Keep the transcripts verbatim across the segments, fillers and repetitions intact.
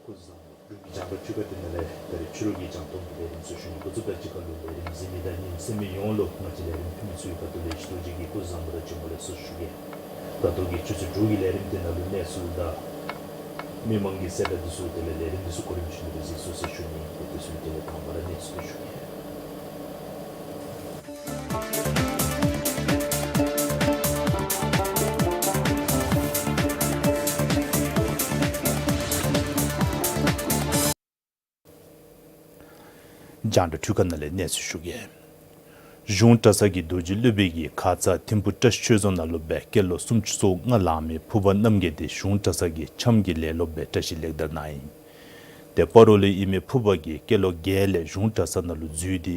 སྐུ་གཟུགས་བཟང་པོ། འབྲུག་གི་རྒྱང་བསྒྲགས་ཆོས་ཁ་ཐུན་ནང་ལས་ད་རེས་ཆོས་ལུགས་ཀྱི་རྒྱང་མཐོང་གི་ལས་རིམ་ཚུ་ཞུ་ནི་འགོ་བཙུགས་པའི་གཅིག་ཁར་ལུ་ལས་རིམ་གཟིགས་མི་དང་ཉན་མི་སེམས་མི་ཡོངས་ལུ་ང་བཅས་ལས་རིམ་ཕུལ་མི་ཚུ་གི་ཁ་ཐུག་ལས་ཞུ་དོ་ཅིག་གིས་སྐུ་གཟུགས་བཟང་པོ་དང་བྱོན་པ་ལེགས་སོ་ཞུ་གེ། ད་ལྟོ་གི་ཆུ་ཚོད་དྲུག་གི་ལས་རིམ་འདི་ནང་ལུ་གནས་ཚུལ་དང་མི་མང་གི་གསལ་བསྒྲགས་འདི་ཚུ་དེ་ལས་ལས་རིམ་འདི་ཚུ་གོ་རིམ་བཞིན་དུ་གཟིགས་ཚུགས་ཟེར་ཞུ་ནི། དེ་འདི་ཚུ་དེ་ལས་དང་པ་ར་གནས་ཚུལ་འདི་ཞུ་གེ། རྒྱང་བསྒྲགས་ཆོས་ཁ་ནང་ལས་གནས་ཚུལ་ཞུ་གེ། གཞུང་གྲྭ་ཚང་གི་རྡོ་རྗེ་སློབ་དཔོན་གྱིས་ཁ་ཙ་ཐིམ་ཕུ་བཀྲ་ཤིས་ཆོས་རྫོང་ནང་ལུ་སྦེ་སྐྱེས་ལོ་སུམ་ཅུ་སོ་ལྔ་ལང་མི་ཕུར་པ་རྣམ་རྒྱལ་འདི་གཞུང་གྲྭ་ཚང་གི་འཆམ་གྱི་ལས་སློབ་སྦེ་བཀྲ་ཤིས་ལེགས་དར་གནང་ཡི། ཏེ་སྤ་རོ་ལས་ཨིན་མི་ཕུར་པ་གིས་སྐྱེས་ལོ་བརྒྱད་ལས་གཞུང་གྲྭ་ཚང་ནང་ལུ་འཛུལ་ཏེ་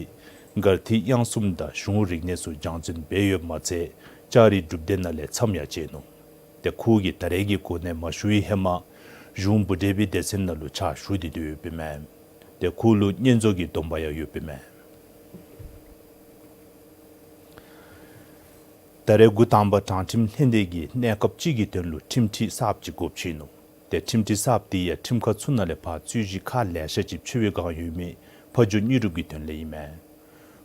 མགར་ཐིག་དབྱངས་གསུམ་དང་གཞུང་རིག་གནས་ཚུ་སྦྱང་བརྩོན་འབད་ཡོདཔ་མ་ཚད་ལྕགས་རི་སྒྲུབ་སྡེ་ནང་ལས་མཚམས་ཡང་བཅད་ནུག། ཏེ་ཁོ་གིས་ད་རེས་ཀྱི་གོ་གནས་མ་ཞུ་བའི་ཧེ་མ་གཞུང་བུ་བཀྲ་བའི་སྡེ་ཚན་ནང་ལུ་ཕྱག་ཞུ་སྟེ་སྡོད་ཡོདཔ་ཨིན་མས། ཏེ་ཁོ་ལུ་བསྙེན་རྫོགས་ཀྱི་སྡོམ་པ་ཡང་ཡོདཔ་ཨིན་མས། ད་རེས་འགོ་དང་པ་དྲང་ཁྲིམས་ལྷན་སྡེ་གིས་གནས་སྐབས་ཅིག་གི་དོན་ལུ་ཁྲིམས་ཁྲི་གསརཔ་ཅིག་དགོཔ་ཆེ་ནུག། ཏེ་ཁྲིམས་ཁྲི་གསརཔ་དེ་ཡང་ཁྲིམས་ཁང་ཚུ་ནང་ལས་ཕར་རྩོད་གཞི་ཁག་ལེ་ཤ་ཅིག་འཕྱོག་པའི་བསྒང་ཡོད་མི་ཕ་ཇོ་དངོས་གྲུབ་ཀྱི་དོན་ལས་ཨིན་མས།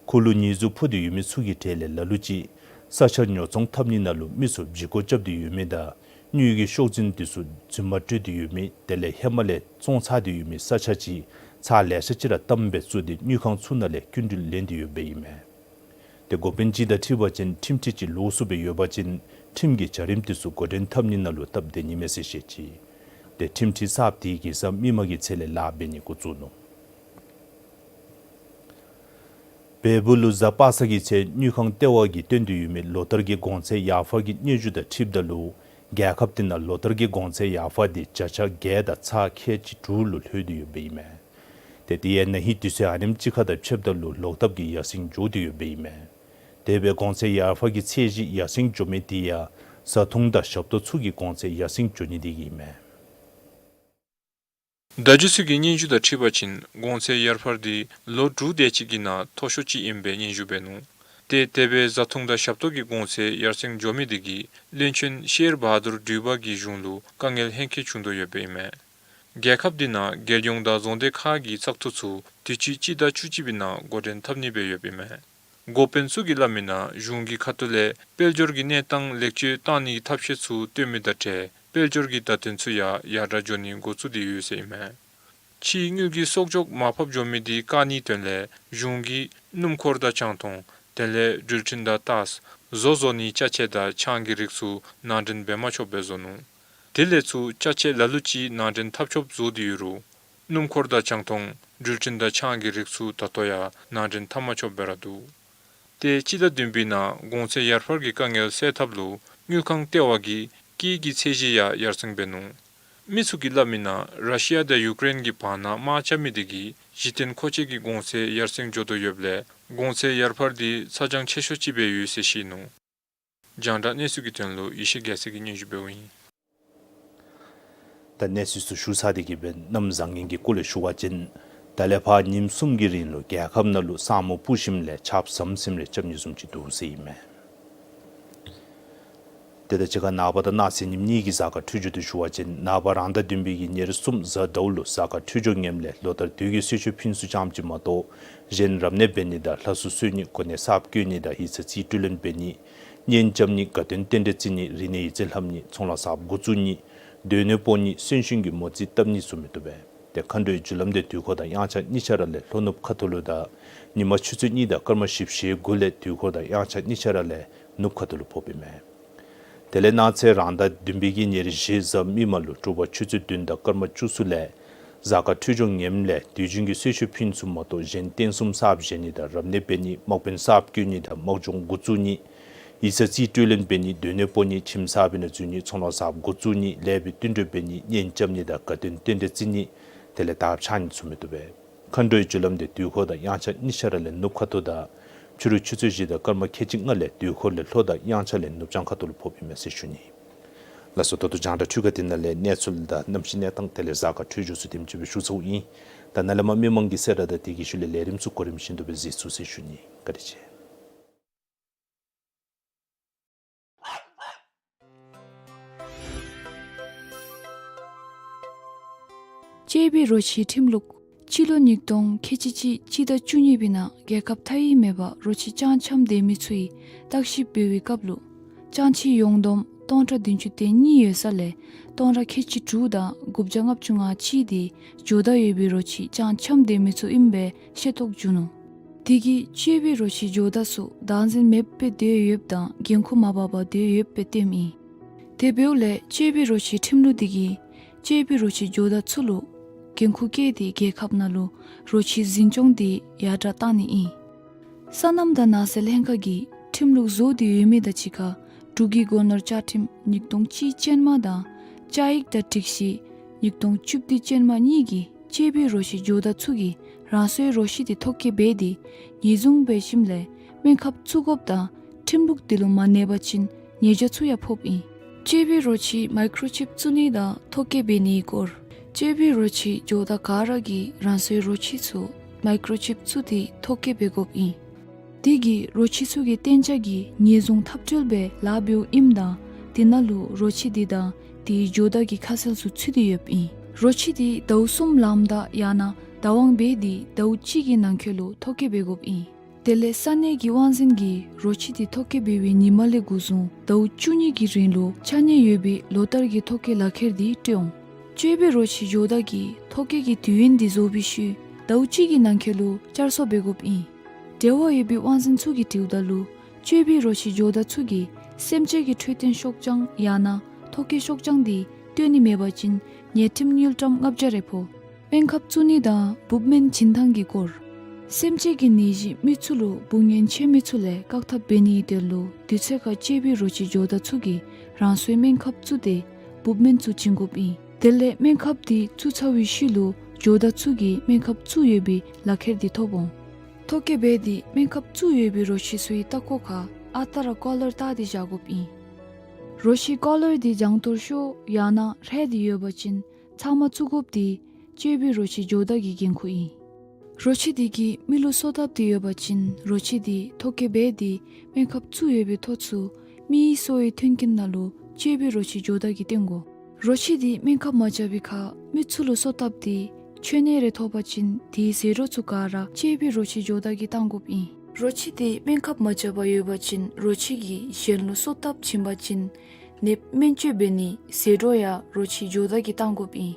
ཁོ་ལུ་ཉེས་འཛུགས་ཕོག་སྟེ་ཡོད་མི་ཚུ་གི་གྲས་ལས་ལ་ལུ་ཅིག་ས་ཆ་ཉོ་ཚོང་འཐབ་ནི་ནང་ལུ་མི་ཚུ་བརྗེ་བཀོད་རྐྱབ་སྟེ་ཡོད་མི་དང་དངུལ་གྱི་ཤོག་འཛིན་དེ་ཚུ་རྫུན་མ་སྤྲོད་དེ་ཡོད་མི་དེ་ལས་ཧེ་མ་ལས་བཙོང་ཚར་ཏེ་ཡོད་མི་ས་ཆ་ཅིག་ཚར་ལེ་ཤ་ཅིག་ར་གཏམ་སྦེ་བཙུགས་ཏེ་དངུལ་ཁང་ཚུ་ནང་ལས་སྐྱིན་འགྲུལ་ལེན་ཏེ་ཡོདཔ་ཨིན་མས། ཏེ་འགོ་དཔོན་ཅིག་དང་འཁྲིལ་བ་ཅིན་ཁྲིམས་ཁྲི་ཅིག་ལོགས་སུ་སྦེ་ཡོད་པ་ཅིན་ཁྲིམས་ཀྱི་བྱ་རིམ་དེ་ཚུ་འགོ་འདྲེན་འཐབ་ནི་ནང་ལུ་སྟབས་བདེ་ནི་མས་ཟེར་བཤད་ཅི། ཏེ་ཁྲིམས་ཁྲི་གསརཔ་དེ་གིས་གཟའ་མིག་དམར་གྱི་ཚེས་ལས་ལཱ་འབད་ནི་འགོ་བཙུགས་ནུག། བལ་པོ་ལུ་གཟའ་པ་སངས་ཀྱི་ཚེ་དངུལ་ཁང་ལྟེ་བ་གིས་བཏོན་ཏེ་ཡོད་མི་ལོ་ལྟར་གྱི་གོང་ཚད་ཡར་འཕར་གྱི་སྙན་ཞུ་དང་འཁྲིལཝ་ད་ལུ་རྒྱལ་ཁབ་དེ་ནང་ལོ་ལྟར་གྱི་གོང་ཚད་ཡར་འཕར་དེ་བརྒྱ་ཆ་བརྒྱད་དང་ཚག་ཁལ་གཅིག་དྲུག་ལུ་ལྷོད་དེ་ཡོདཔ་ཨིན་མས། ཏེ་དེ་ཡང་ན་ཧིང་དུས་ཚོད་ཨ་ནེམ་ཅིག་ཁར་དང་ཕྱདཔ་ད་ལུ་ལོག་ལྟབ་ཀྱིས་ཡར་སེང་འགྱོ་སྟེ་ཡོདཔ་ཨིན་མས། དེ་སྦེ་གོང་ཚད་ཡར་འཕར་གྱི་ཚད་གཞི་ཡར་སེང་འགྱོ་མི་དེ་ཡང་བཟའ་འཐུང་དང་ཞབས་ཏོག་ཚུ་གི་གོང་ཚད་ཡར་སེང་འགྱོ་ནི་དེ་གིས་ཨིན་མས། བརྡ་བརྒྱུད་ཚུ་གི་སྙན་ཞུ་དང་འཁྲིལ་བ་ཅིན་གོང་ཚད་ཡར་འཕར་དེ་ལོ་དྲུག་དེ་ཅིག་གི་ནང་མཐོ་ཤོས་ཅིག་ཨིནམ་སྦེ་སྙན་ཞུ་འབད་ནུག། ཏེ་དེ་སྦེ་བཟའ་འཐུང་དང་ཞབས་ཏོག་གི་གོང་ཚད་ཡར་སེང་འགྱོ་མི་དེ་གིས་བློན་ཆེན་ཤེར་བྷ་དུར་འབྲུག་པ་གི་གཞུང་ལུ་དཀའ་ངལ་ཧེང་སྐལ་བྱུང་དོ་ཡོདཔ་ཨིན་མས། རྒྱལ་ཁབ་དེ་ནང་རྒྱལ་ཡོངས་དང་རྫོང་སྡེ་ཁག་གི་བཙག་འཐུ་ཚུ་དུས་ཅི་སྤྱི་ཟླ་བཅུ་གཅིག་པའི་ནང་འགོ་འདྲེན་འཐབ་ནི་སྦེ་ཡོདཔ་ཨིན་མས། འགོ་དཔོན་ཚུ་གིས་སླབ་མིའི་ནང་གཞུང་གི་ཁ་ཐུག་ལས་དཔལ་འབྱོར་གྱི་གནས་སྟངས་ལེགས་བཅོས་བཏང་ནིའི་ཐབས་ཤེས་ཚུ་སྟོན་མི་དང་འབྲེལ་དཔལ་འབྱོར་གྱི་བརྡ་དོན་ཚུ་ཡང་ཡར་དྲག་འགྱོ་ནི་འགོ་བཙུགས་ཏེ་ཡོད་ཟེར་ཨིན་མས། ཕྱིའི་དངུལ་གྱི་གསོག་འཇོག་མར་ཕབ་འགྱོ་མི་དེ་བཀག་ནིའི་དོན་ལས་གཞུང་གིས་སྣུམ་འཁོར་དང་ཆང་འཐུང་དེ་ལས་འགྲུལ་འཕྲིན་དང་ཏཱས་བཟོ་བཟོ་ནིའི་ཅ་ཆས་དང་ཆང་གི་རིགས་ཚུ་ནང་འདྲེན་འབད་མ་ཆོགཔ་སྦེ་བཟོ་ནུག། དེ་ལས་ཚུར་ཅ་ཆས་ལ་ལུ་ཅིག་ནང་འདྲེན་འཐབ་ཆོགཔ་བཟོ་སྟེ་ཡོད་རུང་སྣུམ་འཁོར་དང་ཆང་འཐུང་འགྲུལ་འཕྲིན་དང་ཆང་གི་རིགས་ཚུ་ད་ལྟོ་ཡང་ནང་འདྲེན་འཐབ་མ་ཆོགཔ་སྦེ་ར་འདུག། ཏེ་སྤྱི་ཟླ་བདུན་པའི་ནང་གོང་ཚད་ཡར་འཕར་གྱི་དཀའ་ངལ་སེལ་ཐབས་ལུ་དངུལ་ཁང་ལྟེ་བ་གིས་སྐྱེད་ཀྱི་ཚད་གཞི་ཡང་ཡར་སེང་འབད་ནུག། མི་ཚུ་གིས་སླབ་མིའི་ནང་ར་ཤི་ཡ་དང་ཡུ་ཀེ་རེན་གྱི་བར་ན་དམག་རྐྱབ་མི་དེ་གིས་གཞི་རྟེན་མཁོ་ཆས་ཀྱི་གོང་ཚད་ཡར་སེང་འགྱོ་དོ་ཡོདཔ་ལས་གོང་ཚད་ཡར་འཕར་དེ་ཚ་གྱང་ཆེ་ཤོས་ཅིག་སྦེ་ཡོད་ཟེར་བཤད་ནུག། རྒྱང་བསྒྲགས་གནས་ཚུལ་གྱི་དོན་ལུ་ཡེ་ཤེས་རྒྱལ་མཚན་གྱིས་སྙན་ཞུ་འབདཝ་ཨིན། ད་གནས་ཚུལ་ཚུ་ཞུ་ཚར་ཏེ་གི་སྦེ་གནམ་བཟང་ངན་གྱི་སྐོར་ལས་ཞུ་བ་ཅིན་ ད་ལས་ཕར་ཉིནམ་གསུམ་གྱི་རིང་ལུ་རྒྱལ་ཁབ་ནང་ལུ་ས་སྨུག་སྤུབས་ཞིནམ་ལས་ཆརཔ་ཟམ་ཟིམ་རེ་རྐྱབ་ནི་བཟུམ་ཅིག་འདུག་ཟེར་ཨིན་མས། དེ་དང་གཅིག་ཁར་ནངས་པ་དང་གནངས་ཚེ་ཉིནམ་གཉིས་ཀྱི་གཟའ་སྐར་འཕྲོད་སྦྱོར་དེ་ཞུ་བ་ཅིན་ནངས་པ་རང་ཟླ་བདུན་པའི་གི་ཉེར་གསུམ་གཟའ་ཟླཝ་ལུ་གཟའ་སྐར་འཕྲོད་སྦྱོར་ངནམ་ལས་ལོ་ལྟར་དུས་ཀྱི་གསོལ་མཆོད་ཕུལ་ཚུགསཔ་ཙམ་ཅིག་མ་གཏོགས་གཞན་རབ་གནས་འབད་ནི་དང་ལྷ་གསོལ་གསོལ་ནི་གོ་གནས་གསརཔ་བསྐོ་ནི་དང་ཡིག་ཚང་རྩིས་སྤྲོད་ལེན་འབད་ནི་གཉེན་རྐྱབ་ནི་དགའ་སྟོན་རྟེན་འབྲེལ་བརྩི་ནི་རིག་གནས་ཡིག་རྩིས་ལྷབ་ནི་ཚོང་ལཱ་གསརཔ་འགོ་བཙུགས་ནི་སྡོད་གནས་སྤོ་ནི་གསོན་གཤིན་གྱི་མོ་རྩིས་བཏབ་ནི་ཚུ་མི་བཏུབ་པས། ཏེ་མཁའ་འགྲོའི་རྒྱུ་ལམ་དེ་དུས་འཁོར་དང་དབྱངས་འཆར་གཉིས་ཆ་ར་ལས་ལྷོ་ནུབ་ཁ་ཐུག་ལུ་དང་ཉིན་མ་ཆུ་ཚོད་གཉིས་དང་སྐར་མ་བཞི་བཅུ་ཞེ་དགུ་ལས་དུས་འཁོར་དང་དབྱངས་འཆར་གཉིས་ཆ་ར་ལས་ནུབ་ཁ་ཐུག་ལུ་ཕོགཔ་ཨིན་མས། དེ་ལས་གནངས་ཚེ་རང་ཟླ་བདུན་པའི་གི་ཉེར་བཞི་གཟའ་མིག་དམར་ལུ་དྲོ་པ་ཆུ་ཚོད་བདུན་དང་སྐར་མ་བཅུ་གསུམ་ལས་གཟའ་སྐར་འཕྲོད་སྦྱོར་ངནམ་ལས་དུས་རྒྱུན་གྱི་གསོལ་མཆོད་ཕུལ་ཚུགསཔ་མ་གཏོགས་གཞན་རྟེན་གསུམ་གསརཔ་བཞེངས་ནི་དང་རབ་གནས་འབད་ནི་དམག་དཔོན་གསརཔ་བསྐོ་ནི་དང་དམག་སྦྱོང་འགོ་བཙུགས་ནི་ཡིག་ཚང་རྩིས་སྤྲོད་ལེན་འབད་ནི་སྡོད་གནས་སྤོ་ནི་ཁྱིམ་གསར་པའི་ནང་འཛུལ་ནི་ཚོང་ལཱ་གསརཔ་འགོ་བཙུགས་ནི་ལེགས་པའི་བསྟུན་གྲོས་འབད་ནི་གཉེན་རྐྱབ་ནི་དང་དགའ་སྟོན་རྟེན་འབྲེལ་བརྩི་ནི་དེ་ལས་དར་འཕྱར་ནི་ཚུ་མི་བཏུབ་པས། མཁའ་འགྲོའི་རྒྱུ་ལམ་དེ་དུས་འཁོར་དང་དབྱངས་འཆར་གཉིས་ཆ་ར་ལས་ནུབ་ཁ་ཐུག་དང་ཕྱི་རུ་ཆུ་ཚོད་བཞི་དང་སྐར་མ་ཁལ་གཅིག་ལྔ་ལས་དུས་འཁོར་ལས་ལྷོ་དང་དབྱངས་འཆར་ལས་ནུབ་བྱང་ཁ་ཐུག་ལུ་ཕོགཔ་ཨིན་མས་ཟེར་ཞུ་ནི། ལགས་སོ། ད་ལྟོ་རྒྱང་བསྒྲགས་འཕྲུལ་ཁང་འདི་ནང་ལས་གནས་ཚུལ་དང་གནམ་གཤིས་གནས་སྟངས་དེ་ལས་གཟའ་སྐར་འཕྲོད་སྦྱོར་ཚུ་དེམ་ཅིག་སྦེ་ཞུ་ཚརཝ་ཨིན། ད་ནཱ་ལས་མར་མི་མང་གི་གསལ་བསྒྲགས་དང་དེ་གི་ཤུལ་ལས་ལས་རིམ་ཚུ་གོ་རིམ་བཞིན་དུ་སྦེ་གཟིགས་ཚུགས་ཟེར་ཞུ་ནི། བཀའ་དྲིན་ཆེ། གཅེས་པའི་རོ་ཁྱི་ཁྲིམས་ལུགས། སྤྱི་ལོ་ཉིས་སྟོང་ཁལ་གཅིག་གཅིག་སྤྱི་ཟླ་བཅུ་གཉིས་པའི་ནང་རྒྱལ་ཁབ་མཐའ་དབུས་མེད་པར་རོ་ཁྱི་ལྕང་འཁྱམས་སྡོད་མི་ཚུ་གི་བརྟག་ཞིབ་འབད་བའི་སྐབས་ལུ་ལྕང་ཁྱི་ཡོངས་བསྡོམས་སྟོང་ཕྲག་བདུན་ཅུ་དོན་གཉིས་ཡོད་ས་ལས་སྟོང་ཕྲག་ཁལ་གཅིག་དྲུག་དང་དགུ་བརྒྱ་ལྔ་བཅུ་ང་གཅིག་དེ་ཇོ་བདག་ཡོད་པའི་རོ་ཁྱི་ལྕང་འཁྱམས་སྡོད་མི་ཚུ་ཨིན་པའི་ཤེས་རྟོགས་བྱུང་ནུག། དེ་གིས་གཅེས་པའི་རོ་ཁྱི་ཇོ་བདག་ཚུ་བདག་འཛིན་མེདཔ་སྦེ་སྡོད་ཡོདཔ་དང་འགན་ཁུར་མ་འབག་པར་སྡོད་ཡོདཔ་སྦེ་སྟོནམ་ཨིན། དེ་འབདཝ་ལས་གཅེས་པའི་རོ་ཁྱི་ཁྲིམས་ལུགས་དེ་གིས་གཅེས་པའི་རོ་ཁྱི་ཇོ་བདག་ཚུ་ལུ་འགན་ཁུར་བཀལ་ཏེ་རྒྱལ་ཁབ་ནང་ལུ་རོ་ཁྱི་འཛིན་སྐྱོང་དེ་ཡར་དྲག་བཏང་ནི་ཨིན། སོ་ནམ་དང་ནགས་ཚལ་ལྷན་ཁག་གིས་ཁྲིམས་ལུགས་བཟོ་སྟེ་ཡོད་མི་དང་གཅིག་ཁར་འབྲུག་གི་སྒོ་ནོར་བཅའ་ཁྲིམས་ཉིས་སྟོང་གཅིག་ཅན་མ་དང་བཅའ་ཡིག་དང་སྒྲིག་གཞི་ཉིས་སྟོང་བཅུ་བདུན་ཅན་མ་གཉིས་ཀྱིས་གཅེས་པའི་རོ་ཁྱི་ཇོ་བདག་ཚུ་གིས་རང་སོའི་རོ་ཁྱི་དེ་ཐོ་བཀོད་འབད་དེ་ཉེས་བཟུང་འབད་ཞིནམ་ལས་སྨན་ཁབ་བཙུགས་དགོཔ་དང་ཁྲིམས་ལུགས་དེ་ལུ་མ་གནས་པ་ཅིན་ཉེས་བྱ་ཚུ་ཡང་ཕོགཔ་ཨིན། གཅེས་པའི་རོ་ཁྱི་མའི་ཀོརོ་ཅིབ་བཙུགས་ནི་དང་ཐོ་བཀོད་འབད་ནིའི་སྐོར། གཅེས་པའི་རོ་ཁྱི་ཇོ་བདག་ག་ར་གིས་རང་སོའི་རོ་ཁྱི་ཚུ་མའི་ཀོརོ་ཅིབ་བཙུགས་ཏེ་ཐོ་བཀོད་འབད་དགོཔ་ཨིན། དེ་གིས་རོ་ཁྱི་ཚུ་གི་གཏན་འཇགས་ཀྱི་ཉེས་བཟུང་འཐབ་རྩོད་སྦེ་ལཱ་འབདཝ་ཨིནམ་ད་དེ་ནང་ལུ་རོ་ཁྱི་དེ་དང་དེའི་ཇོ་བདག་གི་ཁ་གསལ་ཚུ་ཚུད་དེ་ཡོདཔ་ཨིན། རོ་ཁྱི་དེ་ཟླཝ་གསུམ་ལངམ་ད་ཡང་ན་བདག་དབང་འབད་དེ་ཟླཝ་གཅིག་གི་ནང་འཁོད་ལུ་ཐོ་བཀོད་འབད་དགོཔ་ཨིན། དེ་ལས་ས་གནས་ཀྱི་དབང་འཛིན་གྱིས་རོ་ཁྱི་དེ་ཐོ་བཀོད་འབད་བའི་ཉིནམ་ལས་འགོ་བཟུང་ཟླཝ་བཅུ་གཉིས་ཀྱི་རིང་ལུ་ཆ་གནས་ཡོད་པའི་ལོ་ལྟར་གྱི་ཐོ་བཀོད་ལག་ཁྱེར་དེ་སྤྲོད་འོང་། གཅེས་པའི་རོ་ཁྱི་ཇོ་བདག་གིས་ཐོ་བཀོད་ཀྱི་དུས་ཡུན་དེ་རྫོགས་པའི་ཤུལ་ཟླཝ་གཅིག་གི་ནང་འཁོད་ལུ་བསྐྱར་གསོ་འབད་དགོཔ་ཨིན། འབྲེལ་བ་ཡོད་པའི་དབང་འཛིན་ཚུ་གིས་དྲིཝ་ད་ལུ་གཅེས་པའི་རོ་ཁྱི་ཇོ་བདག་ཚུ་གིས་སེམས་ཅན་གྱི་འཕྲོད་བསྟེན་ཤོག་བྱང་ཡང་ན་ཐོ་བཀོད་ཤོག་བྱང་དེ་སྟོན་ནི་མེད་པ་ཅིན་ཉེས་ཁྲིམས་དངུལ་ཀྲམ་ལྔ་བརྒྱ་རེ་ཕོག། སྨན་ཁབ་བཙུགས་ནི་དང་འབུབ་སྨན་བྱིན་ཐངས་ཀྱི་སྐོར། སེམས་ཅན་གྱི་ནད་གཞི་མི་ཚུ་ལུ་འབུ་ངན་ཆེ་མི་ཚུ་ལས་བཀག་ཐབས་འབད་ནིའི་དོན་ལུ་དུས་ཚོད་ཁར་གཅེས་པའི་རོ་ཁྱི་ཇོ་བདག་ཚུ་གིས་རང་སོའི་སྨན་ཁབ་བཙུགས་ཏེ་འབུབ་སྨན་ཚུ་བྱིན་དགོཔ་ཨིན། དེ་ལས་སྨན་ཁབ་དེ་བཙུགས་ཚར་བའི་ཤུལ་ལུ་ཇོ་བདག་ཚུ་གིས་སྨན་ཁབ་བཙུགས་ཡོད་པའི་ལག་ཁྱེར་དེ་ཐོབ་འོང་། ཐོ་བཀོད་འབད་དེ་སྨན་ཁབ་བཙུགས་ཡོད་པའི་རོ་ཁྱི་ཚུ་གི་ལྟག་ཀོ་ཁར་ཨ་རྟག་ར་ཀོ་ལར་བཏགས་ཏེ་བཞག་དགོཔ་ཨིན། རོ་ཁྱི་ཀོ་ལར་དེ་བྱང་གཏོར་ཤོར་ཡང་ན་རལ་ཏེ་ཡོད་པ་ཅིན་ཚང་མ་བཙུགས་དགོཔ་དེ་གཅེས་པའི་རོ་ཁྱི་ཇོ་བདག་གི་འགན་ཁུར་ཨིན། རོ་ཁྱི་དེ་གིས་མི་ལུ་གསོ་བཏབ་སྟེ་ཡོད་པ་ཅིན་རོ་ཁྱི་དེ་ཐོ་བཀོད་འབད་དེ་སྨན་ཁབ་བཙུགས་ཡོད་པའི་ཐོ་ཚུ་མིའི་གསོ་བའི་མཐུན་རྐྱེན་ནང་ལུ་གཅེས་པའི་རོ་ཁྱི་ཇོ་བདག་གིས་སྟོན་དགོ། རོ་ཁྱི་དེ་སྨན་ཁབ་མ་རྐྱབ་པའི་ཁར་མི་ཚུ་ལུ་གསོ་བཏབ་སྟེ་མཆོད་གནས་རེ་ཐོབ་པ་ཅིན་དེའི་ཟད་འགྲོ་ཚུ་ག་ར་གཅེས་པའི་རོ་ཁྱི་ཇོ་བདག་གིས་བཏང་དགོཔ་ཨིན། རོ་ཁྱི་དེ་སྨན་ཁབ་མ་རྐྱབ་པར་ཡོད་པ་ཅིན་རོ་ཁྱི་གིས་གཞན་ལུ་གསོ་བཏབ་བྱིན་པ་ཅིན་ནདཔ་སྨན་བཅོས་འབད་ནི་ཟད་འགྲོ་ཡང་རོ་ཁྱི་ཇོ་བདག་གིས་བཏང་དགོཔ་ཨིན།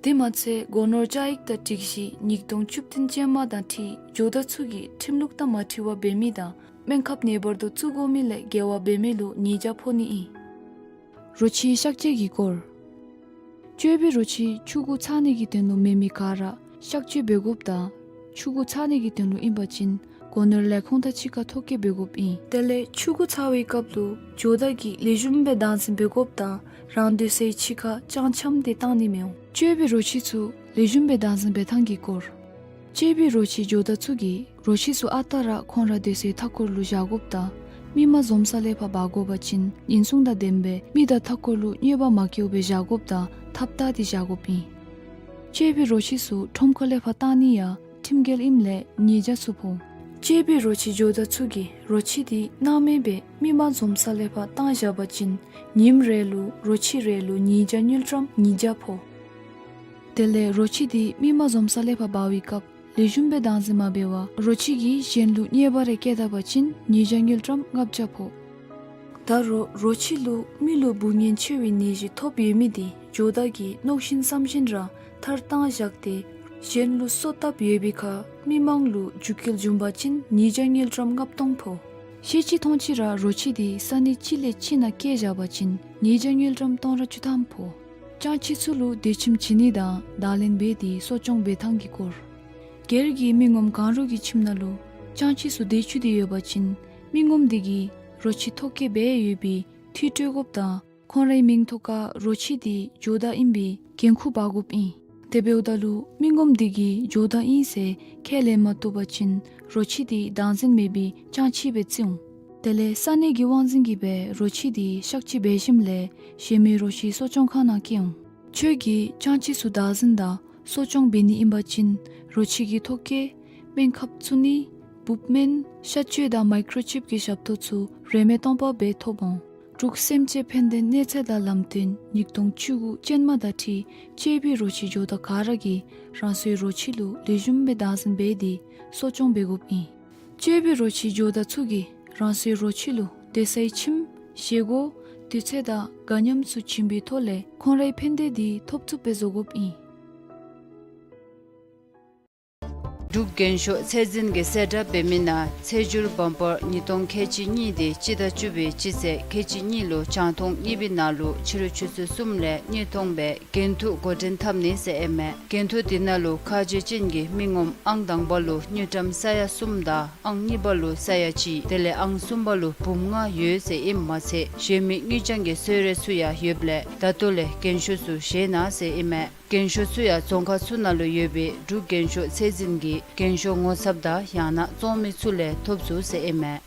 དེ་མ་ཚད་སྒོ་ནོར་བཅའ་ཡིག་དང་སྒྲིག་གཞི་ཉིས་སྟོང་བཅུ་བདུན་ཅན་མ་དང་འཁྲིལ་ཇོ་བདག་ཚུ་གིས་ཁྲིམས་ལུགས་དང་མ་འཁྲིལ་བར་འབད་མི་དང་སྨན་ཁབ་ངེས་པར་དུ་བཙུགས་དགོ་མི་ལས་འགལ་བ་འབད་མི་ལུ་ཉེས་བྱ་ཕོག་ནི་ཨིན། རོ་ཁྱི་གཤག་བཅོས་ཀྱི་སྐོར། གཅེས་པའི་རོ་ཁྱི་ཆུང་ཀུ་འཚག་ནི་གི་དོན་ལུ་མེན་མི་ག་ར་གཤག་བཅོས་འབད་དགོཔ་དང་ཆུང་ཀུ་འཚག་ནི་གི་དོན་ལུ་ཨིན་པ་ཅིན་སྒོ་ནོར་ལས་ཁུངས་དང་གཅིག་ཁར་ཐོ་བཀོད་འབད་དགོཔ་ཨིན། དེ་ལས་ཆུང་ཀུ་འཚག་པའི་སྐབས་ལུ་ཇོ་བདག་གིས་ལེགས་ཤོམ་སྦེ་བདག་འཛིན་འབད་དགོཔ་དང་རང་སྡོད་སའི་ཕྱི་ཁར་ཅང་འཁྱམས་ཏེ་བཏང་ནི་མི་འོང་། གཅེས་པའི་རོ་ཁྱི་ཚུ་ལེགས་ཤོམ་སྦེ་བདག་འཛིན་འབད་ཐངས་ཀྱི་སྐོར། གཅེས་པའི་རོ་ཁྱི་ཇོ་བདག་ཚུ་གིས་རོ་ཁྱི་ཚུ་ཨ་རྟག་ར་ཁོང་ར་སྡོད་སའི་མཐའ་འཁོར་ལུ་བཞག་དགོཔ་དང་མི་མ་འཛོམས་ས་ལས་ཕར་འབག་དགོ་པ་ཅིན་ཉེན་སྲུང་དང་ལྡནམ་སྦེ་མི་དང་མཐའ་འཁོར་ལུ་གནོད་པ་མ་བཀལཝ་སྦེ་བཞག་དགོཔ་དང་ཐགཔ་བཏགས་ཏེ་བཞག་དགོཔ་ཨིན། བཅད་པའི་རོ་ཁྱི་ཚུ་ཁྲོམ་ཁ་ལས་ཕར་བཏང་ནི་ཡང་ཁྲིམས་འགལ་ཨིནམ་ལས་ཉེས་བྱ་ཚུ་ཕོག། བཅད་པའི་རོ་ཁྱི་འགྱོ་ད་ཚུ་གིས་རོ་ཁྱི་དེ་སྣང་མེད་སྦེ་མི་མ་འཛོམས་ས་ལས་ཕར་བཏང་བཞག་པ་ཅིན་ཉིནམ་རེ་ལུ་རོ་ཁྱི་རེ་ལུ་ཉེས་བྱ་དངུལ་ཀྲམ་ཉིས་བརྒྱ་ཕོག། དེ་ལས་རོ་ཁྱི་དེ་མི་མ་འཛོམས་ས་ལས་ཕར་འབག་པའི་སྐབས་ལེགས་ཤོམ་སྦེ་བདག་འཛིན་མ་འབད་བར་རོ་ཁྱི་གིས་གཞན་ལུ་ཉེས་པ་རེ་བཀལ་ད་པ་ཅིན་ཉེས་བྱ་དངུལ་ཀྲམ་ལྔ་བརྒྱ་ཕོག། ད་རུང་རོ་ཁྱི་ལུ་མི་ལུ་འབུ་ངན་ཆེ་བའི་ནད་གཞི་ཐོབ་ཡོད་མི་དེ་འགྱོ་ད་གིས་མནོ་བཞིན་བསམ་བཞིན་ར་མཐར་བཏང་བཞག་སྟེ་གཞན་ལུ་གསོ་བཏབ་ཡོད་པའི་ཁར་མི་མང་ལུ་རྒྱུད་སྐྱེལ་བྱུང་པ་ཅིན་ཉེས་བྱ་དངུལ་ཀྲམ་ལྔ་སྟོང་ཕོག། ཤེས་ཅི་མཐོང་ཅི་ར་རོ་ཁྱི་དེ་ས་གནས་གཅིག་ལས་གཅིག་ནང་བསྐྱལ་བཞག་པ་ཅིན་ཉེས་བྱ་དངུལ་ཀྲམ་སྟོང་ཕྲག་བཅུ་ཐམ་ཕོག། སྤྱང་ཁྱི་ཚུ་ལུ་དད་ཁྱིམ་བྱིན་ནི་དང་བདག་ལེན་འབད་དེ་གསོ་སྐྱོང་འབད་ཐངས་ཀྱི་སྐོར། སྒེར་གྱི་མི་ངོམ་གང་རུང་གི་ཁྱིམ་ནང་ལུ་སྤྱང་ཁྱི་ཚུ་སྡོད་བཅུག་སྟེ་ཡོད་པ་ཅིན་མི་ངོམ་དེ་གིས་རོ་ཁྱི་ཐོ་བཀོད་འབད་ཡོད་པའི་འཐུས་སྤྲོད་དགོཔ་དང་ཁོང་རའི་མིང་ཐོག་ཁར་རོ་ཁྱི་དེ་འགྱོ་བདའ་ཨིན་པའི་འགན་ཁུར་འབག་དགོཔ་ཨིན། དེ་འབདཝ་ད་ལུ་མི་ངོམ་དེ་གིས་འགྱོ་བདའ་ཨིན་ཟེར་ཁས་ལེན་མ་བཏུབ་པ་ཅིན་རོ་ཁྱི་དེ་བདག་འཛིན་མེད་པའི་སྤྱང་ཁྱི་སྦེ་བརྩི་འོང་། དེ་ལས་ས་གནས་ཀྱི་དབང་འཛིན་གྱིས་སྦེ་རོ་ཁྱི་དེ་གཤག་བཅོས་འབད་ཞིནམ་ལས་གཞན་མི་རོ་ཁྱི་གསོ་སྐྱོང་ཁང་ནང་བསྐྱལ་འོང་། ཁྱོད་ཀྱིས་སྤྱང་ཁྱི་ཚུ་བདག་འཛིན་དང་གསོ་སྐྱོང་འབད་ནི་ཨིན་པ་ཅིན་རོ་ཁྱི་གི་ཐོ་བཀོད་སྨན་ཁབ་བཙུགས་ནི་འབུབ་སྨན་གཤག་བཅོས་དང་མའི་ཀྲོ་ཅིབ་ཀྱི་ཞབས་ཏོག་ཚུ་རིན་མེད་སྟོང་པ་སྦེ་ཐོབ་འོང་། འབྲུག་སེམས་ཅན་ཕན་བདེ་གནས་ཚད་དང་ལམ་སྟོན་ཉིས་སྟོང་བཅུ་དགུ་ཅན་མ་དང་འཁྲིལ་བཅད་པའི་རོ་ཁྱི་འགྱོ་བདའ་ག་ར་གིས་རང་སོའི་རོ་ཁྱི་ལུ་ལེགས་ཤོམ་སྦེ་བདག་འཛིན་འབད་དེ་གསོ་སྐྱོང་འབད་དགོཔ་ཨིན། བཅད་པའི་རོ་ཁྱི་འགྱོ་བདའ་ཚུ་གིས་རང་སོའི་རོ་ཁྱི་ལུ་སྡོད་སའི་ཁྱིམ་བཞེས་སྒོ་དུས་ཚོད་དང་དགའ་ཉམས་ཚུ་བྱིན་པའི་ཐོག་ལས་ཁོང་རའི་ཕན་བདེ་དེ་ཐོབ་ཚུགསཔ་སྦེ་བཟོ་དགོཔ་ཨིན། འབྲུག་རྒྱན་ཤོག་ཚད་འཛིན་གྱིས་གསལ་བསྒྲགས་འབད་མི་ནང་ཚེས་བཅུ་བར་པར་ཉིས་སྟོང་ཁལ་གཅིག་གཉིས་དེ་སྤྱི་ཟླ་བཅུ་པའི་སྤྱི་ཚེས་ཁལ་གཅིག་གཉིས་ལུ་རྒྱང་མཐོང་གཉིས་པའི་ནང་ལུ་ཕྱི་རུ་ཆུ་ཚོད་གསུམ་ལས་གཉིས་སྟོང་སྦེ་འགན་འཁྲི་འགོ་འདྲེན་འཐབ་ནི་ཟེར་ཨིན་མས། འགན་འཁྲི་དེ་ནང་ལུ་ཁག་ཆེ་ཅན་གྱི་མི་ངོམ་ཨང་དང་པ་ལུ་དངུལ་ཀྲམ་ས་ཡ་གསུམ་དང་ཨང་གཉིས་པ་ལུ་ས་ཡ་གཅིག་དེ་ལས་ཨང་གསུམ་པ་ལུ་འབུམ་ལྔ་ཡོད་ཟེར་ཨིནམ་མ་ཚད་གཞན་མི་དངུལ་རྐྱང་གི་གསོལ་རས་ཚུ་ཡང་ཡོདཔ་ལས་ད་ལྟོ་ལས་འགན་ཤོག་ཚུ་བཞེས་གནང་ཟེར་ཨིན་མས། འགན་ཤོག་ཚུ་ཡང་རྫོང་ཁག་ཚུ་ནང་ལུ་ཡོད་པའི་འབྲུག་རྒྱན་ཤོག་ཚད་འཛིན་གྱི་རྒྱན་ཤོག་ངོ་ཚབ་དང་ཡང་ན་བཙོང་མི་ཚུ་ལས་ཐོབ་ཚུགས་ཟེར་ཨིན་མས།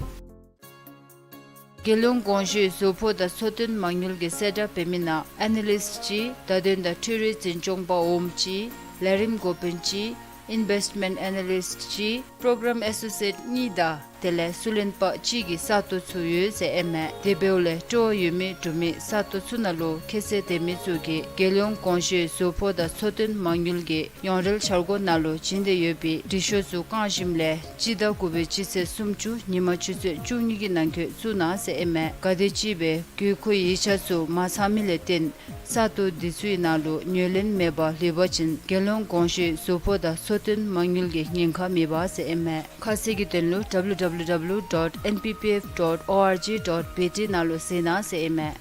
རྒྱལ་ཡོངས་གོང་ཞུས་བཟོ་པོ་དང་ཚོང་དོན་མ་དངུལ་གྱིས་གསལ་བསྒྲགས་འབད་མི་ནང་ཨེ་ན་ལིསཊ་གཅིག་བརྡ་དོན་དང་འཕྲུལ་རིག་འཛིན་སྐྱོང་པ་འོགམ་གཅིག་ལས་རིམ་འགོ་དཔོན་གཅིག་ཨིན་ཝེསཊ་མེནཊ་ཨེ་ན་ལིསཊ་གཅིག་པྲོ་གརམ་ཨེ་སོ་སི་ཨེཊ་གཉིས་དང་དེ་ལས་སུ་ལེན་པ་གཅིག་གི་ས་སྟོང་ཚུ་ཡོད་ཟེར་ཨིན་མས། དེ་འབདཝ་ལས་སྤྲོ་བ་ཡོད་མི་འབྲུག་མི་ས་སྟོང་ཚུ་ནང་ལུ་ཁྱད་ཚད་ལྡན་མི་ཚུ་གིས་རྒྱལ་ཡོངས་གོང་ཞུས་བཟོ་པོ་དང་ཚོང་དོན་མ་དངུལ་གྱིས་ཡོངས་རལ་འཆར་སྒོ་ནང་ལུ་བྱིན་ཏེ་ཡོད་པའི་འབྲི་ཤོག་ཚུ་བཀང་ཞིནམ་ལས་སྤྱི་ཟླ་དགུ་པའི་སྤྱི་ཚེས་སུམ་ཅུ་ཉིན་མ་ཆུ་ཚོད་བཅུ་གཉིས་ཀྱི་ནང་འཁོད་བཙུགས་གནང་ཟེར་ཨིན་མས། གལ་སྲིད་ཅིག་སྦེ་དགོས་མཁོའི་ཡིག་ཆ་ཚུ་མ་ཚང་མི་ལས་བརྟེན་ས་སྟོང་དེ་ཚུའི་ནང་ལུ་ཉོ་ལེན་མེད་པར་ལུས་པ་ཅིན་རྒྱལ་ཡོངས་གོང་ཞུས་བཟོ་པོ་དང་ཚོང་དོན་མ་དངུལ་གྱིས་ཉེན་ཁ་མི་འབག་ཟེར་ཨིན་མས། ཁ་གསལ་གྱི་དོན་ལུ་W W W dot N P P F dot O R G dot B T ནང་ལུ་གཟིགས་གནང་ཟེར་ཨིན་མས།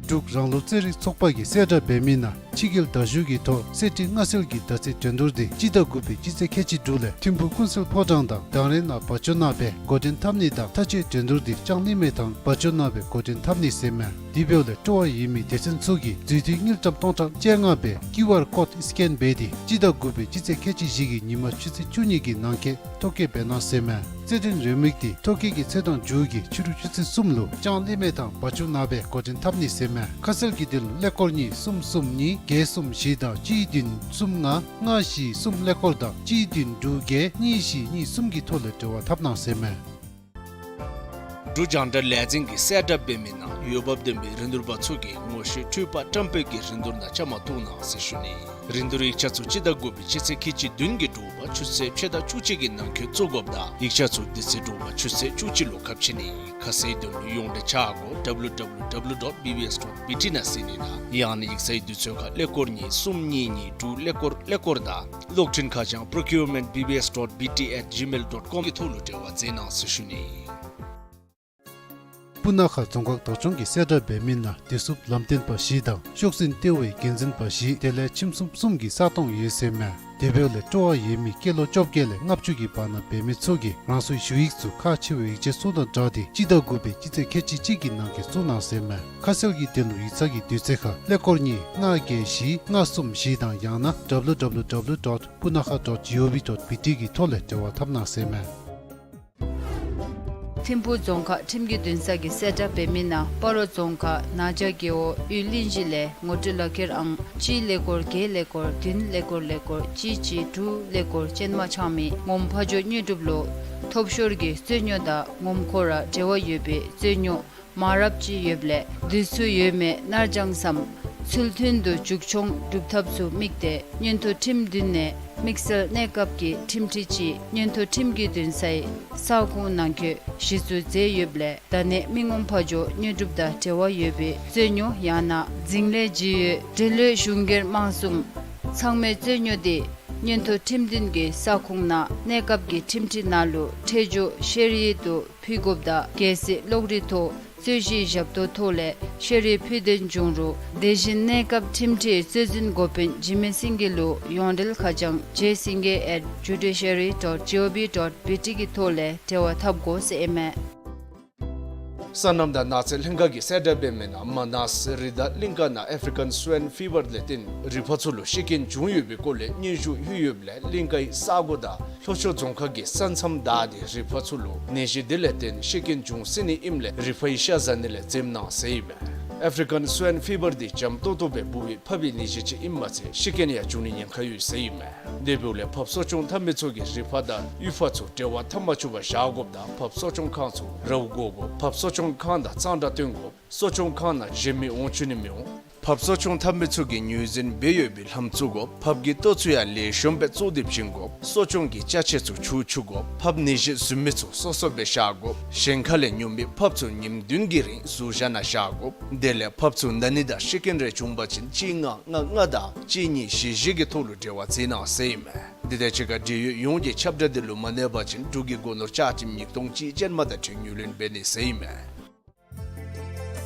འབྲུག་རང་ལུགས་རྩེད་རིགས་ཚོགས་པ་གིས་གསལ་བསྒྲགས་འབད་མི་ནང་ཕྱི་རྒྱལ་དར་ཞུགས་ཀྱི་ཐོག་གསེར་ཁྲི་མངའ་གསོལ་གྱི་ཟླ་ཚེས་འགྲན་བསྡུར་དེ་སྤྱི་ཟླ་དགུ་པའི་སྤྱི་ཚེས་ཁལ་གཅིག་དྲུག་ལས་ཐིམ་ཕུག་ཀུན་གསལ་ཕོ་བྲང་དང་དང་རེ་ནང་བ་ཅོ་ནང་སྦེ་འགོ་འདྲེན་འཐབ་ནི་དང་མཐའ་དཔྱད་འགྲན་བསྡུར་དེ་ལྕང་གླིང་མེ་ཐང་བ་ཅོ་ནང་སྦེ་འགོ་འདྲེན་འཐབ་ནི་ཟེར་མས། དེ་འབདཝ་ལས་སྤྲོ་བ་ཡོད་མི་སྡེ་ཚན་ཚུ་གིས་འཛུལ་ཐིག་དངུལ་ཀྲམ་སྟོང་ཕྲག་བཅོ་ལྔ་སྦེ་ཀིའུ་ཨར་ཀོཌ་སི་ཀེན་འབད་དེ་སྤྱི་ཟླ་དགུ་པའི་སྤྱི་ཚེས་ཁལ་གཅིག་བཞི་གི་ཉིན་མ་ཆུ་ཚོད་བཅུ་གཉིས་ཀྱི་ནང་འཁོད་ཐོ་བཀོད་འབད་གནང་ཟེར་མས། རྩེད་འགྲན་རེའུ་མིག་དེ་ཐོ་བཀོད་ཀྱི་ཚེས་དང་མཇུག་གི་ཕྱི་རུ་ཆུ་ཚོད་གསུམ་ལུ་ལྕང་གླིང་མེ་ཐང་བ་ཅོ་ནང་སྦེ་འགོ་འདྲེན་འཐབ་ནི་ཟེར་མས། ཁ་གསལ་གྱི་དོན་ལུ་ཀླད་ཀོར་གཉིས་གསུམ་གསུམ་གཉིས་བརྒྱད་གསུམ་བཞི་དང་གཅིག་བདུན་གསུམ་ལྔ་ལྔ་བཞི་གསུམ་ཀླད་ཀོར་དང་གཅིག་བདུན་དྲུག་བརྒྱད་གཉིས་བཞི་གཉིས་གསུམ་གྱི་ཐོག་ལས་འབྲེལ་བ་འཐབ་གནང་ཟེར་མས། འབྲུག་རྒྱང་བསྒྲགས་ལས་འཛིན་གྱིས་གསལ་བསྒྲགས་འབད་མི་ནང་འོས་འབབ་ལྡན་པའི་རིན་བསྡུར་པ་ཚུ་གིས་ངོ་ཤེས་འཕྲུལ་པ་བཀྲམ་སྤེལ་གྱི་རིན་བསྡུར་ནང་བཅའ་མར་གཏོགས་གནང་ཟེར་ཞུ་ནི། རིན་བསྡུར་ཡིག་ཆ་ཚུ་སྤྱི་ཟླ་དགུ་པའི་སྤྱི་ཚེས་ཁལ་གཅིག་བདུན་གྱི་དྲོ་པ་ཆུ་ཚོད་ཕྱེད་དང་བཅུ་གཅིག་གི་ནང་འཁོད་བཙུགས་དགོཔ་དང་ཡིག་ཆ་ཚུ་དེ་ཚེ་དྲོ་པ་ཆུ་ཚོད་བཅུ་གཅིག་ལུ་ཁ་ཕྱེ་ནི། ཁ་གསལ་དོན་ལུ་ཡོངས་འབྲེལ་ཆ་སྒོ་W W W dot B B S dot B T ནང་གཟིགས་ནི་དང་ཡང་ན་ཡིག་ཚང་གི་དུས་ཚོད་ཁར་ཀླད་ཀོར་གཉིས་གསུམ་གཉིས་གཉིས་དྲུག་ཀླད་ཀོར་ཀླད་ཀོར་དང་གློག་འཕྲིན་ཁ་བྱང་procurement B B S dot B T at gmail dot com གི་ཐོག་ལུ་འབྲེལ་བ་མཛད་གནང་ཟེར་ཞུ་ནི། སྤུ་ན་ཁ་རྫོང་ཁག་བདག་སྐྱོང་གིས་གསལ་བསྒྲགས་འབད་མི་ནང་བདེ་སྲུངཔ་ལམ་སྟོན་པ་བཞི་དང་ཤོག་འཛིན་ལྟེ་བའི་འགན་འཛིན་པ་བཞི་དེ་ལས་ཁྱིམ་གསུམ་གསུམ་གྱི་ས་སྟོང་ཡོད་ཟེར་མས། དེ་འབདཝ་ལས་སྤྲོ་བ་ཡོད་མི་སྐྱེས་ལོ་བཅོ་བརྒྱད་ལས་ལྔ་བཅུ་གི་བར་ན་འབད་མི་ཚུ་གིས་རང་སོའི་ཞུ་ཡིག་ཚུ་ཁག་ཆེ་བའི་ཡིག་ཆ་ཚུ་དང་སྦྲགས་ཏེ་སྤྱི་ཟླ་དགུ་པའི་སྤྱི་ཚེས་ཁལ་གཅིག་གཅིག་གི་ནང་འཁོད་བཙུགས་གནང་ཟེར་མས། ཁ་གསལ་གྱི་དོན་ལུ་ཡིག་ཚང་གི་དུས་ཚོད་ཁར་ཀླད་ཀོར་གཉིས་ལྔ་བརྒྱད་བཞི་ལྔ་གསུམ་བཞི་དང་ཡང་ན W W W dot punakha dot gov dot B T གི་ཐོག་ལས་འབྲེལ་བ་འཐབ་གནང་ཟེར་མས། ཐིམ་ཕུག་རྫོང་ཁག་ཁྲིམས་ཀྱི་འདུན་ས་གིས་གསལ་བསྒྲགས་འབད་མི་ནང་སྤ་རོ་རྫོང་ཁག་ན་བྱ་རྒེད་འོག་ཡུལ་གླིང་བཞི་ལས་ངོ་སྤྲོད་ལག་ཁྱེར་ཨང་གཅིག་ཀླད་ཀོར་བརྒྱད་ཀླད་ཀོར་བདུན་ཀླད་ཀོར་ཀླད་ཀོར་གཅིག་གཅིག་དྲུག་ཀླད་ཀོར་ཅན་མ་འཆང་མི་ངོམ་ཕ་ཇོ་དངོས་གྲུབ་ལུ་ཐོབ་ཤོར་གྱི་རྩོད་རྙོག་དང་ངོམ་ཁོ་ར་འབྲེལ་བ་ཡོད་པའི་རྩོད་རྙོག་མང་རབས་ཅིག་ཡོདཔ་ལས་དུས་ཚོད་ཡོལ་མེད་ནར་འགྱངས་སམ་ཚུལ་མཐུན་དུ་མཇུག་སྐྱོང་གྲུབ་ཐབས་ཚུ་དམིགས་ཏེ་མངོན་མཐོ་ཁྲིམས་འདུན་ནས་དམིགས་བསལ་གནས་སྐབས་ཀྱི་ཁྲིམས་ཁྲིམས་ཁྲི་གཅིག་མངོན་མཐོ་ཁྲིམས་ཀྱི་འདུན་སའི་ས་ཁོངས་ནང་འཁོད་གཞི་བཙུགས་མཛད་ཡོདཔ་ལས་ད་ནི་མི་ངོམ་ཕ་ཇོ་དངོས་གྲུབ་དང་འབྲེལ་བ་ཡོད་པའི་རྩོད་རྙོག་ཡང་ན་འཛིང་ལས་བརྒྱུད་ཡོད་འབྲེལ་ཡོད་གཞུང་སྒེར་དམངས་གསུམ་ཚང་མའི་རྩོད་རྙོག་འདི་མངོན་མཐོ་ཁྲིམས་འདུན་གྱི་ས་ཁོངས་ནང་གནས་སྐབས་ཀྱི་ཁྲིམས་ཁྲི་ནང་ལུ་ཁྲིམས་བཅད་བཤེར་ཡིག་ཏུ་ཕུལ་དགོཔ་དང་གལ་སྲིད་གློག་རིག་ཐོག་རྩོད་གཞི་བཞག་དོ་ཐོག་ལས་བཤེར་ཡིག་ཕུལ་དོན་བྱུང་རུང་དེ་བཞིན་གནས་སྐབས་ཁྲིམས་ཁྲིའི་རྩོད་འཛིན་འགོ་དཔོན་འཇིགས་མེད་སེང་གེ་ལུ་ཡོངས་འབྲེལ་ཁ་བྱང་ཇེ་སེང་གེ་at judiciary dot gov dot bt གི་ཐོག་ལས་འབྲེལ་བ་འཐབ་དགོ་ཟེར་ཨིན་མས། སོ་ནམ་དང་ནགས་ཚལ་ལྷན་ཁག་གིས་གསལ་བསྒྲགས་འབད་མི་ནང་མ་ནཱས་རི་དྭགས་གླིང་ཀ་ནང་ཨེཕ་རི་ཀན་སུའིན་ཕི་བར་ལས་བརྟེན་རི་ཕག་ཚུ་ལུ་ཤི་རྐྱེན་བྱུང་ཡོད་པའི་སྐོར་ལས་སྙན་ཞུ་ཡོད་ཡོདཔ་ལས་གླིང་ཀའི་ས་གོ་དང་ལྷོ་ཕྱོགས་རྫོང་ཁག་གི་ས་མཚམས་བདའ་སྟེ་རི་ཕག་ཚུ་ལུ་ནད་གཞི་དེ་ལས་བརྟེན་ཤི་རྐྱེན་བྱུང་སྲིད་ནི་ཨིནམ་ལས་རི་ཕག་གི་ཤ་བཟའ་ནི་ལས་འཛེམ་གནང་ཟེར་ཨིན་མས། ཨེཕ་རི་ཀན་སུའིན་ཕི་བར་འདི་འཇམ་ཏོང་ཏོ་སྦེ་འབུ་བའི་ཕགཔ་གི་ནད་གཞི་ཅིག་ཨིནམ་མ་ཚད་ཤི་རྐྱེན་ཡང་བྱུང་ནི་ཉེན་ཁ་ཡོད་ཟེར་ཨིན་མས། དེ་འབདཝ་ལས་ཕགཔ་གསོ་སྐྱོང་འཐབ་མི་ཚུ་གིས་རི་ཕག་དང་གཡུས་ཕག་ཚུ་འབྲེལ་བ་འཐབ་མ་བཅུག་པར་བཞག་དགོཔ་དང་ཕགཔ་གསོ་སྐྱོང་ཁང་ཚུ་རཝ་བསྒོར་དགོ། ཕགཔ་གསོ་སྐྱོང་ཁང་དང་གཙང་སྦྲ་སྟོན་དགོ། གསོ་སྐྱོང་ཁང་ནང་གཞན་མི་འོང་བཅུག་ནི་མི་འོང་། ཕགཔ་གསོ་སྐྱོང་འཐབ་མི་ཚུ་གིས་ངོས་འཛིན་འབད་ཡོད་པའི་ལྷམ་བཙུགས་དགོ། ཕགཔ་གི་ལྟོ་ཚུ་ཡང་ལེགས་ཤོམ་སྦེ་བཙོ་སྡིགཔ་བྱིན་དགོ། གསོ་སྐྱོང་གི་ཅ་ཆས་ཚུ་འཁྱུ་བཅུག་དགོ། ཕགཔ་ནད་གཞི་བཟོད་མི་ཚུ་སོ་སོ་སྦེ་བཞག་དགོ། གཞན་ཁ་ལས་ཉོ་མི་ཕགཔ་ཚུ་ཉིནམ་བདུན་གྱི་རིང་ཟུར་བཞག་ནང་བཞག་དགོ། དེ་ལས་ཕགཔ་ཚུ་ན་ནི་དང་ཤི་རྐྱེན་རེ་བྱུང་པ་ཅིན་གཅིག་ལྔ་ལྔ་ལྔ་དང་གཅིག་གཉིས་བཞི་བཞི་གི་ཐོག་ལུ་འབྲེལ་བ་འཛིན་གནང་ཟེར་ཨིན་མས། འདི་དང་གཅིག་ཁར་འབྲེལ་ཡོད་ཡོངས་ཀྱིས་ཁྱབ་བསྒྲགས་འདི་ལུ་མ་གནས་པ་ཅིན་འབྲུག་གི་སྒོ་ནོར་ཅ་ཆིམ་ཉིས་སྟོང་གཅིག་ཅན་མ་དང་འཁྲིལ་ངོས་ལེན་འབད་ནི་ཟེར་ཨིན་མས།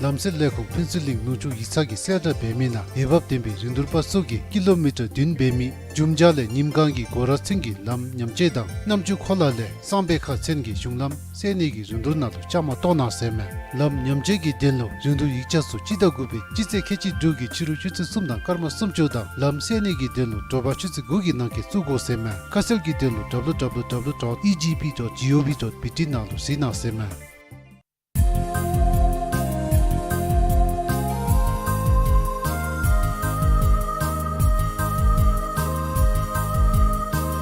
ལམ་སེལ་ལས་ཁུངས་ཕུན་ཚོགས་གླིང་ནུབ་ཕྱོགས་ཡིག་ཚང་གིས་གསལ་བསྒྲགས་འབད་མི་ནང་འོས་འབབ་ལྡན་པའི་རིན་བསྡུར་པ་ཚུ་གིས་ཀི་ལོ་མི་ཊར་བདུན་འབད་མི་རྒྱུ་འབྱང་ལས་ཉིམ་སྒང་གི་སྒོ་ར་ཚན་གྱི་ལམ་ཉམས་བཅོས་དང་གནམ་ཆུ་ཁོ་ལ་ལས་གསང་སྦས་ཁ་ཚན་གྱི་གཞུང་ལམ་སེལ་ནི་གི་རིན་བསྡུར་ནང་ལུ་བཅའ་མར་གཏོགས་གནང་ཟེར་མས། ལམ་ཉམས་བཅོས་ཀྱི་དོན་ལུ་རིན་བསྡུར་ཡིག་ཆ་ཚུ་སྤྱི་ཟླ་དགུ་པའི་སྤྱི་ཚེས་ཁལ་གཅིག་དྲུག་གི་ཕྱི་རུ་ཆུ་ཚོད་གསུམ་དང་སྐར་མ་སུམ་ཅུ་དང་ལམ་སེལ་ནི་གི་དོན་ལུ་དྲོ་པ་ཆུ་ཚོད་དགུ་གི་ནང་འཁོད་བཙུགས་དགོ་ཟེར་མས། ཁ་གསལ་གྱི་དོན་ལུ་www dot egp dot gov dot bt ནང་ལུ་གཟིགས་གནང་ཟེར་མས།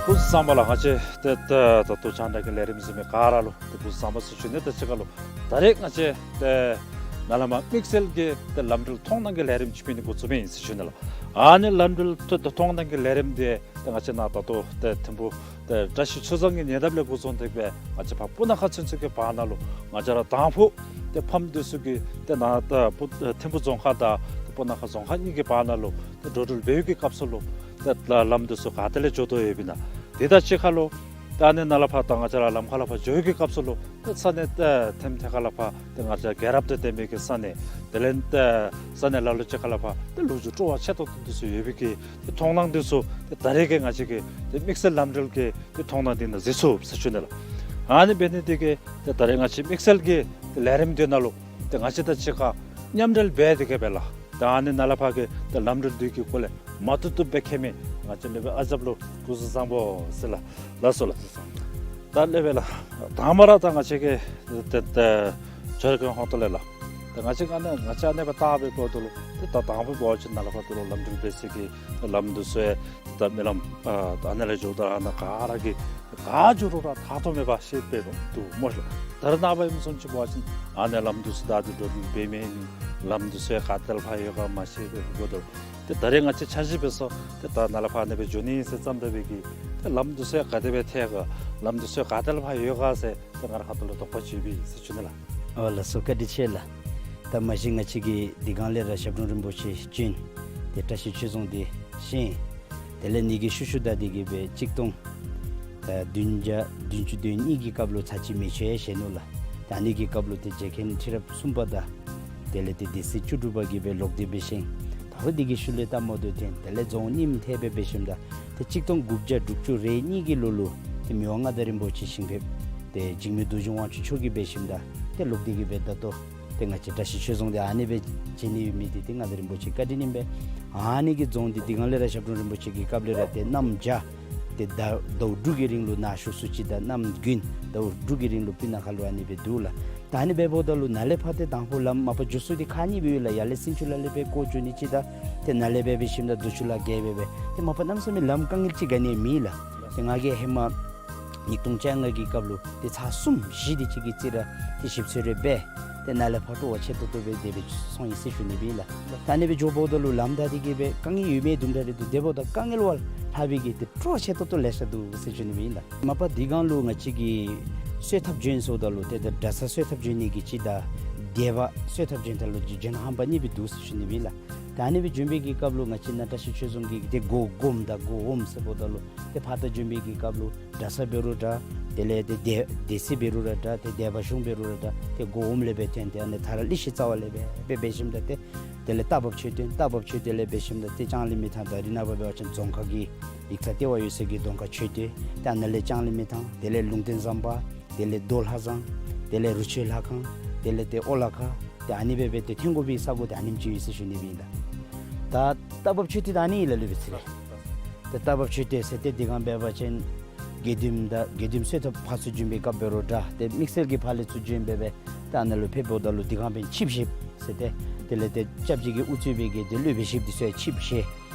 སྐུ་གཟུགས་བཟང་པོ་ལགས། ང་བཅས་ཏེ་ད་ད་ལྟོ་རྒྱང་བསྒྲགས་ཀྱི་ལས་རིམ་གཟིགས་མི་ག་ར་ལུ་ཏེ་སྐུ་གཟུགས་བཟང་པོ་ཟེར་ཞུ་ནི། ད་ཅི་ཁ་ལུ་ད་རེས་ང་བཅས་ཏེ་ནཱ་ལས་མར་དམིགས་བསལ་གྱི་ཏེ་ལམ་འགྲུལ་མཐོང་སྣང་གི་ལས་རིམ་ཅིག་སྤེལ་ནི་འགོ་བཙུགས་མི་ཨིན་ཟེར་ཞུ་ནི་ལགས། ཨ་ནི་ལམ་འགྲུལ་ཏེ་མཐོང་སྣང་གི་ལས་རིམ་འདི་ཏེ་ང་བཅས་ནཱ་ད་ལྟོ་ཏེ་ཐིམ་ཕུག་ཏེ་བཀྲ་ཤིས་ཆོས་རྫོང་གི་ཉེ་འདབས་ལས་འགོ་བཟུང་སྟེ་སྦེ་ང་བཅས་ཕར་སྤུ་ན་ཁ་ཚུན་ཚོད་ཀྱི་བར་ན་ལུ་ང་བཅས་ར་དང་ཕུ་ཏེ་ཕམ་འདི་ཚུ་གིས་ཏེ་ནཱ་ད་སྤུ་ཐིམ་ཕུག་རྫོང་ཁག་དང་ཏེ་སྤུ་ན་ཁ་རྫོང་ཁག་གཉིས་ཀྱི་བར་ན་ལུ་ཏེ་འགྲོ་འགྲུལ་འབད་བའི་གི་སྐབས་སུ་ལུ་ཏེ་ལམ་འདི་ཚུ་ག་ཏེ་ལས་འགྱོ་དོ་ཡོདཔ་ཨིན་ན། དེ་དང་གཅིག་ཁར་ལུ་ད་ཨ་ནི་ནཱ་ལས་ཕར་ད་ང་བཅས་ར་ལམ་ཁ་ལས་ཕར་འགྱོ་བའི་གི་སྐབས་སུ་ལུ་ཏེ་ས་གནས་ཏེ་ཐེམ་ཐེ་ཁ་ལས་ཕར་ཏེ་ང་བཅས་རྒྱལ་རབས་དང་ལྡན་པའི་གི་ས་གནས་དེ་ལས་ཏེ་ས་གནས་ལ་ལུ་ཅིག་ཁ་ལས་ཕར་ཏེ་ལོ་རྒྱུས་སྤྲོ་བ་ཆེ་ཏོག་ཏོ་འདི་ཚུ་ཡོད་པའི་གི་ཏེ་མཐོང་སྣང་འདི་ཚུ་ཏེ་ད་རེས་ཀྱི་ང་བཅས་ཀྱི་ཏེ་དམིགས་བསལ་ལམ་འགྲུལ་གྱི་ཏེ་མཐོང་སྣང་འདི་ནང་གཟིགས་ཚུགས་ཟེར་ཞུ་ནི་ལགས། ཨ་ནི་འབད་ནི་འདི་གིས་ཏེ་ད་རེས་ང་བཅས་དམིགས་བསལ་གྱི་ཏེ་ལས་རིམ་འདི་ནང་ལུ་ཏེ་ང་བཅས་དང་གཅིག་ཁར་མཉམ་འབྲེལ་འབད་དེ་གིས་སྦེ་ལགས། ད་ཨ་ནི་ནཱ་ལས་ཕར་གྱི་ཏེ་ལམ་འགྲུལ་འདི་གི་སྐོར་ལས་མ་ཐུབ་ཐུབ་སྦེ་མཁྱེན་མི་ང་བཅས་ལས་སྦེ་ཨ་ཞབས་ལུ་སྐུ་གཟུགས་བཟང་པོ་ཟེར་ལགས། ལགས་སོ་ལགས། ད་ལས་སྦེ་ལགས། དང་པ་ར་ད་ང་བཅས་ཀྱི་ཏེ་ཏེ་ཇོ་རི་ཀོན་ཧོ་ཏོ་ལས་ལགས། ཏེ་ང་བཅས་ཨ་ནི་ང་བཅས་ཨ་ནི་སྦེ་བལྟ་བའི་སྐོར་དུ་ལུ་ཏེ་ད་དང་པ་འབད་བ་ཅིན་ནཱ་ལས་ཕར་ཏེ་ལུ་ལམ་འགྲུལ་འབད་ས་གི་ཏེ་ལམ་འདི་ཚུ་ཡང་ད་མི་ལམ་ཨ་ད་ཨ་ནི་ལས་འགྱོཝ་ད་ཨ་ནཱ་ག་ར་གིས་ག་འགྱོ་རུང་ར་ཐག་ཐོག་མེད་པར་ཤེས་པས་འདུག་སྨོ་ལགས། ད་རེས་ནངས་པ་ཨིནམ་བཟུམ་ཅིག་འབད་བ་ཅིན་ཨ་ནི་ལམ་འདི་ཚུ་བདའ་སྟེ་འགྲོ་འགྲུལ་འབད་མི་ལམ་འདི་ཚུ་ཡང་ག་ཏེ་ལས་ཕར་ཡོད་ག་མ་ཤེས་པས་འདུག་གོ་དོ། ཏེ་ད་རེས་ང་བཅས་འཆར་གཞི་འབད་སོང་ཏེ་ད་ནཱ་ལས་ཕར་ཨ་ནི་སྦེ་འགྱོ་ནི་ཟེར་བརྩམས་ད་འབད་གི་ཏེ་ལམ་འདི་ཚུ་ཡང་ག་དེ་སྦེ་ཐལ་ག་ལམ་འདི་ཚུ་ཡང་ག་ཏེ་ལས་ཕར་ཡོད་ག་ཟེར་ཏེ་ང་ར་ཁ་ཐུག་ལུ་དོགས་པ་ཅིག་ཡོད་པས་ཟེར་ཞུ་ནི་ལགས། ཨོ་ལགས་སོ། བཀའ་དྲིན་ཆེ་ལགས། ད་མ་གཞི་ང་བཅས་ཀྱིས་འདི་སྒང་ལས་ར་ཞབས་དྲུང་རིན་པོ་ཆེ་བྱོན། ཏེ་བཀྲ་ཤིས་ཆོས་རྫོང་འདི་བཞེངས། དེ་ལས་ཨ་ནི་གི་ཤུལ་ཤུལ་ད་འདི་གིས་སྦེ་གཅིག་སྟོང་ཨ་བདུན་བརྒྱ་བདུན་ཅུ་དོན་གཉིས་ཀྱི་སྐབས་ལུ་ཚར་གཅིག་མེ་མཆོད་ཡང་བཞེངས་ནུག་ལགས། ད་ཨ་ནི་གི་སྐབས་ལུ་ཏེ་རྗེ་མཁན་ཁྲི་རབས་གསུམ་པ་དང་དེ་ལས་ཏེ་སྡེ་སྲིད་བཅུ་དྲུག་པ་གིས་སྦེ་ལོག་སྟེ་སྦེ་བཞེངས། ད་རུང་འདི་གི་ཤུལ་ལས་ད་མོ་དོ་ཐེན་དེ་ལས་རྫོང་རྙིངམ་ཐལ་སྦེ་འབད་ཞིནམ་ད་ཏེ་གཅིག་སྟོང་དགུ་བརྒྱ་དྲུག་ཅུ་རེ་གཉིས་ཀྱི་ལོ་ལུ་ཏེ་མི་དབང་མངའ་བདག་རིན་པོ་ཆེ་ཞིང་ཕེབས་ཏེ་འཇིགས་མེད་རྡོ་རྗེ་དབང་ཕྱུག་མཆོག་གིས་འབད་ཞིནམ་ད་ཏེ་ལོག་སྟེ་གིས་སྦེ་ད་ལྟོ་ཏེ་ང་བཅས་བཀྲ་ཤིས་ཆོས་རྫོང་འདི་ཨ་ནི་སྦེ་བྱོན་ནི་ཡོད་མི་འདི་ཏེ་མངའ་བདག་རིན་པོ་ཆེ་བཀའ་དྲིན་ཨིན་པས། ཨ་ནི་གི་རྫོང་འདི་འདི་སྒང་ལས་ར་ཞབས་དྲུང་རིན་པོ་ཆེ་གི་སྐབས་ལས་ར་ཏེ་གནམ་བྱཱར་ ཏེ་ཟླཝ་ཟླཝ་དྲུག་གི་རིང་ལུ་ནཱ་བཞུགས་ས་ཅིག་དང་གནམ་དགུན་ཟླཝ་དྲུག་གི་རིང་ལུ་སྤུ་ན་ཁ་ལུ་ཨ་ནི་སྦེ་འདུག་ལགས། ད་ཨ་ནི་སྦེ་འབདཝ་ད་ལུ་ནཱ་ལས་ཕར་ཏེ་དང་ཕུ་ལམ་མ་པ་འགྱོ་ས་འདི་ཁག་གཉིས་སྦེ་ཡོད་ལགས། ཡར་ལས་སིན་ཆུ་ལ་ལས་སྦེ་བསྐོར་འགྱོ་ནི་ཅིག་དང་ཏེ་ནཱ་ལས་སྦེ་འབད་ཞིནམ་ད་རྡོ་ཆུ་ལ་བརྒལ་སྦེ་སྦེ་ཏེ་མ་པ་གནམ་མེད་ས་མེད་ལམ་དཀའ་ངལ་ཅིག་ག་ནི་ཡང་མེད་ལགས། ཏེ་ང་གིས་ཧེ་མ་ཉིས་སྟོང་བཅོ་ལྔ་གི་སྐབས་ལུ་ཏེ་ཚར་གསུམ་བཞི་དེ་ཅིག་གི་རྩིས་ར་ཏེ་ཞིབ་འཚོལ་རེ་འབད་ཏེ་ནཱ་ལས་ཕར་སྤྲོ་བ་ཆེ་ཏོག་ཏོ་སྦེ་དེ་སྦེ་སོང་ཡི་ཟེར་ཞུ་ནི་སྦེ་ཨིན་ལགས། ད་ཨ་ནི་སྦེ་འགྱོཝ་ད་ལུ་ལམ་ད་འདི་གིས་སྦེ་དཀའ་ངལ་ཡོད་མི་དུམ་གྲ་རེ་འདུག། དེ་འབདཝ་ད་དཀའ་ངལ་བ་ལྷག་པའི་གི་ཏེ་སྤྲོ་བ་ཆེ་ཏོག་ཏོ་ལེ་ཤ་འདུག་ཟེར་ཞུ་ནི་སྦེ་ཨིན་ལགས། མ་པ་འདི་སྒང་ལུ་ང་བཅས་ཀྱིས་གསོལ་ཐབ་བྱོན་སོངམ་ད་ལུ་ཏེ་ད་གྲྭ་ས་གསོལ་ཐབ་བྱོན་ནི་གི་ཅིག་དང་སྡེ་པ་གསོལ་ཐབ་བྱོནམ་ད་ལུ་བྱོན་ཧམ་པ་གཉིས་སྦེ་འདུག་ཟེར་ཞུ་ནི་སྦེ་ཨིན་ལགས། ད་ཨ་ནི་སྦེ་བྱོན་པའི་གི་སྐབས་ལུ་ང་བཅས་ནཱ་བཀྲ་ཤིས་ཆོས་རྫོང་གི་ཏེ་སྒོ་སྒོམ་དང་སྒོ་འོགམ་ཟེརཝ་ད་ལུ་ཏེ་ཕར་ད་བྱོན་པའི་གི་སྐབས་ལུ་གྲྭ་ས་འབད་རུང་འདྲ། དེ་ལས་ཏེ་སྡེ་སྡེ་སྲིད་འབད་རུང་ར་འདྲ། ཏེ་སྡེ་པ་གཞུང་འབད་རུང་ར་འདྲ། ཏེ་སྒོ་འོགམ་ལས་སྦེ་ཐོན་ཏེ་ཨ་ནི་ད་ར་ལི་ཤི་རྩ་བ་ལས་སྦེ་སྦེ་འབད་ཞིནམ་ད་ཏེ་དེ་ལས་རྟ་བབས་མཆོད་རྟེན་རྟ་བབས་མཆོད་རྟེན་ལས་འབད་ཞིནམ་ད་ཏེ་ལྕང་གླིང་མི་ཐང་ད་རེས་ནངས་པ་འབད་བ་ཅིན་རྫོང་ཁག་གི་ཡིག་ཚང་ལྟེ་བ་ཡོད་ས་གི་རྫོང་ཁག་མཆོད་རྟེན་ཏེ་ཨ་ནཱ་ལས་ལྕང་གླིང་མི་ཐང་དེ་ལས་ལུང་བསྟན་ཟམ་པ་དེ་ལས་རྡོ་ལྷ་བཟང་དེ་ལས་རུ་ཆུ་ལྷ་ཁང་དེ་ལས་ཏེ་ཨོ་ལ་ཁ་ཏེ་ཨ་ནི་སྦེ་སྦེ་ཏེ་ཐོན་དགོ་པའི་ས་སྒོ་ཏེ་ཨ་ནེམ་ཅིག་ཡོད་ཟེར་ཞུ་ནི་སྦེ་ཨིན་ལགས། ད་རྟ་བབས་མཆོད་རྟེན་ད་ཨ་ནི་ཨིན་ལགས་ལུས་པའི་ཚེ་ལས། ཏེ་རྟ་བབས་མཆོད་རྟེན་ཟེར་ཏེ་འདི་སྒང་འབད་བ་ཅིན་དགེ་འདུནམ་དང་དགེ་འདུནམ་གསོལ་ཐབ་ཕར་ཚུར་བྱོན་པའི་སྐབས་འབད་རུང་འདྲ། ཏེ་དམིགས་བསལ་གྱི་ཕར་ལས་ཚུར་བྱོན་སྦེ་སྦེ་ད་ཨ་ནཱ་ལུ་ཕེབསཝ་ད་ལུ་འདི་སྒང་འབདན་ཆིབས་ཞིབ་ཟེར་ཏེ་དེ་ལས་ཏེ་སྐྱབས་རྗེ་གིས་དབུ་གཙོས་པའི་གི་ཏེ་སློབ་དཔོན་ཞིབ་འདི་ཚུ་ཡང་ཆིབས་ཞིབ།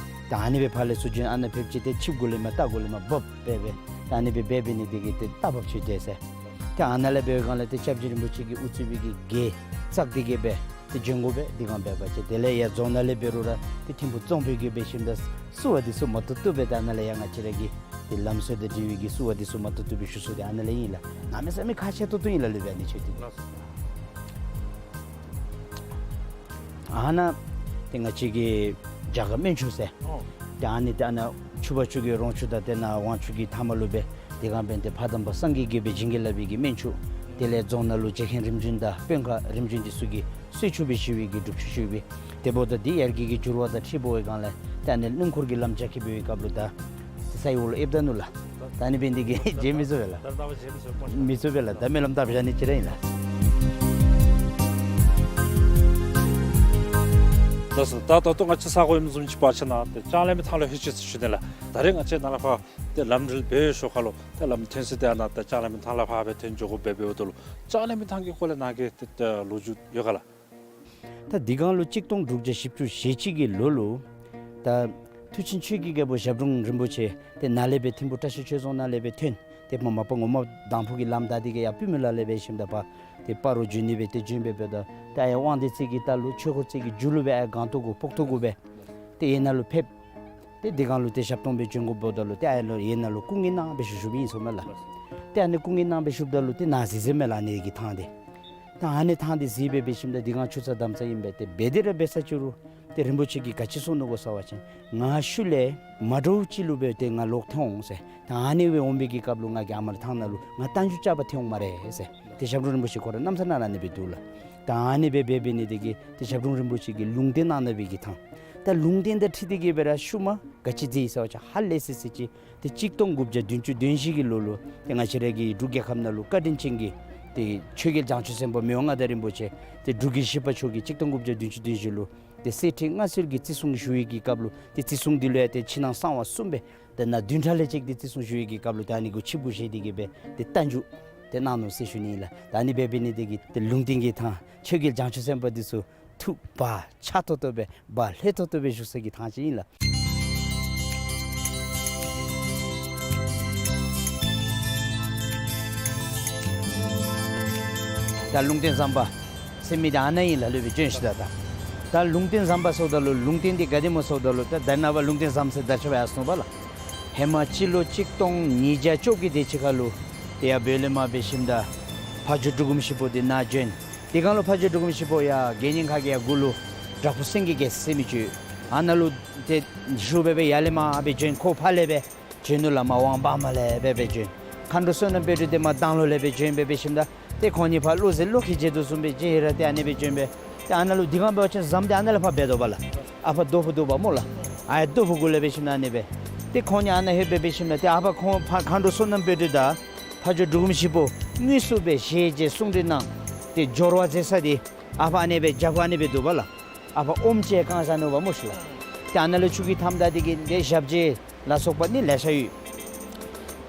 ད་ཨ་ནི་སྦེ་ཕར་ལས་ཚུར་བྱོན་ཨ་ནཱ་ཕེབས་ཅི། ཏེ་ཆིབས་གུ་ལས་མར་རྟ་གུ་ལས་མར་བབས་སྦེ་སྦེ་ད་ཨ་ནི་སྦེ་འབད་འབད་ནི་དེ་གིས་ཏེ་རྟ་བབས་མཆོད་རྟེན་ཟེར། ཏེ་ཨ་ནཱ་ལས་འབད་བའི་སྒང་ལས་ཏེ་སྐྱབས་རྗེ་རིན་པོ་ཆེ་གིས་དབུ་གཙོས་པའི་གི་རྒྱལ་བཙག་འདི་གིས་སྦེ་ཏེ་བྱོན་དགོ་པས། འདི་སྒང་འབད་བ་ཅིན་དེ་ལས་ཡར་རྫོང་ནང་ལས་འབད་རུང་ར་ཏེ་ཐིམ་ཕུག་རྫོང་དཔོན་གྱིས་འབད་ཞིནམ་ད་བསུ་བ་འདི་ཚུ་མ་ཏོག་ཏོ་སྦེ་ད་ཨ་ནཱ་ལས་ཡར་ང་བཅས་ར་གི་ཏེ་ལམ་སྲོལ་དང་འབྲེལ་བའི་གི་བསུ་བ་འདི་ཚུ་མ་ཏོག་ཏོ་སྦེ་ཞུ་ས་འདི་ཨ་ནཱ་ལས་ཨིན་ལགས། གནམ་མེད་ས་མེད་ཁག་ཆེ་ཏོག་ཏོ་ཨིན་ལགས་ལུས་པའི་ཨ་ནི་མཆོད་རྟེན། ཨ་ནཱ་ཏེ་ང་བཅས་ཀྱི་རྒྱ་གར་སྨན་ཆུ་ཟེར། ཨོ། ཏེ་ཨ་ནི་ཏེ་ཨ་ནཱ་ཆུ་བ་ཆུ་གི་རོང་ཆུ་དང་ཏེ་ནཱ་ཝང་ཆུ་གི་མཐའ་མ་ལུ་སྦེ་དེ་སྒང་འབདན་ཏེ་ཕ་དམ་པ་སངས་རྒྱས་ཀྱིས་སྦེ་བྱིན་གྱིས་བརླབས་པའི་གི་སྨན་ཆུ། དེ་ལས་རྫོང་ནང་ལུ་རྗེ་མཁན་རིམ་བྱོན་དང་དཔོན་ཁག་རིམ་བྱོན་འདི་ཚུ་གིས་གསོལ་ཆུ་སྦེ་ཞུ་བའི་གི་སྒྲུབ་ཆུ་ཞུ་བའི། དེ་འབདཝ་ད་འདི་ཡར་རྒྱས་ཀྱི་འགྱུར་བ་དང་འཁྲིལ་བའི་སྒང་ལས་ཏེ་ཨ་ནི་སྣུམ་འཁོར་གྱི་ལམ་རྒྱགས་ཀྱི་འབད་བའི་སྐབས་ལུ་ད་ཏེ་ས་ཡི་འོག་ལུ་ཨེབ་ད་ནུག་ལགས། ད་ཨ་ནི་འབད་ནི་དེ་གིས་མཇལ་མི་ཚུགས་པས་ལགས། མི་ཚུགས་པས་ལགས། ད་སྨོན་ལམ་བཏབ་བཞག་ནི་ཅིག་ར་ཨིན་ལགས། ལགས་སོ། ད་ད་ལྟོ་ང་བཅས་ས་གོ་ཨིནམ་བཟུམ་ཅིག་འབད་བ་ཅིན་ཏེ་ལྕང་གླིང་མི་ཐང་ལུ་ལྷོད་ཅི་ཟེར་ཞུ་ནི་ལགས། ད་རེས་ང་བཅས་ནཱ་ལས་ཕར་ཏེ་ལམ་འགྲུལ་འབད་ཞོར་ཁ་ལུ་ཏེ་ལམ་ཐོན་ས་འདི་ཨ་ནཱ་ཏེ་ལྕང་གླིང་མི་ཐང་ལས་ཕར་སྦེ་ཐོན་འགྱོ་དགོཔ་སྦེ་འབདཝ་ད་ལུ་ལྕང་གླིང་མི་ཐང་གི་སྐོར་ལས་ནཱ་གི་ཏེ་ཏེ་ལོ་རྒྱུས་ཡོད་ག་ལགས། ད་འདི་སྒང་ལུ་གཅིག་སྟོང་དྲུག་བརྒྱ་བཞི་བཅུ་ཞེ་གཅིག་གི་ལོ་ལུ་ད་མཐུ་ཆེན་ཆོས་ཀྱི་རྒྱལ་པོ་ཞབས་དྲུང་རིན་པོ་ཆེ་ཏེ་ནཱ་ལས་སྦེ་ཐིམ་ཕུག་བཀྲ་ཤིས་ཆོས་རྫོང་ནང་ལས་སྦེ་ཐོན། ཏེ་མ་མ་པ་ངོ་མ་དང་ཕུ་གི་ལམ་ད་འདི་གིས་ཡར་པུས་མོ་ལ་ལས་འབད་ཞིནམ་ད་ཕར་ཏེ་སྤ་རོ་བྱོན་ནི་སྦེ་ཏེ་བྱོན་སྦེ་འབདཝ་ད་ཏེ་ཨ་ཡར་དབང་འདུས་རྩེ་གི་ལྟག་ལུ་ཆོས་འཁོར་རྩེ་གི་མཇུག་ལུ་སྦེ་ཨ་ཡར་སྒང་ཏོག་གུ་སྤོག་ཏོག་གུ་སྦེ་ཏེ་ཡར་ནཱ་ལུ་ཕེབས། ཏེ་འདི་སྒང་ལུ་ཏེ་ཞབས་ཏོག་སྦེ་བྱོན་དགོཔ་འབདཝ་ད་ལུ་ཏེ་ཨ་ཡར་ལུ་ཡར་ནཱ་ལུ་སྐུ་ངལ་གནང་སྦེ་བཞུགས་བཞུགསཔ་ཨིན་ཟེར་མས་ལགས། ཏེ་ཨ་ནི་སྐུ་ངལ་གནང་སྦེ་བཞུགསཔ་ད་ལུ་ཏེ་ནཱ་གཟིགས་གཟིགསཔ་མས་ལགས། ཨ་ནི་གི་ཐང་འདི་ད་ཨ་ནི་ཐང་འདི་གཟིགས་སྦེ་འབད་ཞིནམ་ད་འདི་སྒང་ཆུ་ཚོད་དམ་ཚ་ཨིན་པས། ཏེ་འབད་དེ་ར་འབད་ས་ཅིག་རུང་ཏེ་རིན་པོ་ཆེ་གིས་ག་ཅི་གསུངས་ནུག་གོ་ཟེར་བ་ཅིན་ང་ཤུལ་ལས་མ་འདྲཝ་ཅིག་ལུ་སྦེ་ཏེ་ང་ལོག་ཐོན་འོང་ཟེར། ད་ཨ་ནི་སྦེ་འོང་པའི་གི་སྐབས་ལུ་ང་གིས་ཨ་མར་ཐང་ནང་ལུ་ང་རྟ་རྒྱུག་རྐྱབ་པར་ཐོན་འོང་སྨ་རེ་ཟེར། ཏེ་ཞབས་དྲུང་རིན་པོ་ཆེ་ཁོ་ར་གནམ་ས་ནང་ར་ཨ་ནི་སྦེ་འདུག་ལགས། ད་ཨ་ནི་སྦེ་འབད་འབད་ནི་དེ་གིས་ཏེ་ཞབས་དྲུང་རིན་པོ་ཆེ་གིས་ལུང་བསྟན་གནང་གནང་བའི་གི་ཐང་། ད་ལུང་བསྟན་དང་འཁྲིལ་ཏེ་གིས་སྦེ་ར་ཤུལ་མ་ག་ཅི་མཛད་ཡི་ཟེར་བ་ཅིན་ཧ་ལས་སི་སི་ཅིག་ཏེ་གཅིག་སྟོང་དགུ་བརྒྱ་བདུན་ཅུ་དོན་བཞི་གི་ལོ་ལུ་ཏེ་ང་བཅས་ར་གི་འབྲུག་རྒྱལ་ཁབ་ནང་ལུ་བཀའ་དྲིན་ཅན་གྱི་ཏེ་ཆོས་རྒྱལ་བྱང་ཆུབ་སེམས་དཔའ་མི་དབང་མངའ་བདག་རིན་པོ་ཆེ་ཏེ་འབྲུག་རྒྱལ་བཞི་པ་མཆོག་གིས་གཅིག་སྟོང་དགུ་བརྒྱ་བདུན་ཅུ་དོན་བཞི་ལུ་ཏེ་གསེར་ཁྲི་མངའ་གསོལ་གྱི་བརྩི་སྲུང་ཞུ་བའི་གི་སྐབས་ལུ་ཏེ་བརྩི་སྲུང་འདི་ལུ་ཡང་ཏེ་ཕྱི་ནང་གསང་བ་གསུམ་སྦེ་ཏེ་ནཱ་བདུན་ཕྲག་ལས་གཅིག་ཏེ་བརྩི་སྲུང་ཞུ་བའི་གི་སྐབས་ལུ་ཏེ་ཨ་ནི་གུ་ཆིབས་གུ་བཞེས་ཏེ་གིས་སྦེ་ཏེ་རྟ་རྒྱུག་ཏེ་གནང་ནུག་ཟེར་ཞུ་ནི་ཨིན་ལགས། ད་ཨ་ནི་སྦེ་འབད་ནི་དེ་གིས་ཏེ་ལུང་བསྟན་གྱི་ཐང་ཆོས་རྒྱལ་བྱང་ཆུབ་སེམས་དཔའ་འདི་ཚུ་ཐུགས་བག་ཆགས་ཏོག་ཏོ་སྦེ་བག་ལྷོད་ཏོག་ཏོ་སྦེ་བཞུགས་ས་གི་ཐང་ཅིག་ཨིན་ལགས། ད་ལུང་བསྟན་ཟམ་པ་ཟེར་མི་འདི་ཨ་ནཱ་ཨིན་ལགས། ལུས་པའི་བྱོན་ཤུལ་ད་ད་ད་ལུང་བསྟན་ཟམ་པ་ཟེརཝ་ད་ལུ་ལུང་བསྟན་འདི་ག་དེ་སྨོ་ཟེརཝ་ད་ལུ་ད་ད་ནངས་པ་ལུང་བསྟན་ཟམ་ཟེར་ད་ཆོག་པས་ཨ་སོང་པ་ལགས། ཧེ་མ་སྤྱི་ལོ་གཅིག་སྟོང་ཉིས་བརྒྱ་བཅོ་བརྒྱད་དེ་ཅིག་ཁར་ལུ་ཏེ་ཡར་བོད་ལས་མར་འབད་ཞིནམ་ད་ཕ་ཇོ་འབྲུག་སྒོམ་ཞིག་པོ་འདི་ནཱ་བྱོན། དེ་སྒང་ལུ་ཕ་ཇོ་འབྲུག་སྒོམ་ཞིག་པོ་ཡར་དགེ་བསྙེན་ཁ་གི་ཡར་མགུ་ལུ་དྲག་པོ་སེང་གེ་གེ་ཟེར་མི་ཅིག་ཡོད། ཨ་ནཱ་ལུ་ཏེ་བཞུགས་སྦེ་སྦེ་ཡར་ལས་མར་སྦེ་བྱོན། ཁོ་ཕར་ལས་སྦེ་བྱོན་ནུག་ལགས། མར་ཝང་བར་མ་ལས་སྦེ་སྦེ་བྱོན། མཁའ་འགྲོ་བསོད་ནམས་དཔལ་སྒྲོན་འདི་མར་དང་ལོ་ལས་སྦེ་བྱོན་སྦེ་འབད་ཞིནམ་ད་ཏེ་ཁོང་གཉིས་ཕར་བློ་ཟེར་བློ་ཁེལ་བྱེད་དོ་བཟུམ་སྦེ་བྱོན་ཡི་ར་ཏེ་ཨ་ནི་སྦེ་བྱོན་སྦེ་ཏེ་ཨ་ནཱ་ལུ་དེ་སྒང་འབད་བ་ཅིན་ཟམ་འདི་ཨ་ནཱ་ལས་ཕར་འབད་དོ་པ་ལགས། ཨ་ཕར་རྡོ་ཕུག་འདུག་པ་སྨོ་ལགས། ཨ་ཡར་རྡོ་ཕུག་གུ་ལས་འབད་ཞིནམ་ཨ་ནི་སྦེ་ཏེ་ཁོང་གཉིས་ཨ་ནཱ་ལྷོད་སྦེ་འབད་ཞིནམ་ཏེ་ཨ་ཕར་ཁོང་ཕར་མཁའ་འགྲོ་བསོད་ནམས་དཔལ་སྒྲོན་དང་ཕ་ཇོ་འབྲུག་སྒོམ་ཞིག་པོ་དངོས་སུ་སྦེ་ཞལ་མཇལ་གསུང་གྲོས་གནང་། ཏེ་སྦྱོར་བ་མཛད་ས་འདི་ཨ་ཕར་ཨ་ནི་སྦེ་རྒྱབ་ཁར་ཨ་ནི་སྦེ་འདུག་པ་ལགས། ཨ་ཕར་ཨོམ་ཅིག་བཀང་བཞག་ནུག་པ་སྨོ་ཤིག་ལགས། ཏེ་ཨ་ནཱ་ལུ་ཆུ་གི་མཐའམ་ད་འདི་གིས་ཏེ་ཞབས་རྗེས་ལ་སོགས་པ་ནི་ལེ་ཤ་ཡོད།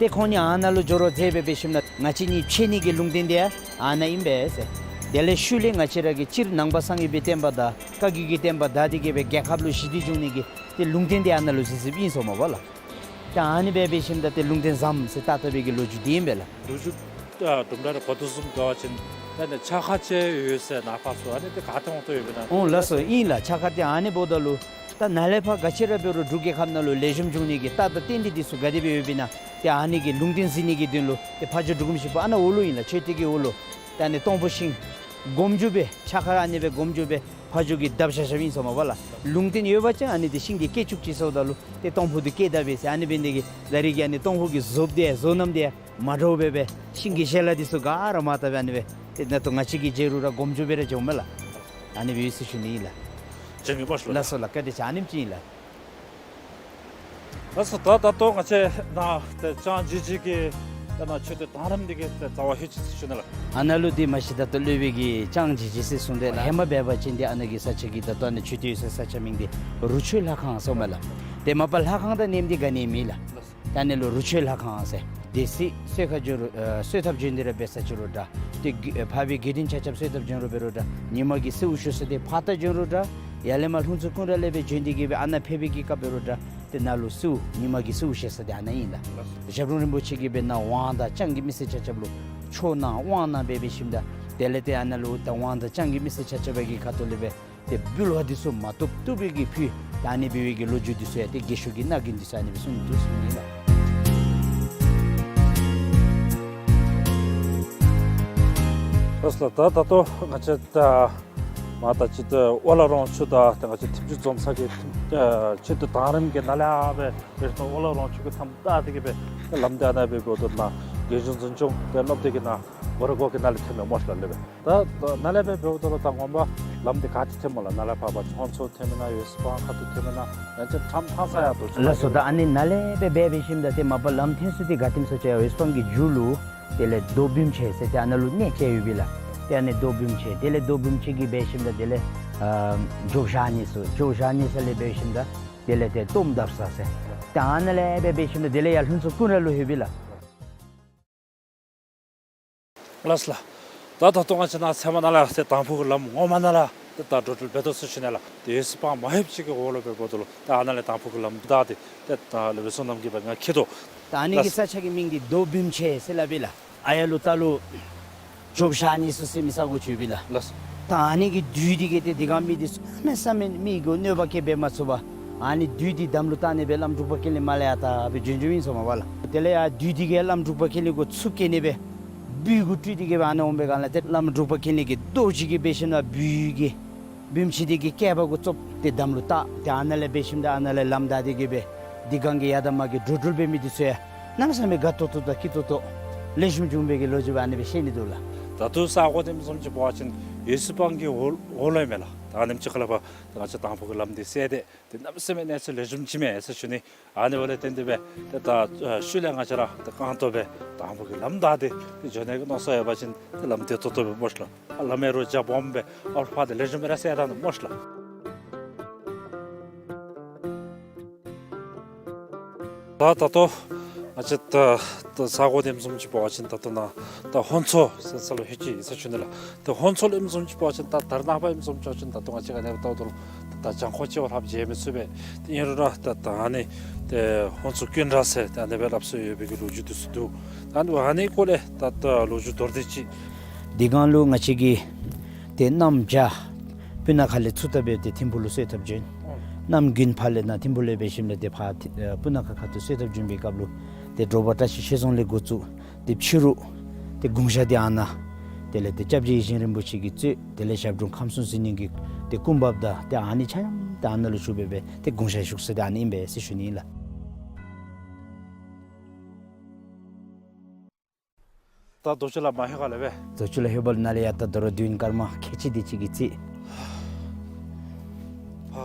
ཏེ་ཁོང་གཉིས་ཨ་ནཱ་ལུ་འགྱོ་རོགས་མཛད་སྦེ་འབད་ཞིནམ་ལས་ང་བཅས་གཉིས་ཕྱད་ནི་གི་ལུང་བསྟན་འདི་ཡང་ཨ་ནཱ་ཨིན་པས་ཟེར། དེ་ལས་ཤུལ་ལས་ང་བཅས་ར་གི་སྤྱིར་ནང་པ་སངས་རྒྱས་པའི་བསྟན་པ་དང་བཀའ་བརྒྱུད་ཀྱི་བསྟན་པ་དར་ཏེ་གི་སྦེ་རྒྱལ་ཁབ་ལུ་ཞི་བདེ་འབྱུང་ནི་གི་ཏེ་ལུང་བསྟན་འདི་ཨ་ནཱ་ལུ་གཟིགས་གཟིགསཔ་ཨིན་སོང་མས་པ་ལགས། ཏེ་ཨ་ནི་སྦེ་འབད་ཞིནམ་ད་ཏེ་ལུང་བསྟན་བཟངམ་ཟེར་ཏག་ཏག་སྦེ་གི་ལོ་རྒྱུས་འདི་ཨིན་པས་ལགས། ལོ་རྒྱུས་ཨ་དུམ་གྲ་རེ་གོ་དོ་བཟུམ་འབད་བ་ཅིན་ད་ནི་ཕྱག་འཁར་ཅིག་ཡོད་ཟེར་ནཱ་ཕར་ཚུར་ཨ་ནི་ཏེ་ག་ཏེ་འོང་དོ་ཡོདཔ་ཨིན་ན། ཨོང་ལགས་སོ་ཨིན་ལགས། ཕྱག་འཁར་འདི་ཨ་ནི་འབདཝ་ད་ལུ་ད་ནཱ་ལས་ཕར་ག་ཅི་ར་འབད་རུང་འབྲུག་རྒྱལ་ཁབ་ནང་ལུ་ལེགས་ཤོམ་འབྱུང་ནི་གི་རྟགས་དང་རྟེན་འབྲེལ་འདི་ཚུ་ག་དེ་སྦེ་ཡོདཔ་ཨིན་ན། ཏེ་ཨ་ནི་གི་ལུང་བསྟན་གཟིགས་ནི་གི་དོན་ལུ་ཏེ་ཕ་ཇོ་འབྲུག་སྒོམ་ཞིག་པོ་ཨ་ནཱ་འོག་ལུ་ཨིན་ལགས། མཆོད་རྟེན་གྱི་འོག་ལུ་ད་ནི་སྟོང་ཕུ་ཤིང་སྒོམ་རྒྱུ་སྦེ་ཕྱག་འཁར་ཨ་ནི་སྦེ་སྒོམ་རྒྱུ་སྦེ་ཕ་ཇོ་གིས་བརྡབ་བཞག་བཞགཔ་ཨིན་སོང་མས་པ་ལགས། ལུང་བསྟན་ཡོད་པ་ཅིན་ཨ་ནི་འདི་ཤིང་འདི་སྐྱེ་བཅུག་ཅི་ཟེརཝ་ད་ལུ་ཏེ་སྟོང་ཕུ་འདི་སྐྱེ་ད་པས་ཟེར། ཨ་ནི་འབད་ནི་དེ་གིས་ད་རེས་ཀྱི་ཨ་ནི་སྟོང་ཕུ་གི་བཟོ་འདི་བཟོ་རྣམ་འདི་མ་འདྲཝ་སྦེ་སྦེ་ཤིང་གི་ཞལ་ལག་འདི་ཚུ་ག་ར་མར་བཏབ་སྦེ་ཨ་ནི་སྦེ་ཏེ་ད་ལྟོ་ང་བཅས་ཀྱིས་མཇལ་རུང་ར་སྒོམ་རྒྱུ་སྦེ་ར་མཇལཝ་མས་ལགས། ཨ་ནི་སྦེ་ཡོད་ཟེར་ཞུ་ནི་ཨིན་ལགས། ལགས་སོ་ལགས། བཀའ་དྲིན་ཆེ། ཨ་ནེམ་ཅིག་ཨིན་ལགས། ལགས་སོ། ད་ད་ལྟོ་ང་བཅས་ནཱ་ཏེ་ལྕང་ལྗིད་ལྗིད་ཀྱི་ད་ནཱ་མཆོད་རྟེན་དང་རིམ་འདི་གི་ཏེ་རྩ་བ་ཧེ་ཅིག་ཟེར་ཞུ་ནི་ལགས། ཨ་ནཱ་ལུ་འདི་མ་གཞི་ད་ལྟོ་སློབ་དཔོན་གྱིས་ལྕང་ལྗིད་ལྗིད་ཟེར་གསུངས་ཏེ་ལགས། ཧེ་མ་འབད་བ་ཅིན་འདི་ཨ་ནཱ་གི་ས་ཆ་གི་ད་ལྟོ་ཨ་ནཱ་མཆོད་རྟེན་ཡོད་ས་ས་ཆ་མིང་འདི་རུ་ཆུ་ལྷ་ཁང་ཟེརཝ་མས་ལགས། ཏེ་མ་པ་ལྷ་ཁང་དང་གནསམ་འདི་ག་ནི་མེད་ལགས། ད་ཨ་ནཱ་ལུ་རུ་ཆུ་ལྷ་ཁང་ཟེར། སྡེ་སྲིད་གསོལ་ཁ་བྱོན་རུང་ཨ་གསོལ་ཐབ་བྱོན་ཏེ་ར་འབད་ས་ཅིག་རུང་འདྲ། ཏེ་དགེ་ཨ་འཕགས་པའི་དགེ་འདུན་ཆ་ཁྱབ་གསོལ་ཐབ་བྱོན་རུང་འབད་རུང་འདྲ། ཉི་མ་གི་གསོལཝ་ཞུ་ས་འདི་ཕར་ལྟ་བྱོན་རུང་འདྲ། ཡར་ལས་མར་ལྷུན་རྩེ་ཀུན་ར་ལས་སྦེ་བྱོན་ཏེ་གི་སྦེ་ཨ་ནཱ་ཕེབས་པའི་གི་སྐབས་འབད་རུང་འདྲ། ཏེ་ནཱ་ལུ་གསོལཝ་ཉི་མ་གི་གསོལཝ་བཞེས་ས་འདི་ཨ་ནཱ་ཨིན་ལགས། ཞབས་དྲུང་རིན་པོ་ཆེ་གིས་འབད་ནཱ་དབང་དང་ལྕང་གི་མི་སེར་ཆ་ཁྱབ་ལུ་ཆོས་གནང་དབང་གནང་འབད་འབད་ཞིནམ་ད་དེ་ལས་ཏེ་ཨ་ནཱ་ལུ་ད་དབང་དང་ལྕང་གི་མི་སེར་ཆ་ཁྱབ་ཀྱི་ཁ་ཐུག་ལས་སྦེ་ཏེ་འབུལ་བ་འདི་ཚུ་མ་བཏུབ་བཏུབ་སྦེ་གི་ཕུལ། ད་ཨ་ནི་འབད་བའི་གི་ལོ་རྒྱུས་འདི་ཚུ་ཡང་ཏེ་རྒས་ཤོས་ཀྱི་རྣ་རྒྱན་འདི་ཚུ་ཨ་ནི་སྦེ་གསུངས་ནུག་ཟེར་ཨིན་ལགས། ལགས་སོ་ལགས། ད་ད་ལྟོ་ང་བཅས་ད་མ་ད་ཅི་ད་ཨོ་ལ་རོང་ཆུ་ད་ཏེ་ང་བཅས་ཐིམ་ཆུ་འཛོམས་ས་གི་ཨ་མཆོད་རྟེན་དང་རིམ་གྱི་ནང་ལས་ཨ་སྦེ་ཨོ་ལ་རོང་ཆུ་གི་མཐའམ་ད་དེ་གི་སྦེ་ཏེ་ལམ་འདི་ཨ་ནཱ་སྦེ་འབདཝ་ད་ནཱ་རྒྱལ་གཞུང་འཛིན་སྐྱོང་ཏེ་སློབ་སྡེ་གི་ནཱ་སྒོ་ར་སྒོ་གི་ནང་ལས་ཐོནམ་མས་སྨོ་ལགས་ལེགས་སྦེ། ད་ད་ནཱ་ལས་སྦེ་འབདཝ་ད་ལུ་ད་ངོ་མ་ལམ་འདི་ག་ཏེ་ཐོནམ་སྨོ་ལགས། ནཱ་ལས་ཕར་ཕར་ཧོན་མཚོ་ཐོནམ་ཨིན་ན་འོད་ཟེར་སྤང་ཁ་ཐུག་ཐོནམ་ཨིན་ན་ཡང་ཅིན་ཁྲམ་ཁང་ས་ཡར་ལྟོ་ཅིག་ལགས་སོ། ད་ཨ་ནི་ནཱ་ལས་སྦེ་འབད་འབད་ཞིནམ་ད་ཏེ་མ་པ་ལམ་ཐོན་ས་འདི་ག་ཏེ་སྨོ་ཟེར་བ་ཅིན་འོད་སྤང་གི་མཇུག་ལུ་དེ་ལས་རྡོ་བིམ་ཆེ་ཟེར་ཏེ་ཨ་ནཱ་ལུ་གནས་བཅས་ཡོད་པས་ལགས། ཏེ་ཨ་ནི་རྡོ་བིམ་ཆེ་དེ་ལས་རྡོ་བིམ་ཆེ་གི་འབད་ཞིནམ་ད་དེ་ལས་ཨ་ཇོ་བཞག་ནི་ས་ཇོ་བཞག་ནི་ས་ལས་འབད་ཞིནམ་ད་དེ་ལས་ཏེ་གཏོརམ་བརྡབ་ས་ཟེར། ཏེ་ཨ་ནཱ་ལས་སྦེ་འབད་ཞིནམ་ད་དེ་ལས་ཡར་ལྷུན་རྩེ་ཀུན་ར་ལུ་ལྷོད་པས་ལགས། ལགས་སོ་ལགས། ད་ད་ལྟོ་ང་བཅས་ནཱ་ཚལ་མ་ནང་ལས་ཏེ་དང་ཕུ་གི་ལམ་ངོ་མ་ནང་ལས་ཏེ་ད་འགྲོ་འགྲུལ་འབད་དོ་ཟེར་ཞུ་ནི་ལགས། ཏེ་འོད་ཟེར་སྤང་མ་ལྷོདཔ་ཅིག་གི་འོག་ལུ་སྦེ་འབདཝ་ད་ལུ་ཏེ་ཨ་ནཱ་ལས་དང་ཕུ་གི་ལམ་བདའ་སྟེ་ཏེ་ད་ལས་འབད་སོང་གནམ་གྱི་སྦེ་ང་འཁྱིད་དོ། ད་ཨ་ནི་གི་ལགས། ས་ཆ་གི་མིང་འདི་རྡོ་བིམ་ཆེ་ཟེར་སླབ་པས་ལགས། ཨ་ཡར་ལུ་ད་ལུ་ཇོ་བཞག་ནི་ས་ཟེར་མི་ས་གོ་ཅིག་ཡོད་པས་ལགས། ལགས། ད་ཨ་ནི་གི་བདུད་འདི་གིས་ཏེ་དེ་སྒང་མི་འདི་ཚུ་གནམ་མེད་ས་མེད་མི་གུ་གནོད་པ་བཀལ་འབད་མ་ཚུགས་པར་ཨ་ནི་བདུད་འདི་དམ་ལུ་བཏགས་ནི་སྦེ་བླམ་འབྲུག་པ་ཀུན་ལེགས་མར་ལས་ཡར་ད་སྦེ་བྱོན་བྱོནམ་ཨིན་སོང་མས་པ་ལགས། དེ་ལས་ཡར་བདུད་འདི་གིས་བླམ་འབྲུག་པ་ཀུན་ལེགས་གུ་ཚུར་བཀལ་ནི་སྦེ་སྦུལ་གུ་སྤྲུལ་ཏེ་གི་སྦེ་ཨ་ནཱ་འོང་པའི་སྒང་ལས་ཏེ་བླམ་འབྲུག་པ་ཀུན་ལེགས་ཀྱིས་རྡོ་ཅིག་གིས་འབད་ཞིནམ་ལས་སྦུལ་གྱི་བིམ་ཆེན་འདི་གི་སྐེད་པ་གུ་བཙུགས་ཏེ་དམ་ལུ་བཏགས། ཏེ་ཨ་ནཱ་ལས་འབད་ཞིནམ་ད་ཨ་ནཱ་ལས་ལམ་བདའ་སྟེ་གི་སྦེ་དེ་སྒང་གི་ཡར་དང་མར་གྱི་འགྲོ་འགྲུལ་འབད་མི་འདི་ཚུ་ཡང་གནམ་མེད་ས་མེད་དགའ་ཏོག་ཏོ་དང་སྐྱིད་ཏོག་ཏོ་ལེགས་ཤོམ་བྱུང་པའི་གི་ལོ་རྒྱུས་ཨ་ནི་སྦེ་བཤད་ནི་འདུག་ལགས། ད་ལྟོ་ས་གོ་འདི་བཟུམ་ཅིག་འབད་བ་ཅིན་འོད་ཟེར་སྤང་གི་འོག་འོག་ལུ་ཨིན་མས་ལགས། ད་ཨ་ནེམ་ཅིག་ཁ་ལས་ཕར་ད་ང་བཅས་དང་ཕུ་གི་ལམ་འདི་བསལ་ཏེ་ཏེ་གནམ་མེད་ས་མེད་གནས་ཚུལ་ལེགས་ཤོམ་ཅིག་མས་ཟེར་ཞུ་ནི། ཨ་ནི་འབདཝ་ལས་བརྟེན་ཏེ་སྦེ་ཏེ་ད་ཤུལ་ལས་ང་བཅས་ར་ཏེ་རྐང་སྟོང་སྦེ་དང་ཕུ་གི་ལམ་བདའ་སྟེ་ཏེ་འགྱོ་ནི་གི་མནོ་བསམ་ཡོད་པ་ཅིན་ཏེ་ལམ་བདེ་ཏོག་ཏོ་སྦེ་སྨོ་ལགས། ལམ་ཡང་རོགས་རྐྱབ་འོངམ་སྦེ་ཨ་ཕར་ཏེ་ལེགས་ཤོམ་སྦེ་ར་བསལ་ད་ནུག་སྨོ་ལགས། ད་ད་ལྟོ་ང་བཅས་ད་ད་ས་གོ་འདི་བཟུམ་ཅིག་འབད་བ་ཅིན་ད་ལྟོ་ནཱ་ད་ཧོན་མཚོ་ཟེར་ས་ལུ་ལྷོད་ཅི་ཟེར་ཞུ་ནི་ལགས། ད་ཧོན་མཚོ་ལུ་བཟུམ་ཅིག་འབད་བ་ཅིན་ད་ད་རེས་ནངས་པ་བཟུམ་ཅིག་འབད་བ་ཅིན་ད་ལྟོ་ང་བཅས་ག་ནི་སྦེ་ལྟཝ་ད་ལུ་ད་ད་གྱང་ཁོག་ཅིག་བ་ལྷགཔ་མཇལ་མི་ཚུགས་པས། ཏེ་ཨིན་རུང་ར་ད་ད་ཨ་ནི་ཏེ་ཧོན་མཚོ་ཀུན་ར་ཟེར་ཏེ་ཨ་ནི་སྦེ་སླབ་སྲོལ་ཡོད་པའི་གི་ལོ་རྒྱུས་འདི་ཚུ་འདུག། ད་ཨ་ནི་སྐོར་ལས་ད་ད་ལོ་རྒྱུས་མདོར་བསྡུས་ཅིག། དེ་སྒང་ལུ་ང་བཅས་ཀྱིས་ཏེ་གནམ་བྱཱར་སྤུ་ན་ཁ་ལས་ཚུར་ད་སྦེ་ཏེ་ཐིམ་ཕུ་ལུ་གསོལ་ཐབ་བྱོན། གནམ་དགུན་ཕར་ལས་ནཱ་ཐིམ་ཕུ་ལས་འབད་ཞིནམ་ལས་ཏེ་ཕར་ཨེ་སྤུ་ན་ཁ་ཁ་ཐུག་གསོལ་ཐབ་བྱོན་པའི་སྐབས་ལུ་ཏེ་དྲོ་པ་བཀྲ་ཤིས་ཆོས་རྫོང་ལས་འགོ་བཙུགས་ཏེ་ཕྱི་རུ་ཏེ་དགུང་ཞག་འདི་ཨ་ནཱ་དེ་ལས་ཏེ་སྐྱབས་རྗེ་ཡིད་བཞིན་རིན་པོ་ཆེ་གིས་གཙོས་དེ་ལས་ཞབས་དྲུང་ཁམས་གསུམ་ཟིལ་གནོན་གྱི་ཏེ་སྐུ་འབགཔ་དང་ཏེ་ཨ་ནི་ཆ་མཉམ་ཏེ་ཨ་ནཱ་ལུ་བཞུགས་སྦེ་སྦེ་ཏེ་དགུང་ཞག་བཞུགས་ས་འདི་ཨ་ནི་ཨིན་པས་ཟེར་ཞུ་ནི་ཨིན་ལགས། ད་རྡོ་ཆུ་ལ་མ་ལྷོད་ག་ལས་སྦེ། རྡོ་ཆུ་ལ་ལྷོད་པ་ལས་ནཱ་ལས་ཡར་ད་དོ་རུང་མདུན་སྐར་མ་ཁལ་གཅིག་དེ་ཅིག་གི་རྩིས། ཨ་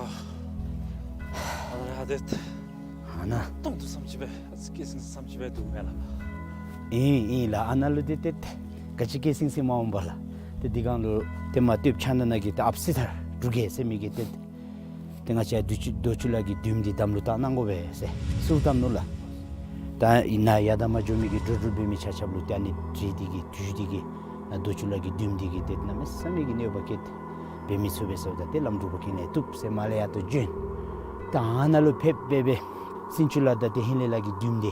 ཨ་ནཱ་ཨ་ཏེ་ཨ་ནཱ་སྟོང་དུ་བསམ་ཅི་སྦེ་ཨ་ཙི་སྐད་སིང་སིང་བསམ་ཅི་སྦེ་འདུག་མས་ལགས། ཨིན་ཨིན་ལགས། ཨ་ནཱ་ལུ་ཏེ་ཏེ་ག་ཅི་སྐད་སིང་སིང་མ་འོང་པ་ལགས། ཏེ་དེ་སྒང་ལུ་ཏེ་མ་སྟོད་ཕྱག་ན་ན་གི་ཏེ་ཨཔ་སི་ཐར་འབྲུག་རྒྱལ་ཟེར་མི་གིས་ཏེ་ཏེ་ང་བཅས་རྡོ་ཆུ་རྡོ་ཆུ་ལ་གི་མདུན་འདི་དམ་ལུ་བཏགས་གནང་དགོ་པས་ཟེར་གསོལཝ་བཏབ་ནུག་ལགས། ད་ཨིན་ན་ཡར་དང་མར་འགྱོ་མི་གི་འགྲོ་འགྲུལ་འབད་མི་ཆ་ཁྱབ་ལུ་ཏེ་ཨ་ནི་དྲིལ་འདི་གིས་དྲིལ་འདི་གིས་ནཱ་རྡོ་ཆུ་ལ་གི་བདུདམོ་འདི་གིས་ཏེ་གནམ་མེད་ས་མེད་ཀྱི་གནོད་པ་བཀལ་ཏེ་འབད་མི་ཚུགས་པས་ཟེརཝ་ད་ཏེ་བླམ་འབྲུག་པ་ཀུན་ལེགས་བཏུབ་ཟེར་མར་ལས་ཡར་ལྟོ་བྱོན། ད་ཨ་ནཱ་ལུ་ཕེབས་སྦེ་སྦེ་སེང་ཆུ་ལ་དང་ཏེ་ཧིང་ལས་ལ་གི་བདུདམོ་འདི་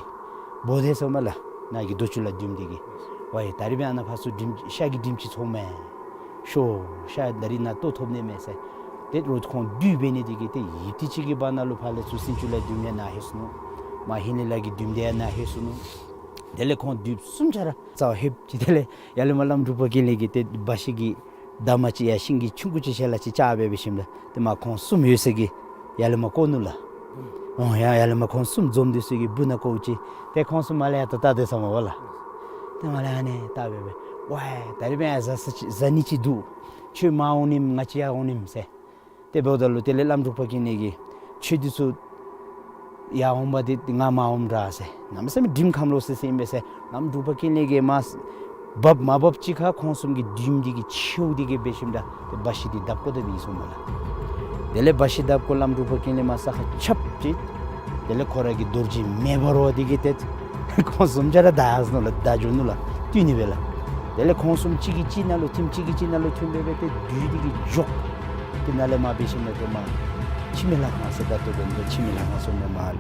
འབོ་དེས་ཟེརཝ་མས་ལགས། ནཱ་གི་རྡོ་ཆུ་ལ་བདུདམོ་འདི་གིས་ཝའི་ད་རིས་འབདན་ཨ་ནཱ་ཕར་ཚུར་འགྲིམ་ཤ་གི་འགྲིམ་ཅིག་ཚོགས་མས། ཤོག་ཤ་ད་རིས་ནཱ་ལྟོ་ཐོབ་ནི་མས་ཟེར། ཏེ་རོགས་ཁོང་བདུད་འབད་ནི་འདི་གིས་ཏེ་ཡུདཔ་ཐེངས་ཅིག་གི་བར་ན་ལུ་ཕར་ལས་ཚུར་སེང་ཆུ་ལ་བདུདམོ་ཡང་ནཱ་ལྷོད་སོ་ནུག། མར་ཧིང་ལས་ལ་གི་བདུདམོ་འདི་ཡང་ནཱ་ལྷོད་སོ་ནུག། དེ་ལས་ཁོང་བདུདམོ་གསུམ་ཆ་ར་རྩ་བ་ལྷོདཔ་ཅིག་དེ་ལས་ཡར་ལས་མར་བླམ་འབྲུག་པ་ཀུན་ལེགས་ཀྱིས་ཏེ་འབའ་ཤིག་གི་འདབ་མ་ཅིག་ཡར་ཤིང་གི་ཆུང་ཀུ་ཅིག་ཞལ་ལག་ཅིག་བཅག་སྦེ་འབད་ཞིནམ་ལས་ཏེ་མར་ཁོང་གསུམ་ཡོད་ས་གི་ཡར་ལས་མར་བཀོ་ནུག་ལགས། ཨོ་ཡ་ཡར་ལས་མར་ཁོང་གསུམ་འཛོམས་སྡོད་ས་གི་སྦུག་ནང་བཀོཝ་ཅིག་ཏེ་ཁོང་གསུམ་མར་ལས་ཡར་ལྟོ་བལྟ་དེས་ཟེརཝ་མས་པ་ལགས། ཏེ་མར་ལས་ཨ་ནི་བལྟ་སྦེ་སྦེ་ཝའི་ད་རིས་འབདན་ཡར་བཟའ་ས་ཅིག་བཟའ་ནི་ཅིག་འདུག། ཁྱོད་མར་འོང་ནི་ང་བཅས་ཡར་འོང་ནི་ཟེར། ཏེ་འབདཝ་ད་ལུ་དེ་ལས་བླམ་འབྲུག་པ་ཀུན་ལེགས་ཀྱིས་ཁྱོད་འདི་ཚུ་ཡར་འོང་བ་འདི་ང་མར་འོངམ་འདྲས་ཟེར། གནམ་མེད་ས་མེད་དྲིམ་ཁམས་ལོག་སི་སི་ཨིན་པས་ཟེར། བླམ་འབྲུག་པ་ཀུན་ལེགས་ཀྱིས་མར་འབབ་མ་འབབ་ཅིག་ཁར་ཁོང་གསུམ་གྱི་དྲིམ་འདི་གིས་མཆེཝ་འདི་གིས་འབད་ཞིནམ་ད་ཏེ་འབའ་ཤིག་འདི་བརྡབ་བཀོ་སྟེ་སྦེ་ཡར་སོངམ་མས་ལགས། དེ་ལས་འབའ་ཤིག་བརྡབ་བཀོ་བླམ་འབྲུག་པ་ཀུན་ལེགས་མར་ས་ཁར་ཆབ་ཅིག། དེ་ལས་ཁོ་ར་གི་རྡོ་རྗེ་མེ་འབར་བ་འདི་གིས་ཏེ་ཁོང་གསུམ་ཆ་ར་བདའ་ཡར་སོ་ནུག་ལགས། བདའ་འགྱོ་ནུག་ལགས། བཏུལ་ནི་སྦེ་ལགས། དེ་ལས་ཁོང་གསུམ་གཅིག་གིས་གཅིག་ནང་ལུ་ཐིམ་གཅིག་གིས་གཅིག་ནང་ལུ་ཐིམ་སྦེ་སྦེ་ཏེ་བདུད་འདི་གིས་འཇོག། ཏེ་ནཱ་ལས་མར་འབད་ཞིནམ་ད་ཏེ་མར་འཆི་མེད་ལྷ་ཁང་ཟེར་ད་ལྟོ་འབད་ནི་འཆི་མེད་ལྷ་ཁང་ཟེར་མི་མར་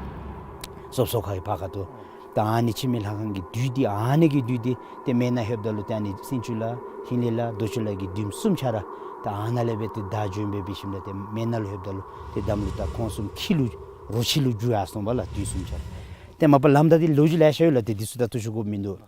སོབ་སོབ་ཁ་གི་ཕར་ཁ་ཐུག། ད་ཨ་ནི་འཆི་མེད་ལྷ་ཁང་གི་བདུད་འདི་ཨ་ནི་གི་བདུད་འདི་ཏེ་མེ་ནང་ལྷོདཔ་ད་ལུ་ཏེ་ཨ་ནི་སེང་ཆུ་ལ་ཧིང་ལས་ལ་རྡོ་ཆུ་ལ་གི་བདུདམོ་གསུམ་ཆ་ར་ད་ཨ་ནཱ་ལས་སྦེ་ཏེ་བདའ་འགྱོ་སྦེ་འབད་ཞིནམ་ད་ཏེ་མེ་ནང་ལུ་ལྷོདཔ་ད་ལུ་ཏེ་དམ་ལུ་ད་ཁོང་གསུམ་ཁྱི་ལུ་རོ་ཁྱི་ལུ་འགྱུར་ཡར་སོང་བ་ལགས། བདུད་གསུམ་ཆ་ར། ཏེ་མ་པ་ལམ་བདའ་འདི་ལོ་རྒྱུས་ལེ་ཤ་ཡོད་ལགས། ཏེ་འདི་ཚུ་ད་ལྟོ་ཞུ་དགོཔ་མིན་འདུག།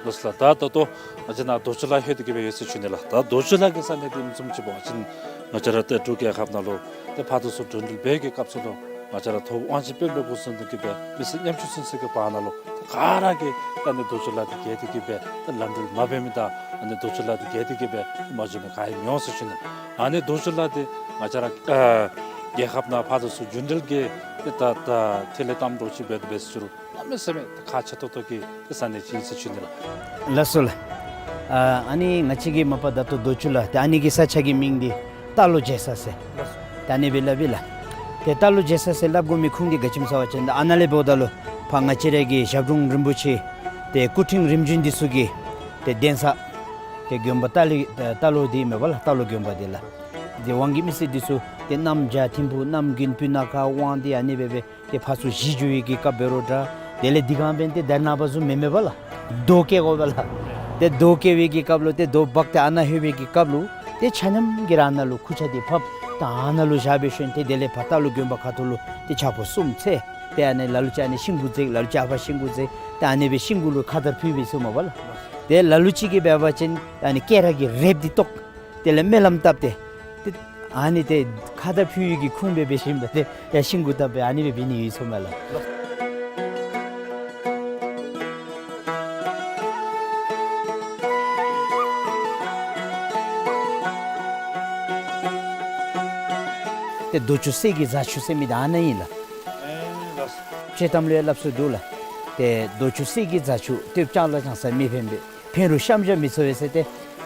ལགས་སོ་ལགས། ད་ད་ལྟོ་ང་བཅས་ནཱ་རྡོ་ཆུ་ལ་ལྷོད་དེ་གི་སྦེ་ཡོད་ཟེར་ཞུ་ནི་ལགས། ད་རྡོ་ཆུ་ལ་གི་ས་གནས་འདི་ཨིནམ་བཟུམ་ཅིག་འབད་བ་ཅིན་ང་བཅས་ར་ཏེ་འབྲུག་རྒྱལ་ཁབ་ནང་ལུ་ཏེ་ཕར་དང་ཚུར་འགྲོ་འགྲུལ་འབད་བའི་གི་སྐབས་སུ་ལུ་ང་བཅས་ར་ཐོག་དབང་ཆེན་དཔོན་སློབ་འབད་བ་ཅིན་དེ་གི་སྦེ་མི་སེར་ཉམ་ཆུང་ཚུན་ཚོད་ཀྱི་བར་ན་ལུ་ཏེ་ག་ར་གིས་ད་ཨ་ནི་རྡོ་ཆུ་ལ་འདི་བརྒལ་ཏེ་གི་སྦེ་ཏེ་ལམ་འགྲུལ་མ་འབད་མི་དང་ཨ་ནི་རྡོ་ཆུ་ལ་འདི་བརྒལ་ཏེ་གི་སྦེ་མ་འགྱོ་མི་ག་ཡང་མི་འོང་ཟེར་ཞུ་ནི། ཨ་ནི་རྡོ་ཆུ་ལ་འདི་ང་བཅས་ར་ཨ་རྒྱལ་ཁབ་ནང་ཕར་དང་ཚུར་རྒྱུན་འགྲུལ་གྱི་ཏེ་ད་ད་ཐད་ལས་དམ་འགྲོ་ཅིག་འབད་དེ་འབད་ཟེར་ཞུ་རུང་གནམ་མེད་ས་མེད་ཁག་ཆེ་ཏོག་ཏོ་གི་ཏེ་ས་གནས་ཅིག་ཨིན་ཟེར་ཞུ་ནི་ལགས། ལགས་སོ་ལགས། ཨ་ཨ་ནི་ང་བཅས་ཀྱི་མ་པ་ད་ལྟོ་རྡོ་ཆུ་ལ་ཏེ་ཨ་ནི་གི་ས་ཆ་གི་མིང་འདི་རྟ་ལོ་རྒྱལ་ས་ཟེར། ལགས་སོ། ད་ཨ་ནི་སྦེ་སླབ་ཨིན་ལགས། ཏེ་རྟ་ལོ་རྒྱལ་ས་ཟེར་སླབ་དགོ་མི་ཁུངས་འདི་ག་ཅི་སྨོ་ཟེར་བ་ཅིན་ཨ་ནཱ་ལས་འབདཝ་ད་ལུ་ཕར་ང་བཅས་ར་གི་ཞབས་དྲུང་རིན་པོ་ཆེ་ཏེ་སྐུ་ཕྲེང་རིམ་བྱོན་འདི་ཚུ་གི་ཏེ་གདན་ས་ཏེ་དགོན་པ་རྟ་ལི་རྟ་ལོ་འདི་མས་པ་ལགས། རྟ་ལོ་དགོན་པ་འདི་ལགས། ཏེ་དབང་གི་མི་སེར་འདི་ཚུ་ཏེ་གནམ་བྱཱར་ཐིམ་ཕུག་གནམ་དགུན་སྤུ་ན་ཁ་དབང་འདུས་ཨ་ནི་སྦེ་སྦེ་ཏེ་ཕར་ཚུར་གཞིས་བྱོན་པའི་གི་སྐབས་འབད་རུང་འདྲ། དེ་ལས་འདི་གང་འབདན་ཏེ་ད་རེས་ནངས་པ་བཟུམ་མེན་མས་པ་ལགས། རྡོ་བཀལ་དགོ་པས་ལགས། ཏེ་རྡོ་བཀལ་བའི་གི་སྐབས་ལུ་ཏེ་རྡོ་འབག་སྟེ་ཨ་ནཱ་ལྷོད་པའི་གི་སྐབས་ལུ་ཏེ་ཆ་མཉམ་གྱིས་ར་ཨ་ནཱ་ལུ་ཁུར་ཆ་འདི་ཕབ་ད་ཨ་ནཱ་ལུ་བཞག་སྦེ་ཞིནམ་ཏེ་དེ་ལས་ཕར་རྟ་ལོ་དགོན་པ་ཁ་ཐུག་ལུ་ཏེ་ཆག་ཕོ་གསུམ་འཚོལ། ཏེ་ཨ་ནི་ལ་ལུ་ཅིག་ཨ་ནི་ཤིང་གུ་འཛེགས། ལ་ལུ་ཅིག་ཨ་ཕར་ཤིང་གུ་འཛེགས། ཏེ་ཨ་ནི་སྦེ་ཤིང་གུ་ལུ་ཁ་དར་ཕུལ་བའི་ཟེར་མས་པ་ལགས། ཏེ་ལ་ལུ་ཅིག་གིས་འབད་བ་ཅིན་ཨ་ནི་སྐེ་རགས་ཀྱི་རེགཔ་འདི་བཏོག། དེ་ལས་སྨོན་ལམ་བཏབ་སྟེ་ཏེ་ཨ་ནི་ཏེ་ཁ་དར་ཕུལ་བའི་གི་ཁུངས་སྦེ་འབད་ཞིནམ་ད་ཏེ་ཡར་ཤིང་གུ་བཏབ་སྦེ་ཨ་ནི་སྦེ་འབད་ནི་ཡོད་ཟེར་མས་ལགས། ཏེ་རྡོ་ཆུ་གསེར་གྱི་རྫ་ཆུ་ཟེར་མི་འདི་ཨ་ནཱ་ཨིན་ལགས། ཨེ་ལགས། ཆོས་གཏམ་ལུ་ཡང་སླབ་སྲོལ་འདུག་ལགས། ཏེ་རྡོ་ཆུ་གསེར་གྱི་རྫ་ཆུ་སྟོདཔ་ལྕང་ལ་ལྕང་ས་མེ་འཕེན་པས། འཕེན་རུང་གཤམ་བཞག་མི་ཚུགས་པས་ཟེར་ཏེ་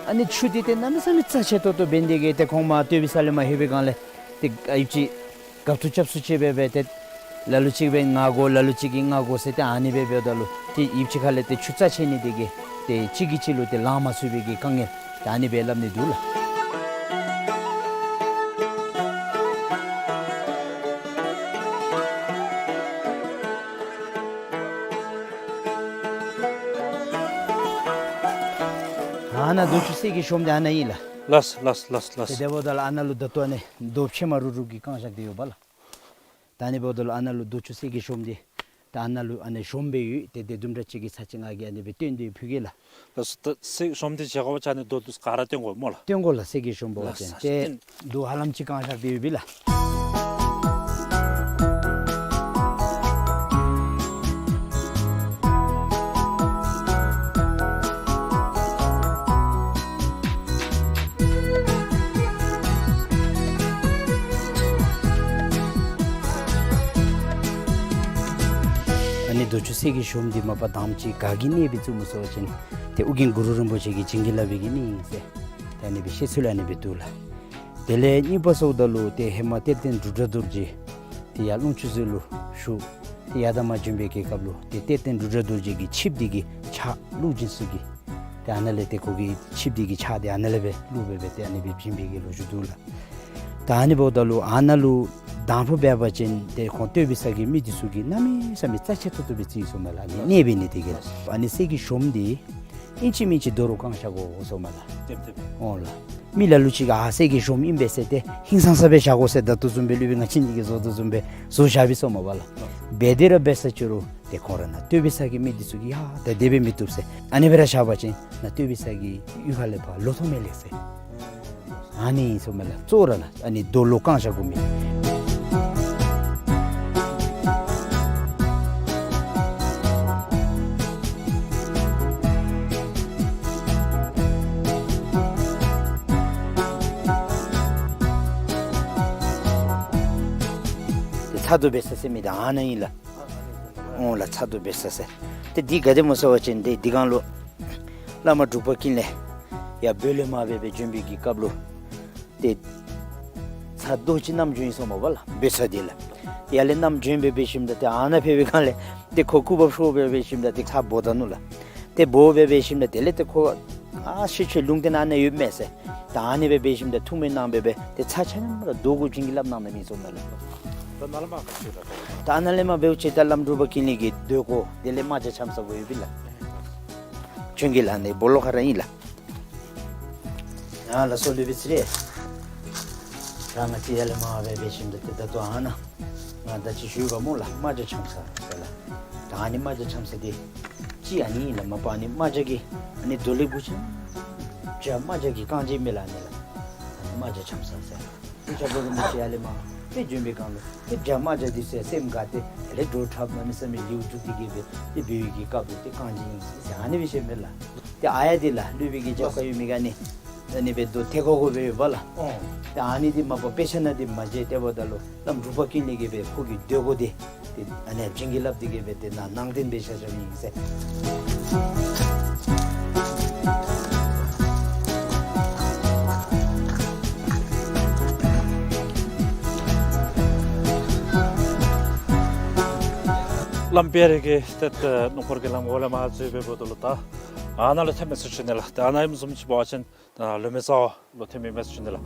ཨ་ནི་ཆུ་འདི་ཏེ་གནམ་མེད་ས་མེད་རྩ་ཆེ་ཏོག་ཏོ་འབད་ནི་དེ་གིས་ཏེ་ཁོང་མར་སྟོད་པའི་ས་ལས་མར་ལྷོད་པའི་སྒང་ལས་ཏེ་ཨ་ཡུདཔ་ཅིག་གབ་ཏུ་རྐྱབ་སུ་ཅིག་སྦེ་སྦེ་ཏེ་ལ་ལུ་ཅིག་སྦེ་ང་དགོ་ལ་ལུ་ཅིག་གིས་ང་དགོ་ཟེར་ཏེ་ཨ་ནི་སྦེ་འབདཝ་ད་ལུ་ཏེ་ཡུདཔ་ཅིག་ཁ་ལས་ཏེ་ཆུ་རྩ་ཆེ་ནི་དེ་གིས་ཏེ་གཅིག་གིས་གཅིག་ལུ་ཏེ་ལང་མ་ཚུགས་པའི་གི་དཀའ་ངལ་ཏེ་ཨ་ནི་སྦེ་སླབ་ནི་འདུག་ལགས། ཨ་ནཱ་རྡོ་ཆུ་གསེར་གྱི་གཤོངམ་འདི་ཨ་ནཱ་ཨིན་ལགས། ལགས་ལགས་ལགས་ལགས། ཏེ་དེ་འབདཝ་ད་ལུ་ཨ་ནཱ་ལུ་ད་ལྟོ་ཨ་ནི་རྡོ་ཕྱེ་མར་རུག་རུག་གི་བཀང་བཞག་སྟེ་ཡོད་པ་ལགས། ད་ཨ་ནི་འབདཝ་ད་ལུ་ཨ་ནཱ་ལུ་རྡོ་ཆུ་གསེར་གྱི་གཤོངམ་འདི་ད་ཨ་ནཱ་ལུ་ཨ་ནི་གཤོངམ་སྦེ་ཡོད། ཏེ་དེ་དུམ་གྲ་ཅིག་གི་ཚར་ཅིག་ང་གིས་ཨ་ནི་སྦེ་བཏོན་ཏེ་ཕུལ་གེ་ལགས། ལགས་སོ། ད་གསེར་གཤོངམ་འདི་བཞེས་དགོ་པ་ཅིན་ཨ་ནི་རྡོ་འདི་ཚུ་ག་ར་བཏོན་དགོ་སྨོ་ལགས། བཏོན་དགོ་ལགས། གསེར་གྱི་གཤོངམ་འབད་བ་ཅིན། ལགས་སོ། ཏེ་རྡོ་ཧ་ལམ་ཅིག་བཀང་བཞག་སྟེ་ཡོད་པས་ལགས། ཨ་ནི་རྡོ་ཆུ་གསེར་གྱི་གཞོངམ་འདི་མ་པ་དང་པ་ཅིག་ག་གིས་གནསཔ་སྦེ་བཙུགསཔ་སྨོ་ཟེར་བ་ཅིན་ཏེ་ཨོ་རྒྱན་གུ་རུ་རིན་པོ་ཆེ་གིས་བྱིན་གྱིས་བརླབས་པའི་གིས་གནསཔ་ཟེར་ཏེ་ཨ་ནི་སྦེ་བཤད་ཚུལ་ཨ་ནི་སྦེ་འདུག་ལགས། དེ་ལས་གཉིས་པ་ཟེརཝ་ད་ལུ་ཏེ་ཧེ་མ་གཏེར་སྟོན་འབྲུག་སྒྲ་རྡོ་རྗེ་ཏེ་ཡར་ཀློང་ཆུ་ཟེར་ལུ་བཞུགས། ཏེ་ཡར་དང་མར་བྱོན་པའི་གི་སྐབས་ལུ་ཏེ་གཏེར་སྟོན་འབྲུག་སྒྲ་རྡོ་རྗེ་གི་ཆིབས་འདི་གི་ཕྱག་བླུགས་བྱིན་ས་གི་ཏེ་ཨ་ནཱ་ལས་ཏེ་ཁོ་གི་ཆིབས་འདི་གི་ཕྱག་འདི་ཨ་ནཱ་ལས་སྦེ་བླུགས་སྦེ་སྦེ་ཏེ་ཨ་ནི་སྦེ་བྱིན་པའི་གི་ལོ་རྒྱུས་འདུག་ལགས། ད་ཨ་ནི་འབདཝ་ད་ལུ་ཨ་ནཱ་ལུ་དང་ཕུ་འབད་བ་ཅིན་ཏེ་ཁོང་སྟོད་པའི་ས་གི་མི་འདི་ཚུ་གིས་གནམ་མེད་ས་མེད་རྩ་ཆེ་ཏོག་ཏོ་སྦེ་བརྩིཝ་ཟེརཝ་མས་ལགས། ཨ་ནི་གནསཔ་འབད་ནི་དེ་གིས་ལགས། ཨ་ནི་གསེར་གྱི་གཞོངམ་འདི་ཨིན་ཅི་མིན་ཅི་རྡོ་རུ་བཀང་བཞག་དགོ་ཟེརཝ་མས་ལགས། ཏེ་ཏེ། འོང་ལགས། མི་ལ་ལུ་ཅིག་གིས་ཨ་གསེར་གྱི་གཞོངམ་ཨིན་པས་ཟེར་ཏེ་ཧིང་སངས་ས་སྦེ་བཞག་དགོ་ཟེར་ད་ལྟོ་བཟུམ་སྦེ་སློབ་དཔོན་ང་བཅས་ཀྱིས་བཟོ་དོ་བཟུམ་སྦེ་བཟོ་བཞག་པས་ཟེརཝ་མས་པ་ལགས། འབད་དེ་ར་འབད་ས་ཅི་རུང་ཏེ་ཁོང་ར་ནཱ་སྟོད་པའི་ས་གི་མི་འདི་ཚུ་གིས་ཡ་ད་དེ་སྦེ་མི་བཏུབ་ཟེར་ཨ་ནི་སྦེ་ར་བཞག་པ་ཅིན་ནཱ་སྟོད་པའི་ས་གི་གཡུས་ཁ་ལས་ཕར་ལོག་ཐོབ་མས་ལགས་ཟེར། ཨ་ནི་ཟེརཝ་མས་ལགས། གཙོ་བོ་ར་ནཱ་ཨ་ནི་རྡོ་ལུ་བཀང་བཞག་དགོ་མི། ཏེ་ཚ་རྡོ་འབད་ས་ཟེར་མི་འདི་ཨ་ནཱ་ཨིན་ལགས། འོང་ལགས། ཚ་རྡོ་འབད་ས་ཟེར། ཏེ་འདི་ག་དེ་སྨོ་ཟེར་བ་ཅིན་ཏེ་འདི་སྒང་ལུ་བླ་མ་འབྲུག་པ་ཀུན་ལེགས་ཡར་བོད་ལས་མར་སྦེ་སྦེ་བྱོན་པའི་གི་སྐབས་ལུ་ཏེ་ཚ་རྡོ་ཅིག་བསྣམས་བྱོན་ཡི་ཟེརཝ་མས་པ་ལགས། འབད་ས་འདི་ལགས། ཡར་ལས་བསྣམས་བྱོན་སྦེ་འབད་ཞིནམ་ད་ཏེ་ཨ་ནཱ་ཕེབས་པའི་སྒང་ལས་ཏེ་ཁོ་སྐུ་བབས་ཤོར་སྦེ་འབད་ཞིནམ་ད་ཏེ་ཚ་འབོ་ད་ནུག་ལགས། ཏེ་འབོ་སྦེ་འབད་ཞིནམ་ད་དེ་ལས་ཏེ་ཁོ་ཨ་ཤེས་ཆེ་ལུང་བསྟན་ཨ་ནཱ་ཡོདཔ་མས་ཟེར། ད་ཨ་ནི་སྦེ་འབད་ཞིནམ་ད་ཐུགས་སྨོན་གནང་སྦེ་སྦེ་ཏེ་ཚ་ཆ་མཉམ་ར་རྡོ་གུ་བྱིན་གྱིས་བརླབས་གནང་ནི་མས་ཟེརཝ་མས་ལགས། ད་ནཱ་ལས་མར་ག་ཅི་ལགས། ད་ནཱ་ལས་མར་འབདཝ་ཅིག་ད་བླམ་འབྲུག་པ་ཀུན་ལེགས་ཀྱི་སྡོད་སྒོ་དེ་ལས་རྨ་བྱ་ཕྱམ་ས་སྦེ་ཡོད་པས་ལགས། བྱོན་གྱི་ལགས། ནི་སྦོ་ལོགས་ཁར་ར་ཨིན་ལགས། ཡ་ལགས་སོ་སློབ་དཔོན་ཚེ་རིང་། ད་ང་བཅས་ཡར་ལས་མར་སྦེ་འབད་ཞིནམ་ད་ཏེ་ད་ལྟོ་ཨ་ནཱ་ང་ད་ཅི་ཞུ་བ་སྨོ་ལགས། རྨ་བྱ་ཕྱམ་ས་ཟེར་ལགས། ད་ཨ་ནི་རྨ་བྱ་ཕྱམ་ས་འདི་ཅིག་ཨ་ནི་ཨིན་ལགས། མ་པ་ཨ་ནི་རྨ་བྱ་གི་ཨ་ནི་རྡོ་ལེབ་གུ་ཅིག་བྱ་རྨ་བྱ་གིས་བཀང་བྱིན་མས་ལགས། ཨ་ནི་ལགས། ཨ་ནི་རྨ་བྱ་ཕྱམ་ས་ཟེར། ཏེ་ཞབས་དྲུང་རིན་པོ་ཆེ་ཡར་ལས་མར་ཏེ་བྱོན་པའི་སྒང་ལུ་ཏེ་བྱ་རྨ་བྱ་འདི་ཚུ་སེམས་དགའ་སྟེ་དེ་ལས་འགྲོ་འཁྲབ་གནམ་མེད་ས་མེད་ལེའུ་བསྒྱུར་ཏེ་གི་སྦེ་ཏེ་འབད་བའི་གི་སྐབས་ལུ་ཏེ་བཀང་བྱིན་ཡི་ཟེར་ཨ་ནི་སྦེ་བཤད་མས་ལགས། ཏེ་ཨ་ཡ་འདི་ལགས་སློབ་དཔོན་གྱི་རྒྱབ་ཁར་ཡོད་མི་ག་ནི་ཨ་ནི་སྦེ་རྡོ་ཐེ་ཁོ་ཁོ་སྦེ་ཡོདཔ་ལགས། ཨོ། ཏེ་ཨ་ནི་འདི་མ་པ་དཔེ་ཆ་ནང་འདི་མ་མཇལ། དེ་འབདཝ་ད་ལུ་བླམ་འབྲུག་པ་ཀུན་ལེགས་ཀྱིས་སྦེ་ཁོ་གི་སྡོད་སྒོ་འདི་ཏེ་ཨ་ནི་བྱིན་གྱིས་བརླབས་ཏེ་གི་སྦེ་ཏེ་ནཱ་ནང་རྟེན་སྦེ་བཞག་བཞགཔ་ཨིན་ཟེར། བླམ་དཔལ་རི་གིས་ཏེ་ཏེ་སྣུམ་འཁོར་གྱི་ལམ་འོག་ལས་མར་འཛུལ་སྦེ་འབདཝ་ད་ལུ་ད་ཨ་ནཱ་ལུ་ཐེབས་མས་ཟེར་ཞུ་ནི་ལགས། ཏེ་ཨ་ནཱ་ཨིནམ་བཟུམ་ཅིག་འབད་བ་ཅིན་ད་ལུ་མེ་བཟའ་ལུ་ཐོན་མི་མས་ཟེར་ཞུ་ནི་ལགས།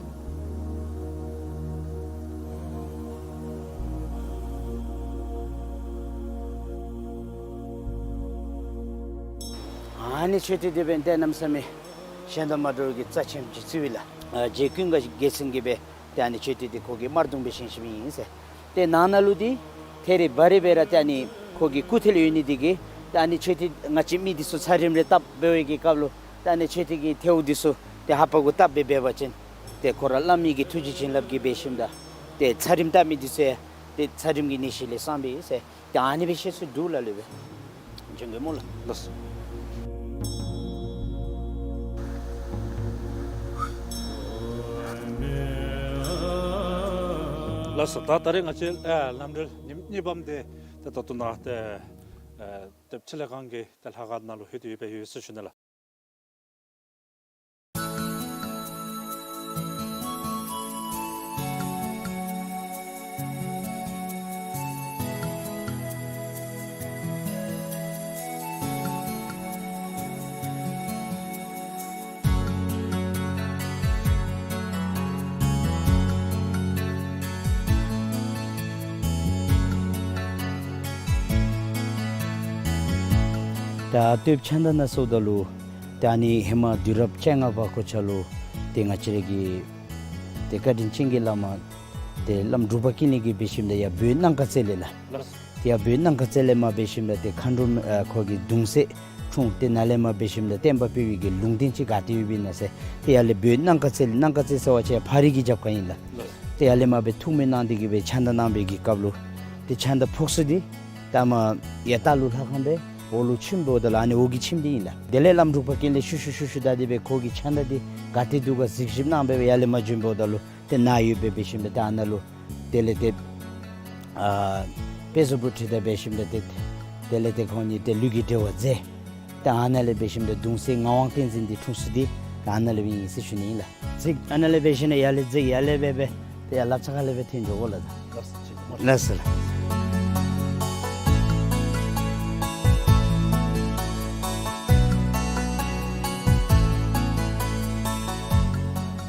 ཨ་ནི་མཆོད་རྟེན་འདི་འབདན་ཏེ་གནམ་མེད་ས་མེད་གཞན་དང་མ་འདྲཝ་གི་རྩ་ཆེན་པོ་ཅིག་བརྩི་བས་ལགས། ཨ་རྗེ་ཀུན་དགའ་རྒྱལ་མཚན་གྱིས་སྦེ་ཏེ་ཨ་ནི་མཆོད་རྟེན་འདི་ཁོ་གིས་དམར་གདུང་སྦེ་བཞེངས་བཞེངསམ་ཨིན་ཟེར། ཏེ་ནང་ན་ལུ་འདི་ཐད་རི་འབའ་རི་སྦེ་ར་ཏེ་ཨ་ནི་ཁོ་གི་སྐུ་ཐལ་ཡོད་ནི་འདི་གིས་ཏེ་ཨ་ནི་མཆོད་རྟེན་ང་བཅས་མི་འདི་ཚུ་ཚད་རིམས་རེ་བཏབ་འབད་བའི་གི་སྐབས་ལུ་ཏེ་ཨ་ནི་མཆོད་རྟེན་གྱི་ཐལཝ་འདི་ཚུ་ཏེ་ལྷ་པ་གུ་བཏབ་སྦེ་འབད་བ་ཅིན་ཏེ་ཁོ་ར་བླ་མའི་གི་ཐུགས་རྗེ་བྱིན་རླབས་ཀྱིས་འབད་ཞིནམ་ད་ཏེ་ཚད་རིམས་བཏབ་མི་འདི་ཚུ་ཡང་ཏེ་ཚད་རིམས་ཀྱི་ནད་གཞི་ལས་སངས་པས་ཟེར། ཏེ་ཨ་ནི་སྦེ་བཤད་སྲོལ་འདུག་ལགས་སློབ་དཔོན། བྱོན་གེ་སྨོ་ལགས། ལགས་སོ། ལགས་སོ། ད་ད་རེས་ང་བཅས་ཨེ་ལམ་འགྲུལ་གཉིས་པམ་འདི་ཏེ་ད་ལྟོ་ནཱ་ཏེ་ཨེ་ཏེ་ཕྱི་ལས་ཁང་གི་ཏེ་ལྷ་ཁང་ནང་ལུ་ལྷོད་དེ་ཡོདཔ་ཡོད་ཟེར་ཞུ་ནི་ལགས། ད་སྟོད་ཕྱག་མདའ་ནང་སོངམ་ད་ལུ་ད་ཨ་ནི་ཧེ་མ་དུས་རབས་བཅོ་ལྔ་པ་གོ་ཆ་ལུ་ཏེ་ང་བཅས་ར་གི་ཏེ་བཀའ་དྲིན་ཅན་གྱི་བླ་མ་ཏེ་བླམ་འབྲུག་པ་ཀུན་ལེགས་ཀྱིས་འབད་ཞིནམ་ད་ཡར་བོད་སྣང་ཁ་རྩེ་ལས་ལགས། ལགས། ཏེ་ཡར་བོད་སྣང་ཁ་རྩེ་ལས་མར་འབད་ཞིནམ་ད་ཏེ་མཁའ་འགྲོ་ཨ་ཁོ་གི་གདུང་སྲས་འཁྲུངས། ཏེ་ནཱ་ལས་མར་འབད་ཞིནམ་ད་བསྟན་པ་སྤེལ་བའི་གི་ལུང་བསྟན་ཅིག་ག་ཏེ་ཡོདཔ་ཨིན་ན་ཟེར། ཏེ་ཡར་ལས་བོད་སྣང་ཁ་རྩེ་ལས་སྣང་ཁ་རྩེ་ཟེར་བ་ཅིན་ཕག་རི་གི་རྒྱབ་ཁར་ཨིན་ལགས། ལགས། ཏེ་ཡར་ལས་མར་སྦེ་ཐུགས་སྨོན་གནང་སྟེ་གི་སྦེ་ཕྱག་མདའ་གནང་བའི་གི་སྐབས་ལུ་ཏེ་ཕྱག་མདའ་ཕོག་ས་འདི་ད་མར་ཡར་ལྟག་ལུ་ལྷ་ཁང་སྦེ་འོག་ལུ་ཁྱིམ་འབདཝ་ད་ལུ་ཨ་ནི་འོག་གི་ཁྱིམ་འདི་ཨིན་ལགས། དེ་ལས་བླམ་འབྲུག་པ་ཀུན་ལེགས་ཤུལ་ཤུལ་ཤུལ་ཤུལ་ད་དེ་སྦེ་ཁོ་གི་ཕྱག་མདའ་འདི་ག་ཏེ་འདུག་ག་གཟིགས་ཞིབ་གནང་སྦེ་སྦེ་ཡར་ལས་མར་བྱོན་འབདཝ་ད་ལུ་ཏེ་ནཱ་ཡོདཔ་སྦེ་འབད་ཞིནམ་ད་ཏེ་ཨ་ནཱ་ལུ་དེ་ལས་ཏེ་ཨ་དཔེ་བཟང་པོ་ཁྲི་ད་འབད་ཞིནམ་ད་ཏེ་ དེ་ལས་ཏེ་ཁོང་གཉིས་ཏེ་ལུས་ཀྱི་འབྲེལ་བ་མཛད། ཏེ་ཨ་ནཱ་ལས་འབད་ཞིནམ་ད་གདུང་སྲས་ངག་དབང་བསྟན་འཛིན་འདི་འཁྲུངས་ས་འདི་ཏེ་ཨ་ནཱ་ལས་འབད་ཨིན་ཟེར་ཞུ་ནི་ཨིན་ལགས། ཅིག་ཨ་ནཱ་ལས་འབད་ཞིནམ་ད་ཡར་ལས་འཛེགས་ཡར་ལས་འབད་འབད་ཏེ་ཡར་ལགཔ་རྩ་ཁ་ལས་འབད་འཐེན་འགྱོ་དགོ་ལགས། ལགས་སོ་ལགས།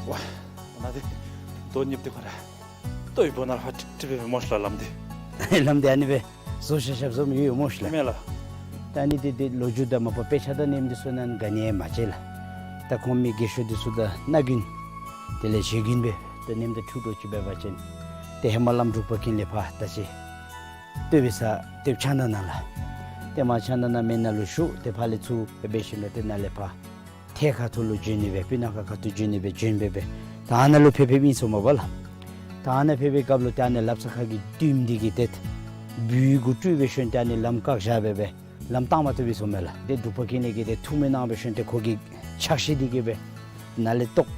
ཝ་ད་ནཱ་འདི་དོ་ཉིབ་འདི་ཁོ་ར་ལྟོ་ཡི་བོ་ནར་ཧ་ཀྲིག་ཀྲི་འབད་སྨོ་ཤ་ལགས། ལམ་འདི་ལམ་འདི་ཨ་ནི་སྦེ་བཟོ་ཤ་ཤབ་བཟོ་མི་ཡོད་སྨོ་ཤ་ལགས། མེད་ལགས། ད་ཨ་ནི་འདི་འདི་ལོ་རྒྱུས་དང་མ་པ་དཔེ་ཆ་དང་ནེམ་འདི་ཚུ་ནང་ག་ནི་ཡང་མ་མཇལ་ལགས། ད་ཁོང་མི་རྒས་ཤོས་འདི་ཚུ་དང་སྣ་རྒྱུན་དེ་ལས་ཞེ་རྒྱུན་སྦེ་ད་ནེམ་དང་འཁྲུག་འགྲོ་ཅིག་འབད་བ་ཅིན་ཏེ་ཧེ་མ་བླམ་འབྲུག་པ་ཀུན་ལེགས་ཕར་ད་ཅི་སྟོད་པའི་ས་སྟོད་ཕྱག་ན་ན་ལགས། ཏེ་མར་ཕྱག་ན་ན་མེ་ནང་ལུ་བཞུགས། ཏེ་ཕར་ལས་ཚུར་འབད་ཞིནམ་ད་ཏེ་ནཱ་ལས་ཕར་ཐེད་ཁ་ཐུག་ལུ་བྱོན་ནི་སྦེ་སྤུ་ན་ཁ་ཁ་ཐུག་བྱོན་ནི་སྦེ་བྱོན་སྦེ་སྦེ་ད་ཨ་ནཱ་ལུ་ཕེབས་ཕེབསཔ་ཨིན་སོང་མས་པ་ལགས། ད་ཨ་ནཱ་ཕེབས་པའི་སྐབས་ལུ་ཏེ་ཨ་ནཱ་ལགཔ་རྩ་ཁ་གི་ལྟདམོ་འདི་གིས་ཏེ་སྦུལ་གུ་སྤྲུལ་སྦེ་ཞིནམ་ད་ཨ་ནི་ལམ་བཀག་བཞག་སྦེ་སྦེ་ལམ་བཏང་མ་བཏུབ་པའི་སོང་མས་ལགས། ཏེ་འབྲུག་པ་ཀུན་ལེགས་ཀྱིས་ཏེ་ཐུགས་སྨོན་གནང་སྦེ་ཞིནམ་ཏེ་ཁོ་གི་ཕྱག་ཤེལ་འདི་གིས་སྦེ་ནཱ་ལས་བཏོག་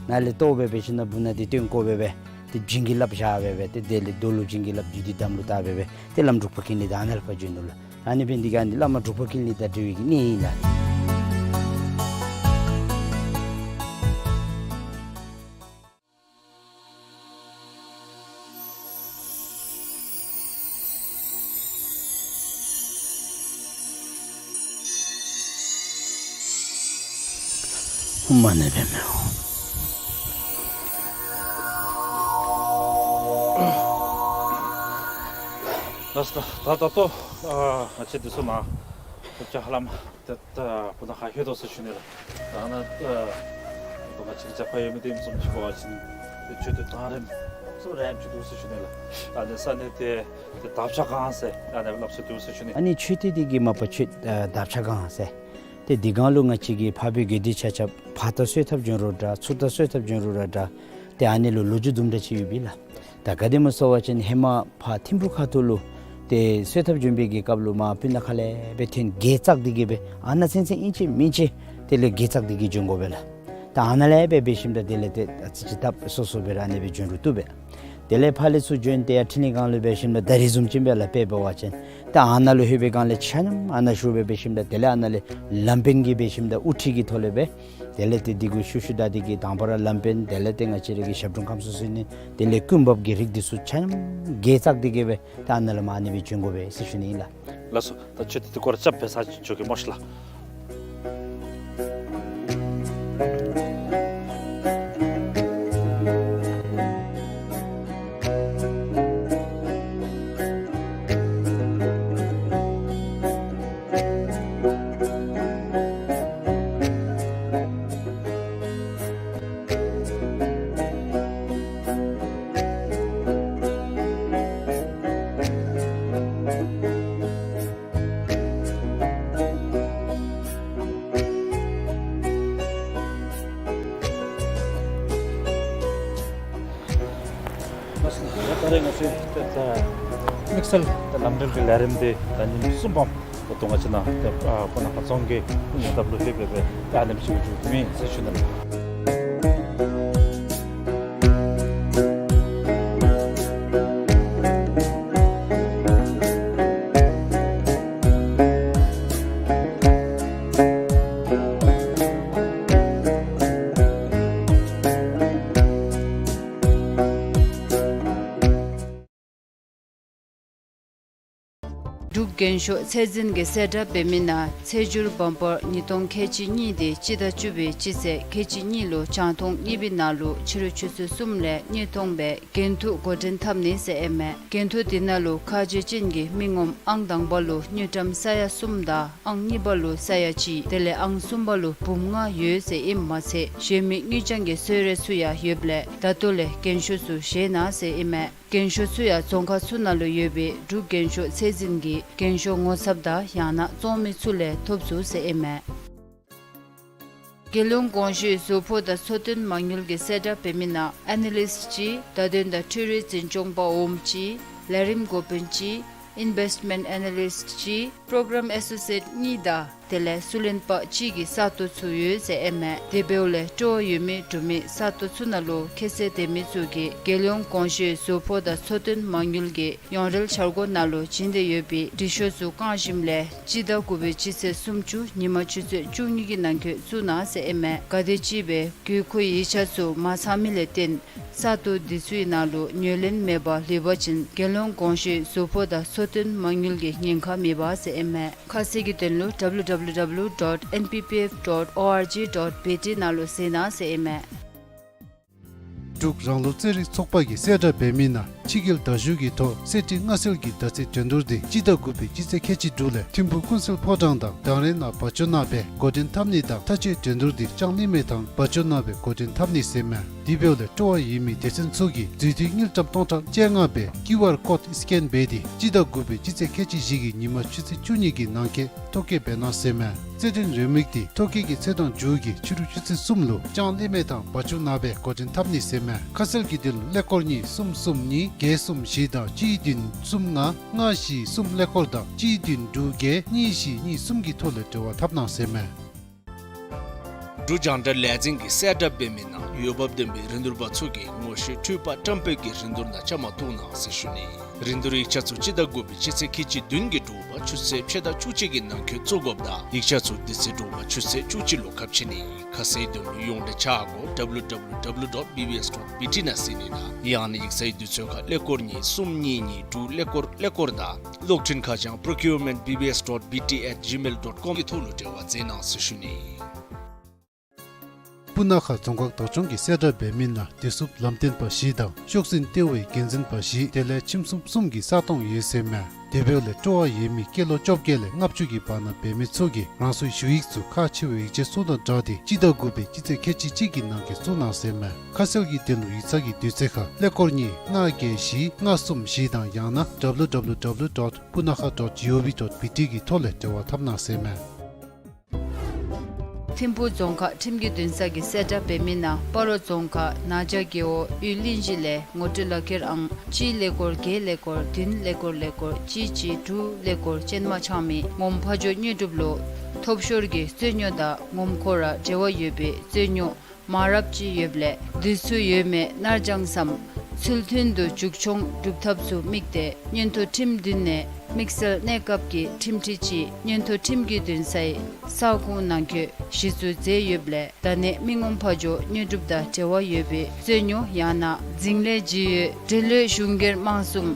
ནཱ་ལས་བཏོག་སྦེ་སྦེ་ཞིནམ་ད་སྦུག་ན་འདི་བཏོན་བཀོ་སྦེ་སྦེ་ཏེ་བྱིན་གྱིས་བརླབས་བཞག་སྦེ་སྦེ་ཏེ་དེ་ལས་རྡོ་ལུ་བྱིན་གྱིས་བརླབས་བདུད་འདི་དམ་ལུ་བཏགས་སྦེ་སྦེ་ཏེ་བླམ་འབྲུག་པ་ཀུན་ལེགས་ད་ཨ་ནཱ་ལས་ཕར་བྱོན་ནུག་ལགས། ཨ་ནི་འབད་ནི་འདི་གིས་ཨ་ནི་བླ་མ་འབྲུག་པ་ཀུན་ལེགས་དང་འབྲེལ་བའི་གི་གནས་ཨིན་ལགས། ཧཱུྃ་མ་ཎི་བེ་མེ་ཧོ། ལགས་སོ། ད་ད་ལྟོ་ཨ་ང་བཅས་འདི་ཚུ་ནཱ་ད་ཅི་ཧ་ལམ་ད་ད་སྤུ་ན་ཁ་ལྷོད་དོ་ཟེར་ཞུ་ནི་ལགས། ད་ནཱ་ད་ད་ང་བཅས་ཀྱི་ཇག་པ་ཡོད་མི་འདི་ཚུ་ཅིག་འབད་བ་ཅིན་ཏེ་མཆོད་རྟེན་གདང་རིངམོ་ཚུ་རིངམོ་ཅིག་འདུག་ཟེར་ཞུ་ནི་ལགས། ཨ་ནི་ས་གནས་འདི་ཏེ་འདབ་ཆགས་སྒང་ཟེར་ཨ་ནི་སླབ་ས་འདུག་ཟེར་ཞུ་ནི། ཨ་ནི་མཆོད་རྟེན་འདི་གི་མ་པ་མཆོད་ཨ་འདབ་ཆགས་སྒང་ཟེར། ཏེ་འདི་སྒང་ལུ་ང་བཅས་ཀྱི་འཕགས་པའི་དགེ་འདུན་ཆ་ཁྱབ་ཕར་ད་གསོལ་ཐབ་བྱོན་རུང་འདྲ་ཚུར་ད་གསོལ་ཐབ་བྱོན་རུང་ར་འདྲ་ཏེ་ཨ་ནི་ལུ་ལོ་རྒྱུས་དུམ་གྲ་ཅིག་ཡོད་པས་ལགས། ད་ག་དེ་སྨོ་ཟེར་བ་ཅིན་ཧེ་མ་ཕར་ཐིམ་ཕུག་ཁ་ཐུག་ལུ་ཏེ་གསོལ་ཐབ་བྱོན་པའི་གི་སྐབས་ལུ་མར་སྤུ་ན་ཁ་ལས་སྦེ་འཐོན་གེ་བཙག་འདི་གིས་སྦེ་ཨ་ནཱ་ཚུན་ཚོད་ཨིན་ཅི་མིན་ཅི་དེ་ལས་གེ་བཙག་འདི་གིས་བྱོན་དགོ་པས་ལགས། ད་ཨ་ནཱ་ལས་སྦེ་འབད་ཞིནམ་ད་དེ་ལས་ཏེ་ཨ་ཙི་ཅིག་ད་སོ་སོ་སྦེ་ར་ཨ་ནི་སྦེ་བྱོན་རུང་བཏུབ་པས། དེ་ལས་ཕར་ལས་ཚུར་བྱོན་ཏེ་ཡར་ཕྲིན་ལས་སྒང་ལུ་འབད་ཞིནམ་ད་ད་རིས་བཟུམ་ཅིག་འབད་ལགས། དཔེ་འབད་བ་ཅིན་ད་ཨ་ནཱ་ལུ་ལྷོད་པའི་སྒང་ལས་ཆ་མཉམ་ཨ་ནཱ་བཞུགས་སྦེ་འབད་ཞིནམ་ད་དེ་ལས་ཨ་ནཱ་ལས་ལམ་དཔོན་གྱིས་འབད་ཞིནམ་ད་དབུ་ཁྲིད་ཀྱི་ཐོག་ལས་སྦེ་དེ་ལས་ཏེ་འདི་གུ་ཤུལ་ཤུལ་བདའ་སྟེ་གི་དང་པ་ར་ལམ་དཔོན་དེ་ལས་ཏེ་ང་བཅས་ར་གི་ཞབས་དྲུང་ཁམས་གསུམ་ཟེར་ནི་དེ་ལས་ཀུན་འབབ་ཀྱི་རིགས་འདི་ཚུ་ཆ་མཉམ་གེ་བཙག་འདི་གིས་སྦེ་ད་ཨ་ནཱ་ལས་མར་ཨ་ནི་སྦེ་བྱོན་དགོ་པས་ཟེར་ཞུ་ནི་ཨིན་ལགས། ལགས་སོ། ད་མཆོད་རྟེན་འདི་སྐོར་ར་རྐྱབ་འབད་ས་ཅིག་འགྱོ་གེ་སྨོ་ཤ་ལགས། ད་རེས་ང་བཅས་ད་དམིགས་བསལ་ད་ལམ་འགྲུལ་གྱི་ལས་རིམ་འདི་ད་ཉིནམ་གསུམ་པམ་ད་ལྟོ་ང་བཅས་ནཱ་ད་ཨ་སྤུ་ན་ཁ་རྫོང་གི་ཉེ་འདབས་ལུ་ལྷོད་སྦེ་སྦེ་ད་ཨ་ནེམ་ཅིག་མཇུག་བསྡུ་ཡི་ཟེར་ཞུ་ནི་ལགས། འབྲུག་རྒྱན་ཤོག་ཚད་འཛིན་གྱིས་གསལ་བསྒྲགས་འབད་མི་ནང་ཚེས་བཅུ་བར་པོར་ཉིས་སྟོང་ཁལ་གཅིག་གཉིས་ཏེ་སྤྱི་ཟླ་བཅུ་པའི་སྤྱི་ཚེས་ཁལ་གཅིག་གཉིས་ལུ་རྒྱང་མཐོང་གཉིས་པའི་ནང་ལུ་ཕྱི་རུ་ཆུ་ཚོད་གསུམ་ལས་གཉིས་སྟོང་སྦེ་འགན་ཐུག་འགོ་འདྲེན་འཐབ་ནི་ཟེར་ཨིན་མས། འགན་ཐུག་འདི་ནང་ལུ་ཁ་རྗེ་ཅན་གྱི་མི་ངོམ་ཨང་དང་པ་ལུ་དངུལ་ཀྲམ་ས་ཡ་གསུམ་དང་ཨང་གཉིས་པ་ལུ་ས་ཡ་གཅིག་དེ་ལས་ཨང་གསུམ་པ་ལུ་འབུམ་ལྔ་ཡོད་ཟེར་ཨིནམ་མ་ཚད་གཞན་མི་དངུལ་རྐྱང་གི་གསོལ་རས་ཚུ་ཡང་ཡོདཔ་ལས་ད་ལྟོ་ལས་རྒྱན་ཤོག་ཚུ་བཞེས་གནང་ཟེར་ཨིན་མས། རྒྱན་ཤོག་ཚུ་ཡང་རྫོང་ཁག་ཚུ་ནང་ལུ་ཡོད་པའི་འབྲུག་རྒྱན་ཤོག་ཚད་འཛིན་གྱིས་རྒྱན་ཤོག་ངོ་ཚབ་དང་ཡང་ན་བཙོང་མི་ཚུ་ལས་ཐོབ་ཚུགས་ཟེར་ཨིན་མས། རྒྱལ་ཡོངས་གོང་ཞུས་གཟུགས་པོ་དང་འཚོ་རྟེན་མ་དངུལ་གྱིས་གསལ་བསྒྲགས་འབད་མི་ནང་ཨེ་ན་ལིསཊ་ཅིག་བརྡ་དོན་དང་འཕྲུལ་རིག་འཛིན་སྐྱོང་པ་འོགམ་ཅིག་ལས་རིམ་འགོ་དཔོན་ཅིག་ ཨིན་བེསཊ་མེནཊ་ཨེ་ན་ལིསཊ་གཅིག་པྲོ་གརམ་ཨེ་སོ་སི་ཨེཊ་གཉིས་དང་དེ་ལས་སུ་ལེན་པ་གཅིག་གི་ས་སྟོང་ཚུ་ཡོད་ཟེར་ཨིན་མས། དེ་འབདཝ་ལས་སྤྲོ་བ་ཡོད་མི་འབྲུག་མི་ས་སྟོང་ཚུ་ནང་ལུ་ཁྱད་ཚད་ལྡན་མི་ཚུ་གིས་རྒྱལ་ཡོངས་གོང་ཞུས་བཟོ་པོ་དང་འཚོ་རྟེན་མ་དངུལ་གྱི་ཡོངས་འབྲེལ་འཆར་སྒོ་ནང་ལུ་བྱིན་ཏེ་ཡོད་པའི་འབྲི་ཤོག་ཚུ་བཀང་ཞིནམ་ལས་སྤྱི་ཟླ་དགུ་པའི་སྤྱི་ཚེས་སུམ་ཅུ་ཉིན་མ་ཆུ་ཚོད་བཅུ་གཉིས་ཀྱི་ནང་འཁོད་བཙུགས་གནང་ཟེར་ཨིན་མས། གལ་ཏེ་ཅིག་སྦེ་དགོས་མཁོའི་ཡིག་ཆ་ཚུ་མ་ཚང་མི་ལས་བརྟེན་ས་སྟོང་འདི་ཚུའི་ནང་ལུ་ཉོ་ལེན་མེད་པར་ལུས་པ་ཅིན་རྒྱལ་ཡོངས་གོང་ཞུས་བཟོ་པོ་དང་འཚོ་རྟེན་མ་དངུལ་གྱི་ཉེན་ཁ་མེད་པ་ཟེར་ཨིན་མས། ཁ་གསལ་གྱི་དོན་ལུ་W W W dot N P P F dot O R G dot B T ནང་ལུ་གཟིགས་གནང་ཟེར་ཨིན་མས། འབྲུག་རང་ལུགས་རྩེད་རིགས་ཚོགས་པ་གིས་གསལ་བསྒྲགས་འབད་མི་ནང་ཕྱི་རྒྱལ་དར་ཞུགས་ཀྱི་ཐོག་གསེར་ཁྲི་མངའ་གསོལ་གྱི་ཟླ་ཚེས་འགྲན་བསྡུར་འདི་སྤྱི་ཟླ་དགུ་པའི་སྤྱི་ཚེས་ཁལ་གཅིག་དྲུག་ལས་ཐིམ་ཕུག་ཀུན་གསལ་ཕོ་བྲང་དང་དང་རེ་ནང་བ་ཅོ་ནང་སྦེ་འགོ་འདྲེན་འཐབ་ནི་དང་མཐའ་དཔྱད་འགྲན་བསྡུར་འདི་ལྕང་གླིང་མལ་ཐང་བ་ཅོ་ནང་སྦེ་འགོ་འདྲེན་འཐབ་ནི་ཟེར་མས། དེ་འབདཝ་ལས་སྤྲོ་བ་ཡོད་མི་སྡེ་ཚན་ཚུ་གིས་མཛུད་བསྡུས་དངུལ་ཀྲམ་སྟོང་ཕྲག་བཅོ་ལྔ་སྦེ་ཀིའུ་ཨར་ཀོཌ་སི་ཀེན་འབད་དེ་སྤྱི་ཟླ་དགུ་པའི་སྤྱི་ཚེས་ཁལ་གཅིག་བཞི་གི་ཉིན་མ་ཆུ་ཚོད་བཅུ་གཉིས་ཀྱི་ནང་འཁོད་ཐོ་བཀོད་འབད་གནང་ཟེར་མས། རྩེད་འགྲན་རེའུ་མིག་འདི་ཐོ་བཀོད་ཀྱི་ཚེས་དང་མཇུག་གི་ཕྱི་རུ་ཆུ་ཚོད་གསུམ་ལུ་ལྕང་གླིང་མལ་ཐང་བ་ཅོ་ནང་སྦེ་འགོ་འདྲེན་འཐབ་ནི་ཟེར་མས། ཁ་གསལ་གྱི་དོན་ལུ་ཀླད་ཀོར་གཉིས་གསུམ་གསུམ་གཉིས་བརྒྱད་གསུམ་བཞི་དང་གཅིག་བདུན་གསུམ་ལྔ་ལྔ་བཞི་གསུམ་ཀླད་ཀོར་དང་གཅིག་བདུན་དྲུག་བརྒྱད་གཉིས་བཞི་གཉིས་གསུམ་གྱི་ཐོག་ལས་འབྲེལ་བ་འཐབ་གནང་ཟེར་མས། འབྲུག་རྒྱང་བསྒྲགས་ལས་འཛིན་གྱིས་གསལ་བསྒྲགས་འབད་མི་ནང་འོས་འབབ་ལྡན་པའི་རིན་བསྡུར་པ་ཚུ་གིས་ངོ་ཤེས་འཕྲུལ་པ་བཀྲམ་སྤེལ་གྱི་རིན་བསྡུར་ནང་བཅའ་མར་གཏོགས་གནང་ཟེར་ཞུ་ནི། རིན་བསྡུར་ཡིག་ཆ་ཚུ་སྤྱི་ཟླ་དགུ་པའི་སྤྱི་ཚེས་ཁལ་གཅིག་བདུན་གྱི་དྲོ་པ་ཆུ་ཚོད་ཕྱེད་དང་བཅུ་གཅིག་གི་ནང་འཁོད་བཙུགས་དགོཔ་དང་ཡིག་ཆ་ཚུ་དེ་ཚེ་དྲོ་པ་ཆུ་ཚོད་བཅུ་གཅིག་ལུ་ཁ་ཕྱེ་ནི། ཁ་གསལ་དོན་ལུ་ཡོངས་འབྲེལ་ཆ་གོ་W W W dot B B S dot B T ནང་གཟིགས་ནི་དང་ཡང་ན་ཡིག་ཚང་གི་དུས་ཚོད་ཁར་ཀླད་ཀོར་གཉིས་གསུམ་གཉིས་གཉིས་དྲུག་ཀླད་ཀོར་ཀླད་ཀོར་དང་གློག་འཕྲིན་ཁ་བྱང་procurement B B S dot B T at gmail dot com གི་ཐོག་ལུ་འབྲེལ་བ་མཛད་གནང་ཟེར་ཞུ་ནི། སྤུ་ན་ཁ་རྫོང་ཁག་བདག་སྐྱོང་གིས་གསལ་བསྒྲགས་འབད་མི་ནང་བདེ་སྲུངཔ་ལམ་སྟོན་པ་བཞི་དང་ཤོག་འཛིན་ལྟེ་བའི་འགན་འཛིན་པ་བཞི་དེ་ལས་ཁྱིམ་སྲུང་གསུམ་གྱི་ས་སྟོང་ཡོད་ཟེར་མས། དེ་འབདཝ་ལས་སྤྲོ་བ་ཡོད་མི་སྐྱེས་ལོ་བཅོ་བརྒྱད་ལས་ལྔ་བཅུ་གི་བར་ན་འབད་མི་ཚུ་གིས་རང་སོའི་ཞུ་ཡིག་ཚུ་ཁག་ཆེ་བའི་ཡིག་ཆ་ཚུ་དང་སྦྲགས་ཏེ་སྤྱི་ཟླ་དགུ་པའི་སྤྱི་ཚེས་ཁལ་གཅིག་གཅིག་གི་ནང་འཁོད་བཙུགས་གནང་ཟེར་མས། ཁ་གསལ་གྱི་དོན་ལུ་ཡིག་ཚང་གི་དུས་ཚོད་ཁར་ཀླད་ཀོར་གཉིས་ལྔ་བརྒྱད་བཞི་ལྔ་གསུམ་བཞི་དང་ཡང་ན་W W W dot punakha dot G O V dot B T གི་ཐོག་ལས་འབྲེལ་བ་འཐབ་གནང་ཟེར་མས། ཐིམ་ཕུག་རྫོང་ཁག་ཁྲིམས་ཀྱི་འདུན་ས་གིས་གསལ་བསྒྲགས་འབད་མི་ནང་སྤ་རོ་རྫོང་ཁག་ན་བྱ་རྒེད་འོག་གཡུས་གླིང་བཞི་ལས་ངོ་སྤྲོད་ལག་ཁྱེར་ཨང་གཅིག་ཀླད་ཀོར་བརྒྱད་ཀླད་ཀོར་བདུན་ཀླད་ཀོར་ཀླད་ཀོར་གཅིག་གཅིག་དྲུག་ཀླད་ཀོར་ཅན་མ་ཆགས་མི་ངོམ་ཕ་ཇོ་དངོས་གྲུབ་ལུ་ཐོབ་ཤོར་གྱི་རྩོད་རྙོགས་དང་ངོམ་ཁོ་ར་འབྲེལ་བ་ཡོད་པའི་རྩོད་རྙོགས་མང་རབས་ཅིག་ཡོདཔ་ལས་དེ་ཚུ་ཡོད་མེད་མནར་གཅོད་སམ་ཚུལ་མཐུན་དུ་མཇུག་མཆོང་སྒྲུབ་ཐབས་ཚུ་དམིགས་ཏེ་མངོན་མཐོ་ཁྲིམས་འདུན་ནས་དམིགས་བསལ་གནས་སྐབས་ཀྱི་ཁྲིམས་ཁྲི་ཅིག་མངོན་མཐོ་ཁྲིམས་ཀྱི་འདུན་སའི་ས་ཁོངས་ནང་འཁོད་གཞི་བཙུགས་མཛད་ཡོདཔ་ལས་ད་ནི་མི་ངོམ་ཕ་ཇོ་དངོས་གྲུབ་དང་འབྲེལ་བ་ཡོད་པའི་རྩོད་རྙོགས་ཡང་ན་འཛིང་ལས་ཅིག་ཡོད་འབྲེལ་ཡོད་གཞུང་སྒེར་དམངས་གསུམ་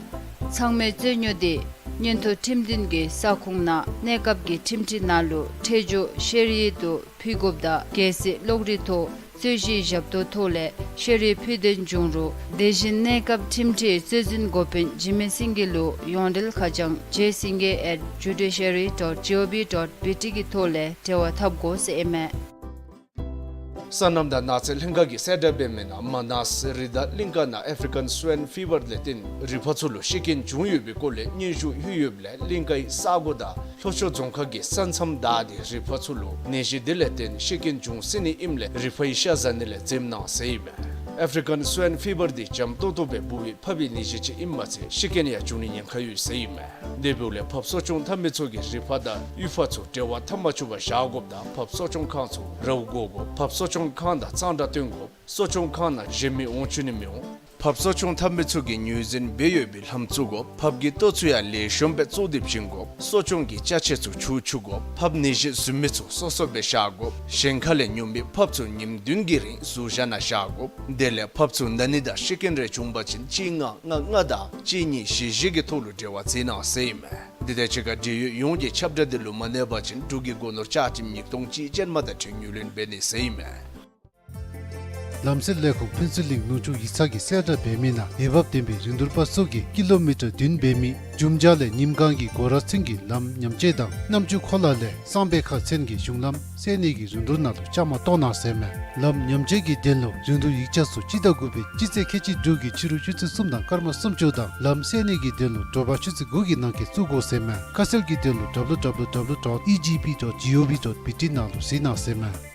ཚང་མའི་རྩོད་རྙོགས་དེ་མངོན་མཐོ་ཁྲིམས་འདུན་གྱི་ས་ཁོངས་ནང་གནས་སྐབས་ཀྱི་ཁྲིམས་ཁྲི་ནང་ལུ་ཁྲེལ་གཅོད་ཤེར་ཡིག་ཏུ་ཕུལ་དགོཔ་དང་གལ་སྲིད་གློག་རིག་ཐོག་རྩོད་གཞི་བཞག་དོ་ཐོག་ལས་ཤེར་ཡིག་ཕུལ་དོན་བྱུང་རུང་དེ་བཞིན་གནས་སྐབས་ཁྲིམས་ཁྲིའི་རྩོད་འཛིན་འགོ་དཔོན་འཇིགས་མེད་སེང་གེ་ལུ་ཡོངས་འབྲེལ་ཁ་བྱང་J Singye at judiciary dot G O V dot B T གི་ཐོག་ལས་འབྲེལ་བ་འཐབ་དགོ་ཟེར་ཨིན་མས། སོ་ནམ་དང་ནགས་ཚལ་ལྷན་ཁག་གིས་གསལ་བསྒྲགས་འབད་མི་ནང་མ་ནཱས་རི་དྭགས་གླིང་ཀ་ནང་ཨེཕ་རི་ཀན་སུ་ཝའིན་ཕི་བར་ལས་བརྟེན་རི་ཕག་ཚུ་ལུ་ཤི་རྐྱེན་བྱུང་ཡོད་པའི་སྐོར་ལས་སྙན་ཞུ་ཡོད་ཡོདཔ་ལས་གླིང་ཀའི་ས་གོ་དང་ལྷོ་ཕྱོགས་རྫོང་ཁག་གི་ས་མཚམས་བདའ་སྟེ་རི་ཕག་ཚུ་ལུ་ནད་གཞི་དེ་ལས་བརྟེན་ཤི་རྐྱེན་བྱུང་སྲིད་ནི་ཨིནམ་ལས་རི་ཕག་གི་ཤ་བཟའ་ནི་ལས་འཛེམ་གནང་ཟེར་ཨིན་མས། ཨེཕ་རི་ཀན་སུ་ཝའིན་ཕི་བར་དེ་འཇམ་ཏོང་ཏོ་སྦེ་འབུ་བའི་ཕགཔ་གི་ནད་གཞི་ཅིག་ཨིནམ་མ་ཚད་ཤི་རྐྱེན་ཡང་བྱུང་ནི་ཉེན་ཁ་ཡོད་ཟེར་ཨིན་མས། དེ་འབདཝ་ལས་ཕགཔ་གསོ་སྐྱོང་འཐབ་མི་ཚུ་གིས་རི་ཕག་དང་གཡུས་ཕག་ཚུ་འབྲེལ་བ་འཐབ་མ་བཅུག་པར་བཞག་དགོཔ་དང་ཕགཔ་གསོ་སྐྱོང་ཁང་ཚུ་ར་བ་བསྒོར་དགོ། ཕགཔ་གསོ་སྐྱོང་ཁང་དང་གཙང་སྦྲ་བསྟེན་དགོ། གསོ་སྐྱོང་ཁང་ནང་གཞན་མི་འོང་བཅུག་ནི་མི་འོང་། ཕགཔ་གསོ་སྐྱོང་འཐབ་མི་ཚུ་གིས་ངོས་འཛིན་འབད་ཡོད་པའི་ལྷམ་བཙུགས་དགོ། ཕགཔ་གི་ལྟོ་ཚུ་ཡང་ལེགས་ཤོམ་སྦེ་བཙོ་སྟེ་བྱིན་དགོ། གསོ་སྐྱོང་གི་ཅ་ཆས་ཚུ་འཁྱུ་བཅུག་དགོ། ཕགཔ་ནད་གཞི་བཟུམ་མི་ཚུ་སོ་སོ་སྦེ་བཞག་དགོ། གཞན་ཁ་ལས་ཉོ་མི་ཕགཔ་ཚུ་ཉིནམ་བདུན་གྱི་རིང་ཟུར་བཞག་ནང་བཞག་དགོ། དེ་ལས་ཕགཔ་ཚུ་ན་ནི་དང་ཤི་རྐྱེན་རེ་བྱུང་པ་ཅིན་གཅིག་ལྔ་ལྔ་ལྔ་དང་གཅིག་གཉིས་བཞི་བཞི་གི་ཐོག་ལུ་འབྲེལ་བ་མཛད་གནང་ཟེར་ཨིན་མས། དེ་དང་གཅིག་ཁར་འབྲེལ་ཡོད་ཡོངས་ཀྱིས་ཁྱབ་བསྒྲགས་འདི་ལུ་མ་གནས་པ་ཅིན་འབྲུག་གི་སྒོ་ནོར་ལྕགས་ཁྲིམས་ཉིས་སྟོང་གཅིག་ཅན་མ་དང་འཁྲིལ་ངོས་ལེན་འབད་ནི་ཟེར་ཨིན་མས། ལམ་སེལ་ལས་ཁུངས་ཕུན་ཚོགས་གླིང་ལུང་ཕྱོགས་ཡིག་ཚང་གིས་གསལ་བསྒྲགས་འབད་མི་ནང་འོས་འབབ་ལྡན་པའི་རིན་བསྡུར་པ་ཚུ་གིས་ཀི་ལོ་མི་ཊར་བདུན་འབད་མི་འབྱུང་འཇགས་ལས་ཉིམ་སྒང་གི་སྒོ་ར་ཚུན་གྱི་ལམ་ཉམས་བཅོས་དང་གནམ་ཆུ་ཁོ་ལ་ལས་གསང་སྦས་ཁ་ཚན་གྱི་གཞུང་ལམ་སེལ་ནི་གི་རིན་བསྡུར་ནང་ལུ་བཅའ་མར་གཏོགས་གནང་ཟེར་མས། ལམ་ཉམས་བཅོས་ཀྱི་དོན་ལུ་རིན་བསྡུར་ཡིག་ཆ་ཚུ་སྤྱི་ཟླ་དགུ་པའི་སྤྱི་ཚེས་ཁལ་གཅིག་དྲུག་གི་ཕྱི་རུ་ཆུ་ཚོད་གསུམ་དང་སྐར་མ་སུམ་ཅུ་དང་ལམ་སེལ་ནི་གི་དོན་ལུ་དྲོ་པ་ཆུ་ཚོད་དགུ་གི་ནང་འཁོད་བཙུགས་དགོ་ཟེར་མས། ཁ་གསལ་གྱི་དོན་ལུ་W W W dot E G P dot G O V dot B T ནང་ལུ་གཟིགས་གནང་ཟེར་མས།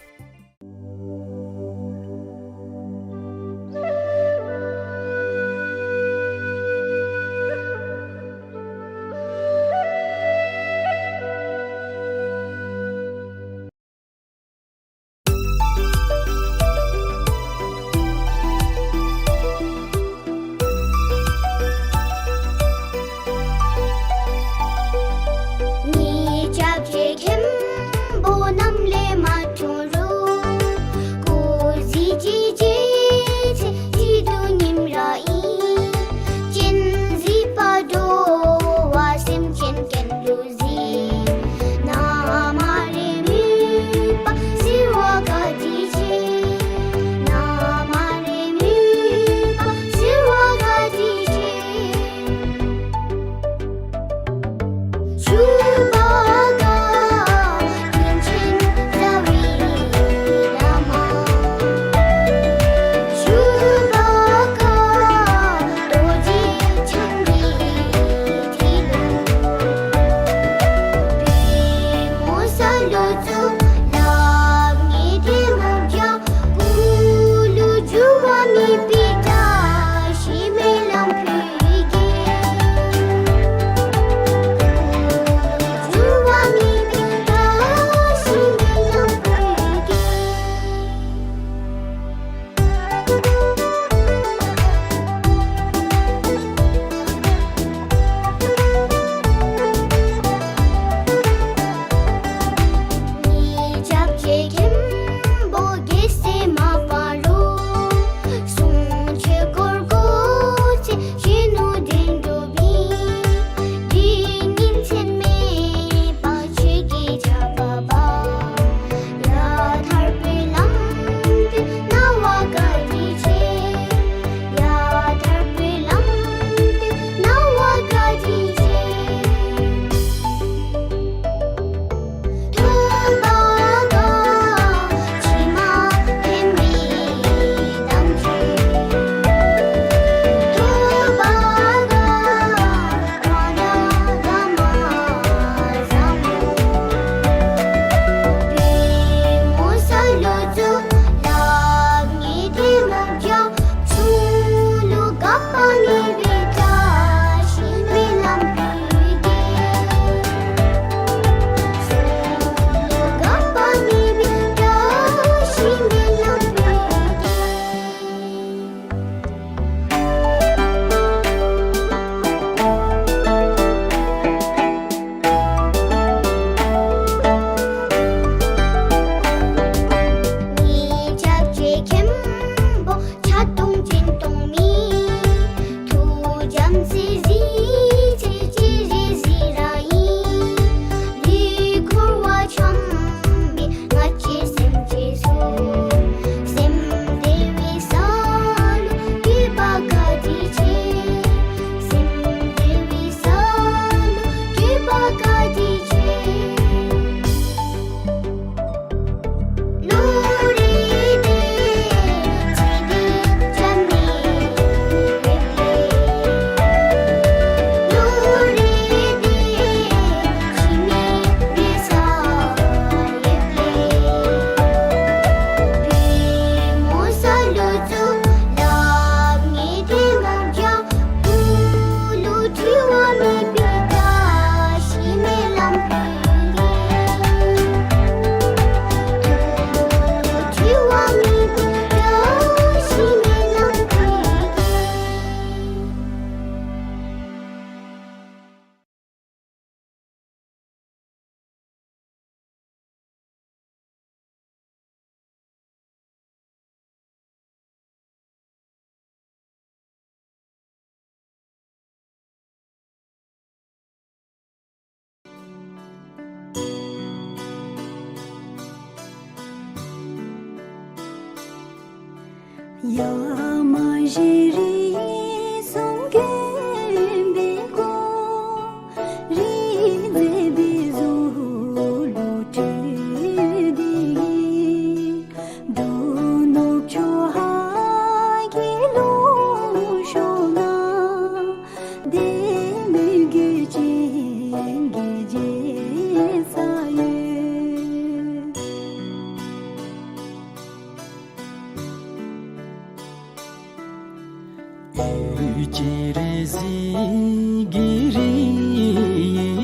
འོད་ཀྱི་རི་གཟིགས་ཀྱི་རིའི་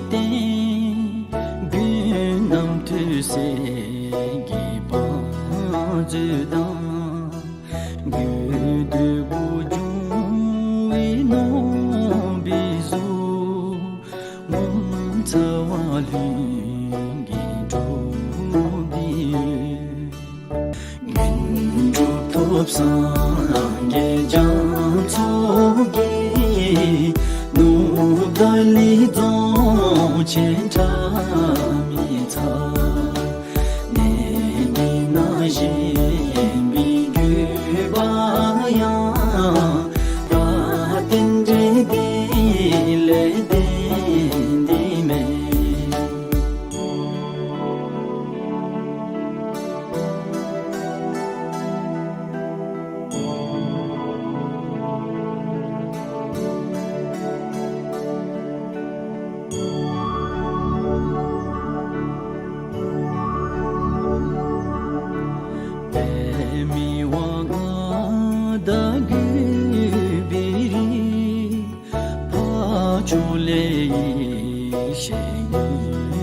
སྟེང་། མགོན་རྣམ་ཐོས་སྲས་ཀྱི་བང་མཛོད་དང་། དགོས་འདོད་པོ་འབྱུང་བའི་ནོར་བུའི་གཟུགས། ངོ་མཚར་བ་ལྷུན་གྱིས་གྲུབ་པའི་འོད། དངོས་གྲུབ་ཐོབ་སངས་རྒྱས་རྒྱ་མཚོ་རྒྱལ། ནུབ་ཏཱ་ལའི་རྫོང་ཆེན་ཁྲ་མི་ཚ། གནས་འདི་ན་བཞེངས་པའི་དགོས་པ་ཡང་། བཀའ་རྟེན་འབྲེལ་འདི་ལས་བརྟེན་ཏེ་མེད།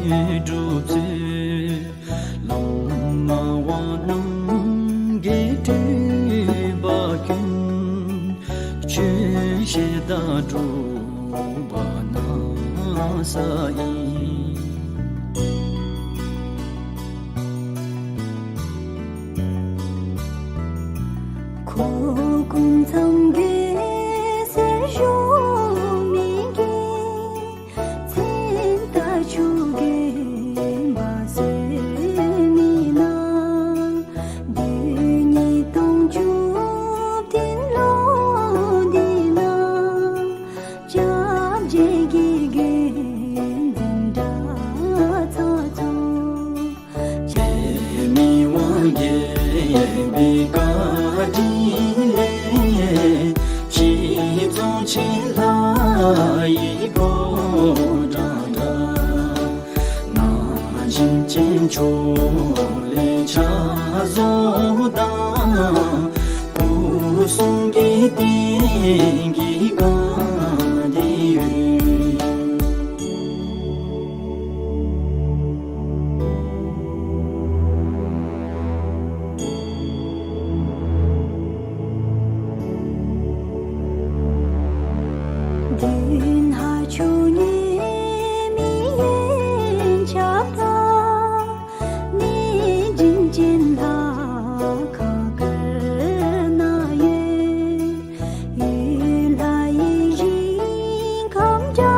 སྒྲུབ་ཚུལ། བླ་མ་དབང་རྣམས་ཀྱི་སྤྲུལ་པ་ཀུན། ཆོས་བཤད་དང་སྒྲུབ་པ་སྣང་ས་ཡིན། ཁོ་ཀུན་ཚང་གི་སེར་ཤོག་མི་གི། མཚན་རྟགས་ཆོས་རྒྱལ་མ་ཟེར་མི་ན། བདུན་ཉིས་སྟོང་བཅུ་བདུན་ལོ་འདི་ན། སྐྱབས་རྗེ་གི་དགེ་འདུན་གྲྭ་ཚང་ཚོགས། འཇིགས་མེད་དབང་རྒྱལ་པའི་བཀའ་དྲིན་ལས། ཤིང་རྫོང་ཆེན་ལྷ་ཡི་ཕོ་བྲང་གྲགས། ན་གཞོན་ཅན་ཕྱོགས་ལས་ཕྱག་བཟོ་དང་། སྐུ་གསུང་གི་རྟེན་གྱི་སྒང་འདི་ཡོད། མདུན་ལྷ་ཆོས་ཉིད་མི་ཡི་ཆབ་ལ། གནས་བྱིན་ཅན་ལྷ་ཁང་དཀར་ནང་ཡོད། ཡུལ་ལྷ་ཡི་ཞིང་ཁམས་བྱ་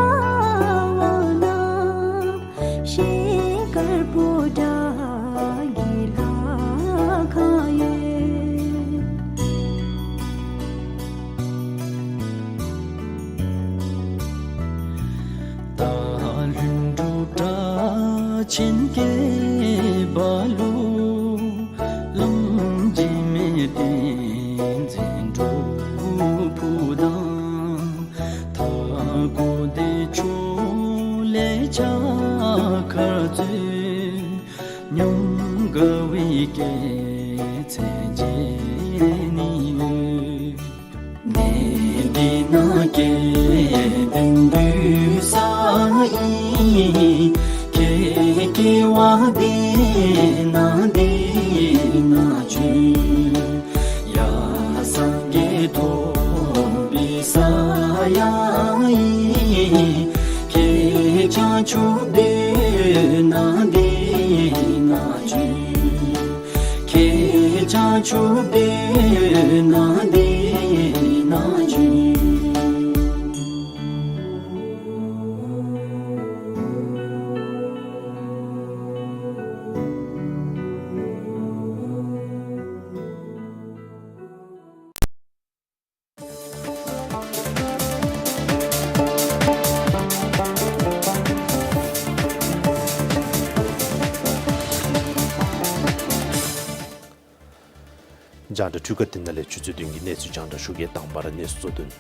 བ་ན། ཤེལ་དཀར་པོ་ཏ་གི་ལྷ་ཁང་ཡོད། སྟག་ལྷུན་གྲུབ་གྲགས་ཆེན་སྐྱེས་པ་ལུ། བླམ་འཇིགས་མེད་བསྟན་འཛིན་སྒྲུབ་ཕུག་དང་། མཐའ་འཁོབ་བདེ་མཆོག་ལས་ཕྱག་འཁར་སྩོལ། ཉམས་དགའ་བའི་སྐྱེད་ཚལ་མཇལ་ནི་ཡོད། གནས་འདི་ན་སྐལ་ལྡན་འདུས་ས་ཡིན། ཁྱེད་སྐྱེ་བ་འདི་ན་འདི་ན་བྱོན། ཡ་སངས་རྒྱས་ཐོབ་པའི་ས་ཡང་ཨིན། ཁྱེད་བྱང་ཆུབ་སྡོད་ན་འདི་ན་བྱོན། ཁྱེད་བྱང་ཆུབ་སྡོད་ན་འདི་ན་བྱོན། རྒྱང་བསྒྲགས་འཕྲུལ་ཁང་འདི་ནང་ལས་ཆུ་ཚོད་བདུན་གྱི་གནས་ཚུལ་རྒྱང་བསྒྲགས་ཞུ་གེ། དང་པ་ར་གནས་ཚུལ་གཙོ་དོན།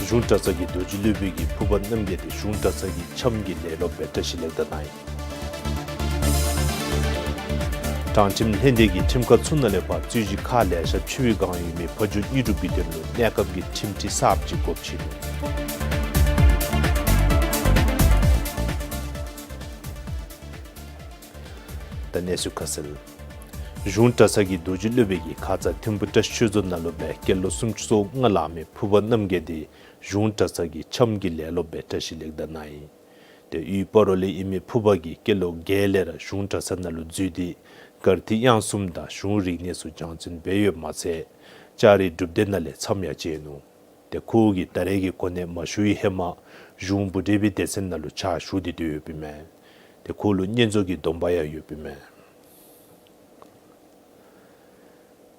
གཞུང་གྲྭ་ཚང་གི་རྡོ་རྗེ་སློབ་དཔོན་གྱིས་ཕུར་པ་རྣམ་རྒྱལ་དེ་གཞུང་གྲྭ་ཚང་གི་འཆམ་གྱི་ལས་སློབ་སྦེ་བཀྲིས་ལེགས་དང་གནང་ཡི། དྲང་ཁྲིམས་ལྷན་སྡེ་གིས་ཁྲིམས་ཁང་ཚུ་ནང་ལས་ཕར་རྩོད་གཞི་ཁག་ལེ་ཤ་ཕྱེ་བའི་སྒང་ཡོད་མི་ཕ་ཇོ་དངོས་གྲུབ་ཀྱི་དོན་ལུ་གནས་སྐབས་ཀྱི་ཁྲིམས་ཁྲི་གསརཔ་ཅིག་དགོཔ་ཅིག་ནུག། ད་གནས་ཚུལ་ཁ་གསལ། གཞུང་གྲྭ་ཚང་གི་རྡོ་རྗེ་སློབ་དཔོན་གྱིས་ཁ་ཙ་ཐིམ་ཕུ་བཀྲིས་ཆོས་རྫོང་ནང་ལུ་སྦེ་སྐྱེས་ལོ་སུམ་ཅུ་སོ་ལྔ་ལང་མི་ཕུར་པ་རྣམ་རྒྱལ་དེ་གཞུང་གྲྭ་ཚང་གི་འཆམ་གྱི་ལས་སློབ་སྦེ་བཀྲིས་ལེགས་དང་གནང་ཡི། དེ་ཡང་སྤ་རོ་ལས་ཨིན་མི་ཕུར་པ་གིས་སྐྱེས་ལོ་བརྒྱད་ལས་ར་གཞུང་གྲྭ་ཚང་ནང་ལུ་འཛུལ་ཏེ་གར་ཐིག་དབྱངས་གསུམ་དང་གཞུང་རིག་གནས་ཚུ་སྦྱང་བརྩོན་འབད་ཡོདཔ་མ་ཚད་ལྕགས་རི་སྒྲུབ་སྡེ་ནང་ལས་མཚམས་ཡང་བཅད་ནུག། དེ་ཁོ་གིས་ད་རེས་ཀྱི་གོ་གནས་མ་ཞུ་བའི་ཧེ་མ་གཞུང་བུ་ཊི་པའི་སྡེ་ཚན་ནང་ལུ་ཕྱག་ཞུ་སྟེ་སྡོད་ཡོདཔ་ཨིན་མས། དེ་ཁོ་ལུ་བསྙེན་རྫོགས་ཀྱི་སྡོམ་པ་ཡང་ཡོདཔ་ཨིན་མས།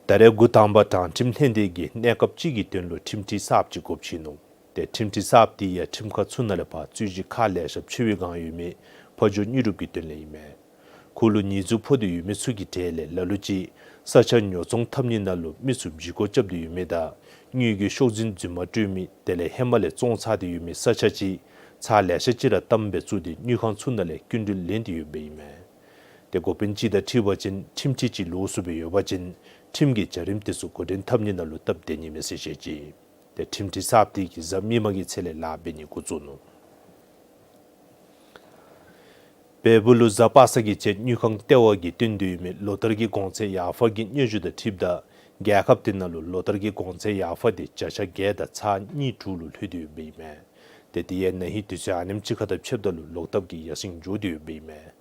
ད་རེས་འགོ་དང་པ་དྲང་ཁྲིམས་ལྷན་སྡེ་གིས་གནས་སྐབས་ཅིག་གི་དོན་ལུ་ཁྲིམས་ཁྲི་གསརཔ་ཅིག་དགོཔ་ཅིག་ནུག། དེ་ཁྲིམས་ཁྲི་གསརཔ་དེ་ཡང་ཁྲིམས་ཁང་ཚུ་ནང་ལས་ཕར་རྩོད་གཞི་ཁག་ལེ་ཤ་ཕྱེ་བའི་སྒང་ཡོད་མི་ཕ་ཇོ་དངོས་གྲུབ་ཀྱི་དོན་ལས་ཨིན་མས། ཁོ་ལུ་ཉེས་འཛུགས་ཕོག་སྟེ་ཡོད་མི་ཚུ་གི་གྲས་ལས་ལ་ལུ་ཅིག་ས་ཆ་ཉོ་ཚོང་འཐབ་ནི་ནང་ལུ་མི་ཚུ་བྱིས་སྒོ་རྐྱབ་སྟེ་ཡོད་མི་དང་དངུལ་གྱི་ཤོག་འཛིན་རྫུན་མ་སྤྲོད་མི་དེ་ལས་ཧེ་མ་ལས་བཙོང་ཚར་ཏེ་ཡོད་མི་ས་ཆ་ཅིག་ཚར་ལེ་ཤ་ཅིག་ར་གཏམ་སྦེ་བཙུགས་ཏེ་དངུལ་ཁང་ཚུ་ནང་ལས་སྐྱིན་འགྲུལ་ལེན་ཏེ་ཡོདཔ་ཨིན་མས། དེ་འགོ་དཔོན་ཅིག་དང་འཁྲིལ་བ་ཅིན་ཁྲིམས་ཁྲི་ཅིག་ལོགས་སུ་སྦེ་ཡོད་པ་ཅིན་ཁྲིམས་ཀྱི་བྱ་རིམ་དེ་ཚུ་འགོ་འདྲེན་འཐབ་ནི་ནང་ལུ་སྟབས་བདེ་ནི་མས་ཟེར་བཤད་ཅི། ཏེ་ཁྲིམས་ཁྲི་གསརཔ་འདི་གིས་གཟའ་མིག་དམར་གྱི་ཚེས་ལས་ལཱ་འབད་ནི་འགོ་བཙུགས་ནུག། བལ་པོ་ལུ་གཟའ་པ་སངས་ཀྱི་ཚེས་དངུལ་ཁང་ལྟེ་བ་གིས་བཏོན་དོ་ཡོད་མི་ལོ་ལྟར་གྱི་གོང་ཚད་ཡར་འཕར་གྱི་སྙན་ཞུ་དང་འཁྲིལཝ་ད་རྒྱལ་ཁབ་དེ་ནང་ལུ་ལོ་ལྟར་གྱི་གོང་ཚད་ཡར་འཕར་དེ་བརྒྱ་ཆ་བརྒྱད་དང་ཚག་གཉིས་དྲུག་ལུ་ལྷོད་དེ་ཡོདཔ་ཨིན་མས། ཏེ་དེ་ཡང་ན་ཧིང་དུས་ཚོད་ཨ་ནེམ་ཅིག་ཁར་དང་ཕྱདཔ་ད་ལུ་ལོག་ལྟབ་ཀྱིས་ཡར་སེང་འགྱོ་དོ་ཡོདཔ་ཨིན་མས།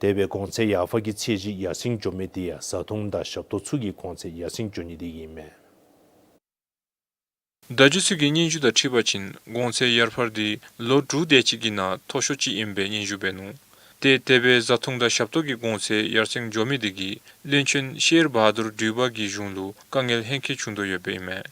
དེ་སྦེ་གོང་ཚད་ཡར་འཕར་གྱི་ཚད་གཞི་ཡར་སེང་འགྱོ་མི་དེ་ཡང་བཟའ་འཐུང་དང་ཞབས་ཏོག་ཚུ་གི་གོང་ཚད་ཡར་སེང་འགྱོ་ནི་དེ་གིས་ཨིན་མས། བརྡ་བརྒྱུད་ཚུ་གིས་སྙན་ཞུ་དང་འཁྲིལ་བ་ཅིན་གོང་ཚད་ཡར་འཕར་དེ་ལོ་དྲུག་དེ་ཅིག་གི་ནང་མཐོ་ཤོས་ཅིག་ཨིནམ་སྦེ་སྙན་ཞུ་འབད་ནུག། ཏེ་དེ་སྦེ་བཟའ་འཐུང་དང་ཞབས་ཏོག་གི་གོང་ཚད་ཡར་སེང་འགྱོ་མི་དེ་གིས་བློན་ཆེན་ཤེར་བྷ་དུར་དྲུག་པ་གི་གཞུང་ལུ་དཀའ་ངལ་ཧེང་སྐལ་བྱུང་དོ་ཡོདཔ་ཨིན་མས།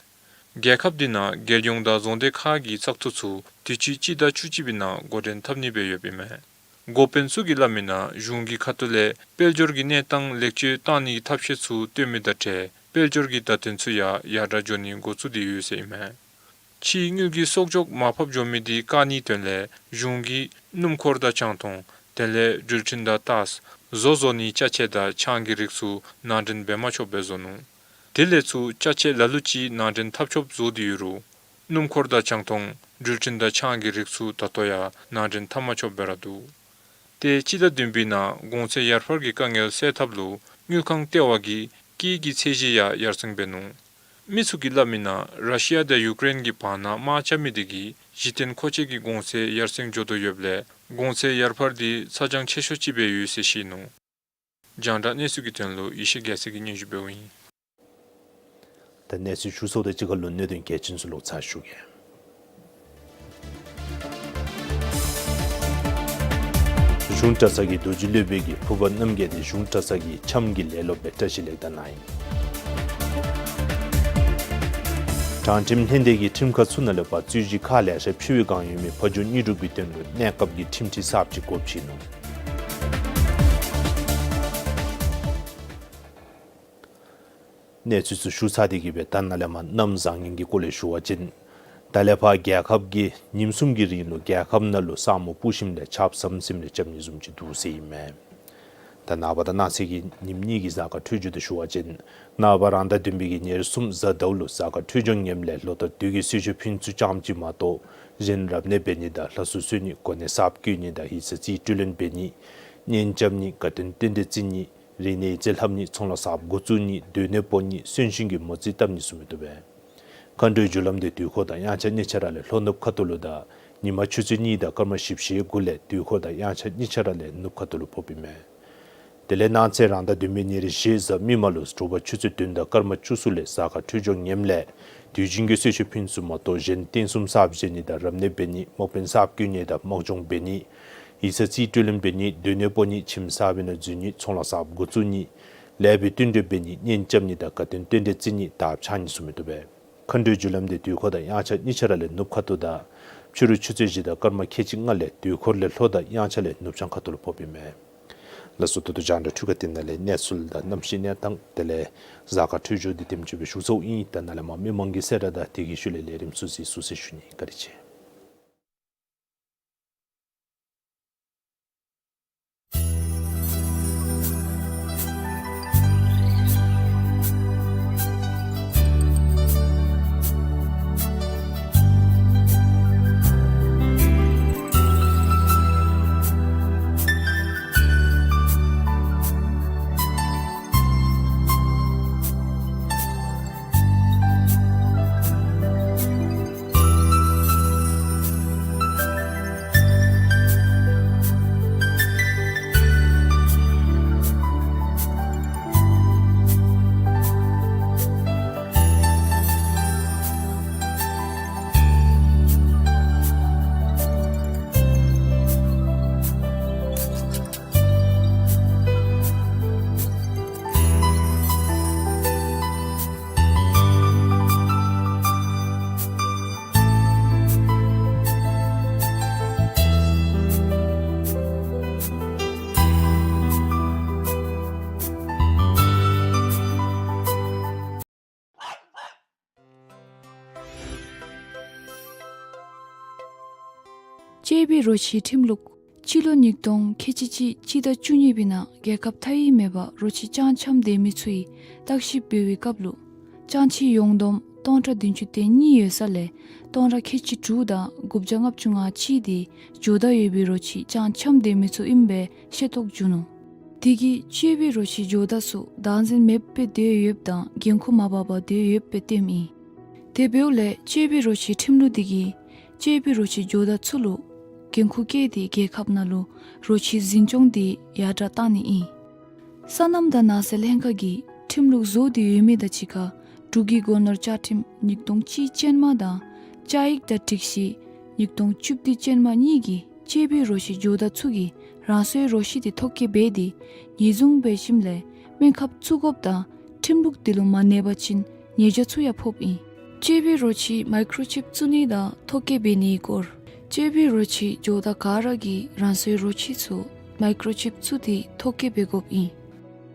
རྒྱལ་ཁབ་དེ་ནང་རྒྱལ་ཡོངས་དང་རྫོང་སྡེ་ཁག་གི་བཙག་འཐུ་ཚུ་དུས་ཅི་སྤྱི་ཟླ་བཅུ་གཅིག་པའི་ནང་འགོ་འདྲེན་འཐབ་ནི་སྦེ་ཡོདཔ་ཨིན་མས། འགོ་དཔོན་ཚུ་གིས་སླབ་མིའི་ནང་གཞུང་གི་ཁ་ཐུག་ལས་དཔལ་འབྱོར་གྱི་གནས་སྟངས་ལེགས་བཅོས་གཏང་ནིའི་ཐབས་ཤེས་ཚུ་སྟོན་མི་དང་འབྲེལ་དཔལ་འབྱོར་གྱི་བརྡ་དོན་ཚུ་ཡང་ཡར་དྲག་འགྱོ་ནི་འགོ་བཙུགས་ཏེ་ཡོད་ཟེར་ཨིན་མས། ཕྱིའི་དངུལ་གྱི་གསོག་འཇོག་མར་ཕབ་འགྱོ་མི་དེ་བཀག་ནིའི་དོན་ལས་གཞུང་གིས་སྣུམ་འཁོར་དང་ཆང་འཐུང་དེ་ལས་འགྲུལ་འཕྲིན་དང་ཏོག་བཟོ་བཟོ་ནིའི་ཅ་ཆས་དང་ཆང་གི་རིགས་ཚུ་ནང་འདྲེན་འབད་མ་ཆོགཔ་སྦེ་བཟོ་ནུག། དེ་ལས་ཚུར་ཅ་ཆས་ལ་ལུ་ཅིག་ནང་འདྲེན་འཐབ་ཆོགཔ་བཟོ་སྟེ་ཡོད་རུང་སྣུམ་འཁོར་དང་ཆང་འཐུང་འགྲུལ་འཕྲིན་དང་ཆང་གི་རིགས་ཚུ་ད་ལྟོ་ཡང་ནང་འདྲེན་འཐབ་མ་ཆོགཔ་སྦེ་ར་འདུག། ཏེ་སྤྱི་ཟླ་བདུན་པའི་ནང་གོང་ཚད་ཡར་འཕར་གྱི་དཀའ་ངལ་སེལ་ཐབས་ལུ་དངུལ་ཁང་ལྟེ་བ་གིས་སྐྱེད་ཀྱི་ཚད་གཞི་ཡང་ཡར་སེང་འབད་ནུག། མི་ཚུ་གིས་སླབ་མིའི་ནང་ར་ཤི་ཡ་དང་ཡུ་ཀེ་རེན་གྱི་བར་ན་དམག་རྐྱབ་མི་དེ་གིས་གཞི་རྟེན་མཁོ་ཆས་ཀྱི་གོང་ཚད་ཡར་སེང་འགྱོ་དོ་ཡོདཔ་ལས་གོང་ཚད་ཡར་འཕར་དེ་ཚ་གྱང་ཆེ་ཤོས་ཅིག་སྦེ་ཡོད་ཟེར་བཤད་ནུག། རྒྱང་བསྒྲགས་གནས་ཚུལ་གྱི་དོན་ལུ་ཡེ་ཤེས་རྒྱལ་མཚན་གྱིས་སྙན་ཞུ་འབདཝ་ཨིན། ད་གནས་ཚུལ་ཞུ་ཚརཝ་དང་གཅིག་ཁར་ལུ་གནད་དོན་གལ་ཆེན་ཚུ་ལོག་ཚར་ཞུ་གེ། གཞུང་གྲྭ་ཚང་གི་རྡོ་རྗེ་སློབ་དཔོན་གྱིས་ཕུར་པ་རྣམ་རྒྱལ་དེ་གཞུང་གྲྭ་ཚང་གི་ཆམ་གྱི་ལས་སློབ་སྦེ་བཀྲིས་ལེགས་དར་གནང་ཡི། དྲང་ཁྲིམས་ལྷན་སྡེ་གིས་ཁྲིམས་ཁང་ཚུ་ནང་ལས་ཕར་རྩོད་གཞི་ཁག་ལེ་ཤ་ཕྱེ་བའི་བསྒང་ཡོད་མི་ཕ་ཇོ་དངོས་གྲུབ་ཀྱི་དོན་ལུ་གནས་སྐབས་ཀྱི་ཁྲིམས་ཁྲི་གསརཔ་ཅིག་སྒོ་ཕྱེ་ནུག། གནས་ཚུལ་ཚུ་ཞུ་ཚར་ཏེ་གི་སྦེ་ད་ནཱ་ལས་མར་གནམ་བཟང་ངན་གྱི་སྐོར་ལས་ཞུ་བ་ཅིན་ད་ལས་ཕར་རྒྱལ་ཁབ་ཀྱིས་ཉིནམ་གསུམ་གྱི་རིང་ལུ་རྒྱལ་ཁབ་ནང་ལུ་ས་སྨུག་སྤུབས་ཞིནམ་ལས་ཆརཔ་ཟམ་ཟིམ་རེ་རྐྱབ་ནི་བཟུམ་ཅིག་འདུག་ཟེར་ཨིན་མས། ད་ནངས་པ་དང་གནངས་ཚེ་གི་ཉིནམ་གཉིས་ཀྱི་གཟའ་སྐར་འཕྲོད་སྦྱོར་དེ་ཞུ་བ་ཅིན་ནངས་པ་རང་ཟླ་བདུན་པའི་གི་ཉེར་གསུམ་གཟའ་ཟླཝ་ལུ་གཟའ་སྐར་འཕྲོད་སྦྱོར་ངནམ་ལས་ལོ་ལྟར་དུས་ཀྱི་གསོལ་མཆོད་ཕུན་ཚོགས་རྐྱངམ་ཅིག་མ་གཏོགས་གཞན་རབ་གནས་འབད་ནི་དང་ལྷ་གསོལ་གསོལ་ནི་གོ་གནས་གསརཔ་བསྐོ་ནི་དང་ཡིག་ཚང་རྩིས་སྤྲོད་ལེན་འབད་ནི་གཉེན་རྐྱབ་ནི་དགའ་སྟོན་རྟེན་འབྲེལ་བརྩི་ནི་རིག་གནས་ཡིག་རྩིས་ལྷབ་ནི་ཚོང་ལཱ་གསརཔ་འགོ་བཙུགས་ནི་སྡོད་གནས་སྤོ་ནི་གསོན་གཤིན་གྱི་མོ་རྩིས་བཏབ་ནི་ཚུ་མི་བཏུབ་པས། མཁའ་འགྲོའི་རྒྱུ་ལམ་དེ་དུས་འཁོར་དང་དབྱངས་འཆར་གཉིས་ཆ་ར་ལས་ལྷོ་ནུབ་ཁ་ཐུག་ལུ་དང་ཉིན་མ་ཆུ་ཚོད་གཉིས་དང་སྐར་མ་བཞི་བཅུ་ཞེ་དགུ་ལས་དུས་འཁོར་དང་དབྱངས་འཆར་གཉིས་ཆ་ར་ལས་ནུབ་ཁ་ཐུག་ལུ་ཕོགཔ་ཨིན་མས། དེ་ལས་གནངས་ཚེ་རང་ཟླ་བདུན་པའི་ཉེར་བཞི་གཟའ་མིག་དམར་ལུ་དྲོ་པ་ཆུ་ཚོད་བདུན་དང་སྐར་མ་བཅུ་གསུམ་ལས་གཟའ་སྐར་འཕྲོད་སྦྱོར་ངནམ་ལས་དུས་རྒྱུན་གྱི་གསོལ་མཆོད་ཕུན་ཚོགས་མ་གཏོགས་གཞན་རྟེན་གསུམ་གསརཔ་བཞེངས་ནི་དང་རབ་གནས་འབད་ནི་དམག་དཔོན་གསརཔ་བསྐོ་ནི་དང་དམག་སྦྱོང་འབད་ནི་ཡིག་ཚང་རྩིས་སྤྲོད་ལེན་འབད་ནི་སྡོད་གནས་སྤོ་ནི་ཁྱིམ་གསར་པའི་ནང་འཛུལ་ནི་ཚོང་ལཱ་གསརཔ་འགོ་བཙུགས་ནི་ལེགས་པའི་བསྟུན་གྲོས་འབད་ནི་གཉེན་རྐྱབ་ནི་དང་དགའ་སྟོན་རྟེན་འབྲེལ་བརྩི་ནི་དར་འཕྱར་ནི་ཚུ་མི་བཏུབ་པས། མཁའ་འགྲོའི་རྒྱུ་ལམ་དེ་དུས་འཁོར་དང་དབྱངས་འཆར་གཉིས་ཆ་ར་ལས་ནུབ་ཁ་ཐུག་དང་ཕྱི་རུ་ཆུ་ཚོད་བཞི་དང་སྐར་མ་ཁལ་གཅིག་ལྔ་ལས་དུས་འཁོར་ལས་ལྷོ་དང་དབྱངས་འཆར་ལས་ནུབ་བྱང་ཁ་ཐུག་ལུ་ཕོགཔ་ཨིན་མས། ལགས་སོ། ད་ལྟོ་རྒྱང་བསྒྲགས་འཕྲུལ་ཁང་འདི་ནང་ལས་གནས་ཚུལ་དང་གནམ་གཤིས་གནས་སྟངས་དེ་ལས་གཟའ་སྐར་འཕྲོད་སྦྱོར་འདི་དེམ་ཅིག་སྦེ་ཞུ་ཚརཝ་ཨིན། ད་ནཱ་ལས་མར་མི་མང་གི་གསལ་བསྒྲགས་དང་དེ་གི་ཤུལ་ལས་ལས་རིམ་ཚུ་གཟིགས་ཚུགས་ཟེར་ཞུ་ནི། བཀའ་དྲིན་ཆེ། བཅས་པའི་རོ་ཁྱི་ཁྲིམས་ལུགས། སྤྱི་ལོ་ཉིས་སྟོང་ཁལ་གཅིག་གཅིག་སྤྱི་ཟླ་བཅུ་གཉིས་པའི་ནང་རྒྱལ་ཁབ་མཐའ་དབུས་མེད་པར་རོ་ཁྱི་སྤྱང་འཁྱམས་སྡོད་མི་ཚུ་གི་བརྟག་ཞིབ་འབད་བའི་སྐབས་ལུ་སྤྱང་ཁྱི་ཡོངས་བསྡོམས་ སྟོང་ཕྲག་བདུན་ཅུ་དོན་གཉིས་ཡོད་ས་ལས་སྟོང་ཕྲག་ཁལ་གཅིག་དྲུག་དང་དགུ་བརྒྱ་ལྔ་བཅུ་ང་གཅིག་དེ་ཇོ་བདག་ཡོད་པའི་རོ་ཁྱི་ཅང་འཁྱམས་སྡོད་མི་ཚུ་ཨིན་པའི་ཤེས་རྟོགས་བྱུང་ནུག། དེ་གིས་གཅོད་པའི་རོ་ཁྱི་ཇོ་བདག་ཚུ་བདག་འཛིན་མེདཔ་སྦེ་སྡོད་ཡོདཔ་དང་འགན་ཁུར་མ་འབགཔ་སྦེ་སྡོད་ཡོདཔ་སྦེ་སྟོནམ་ཨིན། དེ་འབདཝ་ལས་གཅོད་པའི་རོ་ཁྱི་ཁྲིམས་ལུགས་དེ་གིས་གཅོད་པའི་རོ་ཁྱི་ཇོ་བདག་ཚུ་ལུ་འགན་ཁུར་བཀལ་ཏེ་རྒྱལ་ཁབ་ནང་ལུ་རོ་ཁྱི་འཛིན་སྐྱོང་དེ་ཡར་དྲག་བཏང་ནི་ཨིན། སོ་ནམ་དང་ནགས་ཚལ་ལྷན་ཁག་གིས་ཁྲིམས་ལུགས་བཟོ་སྟེ་ཡོད་མི་དང་གཅིག་ཁར་འབྲུག་གི་སྒོ་ནོར་བཅའ་ཁྲིམས་ཉིས་སྟོང་གཅིག་ཅན་མ་དང་བཅའ་ཡིག་དང་སྒྲིག་གཞི་ཉིས་སྟོང་བཅུ་བདུན་ཅན་མ་གཉིས་ཀྱིས་གཅོད་པའི་རོ་ཁྱི་ཇོ་བདག་ཚུ་གིས་རང་སོའི་རོ་ཁྱི་དེ་ཐོ་བཀོད་འབད་དེ་ཉེས་བཟུང་འབད་ཞིནམ་ལས་སྨན་ཁབ་བཙུགས་དགོཔ་དང་ཁྲིམས་ལུགས་དེ་ལུ་མ་གནས་པ་ཅིན་ཉེས་བྱ་ཚུ་ཡང་ཕོགཔ་ཨིན། གཅོད་པའི་རོ་ཁྱི་མའི་ཀྲོ་ཅིབ་བཙུགས་ནི་དང་ཐོ་བཀོད་འབད་ནིའི་སྐོར། གཅོད་པའི་རོ་ཁྱི་ཇོ་བདག་ག་ར་གིས་རང་སོའི་རོ་ཁྱི་ཚུ་མའི་ཀྲོ་ཅིབ་བཙུགས་ཏེ་ཐོ་བཀོད་འབད་དགོཔ་ཨིན།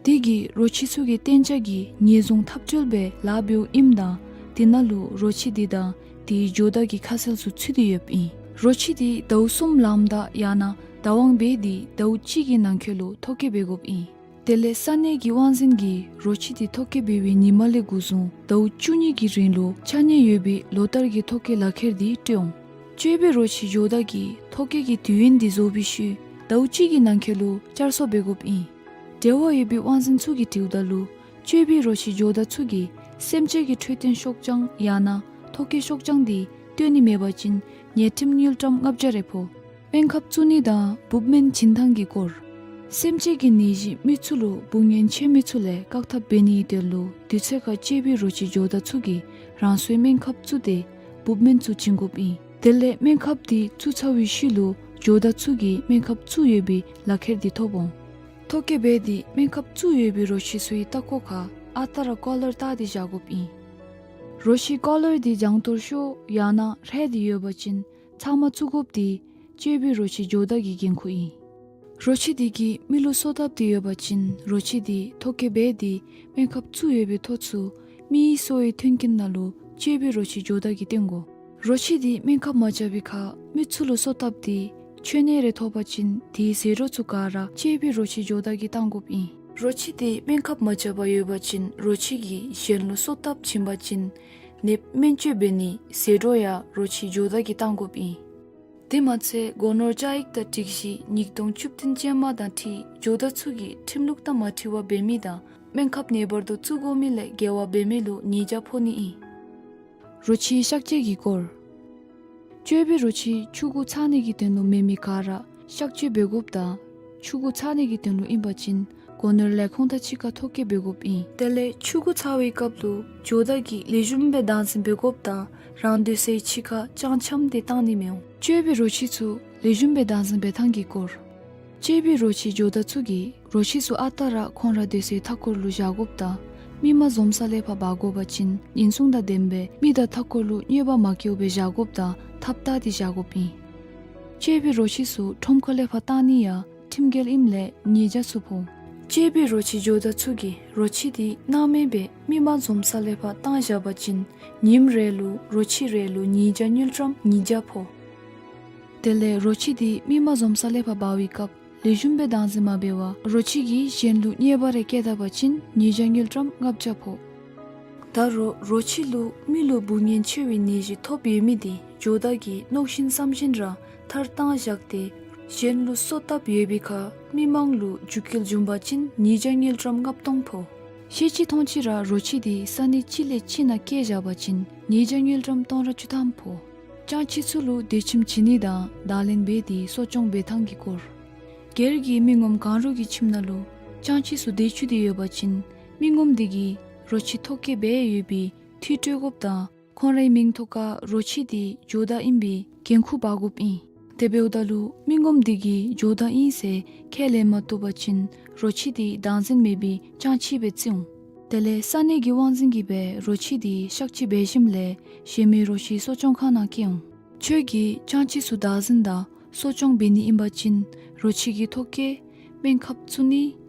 དེ་གིས་རོ་ཁྱི་ཚུ་གིས་གཏན་འཇགས་ཀྱི་ཉེས་བཟུང་ཐབས་སྤྱོད་སྦེ་ལཱ་འབདཝ་ཨིནམ་དང་དེ་ནང་ལུ་རོ་ཁྱི་དེ་དང་དེའི་ཇོ་བདག་གི་ཁ་གསལ་ཚུ་ཚུད་དེ་ཡོདཔ་ཨིན། རོ་ཁྱི་དེ་ཟླཝ་གསུམ་ལངམ་ད་ཡང་ན་བདག་དབང་འབད་དེ་ཟླཝ་གཅིག་གི་ནང་འཁོད་ལུ་ཐོ་བཀོད་འབད་དགོཔ་ཨིན། དེ་ལས་ས་གནས་ཀྱི་དབང་འཛིན་གྱིས་རོ་ཁྱི་དེ་ཐོ་བཀོད་འབད་བའི་ཉིནམ་ལས་འགོ་བཟུང་ཟླཝ་བཅུ་གཉིས་ཀྱི་རིང་ལུ་ཆ་གནས་ཡོད་པའི་ལོ་ལྟར་གྱི་ཐོ་བཀོད་ལག་ཁྱེར་དེ་སྤྲོད་འོང་། གཅོད་པའི་རོ་ཁྱི་ཇོ་བདག་གིས་ཐོ་བཀོད་ཀྱི་དུས་ཡུན་དེ་རྫོགས་པའི་ཤུལ་ཟླཝ་གཅིག་གི་ནང་འཁོད་ལུ་བསྐྱར་གསོ་འབད་དགོཔ་ཨིན། འབྲེལ་བ་ཡོད་པའི་དབང་འཛིན་ཚུ་གིས་དྲིཝ་ད་ལུ་གཅོད་པའི་རོ་ཁྱི་ཇོ་བདག་ཚུ་གིས་སེམས་ཅན་གྱི་འཕྲོད་བསྟེན་ཤོག་བྱང་ཡང་ན་ཐོ་བཀོད་ཤོག་བྱང་དེ་སྟོན་ནི་མེད་པ་ཅིན་ཉེས་ཁྲིམས་དངུལ་ཀྲམ་ལྔ་བརྒྱ་རེ་ཕོག། སྨན་ཁབ་བཙུགས་ནི་དང་འབུཔ་སྨན་བྱིན་ཐངས་ཀྱི་སྐོར། སེམས་ཅན་གྱི་ནད་གཞི་མི་ཚུ་ལུ་འབུ་ངན་ཆེ་མི་ཚུ་ལས་བཀག་ཐབས་འབད་ནིའི་དོན་ལུ་དུས་ཚོད་ཁར་གཅོད་པའི་རོ་ཁྱི་ཇོ་བདག་ཚུ་གིས་རང་སོའི་སྨན་ཁབ་བཙུགས་ཏེ་འབུཔ་སྨན་ཚུ་བྱིན་དགོཔ་ཨིན། དེ་ལས་སྨན་ཁབ་དེ་བཙུགས་ཚར་བའི་ཤུལ་ལུ་ཇོ་བདག་ཚུ་གིས་སྨན་ཁབ་བཙུགས་ཡོད་པའི་ལག་ཁྱེར་དེ་ཐོབ་འོང་། ཐོ་བཀོད་འབད་དེ་སྨན་ཁབ་བཙུགས་ཡོད་པའི་རོ་ཁྱི་ཚུའི་ལྟག་ཀོ་ཁར་ཨ་རྟག་ར་ཀོ་ལར་བཏགས་ཏེ་བཞག་དགོཔ་ཨིན། རོ་ཁྱི་ཀོ་ལར་དེ་བྱང་ཐོར་ཤོར་ཡང་ན་རལ་ཏེ་ཡོད་པ་ཅིན་ཚབ་མ་བཙུགས་དགོཔ་དེ་གཅོད་པའི་རོ་ཁྱི་ཇོ་བདག་གི་འགན་ཁུར་ཨིན། རོ་ཁྱི་དེ་གིས་མི་ལུ་སོ་བཏབ་སྟེ་ཡོད་པ་ཅིན་རོ་ཁྱི་དེ་ཐོ་བཀོད་འབད་དེ་སྨན་ཁབ་བཙུགས་ཡོད་པའི་ཐོ་ཚུ་མིའི་སོའི་མཐུན་རྐྱེན་ནང་ལུ་གཅོད་པའི་རོ་ཁྱི་ཇོ་བདག་གིས་སྟོན་དགོ། རོ་ཁྱི་དེ་སྨན་ཁབ་མ་བཅག་པའི་ཁར་མི་ཚུ་ལུ་སོ་བཏབ་སྟེ་མཆོད་གནས་རེ་ཐོབ་པ་ཅིན་དེའི་ཟད་འགྲོ་ཚུ་ག་ར་གཅོད་པའི་རོ་ཁྱི་ཇོ་བདག་གིས་བཏང་དགོཔ་ཨིན། རོ་ཁྱི་དེ་སྨན་ཁབ་མ་བཅག་པར་ཡོད་པ་ཅིན་རོ་ཁྱི་གིས་གཞན་ལུ་སོ་བཏབ་བྱིན་པ་ཅིན་ནདཔ་སྨན་བཅོས་འབད་ནི་ཟད་འགྲོ་ཡང་རོ་ཁྱི་ཇོ་བདག་གིས་བཏང་དགོཔ་ཨིན། དེ་མ་ཚད་སྒོ་ནོར་བཅའ་ཡིག་དང་སྒྲིག་གཞི་ཉིས་སྟོང་བཅུ་བདུན་ཅན་མ་དང་འཁྲིལ་ཇོ་བདག་ཚུ་གིས་ཁྲིམས་ལུགས་དང་མ་འཁྲིལ་བར་འབད་མི་དང་སྨན་ཁབ་ངེས་པར་དུ་བཙུགས་དགོ་མི་ལས་འགལ་བ་འབད་མི་ལུ་ཉེས་བྱ་ཕོག་ནི་ཨིན། རོ་ཁྱིའི་གཤག་བཅོས་ཀྱི་སྐོར། གཅོད་པའི་རོ་ཁྱི་ཆུང་ཀུ་འཚག་ནི་གི་དོན་ལུ་མེན་མི་ག་ར་གཤག་བཅོས་འབད་དགོཔ་དང་ཆུང་ཀུ་འཚག་ནི་གི་དོན་ལུ་ཨིན་པ་ཅིན་སྒོ་ནོར་ལས་ཁུངས་དང་གཅིག་ཁར་ཐོ་བཀོད་འབད་དགོཔ་ཨིན། དེ་ལས་ཆུང་ཀུ་འཚག་པའི་སྐབས་ལུ་ཇོ་བདག་གིས་ལེགས་ཤོམ་སྦེ་བདག་འཛིན་འབད་དགོཔ་དང་རང་སྡོད་སའི་ཕྱི་ཁར་ཅང་འཁྱམས་ཏེ་བཏང་ནི་མི་འོང་། གཅོད་པའི་རོ་ཁྱི་ཚུ་ལེགས་ཤོམ་སྦེ་བདག་འཛིན་འབད་ཐངས་ཀྱི་སྐོར། གཅོད་པའི་རོ་ཁྱི་ཇོ་བདག་ཚུ་གིས་རོ་ཁྱི་ཚུ་ཨ་རྟག་ར་ཁོང་ར་སྡོད་སའི་མཐའ་འཁོར་ལུ་བཞག་དགོཔ་དང་མི་མ་འཛོམས་ས་ལས་ཕར་འབག་དགོ་པ་ཅིན་ཉེན་སྲུང་དང་ལྡནམ་སྦེ་མི་དང་མཐའ་འཁོར་ལུ་གནོད་པ་མ་བཀལཝ་སྦེ་བཞག་དགོཔ་དང་ཐབས་བརྟག་སྟེ་བཞག་དགོཔ་ཨིན། གཅོད་པའི་རོ་ཁྱི་ཚུ་ཁྲོམ་ཁ་ལས་ཕར་བཏང་ནི་ཡང་ཁྲིམས་འགལ་ཨིནམ་ལས་ཉེས་བྱ་ཚུ་ཕོག། གཅོད་པའི་རོ་ཁྱི་ཇོ་བདག་ཚུ་གིས་རོ་ཁྱི་དེ་སྣང་མེད་སྦེ་མི་མ་འཛོམས་ས་ལས་ཕར་བཏང་བཞག་པ་ཅིན་ཉིནམ་རེ་ལུ་རོ་ཁྱི་རེ་ལུ་ཉེས་བྱ་དངུལ་ཀྲམ་ཉིས་བརྒྱ་ཕོག། དེ་ལས་རོ་ཁྱི་དེ་མི་མ་འཛོམས་ས་ལས་ཕར་འབག་པའི་སྐབས་ལེགས་ཤོམ་སྦེ་བདག་འཛིན་མ་འབད་བར་རོ་ཁྱི་གིས་གཞན་ལུ་གནོད་པ་རེ་བཀལ་ད་པ་ཅིན་ཉེས་བྱ་དངུལ་ཀྲམ་ལྔ་བརྒྱ་ཕོག། ད་རུང་རོ་ཁྱི་ལུ་མི་ལུ་འབུ་ངན་ཆེ་བའི་ནད་གཞི་ཐོབ་ཡོད་མི་དེ་ཇོ་བདག་གིས་མནོ་བཞིན་བསམ་བཞིན་ར་མཐར་བཏང་བཞག་སྟེ་གཞན་ལུ་སོ་བཏབ་ཡོད་པའི་ཁར་མི་མང་ལུ་རྒྱུད་སྐྱེལ་བྱུང་པ་ཅིན་ཉེས་བྱ་དངུལ་ཀྲམ་ལྔ་སྟོང་ཕོག། ཤེས་ཅི་མཐོང་ཅི་ར་རོ་ཁྱི་དེ་ས་གནས་གཅིག་ལས་གཅིག་ནང་བསྐྱལ་བཞག་པ་ཅིན་ཉེས་བྱ་དངུལ་ཀྲམ་སྟོང་ཕྲག་བཅུ་ཐམ་ཕོག། སྤྱང་ཁྱི་ཚུ་ལུ་སྡོད་ཁྱིམ་བྱིན་ནི་དང་བརྡ་ལན་འབད་དེ་གསོ་སྐྱོང་འབད་ཐངས་ཀྱི་སྐོར། སྒེར་གྱི་མི་ངོམ་གང་རུང་གི་ཁྱིམ་ནང་ལུ་སྤྱང་ཁྱི་ཚུ་སྡོད་བཅུག་སྟེ་ཡོད་པ་ཅིན་མི་ངོམ་དེ་གིས་རོ་ཁྱི་ཐོ་བཀོད་འབད་ཡོད་པའི་འཐུས་སྤྲོད་དགོཔ་དང་ཁོང་རའི་མིང་ཐོག་ཁར་རོ་ཁྱི་དེ་ཇོ་བདག་ཨིན་པའི་འགན་ཁུར་འབག་དགོཔ་ཨིན། དེ་འབདཝ་ད་ལུ་མི་ངོམ་དེ་གིས་ཇོ་བདག་ཨིན་ཟེར་ཁས་ལེན་མ་བཏུབ་པ་ཅིན་རོ་ཁྱི་དེ་བདག་འཛིན་མེད་པའི་སྤྱང་ཁྱི་སྦེ་བརྩི་འོང་། དེ་ལས་ས་གནས་ཀྱི་དབང་འཛིན་གྱིས་སྦེ་རོ་ཁྱི་དེ་གཤག་བཅོས་འབད་ཞིནམ་ལས་གཞན་མི་རོ་ཁྱི་གསོ་སྐྱོང་ཁང་ནང་བསྐྱལ་འོང་། ཁྱོད་ཀྱིས་སྤྱང་ཁྱི་ཚུ་བདག་འཛིན་དང་གསོ་སྐྱོང་འབད་ནི་ཨིན་པ་ཅིན་རོ་ཁྱི་གི་ཐོ་བཀོད་སྨན་ཁབ་བཙུགས་ནི་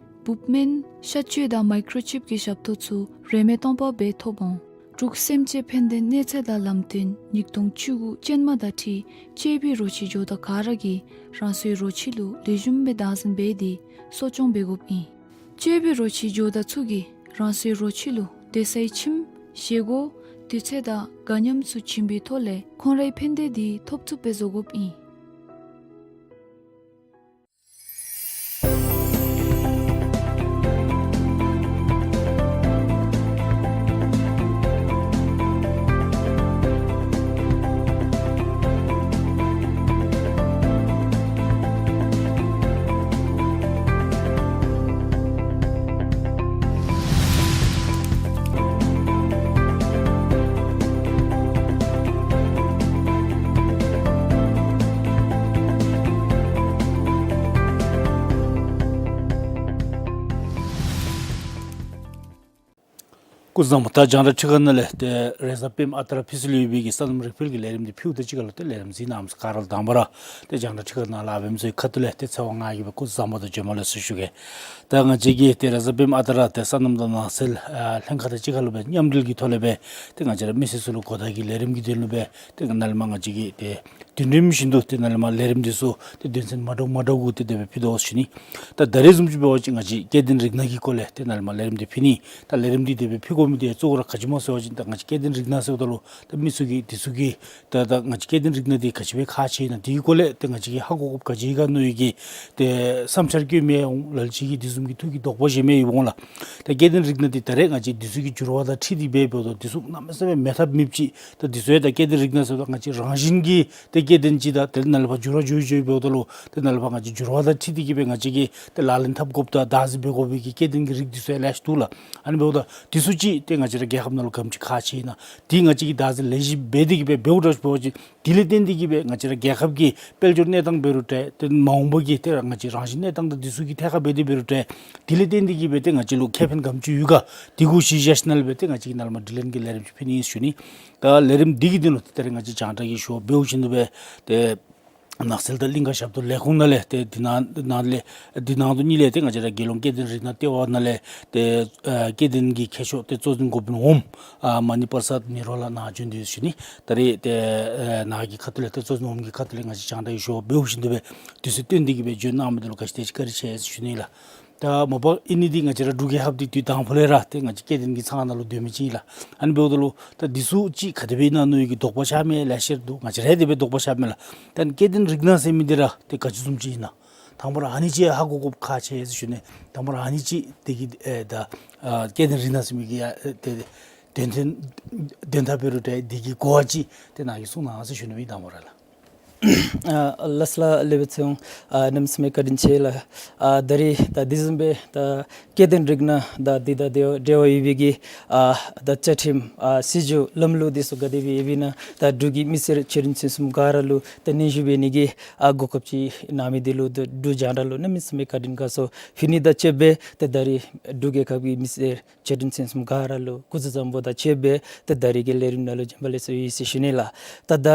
འབུཔ་སྨན་གཤག་བཅོས་དང་མའི་ཀྲོ་ཅིབ་ཀྱི་ཞབས་ཏོག་ཚུ་རིན་མེད་སྟོང་པ་སྦེ་ཐོབ་འོང་། འབྲུག་སེམས་ཅན་ཕན་བདེ་གནས་ཚད་དང་ལམ་སྟོན་ཉིས་སྟོང་བཅུ་དགུ་ཅན་མ་དང་འཁྲིལ་གཅོད་པའི་རོ་ཁྱི་ཇོ་བདག་ག་ར་གིས་རང་སོའི་རོ་ཁྱི་ལུ་ལེགས་ཤོམ་སྦེ་བདག་འཛིན་འབད་དེ་གསོ་སྐྱོང་འབད་དགོཔ་ཨིན། གཅོད་པའི་རོ་ཁྱི་ཇོ་བདག་ཚུ་གིས་རང་སོའི་རོ་ཁྱི་ལུ་སྡོད་སའི་ཁྱིམ་བཞེས་སྒོ་ དུས་ཚོད་དང་དགའ་ཉམས་ཚུ་བྱིན་པའི་ཐོག་ལས་ཁོང་རའི་ཕན་བདེ་འདི་ཐོབ་ཚུགསཔ་སྦེ་བཟོ་དགོཔ་ཨིན། སྐུ་གཟུགས་བཟང་པོ། ད་རྒྱང་བསྒྲགས་ཁྲི་ཁ་ནང་ལས་ཏེ་རེས་གཟའ་སྤེནམ་ཨ་རྟག་ར་ཕི་སི་ལུ་ཡོད་པའི་གི་སོ་ནམ་རིག་འཕེལ་གྱི་ལས་རིམ་འདི་ཕུལཝ་ད་གཅིག་ཁར་ལུ་ཏེ་ལས་རིམ་གཟིགས་གནང་མི་ག་ར་ལུ་དང་པ་ར་ཏེ་རྒྱང་བསྒྲགས་ཁྲི་ཁ་ནང་ལཱ་འབད་མི་ཚུ་གི་ཁ་ཐུག་ལས་ཏེ་ཚེ་དབང་ང་གིས་སྦེ་སྐུ་གཟུགས་བཟང་པོ་དང་བྱོན་པ་ལེགས་སོ་ཞུ་གེ། ད་ང་བཅས་ཀྱིས་ཏེ་རེས་གཟའ་སྤེནམ་ཨ་རྟག་ར་ཏེ་སོ་ནམ་དང་ནགས་ཚལ་ཨ་ལྷན་ཁག་དང་གཅིག་ཁར་ལུ་སྦེ་མཉམ་འབྲེལ་གྱི་ཐོག་ལས་སྦེ་ཏེ་ང་བཅས་ར་མི་སེར་ཚུ་ལུ་གོ་བརྡ་གི་ལས་རིམ་གྱི་དོན་ལུ་སྦེ་ཏེ་ནཱ་ལས་མར་ང་བཅས་ཀྱིས་ཏེ་དུས་རིམ་བཞིན་དུ་ཏེ་ནཱ་ལས་མར་ལས་རིམ་འདི་ཚུ་ཏེ་དོན་ཚན་མ་འདྲཝ་མ་འདྲཝ་གུ་ཏེ་དེ་སྦེ་ཕུལ་དོ་ཟེར་ཞུ་ནི། ད་ད་རེས་བཟུམ་ཅིག་འབད་བ་ཅིན་ང་བཅས་སྐྱེ་ལྡན་རིགས་སྣ་གི་སྐོར་ལས་ཏེ་ནཱ་ལས་མར་ལས་རིམ་འདི་ཕུལ་ནི། ད་ལས་རིམ་འདི་དེ་སྦེ་ཕུལ་དགོ་མི་འདི་གཙོ་བོ་ར་ག་ཅི་སྨོ་ཟེར་བ་ཅིན་ད་ང་བཅས་སྐྱེ་ལྡན་རིགས་སྣ་ཟེརཝ་ད་ལུ་ད་མི་ཚུ་གིས་འདི་ཚུ་གི་ད་ད་ང་བཅས་སྐྱེ་ལྡན་རིགས་སྣ་འདི་ག་ཅི་སྦེ་ཁག་ཆེ་ཨིན་ན་དེའི་སྐོར་ལས་ཏེ་ང་བཅས་ཀྱིས་ཧ་གོ་དགོཔ་ག་ཅི་ཡོད་ག་མནོ་བའི་གི་ཏེ་བསམ་འཆར་བཀོད་མི་ཡང་འོང་། ལ་ལུ་ཅིག་གིས་འདི་བཟུམ་གྱི་ཐུགས་ཀྱི་དོགས་པ་བཞེས་མི་ཡང་འོང་ལགས། ད་སྐྱེ་ལྡན་རིགས་སྣ་འདི་ད་རེས་ང་བཅས་འདི་ཚུ་གི་འགྱུར་བ་དང་འཁྲིལ་ཏེ་འབད་འབདཝ་ད་འདི་ཚུ་གནམ་མེད་ས་མེད་མེད་ཐབས་མེདཔ་ཅིག། ད་འདི་ཚུ་ཡང་ད་སྐྱེ་ལྡན་རིགས་སྣ་ཟེརཝ་ད་ང་བཅས་རང་བཞིན་གྱིས་ཏེ་སྐྱེ་ལྡན་ཅིག་ད་ཏེ་ནཱ་ལས་ཕར་འགྱུར་བ་འགྱོ་འགྱོ་འབདཝ་ད་ལུ་ཏེ་ནཱ་ལས་ཕར་ང་བཅས་འགྱུར་བ་དང་འཁྲིལ་ཏེ་གིས་སྦེ་ང་བཅས་ཀྱིས་ཏེ་ལག་ལེན་འཐབ་དགོཔ་དང་བདག་འཛིན་འབད་དགོ་པའི་གི་སྐྱེ་ལྡན་གྱི་རིགས་འདི་ཚུ་ཡང་ལེ་ཤ་འདུག་ལགས། ཨ་ནི་འབདཝ་ད་འདི་ཚུ་ཅིག་ཏེ་ང་བཅས་ར་རྒྱལ་ཁབ་ནང་ལུ་ག་དེམ་ཅིག་ཁག་ཆེ་ཨིན་ན་འདི་ང་བཅས་ཀྱིས་བདག་འཛིན་ལེགས་ཤོམ་འབད་དེ་གིས་སྦེ་འབདཝ་ད་འབད་བ་ཅིན་དེ་ལས་བརྟེན་ཏེ་གིས་སྦེ་ང་བཅས་ར་རྒྱལ་ཁབ་ཀྱི་དཔལ་འབྱོར་གནས་སྟངས་འབད་རུང་འདྲ་ཏེ་མ་འོངས་པ་གི་ཏེ་ར་ང་བཅས་རང་བཞིན་གནས་སྟངས་དང་འདི་ཚུ་གི་ཐད་ཁར་འབད་དེ་འབད་རུང་འདྲ་དེ་ལས་བརྟེན་ཏེ་གིས་སྦེ་ཏེ་ང་བཅས་ལུ་ཁེ་ཕན་ག་དེམ་ཅིག་ཡོད་ག་འདི་གུ་གཞི་བཞག་ཞིནམ་ལས་སྦེ་ཏེ་ང་བཅས་ཀྱིས་ནཱ་ལས་མར་དྲི་ལན་གྱི་ལས་རིམ་ཅིག་ཕུལ་ནི་ཨིན་ཟེར་ཞུ་ནི། ད་ལས་རིམ་འདི་གི་དོན་ལུ་ཏེ་ད་རེས་ང་བཅས་རྒྱང་བསྒྲགས་ཀྱི་ཞུ་བ་འབདཝ་བཞིན་དུ་སྦེ་ཏེ་ནགས་ཚལ་དང་གླིང་ཀ་ཞབས་ཏོག་ལས་ཁུངས་ནང་ལས་ཏེ་འདི་ནང་ནང་ལས་འདི་ནང་དུ་གཉིས་ལས་ཏེ་ང་བཅས་ར་རྒྱལ་ཡོངས་སྐྱེ་ལྡན་རིགས་སྣ་ལྟེ་བ་ནང་ལས་ཏེ་ཨ་སྐྱེ་ལྡན་གྱི་མཁས་མཆོག་ཏེ་གཙོ་འཛིན་འགོ་དཔོན་འོགམ་ཨ་མ་ཎི་པ་ར་སཏ་ནི་རོ་ལགས་ནཱ་བྱོན་ཏེ་ཡོད་ཟེར་ཞུ་ནི། ད་རེས་ཏེ་ཨ་ནཱ་གི་ཁ་ཐུག་ལས་ཏེ་གཙོ་འཛིན་འོགམ་གྱི་ཁ་ཐུག་ལས་ང་བཅས་རྒྱང་བསྒྲགས་ཀྱི་ཞུ་བ་འབདཝ་བཞིན་དུ་སྦེ་དུས་ཚོད་བཏོན་ཏེ་གིས་སྦེ་བྱོན་གནང་མི་འདི་ལུ་ག་ཅི་དེ་ཅིག་བཀའ་དྲིན་ཆེ་ཟེར་ཞུ་ནི་ལགས། ད་མ་པ་ཨིན་ནི་འདི་ང་བཅས་ར་འབྲུག་རྒྱལ་ཁབ་འདི་དུས་དང་པོ་ལས་ར་ཏེ་ང་བཅས་སྐྱེ་ལྡན་གྱི་ཚང་ནང་ལུ་སྡོད་མི་ཅིག་ཨིན་ལགས། ཨ་ནི་འབདཝ་ད་ལུ་ད་འདི་ཚུ་ཅིག་ག་དེ་སྦེ་ཨིན་ན་མནོ་བའི་གི་དོགས་པ་ཆགས་མི་ལེ་ཤ་ར་འདུག། ང་བཅས་ར་དེ་སྦེ་དོགས་པ་ཆགས་མས་ལགས། ད་སྐྱེ་ལྡན་རིགས་སྣ་ཟེར་མི་འདི་ར་ཏེ་ག་ཅི་བཟུམ་ཅིག་ཨིན་ན་དང་པ་ར་ཨ་ནི་ཅིག་ཧ་གོ་དགོཔ་ཁག་ཆེ་ཟེར་ཞུ་ནི། དང་པ་ར་ཨ་ནི་ཅིག་འདི་གི་ཨེ་ད་ཨ་སྐྱེ་ལྡན་རིགས་སྣ་ཟེར་མི་གི་ཡ་ཨེ་ཏེ་དོན་ཚན་དོན་དག་འབད་རུང་འདྲ་འདི་གི་གོ་བ་ཅིག་ཏེ་ནཱ་གིས་གསུང་གནང་ཟེར་ཞུ་ནི་ཨིན་དང་པ་ར་ལགས། ཨ་ལགས་སོ་ལགས། ལེགས་པའི་ཚེ་དབང་ཨ་གནམ་མེད་ས་མེད་བཀའ་དྲིན་ཆེ་ལགས། ཨ་ད་རེས་ད་དེ་བཟུམ་སྦེ་ད་སྐྱེ་ལྡན་རིགས་སྣ་ད་འདི་དང་འབྲེལ་འབྲེལ་བ་ཡོད་པའི་གི་ཨ་ད་བཅའ་ཁྲིམས་ཨ་སྲིད་བྱུས་ལམ་ལུགས་འདི་ཚུ་ག་དེ་སྦེ་ཡོདཔ་ཨིན་ན་ད་འབྲུག་གི་མི་སེར་ཆེ་འབྲིང་ཆུང་གསུམ་ག་ར་ལུ་ད་སྙན་ཞུ་འབད་ནི་གི་ཨ་གོ་སྐབས་ཅིག་གནང་མི་འདི་ལུ་ད་འབྲུག་རྒྱང་བསྒྲགས་ལུ་གནམ་མེད་ས་མེད་བཀའ་དྲིན་དགའ་ཚོར་ཞུ་ནི་དང་བཅསཔ་སྦེ་ད་ད་རེས་འབྲུག་རྒྱལ་ཁབ་ཀྱི་མི་སེར་ཆེ་འབྲིང་ཆུང་གསུམ་ག་ར་ལུ་སྐུ་གཟུགས་བཟང་པོ་དང་བཅསཔ་སྦེ་ད་ད་རེས་ཀྱི་ལས་རིམ་ནང་ལུ་བྱོན་པ་ལེགས་སོ་ཡི་ཟེར་ཞུ་ནི་ལགས། ད་ད་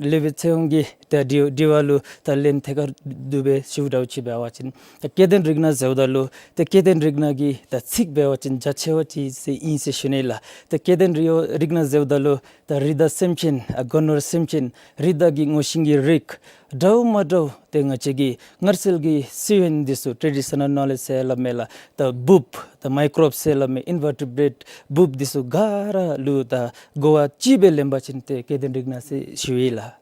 ལེགས་པའི་ཚེ་དབང་གི་ད་དྲི་དྲི་བ་ལུ་ད་ལན་ཐད་ཀར་དུ་སྦེ་ཞུ་འདྲཝ་ཅིག་འབད་བ་ཅིན་ད་སྐྱེ་ལྡན་རིགས་སྣ་ཟེརཝ་ད་ལུ་ད་སྐྱེ་ལྡན་རིགས་སྣ་གི་ད་ཚིག་འབད་བ་ཅིན་རྒྱ་ཆེ་བ་ཅིག་ཟེར་ཨིན་ཟེར་ཞུ་ནི་ལགས། ད་སྐྱེ་ལྡན་རིགས་རིགས་སྣ་ཟེརཝ་ད་ལུ་ད་རི་དྭགས་སེམས་ཅན་ཨ་སྒོ་ནོར་སེམས་ཅན་རི་དྭགས་ཀྱི་ངོ་ཤེས་ཀྱི་རིགས་འདྲཝ་མ་འདྲཝ་ཏེ་ང་བཅས་ཀྱི་སྔར་སྲོལ་གྱི་ཤེས་ཡོན་འདི་ཚུ་ཊེ་ཌི་ཤ་ནཱལ་ནོ་ལེཇ་ཟེར་སླབ་མས་ལགས། ད་འབུཔ་ད་མའི་ཀོརབསི་ཟེར་སླབ་མས་ཨིན་ཝར་ཊི་བྲེཊ་འབུཔ་འདི་ཚུ་ག་ར་ལུ་ད་གོ་བ་ཅིག་སྦེ་ལེན་པ་ཅིན་ཏེ་སྐྱེ་ལྡན་རིགས་སྣ་ཟེར་ཞུ་ཡི་ལགས།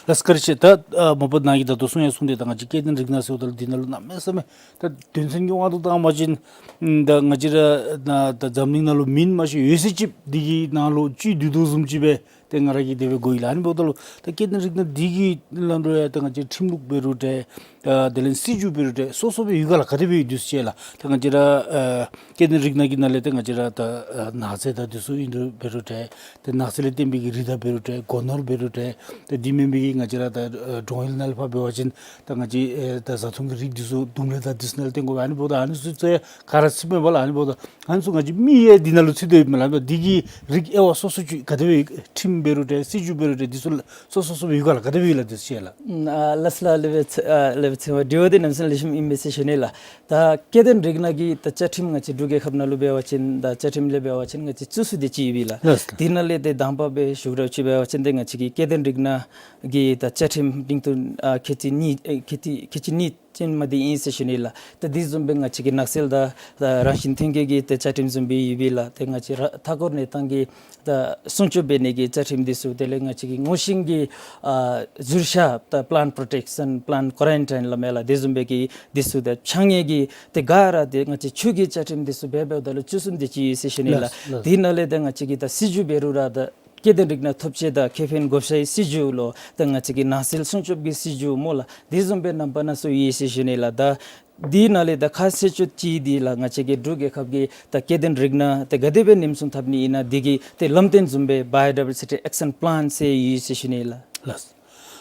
ལགས་སོ་བཀའ་དྲིན་ཆེ། ད་ཨ་མ་པ་ནཱ་གིས་ད་ལྟོ་གསུང་ཡང་གསུངས་ཏེ་ད་ང་བཅས་སྐྱེ་ལྡན་རིགས་སྣ་ཟེརཝ་ད་ལུ་འདི་ནང་ལུ་གནམ་མེད་ས་མེད་ད་དོན་ཚན་གྱི་དབང་དུ་བཏང་བ་ཅིན་ད་ང་བཅས་ར་ནཱ་ད་འཛམ་གླིང་ནང་ལུ་མིང་མ་ཤེས་ཡོད་ཚད་ཅིག་འདི་གི་ནང་ལུ་ཅིག་འདུས་དོ་བཟུམ་ཅིག་སྦེ་ཏེ་ང་ར་གིས་དེ་སྦེ་གོ་ཡི་ལགས། ཨ་ནི་འབདཝ་ད་ལུ་ད་སྐྱེ་ལྡན་རིགས་སྣ་འདི་གི་ལམ་ལུ་ཡང་ད་ང་བཅས་ཁྲིམས་ལུགས་འབད་རུང་འདྲ་ད་དེ་ལས་སྲིད་བྱུས་འབད་རུང་འདྲ་སོ་སོ་སྦེ་ཡོད་ག་ལགས། ག་དེ་སྦེ་ཡོད་འདུག་ཟེར་ལགས། ད་ང་བཅས་ར་ཨ་སྐྱེ་ལྡན་རིགས་སྣ་གི་ནང་ལས་ད་ང་བཅས་ར་ད་ཨ་ནགས་ཚལ་དང་འདི་ཚུ་ཨིན་རུང་འབད་རུང་འདྲ་ད་ནགས་ཚལ་ལས་བརྟེན་པའི་གི་རི་དྭགས་འབད་རུང་འདྲ་སྒོ་ནོར་འབད་རུང་འདྲ་ད་འདི་མེན་པའི་གི་ང་བཅས་ར་ད་ཨ་འབྲོང་ཡུལ་ནང་ལས་ཕར་འབད་བ་ཅིན་ད་ང་བཅས་ཨེ་ད་བཟའ་འཐུང་གི་རིགས་འདི་ཚུ་ལྡུམ་ར་དང་འདི་ཚུ་ནང་ལས་བརྟེན་དགོ་པས། ཨ་ནི་འབདཝ་ད་ཨ་ནི་ཚུ་ཚུ་ཡང་ག་ར་ཚུད་མས་པ་ལགས། ཨ་ནི་འབདཝ་ད་ཨ་ནི་ཚུ་ང་བཅས་མི་ཡང་འདི་ནང་ལུ་ཚུད་དེ་ཡོད་མས་ལགས། འདི་གི་རིགས་དབྱེ་བ་སོ་སོ་ཅིག་ག་དེ་སྦེ་ཁྲིམས་འབད་རུང་འདྲ་སྲིད་བྱུས་འབད་རུང་འདྲ་འདི་ཚུ་སོ་སོ་སོ་སྦེ་ཡོད་ག་ལགས། ག་དེ་སྦེ་ཡོད་ལགས་འདི་ཚུ་ཡང་ལགས། ཨ་ལགས་སོ་ལགས། ལེགས་པའི་ཚེ་ཨ་ལེགས་པའི་ཚེ་དབང་དྲི་བ་འདི་གནམ་མེད་ས་མེད་ལེགས་ཤོམ་ཨིན་མས་ཟེར་ཞུ་ནི་ལགས། ད་སྐྱེ་ལྡན་རིགས་སྣ་གི་ད་བཅའ་ཁྲིམས་ང་བཅས་འབྲུག་རྒྱལ་ཁབ་ནང་ལུ་འབད་བ་ཅིན་ད་བཅའ་ཁྲིམས་ལས་འབད་བ་ཅིན་ང་བཅས་བཅུ་གསུམ་དེ་ཅིག་ཡོད་པས་ལགས། ལགས་སོ། དེ་ནང་ལས་ཏེ་དང་པ་སྦེ་ཞུ་འདྲཝ་ཅིག་འབད་བ་ཅིན་ཏེ་ང་བཅས་ཀྱི་སྐྱེ་ལྡན་རིགས་སྣ་གི་ད་བཅའ་ཁྲིམས་སྟེང་དུ་ཨ་ཁལ་གཅིག་གཉིས་ཨེ་ཁལ་གཅིག་ཁལ་གཅིག་གཉིས་ ཅན་མ་འདི་ཨིན་ཟེར་ཞུ་ནི་ལགས། ད་འདི་བཟུམ་སྦེ་ང་བཅས་ཀྱི་ནགས་ཚལ་དང་ད་རང་བཞིན་ཐོན་སྐྱེད་ཀྱི་ཏེ་བཅའ་ཁྲིམས་བཟུམ་སྦེ་ཡོད་པས་ལགས། ཏེ་ང་བཅས་ར་མཐའ་འཁོར་གནས་སྟངས་ཀྱི་ད་སྲུང་སྐྱོབ་འབད་ནི་གི་བཅའ་ཁྲིམས་འདི་ཚུ་དེ་ལས་ང་བཅས་ཀྱི་སྔོ་ཤིང་གི་ཨ་ཟུར་ཤ་ད་plant protection, plant quarantine སླབ་མས་ལགས། དེ་བཟུམ་སྦེ་གི་འདི་ཚུ་ད་ཕྱགས་སྙིགས་ཀྱི་ཏེ་ག་ར་ཏེ་ང་བཅས་ཆུ་གི་བཅའ་ཁྲིམས་འདི་ཚུ་འབད་འབདཝ་ད་ལུ་བཅུ་གསུམ་དེ་ཅིག་ཡོད་ཟེར་ཞུ་ནི་ལགས། ལགས་ལགས། དེ་ནང་ལས་ད་ང་བཅས་ཀྱི་ད་སྲིད་བྱུས་འབད་རུང་ར་ད་སྐྱེ་ལྡན་རིགས་སྣ་ཐོབ་ཆེ་དང་ཁེ་ཕན་བགོ་བཤའི་སྲིད་བྱུས་ལོ། ད་ང་བཅས་ཀྱི་ནགས་ཚལ་སྲུང་སྐྱོབ་ཀྱི་སྲིད་བྱུས་སྨོ་ལགས། དེ་བཟུམ་སྦེ་རྣམ་པ་སྣ་ཚོགས་ཡོད་ཟེར་ཞུ་ནི་ལགས། ད་འདི་ནང་ལས་ད་ཁ་གསལ་ཤོས་ཅིག་འདི་ལགས་ང་བཅས་ཀྱི་འབྲུག་རྒྱལ་ཁབ་ཀྱི་ད་སྐྱེ་ལྡན་རིགས་སྣ་ཏེ་ག་དེ་སྦེ་ཉམས་སྲུང་འཐབ་ནི་ཨིན་ན་འདི་གི་ཏེ་ལམ་སྟོན་བཟུམ་སྦེ་Biodiversity Action Plan ཟེར་ཡོད་ཟེར་ཞུ་ནི་ལགས། ལགས།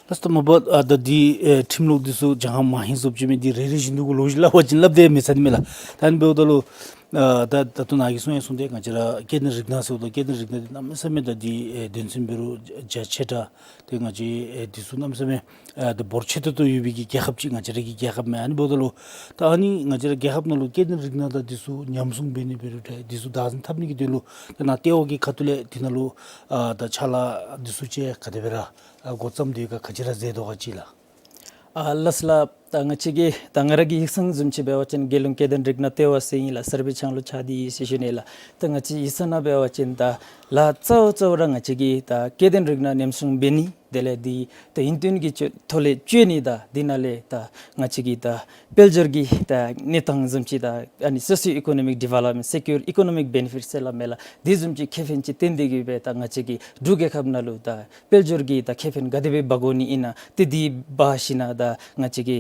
ལགས་སོ། མ་པ་ཨ་ད་འདི་ཨེ་ཁྲིམས་ལུགས་འདི་ཚུ་ཅང་མ་ཧིང་སོབ་ཅིག་མས། འདི་རེ་རེ་བཞིན་དུ་གུ་ལོ་ཅིག་སླབ་པ་ཅིན་སླབ་སྟེ་མི་ཚར་ནི་མས་ལགས། ད་ཨ་ནི་འབདཝ་ད་ལུ་ཨ་ད་ད་ལྟོ་ནཱ་གིས་གསུང་ཡང་གསུངས་ཏེ་ང་བཅས་ར་སྐྱེ་ལྡན་རིགས་སྣ་ཟེརཝ་ད་སྐྱེ་ལྡན་རིགས་སྣ་འདི་གནམ་མེད་ས་མེད་ད་འདི་ཨེ་དོན་ཚན་འབད་རུང་རྒྱ་ཆེ་དྲགས། ཏེ་ང་བཅས་ཨེ་འདི་ཚུ་གནམ་མེད་ས་མེད་ཨ་ད་འབོར་ཆེ་ཏོག་ཏོ་ཡོད་པའི་གི་རྒྱལ་ཁབ་ཅིག་ང་བཅས་ར་གི་རྒྱལ་ཁབ་མས། ཨ་ནི་འབདཝ་ད་ལུ་ད་ཨ་ནི་ང་བཅས་ར་རྒྱལ་ཁབ་ནང་ལུ་སྐྱེ་ལྡན་རིགས་སྣ་དང་འདི་ཚུ་ཉམས་སྲུང་འབད་ནི་འབད་རུང་འདྲ་འདི་ཚུ་བདག་འཛིན་འཐབ་ནི་གི་དོན་ལུ་ད་ནཱ་ལྟེ་བ་གི་ཁ་ཐུག་ལས་འདི་ནང་ལུ་ཨ་ད་ཕྱག་ལཱ་འདི་ཚུ་ཅིག་ག་དེ་སྦེ་ར་ཨ་འགོ་བརྩམས་ཏེ་ཡོད་ག་ག་ཅི་ར་མཛད་དོ་ག་ཅིག་ལགས། ཨ་ལགས་སོ་ལགས། ད་ང་བཅས་ཀྱི་ད་ང་ར་གི་ཡིག་ཚང་བཟུམ་ཅིག་འབད་བ་ཅིན་རྒྱལ་ཡོངས་སྐྱེ་ལྡན་རིགས་སྣ་ལྟེ་བ་ཟེར་ཨིན་ལགས། སར་བེ་ཆང་ལུ་ཆགས་ཏེ་ཡོད་ཟེར་ཞུ་ནི་ལགས། ད་ང་བཅས་ཡིག་ཚང་ནང་འབད་བ་ཅིན་ད་ལཱ་གཙོ་བོ་གཙོ་བོ་ར་ང་བཅས་ཀྱི་ད་སྐྱེ་ལྡན་རིགས་སྣ་ཉམས་སྲུང་འབད་ནི་དེ་ལས་འདི་ད་ཡུན་བརྟན་གྱི་ཐོག་ལས་སྤྱོད་ནི་དང་འདི་ནང་ལས་ད་ང་བཅས་ཀྱི་ད་དཔལ་འབྱོར་གྱི་ད་གནས་སྟངས་བཟུམ་ཅིག་ད་ཨ་ནི་socio economic development, secure economic benefits ཟེར་སླབ་མས་ལགས། འདི་བཟུམ་ཅིག་ཁེ་ཕན་ཅིག་བཏོན་ཏེ་གི་སྦེ་ད་ང་བཅས་ཀྱི་འབྲུག་རྒྱལ་ཁབ་ནང་ལུ་ད་དཔལ་འབྱོར་གྱི་ད་ཁེ་ཕན་ག་དེ་སྦེ་འབག་དགོ་ནི་ཨིན་ན་ཏེ་འདི་འབག་ཞིན་ན་ད་ང་བཅས་ཀྱི་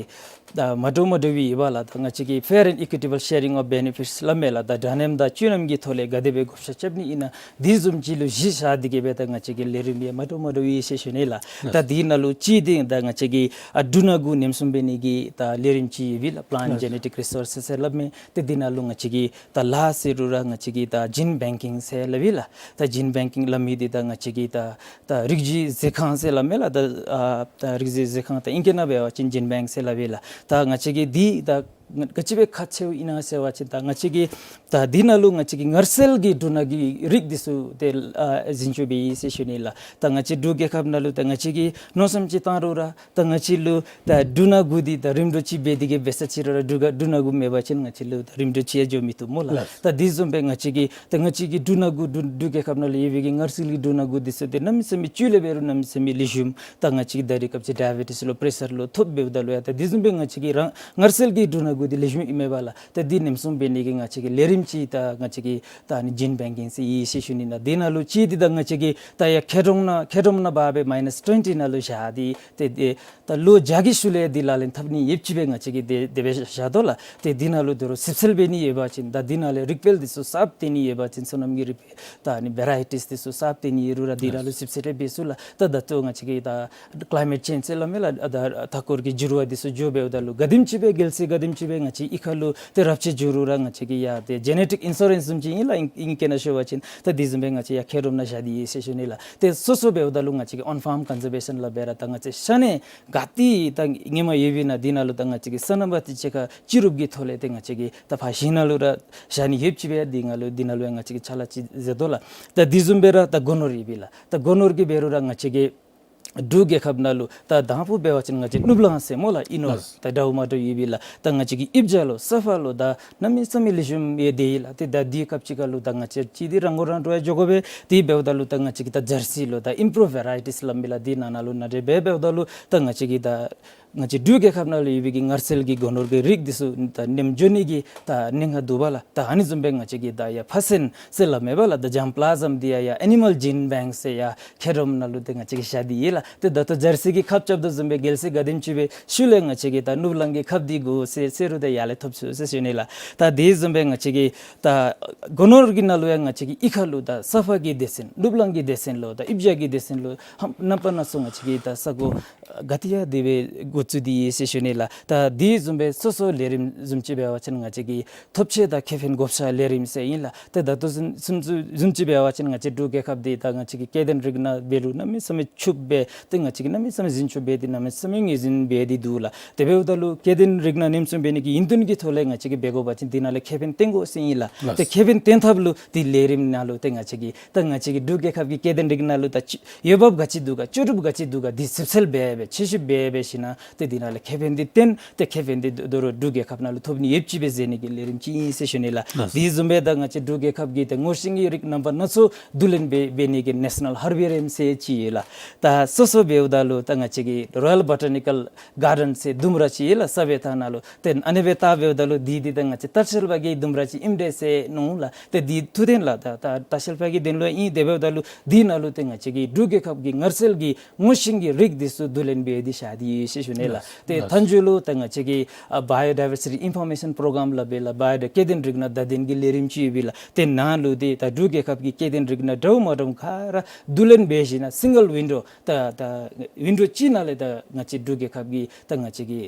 ད་མ་འདྲཝ་མ་འདྲཝ་ཡོད་པས་ལགས། ད་ང་བཅས་ཀྱི་fair and equitable sharing of benefits སླབ་མས་ལགས། ད་འདྲ་མཉམ་དང་སྤྱོད་ལམ་གྱི་ཐོག་ལས་ག་དེ་སྦེ་བགོ་བཤའ་རྐྱབ་ནི་ཨིན་ན་འདི་བཟུམ་ཅིག་ལུ་གཞི་བཞག་སྟེ་གི་སྦེ་ད་ང་བཅས་ཀྱི་ལས་རིམ་ཡང་མ་འདྲཝ་མ་འདྲཝ་ཡོད་ཟེར་ཞུ་ནི་ལགས། ད་འདི་ནང་ལུ་གཅིག་འདི་ད་ང་བཅས་ཀྱི་ཨ་འབྲུ་སྣ་དགུ་ཉམས་སྲུང་འབད་ནི་གི་ད་ལས་རིམ་ཅིག་ཡོད་པས་ལགས། Plant Genetic Resources ཟེར་སླབ་མས། ཏེ་འདི་ནང་ལུ་ང་བཅས་ཀྱི་ད་ལཱ་ཟེར་རུང་ར་ང་བཅས་ཀྱི་ད་gene banking ཟེར་སླབ་ཨིན་ལགས། ད་gene banking སླབ་མི་འདི་ད་ང་བཅས་ཀྱི་ད་ད་རིགས་རྒྱུད་ཟེར་ཁང་ཟེར་སླབ་མས་ལགས། ད་ཨ་ད་རིགས་རྒྱུད་ཟེར་ཁང་ད་ཨིང་སྐད་ནང་འབད་བ་ཅིན་gene bank ཟེར་སླབ་ཨིན་ལགས། ད་ང་བཅས་ཀྱི་འདི་ད་ག་ཅི་སྦེ་ཁག་ཆེཝ་ཨིན་ན་ཟེར་བ་ཅིན་ད་ང་བཅས་ཀྱི་ད་འདི་ནང་ལུ་ང་བཅས་ཀྱི་མངར་ཚིལ་གྱི་འབྲུ་སྣ་གི་རིགས་འདི་ཚུ་ཏེ་ཨ་འཛིན་སྐྱོང་འབད་ཡི་ཟེར་ཞུ་ནི་ལགས། ད་ང་བཅས་འབྲུག་རྒྱལ་ཁབ་ནང་ལུ་ད་ང་བཅས་ཀྱིས་མནོ་བསམ་ཅིག་བཏང་རུང་ར་ད་ང་བཅས་ལུ་ད་འབྲུ་སྣ་དགུ་འདི་ད་རིམ་གྲོ་ཅིག་འབད་དེ་གི་འབད་ས་ཅིག་རུང་ར་འབྲུ་ག་འབྲུ་སྣ་དགུ་མེད་པ་ཅིན་ང་བཅས་ལུ་ད་རིམ་གྲོ་ཅིག་ཡང་འགྱོ་མི་བཏུབ་སྨོ་ལགས། ལགས། ད་འདི་བཟུམ་སྦེ་ང་བཅས་ཀྱི་ད་ང་བཅས་ཀྱི་འབྲུ་སྣ་དགུ་འབྲུ་འབྲུག་རྒྱལ་ཁབ་ནང་ལུ་ཡོད་པའི་གི་མངར་ཚིལ་གྱི་འབྲུ་སྣ་དགུ་འདི་ཚུ་ཏེ་གནམ་མེད་ས་མེད་བཅུད་ལས་འབད་རུང་གནམ་མེད་ས་མེད་ལེགས་ཤོམ། ད་ང་བཅས་ཀྱི་ད་རེས་སྐབས་ཅིག་ཌའི་བེ་ཊིས་ལོ་པྲེ་ཤར་ལོ་ཐོབ་འབདཝ་ད་ལུ་ཡང་ད་འདི་བཟུམ་སྦེ་ང་བཅས་ཀྱི་རང་མངར་ཚིལ་གྱི་འབྲུ་སྣ་དགུ་འདི་ལེགས་ཤོམ་ཨིན་མས་པ་ལགས། ད་འདི་ཉམས་སྲུང་འབད་ནི་གི་ང་བཅས་ཀྱི་ལས་རིམ་ཅིག་ད་ང་བཅས་ཀྱིས་ད་ཨ་ནི་gene banking ཟེར་ཡོད་ཟེར་ཞུ་ནི་ལགས། འདི་ནང་ལུ་གཅིག་འདི་ད་ང་བཅས་ཀྱིས་ད་ཡར་མཁལ་རྡོག་ནང་མཁལ་རྡོག་ནང་འབག་སྦེ་མའི་ནཱས་ཊུ་ཝེན་ཊི་ནང་ལུ་བཞག་སྟེ་ཏེ་ཏེ་ད་ལོ་བརྒྱ་གི་ཤུལ་ལས་འདི་ལག་ལེན་འཐབ་ནི་ཡོདཔ་ཅིག་སྦེ་ང་བཅས་ཀྱིས་དེ་དེ་སྦེ་བཞག་དོ་ལགས། ཏེ་འདི་ནང་ལུ་དོ་རུང་ཞིབ་འཚོལ་འབད་ནི་ཡོད་པ་ཅིན་ད་འདི་ནང་ལས་རིགས་སྤེལ་འདི་ཚུ་གསརཔ་བཏོན་ནི་ཡོད་པ་ཅིན་སོ་ནམ་གྱི་རིགས་སྤེལ་ད་ཨ་ནི་བེ་རའི་ཊིས་འདི་ཚུ་གསརཔ་བཏོན་ནི་ཡོད་རུང་ར་འདི་ར་ལུ་ཞིབ་འཚོལ་འབད་ཚུགས་ལགས། ད་ད་ལྟོ་ང་བཅས་ཀྱིས་ད་ཀླའི་མེཊ་ཅེནཇ་ཟེར་སླབ་མས་ལགས། ད་མཐའ་འཁོར་གྱི་འགྱུར་བ་འདི་ཚུ་འགྱོ་འབདཝ་ད་ལུ་ག་དེམ་ཅིག་སྦེ་རྒྱལ་སྲིད་ག་དེམ་ཅིག་སྦེ་ང་བཅས་གཡུས་ཁ་ལུ་ཏེ་རབས་ཆད་འགྱོ་རུང་ར་ང་བཅས་ཀྱིས་ཡང་ཏེ་ཇེ་ནེ་ཊིག་ཨིན་ཤུ་རེནསི་བཟུམ་ཅིག་ཨིན་ལགས། ཨིང་སྐད་ནང་ཞུ་བ་ཅིན་ད་འདི་བཟུམ་སྦེ་ང་བཅས་ཡར་མཁལ་རྡོག་ནང་བཞག་སྟེ་ཡོད་ཟེར་ཞུ་ནི་ལགས། ཏེ་སོ་སོ་འབདཝ་ད་ལུ་ང་བཅས་ཀྱིས་ཨོན་ཕཱརམ་ཀོན་ཛར་བེ་ཤཱན་སླབ་སྦེ་ར་ད་ང་བཅས་ཤ་གནས་ག་ཏེ་ད་ཧེ་མ་ཡོད་པའི་ནང་འདི་ནང་ལུ་ད་ང་བཅས་ཀྱིས་ས་ནམ་པ་དེ་ཅིག་ཁར་སྤྱི་རུབ་ཀྱི་ཐོག་ལས་ཏེ་ང་བཅས་ཀྱིས་ད་ཕར་ཞིང་ནང་ལུ་ར་བཞག་ནི་ཡོདཔ་ཅིག་སྦེ་འདི་ནང་ལུ་འདི་ནང་ལུ་ཡང་ང་བཅས་ཀྱིས་ཕྱག་ལཱ་ཅིག་མཛད་དོ་ལགས། ད་འདི་བཟུམ་སྦེ་ར་ད་སྒོ་ནོར་ཡོད་པས་ལགས། ད་སྒོ་ནོར་གྱི་འབད་རུང་ར་ང་བཅས་ཀྱི་འབྲུག་རྒྱལ་ཁབ་ནང་ལུ་ད་དང་ཕུ་འབད་བ་ཅིན་ང་བཅས་ནུབ་གླིང་ཟེར་སྨོ་ལགས། ཨིན་ནོ་ལགས། ད་འདྲཝ་མ་འདྲཝ་ཡོད་པས་ལགས། ད་ང་བཅས་ཀྱི་ཨིབ་ཇ་ལོ་སཱ་ཧྥ་ལོ་ད་གནམ་མེད་ས་མེད་ལེགས་ཤོམ་ཡོད་དེ་ལགས། ཏེ་ད་འདི་སྐབས་ཅིག་ཁར་ལུ་ད་ང་བཅས་ཅིག་འདི་རང་མགོ་རང་འདྲོངས་ཡང་འགྱོ་དགོ་པས། དེ་འབདཝ་ད་ལུ་ད་ང་བཅས་ཀྱིས་ད་ཇར་སི་ལོ་ད་ཨིམ་པྲུབ་བེ་རའི་ཊིས་སླབ་མས་ལགས། འདི་ནང་ན་ལུ་ནང་འདྲེན་འབད་འབདཝ་ད་ལུ་ད་ང་བཅས་ཀྱིས་ད་ང་བཅས་འབྲུག་རྒྱལ་ཁབ་ནང་ལུ་ཡོད་པའི་གི་མངར་ཚིལ་གྱི་སྒོ་ནོར་གྱི་རིགས་འདི་ཚུ་ད་ཉམས་འགྱོ་ནི་གི་ད་གནད་འགག་འདུག་པ་ལགས། ད་ཨ་ནི་བཟུམ་སྦེ་ང་བཅས་ཀྱིས་ད་ཡར་ཕ་སེན་ཟེར་སླབ་མས་པ་ལགས། ད་ཇམ་པི་ལ་ཛམ་འདི་ཡང་ཡར་ཨེ་ནི་མཱལ་ཇིན་བེངཀ་ཟེར་ཡར་མཁལ་རྡོག་ནང་ལུ་ཏེ་ང་བཅས་ཀྱིས་བཞག་སྟེ་ཡོད་ལགས། ཏེ་ད་ལྟོ་ཇར་སི་གི་ཁབ་རྐྱབ་དོ་བཟུམ་སྦེ་རྒྱལ་སྲིད་ག་དེམ་ཅིག་སྦེ་ཤུལ་ལས་ང་བཅས་ཀྱིས་ད་ནུབ་གླིང་གི་ཁབ་འདི་དགོ་ཟེར་ཟེར་རུང་ད་ཡར་ལས་ཐོབ་ཚུགས་ཟེར་ཞུ་ནི་ལགས། ད་དེ་བཟུམ་སྦེ་ང་བཅས་ཀྱིས་ད་སྒོ་ནོར་གྱི་ནང་ལུ་ཡང་ང་བཅས་ཀྱི་གཡུས་ཁ་ལུ་ད་སཱ་ཧྥ་གི་སྡེ་ཚན་ནུབ་གླིང་གི་སྡེ་ཚན་ལོ་ད་ཨིབ་ཇ་གི་སྡེ་ཚན་ལོ་ཧམ་རྣམ་པ་སྣ་ཚོགས་ང་བཅས་ཀྱིས་ད་ས་གོ་ག་ཏེ་ཡང་དེ་སྦེ་འགོ་བཙུགས་ཏེ་ཡོད་ཟེར་ཞུ་ནི་ལགས། ད་དེ་བཟུམ་སྦེ་སོ་སོ་ལས་རིམ་བཟུམ་ཅིག་འབད་བ་ཅིན་ང་བཅས་ཀྱི་ཐོབ་ཆས་དང་ཁེ་ཕན་བགོ་བཤའ་ལས་རིམ་ཟེར་ཨིན་ལགས། ཏེ་ད་ལྟོ་བཟུམ་བཟུམ་བཟུམ་ཅིག་འབད་བ་ཅིན་ང་བཅས་འབྲུག་རྒྱལ་ཁབ་འདི་ད་ང་བཅས་ཀྱི་སྐྱེ་ལྡན་རིགས་སྣ་འབད་རུང་གནམ་མེད་ས་མེད་ཕྱུགཔོ་སྦེ་ཏེ་ང་བཅས་ཀྱིས་གནམ་མེད་ས་མེད་འཛིན་སྐྱོང་འབད་དེ་གནམ་མེད་ས་མེད་ངོས་འཛིན་འབད་དེ་འདུག་ལགས། དེ་འབདཝ་ད་ལུ་སྐྱེ་ལྡན་རིགས་སྣ་ཉམས་སྲུང་འབད་ནི་གི་ཡུན་བརྟན་གྱི་ཐོག་ལས་ང་བཅས་ཀྱིས་འབད་དགོ་པ་ཅིན་འདི་ནང་ལས་ཁེ་ཕན་བཏོན་དགོ་ཟེར་ཨིན་ལགས། ལགས། ཏེ་ཁེ་ཕན་བཏོན་ཐབས་ལུ་འདི་ལས་རིམ་ནང་ལུ་ཏེ་ང་བཅས་ཀྱིས་ད་ང་བཅས་ཀྱི་འབྲུག་རྒྱལ་ཁབ་ཀྱི་སྐྱེ་ལྡན་རིགས་སྣ་ལུ་ད་ཅི་འོས་འབབ་ག་ཅི་འདུག་ག་ལྕོགས་གྲུབ་ག་ཅི་འདུག་ག་འདི་ཞིབ་འཚོལ་འབད་འབད་དཔྱད་ཞིབ་འབད་འབད་ཞིན་ན་ ཏེ་འདི་ནང་ལས་ཁེ་ཕན་འདི་བཏོན་ཏེ་ཁེ་ཕན་འདི་དོ་རུང་འབྲུག་རྒྱལ་ཁབ་ནང་ལུ་ཐོབ་ནི་ཡོདཔ་ཅིག་སྦེ་མཛད་ནི་གི་ལས་རིམ་ཅིག་ཨིན་ཟེར་ཞུ་ནི་ལགས། ལགས། འདི་བཟུམ་སྦེ་ད་ང་བཅས་འབྲུག་རྒྱལ་ཁབ་ཀྱི་ད་ངོ་ཤེས་ཀྱི་རིགས་རྣམ་པ་སྣ་ཚོགས་བསྡུ་ལེན་འབད་འབད་ནི་གི་ནེ་ཤ་ནཱལ་ཧར་བེ་རི་ཡམ་ཟེར་ཅིག་ཡོད་ལགས། ད་སོ་སོ་འབདཝ་ད་ལུ་ད་ང་བཅས་ཀྱི་རོ་ཡཱལ་བོ་ཊ་ནི་ཀཱལ་གཱར་ཌེན་ཟེར་ལྡུམ་ར་ཅིག་ཡོད་ལགས། ས་བོད་ཐང་ནང་ལུ། ཏེ་ཨ་ནི་སྦེ་བལྟ་འབདཝ་ད་ལུ་འདི་འདི་ད་ང་བཅས་ལྟ་བཤལ་པ་གི་ལྡུམ་ར་ཅིག་ཨིནམ་འདྲས་ཟེར་མནོ་ལགས། ཏེ་འདི་ཐུགས་བདེན་ལགས། ད་ད་ལྟ་བཤལ་པ་གི་དོན་ལུ་ཨིན། དེ་འབདཝ་ད་ལུ་འདི་ནང་ལུ་ཏེ་ང་བཅས་ཀྱི་འབྲུག་རྒྱལ་ཁབ་ཀྱི་ངར་སེལ་གྱི་ངོ་ཤེས་ཀྱི་རིགས་འདི་ཚུ་བསྡུ་ལེན་འབད་དེ་བཞག་སྟེ་ཡོད་ཟེར་ཞུ་ནི་ལགས། ལགས། ཏེ་ལགས། མཐའ་མཇུག་ལུ་ད་ང་བཅས་ཀྱི་ཨ་བཱ་ཡོ་ཌའི་ཝར་སི་ཊི་ཨིན་ཕོར་མེ་ཤཱན་པོརོ་གྲམ་སླབ་པས་ལགས། བཱ་ཡོ་ཌ་སྐྱེ་ལྡན་རིགས་སྣ་བརྡ་དོན་གྱི་ལས་རིམ་ཅིག་ཡོད་པས་ལགས། ཏེ་ནང་ལུ་ཏེ་ད་འབྲུག་རྒྱལ་ཁབ་ཀྱི་སྐྱེ་ལྡན་རིགས་སྣ་འདྲཝ་མ་འདྲཝ་ག་ར་བསྡུ་ལེན་འབད་ཞིནམ་ལས་སིང་གལ་ཝིན་ཌོ་ད་ད་ཝིན་ཌོ་གཅིག་ནང་ལས་ད་ང་བཅས་འབྲུག་རྒྱལ་ཁབ་ཀྱི་ད་ང་བཅས་ཀྱི་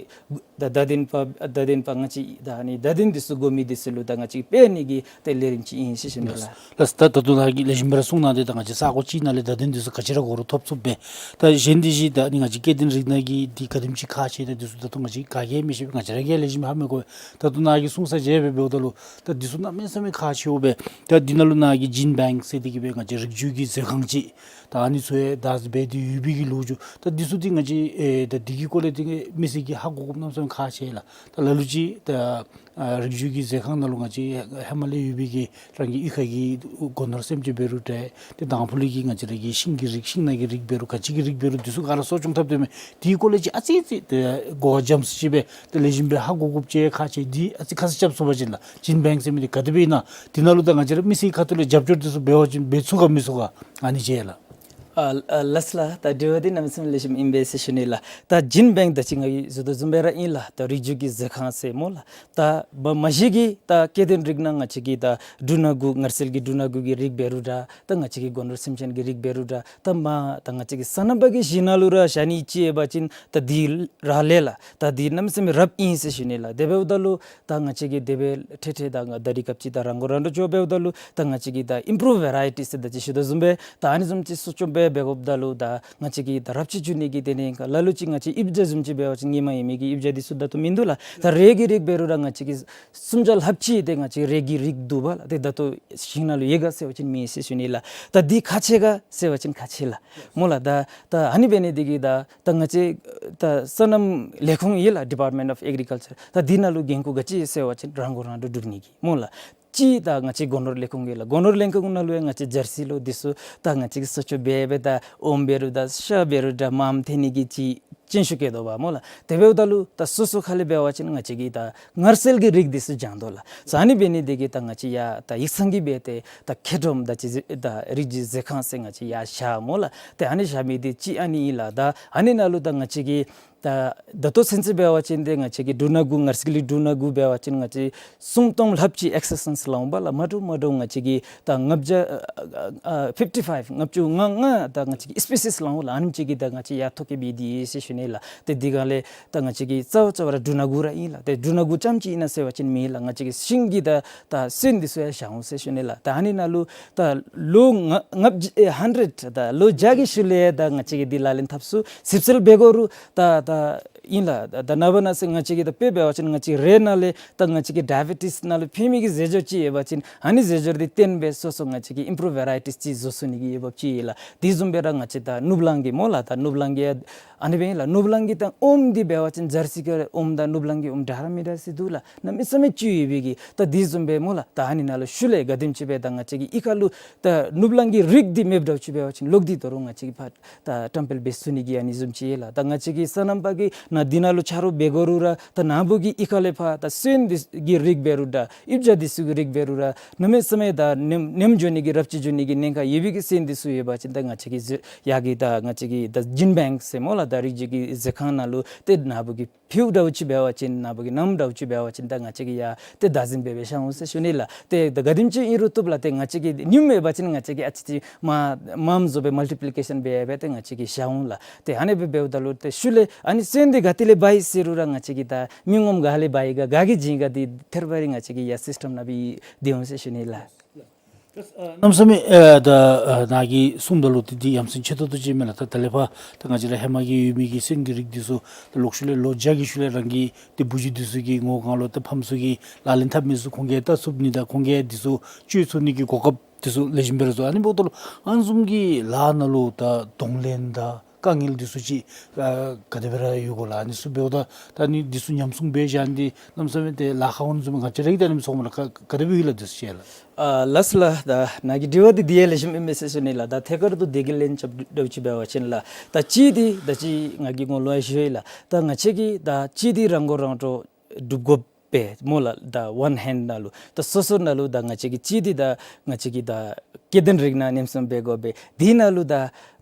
ད་བརྡ་དོན་པ་བརྡ་དོན་པ་ང་བཅས་ད་ཨ་ནི་བརྡ་དོན་འདི་ཚུ་གོ་མི་འདི་ཚུ་ལུ་ད་ང་བཅས་སྤེལ་ནི་གི་ཏེ་ལས་རིམ་ཅིག་ཨིན་ཟེར་ཞུ་ནི་ལགས། ལགས། ད་ད་ལྟོ་ནཱ་གིས་ལེགས་ཤོམ་སྦེ་ར་གསུངས་གནང་སྟེ། ད་ང་བཅས་ས་གོ་གཅིག་ནང་ལས་བརྡ་དོན་འདི་ཚུ་ག་ཅི་ར་གོ་རུང་ཐོབ་ཚུགས་པས། ད་གཞན་འདི་བཞིན་ད་ཨ་ནི་ང་བཅས་སྐྱེ་ལྡན་རིགས་སྣ་གི་འདི་ག་དེམ་ཅིག་ཁག་ཆེ་ད་འདི་ཚུ་ད་ལྟོ་ང་བཅས་ག་གིས་མི་ཤེས་པས། ང་བཅས་ར་གིས་ལེགས་ཤོམ་ཧ་མི་གོ་བས། ད་ལྟོ་ནཱ་གིས་གསུངས་ས་བཞིན་སྦེ་འབདཝ་ད་ལུ་ད་འདི་ཚུ་གནམ་མེད་ས་མེད་ཁག་ཆེཝ་སྦེ། ད་འདི་ནང་ལུ་ནཱ་གིས་ཇིན་བེངཀ་ཟེར་འདི་གིས་སྦེ་ང་བཅས་རིགས་རྒྱུད་ཀྱི་མཛོད་ཁང་ཅིག་ད་ཨ་ནི་ཚུ་ཡང་བདག་འཛིན་འབད་དེ་ཡོད་པའི་གི་ལོ་རྒྱུས། ད་འདི་ཚུ་འདི་ང་བཅས་ཨེ་ད་འདི་གི་སྐོར་ལས་འདི་མི་སེར་གྱིས་ཧ་གོ་དགོཔ་གནམ་མེད་ས་མེད་ཁག་ཆེ་ལགས། ད་ལ་ལུ་ཅིག་ད་ཨ་རིགས་རྒྱུད་ཀྱི་མཛོད་ཁང་ནང་ལུ་ང་བཅས་ཧེ་མ་ལས་ཡོད་པའི་གི་རང་གི་གཡུས་ཁ་གི་སྒོ་ནོར་སེམས་ཅན་འབད་རུང་འདྲ། ཏེ་དང་ཕུ་ལས་ཀྱི་ང་བཅས་ར་གི་ཤིང་གི་རིགས་ཤིང་སྣ་གི་རིགས་འབད་རུང་ག་ཅི་གི་རིགས་འབད་རུང་འདི་ཚུ་ག་ར་གསོ་སྐྱོང་འཐབ་སྡོདཔ་མས། དེའི་སྐོར་ལས་ཅིག་ཨ་ཙི་ཙི་ཏེ་གོ་བ་འཇམ་སུ་ཅིག་སྦེ་ཏེ་ལེགས་ཤོམ་སྦེ་ཧ་གོ་དགོཔ་ཅིག་ཁག་ཆེ། འདི་ཨ་ཙི་ཁ་གསལ་རྐྱབ་ཚུགས་པ་ཅིན་ལགས། ཇིན་བེངཀ་ཟེར་མི་འདི་ག་དེ་སྦེ་ཨིན་ན། འདི་ནང་ལུ་ད་ང་བཅས་ར་མི་སེར་ཁ་ཐུག་ལས་རྒྱབ་སྐྱོར་འདི་ཚུ་འབད་བ་ཅིན་འབད་ཚུགས་ག་མི་ཚུགས་ག་ཨ་ནི་ཅིག་ལགས། ཨ་ཨ་ལགས་ལགས། ད་དྲི་བ་འདི་གནམ་མེད་ས་མེད་ལེགས་ཤོམ་ཨིན་པས་ཟེར་ཞུ་ནི་ལགས། ད་ཇིན་བེངཀ་ད་ཅི་ང་གིས་ཞུ་དོ་བཟུམ་སྦེ་ར་ཨིན་ལགས། ད་རིགས་རྒྱུད་ཀྱི་མཛོད་ཁང་ཟེར་སྨོ་ལགས། ད་མ་མ་གཞི་གི་ད་སྐྱེ་ལྡན་རིགས་སྣ་ང་བཅས་ཀྱི་ད་འབྲུ་སྣ་དགུ་ངར་སེལ་གྱི་འབྲུ་སྣ་དགུ་གི་རིགས་འབད་རུང་འདྲ། ད་ང་བཅས་ཀྱི་སྒོ་ནོར་སེམས་ཅན་གྱི་རིགས་འབད་རུང་འདྲ། ད་མ་ད་ང་བཅས་ཀྱི་སོ་ནམ་པ་གི་གཞི་ནང་ལུ་ར་བཞག་ནི་ཅིག་ཡོད་པ་ཅིན་ད་འདི་རག་ལས་ལགས། ད་འདི་གནམ་མེད་ས་མེད་རབ་ཨིན་ཟེར་ཞུ་ནི་ལགས། དེ་འབདཝ་ད་ལུ་ད་ང་བཅས་ཀྱིས་དེ་སྦེ་ཐེ་ཐེ་ད་ང་ད་རིས་སྐབས་ཅིག་ད་རང་མགོ་རང་འདྲོངས་འགྱོ་འབདཝ་ད་ལུ་ད་ང་བཅས་ཀྱིས་ད་ཨིམ་པོརཝ་ཝེ་རའི་ཊིས་ཟེར་ད་ཅི་ཞུ་དོ་བཟུམ་སྦེ་ད་ཨ་ནི་བཟུམ་ཅིག་གསོ་སྐྱོང་འབད་འབད་དགོཔ་ད་ལུ་ད་ང་བཅས་ཀྱིས་ད་རབས་ཅིག་འགྱོ་ནི་གི་དེ་ནི་ལ་ལུ་ཅིག་ང་བཅས་ཡིབ་ཇ་བཟུམ་ཅིག་འབད་བ་ཅིན་ཧེ་མ་ཡོད་མི་གི་ཡིབ་ཇ་འདི་ཚུ་ད་ལྟོ་མིན་འདུག་ལགས། ད་རས་ཀྱི་རིགས་འབད་རུང་ད་ང་བཅས་ཀྱིས་སུམ་བརྒྱ་ལྷགཔ་ཅིག་ཏེ་ང་བཅས་རས་ཀྱི་རིགས་འདུག་པ་ལགས། ཏེ་ད་ལྟོ་ཞིང་ནང་ལུ་ཡོད་ག་ཟེར་བ་ཅིན་མེད་ཟེར་ཞུ་ནི་ལགས། ད་འདི་ཁག་ཆེ་ག་ཟེར་བ་ཅིན་ཁག་ཆེ་ལགས་སྨོ་ལགས། ད་ད་ཨ་ནི་འབད་ནི་འདི་གིས་ད་ད་ང་བཅས་ད་སོ་ནམ་ལས་ཁུངས་ཡོད་ལགས། Department of Agriculture། ད་འདི་ནང་ལུ་འགན་ཁུར་ག་ཅི་ཟེར་བ་ཅིན་རང་མགོ་རང་འདྲོངས་སྒྲུབ་ནི་གི་སྨོ་ལགས། གཅིག་ད་ང་བཅས་སྒོ་ནོར་ལས་ཁུངས་ཡོད་ལགས། སྒོ་ནོར་ལས་ཁུངས་ནང་ལུ་ཡང་ང་བཅས་ཇར་སི་ལོ་འདི་ཚུ་ད་ང་བཅས་ཀྱིས་གསོ་སྐྱོང་འབད་འབད་ད་ཨོམ་འབད་རུང་ད་ཤ་འབད་རུང་ད་མངམ་འཐོན་ནི་གི་ཅིག་སྤྱན་ཤུགས་བསྐྱེད་དོ་བ་སྨོ་ལགས། དེ་འབདཝ་ད་ལུ་ད་སོ་སོ་ཁ་ལས་འབད་བ་ཅིན་ང་བཅས་ཀྱིས་ད་ངར་སེལ་གྱི་རིགས་འདི་ཚུ་སྦྱང་དོ་ལགས། ཨ་ནི་འབད་ནི་འདི་གིས་ད་ང་བཅས་ཡར་ད་ཡིག་ཚང་གིས་འབད་དེ་ད་མཁས་གྲོམ་ད་ཅི་ཟེར་ད་རིགས་རྒྱུད་མཛོད་ཁང་ཟེར་ང་བཅས་ཡར་བཞག་སྨོ་ལགས། ཏེ་ཨ་ནི་བཞག་མི་འདི་གཅིག་ཨ་ནི་ཨིན་ལགས། ད་ཨ་ནི་ནང་ལུ་ད་ང་བཅས་ཀྱིས་ད་ད་ལྟོ་ཚུན་ཚོད་འབད་བ་ཅིན་ཏེ་ང་བཅས་ཀྱིས་འབྲུ་སྣ་དགུ་ངར་སེལ་གྱི་འབྲུ་སྣ་དགུ་འབད་བ་ཅིན་ང་བཅས་སུམ་སྟོང་ལྷགཔ་ཅིག་ཨེག་སི་ཊེན་སི་ལང་པ་ལགས། མ་འདྲཝ་མ་འདྲཝ་ང་བཅས་ཀྱིས་ད་ལྔ་བརྒྱ་ཨ་ཨ་ཕིཕ་ཊི་ཕའིབ་ལྔ་བཅུ་ང་ལྔ་ད་ང་བཅས་ཀྱིས་སི་པི་སིས་ལང་པ་ལགས། ཨ་ནེམ་ཅིག་གི་ད་ང་བཅས་ཡར་ཐོ་བཀོད་འབད་དེ་ཡོད་ཟེར་ཞུ་ནི་ལགས། ཏེ་འདི་ག་ལས་ད་ང་བཅས་ཀྱི་རྩ་བ་རྩ་བ་ར་འབྲུ་སྣ་དགུ་ར་ཨིན་ལགས། ཏེ་འབྲུ་སྣ་དགུ་རྐྱངམ་ཅིག་ཨིན་ན་ཟེར་བ་ཅིན་མེན་ལགས། ང་བཅས་ཀྱི་ཤིང་གི་ད་ད་སོན་འདི་ཚུ་ཡང་བཞག་འོང་ཟེར་ཞུ་ནི་ལགས། ད་ཨ་ནི་ནང་ལུ་ད་ལོ་ལྔ་ལྔ་བརྒྱ་ཨེ་ཧན་ཌེཌ་ད་ལོ་བརྒྱ་གི་ཤུལ་ལས་ད་ང་བཅས་ཀྱིས་འདི་ལག་ལེན་འཐབ་ཚུགས་ཟིབ་སིལ་འབད་དགོ་རུང་ད་ད་ཨིན་ལགས། ད་ནངས་པ་གནངས་ཚེ་ང་བཅས་ཀྱིས་ད་དཔེ་འབད་བ་ཅིན་ང་བཅས་རེ་ནང་ལས་ད་ང་བཅས་ཀྱི་ཌའི་བེ་ཊིས་ནང་ལུ་ཕན་མི་གི་ཟས་སྦྱོར་ཅིག་ཡོད་པ་ཅིན་ཨ་ནི་ཟས་སྦྱོར་འདི་བཏོན་སྦེ་སོ་སོ་ང་བཅས་ཀྱིས་ཨིམ་པོརཝ་ཝེ་རའི་ཊིས་ཅིག་བཟོ་ཚུགས་ནི་གི་འོས་འབབ་ཅིག་ཡོད་ལགས། དེ་བཟུམ་སྦེ་ར་ང་བཅས་ད་ནུབ་གླིང་གི་སྨོ་ལགས། ད་ནུབ་གླིང་གི་ཨ་ནི་སྦེ་ཨིན་ལགས། ནུབ་གླིང་གི་ད་ཨོམ་འདི་འབད་བ་ཅིན་ཇར་སི་གི་ཨོམ་དང་ནུབ་གླིང་གི་ཨོམ་འདྲ་ར་མི་འདྲ་ཟེར་འདུག་ལགས། གནམ་མེད་ས་མེད་བཅུད་ཡོད་པའི་གི་ད་དེ་བཟུམ་སྦེ་སྨོ་ལགས། ད་ཨ་ནི་ནང་ལུ་ཤུལ་ལས་ག་དེམ་ཅིག་སྦེ་ད་ང་བཅས་ཀྱི་གཡུས་ཁ་ལུ་ད་ནུབ་གླིང་གི་རིགས་འདི་མེདཔ་འདྲཝ་ཅིག་འབད་བ་ཅིན་ལོག་སྟེ་དོ་རུང་ང་བཅས་ཀྱིས་ཕར་ད་བཀྲམ་སྤེལ་འབད་ཚུགས་ནི་གི་ཨ་ནི་བཟུམ་ཅིག་ཡོད་ལགས། ད་ང་བཅས་ཀྱི་སོ་ནམ་པ་གིས་ནཱ་འདི་ནང་ལུ་ཆ་རོགས་འབད་དགོ་རུང་ར་ད་ནཱ་བུ་གི་གཡུས་ཁ་ལས་ཕར་ད་སོན་འདི་གི་རིགས་འབད་རུང་ད་ཡིབ་ཇ་འདི་ཚུ་གི་རིགས་འབད་རུང་ར་གནམ་མེད་ས་མེད་ད་ནེམ་ནེམ་འགྱོ་ནི་གི་རབས་ཅིག་འགྱོ་ནི་གི་ཉེན་ཁ་ཡོད་པའི་གི་སོན་འདི་ཚུ་ཡོད་པ་ཅིན་ད་ང་བཅས་ཀྱིས་ཡར་གྱི་ད་ང་བཅས་ཀྱི་ད་ཇིན་བེངཀ་ཟེར་སྨོ་ལགས། ད་རིགས་རྒྱུད་ཀྱི་མཛོད་ཁང་ནང་ལུ་ཏེ་ནཱ་བུ་གི་ཕུལཝ་འདྲཝ་ཅིག་འབད་བ་ཅིན་ནཱ་བུ་གི་མནའམ་འདྲཝ་ཅིག་འབད་བ་ཅིན་ད་ང་བཅས་ཀྱིས་ཡར་ཏེ་བདག་འཛིན་འབད་འབད་བཞག་འོང་ཟེར་ཞུ་ནི་ལགས། ཏེ་ད་ག་དེམ་ཅིག་ཨིན་རུང་བཏུབ་ལགས། ཏེ་ང་བཅས་ཀྱིས་ཉུངམ་ཡོད་པ་ཅིན་ང་བཅས་ཀྱིས་ཨ་ཙི་ཅིག་མངམ་མངམ་བཟོ་སྦེ་མལ་ཊི་པི་ལི་ཀེ་ཤཱན་འབད་འབད་ཏེ་ང་བཅས་ཀྱིས་བཞག་འོང་ལགས། ཏེ་ཨ་ནི་སྦེ་འབདཝ་ད་ལུ་ཏེ་ཤུལ་ལས་ཨ་ནི་སོན་འདི་ག་ཏེ་ལས་འབག་ཡི་ཟེར་རུང་ར་ང་བཅས་ཀྱིས་ད་མི་ངོམ་ག་ལས་འབག་ཡི་ག་ག་གིས་བྱིན་ག་འདི་ཐད་རི་བ་རི་ང་བཅས་ཀྱིས་ཡར་སིསི་ཊམ་ནང་སྦེ་སྡོད་འོང་ཟེར་ཞུ་ནི་ལགས། གནམ་མེད་ས་མེད་ཨེ་ད་ཨེ་ནཱ་གིས་གསུངམ་ད་ལུ་ཏེ་འདི་ཡ་མཚན་ཆེ་ཏོག་ཏོ་ཅིག་མས་ལགས། ད་ད་ལས་ཕར་ད་ང་བཅས་ར་ཧེ་མ་གི་ཡོད་མི་གི་སོན་གྱི་རིགས་འདི་ཚུ་ད་ལོག་ཤུལ་ལས་ལོ་བརྒྱ་གི་ཤུལ་ལས་རང་གི་ཏེ་བུ་གཞི་འདི་ཚུ་གིས་ངོ་གང་ལོ་ད་ཕམ་ཚུ་གིས་ལག་ལེན་འཐབ་མི་ཚུ་ཁོང་གིས་ད་ཚུགས་ནི་ད་ཁོང་གིས་འདི་ཚུ་སྤྱོད་ཚུགས་ནི་གི་གོ་སྐབས་འདི་ཚུ་ལེགས་ཤོམ་སྦེ་ར་ཚུགས། ཨ་ནི་འབདཝ་ད་ལུ་ཨ་ནི་བཟུམ་གྱི་ལཱ་ནང་ལུ་ད་གདོང་ལེན་དང་ དཀའ་ངལ་འདི་ཚུ་ཅིག་ཨ་ག་དེ་སྦེ་ར་ཡོད་གོ་ལགས། ཨ་ནི་ཚུ་འབདཝ་ད་ད་ཨ་ནི་འདི་ཚུ་ཉམས་སྲུང་འབད་བཞག་ནི་འདི་གནམ་མེད་ས་མེད་ཏེ་ལཱ་ཁག་འོང་བཟུམ་ང་བཅས་ར་གིས་ད་ཨ་ནི་ཚུ་མཐོངམ་ལགས། ག་ག་དེ་སྦེ་ཡོད་ལགས་འདི་ཚུ་ཅིག་ལགས། ཨ་ལགས་སོ་ལགས། ད་ནཱ་གི་དྲི་བ་འདི་དེ་ཡང་ལེགས་ཤོམ་ཨིན་མས་ཟེར་ཞུ་ནི་ལགས། ད་ཐད་ཀར་དུ་དེ་གི་ལན་རྐྱབ་འདྲཝ་ཅིག་འབད་བ་ཅིན་ལགས། ད་གཅིག་འདི་ད་ཅི་ང་གིས་སྔོན་ལུ་ཡང་ཞུ་ཡི་ལགས། ད་ང་བཅས་ཀྱིས་ད་གཅིག་འདི་རང་མགོ་རང་འདྲོངས་སྒྲུབ་དགོ་པས་སྨོ་ལགས། ད་ཝན་ཧེནཌ་ནང་ལུ་ད་སོ་སོ་ནང་ལུ་ད་ང་བཅས་ཀྱིས་གཅིག་འདི་ད་ང་བཅས་ཀྱིས་ད་སྐྱེ་ལྡན་རིགས་ནང་ཉམས་སྲུང་འབད་དགོ་པས། དེ་ནང་ལུ་ད་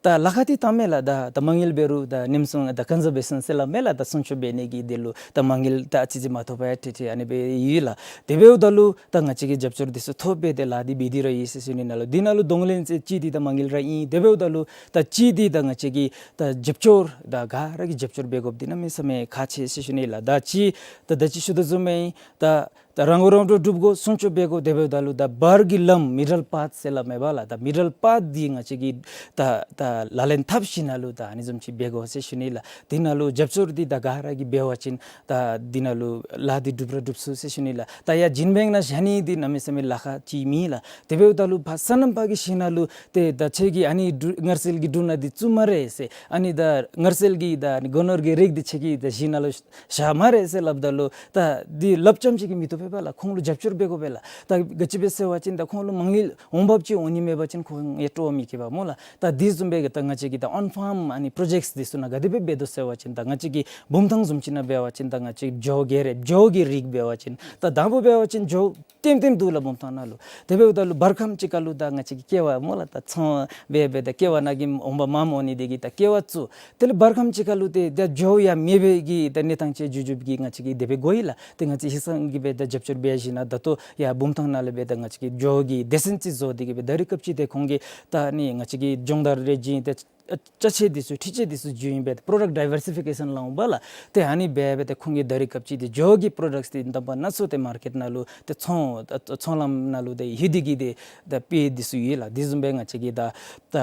ད་ལཱ་ཁག་འདི་དྲག་མས་ལགས། ད་ད་མ་དངུལ་འབད་རུང་ད་ཉམས་སྲུང་ད་ཀོན་ཟར་བེ་ཤཱན་ཟེར་སླབ་མས་ལགས། ད་སྲུང་སྐྱོབ་འབད་ནི་གི་དོན་ལུ་ད་མ་དངུལ་ད་ཨ་ཙི་ཅིག་མ་ཐོབ་པར་ཡང་ཏེ་ཏེ་ཨ་ནི་སྦེ་ཡོད་ལགས། དེ་འབདཝ་ད་ལུ་ད་ང་བཅས་ཀྱིས་རྒྱབ་སྐྱོར་འདི་ཚུ་ཐོབ་སྦེ་ཏེ་ལཱ་འདི་འབད་དེ་ར་ཡོད་ཟེར་ཞུ་ནི་ནང་ལུ། དེ་ནང་ལུ་གདོང་ལེན་ཟེར་གཅིག་འདི་ད་མ་དངུལ་ར་ཨིན། དེ་འབདཝ་ད་ལུ་ད་གཅིག་འདི་ད་ང་བཅས་ཀྱིས་ད་རྒྱབ་སྐྱོར་ད་ག་ར་གིས་རྒྱབ་སྐྱོར་འབད་དགོཔ་འདི་གནམ་མེད་ས་མེད་ཁག་ཆེ་ཟེར་ཞུ་ནི་ལགས། ད་ཅི་ད་ད་ཅི་ཞུ་དོ་བཟུམ་སྦེ་ད་ད་རང་མགོ་རང་འདྲོངས་སྒྲུབ་དགོ། སྲུང་སྐྱོབ་འབད་དགོ། དེ་འབདཝ་ད་ལུ་ད་བར་གྱི་ལམ་མི་ཌལ་པཱཐ་ཟེར་སླབ་མས་པ་ལགས། ད་མི་ཌལ་པཱཐ་འདི་ང་བཅས་ཀྱིས་ད་ད་ལག་ལེན་འཐབ་ཞིནམ་ལས་ད་ཨ་ནི་བཟུམ་ཅིག་འབད་དགོ་ཟེར་ཞུ་ནི་ལགས། དེ་ནང་ལུ་རྒྱབ་སྐྱོར་འདི་ད་ག་ར་གིས་འབད་བ་ཅིན་ད་དེ་ནང་ལུ་ལཱ་འདི་འགྲུབ་ར་འགྲུབ་ཚུགས་ཟེར་ཞུ་ནི་ལགས། ད་ཡར་རྒྱུན་བསྲིང་ནང་བཞག་ནི་འདི་གནམ་མེད་ས་མེད་ལཱ་ཁག་ཅིག་མེད་ལགས། དེ་འབདཝ་ད་ལུ་ཕར་སོ་ནམ་པ་གི་ཞིང་ནང་ལུ་ཏེ་ད་ཁྱོད་ཀྱིས་ཨ་ནི་འབྲུ་མངར་སིལ་གྱི་འབྲུ་སྣ་འདི་བཙུགས་སྨ་རེ་ཟེར། ཨ་ནི་ད་མངར་སིལ་གྱི་ད་ཨ་ནི་སྒོ་ནོར་གྱི་རིགས་འདི་ཁྱོད་ཀྱི་ད་ཞིང་ནང་ལུ་བཞག་སྨ་རེ་ཟེར་སླབ་ད་ལུ་ད་འདི་སླབ་རྐྱངམ་ཅིག་གིས་མི་བཏུབ་པས་པ་ལགས། ཁོང་ལུ་རྒྱབ་སྐྱོར་འབད་དགོ་པས་ལགས། ད་ག་ཅི་སྦེ་ཟེར་བ་ཅིན་ད་ཁོང་ལུ་མ་དངུལ་འོང་འབབ་ཅིག་འོང་ནི་མེད་པ་ཅིན་ཁོང་ཡང་སྤྲོ་བ་མི་སྐྱེ་བས་སྨོ་ལགས། ད་དེ་བཟུམ་སྦེ་གི་ད་ང་བཅས་ཀྱིས་ད་ཨོན་ཕཱརམ་ཨ་ནི་པྲོ་ཇེཀཊསི་འདི་ཚུ་ནང་ག་དེ་སྦེ་འབད་དོ་ཟེར་བ་ཅིན་ད་ང་བཅས་ཀྱི་བུམ་ཐང་བཟུམ་ཅིག་ནང་འབད་བ་ཅིན་ད་ང་བཅས་ཀྱིས་བྱོ་གི་རེ་བྱོ་གི་རིགས་འབད་བ་ཅིན་ད་དང་པ་འབད་བ་ཅིན་བྱོ་ལྟེམ་ལྟེམ་འདུག་ལགས་བུམ་ཐང་ནང་ལུ། དེ་འབདཝ་ད་ལུ་བར་ཁམས་ཅིག་ཁར་ལུ་ད་ང་བཅས་ཀྱིས་ཀེ་བ་སྨོ་ལགས། ད་ཚོང་འབད་འབད་ད་ཀེ་བ་ནང་གི་འོང་འབབ་མངམ་འོང་ནི་དེ་གིས་ད་ཀེ་བ་བཙུགས། དེ་ལས་བར་ཁམས་ཅིག་ཁར་ལུ་ཏེ་ད་བྱོ་ཡང་མེད་པའི་གི་ད་གནས་སྟངས་ཅིག་འགྱོ་འགྱོཝ་གིས་ང་བཅས་ཀྱིས་དེ་སྦེ་བསྒོར་ཡི་ལགས། ཏེ་ང་བཅས་ཧིང་སངས་ཀྱིས་སྦེ་ད་རྒྱབ་སྐྱོར་འབད་ཞིནམ་ལས་ད་ལྟོ་ཡར་བུམ་ཐང་ནང་ལས་སྦེ་ད་ང་བཅས་ཀྱིས་བྱོ་གི་སྡེ་ཚན་ཅིག་བཟོ་སྟེ་གིས་སྦེ་ད་རེས་སྐབས་ཅིག་ཏེ་ཁོང་གིས་ད་ཨ་ནི་ང་བཅས་ཀྱི་སྦྱོང་བརྡར་རེ་བྱིན་ཏེ་ཅ་ཆས་འདི་ཚུ་འཕྲུལ་ཆས་འདི་ཚུ་བྱིན་སྦེ་ཏེ་པྲོ་ཌཀཊ་ཌའི་བར་སི་ཕི་ཀེ་ཤཱན་སླབ་འོང་པ་ལགས། ཏེ་ཨ་ནི་སྦེ་འབད་དེ་ཁོང་གིས་ད་རེས་སྐབས་ཅིག་ཏེ་བྱོ་གི་པྲོ་ཌཀཊསི་འདི་དམ་པ་སྣ་ཚོགས་ཏེ་མར་ཀེཊ་ནང་ལུ་ཏེ་ཚོང་ཚོང་ལམ་ནང་ལུ་ཏེ་ལྷོད་དེ་གིས་ཏེ་ད་སྤེལ་འདི་ཚུ་ཡོད་ལགས། དེ་བཟུམ་སྦེ་ང་བཅས་ཀྱིས་ད་ད་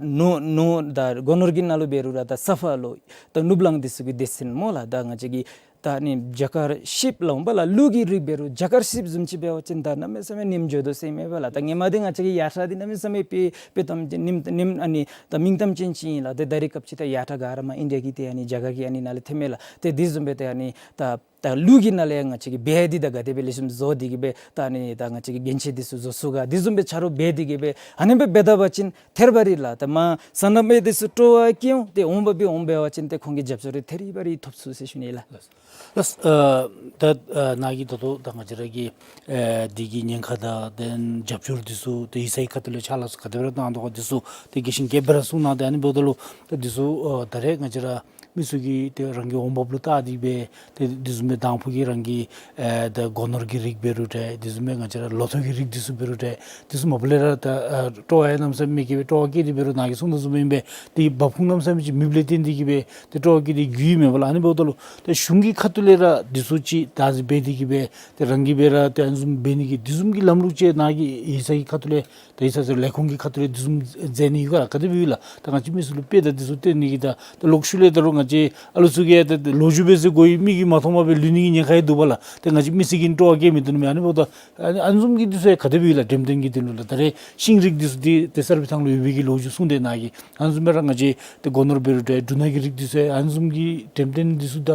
ནོར་ནོར་ད་སྒོ་ནོར་གྱི་ནང་ལུ་འབད་རུང་ར་ད་ས་ཕག་ལུ་ད་ནུབ་གླིང་འདི་ཚུ་གི་སྡེ་ཚན་སྨོ་ལགས། ད་ང་བཅས་ཀྱིས་ད་ཨ་ནི་རྒྱ་གར་ཤིབ་སླབ་འོང་པ་ལགས། ལུག་གི་རིགས་འབད་རུང་རྒྱ་གར་ཤིབ་བཟུམ་ཅིག་འབད་བ་ཅིན་ད་གནམ་མེད་ས་མེད་ཉིནམ་འགྱོ་དོ་ཟེར་མས་པ་ལགས། ད་ཧེ་མ་འདི་ང་བཅས་ཀྱི་ཡར་ཐང་འདི་གནམ་མེད་ས་མེད་དཔེ་དཔེ་གཏམ་ཅིག་ཉིནམ་ཉིནམ་ཨ་ནི་ད་མིང་གཏམ་ཅན་ཅིག་ཨིན་ལགས། ཏེ་ད་རེས་སྐབས་ཅིག་ད་ཡར་ཐང་ག་ར་མར་ཨིན་ཌི་ཡ་གི་ཏེ་ཨ་ནི་རྒྱ་གར་གྱི་ཨ་ནི་ནང་ལས་ཐོནམ་མས་ལགས། ཏེ་དེ་བཟུམ་སྦེ་ཏེ་ཨ་ནི་ད་ད་ལུག་གི་ནང་ལས་ཡང་ང་བཅས་ཀྱིས་འབད་འདི་ད་ག་དེ་སྦེ་ལེགས་ཤོམ་བཟོ་སྟེ་གིས་སྦེ་ད་ཨ་ནི་ད་ང་བཅས་ཀྱིས་རྒྱན་ཆ་འདི་ཚུ་བཟོ་ཚུགས་ག། དེ་བཟུམ་སྦེ་ཆ་རོགས་འབད་དེ་གིས་སྦེ་ཨ་ནི་སྦེ་འབད་ད་པ་ཅིན་ཐད་རི་བ་རི་ལགས། ད་མར་སོ་ནམ་པ་འདི་ཚུ་སྤྲོ་བ་སྐྱེ་འོང་། ཏེ་འོང་འབབ་སྦེ་འོང་འབད་བ་ཅིན་ཏེ་ཁོང་གི་རྒྱབ་སྐྱོར་འདི་ཐད་རི་བ་རི་ཐོབ་ཚུགས་ཟེར་ཞུ་ནི་ལགས། ལགས། ཨ་ད་ཨ་ནཱ་གིས་ད་ལྟོ་ད་ང་བཅས་ར་གི་ཨེ་འདི་གི་ཉེན་ཁ་དང་དེ་ལས་རྒྱབ་སྐྱོར་འདི་ཚུ་ཏེ་ཡིག་ཚང་གི་ཁ་ཐུག་ལས་ཕྱག་ལཱ་ཚུ་ག་དེ་སྦེ་ར་གནང་དོ་ག་འདི་ཚུ་ཏེ་རྒྱས་ཤིང་རྒྱས་པ་ར་གསུངས་གནང་། ཏེ་ཨ་ནི་འབདཝ་ད་ལུ་ད་འདི་ཚུ་ཨ་ད་རེས་ང་བཅས་ར་མི་ཚུ་གིས་ཏེ་རང་གི་འོང་འབབ་ལུ་བལྟ་སྟེ་སྦེ་ཏེ་དེ་བཟུམ་སྦེ་དང་ཕུ་གི་རང་གི་ཨེ་ད་སྒོ་ནོར་གྱི་རིགས་འབད་རུང་ཏེ་དེ་བཟུམ་སྦེ་ང་བཅས་ར་ལོ་ཐོག་གི་རིགས་འདི་ཚུ་འབད་རུང་ཏེ་དེ་ཚུ་མ་པ་ལས་ར་ད་ཨ་སྤྲོ་བ་ཡང་གནམ་མེད་ས་མེད་སྐྱེ་སྦེ་སྤྲོ་བ་སྐྱེས་ཏེ་འབད་རུང་ནཱ་གིས་གསུངས་དོ་བཟུམ་སྦེ་ཨིན་པས། ཏེ་འབབ་ཁུངས་གནམ་མེད་ས་མེད་ཅིག་མེདཔ་ལས་བརྟེན་ཏེ་གིས་སྦེ་ཏེ་སྤྲོ་བ་སྐྱེས་ཏེ་རྒྱུ་ཨིན་མས་པ་ལགས། ཨ་ནི་འབདཝ་ད་ལུ་ཏེ་གཞུང་གི་ཁ་ཐུག་ལས་ར་འདི་ཚུ་ཅིག་བདག་འཛིན་འབད་དེ་གིས་སྦེ་ཏེ་རང་གིས་སྦེ་ར་ཏེ་ཨ་ནི་བཟུམ་འབད་ནི་གི་དེ་བཟུམ་གྱི་ལམ་ལུགས་ཅིག་ནཱ་གི་ཡིག་ཚང་གི་ཁ་ཐུག་ལས་ད་ཡིག་ཚང་ཟེར་ལས་ཁུངས་ཀྱི་ཁ་ཐུག་ལས་དེ་བཟུམ་མཛད་ནི་ཡོད་ག་ལགས། ག་དེ་སྦེ་ཡོད་ལགས། ད་ང་བཅས་མི་ཚུ་ལུ་དཔེ་ད་དེ་ཚུ་སྟོན་ནི་གི་ད་ད་ལོག་ཤུལ་ལས་ད་རུང་ང་བཅས་ཨ་ལུ་ཚུ་གིས་ད་ལོ་རྒྱུས་འབད་ཟེར་གོ་ཡི་མི་གིས་མ་མཐོངམ་སྦེ་ལུས་ནི་གི་ཉེན་ཁ་ཡང་འདུག་པ་ལགས། ད་ང་བཅས་མི་སེར་གྱིས་སྤྲོ་བ་བསྐྱེད་མི་བཏུབ་ནི་མས། ཨ་ནི་འབདཝ་ད་ཨ་ནི་ཨ་ནི་བཟུམ་གྱི་དུས་ཚོད་ག་དེ་སྦེ་ཡོད་ལགས། འགྲེམས་སྟོན་གྱི་དོན་ལུ་ལགས། ད་རེས་ཤིང་རིགས་འདི་ཚུ་འདི་ཏེ་གསར་སྤེལ་ཐང་ལུ་ཡོད་པའི་གི་ལོ་རྒྱུས་གསུངས་ཏེ་ནཱ་གིས་ཨ་ནི་བཟུམ་སྦེ་ར་ང་བཅས་ཏེ་སྒོ་ནོར་འབད་རུང་ཏེ་འབྲུ་སྣ་གི་རིགས་འདི་ཚུ་ཨ་ནི་བཟུམ་གྱི་འགྲེམས་སྟོན་འདི་ཚུ་ད་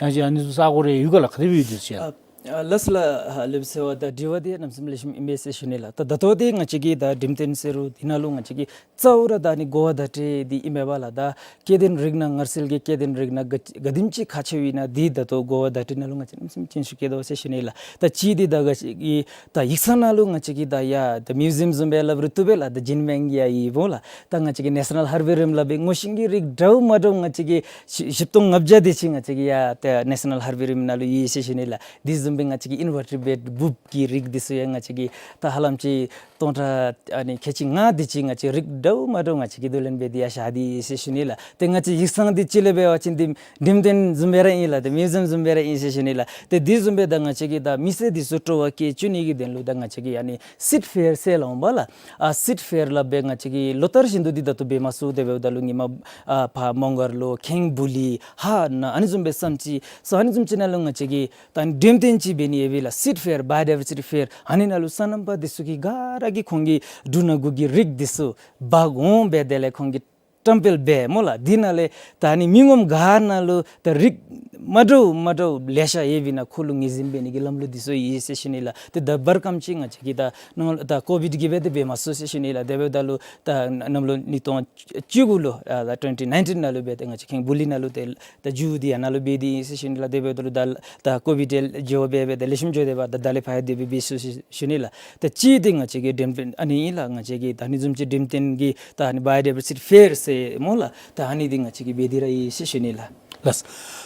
ཡང་ཅིན་ཨ་ནི་ཚུ་ས་གོ་རེ་ཡོད་ག་ལགས། ག་དེ་སྦེ་ཡོད་དེ་ཟེར། ཨ་ཨ་ལགས་སོ་ལགས། ཨ་ལེགས་སོ་ལགས། ད་དྲི་བ་འདི་གནམ་མེད་ས་མེད་ལེགས་ཤོམ་ཨིན་པས་ཟེར་ཞུ་ནི་ལགས། ད་ད་ལྟོ་འདི་ང་བཅས་ཀྱིས་ད་འགྲེམས་སྟོན་ཟེར་རུང་འདི་ནང་ལུ་ང་བཅས་ཀྱིས་གཙོ་བོ་ར་ད་ཨ་ནི་གོ་བ་བརྡ་སྤྲོད་འདི་ཨིན་མས་པ་ལགས། ད་སྐྱེ་ལྡན་རིགས་ནང་མངར་སིལ་གྱི་སྐྱེ་ལྡན་རིགས་ནང་ག་ག་དེམ་ཅིག་ཁག་ཆེཝ་ཨིན་ན་འདི་ད་ལྟོ་གོ་བ་བརྡ་སྤྲོད་ནང་ལུ་ང་བཅས་གནམ་མེད་ས་མེད་སྤྱན་ཤུགས་བསྐྱེད་དོ་ཟེར་ཞུ་ནི་ལགས། ད་གཅིག་འདི་ད་ག་ཅི་གི་ད་ཡིག་ཚང་ནང་ལུ་ང་བཅས་ཀྱིས་ད་ཡ་ད་མིའུ་ཛི་ཡམ་བཟུམ་སྦེ་སླབ་རུང་བཏུབ་པས་ལགས། ད་བྱིན་པའི་ཡ་ཡི་སྨོ་ལགས། ད་ང་བཅས་ཀྱི་ནེ་ཤ་ནཱལ་ཧར་བེ་རི་ཡམ་སླབ་པའི་སྔོ་ཤིང་གི་རིགས་འདྲཝ་མ་འདྲཝ་ང་བཅས་ཀྱི་བཞི་བཞི་སྟོང་ལྔ་བརྒྱ་དེ་ཅིག་ང་བཅས་ཀྱི་ཡ་ད་ནེ་ཤ་ནཱལ་ཧར་བེ་རི་ཡམ་ནང་ལུ་ཡོད་ཟེར་ཞུ་ནི་ལགས། དེ་བཟུམ་སྦེ་ང་བཅས་ཀྱི་ཨིན་ཝར་ཊི་བེཊ་འབུབ་ཀྱི་རིགས་འདི་ཚུ་ཡང་ང་བཅས་ཀྱིས་ད་ཧ་ལམ་ཅིག་སྟོང་ཕྲག་ཨ་ནི་ཁལ་གཅིག་ལྔ་དེ་ཅིག་ང་བཅས་རིགས་འདྲཝ་མ་འདྲཝ་ང་བཅས་ཀྱིས་བསྡུ་ལེན་འབད་དེ་ཡར་བཞག་སྟེ་ཡོད་ཟེར་ཞུ་ནི་ལགས། ཏེ་ང་བཅས་ཡིག་ཚང་འདི་གཅིག་ལས་འབད་བ་ཅིན་འདི་འགྲེམས་སྟོན་བཟུམ་སྦེ་ར་ཨིན་ལགས། ཏེ་མིའུ་ཛི་ཡམ་བཟུམ་སྦེ་ར་ཨིན་ཟེར་ཞུ་ནི་ལགས། ཏེ་དེ་བཟུམ་སྦེ་ད་ང་བཅས་ཀྱིས་ད་མི་སེར་འདི་ཚུ་སྤྲོ་བ་བསྐྱེད་བཅུག་ནི་གི་དོན་ལུ་ད་ང་བཅས་ཀྱིས་ཨ་ནི་སིཌ་ཕེར་ཟེར་སླབ་འོང་པ་ལགས། ཨ་སིཌ་ཕེར་སླབ་སྦེ་ང་བཅས་ཀྱིས་ལོ་ལྟར་བཞིན་དུ་འདི་ད་ལྟོ་འབད་མ་ཚུགས། དེ་འབདཝ་ད་ལུ་ཉི་མ་ཨ་ཕར་མོང་སྒར་ལུ་ཁེངས་སྦུག་ལུ་ཧཱ་ནང་ཨ་ནི་བཟུམ་སྦེ་བསམ་རྩེ་སོགས་ཨ་ནི་བཟུམ་ཅིག་ནང་ལུ་ང་བཅས་ཀྱིས་ད་འགྲེམས་སྟོན་ཅིག་འབད་ནི་ཡོད་པས་ལགས། སིཌ་ཕེར་བཱ་ཡོ་ཌའི་ཝར་སི་ཊི་ཕེར། ཨ་ནི་ནང་ལུ་སོ་ནམ་པ་འདི་ཚུ་གིས་ག་ར་གིས་ཁོང་གི་འབྲུ་སྣ་དགུ་གི་རིགས་འདི་ཚུ་འབག་འོང་སྦེ་དེ་ལས་ཁོང་གིས་ བཀྲམ་སྤེལ་འབད་སྨོ་ལགས། དེ་ནང་ལས་ད་ཨ་ནི་མི་ངོམ་ག་ནང་ལུ་ད་རིགས་མ་འདྲཝ་མ་འདྲཝ་ལེ་ཤ་ཡོད་པའི་ནང་ཁོ་ལུ་ངོས་འཛིན་འབད་ནི་གི་ལམ་ལུགས་འདི་ཚུ་ཡོད་ཟེར་ཞུ་ནི་ལགས། ཏེ་ད་བར་སྐམ་ཅིག་ང་བཅས་ཀྱིས་ད་ནང་ད་ཀོ་བིཌ་གིས་འབད་དེ་འབད་མ་ཚུགས་ཟེར་ཞུ་ནི་ལགས། དེ་འབདཝ་ད་ལུ་ད་གནམ་ལོ་ཉིས་སྟོང་བཅུ་དགུ་ལུ་ཨ་ད་ཊུ་ཝེན་ཊི་ནའིན་ཊིན་ནང་ལུ་འབད་དེ་ང་བཅས་ཁེངས་སྦུག་ལི་ནང་ལུ་ཏེ་ད་མཇུག་འདི་ཡར་ནང་ལུ་འབད་དེ་ཨིན་ཟེར་ཞུ་ནི་ལགས། དེ་འབདཝ་ད་ལུ་ད་ད་ཀོ་བིཌ་ཡང་འགྱོ་སྦེ་འབད་དེ་ལེགས་ཤོམ་འགྱོ་སྟེ་འབད་ད་ད་ལས་ཕར་ཡང་དེ་སྦེ་འབད་ཚུགས་ཟེར་ཞུ་ནི་ལགས། ད་ཅི་ཏེ་ང་བཅས་ཀྱི་འགྲེམས་སྟོན་ཨ་ནི་ཨིན་ལགས། ང་བཅས་ཀྱི་ད་ཨ་ནི་བཟུམ་ཅིག་འགྲེམས་སྟོན་གྱི་ད་ཨ་ནི་བཱ་ཡོ་ཌའི་བར་སི་ཊི་ཕེར་ཟེར་སྨོ་ལགས། ད་ཨ་ནི་འདི་ང་བཅས་ཀྱིས་འབད་དེ་ར་ཡོད་ཟེར་ཞུ་ནི་ལགས། ལགས།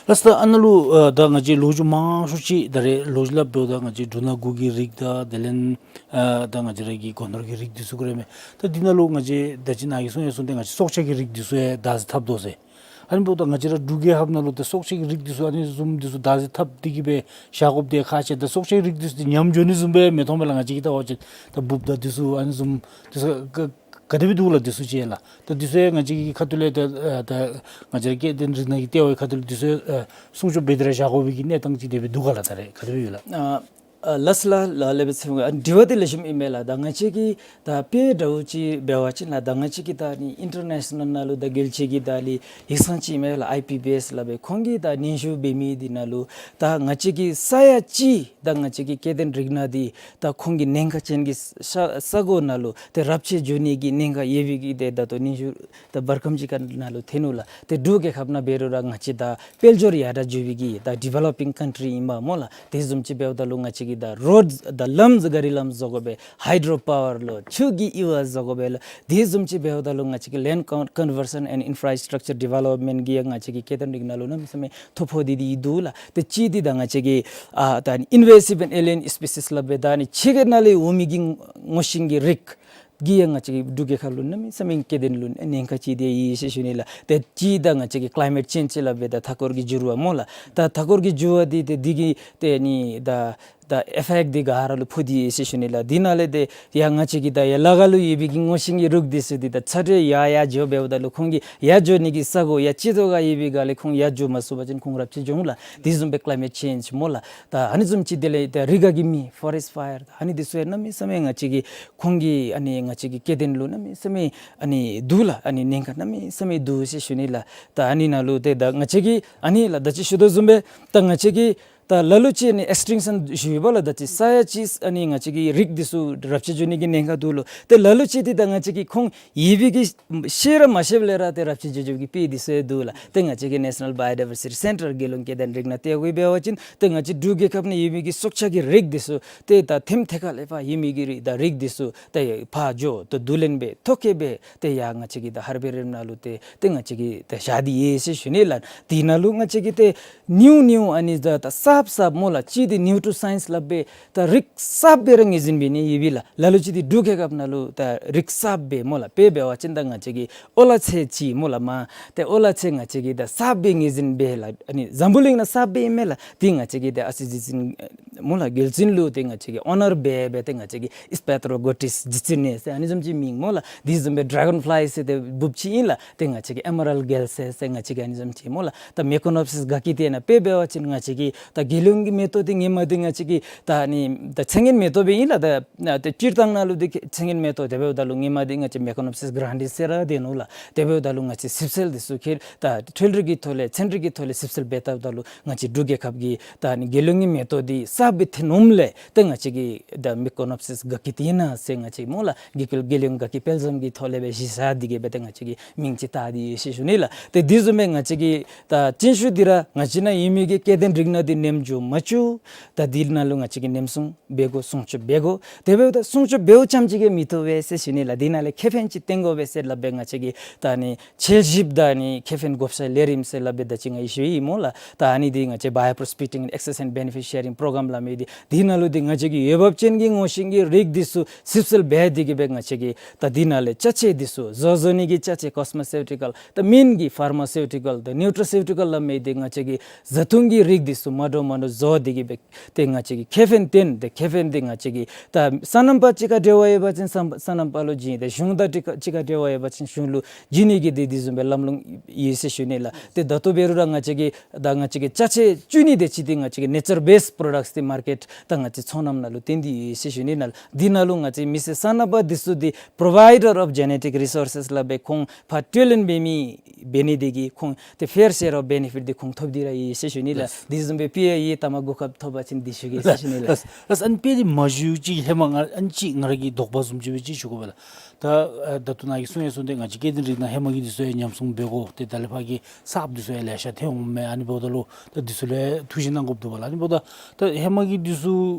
ལགས། ད་ཨ་ནཱ་ལུ་ཨ་ད་ང་བཅས་ལོ་རྒྱུས་མང་ཤོས་ཅིག་ད་རེས་ལོ་རྒྱུས་སླབ་འབདཝ་ད་ང་བཅས་འབྲུ་སྣ་དགུ་གི་རིགས་དང་དེ་ལས་ཨ་ད་ང་བཅས་ར་གི་སྒོ་ནོར་གྱི་རིགས་འདི་ཚུ་གུ་ར་མས། ད་འདི་ནང་ལུ་ང་བཅས་ད་ཅི་ནཱ་གིས་གསུང་ཡང་གསུངས་ཏེ་ང་བཅས་སྲོག་ཆགས་ཀྱི་རིགས་འདི་ཚུ་ཡང་བདག་འཛིན་འཐབ་དོ་ཟེར། ཨ་ནི་འབདཝ་ད་ང་བཅས་ར་འབྲུག་རྒྱལ་ཁབ་ནང་ལུ་ཏེ་སྲོག་ཆགས་ཀྱི་རིགས་འདི་ཚུ་ཨ་ནི་བཟུམ་འདི་ཚུ་བདག་འཛིན་འཐབ་སྟེ་གིས་སྦེ་བཞག་དགོཔ་འདི་ཁག་ཆེ། ད་སྲོག་ཆགས་ཀྱི་རིགས་འདི་ཚུ་འདི་ཉམས་འགྱོ་ནི་བཟུམ་སྦེ་མི་མཐོང་མས་ལགས། ང་བཅས་ཀྱིས་བལྟ་བ་ཅིན་ད་འབུཔ་དང་འདི་ཚུ་ཨ་ནི་བཟུམ་འདི་ཚུ་ག་ག་དེ་སྦེ་འདུག་ལགས། འདི་ཚུ་ཅིག་ལགས། ད་འདི་ཚུ་ཡང་ང་བཅས་ཀྱི་ཁ་ཐུག་ལས་ད་ཨ་ད་ང་བཅས་ར་སྐྱེ་ལྡན་རིགས་སྣ་གི་ལྟེ་བའི་ཁ་ཐུག་ལས་འདི་ཚུ་ཡང་ཨ་སྲུང་སྐྱོབ་འབད་དེ་ར་བཞག་དགོ་པའི་གི་གནས་སྟངས་ཅིག་དེ་སྦེ་འདུག་ག་ལགས། ད་རེས་ག་དེ་སྦེ་ཡོད་ལགས། ཨ་ཨ་ལགས་ལགས་ལགས། ལེགས་པའི་ཚིག་ཨ་དྲི་བ་འདི་ལེགས་ཤོམ་ཨིན་མས་ལགས། ད་ང་བཅས་ཀྱིས་ད་དཔེ་འདྲཝ་ཅིག་འབད་བ་ཅིན་ལགས། ད་ང་བཅས་ཀྱིས་ད་ཨ་ནི་ཨིན་ཊར་ནེ་ཤ་ནཱལ་ནང་ལུ་ད་རྒྱལ་སྤྱི་གི་ད་ཨ་ནི་ཡིག་ཚང་ཅིག་ཨིན་མས་ལགས། ཨའི་པི་བི་ཨེསི་སླབ་སྦེ། ཁོང་གིས་ད་སྙན་ཞུ་འབད་མི་འདི་ནང་ལུ་ད་ང་བཅས་ཀྱི་ས་ཡ་གཅིག་ད་ང་བཅས་ཀྱི་སྐྱེ་ལྡན་རིགས་སྣ་འདི་ད་ཁོང་གི་ཉེན་ཁ་ཅན་གྱི་ས་ས་གོ་ནང་ལུ་ཏེ་རབས་ཆད་འགྱོ་ནི་གི་ཉེན་ཁ་ཡོད་པའི་གི་ཏེ་ད་ལྟོ་སྙན་ཞུ་ད་བར་སྐམ་ཅིག་ཁར་ནང་ལུ་ཐོན་ནུག་ལགས། ཏེ་འབྲུག་རྒྱལ་ཁབ་ནང་འབད་རུང་ར་ང་བཅས་ད་དཔལ་འབྱོར་ཡར་དྲག་འགྱོ་བའི་གི་ད་ཌི་ཝེ་ལོ་པིང་ཀཱན་ཊི་རི་ཨིན་པས་སྨོ་ལགས། དེ་བཟུམ་ཅིག་འབདཝ་ད་ལུ་ང་བཅས་ཀྱིས་ད་རོཌ་ད་ལམ་ག་རི་ལམ་བཟོ་དགོ་པས། ཧའི་ཌོ་རོ་པ་ཝར་ལོ་ཆུ་གི་ཡུར་བ་བཟོ་དགོ་པས་ལགས། དེ་བཟུམ་ཅིག་འབདཝ་ད་ལུ་ང་བཅས་ཀྱི་ལེནཌ་ཀོན་ཀོན་བར་ཤཱན་ཨེནཌ་ཨིན་ཕ་ར་སི་ཊག་ཅར་ཌི་ཝེ་ལོབ་མེནཊ་གིས་ཡང་ང་བཅས་ཀྱི་སྐྱེ་ལྡན་རིགས་སྣ་ལུ་གནམ་མེད་ས་མེད་ཐོ་ཕོག་སྟེ་འདི་འདུག་ལགས། ཏེ་གཅིག་འདི་ད་ང་བཅས་ཀྱི་ཨ་ད་ཨ་ནི་ཨིན་ཝེ་སིབ་ཨེནཌ་ཨེ་ལི་ཡན་སི་པི་སིས་སླབ་སྦེ་ད་ཨ་ནི་ཕྱི་རྒྱལ་ནང་ལས་འོང་མི་གི་སྔོ་ཤིང་གི་རིགས་གིས་ཡང་ང་བཅས་ཀྱི་འབྲུག་རྒྱལ་ཁབ་ལུ་གནམ་མེད་ས་མེད་སྐྱེ་ལྡན་ལུ་ཉེན་ཁ་ཅིག་འདི་ཡོད་ཟེར་ཞུ་ནི་ལགས། ཏེ་གཅིག་ད་ང་བཅས་ཀྱི་ཀི་ལའི་མེཊ་ཅེནཇ་ཟེར་སླབ་སྦེ་ད་མཐའ་འཁོར་གྱི་འགྱུར་བ་སྨོ་ལགས། ད་མཐའ་འཁོར་གྱི་འགྱུར་བ་འདི་ཏེ་འདི་གིས་ཏེ་ཨ་ནི་ད་ད་ཨེཕ་ཕེཀཊ་འདི་ག་ར་ལུ་ཕོག་སྟེ་ཡོད་ཟེར་ཞུ་ནི་ལགས། འདི་ནང་ལས་ཏེ་ཡར་ང་བཅས་ཀྱི་ད་ཡར་ལ་ཁ་ལུ་ཡོད་པའི་གི་སྔོ་ཤིང་གི་རིགས་འདི་ཚུ་འདི་ད་ཚ་དྲོད་ཡར་ཡར་འགྱོ་འབདཝ་ད་ལུ་ཁོང་གི་ཡར་འགྱོ་ནི་གི་ས་གོ་ཡར་ཅིག་ཏོ་ག་ཡོད་པའི་སྒང་ལས་ཁོང་ཡར་འགྱོ་མ་ཚུགས་པ་ཅིན་ཁོང་རབས་ཆད་འགྱོ་འོང་ལགས། འདི་བཟུམ་སྦེ་ཀི་ལའི་མེཊ་ཅེནཇ་སྨོ་ལགས། ད་ཨ་ནི་བཟུམ་ཅིག་དེ་ལས་ད་རི་ཁ་གི་མེ་ཕོ་རེསཊ་ཕ་ཡར་ད་ཨ་ནི་འདི་ཚུ་ཡང་གནམ་མེད་ས་མེད་ང་བཅས་ཀྱི་ཁོང་གི་ཨ་ནི་ང་བཅས་ཀྱི་སྐྱེ་ལྡན་ལུ་གནམ་མེད་ས་མེད་ཨ་ནི་འདུག་ལགས། ཨ་ནི་ཉེན་ཁ་གནམ་མེད་ས་མེད་འདུག་ཟེར་ཞུ་ནི་ལགས། ད་ཨ་ནི་ནང་ལུ་ཏེ་ད་ང་བཅས་ཀྱི་ཨ་ནི་ལགས་ད་ཅི་ཞུ་དོ་བཟུམ་སྦེ་ད་ང་བཅས་ཀྱི་ད་ལ་ལུ་ཅིག་ཨ་ནི་ཨེགས་ཊིང་ཤཱན་ཞུ་བ་ལགས། ད་ཅི་ས་ཡ་གཅིག་ཨ་ནི་ང་བཅས་ཀྱི་རིགས་འདི་ཚུ་རབས་ཆད་འགྱོ་ནི་གི་ཉེན་ཁ་འདུག་ལོ། ཏེ་ལ་ལུ་ཅིག་འདི་ད་ང་བཅས་ཀྱིས་ཁོང་ཡོད་པའི་གི་ཤེས་ར་མ་ཤེསཔ་ལས་ར་ཏེ་རབས་ཆད་འགྱོ་འགྱོ་བའི་གི་དཔེ་འདི་ཚུ་འདུག་ལགས། ཏེ་ང་བཅས་ཀྱི་ནེ་ཤ་ནཱལ་བཱ་ཡོ་ཌའི་བར་སི་ཊི་སེན་ཊར་རྒྱལ་ཡོངས་སྐྱེ་ལྡན་རིགས་སྣ་ལྟེ་བ་གིས་འབད་བ་ཅིན་ཏེ་ང་བཅས་འབྲུག་རྒྱལ་ཁབ་ནང་ཡོད་མི་གི་སྲོག་ཆགས་ཀྱི་རིགས་འདི་ཚུ་ཏེ་ད་ཐེམ་ཐེ་ཁ་ལས་ཕར་ཡོད་མི་གི་རིགས་ད་རིགས་འདི་ཚུ་ཏེ་ཕར་འགྱོ་ཏེ་བསྡུ་ལེན་འབད་ཐོ་བཀོད་འབད་ཏེ་ཡར་ང་བཅས་ཀྱི་ད་ཧར་བེ་རིམ་ནང་ལུ་ཏེ་ཏེ་ང་བཅས་ཀྱིས་ད་བཞག་སྟེ་ཡོད་ཟེར་ཞུ་ནི་ལགས། དེ་ནང་ལུ་ང་བཅས་ཀྱིས་ཏེ་ནིའུ་ནིའུ་ཨ་ནི་ད་ད་གསརཔ་གསརཔ་སྨོ་ལགས། གཅིག་འདི་ནིའུ་ཊོ་སའིནསི་སླབ་སྦེ་ད་རིགས་གསརཔ་སྦེ་ར་ངོས་འཛིན་འབད་ནི་ཡོད་པས་ལགས། ལ་ལུ་ཅིག་འདི་འབྲུག་རྒྱལ་ཁབ་ནང་ལུ་ད་རིགས་གསརཔ་སྦེ་སྨོ་ལགས། དཔེ་འབད་བ་ཅིན་ད་ང་བཅས་ཀྱི་ཨོ་ལ་ཚེ་ཅིག་སྨོ་ལགས། མ་ཏེ་ཨོ་ལ་ཚེ་ང་བཅས་ཀྱིས་ད་གསརཔ་སྦེ་ངོས་འཛིན་འབད་ལགས། ཨ་ནི་འཛམ་བུ་གླིང་ནང་གསརཔ་སྦེ་ཨིན་མས་ལགས། འདི་ང་བཅས་ཀྱིས་ད་ཨ་ཙི་རྗེ་བཙུན་སྨོ་ལགས་རྒྱལ་བཙུན་ལུ་ཏེ་ང་བཅས་ཀྱིས་ཨོ་ནར་འབད་སྦེ་ཏེ་ང་བཅས་ཀྱིས་ཨིས་པེ་ཏྲོ་གོ་ཊིས་རྗེ་བཙུན་ཟེར་ཨ་ནི་བཟུམ་ཅིག་མིང་སྨོ་ལགས། འདི་བཟུམ་སྦེ་ཌ་གོན་ཕ་ལའི་ཟེར་ཏེ་འབུཔ་ཅིག་ཨིན་ལགས། ཏེ་ང་བཅས་ཀྱིས་ཨེ་མེ་རལཌ་གེལ་སེ་ཟེར་ང་བཅས་ཀྱིས་ཨ་ནི་བཟུམ་ཅིག་སྨོ་ལགས། ད་མེ་ཀོ་ནོབ་སིས་གྷ་ཀི་ཊི་ཡ་ན་དཔེ་འབད་བ་ཅིན་ང་བཅས་ཀྱི་ད་རྒྱལ་ཡོངས་ཀྱི་མེ་ཏོག་འདི་ཧེ་མ་འདི་ང་བཅས་ཀྱི་ད་ཨ་ནི་ད་མཚན་སྙན་མེ་ཏོག་སྦེ་ཨིན་ལགས། ད་ད་སྤྱིར་བཏང་ནང་ལུ་འདི་མཚན་སྙན་མེ་ཏོག་དེ་འབདཝ་ད་ལུ་ཧེ་མ་འདི་ང་བཅས་མེ་ཀོ་ནོབ་སིས་གྷ་རན་ཌི་ཟེར་ར་འདི་ནུག་ལགས། དེ་འབདཝ་ད་ལུ་ང་བཅས་ཞིབ་འཚོལ་འདི་ཚུ་ཁེལ་ད་འཕྲུལ་རིག་གི་ཐོག་ལས་ཚན་རིག་གི་ཐོག་ལས་ཞིབ་འཚོལ་འབད་བལྟཝ་ད་ལུ་ང་བཅས་འབྲུག་རྒྱལ་ཁབ་ཀྱི་ད་ཨ་ནི་རྒྱལ་ཡོངས་ཀྱི་མེ་ཏོག་འདི་གསརཔ་སྦེ་ཐོན་ནུག་ལས་ཏེ་ང་བཅས་ཀྱིས་ད་མེ་ཀོ་ནོབ་སིས་གྷ་ཀི་ཊི་ཡ་ན་ཟེར་ང་བཅས་སྨོ་ལགས་རྒྱལ་རྒྱལ་ཡོངས་གྷ་ཀི་དཔལ་འཛོམས་ཀྱི་ཐོག་ལས་སྦེ་གཞི་བཞག་སྟེ་གིས་སྦེ་ཏེ་ང་བཅས་ཀྱིས་མིང་ཅིག་བཏགས་ཏེ་ཡོད་ཟེར་ཞུ་ནི་ལགས། ཏེ་འདི་བཟུམ་སྦེ་ང་བཅས་ཀྱི་ད་ཅིན་ཤུ་འདི་ར་ང་བཅས་ནང་ཡོད་མི་གི་སྐྱེ་ལྡན་རིགས་སྣ་འདི་ཉམས་འགྱོ་མ་བཅུག། ད་འདི་ནང་ལུ་ང་བཅས་ཀྱིས་ཉམས་སྲུང་འབད་དགོ། སྲུང་སྐྱོབ་འབད་དགོ། དེ་འབདཝ་ད་སྲུང་སྐྱོབ་འབདཝ་ཙམ་ཅིག་གིས་མི་བཏུབ་པས་ཟེར་ཞུ་ནི་ལགས། འདི་ནང་ལས་ཁེ་ཕན་ཅིག་བཏོན་དགོ་པས་ཟེར་སླབ་སྦེ་ང་བཅས་ཀྱིས་ད་ཨ་ནི་འཚོལ་ཞིབ་དང་ཨ་ནི་ཁེ་ཕན་བགོ་བཤའ་ལས་རིམ་ཟེར་སླབ་སྦེ་ད་ཅི་ང་གིས་ཞུ་ཡི་སྨོ་ལགས། ད་ཨ་ནི་འདི་ང་བཅས་བ་ཡོ་པོརོ་སི་པེག་ཊིང་ཨེག་སེས་ཨེནཌ་བེ་ནེ་ཕི་ཤི་ཡ་རིང་པོ་རོ་གྲམ་སླབ་མི་འདི་འདི་ནང་ལུ་འདི་ང་བཅས་ཀྱིས་འོས་འབབ་ཅན་གྱི་སྔོ་ཤིང་གི་རིགས་འདི་ཚུ་ཞིབ་འཚོལ་འབད་དེ་གིས་སྦེ་ང་བཅས་ཀྱིས་ད་འདི་ནང་ལས་ཅ་ཆས་འདི་ཚུ་བཟོ་བཟོ་ནི་གི་ཅ་ཆས་ཀོས་མོ་སེ་ཊི་ཀཱལ་ད་སྨན་གྱི་ཕར་མ་སེ་ཊི་ཀཱལ་ད་ནིའུ་ཊ་ར་སེ་ཊི་ཀཱལ་སླབ་མི་འདི་ང་བཅས་ཀྱིས་བཟའ་འཐུང་གི་རིགས་འདི་ཚུ་མ་འདྲཝ་ མ་ནུ་བཟོ་སྟེ་གི་སྦེ་ཏེ་ང་བཅས་ཀྱིས་ཁེ་ཕན་བཏོན། ཏེ་ཁེ་ཕན་འདི་ང་བཅས་ཀྱིས་ད་སོ་ནམ་པ་གཅིག་ཁར་འབྲེལ་བ་ཡོད་པ་ཅིན་སོ་ནམ་སོ་ནམ་པ་ལུ་བྱིན། ཏེ་གཞུང་དང་གཅིག་ཁར་གཅིག་ཁར་འབྲེལ་བ་ཡོད་པ་ཅིན་གཞུང་ལུ་བྱིན་ནི་གི་ཏེ་དེ་བཟུམ་སྦེ་ལམ་ལྷོང་ཡོད་ཟེར་ཞུ་ནི་ལགས། ཏེ་ད་ལྟོ་འབད་རུང་ར་ང་བཅས་ཀྱིས་ད་ང་བཅས་ཀྱི་ཅ་ཆས་བཙུགས་ནི་དེ་ཅིག་འདི་ང་བཅས་ཀྱི་ནེ་ཅར་བེསཌ་པྲོ་ཌཀཊསི་འདི་མར་ཀེཊ་ད་ང་བཅས་ཚོང་ལམ་ནང་ལུ་བཏོན་ཏེ་ཡོད་ཟེར་ཞུ་ནི་ལགས། འདི་ནང་ལུ་ང་བཅས་མི་སེར་སོ་ནམ་པ་འདི་ཚུ་འདི་པྲོ་ཝའི་ཌར་ཨོཕ་ཇེ་ནེ་ཊིཀ་རི་སོར་སེསི་ལགས་སྦེ་ཁོང་ཕར་སྤྲོད་ལེན་འབད་མི་འབད་ནི་དེ་གིས་ཁོང་ཏེ་ཕེར་ཤེར་ཨོཕ་བེ་ནེ་ཕིཊ་འདི་ཁོང་ཐོབ་སྟེ་ར་ཡོད་ཟེར་ཞུ་ནི་ལགས། ལགས། དེ་བཟུམ་སྦེ་དཔེ་ཡང་ཡོད། ཐ་མ་གོ་སྐབས་ཐོབ་པ་ཅིན་འདི་ཞུ་གེ་ཟེར་ཞུ་ནི་ལགས། ལགས། ལགས། ཨ་ནི་དཔེ་འདི་མ་ཞུ་ཅིག་ཧེ་མ་ང་ཨ་ནི་ཅིག་ང་ར་གི་དོགས་པ་བཟུམ་ཅིག་སྦེ་ཅིག་ཞུ་དགོ་པས་ལགས། ད་ཨ་ད་ལྟོ་ནཱ་གིས་གསུངས་ཡང་གསུངས་ཏེ་ང་བཅས་སྐྱེ་ལྡན་རིགས་ནང་ཧེ་མ་གི་འདི་ཚུ་ཡང་ཉམས་སྲུང་འབད་དགོ། ཏེ་ད་ལས་ཕར་གྱི་གསརཔ་འདི་ཚུ་ཡང་ལེ་ཤ་ཐོན་འོང་མས། ཨ་ནི་འབདཝ་ད་ལུ་ད་འདི་ཚུ་ལུ་ཐུགས་ཞིབ་གནང་དགོཔ་འདུག་པ་ལགས། ཨ་ནི་འབདཝ་ད་ད་ཧེ་མ་གི་འདི་ཚུ་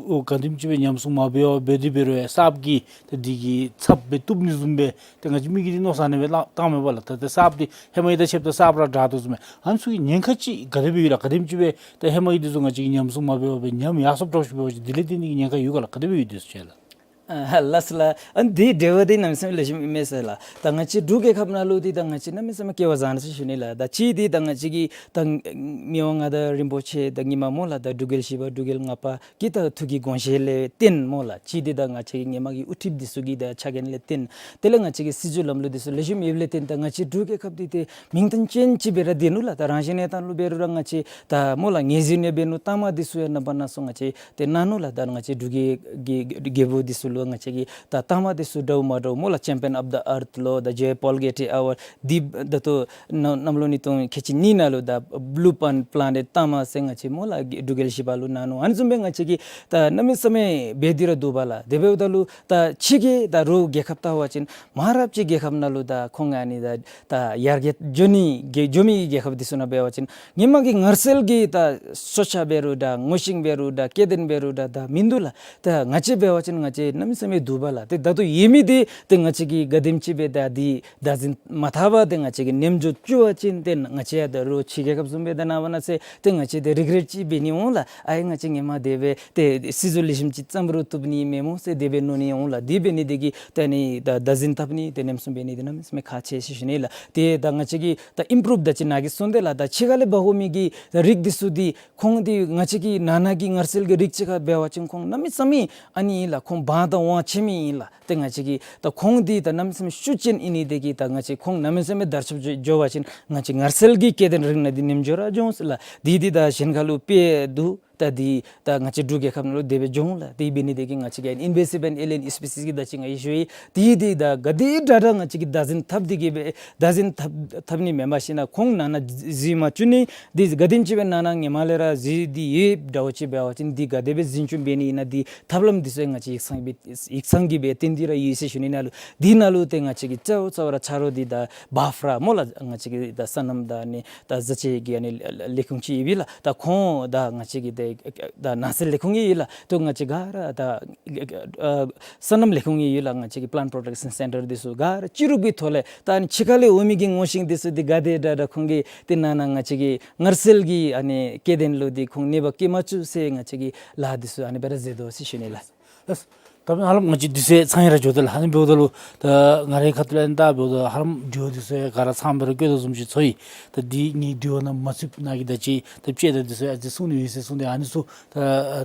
ག་དེམ་ཅིག་སྦེ་ཉམས་སྲུང་མ་འབད་བར་འབད་དེ་འབད་རུང་ཡང་གསརཔ་གིས་ད་འདི་གི་ཚབ་འབད་བཏུབ་ནི་བཟུམ་སྦེ་ཏེ་ང་བཅས་མི་གིས་འདི་མནོ་བསམ་ཨ་ནི་སྦེ་བཏང་མས་པ་ལགས། ད་ད་གསརཔ་འདི་ཧེ་མ་གི་དང་ཕྱདཔ་ད་གསརཔ་ར་དྲག་དོ་བཟུམ་སྦེ། ཨ་ནི་ཚུ་གི་ཉེན་ཁ་ཅིག་ག་དེ་སྦེ་ཡོད་ལགས། ག་དེམ་ཅིག་སྦེ་ད་ཧེ་མ་གི་འདི་ཚུ་ང་བཅས་ཀྱིས་ཉམས་སྲུང་མ་འབད་བར་སྦེ་ཉམས་ཡར་སོངམ་འདྲཝ་ཅིག་འབད་བ་ཅིན་དེ་ལས་བརྟེན་ཏེ་གི་ཉེན་ཁ་ཡོད་ག་ལགས། ག་དེ་སྦེ་ཡོད་དེ་ཚུ་ཅིག་ལགས། ཨ་ལགས་སོ་ལགས། ཨ་འདི་འབྲེལ་བ་འདི་གནམ་མེད་ས་མེད་ལེགས་ཤོམ་ཨིན་མས་ཟེར་ལགས། ད་ང་བཅས་འབྲུག་རྒྱལ་ཁབ་ནང་ལུ་འདི་ད་ང་བཅས་གནམ་མེད་ས་མེད་སྐལ་བ་བཟང་ཟེར་ཞུ་ནི་ལགས། ད་གཅིག་འདི་ད་ང་བཅས་ཀྱི་ད་མི་དབང་མངའ་བདག་རིན་པོ་ཆེ་ད་སྔོན་མ་སྨོ་ལགས་ད་འབྲུག་རྒྱལ་བཞི་པ་འབྲུག་རྒྱལ་ལྔ་པ་གི་ད་ཐུགས་ཀྱི་དགོངས་བཞེད་ལས་བརྟེན་སྨོ་ལགས། གཅིག་འདི་ད་ང་བཅས་ཀྱི་སྔོན་མ་གི་དབུ་ཁྲིདཔ་འདི་ཚུ་གི་ད་ཕྱག་འགན་ལས་བརྟེན། དེ་ལས་ང་བཅས་ཀྱི་སྲིད་བྱུས་ལམ་ལུགས་འདི་ཚུ་ལེགས་ཤོམ་ཡོདཔ་ལས་བརྟེན་ད་ང་བཅས་འབྲུག་རྒྱལ་ཁབ་འདི་ཏེ་མིང་དོན་ཅན་ཅིག་སྦེ་ར་སྡོད་ནུག་ལགས། ད་རང་བཞིན་གནས་སྟངས་ལུ་འབད་རུང་ར་ང་བཅས་ད་སྨོ་ལགས་ངོས་འཛིན་ཡང་འབད་ནུག། གཏའ་མ་འདི་ཚུ་ཡང་རྣམ་པ་སྣ་ཚོགས་ང་བཅས་ཏེ་གནང་ནུག་ལགས། ད་ང་བཅས་འབྲུག་རྒྱལ་གྱི་རྒྱལ་པོ་འདི་ཚུ་ལུ་ང་བཅས་ཀྱིས་ད་གཏའ་མ་འདི་ཚུ་འདྲཝ་མ་འདྲཝ་སྨོ་ལགས་ཅེམ་པིའན་ཨོཕ་ཌི་ཨརཐ་ལོ་ད་ཇེ་པོལ་གེ་ཊི་ཨེ་ཝཱཌ་འདི་ད་ལྟོ་གནམ་གནམ་ལོ་ཉིས་སྟོང་ཁལ་གཅིག་གཉིས་ནང་ལུ་ད་བླུ་པཱན་པ་ལེ་ནེཊ་གཏའ་མ་ཟེར་ང་བཅས་སྨོ་ལགས་འབྲུག་རྒྱལ་བཞི་པ་ལུ་གནང་ནུག། ཨ་ནི་བཟུམ་སྦེ་ང་བཅས་ཀྱིས་ད་གནམ་མེད་ས་མེད་འབད་དེ་ར་འདུག་པ་ལགས། དེ་འབདཝ་ད་ལུ་ད་ཕྱི་གི་ད་རོགས་རྒྱལ་ཁབ་བལྟ་བ་ཅིན་མ་འདྲཝ་ཅིག་རྒྱལ་ཁབ་ནང་ལུ་ད་ཁོང་ཨ་ནི་ད་ད་ཡར་རྒྱས་འགྱོ་ནི་རྒྱ་འགྱོ་མི་རྒྱལ་ཁབ་འདི་ཚུ་ནང་འབད་བ་ཅིན་སྔོན་མ་གི་ངལ་རྩོལ་གྱི་ད་ཤོག་ཆ་འབད་རུང་ད་ངོ་ཤེས་འབད་རུང་ད་སྐྱེ་ལྡན་འབད་རུང་ད་ད་མིན་འདུག་ལགས། ད་ང་བཅས་འབད་བ་ཅིན་ང་བཅས་གནམ་མེད་ས་མེད་འདུག་པ་ལགས། ཏེ་ད་ལྟོ་ཡོད་མི་འདི་ཏེ་ང་བཅས་ཀྱིས་ག་དེམ་ཅིག་སྦེ་ད་འདི་བདག་འཛིན་མ་འཐབ་པར་ཏེ་ང་བཅས་ཀྱིས་ཉམས་འགྱོ་བཅུག་པ་ཅིན་ཏེ་ང་བཅས་ཡང་ད་རོགས་ཕྱི་རྒྱལ་ཁབ་བཟུམ་སྦེ་ད་ནངས་པ་གནངས་ཚེ་ཏེ་ང་བཅས་ཏེ་རི་གི་རེཊ་ཅིག་འབད་ནི་འོང་ལགས། ཨའེ་ང་བཅས་སྔོན་མ་དེ་སྦེ་ཏེ་སྲིད་བྱུས་ལེགས་ཤོམ་ཅིག་བརྩམ་རུང་བཏུབ་ནི་མེན་སྨོ་ཟེར་དེ་སྦེ་མནོ་ནི་འོང་ལགས། དེ་འབད་ནི་དེ་གིས་ད་ནི་ད་བདག་འཛིན་འཐབ་ནི་ཏེ་ཉམས་སྲུང་འབད་ནི་འདི་གནམ་མེད་ས་མེད་ཁག་ཆེ་ཟེར་ཞུ་ནི་ལགས། ཏེ་ད་ང་བཅས་ཀྱིས་ད་ཨིམ་པྲུབ་ད་ཅི་ནཱ་གིས་གསུངས་ཏེ་ལགས། ད་ཕྱི་ཁ་ལས་འབག་འོང་མི་གི་རིགས་འདི་ཚུ་འདི་ཁོང་འདི་ང་བཅས་ཀྱི་ནང་ན་གི་ངལ་རྩོལ་གྱི་རིགས་ཅིག་ཁར་འབད་བ་ཅིན་ཁོང་གནམ་མེད་ས་མེད་ཨ་ནི་ཨིན་ལགས། ཁོང་དབང་དང་དབང་ཆེ་མི་ཨིན་ལགས། ཏེ་ང་བཅས་ཀྱིས་ད་ཁོང་འདི་ད་གནམ་མེད་ས་མེད་ཤུགས་ཅན་ཨིན་ནི་དེ་གིས་ད་ང་བཅས་ཁོང་གནམ་མེད་ས་མེད་དར་ཁྱབ་འགྱོ་འགྱོ་བ་ཅིན་ང་བཅས་ངལ་རྩོལ་གྱི་སྐྱེ་ལྡན་རིགས་ནང་འདི་ཉམས་འགྱོ་ར་འགྱོ་འོང་ཟེར་ལགས། འདི་འདི་ད་གཞན་ཁ་ལུ་དཔེ་འདུག། ད་འདི་ད་ང་བཅས་འབྲུག་རྒྱལ་ཁབ་ནང་ལུ་དེ་སྦེ་འགྱོ་འོང་ལགས། དེ་འབད་ནི་དེ་གིས་ང་བཅས་ཀྱིས་ཨིན་ཝེ་སི་ཊི་མེནཊ་ཨེ་ལི་ཡན་ཨི་སི་པི་སི་གི་ད་ཅི་ང་གིས་ཞུ་ཡི། དེ་འདི་ད་ག་དེ་དྲག་དྲག་ང་བཅས་ཀྱིས་བདག་འཛིན་འཐབ་སྟེ་གི་སྦེ་བདག་འཛིན་འཐབ་འཐབ་ནི་མེན་པར་ཞིན་ན་ཁོང་ནང་ན་འཛུལ་མ་བཅུག་ནི་འདི་ག་དེམ་ཅིག་སྦེ་ནང་ན་སྔོན་མ་ལས་ར་འཛུལ་ཏེ་ཡོདཔ་འདྲཝ་ཅིག་འབད་བ་ཅིན་འདི་ག་དེ་སྦེ་འཛིན་སྐྱོང་འབད་ནི་ཨིན་ན་འདི་ཐབས་ལམ་འདི་ཚུ་ང་བཅས་ཡིག་ཚང་སྦེ་ཡིག་ཚང་གིས་སྦེ་བཏོན་ཏེ་ར་ཡོད་ཟེར་ཞུ་ནི་ནང་ལུ་འདི་ནང་ལུ་ཏེ་ང་བཅས་ཀྱི་གཙོ་བོ་གཙོ་བོ་ར་ཆ་རོགས་འདི་ད་བཱ་ཕ་ར་སྨོ་ལགས། ང་བཅས་ཀྱི་ད་སོ་ནམ་དང་ནི་ད་བཟའ་ཆས་ཀྱི་ཨ་ནི་ལས་ཁུངས་ཅིག་ཡོད་པས་ལགས། ད་ཁོང་ད་ང་བཅས་ཀྱི་ད་ད་ནགས་ཚལ་ལས་ཁུངས་ཡོད་ལགས། ད་ང་བཅས་ག་ར་ད་ཨ་སོ་ནམ་ལས་ཁུངས་ཡོད་ལགས། ང་བཅས་ཀྱི་པི་ལཱནཊ་པྲོ་ཊེཀ་ཤཱན་སེན་ཊར་འདི་ཚུ་ག་ར་ཅི་རུང་གི་ཐོག་ལས་ད་ཨ་ནི་ཕྱི་ཁ་ལས་འོང་མི་གི་ངོ་ཤེས་འདི་ཚུ་འདི་ག་དེ་དྲག་དྲག་ཁོང་གིས་ཏེ་ནང་ན་ང་བཅས་ཀྱི་ངལ་རྩོལ་གྱི་ཨ་ནི་སྐྱེ་ལྡན་ལུ་འདི་ཁོང་གནོད་པ་བཀལ་མ་བཅུག་ཟེར་ང་བཅས་ཀྱིས་ལཱ་འདི་ཚུ་ཨ་ནི་སྦེ་ར་མཛད་དོ་ཟེར་ཞུ་ནི་ལགས། ལགས། ད་ཧ་ལམ་ང་བཅས་དུས་ཚོད་ཚང་ཡི་ར་འགྱོ་དོ་ལགས། ཨ་ནི་འབདཝ་ད་ལུ་ད་ང་རའི་ཁ་ཐུག་ལས་ཨ་ནི་ད་འབདཝ་ད་ཧ་ལམ་འགྱོ་དུས་ཚོད་ག་ར་ཚངམ་སྦེ་ར་བཀོད་དོ་བཟུམ་ཅིག་ཚོར་ཡི། ད་འདི་ངེའི་དྲི་བ་ནང་མ་ཚུདཔ་ནཱ་གིས་ད་ཅི་ད་དཔྱེ་ད་འདི་ཚུ་ཨ་ཙི་གསུངས་ནི་ཡོད་ཟེར་གསུངས་ཏེ་ཨ་ནི་ཚུ་ད་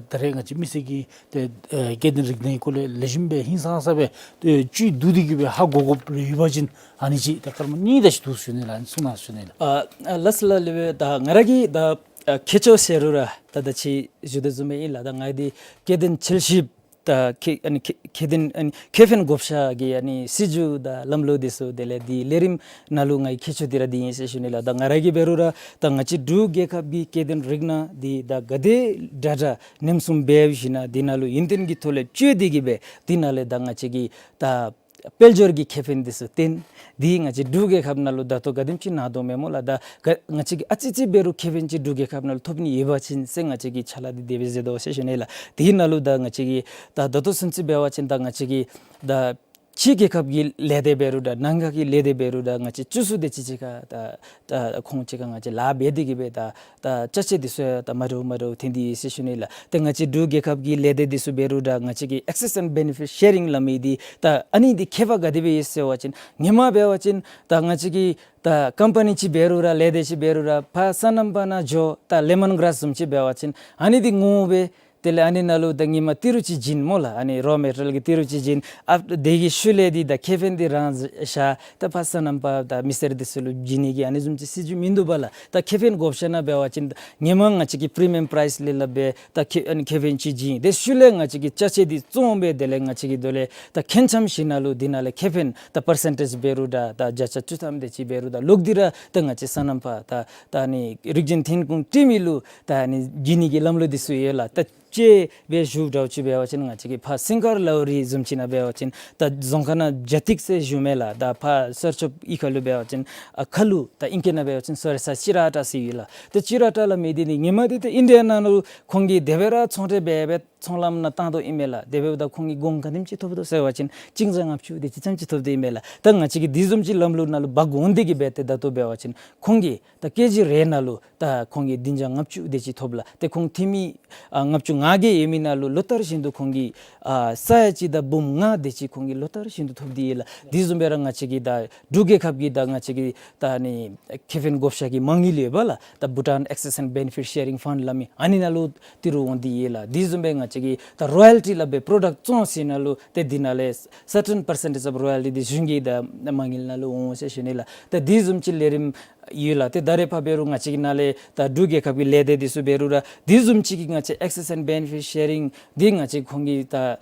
ད་རེས་ང་བཅས་མི་སེར་གྱིས་ཏེ་ཨེ་སྐྱེ་ལྡན་རིགས་སྣའི་སྐོར་ལས་ལེགས་ཤོམ་སྦེ་ཧིང་སངས་ས་སྦེ་ཏེ་བཅུད་བསྡུ་སྟེ་གི་སྦེ་ཧ་གོ་དགོཔ་རེ་ཡོད་པ་ཅིན་ཨ་ནི་ཅིག་ད་སྐར་མ་གཉིས་དེ་ཅིག་འདུག་ཞུ་ནི་ལགས། ཨ་ནི་གསུང་གནང་ཞུ་ནི་ལགས། ཨ་ཨ་ལགས་སོ་ལགས། ལེགས་པས། ད་ང་ར་གིས་ད་ཨ་ཁྱད་ཆོས་ཟེར་རུང་ར་ད་ད་ཅི་ཞུ་དོ་བཟུམ་སྦེ་ཨིན་ལགས། ད་ང་འདི་སྐྱེ་ལྡན་འཚོལ་ཞིབ་ད་ཁེ་ཨ་ནི་ཁེ་ཁེ་ལྡན་ཨ་ནི་ཁེ་ཕན་བགོ་བཤའ་གི་ཨ་ནི་སྲིད་བྱུས་དང་ལམ་ལུགས་འདི་ཚུ་དེ་ལས་འདི་ལས་རིམ་ནང་ལུ་ངེའི་ཁྱད་ཆོས་འདི་ར་འདི་ཨིན་ཟེར་ཞུ་ནི་ལགས། ད་ང་ར་གིས་འབད་རུང་ར་ད་ང་བཅས་འབྲུག་རྒྱལ་ཁབ་ཀྱི་སྐྱེ་ལྡན་རིགས་སྣ་འདི་ད་ག་དེ་དྲག་དྲག་ཉམས་སྲུང་འབད་ཞིན་ན་འདི་ནང་ལུ་ཡུན་བརྟན་གྱི་ཐོག་ལས་བཅོས་ཏེ་གི་སྦེ་འདི་ནང་ལས་ད་ང་བཅས་ཀྱིས་ད་དཔལ་འབྱོར་གྱི་ཁེ་ཕན་འདི་ཚུ་བཏོན། འདི་ང་བཅས་འབྲུག་རྒྱལ་ཁབ་ནང་ལུ་ད་ལྟོ་ག་དེམ་ཅིག་ནཱ་དོ་མས་སྨོ་ལགས། ད་ག་ང་བཅས་ཀྱིས་ཨ་ཙི་ཙི་འབད་རུང་ཁེ་ཕན་ཅིག་འབྲུག་རྒྱལ་ཁབ་ནང་ལུ་ཐོབ་ནི་ཡོད་པ་ཅིན་ཟེར་ང་བཅས་ཀྱིས་ཕྱག་ལཱ་འདི་དེ་སྦེ་མཛད་དོ་ཟེར་ཞུ་ནི་ལགས། དེ་ནང་ལུ་ད་ང་བཅས་ཀྱིས་ད་ད་ལྟོ་ཚུན་ཚོད་འབད་བ་ཅིན་ད་ང་བཅས་ཀྱིས་ད་ ཕྱི་རྒྱལ་ཁབ་ཀྱི་ལས་སྡེ་འབད་རུང་འདྲ་ནང་འཁོད་ཀྱི་ལས་སྡེ་འབད་རུང་འདྲ་ང་བཅས་བཅུ་གསུམ་དེ་ཅིག་གཅིག་ཁར་ད་ད་ཁོང་གཅིག་ཁར་ང་བཅས་ལཱ་འབད་དེ་གིས་སྦེ་ད་ད་ཅ་ཆས་འདི་ཚུ་ཡང་ད་མ་འདྲཝ་མ་འདྲཝ་ཐོན་ཏེ་ཡོད་ཟེར་ཞུ་ནི་ལགས། ཏེ་ང་བཅས་འབྲུག་རྒྱལ་ཁབ་ཀྱི་ལས་སྡེ་འདི་ཚུ་འབད་རུང་འདྲ་ང་བཅས་ཀྱི་access and benefit sharing སླབ་མི་འདི་ད་ཨ་ནི་འདི་ཁྱད་པར་ག་དེ་སྦེ་ཡོད་ཟེར་བ་ཅིན་ཧེ་མ་འབད་བ་ཅིན་ད་ང་བཅས་ཀྱི་ད་ཀམ་པ་ནི་ཅིག་འབད་རུང་ར་ལས་སྡེ་ཅིག་འབད་རུང་ར་ཕར་སོ་ནམ་པ་ནང་འགྱོ། ད་ལེ་མོན་གརཱས་བཟུམ་ཅིག་འབད་བ་ཅིན་ཨ་ནི་འདི་ངོ་བོ་སྦེ་དེ་ལས་ཨ་ནི་ནང་ལུ་ད་ཧེ་མ་ཏི་རུ་ཅིག་བྱིན་སྨོ་ལགས། ཨ་ནི་རོ་མེ་ཊི་རི་ཡལ་གྱི་ཏི་རུ་ཅིག་བྱིན། ཨ་དེ་གི་ཤུལ་ལས་འདི་ད་ཁེ་ཕན་འདི་རང་བཞག་ད་ཕར་སོ་ནམ་པ་དང་མི་སེར་འདི་ཚུ་ལུ་བྱིན་ནི་གི་ཨ་ནི་བཟུམ་ཅིག་སྲིད་བྱུས་མིན་འདུག་པ་ལགས། ད་ཁེ་ཕན་བགོ་བཤའ་ནང་འབད་བ་ཅིན་ཧེ་མ་ང་བཅས་ཀྱིས་པི་རི་མི་ཡམ་པ་རའིས་ལས་སླབ་སྦེ་ད་ཁེ་ཨ་ནི་ཁེ་ཕན་ཅིག་བྱིན། དེ་ཤུལ་ལས་ང་བཅས་ཀྱིས་ཅ་ཆས་འདི་བཙོང་སྦེ་དེ་ལས་ང་བཅས་ཀྱིས་དེ་ལས་ད་ཁེངས་འཆམ་ཞིནམ་ལས་འདི་ནང་ལས་ཁེ་ཕན་ད་པར་སེན་ཊེཇ་འབད་རུང་འདྲ་ད་བརྒྱ་ཆ་བཅུ་ཐམ་དེ་ཅིག་འབད་རུང་འདྲ་ལོག་སྟེ་ར་ད་ང་བཅས་སོ་ནམ་པ་ད་ད་ཨ་ནི་རིག་གཞུང་འཐུས་ཤོར་བྱིན་མི་ལུ་ད་ཨ་ནི་བྱིན་ནི་གི་ལམ་ལུགས་འདི་ཚུ་ཡོད་ལགས། ད་དཔྱེ་སྦེ་ཞུཝ་འདྲཝ་ཅིག་འབད་བ་ཅིན་ང་བཅས་ཀྱི་ཕར་སིང་ག་ལའོ་རི་བཟུམ་ཅིག་ནང་འབད་བ་ཅིན་ད་རྫོང་ཁག་ནང་ཇ་ཐིག་ཟེར་ཞུཝ་མས་ལགས། ད་ཕར་སོར་ཆུ་གི་ཁ་ལུ་འབད་བ་ཅིན་ཨ་ཁ་ལུ་ད་ཨིང་སྐད་ནང་འབད་བ་ཅིན་སོ་རེ་ས་ཅི་ར་ཊ་ཟེར་ཡོད་ལགས། ད་ཅི་ར་ཊ་སླབ་མི་འདི་ནི་ཧེ་མ་འདི་ད་ཨིན་ཌི་ཡ་ནང་ལུ་ཁོང་གིས་དེ་སྦེ་ར་ཚོང་འབྲེལ་འབད་སྦེ་ཚོང་ལམ་ནང་བཏང་དོ་ཨིན་མས་ལགས། དེ་འབདཝ་ད་ཁོང་གིས་གོང་ག་དེམ་ཅིག་ཐོབ་དོ་ཟེར་བ་ཅིན་གཅིག་བརྒྱ་ལྔ་བཅུ་དེ་ཅིག་ཙམ་ཅིག་ཐོབ་དོ་ཨིན་མས་ལགས། ད་ང་བཅས་ཀྱིས་དེ་བཟུམ་ཅིག་ལམ་ལུགས་ནང་ལུ་འབག་འོང་སྟེ་གིས་སྦེ་ཏེ་ད་ལྟོ་འབད་བ་ཅིན་ཁོང་གིས་ད་ཀེ་ཇི་རེ་ནང་ལུ་ད་ཁོང་གིས་བདུན་བརྒྱ་ལྔ་བཅུ་དེ་ཅིག་ཐོབ་ལགས། ཏེ་ཁོང་འཐུས་མི་ཨ་ལྔ་བཅུ་ང་བརྒྱད་ཡོད་མི་ནང་ལུ་ལོ་ལྟར་བཞིན་དུ་ཁོང་གིས་ཨ་ས་ཡ་གཅིག་དང་འབུམ་ལྔ་དེ་ཅིག་ཁོང་གིས་ལོ་ལྟར་བཞིན་དུ་ཐོབ་སྟེ་ཡོད་ལགས། དེ་བཟུམ་སྦེ་ར་ང་བཅས་ཀྱི་ད་འབྲུག་རྒྱལ་ཁབ་ཀྱི་ད་ང་བཅས་ཀྱི་ད་ཨ་ནི་ཁེ་ཕན་བགོ་བཤའ་གི་མ་དངུལ་ཡོད་པ་ལགས། ད་Bhutan Access and Benefit Sharing Fund སླབ་མི་ཨ་ནི་ནང་ལུ་ཏི་རུ་འོང་སྟེ་ཡོད་ལགས། དེ་བཟུམ་སྦེ་ང་བཅས་ཀྱི་ད་རོ་ཡལ་ཊི་སླབ་པའི་པྲོ་ཌཀཊ་བཙོང་ཞིནམ་ལས་ཏེ་འདི་ནང་ལས་certain percentage of royalty འདི་གཞུང་གི་ད་མ་དངུལ་ནང་ལུ་འོང་ཟེར་ཞུ་ནི་ལགས། ད་དེ་བཟུམ་ཅིག་ལས་རིམ་ཡོད་ལགས། ཏེ་ད་རེས་ཕར་འབད་རུང་ང་བཅས་ཀྱི་ནང་ལས་ད་འབྲུག་རྒྱལ་ཁབ་ཀྱི་ལས་སྡེ་འདི་ཚུ་འབད་རུང་ར་དེ་བཟུམ་ཅིག་གི་ང་བཅས་Access and Benefit Sharing འདི་ང་བཅས་ཁོང་གི་ད་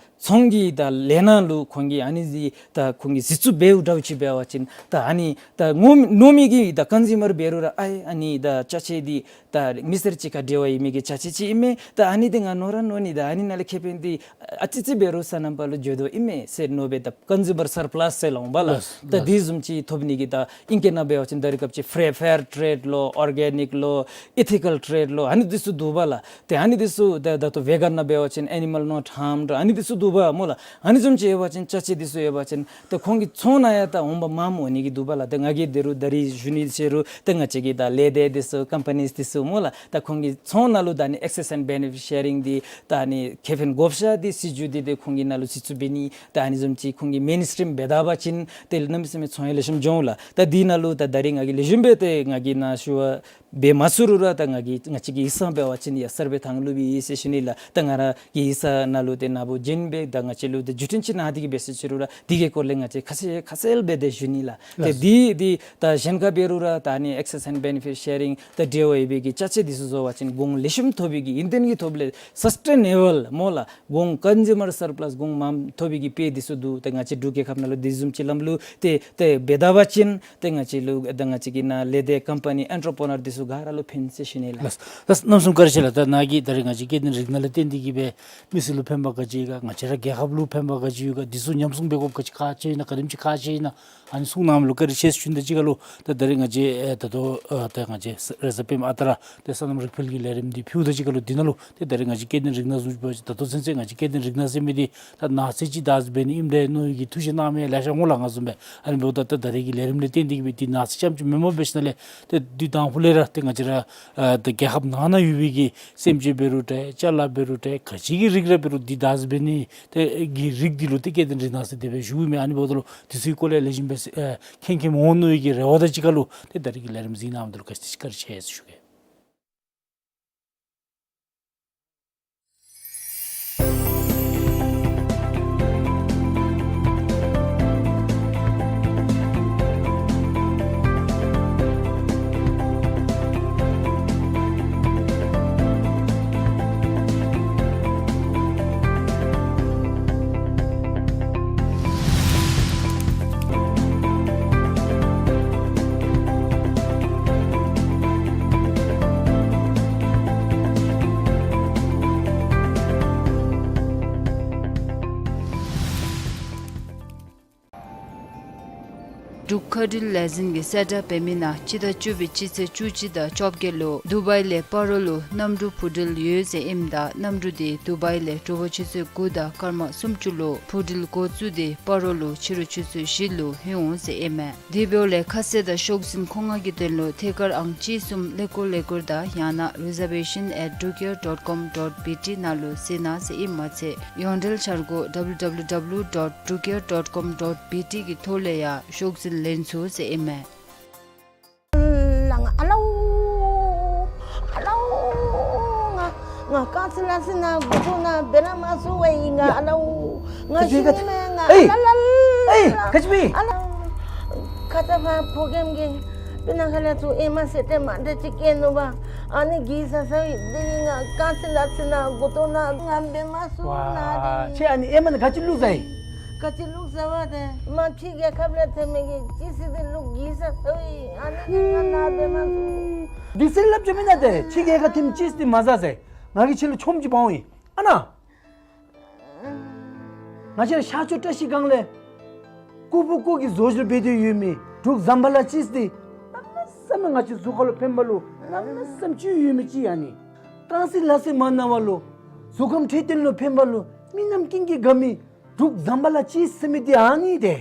ཚོང་གི་ད་ལས་སྣ་ལུ་ཁོང་གིས་ཨ་ནི་འདི་ད་ཁོང་གིས་གཟིགས་ཚུལ་འབདཝ་འདྲཝ་ཅིག་འབད་བ་ཅིན་ད་ཨ་ནི་ད་ངོ་མ་ནོར་མི་གི་ད་ཀོན་ཟུ་མར་འབད་རུང་ར་ཨའེ་ཨ་ནི་ད་ཅ་ཆས་འདི་ད་མི་སེར་གཅིག་ཁར་འབྲེལ་བ་ཡོད་མི་གི་ཅ་ཆས་ཅིག་ཨིན་མས། ད་ཨ་ནི་འདི་ང་ནོར་ར་ནོར་ནི། ད་ཨ་ནི་ནང་ལས་ཁེ་ཕན་འདི་ཨ་ཙི་ཅིག་འབད་རུང་སོ་ནམ་པ་ལུ་འགྱོ་དོ་ཨིན་མས་ཟེར་མནོ་སྦེ་ད་ཀོན་ཟུ་མར་སར་པ་ལས་ཟེར་སླབ་འོང་པ་ལགས། ལགས། ད་དེ་བཟུམ་ཅིག་ཐོབ་ནི་གི་ད་ཨིང་སྐད་ནང་འབད་བ་ཅིན་ད་རེས་སྐབས་ཅིག་ཕེར་ཕེར་ཊེརེཌ་ལོ་ཨོར་གེ་ནིཀ་ལོ་ཨེ་ཐི་ཀལ་ཊེརེཌ་ལོ་ཨ་ནི་འདི་ཚུ་འདུག་པ་ལགས། ཏེ་ཨ་ནི་འདི་ཚུ་ད་ད་ལྟོ་ཝེ་གཱན་ནང་འབད་བ་ཅིན་Animal Not Harmed ཨ་ནི་འདི་ཚུ་འདུག་པ་སྨོ་ལགས། ཨ་ནི་བཟུམ་ཅིག་ཡོད་པ་ཅིན་ཅ་ཆས་འདི་ཚུ་ཡོད་པ་ཅིན་ཏེ་ཁོང་གི་ཚོང་ནང་ཡང་ད་འོང་འབབ་མངམ་འོང་ནི་གི་འདུག་པ་ལགས། ཏེ་ང་གིས་ད་རུང་ད་རིས་ཞུ་ནི་ཟེར་རུང་ཏེ་ང་བཅས་ཀྱི་ད་ལས་སྡེ་འདི་ཚུ་ཀམ་པ་ནིས་འདི་ཚུ་སྨོ་ལགས། ད་ཁོང་གི་ཚོང་ནང་ལུ་ད་ཨ་ནི་Access and Benefit Sharing འདི་ད་ཨ་ནི་ཁེ་ཕན་བགོ་བཤའ་འདི་སྲིད་བྱུས་འདི་ཏེ་ཁོང་གི་ནང་ལུ་གཟིགས་ཚུལ་འབད་ནི་ད་ཨ་ནི་བཟུམ་ཅིག་ཁོང་གིས་མེན་སི་ཊིམ་འབད་ད་པ་ཅིན་ཏེ་གནམ་མེད་ས་མེད་ཚོང་ཡང་ལེགས་ཤོམ་འགྱོ་འོང་ལགས། ད་འདི་ནང་ལུ་ད་ད་རིས་ང་གིས་ལེགས་ཤོམ་སྦེ་ཏེ་ང་གིས་ནཱ་ཞུ་བ་འབད་མ་ཚུགས་རུང་ར་ད་ང་གིས་ང་བཅས་ཀྱི་ཡིག་ཚང་འབད་བ་ཅིན་ཡ་གསར་སྦེ་ཐང་ལུ་སྦེ་ཡོད་ཟེར་ཞུ་ནི་ལགས། ད་ང་ར་གི་ཡིག་ཚང་ནང་ལུ་ཏེ་ནཱ་བུ་བྱིན་སྦེ་ད་ང་བཅས་ལུ་ཏེ་བརྒྱུད་འཕྲིན་ཅིག་གནང་སྟེ་གིས་འབད་ཟེར་ཞུ་རུང་ར་འདི་གི་སྐོར་ལས་ང་བཅས་ཁ་གསལ་ཁ་གསལ་སྦེ་ཏེ་ཞུ་ནི་ལགས། ཏེ་ལགས། འདི་འདི་ད་གཞན་ཁར་འབད་རུང་ར་ད་ཨ་ནི་Access and Benefit Sharing ད་འབྲེལ་བ་ཡོད་པའི་གི་ཅ་ཆས་འདི་ཚུ་བཟོ་བ་ཅིན་གོང་ལེགས་ཤོམ་ཐོབ་པའི་གི་ཡུན་བརྟན་གྱི་ཐོག་ལས་སཱསི་ཊེ་ནེ་བཱལ་སྨོ་ལགས། གོང་ཀོན་ཟུ་མར་སར་པ་ལས་གོང་མངམ་ཐོབ་པའི་གི་དཔེ་འདི་ཚུ་འདུག། ཏེ་ང་བཅས་འབྲུག་རྒྱལ་ཁབ་ནང་ལུ་དེ་བཟུམ་ཅིག་ལམ་ལུགས་ཏེ་ཏེ་འབད་ད་པ་ཅིན་ཏེ་ང་བཅས་ལུ་ད་ང་བཅས་ཀྱི་ནཱ་ལས་སྡེ་ཀམ་པ་ནི་ཨེན་ཊར་པི་རི་ནར་འདི་ཚུ་ག་ར་ལུ་ཕན་ཟེར་ཞུ་ནི་ལགས། ལགས། ལགས། གནམ་མེད་ས་མེད་བཀའ་དྲིན་ཆེ་ལགས། ད་ནཱ་གིས་ད་རེས་ང་བཅས་སྐྱེ་ལྡན་རིགས་སྣ་ལས་བརྟེན་ཏེ་གིས་སྦེ་མི་སེར་ལུ་ཕན་པ་ག་ཅི་ཡོད་ག་ང་བཅས་ར་རྒྱལ་ཁབ་ལུ་ཕན་པ་ག་ཅི་ཡོད་ག་འདི་ཚུ་ཉམས་སྲུང་འབད་དགོཔ་ག་ཅི་ཁག་ཆེ་ཨིན་ན་ག་དེམ་ཅིག་ཁག་ཆེ་ཨིན་ན་ཨ་ནི་གསུང་གནང་མི་ལུ་བཀའ་དྲིན་ཆེ་ཟེར་ཞུ་ནི་དང་གཅིག་ཁར་ལུ་ད་ད་རེས་ང་བཅས་ཨེ་ད་ལྟོ་ཨེ་ད་ང་བཅས་རེས་གཟའ་སྤེནམ་ཨ་རྟག་ར་ཏེ་སོ་ནམ་རིགས་འཕེལ་གྱི་ལས་རིམ་འདི་ཕུལཝ་དང་གཅིག་ཁར་ལུ་འདི་ནང་ལུ་ཏེ་ད་རེས་ང་བཅས་སྐྱེ་ལྡན་རིགས་སྣ་བཟུམ་ཅིག་འབད་བ་ཅིན་ད་ལྟོ་ཚུན་ཚོད་ང་བཅས་སྐྱེ་ལྡན་རིགས་སྣ་ཟེར་མི་འདི་ད་ནགས་ཚལ་ཅིག་བདག་འཛིན་འབད་ནི་ཨིནམ་འདྲས་མནོ་བའི་གི་ཐུགས་བཞེད་གནང་མི་ལེ་ཤ་འོང་ལགས། ང་བཟུམ་སྦེ་ཨ་ནི་འབདཝ་ད་ད་ད་རེས་ཀྱི་ལས་རིམ་ལས་བརྟེན་ཏེ་གིས་སྦེ་འདི་ནགས་ཚལ་རྐྱངམ་ཅིག་མེནམ་འབད་ཞིནམ་ལས་ཏེ་དུས་དང་ཕུ་ལས་ར་ཏེ་ང་བཅས་ར་ཨ་ད་རྒྱལ་ཁབ་ནང་ན་ཡོད་པའི་གི་སེམས་ཅན་འབད་རུང་ཏེ་ཅ་ལ་འབད་རུང་ཏེ་ག་ཅི་གི་རིགས་ར་འབད་རུང་འདི་བདག་འཛིན་འབད་ནི་ཏེ་གི་རིགས་འདི་ལུ་ཏེ་སྐྱེ་ལྡན་རིགས་སྣ་ཟེར་དེ་སྦེ་ཞུཝ་མས། ཨ་ནི་འབདཝ་ད་ལུ་འདི་ཚུ་གི་སྐོར་ལས་ལེགས་ཤོམ་སྦེ་ཨེ་མཁྱེན་མཁྱེནམ་འོང་མནོ་བའི་གི་རེ་བ་དང་གཅིག་ཁར་ལུ་ཏེ་ད་རེས་ཀྱི་ལས་རིམ་གཟིགས་གནང་མི་འདི་ལུ་བཀའ་དྲིན་ཆེ་ཟེར་ཞུ་གེ། མཁའ་འགྲུལ་ལས་འཛིན་གྱིས་གསལ་བསྒྲགས་འབད་མི་ནང་སྤྱི་ཟླ་བཅུ་པའི་སྤྱི་ཚེས་བཅུ་གཅིག་དང་བཅོ་བརྒྱད་ལུ་དུ་བའི་ལས་སྤ་རོ་ལུ་གནམ་གྲུ་འཕུར་འགྲུལ་ཡོད་ཟེར་ཨིནམ་ད་གནམ་གྲུ་དེ་དུ་བའི་ལས་དྲོ་པ་ཆུ་ཚོད་དགུ་དང་སྐར་མ་སུམ་ཅུ་ལུ་འཕུར་འགྲུལ་འགོ་བཙུགས་ཏེ་སྤ་རོ་ལུ་ཕྱི་རུ་ཆུ་ཚོད་བཞི་ལུ་ལྷོད་འོང་ཟེར་ཨིན་མས། དེ་འབདཝ་ལས་ཁ་གསལ་དང་ཤོག་འཛིན་མཁོ་མངགས་ཀྱི་དོན་ལུ་ཐད་ཀར་ཨང་གཅིག་གསུམ་ཀླད་ཀོར་ཀླད་ཀོར་དང་ཡང་ན་reservation at drukair dot com dot B T ནང་ལུ་གཟིགས་གནང་ཟེར་ཨིནམ་མ་ཚད་ཡོངས་འབྲེལ་འཆར་སྒོ་W W W dot drukair dot com dot B T གི་ཐོག་ལས་ཡང་ཤོག་འཛིན་ལེན་ཚུགས་ཟེར་ཨིན་མས། ལ་ང་ཨ་ལའུ། ཨ་ལའུ། ང་ང་རྐང་རྩེད་ལག་རྩེད་ནང་འགོ་ཐོག་ནང་འབད་ར་མ་ཚུགས་པས་ཨིན་ང་ཨ་ལའུ། ང་ཤི་ནི་མས་ང་ཨ་ལ་ལ་ལ། ཨེ་ག་ཅི་སྨོ། ཨ་ལའུ། ཁ་ཙ་བ་ཕོ་རྒནམ་གིས་སྤུ་ན་ཁ་ལས་ཚུར་ཨེ་མ་ཟེར་ཏེ་མ་འདྲ་ཅིག་སྐྱེས་ནུག་པ། ཨ་ནི་གིས་ཟ་ཟ་བའི་དེ་ཡིན་ང་རྐང་རྩེད་ལག་རྩེད་ནང་འགོ་ཐོག་ནང་ང་འབད་མ་ཚུགས་ན་དེ་ཡིན། ཁྱོད་ཨ་ནི་ཨེ་མ་ནི་ག་ཅི་བླུགས་ཟ་ཡི། ག་ཅི་བླུགས་ཟ་བ་དེ་མ་ཕྱི་རྒྱལ་ཁབ་ལས་ཐོན་མི་གིས་ཅི་སི་དེ་བླུགས་གིས་ཟ་ཟ་བའི་ཨ་ནི་གིས་ང་ན་འབད་མ་ཚུགས། འདི་ཟེར་ལབ་ཅི་མེན་ན་དེ་ཕྱི་རྒྱལ་ཁབ་ཐོན་ཅི་སི་དེ་མ་ཟ་ཟེར། ང་གིས་ཁྱོད་ལུ་ཆོམ་ཅིག་འབག་འོང་ཡི། ཨ་ན། ང་བཅས་ར་ཤར་ཕྱོགས་བཀྲ་ཤིས་སྒང་ལས་ཀུ་ཕུ་ཀུ་གིས་བཟོ་བཅོས་འབད་དེ་ཡོད་མི་འབྲུག་ཟམ་པ་ལ་ཅི་སི་དེ་གནམ་མེད་ས་མེད་ང་བཅས་གཟུགས་ཁར་ལུ་ཕན་པ་ལུ་གནམ་མེད་ས་མེད་ཅིག་ཡོད་མི་ཅིག་ཨ་ནི། རྐང་རྩེད་ལག་རྩེད་མ་གནང་བ་ལུ་གཟུགས་ཁམས་འཕྲོད་བསྟེན་ལུ་ཕན་པ་ལུ་མི་རྣམས་ཀུན་གྱིས་དགའ་མི་འབྲུག་ཟམ་པ་ལ་ཅི་སི་ཟེར་མི་དེ་ཨ་ནི་དེ།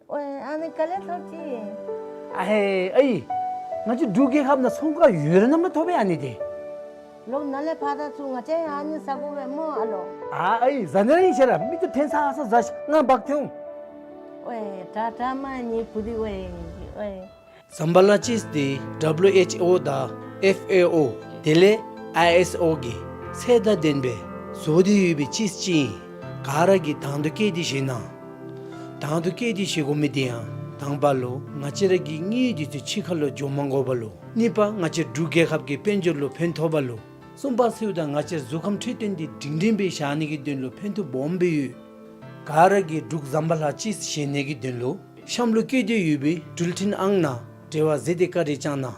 ཝེ་ཨ་ནི་ག་ལས་ཐོབ་ཅི། ཨ་ཧེ་ཨའི། ང་བཅས་འབྲུག་རྒྱལ་ཁབ་ནང་ཚོང་ཁང་ཡོད་ར་ནམ་ལས་ཐོབ་པས་ཨ་ནི་དེ། ལོག་ནཱ་ལས་ཕར་ད་ཚུར་ང་བཅས་ཨ་ནི་ཟ་དགོ་པས་སྨོ་ཨ་ལོ། ཨ་ཨའི་ཟ་ནི་ར་ཨིན་ཤེས་ར་མིག་ཏོ་འཐེན་ས་ཨ་ས་ཟ་ཤིག་ང་འབག་འཐེན་འོང་། ཝེ་དྲག་དྲག་མ་ནི་བུ་དེ་ཝེ་ཝེ། ཟམ་པ་ལ་ཅི་སི་དེ་W H O དང་F A O དེ་ལས་I S O གི་ཚད་དང་ལྡན་པའི་བཟོ་སྟེ་ཡོད་པའི་ཅི་སི་ཅིག་ཨིན། ག་ར་གིས་དང་དུ་བཀོད་དེ་བཞེས་གནང་། དང་དུ་བཀོད་དེ་བཞེས་དགོ་མི་དེ་ཡང་དང་པ་ལུ་ང་བཅས་ར་གི་དངུལ་དེ་ཚུ་ཕྱི་ཁར་ལུ་འགྱོ་མ་དགོ་པ་ལུ། གཉིས་པ་ང་བཅས་འབྲུག་རྒྱལ་ཁབ་ཀྱི་དཔལ་འབྱོར་ལུ་ཕན་ཐོགས་པ་ལུ། གསུམ་པ་ཚུ་དང་ང་བཅས་གཟུགས་ཁམས་འཕྲོད་བསྟེན་དེ་སྒྲིང་སྒྲིང་སྦེ་བཞག་ནི་གི་དོན་ལུ་ཕན་ཐོགས་སྦོམ་སྦེ་ཡོད། ག་ར་གིས་འབྲུག་ཟམ་པ་ལ་ཅི་སི་བཞེས་ནི་གི་དོན་ལུ་གཤམ་ལུ་བཀོད་དེ་ཡོད་པའི་འགྲུལ་འཕྲིན་ཨང་ནང་འབྲེལ་བ་མཛད་དེ་བཀའ་དྲིན་བསྐྱང་གནང་།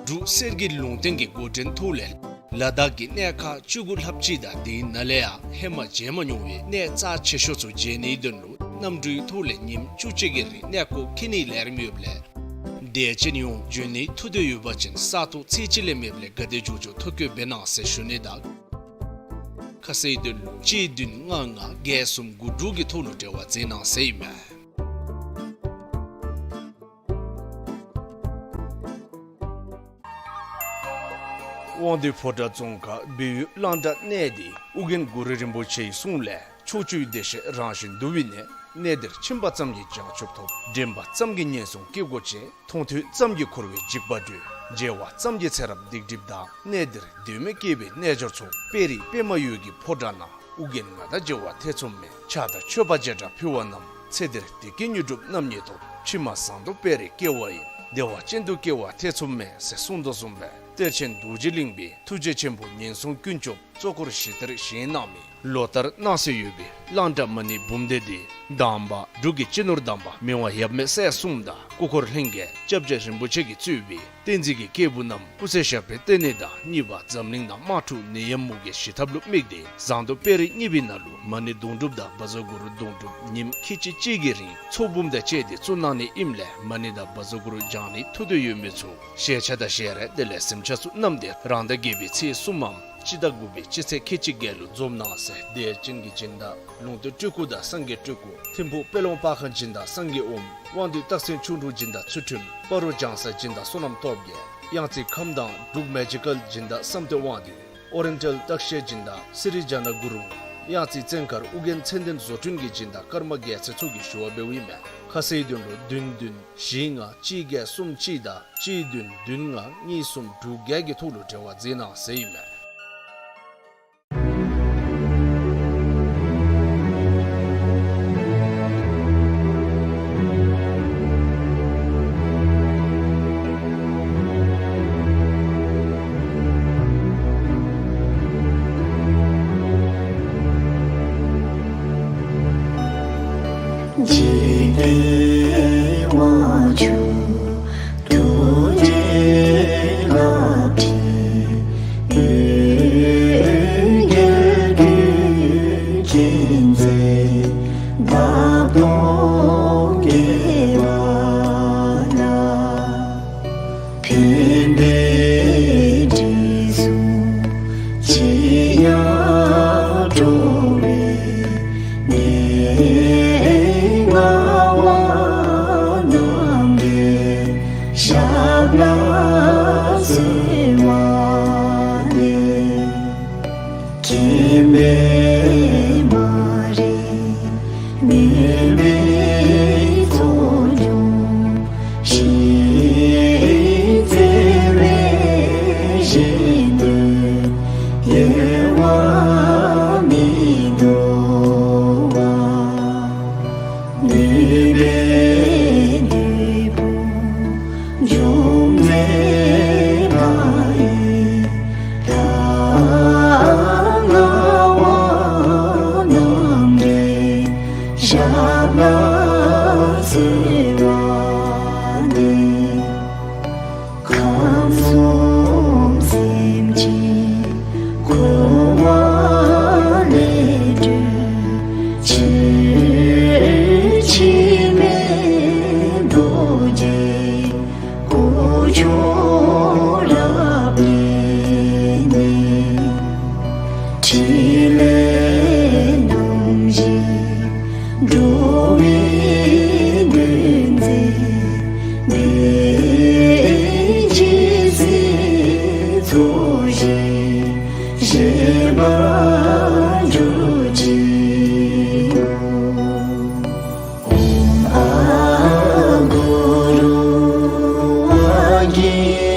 འབྲུག་གསེར་གྱི་ལུང་བསྟན་གྱི་འགོ་འདྲེན་ཐོག་ལས་ལ་དྭགས་ཀྱི་གནས་ཁག་བཅུ་དགུ་ལྷགཔ་ཅིག་དང་དེའི་ནང་ལས་ཡང་ཧེ་མ་མཇལ་མ་མྱོང་བའི་གནས་རྩ་ཆེ་ཤོས་ཚུ་མཇལ་ནིའི་དོན་ལུ་གནམ་གྲུའི་ཐོག་ལས་ཉིནམ་བཅུ་གཅིག་གི་རིང་གནས་སྐོར་འཁྱིད་ནིའི་ལས་རིམ་ཡོདཔ་ལས་དད་ཅན་ཡོངས་འབྱོན་ནིའི་ཐུགས་འདོད་ཡོད་པ་ཅིན་ས་ཐོག་ཚེས་གཅིག་ལས་མེདཔ་ལས་ག་དེ་མགྱོགས་མགྱོགས་ཐོ་བཀོད་འབད་གནང་ཟེར་ཞུ་ནི་དང་། ཁ་གསལ་དོན་ལུ་གཅིག་བདུན་ལྔ་ལྔ་བརྒྱད་གསུམ་དགུ་དྲུག་གི་ཐོག་ལུ་འབྲེལ་བ་མཛད་གནང་ཟེར་ཨིན་མས། དབང་འདུས་ཕོ་བྲང་རྫོང་ཁག་སྦས་ཡུལ་གླང་བྲག་གནས་འདི་ཨོ་རྒྱན་གུ་རུ་རིན་པོ་ཆེའི་གསུང་ལས་ཕྱོགས་བཅུའི་བདེ་གཤེགས་རང་བཞིན་འདུ་བའི་གནས། གནས་འདིར་ཕྱིན་པ་ཙམ་གྱིས་བྱང་ཆུབ་ཐོབ། འདྲེན་པ་ཙམ་གྱིས་ངན་སོང་སྐྱེ་སྒོ་བཅད། མཐོང་ཐོས་ཙམ་གྱིས་འཁོར་བའི་འཇིགས་པ་སྒྲོལ། མཇལ་བ་ཙམ་གྱིས་ཚེ་རབས་སྡིག་སྒྲིབ་དག། གནས་འདིར་དོན་མེད་སྐྱེ་བའི་རྣལ་འབྱོར་ཚོགས། དཔལ་རི་པདྨ་འོད་ཀྱི་ཕོ་བྲང་ན། ཨོ་རྒྱན་ང་དང་མཇལ་བ་ཐེ་ཚོམ་མེད། ཕྱག་དང་མཆོད་པ་བྱེ་བྲག་ཕུལ་བ་རྣམས། ཚེ་འདིར་བདེ་སྐྱིད་དངོས་གྲུབ་རྣམ་གཉིས་ཐོབ། ཕྱི་མ་ཟངས་མདོག་དཔལ་རིར་སྐྱེ་བ་ཡིན། བདེ་བ་ཅན་དུ་སྐྱེ་བ་ཐེ་ཚོམ་མེད་ཟེར་གསུངས་དོ་བཟུམ་སྦེ་གཏེར་ཆེན་རྡོ་རྗེ་གླིང་པའི་ཐུགས་རྗེ་ཆེན་པོ་ངན་སོང་ཀུན་སྐྱོབ་གཙོ་འཁོར་བཞི་ལྟར་བཞེངས་གནང་མི་ལོ་ལྟར་གནང་སྲོལ་ཡོད་པའི་གླང་བྲག་མ་ཎི་འབུམ་སྡེ་འདི་གདམས་པ་འབྲུག་གི་སྤྱི་ནོར་དམ་པ་མི་དབང་ཡབ་མེས་སྲས་གསུམ་དང་སྐུ་འཁོར་ལྷན་རྒྱས་སྐྱབས་རྗེ་རིན་པོ་ཆེ་གིས་གཙོས་པའི་བསྟན་འཛིན་གྱི་སྐྱེས་བུ་རྣམས་སྐུ་ཚེ་ཞབས་པད་བརྟན་ནི་དང་གཉིས་པ་འཛམ་གླིང་ནང་དམག་འཁྲུག་ནད་ཡམས་མུ་གེ་ཞི་ཐབས་ལུ་དམིགས་ཏེ་ཟངས་མདོག་དཔལ་རི་གཉིས་པའི་ནང་ལུ་མ་ཎི་དུང་སྒྲུབ་དང་བཛྲ་གུ་རུ་དུང་སྒྲུབ་ཉིནམ་ཁལ་གཅིག་གཅིག་གི་རིང་ཚོགས་འབུམ་དང་བཅས་ཏེ་བཙུགས་གནང་ནི་ཨིནམ་ལས་མ་ཎི་དང་བཛྲ་གུ་རུ་བགྱང་ནིའི་ཐུགས་འདོད་ཡོད་མི་ཚུ་ཞལ་ཆད་དང་ཞལ་རས་དེ་ལས་གཟིམ་ཆས་ཚུ་བསྣམས་ཏེ་རང་ཟླ་བརྒྱད་པའི་ཚེས་གསུམ་མམ་སྤྱི་ཟླ་དགུ་པའི་སྤྱི་ཚེས་ཁལ་གཅིག་བརྒྱད་ལུ་འཛོམས་གནང་ཟེར་དད་ཅན་གྱི་སྦྱིན་བདག་ལུང་བསྟན་སྤྲུལ་སྐུ་དང་སངས་རྒྱས་སྤྲུལ་སྐུ། ཐིམ་ཕུག་དཔལ་ལུང་པར་ཁང་སྦྱིན་བདག་སངས་རྒྱས་ཨོཾ། དབང་འདུས་སྟག་སེང་ཆོས་དྲུག་སྦྱིན་བདག་ཚུལ་ཁྲིམས། སྤ་རོ་ལྗང་གསལ་སྦྱིན་བདག་བསོད་ནམས་སྟོབས་རྒྱས། གཡང་རྩེ་ཁམས་དྭངས་འབྲུག་མེ་ཇི་ཀཱལ་སྦྱིན་བདག་བསམ་གཏན་དབང་འདུས། ཨོ་རི་ཡེན་ཊལ་སྟག་ཤད་སྦྱིན་བདག་སི་རི་ཇ་ན་གུ་རུ། གཡང་རྩེ་བཙན་མཁར་ཨོ་རྒྱན་མཚན་ལྡན་བཟོ་སྐྲུན་གྱི་སྦྱིན་བདག་ཀརྨ་རྒྱལ་མཚན་ཚུ་གིས་ཞུ་བ་འབདཝ་ཨིན་མས། ཁ་གསལ་དོན་ལུ་བདུན་བདུན་བཞི་ལྔ་གཅིག་བརྒྱད་གསུམ་གཅིག་དང་གཅིག་བདུན་བདུན་ལྔ་གཉིས་གསུམ་དྲུག་བརྒྱད་ཀྱི་ཐོག་ལུ་འབྲེལ་བ་མཛད་གནང་ཟེར་ཨིན་མས། ཕན་བདེའི་དྲི་བསུང་ཅི་སྙེད་སྤྲོ་བའི་གནས་ལྔ་པ་རྣམ་འདྲེན་ཞབས་ལ་གསོལ་བ་འདེབས། མཁྱེན་པས་མ་རིག་མུན་པའི་ཚོགས་འཇོམས་ཤིང་། བརྩེ་བའི་ཞལ་ནས་གཡེལ་བར་མི་འདོར་བ། ནུས་པས་ནུས་པ་འཇོམས་མཛད་ལྷ་ཡི་ལྷ་ལྔ་པ་རྣམ་འདྲེན་ཞབས་ལ་གསོལ་བ་འདེབས། ཁམས་གསུམ་སེམས་ཅན་འཁོར་བ་ལས་སྒྲོལ་ཕྱིར། འཆི་མེད་རྡོ་རྗེ་སྐུ་མཆོག་རབ་བརྙེས་ནས། ཕྲིན་ལས་རྣམ་བཞི་འགྲོ་བའི་དོན་མཛད་པའི། ཇི་སྲིད་ཚོགས་ཞིང་བཞེས་པར་གྱུར་ཅིག། ཨོཾ་ཨཱཿུ་རུ་ཝཱ་ཀྱི་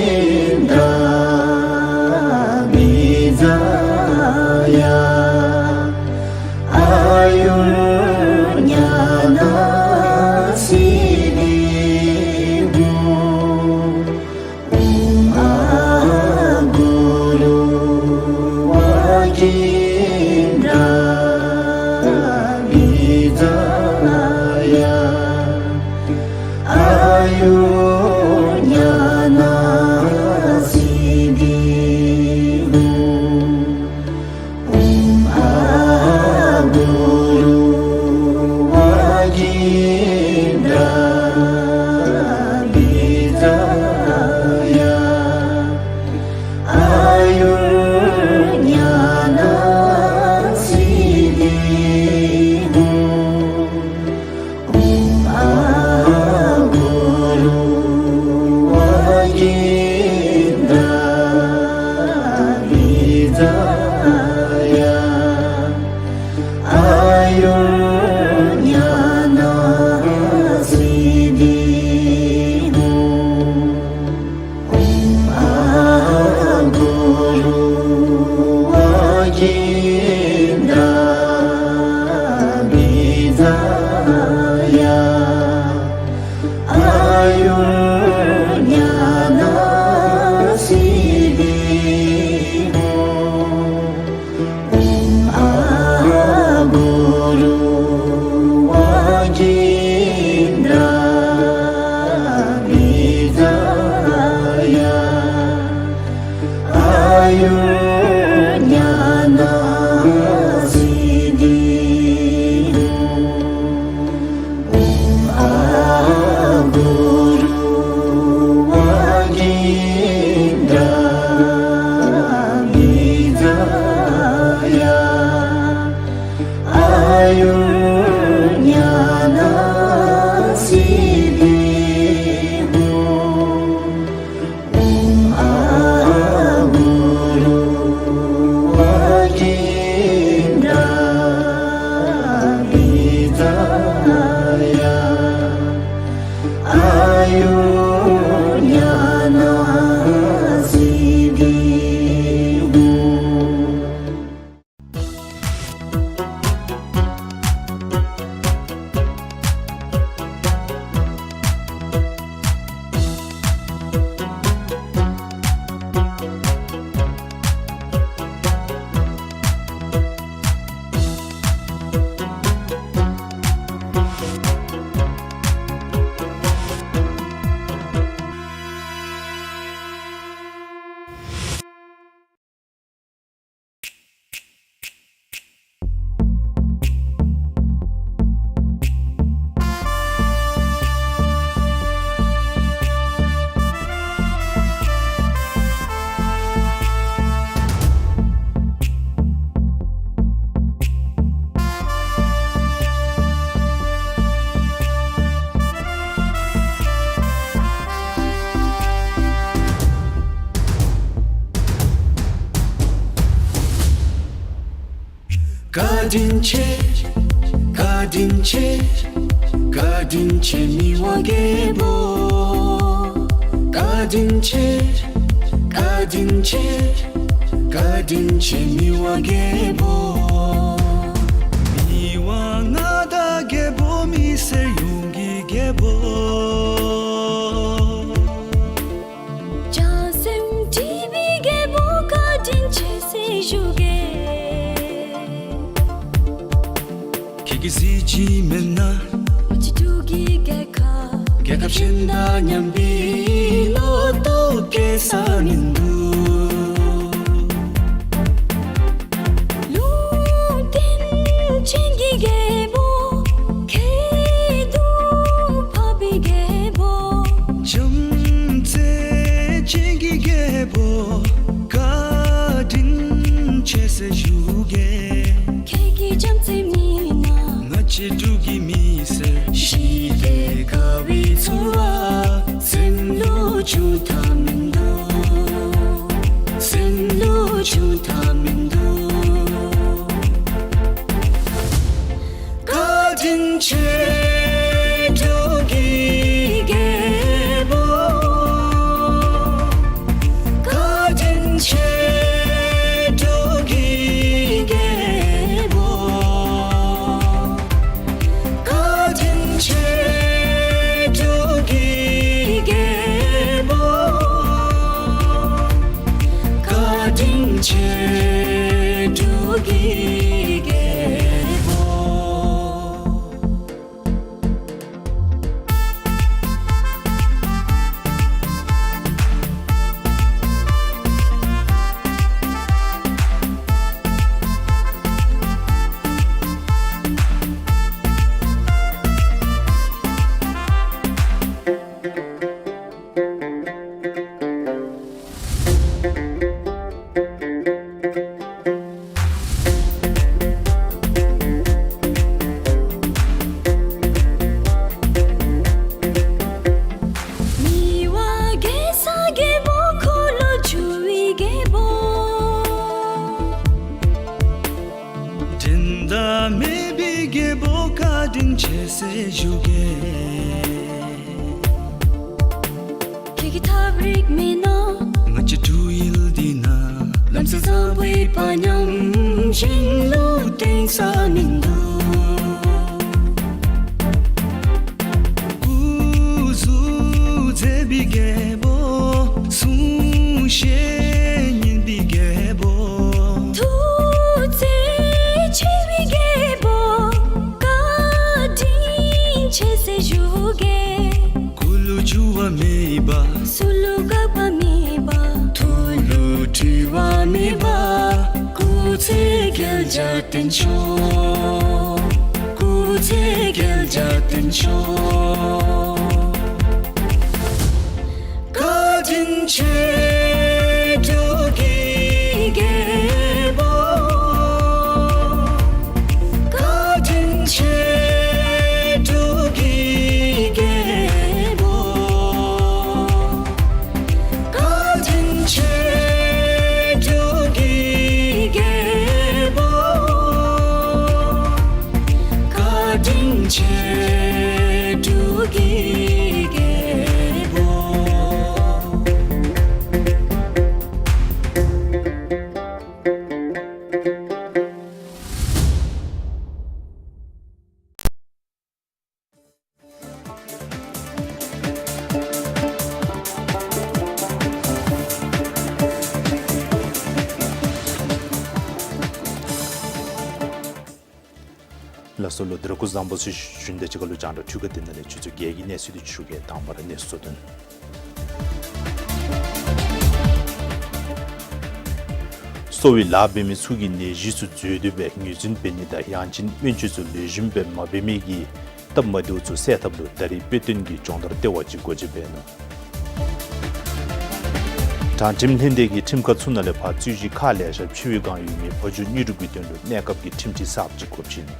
བཀའ་དྲིན་ཆེ། བཀའ་དྲིན་ཆེ། བཀའ་དྲིན་ཆེ་མི་དབང་རྒྱལ་པོ། བཀའ་དྲིན་ཆེ། བཀའ་དྲིན་ཆེ། བཀའ་དྲིན་ཆེ་མི་དབང་རྒྱལ་པོ། མི་དབང་མངའ་བདག་རྒྱལ་པོ་མི་སེར་ཡོངས་ཀྱི་རྒྱལ་པོ། བྱང་སེམས་སྒྲིབ་པའི་རྒྱལ་པོ་བཀའ་དྲིན་ཆེ་ཟེར་ཞུ་གེ། ཁྱེད་ཀྱིས་གཟིགས་ཅི་མེན་ན། ང་བཅས་འབྲུག་གི་རྒྱལ་ཁབ། རྒྱལ་ཁབ་གཞན་དང་མཉམ་པའི་བློ་སྟོབས་སྐྱེ་ས་མིན་འདུག། ལུང་བསྟན་ཅན་གྱི་རྒྱལ་པོ། མཁས་གྲུབ་འཕགས་པའི་རྒྱལ་པོ། བྱམས་བརྩེ་ཅན་གྱི་རྒྱལ་པོ། བཀའ་དྲིན་ཆེ་ཟེར་ཞུ་གེ། ཁྱེད་ཀྱི་བྱམས་བརྩེ་མེད་ན། ང་བཅས་འབྲུག་གི་མི་སེར་ཞི་བདེ་དགའ་བའི་ཚོར་བ་སེམས་ལུ་བྱུང་ཐབས་མིན་འདུག། སེམས་ལུ་བྱུང་ཐབས་མིན་འདུག། བཀའ་དྲིན་ཆེ་འབྲུག་གི་རྒྱལ་པོ། བཀའ་དྲིན་ཆེ་འབྲུག་གི་རྒྱལ་པོ། བཀའ་དྲིན་ཆེ་འབྲུག་གི་རྒྱལ་པོ། བཀའ་དྲིན་ཆེ་འབྲུག་གི་རྒྱལ་པོ། མི་དབང་རྒྱལ་སྲས་རྒྱལ་པོ་འཁོར་ལོ་བསྒྱུར་བའི་རྒྱལ་པོ། འགྲན་ཟླ་མེད་པའི་རྒྱལ་པོ་བཀའ་དྲིན་ཆེ་ཟེར་ཞུ་གེ། ཁྱེད་ཀྱི་ཐབས་རིག་མེད་ན། ང་བཅས་འབྲུག་ཡུལ་འདི་ནང་ལམ་སྲོལ་བཟང་པོའི་དཔའ་ཉམས་གཞན་ལུ་བསྟན་ས་མིན་འདུག། སྐུ་གཟུགས་མཛེས་པའི་རྒྱལ་པོ། གསུང་བཤད་སྙན་པའི་རྒྱལ་པོ། ཐུགས་རྗེ་ཆེ་བའི་རྒྱལ་པོ། བཀའ་དྲིན་ཆེ་ཟེར་ཞུ་གེ། སྐུ་ལུ་འགྱུར་བ་མེད་པ། གཟུགས་ལུ་འགག་པ་མེད་པ། ཐུགས་ལུ་འཁྲུལ་བ་མེད་པ། སྐུ་ཚེ་བརྒྱར་བརྟན་ཤོག། སྐུ་ཚེ་བརྒྱར་བརྟན་ཤོག། བཀའ་དྲིན་ཆེ་འབྲུག་གི་རྒྱལ་པོ། བཀའ་དྲིན་ཆེ་འབྲུག་གི་རྒྱལ་པོ། བཀའ་དྲིན་ཆེ་འབྲུག་གི་རྒྱལ་པོ། བཀའ་དྲིན་ཆེ་འབྲུག་གི་རྒྱལ་པོ། ལགས་སོ་ལོ། འདི་རུ་སྐུ་གཟུགས་བཟང་པོ་ཟེར་ཞུ་ནི་དང་གཅིག་ཁར་ལུ་རྒྱང་བསྒྲགས་འཕྲུལ་ཁང་འདི་ནང་ལས་ཆུ་ཚོད་བརྒྱད་ཀྱི་གནས་ཚུལ་འདི་ཞུ་གེ། དང་པ་ར་གནས་ཚུལ་དོན། གསོ་བའི་ལཱ་འབད་མི་ཚུ་གིས་ནད་གཞི་ཚུ་འཛོལ་དོ་བའི་ངོས་འཛིན་འབད་ནི་དང་ཡང་ཅིན་སྨན་བཅོས་ཚུ་ལེགས་ཤོམ་སྦེ་མ་འབད་མི་གི་སྟབས་མ་བདེཝ་ཚུ་སེལ་ཐབས་ལུ་ད་རིས་དཔེ་སྟོན་གྱི་སྦྱོང་བརྡར་ལྟེ་བ་ཅིག་སྒོ་འབྱེད་འབད་ནུག། དྲང་ཁྲིམས་ལྷན་སྡེ་གི་ཁྲིམས་ཁང་ཚུ་ནང་ལས་ཕར་རྩོད་གཞི་ཁག་ལེ་ཤ་ཕྱེ་བའི་བསྒང་ཡོད་མི་ཕ་ཇོ་དངོས་གྲུབ་ཀྱི་དོན་ལུ་གནས་སྐབས་ཀྱི་ཁྲིམས་ཁྲིམས་གསརཔ་ཅིག་འགོ་བཙུགས་ནུག།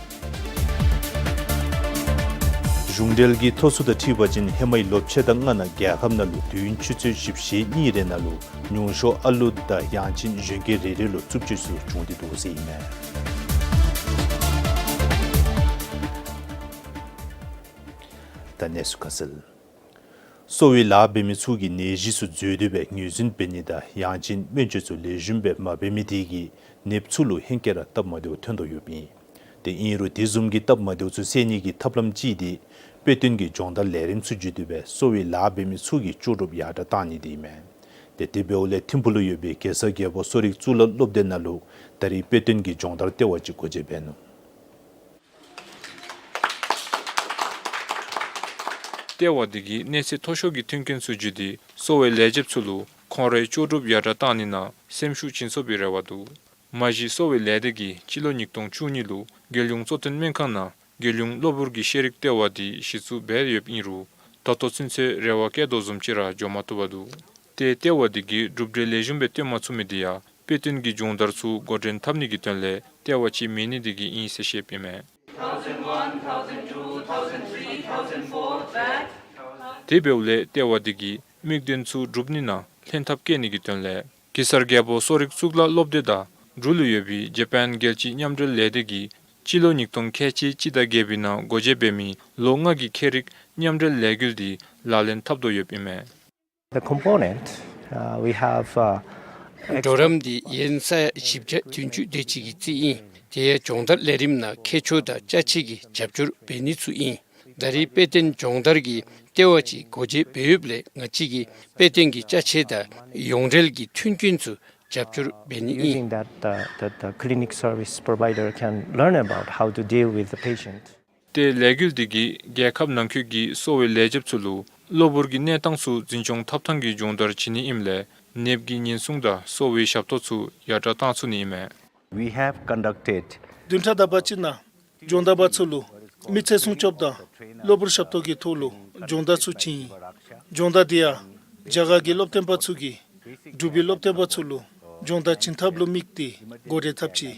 གཞུང་འབྲེལ་གྱི་ཐོ་ཚུ་དང་འཁྲིལ་བ་ཅིན་ཧེ་མའི་ལོ་ཕྱེད་དང་ལྔ་ནང་རྒྱལ་ཁབ་ནང་ལུ་དུས་ཡུན་ཆུ་ཚོད་བཞི་བཅུ་ཞེ་གཉིས་རེ་ནང་ལུ་ཉུང་ཤོས་ཨ་ལུ་དང་ཡང་ཅིན་གཞོན་སྐྱེས་རེ་རེ་ལུ་རྩུབ་སྤྱོད་ཚུ་བྱུང་སྟེ་འདུག་ཟེར་ཨིན་མས། ད་གནས་ཚུལ་ཁ་གསལ། གསོ་བའི་ལཱ་འབད་མི་ཚུ་གིས་ནད་གཞི་ཚུ་འཛོལ་ཏེ་སྦེ་ངོས་འཛིན་འབད་ནི་དང་ཡང་ཅིན་སྨན་བཅོས་ཚུ་ལེགས་ཤོམ་སྦེ་མ་འབད་མི་དེ་གིས་ནདཔ་ཚུ་ལུ་ཧེང་སྐལ་ར་སྟབས་མ་བདེཝ་ཐོན་དོ་ཡོདཔ་ཨིན། ཏེ་ཨིན་རུང་དེ་བཟུམ་གྱི་སྟབས་མ་བདེཝ་ཚུ་སེལ་ནི་གི་ཐབས་ལམ་ཅིག་དེ་དཔེ་སྟོན་གྱི་སྦྱོང་བརྡར་ལས་རིམ་ཚུ་བརྒྱུད་དེ་སྦེ་གསོ་བའི་ལཱ་འབད་མི་ཚུ་གི་ལྕོགས་གྲུབ་ཡར་དྲག་གཏང་ནི་དེ་ཨིན་མས། ཏེ་དེ་འབདཝ་ལས་ཐིམ་ཕུག་ལུ་ཡོད་པའི་གེ་སར་རྒྱལ་པོ་གསོ་རིག་གཙུག་ལག་སློབ་སྡེ་ནང་ལུ་ད་རིས་དཔེ་སྟོན་གྱི་སྦྱོང་བརྡར་ལྟེ་བ་ཅིག་སྒོ་འབྱེད་འབད་ནུག། ལྟེ་བ་དེ་གིས་གནས་ཚད་མཐོ་ཤོས་ཀྱི་མཐུན་རྐྱེན་ཚུ་བརྒྱུད་དེ་གསོ་བའི་ལས་བྱེདཔ་ཚུ་ལུ་ཁོང་རའི་ལྕོགས་གྲུབ་ཡར་དྲག་གཏང་ནི་ནང་སེམས་ཤུགས་བྱིན་ཚུགས་པའི་རེ་བ་འདུག། མ་གཞི་གསོ་བའི་ལས་སྡེ་གིས་སྤྱི་ལོ་ཉིས་སྟོང་བཅུ་གཉིས་ལུ་རྒྱལ་ཡོངས་གཙོ་བསྟེན་སྨན་ཁང་ནང་རྒྱལ་ཡོངས་གློ་བུར་གྱི་ཤེས་རིག་ལྟེ་བ་དེ་གཞི་བཙུགས་འབད་ཡོདཔ་ཨིན་རུང་ད་ལྟོ་ཚུན་ཚོད་རེ་བ་བསྐྱེད་དོ་བཟུམ་ཅིག་ར་འགྱོ་མ་བཏུབ་པར་འདུག། ཏེ་ལྟེ་བ་དེ་གིས་གྲུབ་འབྲས་ལེགས་ཤོམ་སྦེ་སྟོན་མ་ཚུགས་མི་དེ་ཡང་དཔེ་སྟོན་གྱི་སྦྱོང་བརྡར་ཚུ་འགོ་འདྲེན་འཐབ་ནི་གི་དོན་ལས་ལྟེ་བ་ཅིག་མེད་ནི་དེ་གིས་ཨིན་ཟེར་བཤདཔ་ཨིན་མས། དེ་འབདཝ་ལས་ལྟེ་བ་དེ་གིས་དམིགས་དོན་ཚུ་འགྲུབ་ནི་ནང་ལྷན་ཐབས་བསྐྱེད་ནི་གི་དོན་ལས་གེ་སར་རྒྱལ་པོ་གསོ་རིག་གཙུག་ལག་སློབ་སྡེ་དང་འབྲུག་ལུ་ཡོད་པའི་ཇ་པཱན་རྒྱལ་སྤྱིའི་མཉམ་འབྲེལ་ལས་སྡེ་གིས་སྤྱི་ལོ་ཉིས་སྟོང་ཁལ་གཅིག་གཅིག་དང་བརྒྱད་པའི་ནང་སྒོ་འབྱེད་འབད་མི་ལོ་ལྔ་གི་ཁྱད་རིག་མཉམ་འབྲེལ་ལས་འགུལ་དེ་ལག་ལེན་འཐབ་དོ་ཡོདཔ་ཨིན་མས། The component, uh, we have, uh, གྲོགས་རམ་འདི་ཡན་ས་ཡ་བཞི་བརྒྱ་བདུན་ཅུ་དེ་ཅིག་གི་རྩིས་ཨིན། དེ་ཡང་སྦྱོང་བརྡར་ལས་རིམ་ནང་མཁས་མཆོག་དང་ཅ་ཆས་ཀྱི་རྒྱབ་སྐྱོར་འབད་ནི་ཚུ་ཨིན། ད་རེས་དཔེ་སྟོན་སྦྱོང་བརྡར་གྱི་ལྟེ་བ་ཅིག་སྒོ་འབྱེད་འབད་ཡོདཔ་ལས་ང་བཅས་ཀྱིས་དཔེ་སྟོན་གྱི་ཅ་ཆས་དང་ཡོངས་འབྲེལ་གྱི་མཐུན་རྐྱེན་ཚུ་རྒྱབ་སྐྱོར་འབད་ནི་ཨིན། Using that, uh, that the clinic service provider can learn about how to deal with the patient. ཏེ་ལས་འགུལ་འདི་གིས་རྒྱལ་ཁབ་ནང་འཁོད་ཀྱི་གསོ་བའི་ལས་བྱེདཔ་ཚུ་ལུ་གློ་བུར་གྱི་གནས་སྟངས་ཚུ་འཛིན་སྐྱོང་འཐབ་ཐངས་ཀྱི་སྦྱོང་བརྡར་བྱིན་ནི་ཨིནམ་ལས་ནདཔ་གི་ཉེན་སྲུང་དང་གསོ་བའི་ཞབས་ཏོག་ཚུ་ཡར་དྲག་གཏང་ཚུགས་ནི་ཨིན་མས། We have conducted བདུན་ཕྲག་དག་པ་ཅིག་ནང་སྦྱོང་བརྡར་པ་ཚུ་ལུ་མི་ཚེ་སྲུང་སྐྱོབ་དང་གློ་བུར་ཞབས་ཏོག་གི་ཐོག་ལུ་སྦྱོང་བརྡར་ཚུ་བྱིན་ཡི། སྦྱོང་བརྡར་དེ་ཡང་རྒྱ་གར་གྱི་སློབ་སྟོན་པ་ཚུ་གིས་འབྲུག་པའི་སློབ་སྟོན་པ་ཚུ་ལུ་སྦྱོང་བརྡར་བྱིན་ཐབས་ལུ་དམིགས་ཏེ་འགོ་འདྲེན་འཐབ་ཅི།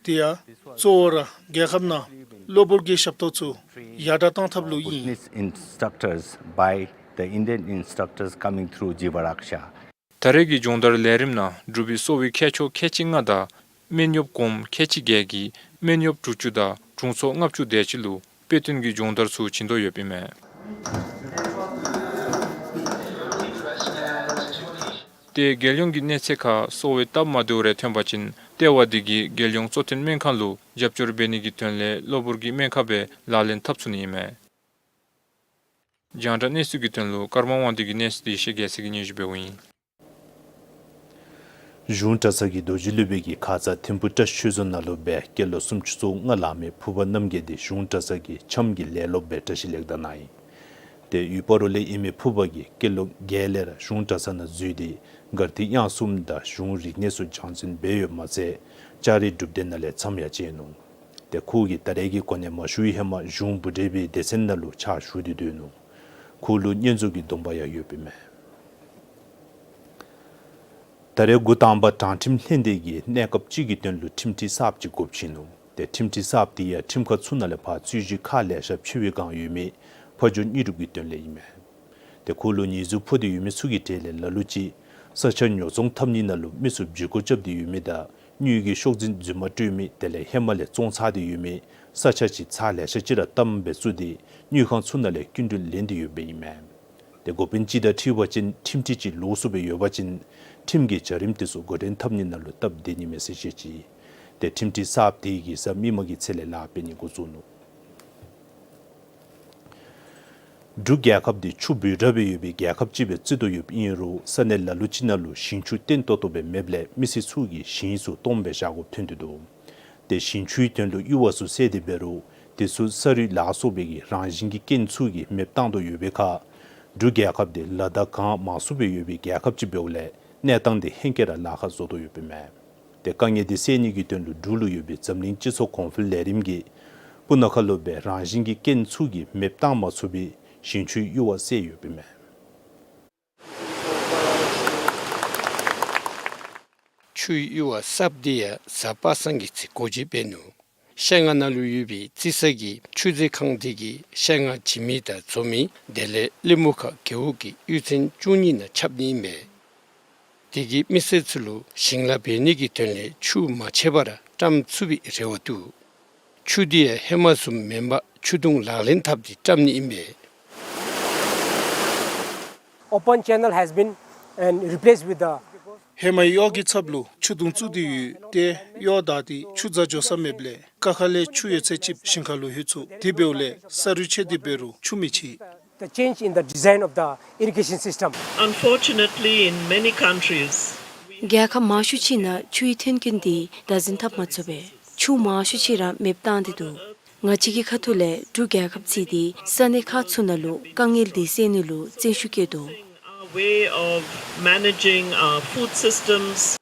དེ་ཡང་གཙོ་བོ་ར་རྒྱལ་ཁབ་ནང་གློ་བུར་གྱི་ཞབས་ཏོག་ཚུ་ཡར་དྲག་གཏང་ཐབས་ལུ་ཨིན། Bhutanese instructors, by the Indian instructors coming through Jiva Raksha. ད་རེས་ཀྱི་སྦྱོང་བརྡར་ལས་རིམ་ནང་འབྲུག་པའི་གསོ་བའི་མཁས་མཆོག་ཁལ་གཅིག་ལྔ་དང་སྨན་གཡོགཔ་གོངམ་ཁལ་གཅིག་བརྒྱད་ཀྱིས་སྨན་གཡོགཔ་དྲུག་ཅུ་དང་དྲུང་འཚོ་ལྔ་བཅུ་དེ་ཅིག་ལུ་དཔེ་སྟོན་གྱི་སྦྱོང་བརྡར་ཚུ་བྱིན་དོ་ཡོདཔ་ཨིན་མས། ཏེ་རྒྱལ་ཡོངས་ཀྱི་གནས་ཚད་ཁར་གསོ་བའི་སྟབས་མ་བདེཝ་རེ་ཐོན་པ་ཅིན་ལྟེ་བ་འདི་གིས་རྒྱལ་ཡོངས་གཙོ་བསྟེན་སྨན་ཁང་ལུ་རྒྱབ་སྐྱོར་འབད་ནི་གི་དོན་ལས་གློ་བུར་གྱི་སྨན་ཁང་སྦེ་ལག་ལེན་འཐབ་ཚུགས་ནི་ཨིན་མས། རྒྱང་བསྒྲགས་གནས་ཚུལ་གྱི་དོན་ལུ་ཀརྨ་དབང་འདུས་ཀྱི་གནས་ཚུལ་དེ་ཤེས་རྒྱལ་མཚན་གྱིས་སྙན་ཞུ་འབདཝ་ཨིན། གཞུང་གྲྭ་ཚང་གི་རྡོ་རྗེ་སློབ་དཔོན་གྱིས་ཁ་ཙ་ཐིམ་ཕུ་བཀྲ་ཤིས་ཆོས་རྫོང་ནང་ལུ་སྦེ་སྐྱེས་ལོ་སུམ་ཅུ་སོ་ལྔ་ལང་མི་ཕུར་པ་རྣམ་རྒྱལ་དེ་གཞུང་གྲྭ་ཚང་གི་འཆམ་གྱི་ལས་སློབ་སྦེ་བཀྲ་ཤིས་ལེགས་དར་གནང་ཡི། ཏེ་ཡུལ་སྤ་རོ་ལས་ཨིན་མི་ཕུར་པ་གིས་སྐྱེས་ལོ་བརྒྱད་ལས་ར་གཞུང་གྲྭ་ཚང་ནང་འཛུལ་ཏེ་མགར་ཐིག་དབྱངས་གསུམ་དང་གཞུང་རིག་གནས་ཚུ་སྦྱང་བརྩོན་འབད་ཡོདཔ་མ་ཚད་ལྕགས་རི་སྒྲུབ་སྡེ་ནང་ལས་མཚམས་ཡང་བཅད་ནུག། ཏེ་ཁོ་གིས་ད་རེས་ཀྱི་གོ་གནས་མ་ཞུ་བའི་ཧེ་མ་གཞུང་བུ་འདྲེན་པའི་སྡེ་ཚན་ནང་ལུ་ཕྱག་ཞུ་སྟེ་སྡོད་ནུག། ཁོ་ལུ་བསྙེན་རྫོགས་ཀྱི་སྡོམ་པ་ཡང་ཡོདཔ་ཨིན་མས། ད་རེས་འགོ་དང་པ་དྲང་ཁྲིམས་ལྷན་སྡེ་གིས་གནས་སྐབས་ཅིག་གི་དོན་ལུ་ཁྲིམས་ཁྲི་གསརཔ་ཅིག་སྒོ་ཕྱེ་ནུག། ཏེ་ཁྲིམས་ཁྲི་གསརཔ་དེ་ཡང་ཁྲིམས་ཁང་ཚུ་ནང་ལས་ཕར་རྩོད་གཞི་ཁག་ལེ་ཤ་ཕྱེ་བའི་སྒང་ཡོད་མི་ཕ་ཇོ་དངོས་གྲུབ་ཀྱི་དོན་ལས་ཨིན་མས། ཏེ་ཁོ་ལུ་ཉེས་འཛུགས་ཕོག་སྟེ་ཡོད་མི་ཚུ་གི་གྲས་ལས་ལ་ལུ་ཅིག་ས་ཆ་ཉོ་ཚོང་འཐབ་ནི་ནང་ལུ་མི་ཚུ་བྱེད་སྒོ་རྐྱབ་སྟེ་ཡོད་མི་དང་དངུལ་གྱི་ཤོག་འཛིན་རྫུན་མ་སྤྲོད་མི་དེ་ལས་ཧེ་མ་ལས་བཙོང་ཚར་ཏེ་ཡོད་མི་ས་ཆ་ཅིག་ཚར་ལེ་ཤ་ཅིག་ར་བཏབ་སྦེ་བཙུགས་ཏེ་དངུལ་ཁང་ཚུ་ནང་ལས་སྐྱིན་འགྲུལ་ལེན་ཏེ་ཡོདཔ་ཨིན་མས། ཏེ་འགོ་དཔོན་ཅིག་དང་འཁྲིལ་བ་ཅིན་ཁྲིམས་ཁྲི་ཅིག་ལོགས་སུ་སྦེ་ཡོད་པ་ཅིན་ཁྲིམས་ཀྱི་བྱ་རིམ་དེ་ཚུ་འགོ་འདྲེན་འཐབ་ནི་ནང་ལུ་སྟབས་བདེ་ནི་མས་ཟེར་བཤད་ཅི། ཏེ་ཁྲིམས་ཁྲི་གསརཔ་དེ་གིས་གཟའ་མིག་དམར་གྱི་ཚེས་ལས་ལཱ་འབད་ནི་འགོ་བཙུགས་ནུག། འབྲུག་རྒྱལ་ཁབ་འདི་ཆུ་འབོལ་དྲགས་སྦེ་ཡོད་པའི་རྒྱལ་ཁབ་ཅིག་སྦེ་བརྩི་དོ་ཡོདཔ་ཨིན་རུང་ས་གནས་ལ་ལུ་ཅིག་ནང་ལུ་ཞིང་ཆུ་བརྟན་ཏོག་ཏོ་སྦེ་མེདཔ་ལས་མི་སེར་ཚུ་གིས་ཞིང་ཚུ་སྟོངམ་སྦེ་བཞག་དགོཔ་ཐོན་ཏེ་འདུག། ཏེ་ཞིང་ཆུའི་དོན་ལུ་གཡུར་བ་ཚུ་བསལ་ཏེ་འབད་རུང་དེ་ཚུ་ས་རུད་ལ་སོགས་པའི་གི་རང་བཞིན་གྱི་རྐྱེན་ཚུ་གིས་མེདཔ་བཏང་དོ་ཡོད་པའི་ཁར་འབྲུག་རྒྱལ་ཁབ་འདི་ལ་དྭགས་གངས་མང་སུ་སྦེ་ཡོད་པའི་རྒྱལ་ཁབ་ཅིག་འབདཝ་ལས་གནས་སྟངས་འདི་ཧེང་སྐལ་ར་ལཱ་ཁག་བཟོ་དོ་ཡོདཔ་ཨིན་མས། ཏེ་དཀའ་ངལ་འདི་སེལ་ནི་གི་དོན་ལུ་འབྲུག་ལུ་ཡོད་པའི་འཛམ་གླིང་སྤྱི་ཚོགས་གོང་འཕེལ་ལས་རིམ་གྱིས་སྤུ་ན་ཁ་ལུ་སྦེ་རང་བཞིན་གྱི་རྐྱེན་ཚུ་གིས་མེདཔ་བཏང་མ་ཚུགས་པའི་ཞིང་ཆུའི་གཡུར་བ་བསལ་ཡོདཔ་ཨིན་མས། ཆུའི་གཡུར་བ་གསརཔ་འདི་ཡང་གཟའ་པ་སངས་ཀྱི་ཚེ་སྒོ་འབྱེད་འབད་ནུག། ཤེལ་རྔ་ནང་ལུ་ཡོད་པའི་རྩི་ས་གི་ཆུ་མཛོད་ཁང་འདི་གིས་ཤེལ་རྔ་བྱིན་མི་དང་བཙོང་མི་དེ་ལས་གླིང་མུ་ཁ་རྒེད་འོག་གི་གཡུས་ཚན་བཅུ་གཉིས་ནང་ཁྱབ་ནི་ཨིན་མས། དེ་གིས་མི་སེར་ཚུ་ལུ་ཞིང་ལཱ་འབད་ནི་གི་དོན་ལས་ཆུ་མ་ཆད་པར་བཀྲམ་ཚུགས་པའི་རེ་བ་འདུག། ཆུ་འདི་ཡང་ཧེ་མ་བཟུམ་མེན་པར་ཆུ་དུང་ལག་ལེན་འཐབ་སྟེ་བཀྲམ་ནི་ཨིན་པས། Open channel has been and replaced with the ཧེ་མའི་གཡོག་གི་ཚབ་ལུ་ཆུ་དུང་བཙུགས་ཏེ་ཡོད། ཏེ་གཡོག་བདའ་སྟེ་ཆུ་འཛག་འགྱོ་ས་མེདཔ་ལས་ཀ་ཁ་ལས་ཆུ་ཡོད་ཚད་ཅིག་ཞིང་ཁ་ལུ་ལྷོད་ཚུགས། དེ་འབདཝ་ལས་ས་རུད་ཆད་དེ་འབད་རུང་ཆུ་མི་ཆད། The change in the design of the irrigation system. Unfortunately, in many countries, རྒྱལ་ཁབ་མང་ཤོས་ཅིག་ནང་ཆུའི་མཐུན་རྐྱེན་འདི་བདག་འཛིན་འཐབ་མ་ཚུགས་པས་ཆུ་མང་ཤོས་ཅིག་ར་མེདཔ་བཏང་སྟེ་འདུག། ང་བཅས་ཀྱི་ཁ་ཐུག་ལས་འབྲུག་རྒྱལ་ཁབ་ཚུ་འདི་ས་གནས་ཁག་ཚུ་ནང་ལུ་དཀའ་ངལ་འདི་སེལ་ནི་ལུ་བརྩོན་ཤུགས་བསྐྱེད་དོ། Our way of managing our food systems.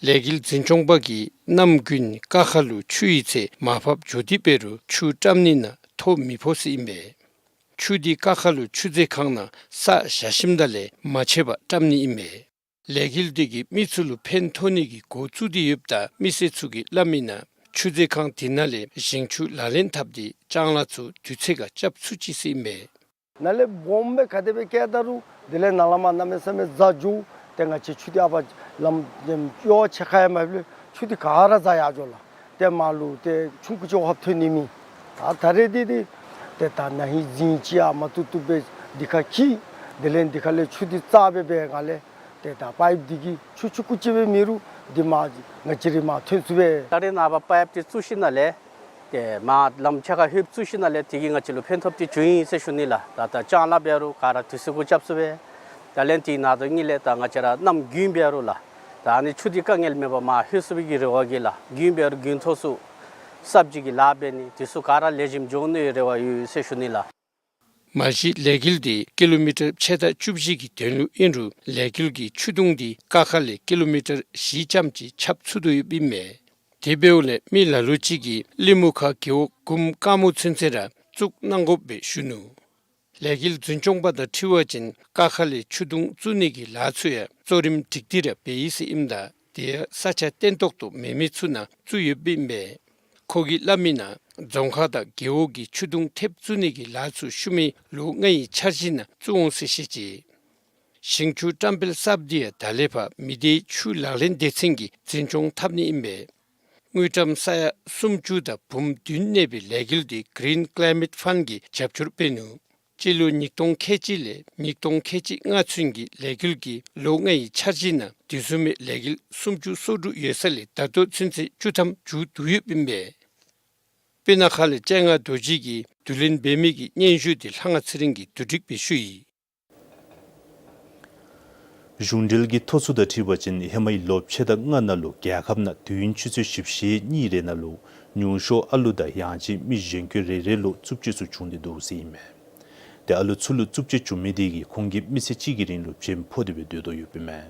ལས་འགུལ་འཛིན་སྐྱོང་པ་གིས་གནམ་དགུན་ཀ་ཁ་ལུ་ཆུ་ཡོད་ཚད་མར་ཕབ་འགྱོ་སྟེ་འབད་རུང་ཆུ་བཀྲམ་ནི་ནང་ཐོ་མི་ཕོག་ཟེར་ཨིན་པས། ཆུ་འདི་ཀ་ཁ་ལུ་ཆུ་མཛོད་ཁང་ནང་བསགས་བཞག་ཞིནམ་ད་ལས་མ་ཆད་པར་བཀྲམ་ནི་ཨིན་པས། ལས་འགུལ་འདི་གིས་མི་ཚུ་ལུ་ཕན་ཐོགས་ནི་གི་འགོ་བཙུགས་ཏེ་ཡོདཔ་ད་མི་སེར་ཚུ་གིས་སླབ་མིའི་ནང་ཆུ་མཛོད་ཁང་དེ་ནང་ལས་ཞིང་ཆུ་ལག་ལེན་འཐབ་སྟེ་ལྕང་ལཱ་ཚུ་དུས་ཚོད་ཁར་རྐྱབ་ཚུགས་ཅི་ཟེར་ཨིན་པས། ནཱ་ལས་སྦོམ་སྦེ་ག་དེ་སྦེ་བཀལ་ད་རུང་དེ་ལས་ནཱ་ལས་མར་གནམ་མེད་ས་མེད་འཛག་འགྱོ། ཏེ་ང་བཅས་ཆུ་འདི་ཨ་པ་ལམ་གཡོག་ཆེ་ཁ་ཡང་མ་ལུས་ཆུ་འདི་ག་ར་འཛག་ཡར་འགྱོ་ལགས། ཏེ་མར་ལུ་ཏེ་ཆུང་ཀུ་ཅིག་ཧོབ་ཐོན་ནི་མེད། ད་ད་རེས་འདི་འདི་ཏེ་ད་ན་ཧིང་གཟེངས་ཅིག་ཡང་མ་བཏུབ་བཏུབ་སྦེ་འདི་ཁར་འཁྱིད། དེ་ལས་འདི་ཁ་ལས་ཆུ་འདི་རྩ་སྦེ་འབད་ག་ལས་ཏེ་ད་པའིཔ་འདི་གིས་ཆུ་ཆུང་ཀུ་ཅིག་སྦེ་མེད་རུང་འདི་མར་ང་བཅས་ར་མར་ཐོན་ཚུགས་པས། ད་རེས་ནངས་པ་པའིཔ་འདི་བཙུགས་ཞིནམ་ལས་ཏེ་མར་ལམ་ཆེ་ཁ་ཧོབ་བཙུགས་ཞིནམ་ལས་དེ་གིས་ང་བཅས་ལུ་ཕན་ཐོགས་འདི་བྱུང་ཡི་ཟེར་ཞུ་ནི་ལགས། ད་ད་ལྕང་ལཱ་འབད་རུང་ག་ར་དུས་ཚོད་ཁར་རྐྱབ་ཚུགས་པས། ད་ལན་དེ་ནང་དོན་ཉིད་ལས་ད་ང་བཅས་ར་གནམ་དགུན་འབད་རུང་ལགས། ད་ཨ་ནི་ཆུ་འདི་དཀའ་ངལ་མེད་པར་མར་ལྷོད་ཚུགས་པའི་གི་རེ་བ་གིས་ལགས། དགུན་འབད་རུང་དགུན་ཐོག་ཚུ་སབ་ཇི་གི་ལཱ་འབད་ནི་དེ་ཚུ་ག་ར་ལེགས་ཤོམ་འགྱོ་ནི་རེ་བ་ཡོད་ཟེར་ཞུ་ནི་ལགས། མ་གཞི་ལས་འགུལ་འདི་ཀི་ལོ་མི་ཊར་ཕྱེད་དང་བཅུ་བཞི་གི་དོན་ལུ་ཨིན་རུང་ལས་འགུལ་གྱི་ཆུ་དུང་འདི་ཀ་ཁ་ལས་ཀི་ལོ་མི་ཊར་བཞི་ཙམ་ཅིག་ཁྱབ་ཚུགས་དོ་ཡོདཔ་ཨིན་མས། དེ་འབདཝ་ལས་མི་ལ་ལུ་ཅིག་གིས་གླིང་མུ་ཁ་རྒེད་འོག་གུམ་དཀར་མོ་ཚུན་ཚོད་ར་བཙུགས་གནང་དགོཔ་སྦེ་ཞུ་ནུག། ལས་འགུལ་འཛིན་སྐྱོང་པ་དང་འཁྲིལ་བ་ཅིན་ཀ་ཁ་ལས་ཆུ་དུང་བཙུགས་ནི་གི་ལཱ་ཚུ་ཡང་གཙོ་རིམ་སྒྲིག་སྟེ་ར་འབད་ཡི་ཟེར་ཨིནམ་ད་དེ་ཡང་ས་ཆ་བརྟན་ཏོག་ཏོ་མེད་མི་ཚུ་ནང་བཙུགས་ཡོདཔ་ཨིན་པས། ཁོ་གིས་སླབ་མིའི་ནང་རྫོང་ཁག་དང་རྒེད་འོག་གི་ཆུ་དུང་ཐེབས་བཙུགས་ནི་གི་ལཱ་ཚུ་ཤུལ་མའི་ལོ་ལྔའི་འཆར་གཞི་ནང་བཙུགས་འོང་ཟེར་བཤད་ཅི། ཞིང་ཆུ་བཀྲམ་སྤེལ་གསརཔ་འདི་ཡང་ད་ལས་ཕར་མི་སྡེའི་ཆུ་ལག་ལེན་སྡེ་ཚན་གྱིས་འཛིན་སྐྱོང་འཐབ་ནི་ཨིན་པས། དངུལ་ཀྲམ་ས་ཡ་སུམ་ཅུ་དང་འབུམ་བདུན་གནས་པའི་ལས་འགུལ་འདི་Green Climate Fund གིས་རྒྱབ་སྐྱོར་འབད་ནུག། སྤྱི་ལོ་ཉིས་སྟོང་ཁལ་གཅིག་ལས་ཉིས་སྟོང་ཁལ་གཅིག་ལྔ་ཚུན་གྱི་ལས་འགུལ་གྱི་ལོ་ལྔའི་འཆར་གཞི་ནང་དེ་བཟུམ་མའི་ལས་འགུལ་སུམ་ཅུ་སོ་དྲུག་ཡོད་ས་ལས་ད་ལྟོ་ཚུན་ཚོད་བཅུ་ཐམ་མཇུག་བསྡུ་ཡོདཔ་ཨིན་པས། སྤུ་ན་ཁ་ལས་སྤྱན་སྔ་རྡོ་རྗེ་གིས་བསྡུ་ལེན་འབད་མི་གི་སྙན་ཞུ་འདི་ལྷ་དབང་ཚེ་རིང་གིས་བསྡུ་སྒྲིག་འབད་ཞུ་ཡི། གཞུང་འབྲེལ་གྱི་ཐོ་ཚུ་དང་འཁྲིལ་བ་ཅིན་ཧེ་མའི་ལོ་ཕྱེད་དང་ལྔ་ནང་ལུ་རྒྱལ་ཁབ་ནང་དུས་ཡུན་ཆུ་ཚོད་བཞི་བཅུ་ཞེ་གཉིས་རེ་ནང་ལུ་ཉུང་ཤོས་ཨ་ལུ་དང་ཡང་ཅིན་མི་གཞན་འཁོན་རེ་རེ་ལུ་རྩུབ་སྤྱོད་ཚུ་བྱུང་སྟེ་འདུག་ཟེར་ཨིན་མས། ཏེ་ཨ་ལུ་ཚུ་ལུ་རྩུབ་སྤྱོད་བྱུང་མི་དེ་གིས་ཁོང་གིས་མི་ཚེ་གཅིག་གི་རིང་ལུ་བྱེམ་ཕོག་སྟེ་སྦེ་སྡོད་དོ་ཡོདཔ་ཨིན་མས།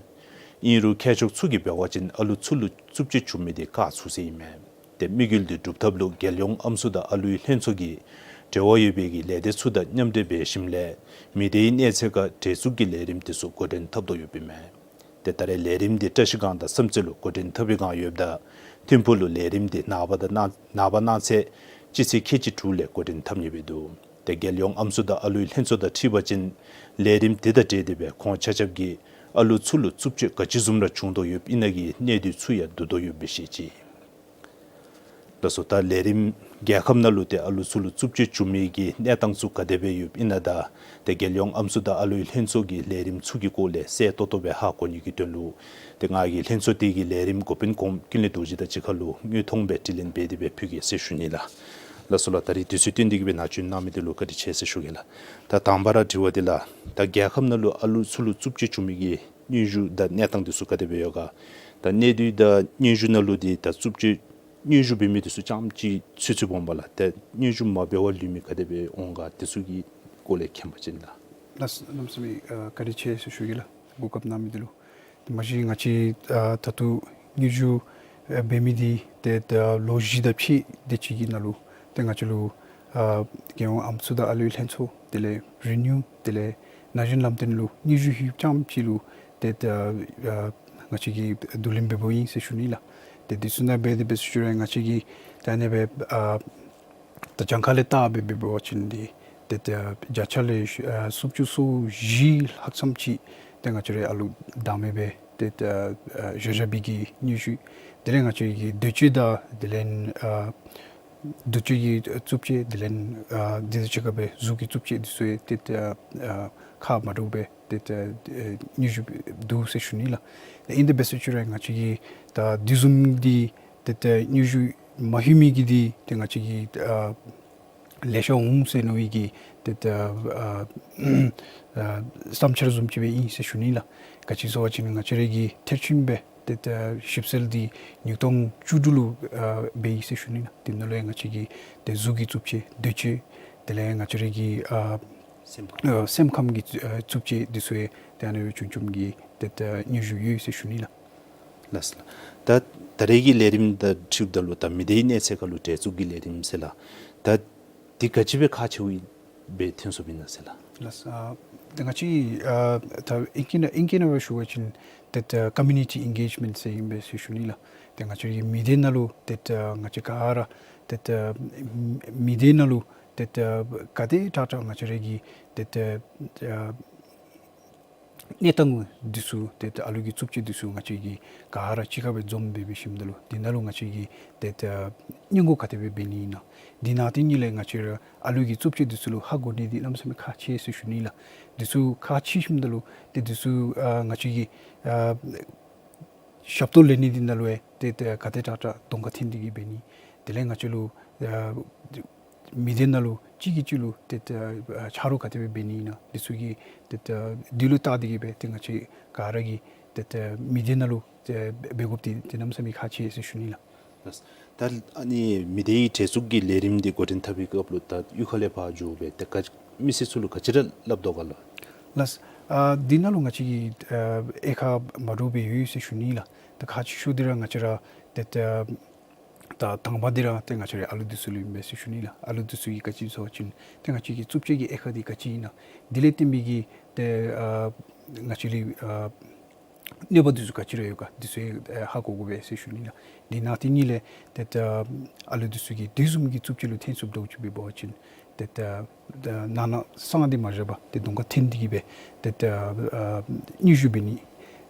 ཨིན་རུང་མཁས་མཆོག་ཚུ་གིས་འབད་བ་ཅིན་ཨ་ལུ་ཚུ་ལུ་རྩུབ་སྤྱོད་བྱུང་མི་དེ་བཀག་ཚུགས་ཟེར་ཨིན་མས། ཏེ་དམིགས་ཡུལ་འདི་སྒྲུབ་ཐབས་ལུ་རྒྱལ་ཡོངས་ཨམ་སྲུ་དང་ཨ་ལུའི་ལྷན་ཚོགས་ཀྱིས་འབྲེལ་བ་ཡོད་པའི་གི་ལས་སྡེ་ཚུ་དང་མཉམ་འབྲེལ་འབད་ཞིནམ་ལས་མི་སྡེའི་གནས་ཚད་ཁར་གྲལ་ཚུད་ཀྱི་ལས་རིམ་དེ་ཚུ་འགོ་འདྲེན་འཐབ་དོ་ཡོདཔ་ཨིན་མས། ཏེ་ད་རེས་ལས་རིམ་འདི་བཀྲ་ཤིས་སྒང་དང་བསམ་རྩེ་ལུ་འགོ་འདྲེན་འཐབ་པའི་བསྒང་ཡོདཔ་ད་ཐིམ་ཕུག་ལུ་ལས་རིམ་འདི་ནངས་པ་དང་གནངས་ནངས་པ་གནངས་ཚེ་སྤྱི་ཚེས་ཁལ་གཅིག་དྲུག་ལས་འགོ་འདྲེན་འཐབ་ནི་སྦེ་འདུག། ཏེ་རྒྱལ་ཡོངས་ཨམ་སྲུ་དང་ཨ་ལུའི་ལྷན་ཚོགས་དང་འཁྲིལ་བ་ཅིན་ལས་རིམ་དེ་དང་འབྲེལ་ཏེ་སྦེ་ཁོང་ཆ་ཁྱབ་ཀྱིས་ཨ་ལུ་ཚུ་ལུ་རྩུབ་སྤྱོད་ག་ཅི་བཟུམ་ར་བྱུང་དོ་ཡོདཔ་ཨིན་ན་གི་གནད་དོན་ཚུ་ཡང་བསྡུ་དོ་ཡོདཔ་སྦེ་བཤད་ཅི། ལགས་སོ། ད་ལས་རིམ་རྒྱལ་ཁབ་ནང་ལུ་ཏེ་ཨ་ལུ་ཚུ་ལུ་རྩུབ་སྤྱོད་བྱུང་མི་གི་གནས་སྟངས་ཚུ་ག་དེ་སྦེ་ཡོདཔ་ཨིན་ན་དང་ཏེ་རྒྱལ་ཡོངས་ཨམ་སྲུ་དང་ཨ་ལུའི་ལྷན་ཚོགས་ཀྱི་ལས་རིམ་ཚུ་གི་སྐོར་ལས་གསལ་ཏོག་ཏོ་སྦེ་ཧ་གོ་ནི་གི་དོན་ལུ་ཏེ་ང་གིས་ལྷན་ཚོགས་དེ་གི་ལས་རིམ་འགོ་དཔོན་གོངམ་ཀུན་ལེགས་རྡོ་རྗེ་དང་གཅིག་ཁར་ལུ་དངོས་མཐོང་སྦེ་དྲི་ལན་འབད་དེ་སྦེ་ཕུལ་གེ་ཟེར་ཞུ་ནི་ལགས། ལགས་སོ་ལགས། ད་རིས་དུས་ཚོད་བཏོན་ཏེ་གི་སྦེ་ནཱ་བྱོན་གནང་མི་དེ་ལུ་བཀའ་དྲིན་ཆེ་ཟེར་ཞུ་གེ་ལགས། ད་དང་པ་ར་དྲི་བ་འདི་ལགས། ད་རྒྱལ་ཁབ་ནང་ལུ་ཨ་ལུ་ཚུ་ལུ་རྩུབ་སྤྱོད་བྱུང་མི་གི་སྙན་ཞུ་དང་གནས་སྟངས་དེ་ཚུ་ག་དེ་སྦེ་ཡོད་ག། ད་གནད་དོན་དང་སྙན་ཞུ་ནང་ལུ་འདི་ད་རྩུབ་སྤྱོད་སྙན་ཞུ་འབད་མི་དེ་ཚུ་རྐྱངམ་ཅིག་ཚུད་ཚུདཔ་འོང་པ་ལགས། ད་སྙན་ཞུ་མ་འབད་བར་ལུས་མི་ག་དེ་སྦེ་འོང་ག། དེ་ཚུ་གི་སྐོར་ལས་མཁྱེན་པ་ཅིན་ལགས། ལགས་གནམ་མེད་ས་མེད་ཨ་བཀའ་དྲིན་ཆེ་ཟེར་ཞུ་གེ་ལགས། གོ་སྐབས་གནང་མི་དེ་ལུ། ཏེ་མ་གཞི་ང་བཅས་ཨ་ད་ལྟོ་སྙན་ཞུ་ཨ་འབད་མི་འདི་ཏེ་ད་ལོ་བཞི་དང་ཕྱེད་དེ་ཅིག་གི་ནང་ལུ་ཏེ་ང་བཅས་ལུ་ཨ་རྒྱལ་ཡོངས་ཨམ་སྲུ་དང་ཨ་ལུའི་ལྷན་ཚོགས་དེ་ལས་རི་ནིའུ་དེ་ལས་ན་གཞོན་ལམ་སྟོན་ལུ་སྙན་ཞུ་ཧེ་རྐྱངམ་ཅིག་ལུ་ཏེ་ད་ཨ་ང་བཅས་ཀྱིས་བསྡུ་ལེན་འབདཝ་ཨིན་ཟེར་ཞུ་ནི་ལགས། ཏེ་དེ་ཚུ་ནང་འབད་དེ་འབད་ཟེར་ཞུ་རུང་ང་བཅས་ཀྱིས་ད་ཨ་ནི་སྦེ་ཨ་ད་གྱངས་ཁ་ལས་བལྟ་སྦེ་འབད་བ་ཅིན་འདི་ཏེ་ད་བརྒྱ་ཆ་ལས་ཨ་སུམ་ཅུ་སོ་བཞི་ལྷག་ཙམ་ཅིག་ཏེ་ང་བཅས་རའི་ཨ་ལུ་བདའ་མི་སྦེ་ཏེ་ད་ཨ་བཞག་བཞག་པའི་གི་སྙན་ཞུ། དེ་ལས་ང་བཅས་ཀྱི་འདོད་སྤྱོད་དང་དེ་ལས་ཨ་འདོད་སྤྱོད་ཀྱི་རྩུབ་སྤྱོད་དེ་ལས་ཨ་འདི་དང་གཅིག་ཁར་སྦེ་གཟུགས་ཀྱི་རྩུབ་སྤྱོད་འདི་ཚུ་ཡང་ཏེ་ད་ཨ་ཁ་མ་འདྲཝ་སྦེ་ ཏེ་ད་ཨེ་སྙན་ཞུ་འདུག་ཟེར་ཞུ་ནི་ལགས། ཏེ་ཨིན་དེ་འབད་ཟེར་ཞུ་རུང་ང་བཅས་ཀྱིས་ད་དེ་བཟུམ་གྱི་ཏེ་ད་སྙན་ཞུ་མ་ལྷོད་མི་གི་འདི་ཏེ་ང་བཅས་ཀྱིས་ཨ་ལེ་ཤ་འོང་ཟེར་མནོ་བའི་གི་ཏེ་ད་ཨ་ཨ་བསམ་འཆར་བཟུམ་ཅིག་སྦེ་ཨིན་ཟེར་ཞུ་ནི་ལགས། ག་ཅི་ཟེར་བ་ཅིན་ང་བཅས་ར་གིས་མཐར་ཕྱིན་སྦེ་ཏེ་ད་ཞིབ་འཚོལ་འདི་ཉིས་སྟོང་བཅུ་དྲུག་ལུ་ཨ་འབད་ཡི་ཟེར་ཞུ་ནི་ལགས། དེ་ནང་ལུ་ཡང་ང་བཅས་ཀྱིས་ཏེ་གཟུགས་ཀྱི་རྩུབ་སྤྱོད་འདོད་སྤྱོད་དེ་ལས་ང་བཅས་ར་གི་ཨ་སེམས་ཁམས་ཨ་སེམས་ཁམས་ཀྱི་ཨ་རྩུབ་སྤྱོད་འདི་ཚུ་ཡང་ཏེ་ཨ་ནི་བཅུད་བཅོམ་གྱི་ཏེ་ད་སྙན་ཞུ་ཡོད་ཟེར་ཞུ་ནི་ལགས། ལགས་སོ་ལགས། ད་ད་རེས་ཀྱི་ལས་རིམ་དང་འཁྲིལཝ་ད་ལུ་ད་མི་སྡེའི་གནས་ཚད་ཁར་ལུ་གྲལ་བཙུགས་ཀྱི་ལས་རིམ་ཟེར་ལགས། ད་འདི་ག་ཅི་སྦེ་ཁག་ཆེཝ་སྦེ་ཐོན་སོཔ་ཨིན་ན་ཟེར་ལགས། ལགས་སོ། ཨ་ད་ང་བཅས་ཨ་ད་ཨིང་སྐད་ནང་ཨིང་སྐད་ནང་སྦེ་ཞུ་བ་ཅིན་ཏེ་ད་ཀོ་མིའུ་ནི་ཊི་ཨེན་གེཇ་མེནཊ་ཟེར་ཨིན་པས་ཟེར་ཞུ་ནི་ལགས། ཏེ་ང་བཅས་ར་གི་མི་སྡེ་ནང་ལུ་ཏེ་ད་ང་བཅས་ག་ར་ཏེ་ད་མི་སྡེ་ནང་ལུ་ཏེ་ད་ག་དེ་དྲག་དྲག་ང་བཅས་ར་གི་ཏེ་ད་ཨ་གནས་སྟངས་འདི་ཚུ་ཏེ་ད་ཨ་ལུ་གི་རྩུབ་སྤྱོད་འདི་ཚུ་ང་བཅས་ཀྱིས་ག་ར་གཅིག་ཁར་སྦེ་འཛོམས་སྦེ་འབད་ཞིནམ་ད་ལུ་འདི་ནང་ལུ་ང་བཅས་ཀྱིས་ཏེ་ད་སྔོན་འགོག་ག་དེ་སྦེ་འབད་ནི་ཨིན་ན། འདི་ནང་དེ་ཉིད་ལས་ང་བཅས་ར་ཨ་ལུ་གི་རྩུབ་སྤྱོད་འདི་ཚུ་ལུ་ཧ་གོ་ནི་འདི་གནམ་མེད་ས་མེད་ཁག་ཆེ་ཟེར་ཞུ་ནི་ལགས། འདི་ཚུ་ཁག་ཆེ་ཞིནམ་ད་ལུ་ཏེ་འདི་ཚུ་ཨ་ང་བཅས་ཀྱིས་ཨ་ཞབས་ཏོག་ལེན་ནི་འདི་ནང་ལུ་ཡང་ཏེ་ད་ག་དེ་དྲག་དྲག་གདོང་ཁར་འཐོན་ཏེ་གིས་འབད་ནི། དེ་ལས་ང་བཅས་ལུ་ཨ་མི་སྡེ་ནང་ལུ་གཅིག་གིས་གཅིག་ལུ་ཏེ་ད་ཨ་ཆ་རོགས་ག་དེ་སྦེ་འབད་ནི་ཨིན་ན། འདི་ཚུ་གི་ཏེ་ད་འདི་ལུ་བལྟ་སྟེ་གིས་སྦེ་ཏེ་ང་བཅས་ག་ར་གིས་ཏེ་ད་མི་སྡེ་ནང་ལུ་ཏེ་འབད་དགོཔ་འདི་ཏེ་གནམ་མེད་ས་མེད་ཁག་ཆེ་ཟེར་ཞུ་ནི་ལགས། ལགས། ད་ཨ་ནི་མི་སྡེའི་གྲལ་བཙུགས་ཀྱི་ལས་རིམ་འདི་འགོ་འདྲེན་འཐབ་པའི་སྐབས་ལུ་ད་གཡུས་ཁ་ལས་ཕར་འགྱོ་སྦེ་ཏེ་ག་མི་སེར་ཚུ་ལུ་ག་ཅི་ར་སླབ་དོ་ག་ལགས། ལགས། ཨ་འདི་ནང་ལུ་ང་བཅས་ཀྱིས་ཨ་དབྱེ་ཁག་མ་འདྲཝ་སྦེ་ཡོད་ཟེར་ཞུ་ནི་ལགས། ད་ཁག་ཆེ་ཤོས་འདི་ར་ང་བཅས་ར་ཏེ་ད་ད་དང་པ་འདི་ར་ཏེ་ང་བཅས་རའི་ཨ་ལུ་འདི་ཚུ་ལུ་ཨིན་པས་ཟེར་ཞུ་ནི་ལགས། ཨ་ལུ་འདི་ཚུ་གི་ག་ཅི་ཟེར་བ་ཅིན་ཏེ་ང་བཅས་ཀྱི་རྩུབ་སྤྱོད་ཀྱི་དབྱེ་ཁག་འདི་ག་ཅི་ཨིན་ན། འདི་ལས་བརྟེན་པའི་གི་ཏེ་ཨ་ང་བཅས་ལུ་ཨ་གནོད་པ་འདི་ཚུ་ག་ཅི་ར་ཡོད་ག་འདི་ཚུ་ཡང་ཧ་གོ་དགོ་པས་ཟེར་ཞུ་ནི་ལགས། འདི་ནང་དེ་ཉིད་ལས་ཏེ་ད་ཨ་ལུ་འདི་ཚུ་གིས་དེ་བཟུམ་གྱི་རྩུབ་སྤྱོད་ལུ་འཐོན་སོངམ་འདྲཝ་ཅིག་འབད་བ་ཅིན་ཏེ་ད་ད་ནང་ན་སང་སྟེ་མ་བཞག་པར་ཏེ་གདོང་ཁར་འཐོན་ཏེ་གིས་སྦེ་ཏེ་ད་ཨ་སྙན་ཞུ་འབད་ནི།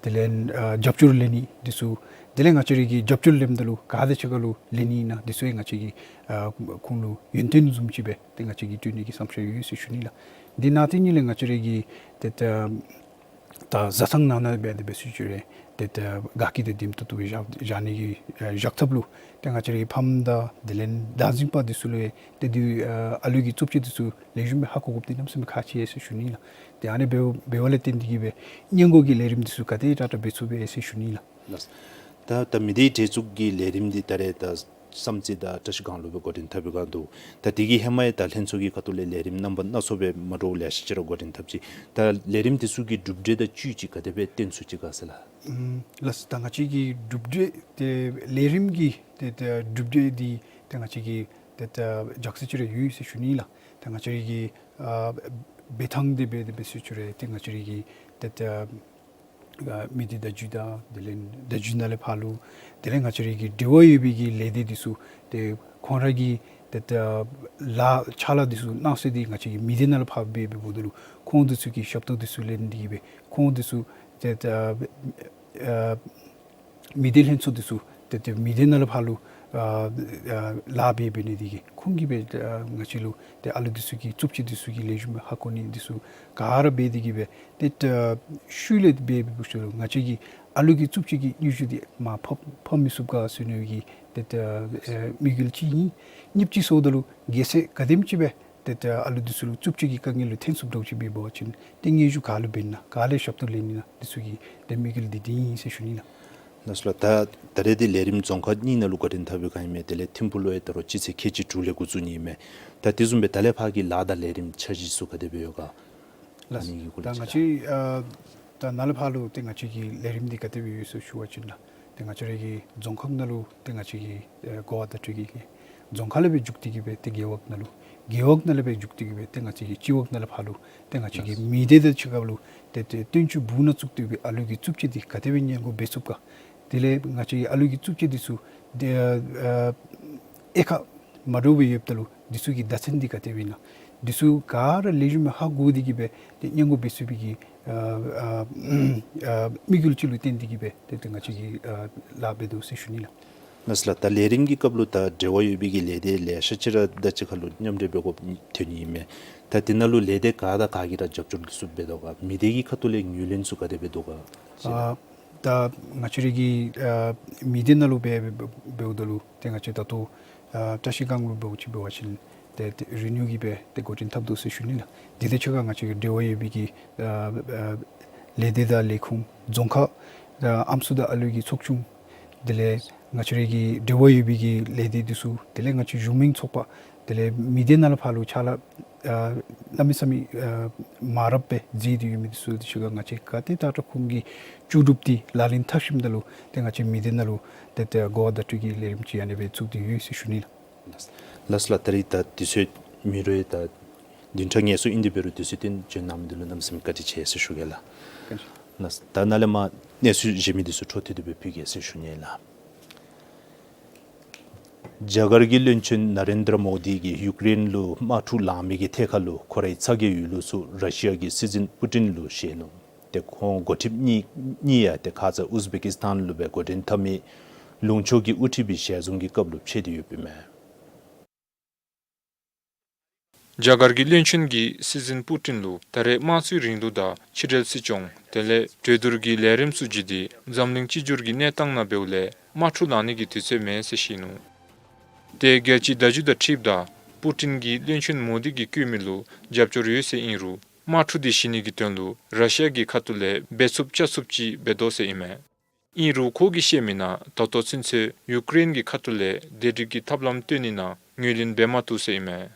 དེ་ལས་ཨ་རྒྱབ་སྐྱོར་ལེན་ནི་འདི་ཚུ། དེ་ལས་ང་བཅས་ར་གིས་རྒྱབ་སྐྱོར་ལེནམ་ད་ལུ་ག་དེ་ཅིག་ཁར་ལུ་ལེན་ནི་ཨིན་ན་འདི་ཚུ་ཡང་ང་བཅས་ཀྱིས་ཨ་ཁོང་ལུ་ཡོན་ཏན་བཟུམ་ཅིག་སྦེ་ཏེ་ང་བཅས་ཀྱིས་སྤྲོད་ནི་གི་བསམ་འཆར་ཡོད་ཟེར་ཞུ་ནི་ལགས། འདི་ནང་དེ་ཉིད་ལས་ང་བཅས་ར་གིས་ཏེ་ད་ད་བཟའ་ཚང་ནང་ན་འབད་དེ་འབད་ཟེར་ཞུ་རུང་ཏེ་ད་དགའ་སྐྱིད་དང་ལྡན་ཏོག་ཏོ་སྦེ་བཞག་བཞག་ནི་གི་ཨ་བཞག་ཐབས་ལུ་ཏེ་ང་བཅས་རའི་ཕམ་དང་དེ་ལས་བདག་འཛིན་པ་འདི་ཚུ་ལུ་ཡང་ཏེ་འདི་ཨ་ཨ་ལུ་གི་རྩུབ་སྤྱོད་འདི་ཚུ་ལེགས་ཤོམ་སྦེ་ཧ་གོ་དགོཔ་འདི་གནམ་མེད་ས་མེད་ཁག་ཆེ་ཟེར་ཞུ་ནི་ལགས། ཏེ་ཨ་ནི་འབདཝ་འབདཝ་ལས་བརྟེན་ཏེ་གིས་སྦེ་སྔོན་འགོག་གི་ལས་རིམ་འདི་ཚུ་ག་དེ་དྲག་དྲག་འབད་ཚུགས་པས་ཟེར་ཞུ་ནི་ལགས། ལགས། ད་ད་མི་སྡེའི་གྲལ་བཙུགས་ཀྱི་ལས་རིམ་འདི་ད་རེས་ད་བསམ་རྩེ་དང་བཀྲ་ཤིས་སྒང་ལུ་སྦེ་འགོ་འདྲེན་འཐབ་པའི་སྒང་འདུག། ད་དེ་གི་ཧེ་མ་ཡང་ད་ལྷན་ཚོགས་ཀྱི་ཁ་ཐུག་ལས་ལས་རིམ་རྣམ་པ་སྣ་ཚོགས་སྦེ་མ་འདྲཝ་ལེ་ཤ་ཅིག་ར་འགོ་འདྲེན་འཐབ་ཅི། ད་ལས་རིམ་འདི་ཚུ་གི་གྲུབ་འབྲས་དང་བཅུད་ཅིག་ག་དེ་སྦེ་སྟོན་ཚུགས་ཅི་ག་ཟེར་ལགས། ཨམ་ལགས་སོ། ད་ང་བཅས་ཀྱི་གྲུབ་འབྲས་ཏེ་ལས་རིམ་གྱི་ཏེ་ཏེ་གྲུབ་འབྲས་འདི་ཏེ་ང་བཅས་ཀྱིས་ཏེ་ཏེ་འཇགས་སུ་ཅིག་ར་ཡོད་ཟེར་ཞུ་ནི་ལགས། ད་ང་བཅས་ར་གི་ཨ་འབད་ཐངས་འདི་འབད་དེ་འབད་ཟེར་ཞུ་རུང་ཏེ་ང་བཅས་ར་གི་ཏེ་ཏེ་ཨ་མི་སྡེ་བརྡ་བརྒྱུད་དང་དེ་ལས་བརྡ་བརྒྱུད་ནང་ལས་ཕར་ལུ་དེ་ལས་ང་བཅས་ར་གི་འབྲེལ་བ་ཡོད་པའི་གི་ལས་སྡེ་འདི་ཚུ་ཏེ་ཁོང་ར་གི་ཏེ་ཏེ་ལཱ་ཕྱག་ལཱ་འདི་ཚུ་གནང་སྲོལ་འདི་ང་བཅས་ཀྱི་མི་སྡེ་ནང་ལས་ཕར་འབད་འབདཝ་ད་ལུ་ཁོང་འདི་ཚུ་གི་ཞབས་ཏོག་འདི་ཚུ་ལེན་ཏེ་གིས་སྦེ་ཁོང་འདི་ཚུ་ཏེ་ཏེ་ཨ་མི་སྡེ་ལྷན་ཚོགས་འདི་ཚུ་ཏེ་ཏེ་མི་སྡེ་ནང་ལས་ཕར་ལུ་ཨ་ཨ་ལཱ་འབད་འབད་ནི་འདི་གིས་ཁོང་གིས་སྦེ་ཨ་ང་བཅས་ལུ་ཏེ་ཨ་ལུ་འདི་ཚུ་གི་རྩུབ་སྤྱོད་འདི་ཚུ་གི་ལེགས་ཤོམ་སྦེ་ཧ་གོ་ནི་འདི་ཚུ་ག་ར་འབད་དེ་གིས་སྦེ་ཏེ་ཏེ་ཤུལ་ལས་འབད་འབད་བའི་ཤུལ་ལུ་ང་བཅས་ཀྱིས་ཨ་ལུ་གི་རྩུབ་སྤྱོད་ཀྱི་སྙན་ཞུ་འདི་མར་ཕབ་ཕབ་མི་ཚུགས་ག་ཟེར་མནོ་བའི་གི་ཏེ་ཏེ་ཨ་དམིགས་ཡུལ་ཅིག་ཨིན། གཉིས་པ་ཅིག་ཟེརཝ་ད་ལུ་གལ་སྲིད་ག་དེམ་ཅིག་སྦེ་ཏེ་ཏེ་ཨ་ལུ་འདི་ཚུ་ལུ་རྩུབ་སྤྱོད་ཀྱི་དཀའ་ངལ་ལུ་ཐོན་སོངམ་འདྲཝ་ཅིག་འབད་བ་ཅིན་ཏེ་སྙན་ཞུ་ག་ལུ་འབད་ནི་ན་ག་ལས་ཞབས་ཏོག་ལེན་ནི་ན་འདི་ཚུ་གི་ཏེ་དམིགས་ཡུལ་འདི་འདི་ཨིན་ཟེར་ཞུ་ནི་ལགས། ལགས་སོ་ལགས། ད་ད་རེས་འདི་ལས་རིམ་རྫོང་ཁག་གཉིས་ནང་ལུ་འགོ་འདྲེན་འཐབ་པའི་སྒང་ཨིན་མས། དེ་ལས་ཐིམ་ཕུག་ལུ་ཡང་ད་རུང་སྤྱི་ཚེས་ཁལ་གཅིག་དྲུག་ལས་འགོ་བཙུགས་ནི་ཨིན་མས། ད་དེ་བཟུམ་སྦེ་ད་ལས་ཕར་གྱི་ལཱ་དང་ལས་རིམ་འཆར་གཞི་ཚུ་ག་དེ་སྦེ་ཡོད་ག། ལགས། ཨ་ནི་གི་སྐོར་ལས་ད་ང་ཅིག་བཅས་ཨ་ད་ནཱ་ལས་ཕར་ལུ་ཏེ་ང་བཅས་ཀྱི་ལས་རིམ་འདི་ག་དེ་སྦེ་ཡོད་ཟེར་ཞུ་བ་ཅིན་ལགས། ཏེ་ང་བཅས་ར་གི་རྫོང་ཁག་ནང་ལུ་ཏེ་ང་བཅས་ཀྱི་ཨེ་གོ་བ་བརྡ་སྤྲོད་ཀྱི་རྫོང་ཁག་ལས་སྦེ་འགྱོ་སྟེ་གིས་སྦེ་ཏེ་རྒེད་འོག་ནང་ལུ། རྒེད་འོག་ནང་ལས་སྦེ་འགྱོ་སྟེ་གིས་སྦེ་ཏེ་ང་བཅས་ཀྱི་སྤྱི་འོག་ནང་ལས་ཕར་ལུ་ཏེ་ང་བཅས་ཀྱི་ལགས། མི་སྡེ་དང་གཅིག་ཁར་ལུ་ཏེ་ཏེ་སྟོན་ཆུ་སྦུག་ནང་བཙུགས་ཏེ་སྦེ་ཨ་ལུ་གི་རྩུབ་སྤྱོད་འདི་ག་དེ་སྦེ་སྔོན་འགོག་འབད་ཚུགས་ག། དེ་ལས་ང་བཅས་ཀྱི་ཨ་ལུ་གི་རྩུབ་སྤྱོད་འདི་ཚུ་ཏེ་ཨ་དབྱེ་ཁག་མ་འདྲཝ་སྦེ་ཡོདཔ་ད་ལུ་འདི་ཚུ་གི་བརྡ་མཚོན་འདི་ག་དེ་སྦེ་ཨིན་ན། འདི་ཚུ་ག་ར་ལེགས་ཤོམ་སྦེ་ཧ་གོ་སྟེ་གིས་སྦེ་ཏེ་སྔོན་འགོག་འབད་ཚུགས་པའི་གི་ཨ་ཨ་ཨ་དམིགས་ཡུལ་ཅིག་ལུ་བརྟེན་ཏེ་གིས་སྦེ་ཏེ་ཏེ་ང་བཅས་ཀྱིས་ཨ་ལཱ་འབད་དོ་ཟེར་ཞུ་ནི་ལགས། ལགས་སོ་ལགས། ད་ལས་རིམ་གྱི་སྐབས་ལུ་ད་འབྲེལ་བ་ཡོད་པའི་གི་ལས་སྡེ་ལེ་ཤ་ཅིག་ར་ད་ཅི་ཁ་ལུ་མཉམ་འབྲེལ་འབད་དགོཔ་ཐོན་ནི་ཨིན་མས། ད་དེ་ནང་ལུ་ལས་སྡེ་ག་དང་ག་གིས་ར་རྒྱབ་སྐྱོར་འདི་ཚུ་འབད་དོ་ག། མི་སྡེ་གི་ཁ་ཐུག་ལས་ངོས་ལེན་ཚུ་ག་དེ་འབད་དོ་ག། ཨ་ད་ང་བཅས་རའི་གི་ཨ་མི་སྡེ་ནང་ལུ་འབད་འབདཝ་ད་ལུ་ཏེ་ང་བཅས་ད་ལྟོ་ཨ་བཀྲིས་སྒང་ལུ་འབདཝ་ཅིག་འབད་བ་ཅིན་ཏེ་ཏེ་རི་ནིའུ་གི་སྦེ་ཏེ་འགོ་འདྲེན་འཐབ་དོ་ཟེར་ཞུ་ནི་ལགས། དེ་དང་གཅིག་ཁར་ང་བཅས་ཀྱི་འབྲེལ་བ་ཡོད་པའི་གི་ཨ་ཨ་ལས་སྡེ་དང་ལས་ཁུངས་རྫོང་ཁག་ཨ་ཨམ་སྲུ་དང་ཨ་ལུ་གི་ཚོགས་ཆུང་དེ་ལས་ང་བཅས་རའི་གི་འབྲེལ་བ་ཡོད་པའི་གི་ལས་སྡེ་འདི་ཚུ་དེ་ལས་ང་བཅས་གཞུང་མིན་ཚོགས་པ་དེ་ལས་མི་སྡེ་ནང་ལས་ཕར་ལུ་ཕྱག་ལཱ་ཨ་གནམ་མེད་ས་མེད་ཨ་མང་རབས་སྦེ་མཛད་དེ་ཡོད་མི་འདི་ཚུ་དང་གཅིག་ཁར་ང་བཅས་ག་ཏེ་ད་ལྟོ་ཁོང་གི་བཅུད་སྒྲུབ་འདི་ལག་ལེན་འཐབ་ཞིནམ་ད་ལུ་ཏེ་ང་བཅས་མི་སྡེ་ནང་ལུ་ཏེ་ཏེ་གོ་བ་བརྡ་སྤྲོད་ཀྱི་ལས་རིམ་ཅིག་ཨ་ནི་སྦེ་བཙུགས་ཏེ་ཡོད་ཟེར་ཞུ་ནི་ལགས། ལགས་སོ་ལགས། ད་རིས་ད་དུས་ཚོད་མེད་རུང་ད་བདུན་ཕྲག་ངལ་གསོ་ཨིན། དེ་འབད་རུང་དུས་ཚོད་བཏོན་བྱོན་གནང་མི་འདི་ལུ་གནམ་མེད་ས་མེད་བཀའ་དྲིན་ཆེ་ཟེར་ཞུ་གེ་ལགས། བཀའ་དྲིན་ཆེ། ལགས་སོ། ད་ནཱ་ལས་མར་གནས་ཚུལ་གཞན་མི་འདི་ཚུ་འཕྲོ་མཐུད་དེ་སྦེ་ཕུལ་གེ་ཟེར་ཞུ་ནི་ལགས། རྒྱ་གར་གྱི་བློན་ཆེན་ན་རེན་དྲ་མོ་དི་གིས་ཡུཀ་རེན་ལུ་དམག་འཁྲུག་ལངས་མི་གི་ཐད་ཁར་ལུ་ཁོ་རའི་ཚ་གྱང་ཡོད་ལུགས་ཚུ་ར་ཤི་ཡ་གི་སྲིད་འཛིན་པུ་ཏིན་ལུ་བཤད་ནུག། ཏེ་ཁོང་འགོ་ཁྲིདཔ་གཉིས་གཉིས་ཡང་ཏེ་ཁ་ཙ་ཨུཛ་བེ་ཀིས་ཏཱན་ལུ་སྦེ་འགོ་འདྲེན་འཐབ་མི་ལུང་ཕྱོགས་ཀྱི་དབུ་ཁྲིདཔ་གི་ཞལ་འཛོམས་ཀྱི་སྐབས་ལུ་ཕྱད་དེ་ཡོདཔ་ཨིན་མས། རྒྱ་གར་གྱི་བློན་ཆེན་གྱིས་སྲིད་འཛིན་པུ་ཏིན་ལུ་ད་རེས་དམངས་གཙོའི་རིང་ལུགས་དང་ཕྱི་འབྲེལ་སྲིད་སྐྱོང་དེ་ལས་གྲོས་བསྡུར་གྱི་ལས་རིམ་ཚུ་བརྒྱུད་དེ་འཛམ་གླིང་གཅིག་གྱུར་གྱི་གནས་སྟངས་ནང་འབདཝ་ལས་དམག་འཁྲུག་ལངས་ནི་གི་དུས་ཚོད་མེན་ཟེར་བཤད་ནུག། ཏེ་རྒྱལ་སྤྱིའི་བརྡ་བརྒྱུད་དང་འཁྲིལཝ་ད་པུ་ཏིན་གྱིས་བློན་ཆེན་མོ་དི་གིས་བསྐུལ་མི་ལུ་རྒྱབ་སྐྱོར་ཡོད་ཟེར་ཨིན་རུང་དམག་འཁྲུག་འདི་ཞི་ནི་གི་དོན་ལུ་ར་ཤི་ཡ་གི་ཁ་ཐུག་ལས་འབད་ཚུགསཔ་བཅའ་ཚུགསཔ་ཅིག་འབད་དོ་ཟེར་ཨིན་མས། ཨིན་རུང་ཁོ་གིས་བཤད་མི་ནང་ད་ལྟོ་ཚུན་ཚོད་ཡུཀ་རེན་གྱི་ཁ་ཐུག་ལས་བདེ་སྒྲིག་གི་ཐབས་ལམ་སྟོན་ནི་ནང་ངོས་ལེན་འབད་མ་བཏུབ་ཟེར་ཨིན་མས།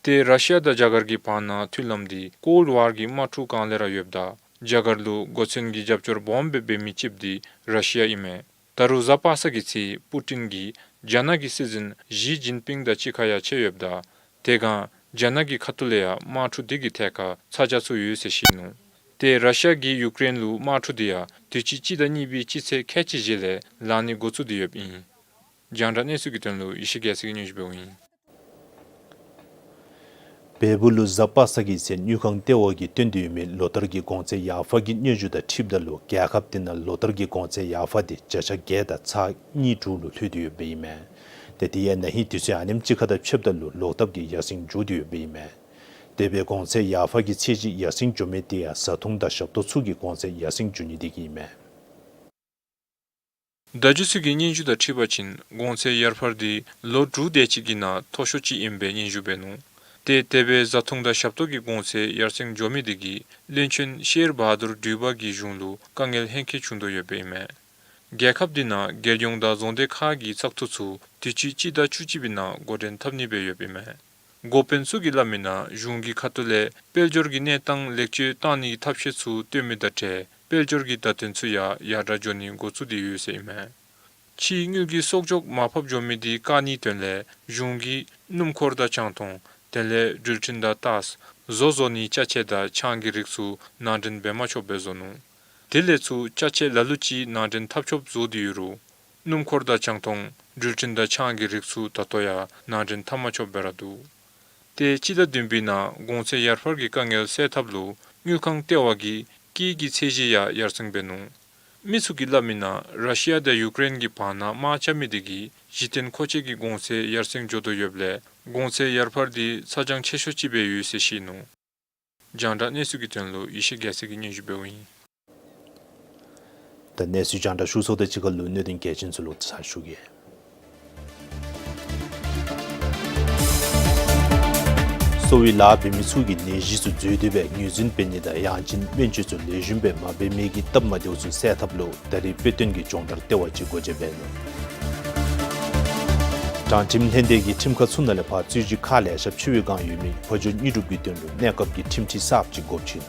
ཏེ་ར་ཤི་ཡ་དང་རྒྱ་གར་གྱི་བར་ན་མཐུན་ལམ་འདི་ཀོལཌ་ཝར་གྱི་དམག་འཁྲུག་སྒང་ལས་ར་ཡོདཔ་ད་རྒྱ་གར་ལུ་མགོ་མཚོན་གྱི་རྒྱབ་སྐྱོར་སྦོམ་སྦེ་འབད་མི་གཅིག་འདི་ར་ཤི་ཡ་ཨིན་མས། ད་རུང་གཟའ་པ་སངས་ཀྱི་ཚེ་པུ་ཏིན་གྱིས་རྒྱ་ནག་གི་སྲིད་འཛིན་ཞི་ཅིན་ཕིང་དང་གཅིག་ཁར་ཡང་ཕྱད་ཡོདཔ་ད་དེ་སྒང་རྒྱ་ནག་གི་ཁ་ཐུག་ལས་ཡང་དམག་འཁྲུག་འདི་གི་ཐད་ཁར་ཚ་གྱང་ཚུ་ཡོད་ཟེར་བཤད་ནུག། ཏེ་ར་ཤི་ཡ་གིས་ཡུཀ་རེན་ལུ་དམག་འཁྲུག་འདི་ཡང་དུས་ཅི་སྤྱི་ཟླ་གཉིས་པའི་སྤྱི་ཚེས་ཁལ་གཅིག་བཞེས་ལས་ལངས་ནི་འགོ་བཙུགས་ཏེ་ཡོདཔ་ཨིན། རྒྱང་བསྒྲགས་གནས་ཚུལ་གྱི་དོན་ལུ་ཡེ་ཤེས་རྒྱལ་མཚན་གྱིས་སྙན་ཞུ་འབདཝ་ཨིན། བལ་པོ་ལུ་གཟའ་པ་སངས་ཀྱི་ཚེ་དངུལ་ཁང་ལྟེ་བ་གིས་བཏོན་ཏེ་ཡོད་མི་ལོ་ལྟར་གྱི་གོང་ཚད་ཡར་འཕར་གྱི་སྙན་ཞུ་དང་འཁྲིལཝ་ད་ལུ་རྒྱལ་ཁབ་དེ་ནང་ལོ་ལྟར་གྱི་གོང་ཚད་ཡར་འཕར་དེ་བརྒྱ་ཆ་བརྒྱད་དང་ཚག་གཉིས་དྲུག་ལུ་ལྷོད་དེ་ཡོདཔ་ཨིན་མས། ཏེ་དེ་ཡང་ན་ཧིང་དུས་ཚོད་ཨ་ནེམ་ཅིག་ཁར་དང་ཕྱདཔ་ད་ལུ་ལོག་ལྟབ་ཀྱིས་ཡར་སེང་འགྱོ་དེ་ཡོདཔ་ཨིན་མས། དེ་སྦེ་གོང་ཚད་ཡར་འཕར་གྱི་ཚད་གཞི་ཡར་སེང་འགྱོ་མི་དེ་ཡང་བཟའ་འཐུང་དང་ཞབས་ཏོག་ཚུ་གི་གོང་ཚད་ཡར་སེང་འགྱོ་ནི་དེ་གིས་ཨིན་མས། བརྡ་བརྒྱུད་ཚུ་གི་སྙན་ཞུ་དང་འཁྲིལ་བ་ཅིན་གོང་ཚད་ཡར་འཕར་དེ་ལོ་དྲུག་དེ་ཅིག་གི་ནང་མཐོ་ཤོས་ཅིག་ཨིནམ་སྦེ་སྙན་ཞུ་འབད་ནུག། ཏེ་དེ་སྦེ་བཟའ་འཐུང་དང་ཞབས་ཏོག་གི་གོང་ཚད་ཡར་སེང་འགྱོ་མི་དེ་གིས་བློན་ཆེན་ཤེར་བྷ་དུར་དྲུག་པ་གི་གཞུང་ལུ་དཀའ་ངལ་ཧེང་སྐལ་བྱུང་དོ་ཡོདཔ་ཨིན་མས། རྒྱལ་ཁབ་དེ་ནང་རྒྱལ་ཡོངས་དང་རྫོང་སྡེ་ཁག་གི་བཙག་འཐུ་ཚུ་དུས་ཅི་སྤྱི་ཟླ་བཅུ་གཅིག་པའི་ནང་འགོ་འདྲེན་འཐབ་ནི་སྦེ་ཡོདཔ་ཨིན་མས། འགོ་དཔོན་ཚུ་གིས་སླབ་མི་ནང་གཞུང་གི་ཁ་ཐུག་ལས་དཔལ་འབྱོར་གྱི་གནས་སྟངས་ལེགས་བཅོས་བཏང་ནིའི་ཐབས་ཤེས་ཚུ་སྟོན་མི་དང་འབྲེལ་དཔལ་འབྱོར་གྱི་བརྡ་དོན་ཚུ་ཡང་ཡར་དྲག་འགྱོ་ནི་འགོ་བཙུགས་ཏེ་ཡོད་ཟེར་ཨིན་མས། ཕྱིའི་དངུལ་གྱི་གསོག་འཇོག་མར་ཕབ་འགྱོ་མི་དེ་བཀག་ནིའི་དོན་ལས་གཞུང་གིས་སྣུམ་འཁོར་དང་ཆང་འཐུང་དེ་ལས་འགྲུལ་འཕྲིན་དང་ཏཱས་བཟོ་བཟོ་ནིའི་ཅ་ཆས་དང་ཆང་གི་རིགས་ཚུ་ནང་འདྲེན་འབད་མ་ཆོགཔ་སྦེ་བཟོ་ནུག། དེ་ལས་ཚུར་ཅ་ཆས་ལ་ལུ་ཅིག་ནང་འདྲེན་འཐབ་ཆོགཔ་བཟོ་སྟེ་ཡོད་རུང་སྣུམ་འཁོར་དང་ཆང་འཐུང་འགྲུལ་འཕྲིན་དང་ཆང་གི་རིགས་ཚུ་ད་ལྟོ་ཡང་ནང་འདྲེན་འཐབ་མ་ཆོགཔ་སྦེ་ར་འདུག། ཏེ་སྤྱི་ཟླ་བདུན་པའི་ནང་གོང་ཚད་ཡར་འཕར་གྱི་དཀའ་ངལ་སེལ་ཐབས་ལུ་དངུལ་ཁང་ལྟེ་བ་གིས་སྐྱེད་ཀྱི་ཚད་གཞི་ཡང་ཡར་སེང་འབད་ནུག། མི་ཚུ་གིས་སླབ་མི་ནང་ར་ཤི་ཡ་དང་ཡུཀ་རེན་གྱི་བར་ན་དམག་རྐྱབ་མི་དེ་གིས་གཞི་རྟེན་མཁོ་ཆས་ཀྱི་གོང་ཚད་ཡར་སེང་འགྱོ་དོ་ཡོདཔ་ལས་གོང་ཚད་ཡར་འཕར་དེ་ཚ་གྱང་ཆེ་ཤོས་ཅིག་སྦེ་ཡོད་ཟེར་བཤད་ནུག། རྒྱང་བསྒྲགས་གནས་ཚུལ་གྱི་དོན་ལུ་ཡེ་ཤེས་རྒྱལ་མཚན་གྱིས་སྙན་ཞུ་འབདཝ་ཨིན། ད་གནས་ཚུལ་རྒྱང་བསྒྲགས་ཞུ་ཚརཝ་དང་གཅིག་ཁར་ལུ་གནད་དོན་གལ་ཆེན་ཚུ་ལོག་ཚར་ཞུ་གེ། གསོ་བའི་ལཱ་འབད་མི་ཚུ་གིས་ནད་གཞི་ཚུ་འཛོལ་ཏེ་སྦེ་ངོས་འཛིན་འབད་ནི་དང་ཡང་ཅིན་སྨན་བཅོས་ཚུ་ལེགས་ཤོམ་སྦེ་མ་འབད་མི་གི་སྟབས་མ་བདེཝ་ཚུ་སེལ་ཐབས་ལུ་ད་རིས་དཔེ་སྟོན་གྱི་སྦྱོང་བརྡར་ལྟེ་བ་ཅིག་སྒོ་འབྱེད་འབད་ནུག། དྲང་ཁྲིམས་ལྷན་སྡེ་གིས་ཁྲིམས་ཁང་ཚུ་ནང་ལས་ཕར་རྩོད་གཞི་ཁག་ལེ་ཤ་ཕྱེ་བའི་སྒང་ཡོད་མི་ཕོ་མཆོག་དངོས་གྲུབ་ཀྱི་དོན་ལུ་གནས་སྐབས་ཀྱི་ཁྲིམས་ཁྲི་གསརཔ་ཅིག་དགོཔ་ཅིག།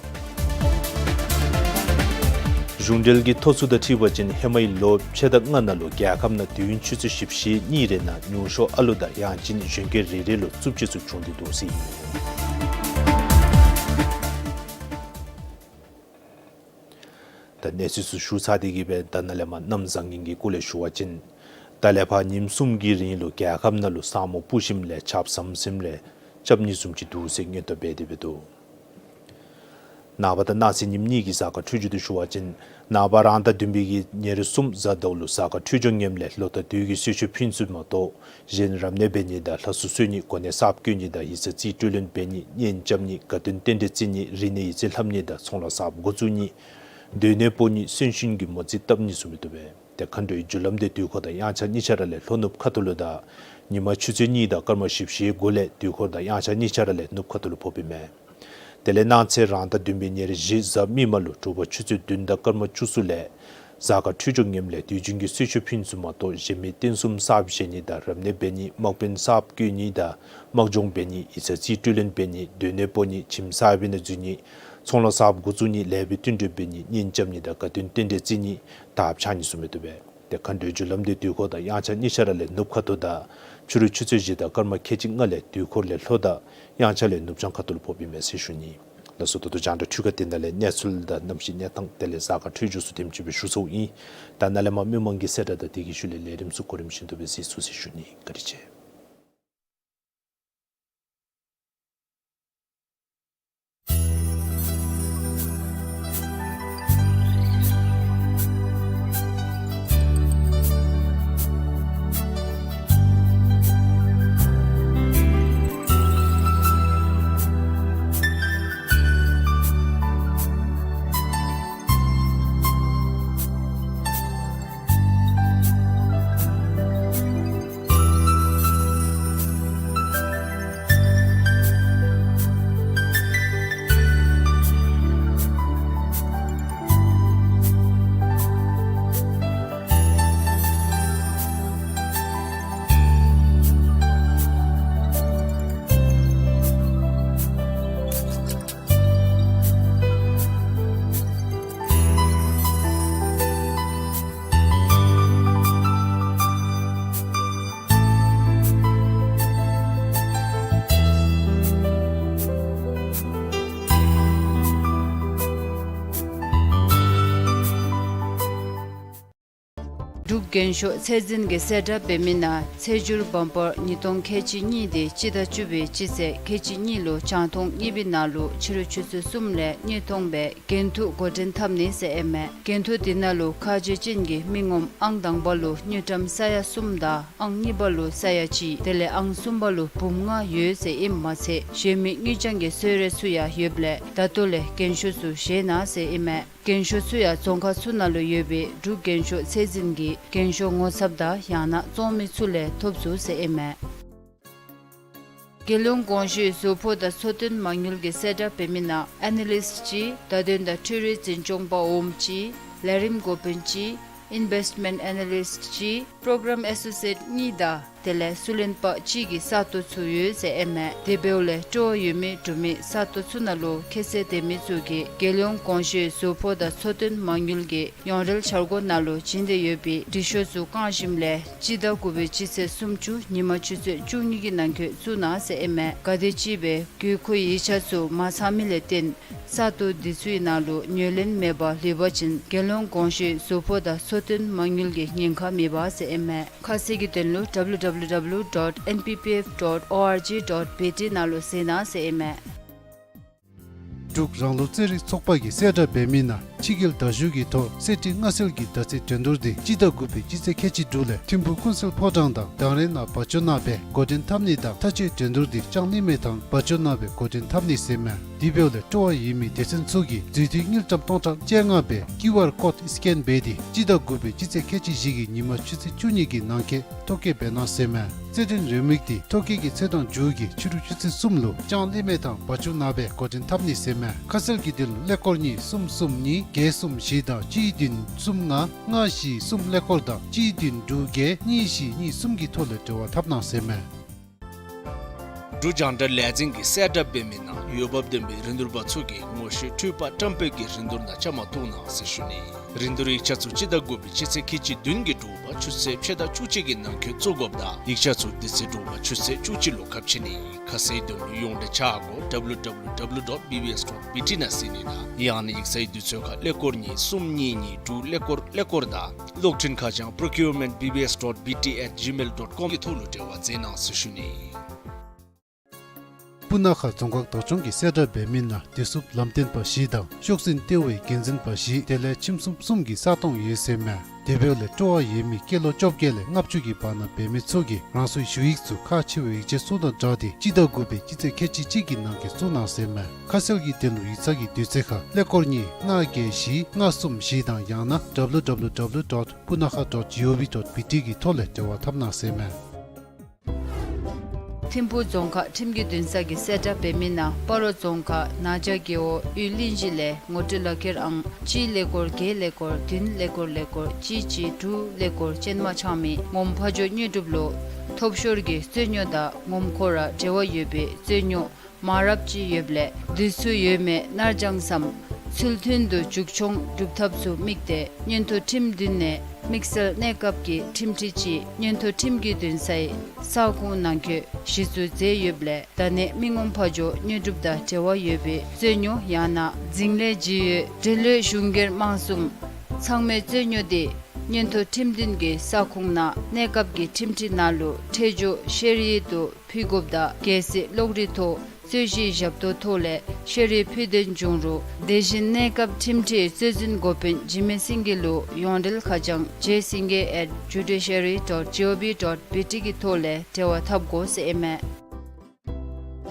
གཞུང་འབྲེལ་གྱི་ཐོ་ཚུ་དང་འཁྲིལ་བ་ཅིན་ཧེ་མའི་ལོ་ཕྱེད་དང་ལྔ་ནང་ལུ་རྒྱལ་ཁབ་ནང་དུས་ཡུན་ཆུ་ཚོད་བཞི་བཅུ་ཞེ་གཉིས་རེ་ནང་ཉུང་ཤོས་ཨ་ལུ་དང་ཡང་ཅིན་གཞོན་སྐྱེས་རེ་རེ་ལུ་རྩུབ་སྤྱོད་ཚུ་བྱུང་སྟེ་འདུག་ཟེར་ཨིན། ད་གནས་ཚུལ་ཚུ་ཞུ་ཚར་ཏེ་གིས་སྦེ་ད་ནཱ་ལས་མར་གནམ་བཟང་ངན་གྱི་སྐོར་ལས་ཞུ་བ་ཅིན་ད་ལས་ཕར་ཉིནམ་གསུམ་གྱི་རིང་ལུ་རྒྱལ་ཁབ་ནང་ལུ་ས་སྨུག་སྤུབས་ཞིནམ་ལས་ཆརཔ་ཟམ་ཟིམ་རེ་རྐྱབ་ནི་བཟུམ་ཅིག་འདུག་ཟེར་སྔོན་བརྡ་འབད་དེ་སྦེ་འདུག། ནངས་པ་དང་གནངས་ཚེ་ཉིནམ་གཉིས་ཀྱི་གཟའ་སྐར་འཕྲོད་སྦྱོར་དེ་ཞུ་བ་ཅིན་ནངས་པ་རང་ཟླ་བདུན་པའི་གི་ཉེར་གསུམ་གཟའ་ཟླཝ་ལུ་གཟའ་སྐར་འཕྲོད་སྦྱོར་ངནམ་ལས་ལོ་ཟླ་དུས་ཀྱི་གསོལ་མཆོད་ཕུལ་ཚུགསཔ་མ་གཏོགས་གཞན་རབ་གནས་འབད་ནི་དང་ལྷ་གསོལ་གསོལ་ནི་གོ་གནས་གསརཔ་བསྐོ་ནི་དང་ཡིག་ཚང་རྩིས་སྤྲོད་ལེན་འབད་ནི་གཉེན་རྐྱབ་ནི་དགའ་སྟོན་རྟེན་འབྲེལ་བརྩི་ནི་རིག་གནས་ཡིག་རྩིས་ལྷབ་ནི་དང་ཚོང་ལཱ་གསརཔ་འགོ་བཙུགས་ནི་སྡོད་གནས་སྤོ་ནི་གསོན་གཤིན་གྱི་མོ་རྩིས་བཏབ་ནི་ཚུ་མི་བཏུབ་པས། ཏེ་མཁའ་འགྲོའི་རྒྱུ་ལམ་དེ་དུས་འཁོར་དང་དབྱངས་འཆར་གཉིས་ཆ་ར་ལས་ལྷོ་ནུབ་ཁ་ཐུག་ལུ་དང་ཉིན་མ་ཆུ་ཚོད་གཉིས་དང་སྐར་མ་བཞི་བཅུ་ཞེ་དགུ་ལས་དུས་འཁོར་དང་དབྱངས་འཆར་གཉིས་ཆ་ར་ལས་ནུབ་ཁ་ཐུག་ལུ་ཕོགཔ་ཨིན་མས། དེ་ལས་གནངས་ཚེ་རང་ཟླ་བདུན་པའི་ཉེར་བཞི་གཟའ་མིག་དམར་ལུ་དྲོ་པ་ཆུ་ཚོད་བདུན་དང་སྐར་མ་བཅུ་གསུམ་ལས་གཟའ་སྐར་འཕྲོད་སྦྱོར་ངནམ་ལས་དུས་རྒྱུན་གྱི་གསོལ་མཆོད་ཕུལ་ཚུགསཔ་མ་གཏོགས་གཞན་མི་རྟེན་གསུམ་གསརཔ་བཞེངས་ནི་དང་རབ་གནས་འབད་ནི་དམག་དཔོན་གསརཔ་བསྐོ་ནི་དང་དམག་སྦྱོང་འབད་ནི་ཡིག་ཚང་རྩིས་སྤྲོད་ལེན་འབད་ནི་སྡོད་གནས་སྤོ་ནི་ཁྱིམ་གསར་པའི་ནང་འཛུལ་ནི་ཚོང་ལཱ་གསརཔ་འགོ་བཙུགས་ནི་ལེགས་པའི་བསྟུན་གྲོས་འབད་ནི་གཉེན་རྐྱབ་ནི་དང་དགའ་སྟོན་རྟེན་འབྲེལ་བརྩི་ནི་དར་ཕྱར་ནི་ཚུ་མི་བཏུབ་པས། ཏེ་མཁའ་འགྲོའི་རྒྱུ་ལམ་དེ་དུས་འཁོར་དང་དབྱངས་འཆར་གཉིས་ཆ་ར་ལས་ནུབ་ཁ་ཐུག་དང་ཕྱི་རུ་ཆུ་ཚོད་བཞི་དང་སྐར་མ་ཁལ་གཅིག་ལྔ་ལས་དུས་འཁོར་ལས་ལྷོ་དང་དབྱངས་འཆར་ལས་ནུབ་བྱང་ཁ་ཐུག་ལུ་ཕོགཔ་ཨིན་མས་ཟེར་ཞུ་ནི། ལགས་སོ། ད་ལྟོ་རྒྱང་བསྒྲགས་འཕྲུལ་ཁང་དེ་ནང་ལས་གནས་ཚུལ་དང་གནམ་གཤིས་གནས་སྟངས་དེ་ལས་གཟའ་སྐར་འཕྲོད་སྦྱོར་ཚུ་དེམ་ཅིག་སྦེ་ཞུ་ཚརཝ་ཨིན། ད་ནཱ་ལས་མར་མི་མང་གི་གསལ་བསྒྲགས་དང་དེ་གི་ཤུལ་ལས་ལས་རིམ་ཚུ་གོ་རིམ་བཞིན་དུ་སྦེ་གཟིགས་ཚུགས་ཟེར་ཞུ་ནི། བཀའ་དྲིན་ཆེ། འབྲུག་རྒྱན་ཤོག་ཚད་འཛིན་གྱི་གསལ་བསྒྲགས་འབད་མི་ནང་ཚེས་བཅུ་བར་པར་ཉིས་སྟོང་ཁལ་གཅིག་གཉིས་ཏེ་སྤྱི་ཟླ་བཅུ་པའི་སྤྱི་ཚེས་ཁལ་གཅིག་གཉིས་ལུ་རྒྱང་མཐོང་གཉིས་པའི་ནང་ལུ་ཕྱི་རུ་ཆུ་ཚོད་གསུམ་ལས་དངོས་མཐོང་སྦེ་འགན་འཁྲི་འགོ་འདྲེན་འཐབ་ནི་ཟེར་ཨིན་མས། འགན་འཁྲི་དེ་ནང་ལུ་ཁ་རྗེ་ཅན་གྱི་མི་ངོམ་ཨང་དང་པ་ལུ་དངུལ་ཀྲམ་ས་ཡ་གསུམ་དང་ཨང་གཉིས་པ་ལུ་ས་ཡ་གཅིག་དེ་ལས་ཨང་གསུམ་པ་ལུ་འབུམ་ལྔ་ཡོད་ཟེར་ཨིནམ་མ་ཚད་གཞན་མི་དངུལ་རྐྱང་གི་གསོལ་རས་ཚུ་ཡང་ཡོདཔ་ལས་ད་ལྟོ་ལས་རྒྱན་ཤོག་ཚུ་བཞེས་གནང་ཟེར་ཨིན་མས། རྒྱན་ཤོག་ཚུ་ཡང་རྫོང་ཁག་ཚུ་ནང་ལུ་ཡོད་པའི་འབྲུག་རྒྱན་ཤོག་ཚད་འཛིན་གྱི་རྒྱན་ཤོག་ངོ་ཚབ་དང་ཡང་ན་བཙོང་མི་ཚུ་ལས་ཐོབ་ཚུགས་ཟེར་ཨིན་མས། རྒྱལ་ཡོངས་གོང་ཞུའི་བཟོ་ཕོགས་དང་འཚོ་རྟེན་མ་དངུལ་གྱི་གསལ་བསྒྲགས་འབད་མི་ནང་ཨེ་ན་ལིསཊ་གཅིག་བརྡ་དོན་དང་འཕྲུལ་རིག་འཛིན་སྐྱོང་པ་འོགམ་གཅིག་ལས་རིམ་འགོ་དཔོན་གཅིག་ཨིན་བེསཊ་མེནཊ་ཨེ་ན་ལིསཊ་གཅིག་པྲོ་གརམ་ཨེ་སོ་སི་ཨེཊ་གཉིས་དང་དེ་ལས་སུ་ལེན་པ་གཅིག་གི་ས་སྟོང་ཚུ་ཡོད་ཟེར་ཨིན་མས། དེ་འབདཝ་ལས་སྤྲོ་བ་ཡོད་མི་འབྲུག་མི་ས་སྟོང་ཚུ་ནང་ལུ་ཁྱད་ཚད་ལྡན་མི་ཚུ་གིས་རྒྱལ་ཡོངས་གོང་ཞུའི་བཟོ་ཕོགས་དང་འཚོ་རྟེན་མ་དངུལ་གྱི་ཡོངས་འབྲེལ་འཆར་སྒོ་ནང་ལུ་བྱིན་ཏེ་ཡོད་པའི་འབྲི་ཤོག་ཚུ་བཀང་ཞིནམ་ལས་སྤྱི་ཟླ་དགུ་པའི་སྤྱི་ཚེས་སུམ་ཅུ་ཉིན་མ་ཆུ་ཚོད་བཅུ་གཉིས་ཀྱི་ནང་འཁོད་བཙུགས་གནང་ཟེར་ཨིན་མས། ག་དེམ་ཅིག་སྦེ་དགོས་མཁོའི་ཡིག་ཆ་ཚུ་མ་ཚང་མི་ལས་བརྟེན་ས་སྟོང་འདི་ཚུའི་ནང་ལུ་ངོས་ལེན་མེད་པར་ལུས་པ་ཅིན་རྒྱལ་ཡོངས་གོང་ཞུའི་བཟོ་ཕོགས་དང་འཚོ་རྟེན་མ་དངུལ་གྱི་ཉེན་ཁ་མེད་པ་ཟེར་ཨིན་མས། ཁ་གསལ་གྱི་དོན་ལུ་ཌབ་ལུ་ཌབ་ལུ་ཌབ་ལུ་ཌོཊ་ཨེན་པི་པི་ཨེཕ་ཌོཊ་ཨོ་ཨར་ཇི་ཌོཊ་བི་ཊི་ནང་ལུ་གཟིགས་གནང་ཟེར་ཨིན་མས། འབྲུག་རང་ལུགས་རྩེད་རིགས་ཚོགས་པ་གི་གསལ་བསྒྲགས་འབད་མི་ནང་ཕྱི་རྒྱལ་དར་བཞུགས་ཀྱི་ཐོག་གསེར་ཁྲི་མངའ་གསོལ་གྱི་དར་རྩེད་འགྲན་བསྡུར་དེ་སྤྱི་ཟླ་དགུ་པའི་སྤྱི་ཚེས་ཁལ་གཅིག་དྲུག་ལས་ཐིམ་ཕུག་ཀུན་གསལ་ཕོ་བྲང་དང་དང་རའི་ནང་བ་ཅོ་ནང་སྦེ་འགོ་འདྲེན་འཐབ་ནི་དང་མཐའ་དཔྱད་འགྲན་བསྡུར་དེ་ལྕང་གླིང་མའི་ཐང་བ་ཅོ་ནང་སྦེ་འགོ་འདྲེན་འཐབ་ནི་ཟེར་མས། དེ་འབདཝ་ལས་སྤྲོ་བ་ཡོད་མི་སྡེ་ཚན་ཚུ་གིས་རྫུས་མཐུད་དངུལ་ཀྲམ་སྟོང་ཕྲག་བཅོ་ལྔ་སྦེ་ཀིའུ་ཨར་ཀོཌ་སི་ཀེན་འབད་དེ་སྤྱི་ཟླ་དགུ་པའི་སྤྱི་ཚེས་ཁལ་གཅིག་བཞི་གི་ཉིན་མ་ཆུ་ཚོད་བཅུ་གཉིས་ཀྱི་ནང་འཁོད་ཐོ་བཀོད་འབད་གནང་ཟེར་མས། རྩེད་འགྲན་རེའུ་མིག་དེ་ཐོ་བཀོད་ཀྱི་ཚེས་དང་མཇུག་གི་ཕྱི་རུ་ཆུ་ཚོད་གསུམ་ལུ་ལྕང་གླིང་མའི་ཐང་བ་ཅོ་ནང་སྦེ་འགོ་འདྲེན་འཐབ་ནི་ཟེར་མས། ཁ་གསལ་གྱི་དོན་ལུ་ཀླད་ཀོར་གཉིས་གསུམ་གསུམ་གཉིས་བརྒྱད་གསུམ་བཞི་དང་གཅིག་བདུན་གསུམ་ལྔ་ལྔ་བཞི་གསུམ་ཀླད་ཀོར་དང་གཅིག་བདུན་དྲུག་བརྒྱད་གཉིས་བཞི་གཉིས་གསུམ་གྱི་ཐོག་ལས་འབྲེལ་བ་འཐབ་གནང་ཟེར་མས། འབྲུག་རྒྱང་བསྒྲགས་ལས་འཛིན་གྱི་གསལ་བསྒྲགས་འབད་མི་ནང་འོས་འབབ་ལྡན་པའི་རིན་བསྡུར་པ་ཚུ་གིས་ངོ་ཤེས་འཕྲུལ་པ་བཀྲམ་སྤེལ་གྱི་རིན་བསྡུར་ནང་བཅའ་མར་གཏོགས་གནང་ཟེར་ཞུ་ནི། རིན་བསྡུར་ཡིག་ཆ་ཚུ་སྤྱི་ཟླ་དགུ་པའི་སྤྱི་ཚེས་ཁལ་གཅིག་བདུན་གྱི་དྲོ་པ་ཆུ་ཚོད་ཕྱེད་དང་བཅུ་གཅིག་གི་ནང་འཁོད་བཙུགས་དགོཔ་དང་ཡིག་ཆ་ཚུ་དེ་ཚེ་དྲོ་པ་ཆུ་ཚོད་བཅུ་གཅིག་ལུ་ཁ་ཕྱེ་ནི། ཁ་གསལ་དོན་ལུ་ཡོངས་འབྲེལ་ཆ་སྒོ་ཌབ་ལུ་ཌབ་ལུ་ཌབ་ལུ་ཌོཊ་བི་བི་ཨེསི་ཌོཊ་བི་ཊི་ནང་གཟིགས་ནི་དང་ཡང་ན་ཡིག་ཚང་གི་དུས་ཚོད་ཁར་ཀླད་ཀོར་གཉིས་གསུམ་གཉིས་གཉིས་དྲུག་ཀླད་ཀོར་ཀླད་ཀོར་དང་གློག་འཕྲིན་ཁ་བྱང་procurement B B S dot B T at gmail dot com གི་ཐོག་ལུ་འབྲེལ་བ་མཛད་གནང་ཟེར་ཞུ་ནི། སྤུ་ན་ཁ་རྫོང་ཁག་བདག་སྐྱོང་གི་གསལ་བསྒྲགས་འབད་མི་ནང་བདེ་སྲུངཔ་ལམ་སྟོན་པ་བཞི་དང་ཤོག་འཛིན་ལྟེ་བའི་འགན་འཛིན་པ་བཞི་དེ་ལས་ཁྱིམ་གསུམ་གསུམ་གྱི་ས་སྟོང་ཡོད་ཟེར་མས། དེ་འབདཝ་ལས་སྤྲོ་བ་ཡོད་མི་སྐྱེས་ལོ་བཅོ་བརྒྱད་ལས་ལྔ་བཅུ་གི་བར་ན་འབད་མི་ཚུ་གིས་རང་སོའི་ཞུ་ཡིག་ཚུ་ཁག་ཆེ་བའི་ཡིག་ཆ་ཚུ་དང་སྦྲགས་ཏེ་སྤྱི་ཟླ་དགུ་པའི་སྤྱི་ཚེས་ཁལ་གཅིག་གཅིག་གི་ནང་འཁོད་བཙུགས་གནང་ཟེར་མས། ཁ་གསལ་གྱི་དོན་ལུ་ཡིག་ཚང་གི་དུས་ཚོད་ཁར་ཀླད་ཀོར་གཉིས་ལྔ་བརྒྱད་བཞི་ལྔ་གསུམ་བཞི་དང་ཡང་ན་W W W dot punakha dot gov dot B T གི་ཐོག་ལས་འབྲེལ་བ་འཐབ་གནང་ཟེར་མས། ཐིམ་ཕུག་རྫོང་ཁག་ཁྲིམས་ཀྱི་འདུན་ས་གི་གསལ་བསྒྲགས་འབད་མི་ནང་སྤ་རོ་རྫོང་ཁག་ན་ཇ་རྒེད་འོག་གཡུས་གླིང་བཞི་ལས་ངོ་སྤྲོད་ལག་ཁྱེར་ཨང་གཅིག་ཀླད་ཀོར་བརྒྱད་ཀླད་ཀོར་བདུན་ཀླད་ཀོར་ཀླད་ཀོར་གཅིག་གཅིག་དྲུག་ཀླད་ཀོར་ཅན་མ་འཆང་མི་ངོམ་ཕ་ཇོ་དངོས་གྲུབ་ལུ་ཐོབ་ཤོར་གྱི་རྩོད་རྙོག་དང་ངོམ་ཁོ་ར་འབྲེལ་བ་ཡོད་པའི་རྩོད་རྙོག་མང་རབས་ཅིག་ཡོདཔ་ལས་དུས་ཚོད་ཡོད་མེད་ནར་འགྱངས་སམ་ཚུལ་མཐུན་དུ་མཇུག་སྐྱོང་སྒྲུབ་ཐབས་ཚུ་དམིགས་ཏེ་མངོན་མཐོ་ཁྲིམས་འདུན་ནས་དམིགས་བསལ་གནས་སྐབས་ཀྱི་ཁྲིམས་ཁྲི་ཅིག་མངོན་མཐོ་ཁྲིམས་ཀྱི་འདུན་སའི་ས་ཁོངས་ནང་འཁོད་གཞི་བཙུགས་མཛད་ཡོདཔ་ལས་ད་ནི་མི་ངོམ་ཕ་ཇོ་དངོས་གྲུབ་དང་འབྲེལ་བ་ཡོད་པའི་རྩོད་རྙོག་ཡང་ན་འཛིང་ལས་ཅིག་ཡོད་འབྲེལ་ཡོད་གཞུང་སྒེར་དམངས་གསུམ་ཚང་མའི་རྩོད་རྙོག་དེ་མངོན་མཐོ་ཁྲིམས་འདུན་གྱི་ས་ཁོངས་ནང་གནས་སྐབས་ཀྱི་ཁྲིམས་ཁྲི་ནང་ལུ་ཁྲེལ་གཅོག་ཤེས་རིག་ཏུ་ཕུལ་དགོཔ་དང་གལ་སྲིད་གློག་རིག་ཐོག་རྩོད་གཞི་བཞག་དོ་ཐོག་ལས་ཤེས་རིག་ཕུལ་དོན་བྱུང་རུང་དེ་བཞིན་གནས་སྐབས་ཁྲིམས་ཁྲིའི་རྩོད་འཛིན་འགོ་དཔོན་འཇིགས་མེད་སེང་གེ་ལུ་ཡོངས་འབྲེལ་ཁ་བྱང་J Singye at judiciary dot gov dot B T གི་ཐོག་ལས་འབྲེལ་བ་འཐབ་དགོ་ཟེར་ཨིན་མས།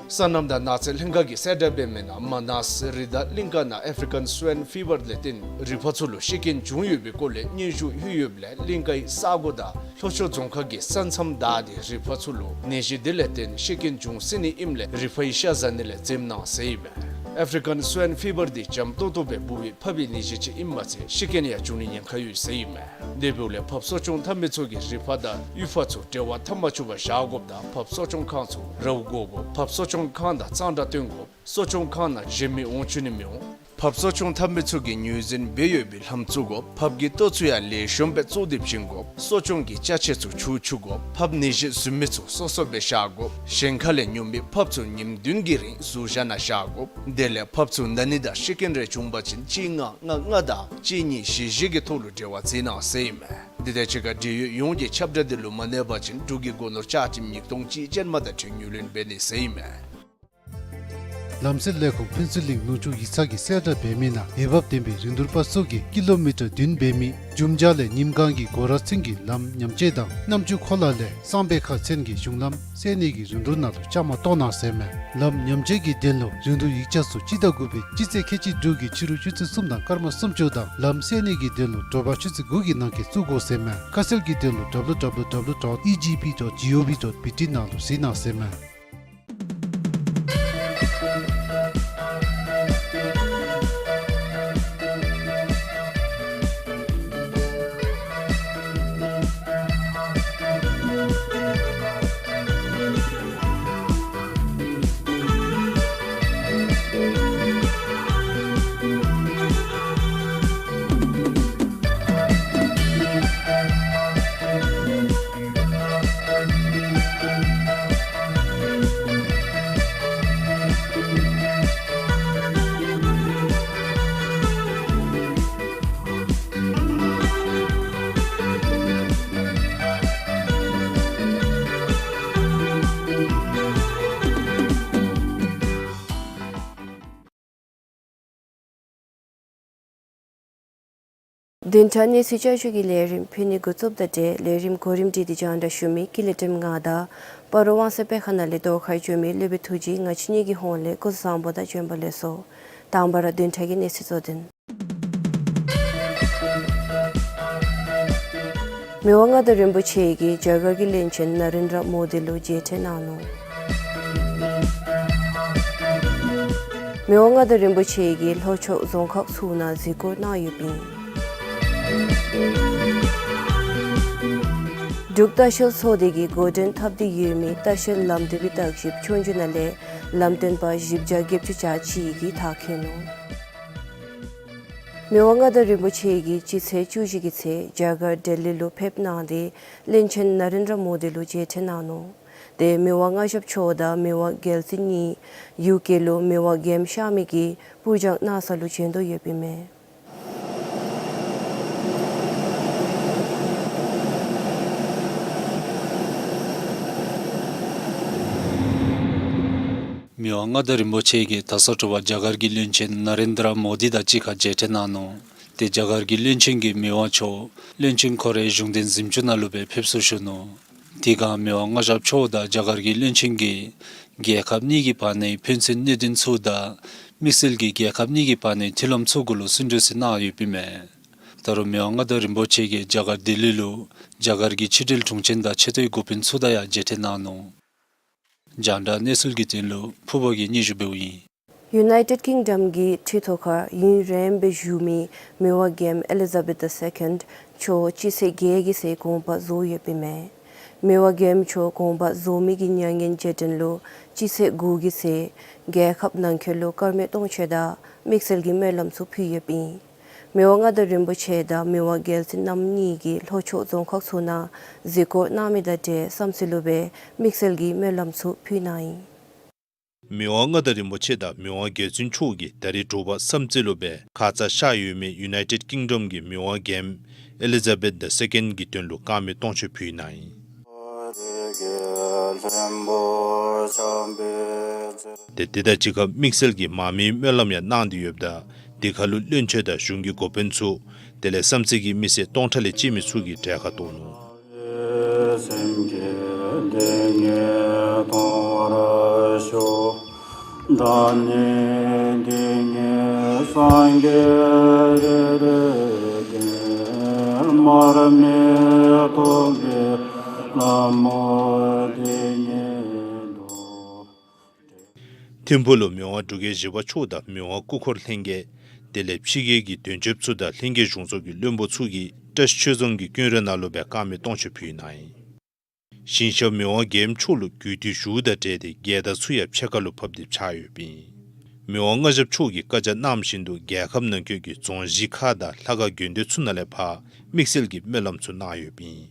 སོ་ནམ་དང་ནགས་ཚལ་ལྷན་ཁག་གི་གསལ་བསྒྲགས་འབད་མི་ནང་མ་ནཱས་རི་དྭགས་གླིང་ཀ་ནང་ཨེཕ་རི་ཀན་སུའིན་ཕི་བར་ལས་བརྟེན་རི་ཕག་ཚུ་ལུ་ཤི་རྐྱེན་བྱུང་ཡོད་པའི་སྐོར་ལས་སྙན་ཞུ་ལྷོད་ཡོདཔ་ལས་གླིང་ཀའི་ས་གོ་དང་ལྷོ་ཕྱོགས་རྫོང་ཁག་གི་ས་མཚམས་བདའ་སྟེ་རི་ཕག་ཚུ་ལུ་ནད་གཞི་དེ་ལས་བརྟེན་ཤི་རྐྱེན་བྱུང་སྲིད་ནི་ཨིནམ་ལས་རི་ཕག་གི་ཤ་བཟའ་ནི་ལས་འཛེམ་གནང་ཟེར་ཨིན་མས། ཨེཕ་རི་ཀན་སུའིན་ཕི་བར་དེ་འཇམ་ཏོང་ཏོ་སྦེ་འབུ་བའི་ཕགཔ་གི་ནད་གཞི་ཅིག་ཨིནམ་མ་ཚད་ཤི་རྐྱེན་ཡང་བྱུང་ནི་ཉེན་ཁ་ཡོད་ཟེར་ཨིན་མས། དེ་འབདཝ་ལས་ཕགཔ་གསོ་སྐྱོང་འཐབ་མི་ཚུ་གིས་རི་ཕག་དང་གཡུས་ཕག་ཚུ་འབྲེལ་བ་འཐབ་མ་བཅུག་པར་བཞག་དགོཔ་དང་ཕགཔ་གསོ་སྐྱོང་ཁང་ཚུ་རཝ་བཀོ་དགོ། ཕགཔ་གསོ་སྐྱོང་ཁང་དང་གཙང་སྦྲ་བསྟེན་དགོ། གསོ་སྐྱོང་ཁང་ནང་གཞན་མི་འོང་བཅུག་ནི་མི་འོང་། ཕགཔ་གསོ་སྐྱོང་འཐབ་མི་ཚུ་གིས་ངོས་འཛིན་འབད་ཡོད་པའི་ལྷམ་བཙུགས་དགོ། ཕགཔ་གི་ལྟོ་ཚུ་ཡང་ལེགས་ཤོམ་སྦེ་བཙོ་སྟེ་བྱིན་དགོ། གསོ་སྐྱོང་གི་ཅ་ཆས་ཚུ་འཁྱུ་བཅུག་དགོ། ཕགཔ་ནད་གཞི་ཟུན་མི་ཚུ་སོ་སོ་སྦེ་བཞག་དགོ། གཞན་ཁ་ལས་ཉོ་མི་ཕགཔ་ཚུ་ཉིནམ་བདུན་གྱི་རིང་ཟུར་བཞག་ནང་བཞག་དགོ། དེ་ལས་ཕགཔ་ཚུ་ན་ནི་དང་ཤི་རྐྱེན་རེ་བྱུང་པ་ཅིན་གཅིག་ལྔ་ལྔ་ལྔ་དང་གཅིག་གཉིས་བཞི་བཞི་གི་ཐོག་ལུ་འབྲེལ་བ་འཛིན་གནང་ཟེར་ཨིན་མས། དེ་དང་གཅིག་ཁར་འབྲེལ་ཡོད་ཡོངས་ཀྱིས་ཁྱབ་བསྒྲགས་དེ་ལུ་མ་གནས་པ་ཅིན་འབྲུག་གི་སྒོ་ནོར་བཅའ་ཁྲིམས་ཉིས་སྟོང་གཅིག་ཅན་མ་དང་འཁྲིལ་ངོས་ལེན་འབད་ནི་ཟེར་ཨིན་མས། ལམ་སེལ་ལས་ཁུངས་ཕུན་ཚོགས་གླིང་ལུང་ཕྱོགས་ཡིག་ཚང་གི་གསལ་བསྒྲགས་འབད་མི་ནང་འོས་འབབ་ལྡན་པའི་རིན་བསྡུར་པ་ཚུ་གིས་ཀི་ལོ་མི་ཊར་བདུན་འབད་མི་འཇུམ་ཇ་ལས་ཉིམ་སྒང་གི་སྒོ་ར་ཚུན་གྱི་ལམ་ཉམས་བཅོས་དང་གནམ་ཆུ་ཁོ་ལ་ལས་གསང་སྦས་ཁ་ཚན་གྱི་གཞུང་ལམ་སེལ་ནི་གི་རིན་བསྡུར་ནང་ལུ་བཅའ་མར་གཏོགས་གནང་ཟེར་མས། ལམ་ཉམས་བཅོས་ཀྱི་དོན་ལུ་རིན་བསྡུར་ཡིག་ཆ་ཚུ་སྤྱི་ཟླ་དགུ་པའི་སྤྱི་ཚེས་ཁལ་གཅིག་དྲུག་གི་ཕྱི་རུ་ཆུ་ཚོད་གསུམ་དང་སྐར་མ་སུམ་ཅུ་དང་ལམ་སེལ་ནི་གི་དོན་ལུ་དྲོ་པ་ཆུ་ཚོད་དགུ་གི་ནང་འཁོད་བཙུགས་དགོ་ཟེར་མས། ཁ་གསལ་གྱི་དོན་ལུ་W W W dot E G P dot gov dot B T ནང་ལུ་གཟིགས་གནང་ཟེར་མས། བདུན་ཕྲག་གནས་ཚུལ་བསྐྱར་ཞུ་གི་ལས་རིམ་ཕུལ་ནི་འགོ་བཙུགསཔ་ད་ཏེ་ལས་རིམ་གོ་རིམ་སྒྲིག་སྟེ་རྒྱང་བསྒྲགས་ཞུ་མི་ཀུན་ལེགས་སྒྲོལམ་ང་དང་སྤ་རོ་དབང་གསལ་དཔེ་ཁང་ནང་ལས་ཟླཝ་ཁ་བཅུ་མི་སློབ་དཔོན་ཐུགས་རྗེ་ང་བཅས་གཉིས་ཀྱི་ཧོངས་ལས་སྐུ་གཟུགས་བཟང་པོ་དང་བྱོན་པ་ལེགས་སོ། དང་པ་ར་བདུན་ཕྲག་གི་གནས་ཚུལ་གཙོ་དོན། མི་དབང་མངའ་བདག་རིན་པོ་ཆེ་གིས་རྒྱ་གར་གྱི་བློན་ཆེན་ན་རེན་དྲ་མོ་དི་ལུ་མཇལ་འཕྲད་གནང་ནུག། མི་དབང་མངའ་བདག་རིན་པོ་ཆེ་གིས་ལྷོ་ཕྱོགས་རྫོང་ཁག་ཚུ་ནང་གཟིགས་སྐོར་གནང་ཡོདཔ་ཨིན། འབྲུག་ལྟ་བཤལ་ཚོགས་སྡེ་གིས་འགོ་འདྲེན་འཐབ་སྟེ་ཡོད་མི་ལྟ་བཤལ་ལམ་འདེབས་པའི་བརྟག་ཞིབ་ཆོས་རྒྱུགས་ནང་ལས་ལམ་སྟོན་པ་བཞི་བརྒྱ་བརྒྱད་ཅུ་གྱ་གཅིག་གིས་མཐར་འཁྱོལ་ནུག། མི་དབང་མངའ་བདག་རིན་པོ་ཆེ་གིས་སྤྱི་ཚེས་བཅུ་བཞི་གི་ཚེ་རྒྱ་གར་ལྡི་ལི་ལུ་ཕེབས་གནང་སྟེ་བློན་ཆེན་ན་རེན་དྲ་མོ་དི་ལུ་མཇལ་འཕྲད་གནང་ནུག། ཏེ་མི་དབང་མངའ་ཞབས་མཆོག་དང་མི་དབང་རྒྱལ་བཙུན་གཉིས་ཡུ་ཀེ་ལུ་མི་དབང་རྒྱལམོ་གཤགས་མི་གི་སྤུར་སྦྱང་གནང་ས་ལུ་བྱོན་དོ་ཡོདཔ་ཨིན་མས། མི་དབང་མངའ་བདག་རིན་པོ་ཆེ་གིས་ད་སོ་དྲོ་པ་རྒྱ་གར་གྱི་བློན་ཆེན་ན་རེན་དྲ་མོ་དི་དང་གཅིག་ཁར་མཇལ་འཕྲད་གནང་ནུག། ཏེ་རྒྱ་གར་གྱི་བློན་ཆེན་གྱིས་མི་དབང་མཆོག་བློན་ཆེན་ཁོ་རའི་གཞུང་འབྲེལ་གཟིམ་ཅུང་ནང་ལུ་སྦེ་ཕེབས་བསུ་ཞུ་ནུག། དེ་སྒང་མི་དབང་མངའ་ཞབས་མཆོག་དང་རྒྱ་གར་གྱི་བློན་ཆེན་གྱིས་རྒྱལ་ཁབ་གཉིས་ཀྱི་བར་ནའི་ཕན་ཚུན་གནད་དོན་ཚུ་དང་དམིགས་བསལ་གྱིས་རྒྱལ་ཁབ་གཉིས་ཀྱི་བར་ནའི་མཐུན་ལམ་ཚུ་གུ་ལུ་སུན་གྲོས་ཟེར་གནང་ཡོདཔ་ཨིན་མས། ད་རུང་མི་དབང་མངའ་བདག་རིན་པོ་ཆེ་གིས་རྒྱ་གར་ལྡི་ལི་ལུ་རྒྱ་གར་གྱི་ཕྱི་འབྲེལ་དྲུང་ཆེན་དང་ཆེ་མཐོའི་འགོ་དཔོན་ཚུ་དང་ཡང་མཇལ་འཕྲད་གནང་ནུག། རྒྱང་བསྒྲགས་གནས་ཚུལ་གྱི་དོན་ལུ་ཕུརཔ་གིས་སྙན་ཞུ་འབདཝ་ཨིན། ཡུ་ནའི་ཊེཌ་ཀིང་ཌམ་གྱི་ཁྲི་ཐོག་ཁར་ཡུན་རིངམོ་སྦེ་བཞུགས་མི་མི་དབང་རྒྱལམོ་ཨེ་ལི་ཛ་བེཐ་ད་སེ་ཀེནཌ་མཆོག་སྤྱི་ཚེས་བརྒྱད་ཀྱི་ཚེ་དགོངས་པ་རྫོགས་ཡོདཔ་ཨིན་མས། མི་དབང་རྒྱལམོ་མཆོག་དགོངས་པ་རྫོགས་མི་གི་མྱ་ངན་རྗེས་དྲན་ལུ་སྤྱི་ཚེས་དགུ་གི་ཚེ་རྒྱལ་ཁབ་ནང་འཁོད་ལུ་དཀར་མེ་སྟོང་མཆོད་དང་དམིགས་བསལ་གྱི་སྨོན་ལམ་ཚུ་ཕུལ་ཡོདཔ་ཨིན། མི་དབང་མངའ་བདག་རིན་པོ་ཆེ་དང་མི་དབང་རྒྱལ་བཙུན་རྣམ་གཉིས་ཀྱིས་ལྷོ་ཕྱོགས་རྫོང་ཁག་ཚུ་ནང་གཟིགས་སྐོར་གནང་མི་དང་འབྲེལ་བསམ་རྩེ་ལུ་སྦེ་དམིགས་བསལ་གྱི་སྨོན་ལམ་ཚུ་ཕུལ་གནང་ཡི། མི་དབང་མངའ་བདག་རིན་པོ་ཆེ་དང་མི་དབང་རྒྱལ་བཙུན་མཆོག་གིས་ད་རིས་དྲོ་པ་བསམ་རྩེ་ལུ་སྦེ་ཁ་ཙ་ཤར་ཡོད་མི་ཡུ་ནའི་ཊེཌ་ཀིང་ཌམ་གྱི་མི་དབང་རྒྱལམོ་ཨེ་ལི་ཛ་བེཐ་ད་སེ་ཀེནཌ་གི་དོན་ལུ་དཀར་མེ་སྟོང་མཆོད་ཕུལ་གནང་ཡི། ཏེ་དེ་དང་གཅིག་ཁར་དམིགས་བསལ་གྱི་མར་མེའི་སྨོན་ལམ་ཡང་གནང་སྟེ་ཡོདཔ་ད་དེ་ཁར་ལུ་བློན་ཆེན་དང་གཞུང་གི་འགོ་དཔོན་ཚུ་དེ་ལས་བསམ་རྩེ་གི་མི་སེར་སྟོང་ཕྲག་ལས་བཅད་མི་ཚུ་གིས་གྲལ་ཁར་གཏོགས་ནུག། ཐིམ་ཕུག་ལུ་མི་དབང་འབྲུག་རྒྱལ་བཞི་པ་མཆོག་དང་མི་དབང་སྐུ་འཁོར་ལྷན་རྒྱས་དེ་ལས་ཕྱི་རྒྱལ་གྱི་དོན་གཅོདཔ་ཚུ་དང་ལྷན་རྒྱས་གཞུང་ཚོགས་ཀྱི་བློན་པོ་ཚུ་གིས་བཀྲ་ཤིས་ཆོས་རྫོང་གི་ཀུན་ར་ནང་ལུ་སྦེ་དཀར་མེ་སྟོང་མཆོད་ཕུལ་གནང་ཡི། ཞིང་གཤེགས་མི་དབང་རྒྱལམོ་མཆོག་ལུ་གུས་བཏུད་ཞུཝ་དང་འབྲེལ་ཏེ་རྒྱལ་དར་ཚུ་ཡང་ཕྱེད་ཀ་ལུ་ཕབ་སྟེ་འཕྱར་ཡོདཔ་ཨིན། མི་དབང་མངའ་ཞབས་མཆོག་གིས་བཀའ་རྒྱ་གནངམ་བཞིན་དུ་རྒྱལ་ཁབ་ནང་འཁོད་ཀྱི་རྫོང་གཞིས་ཁག་དང་ལྷ་ཁང་དགོན་སྡེ་ཚུ་ནང་ལས་ཕར་དམིགས་བསལ་གྱི་སྨོན་ལམ་ཚུ་གནང་ཡོདཔ་ཨིན།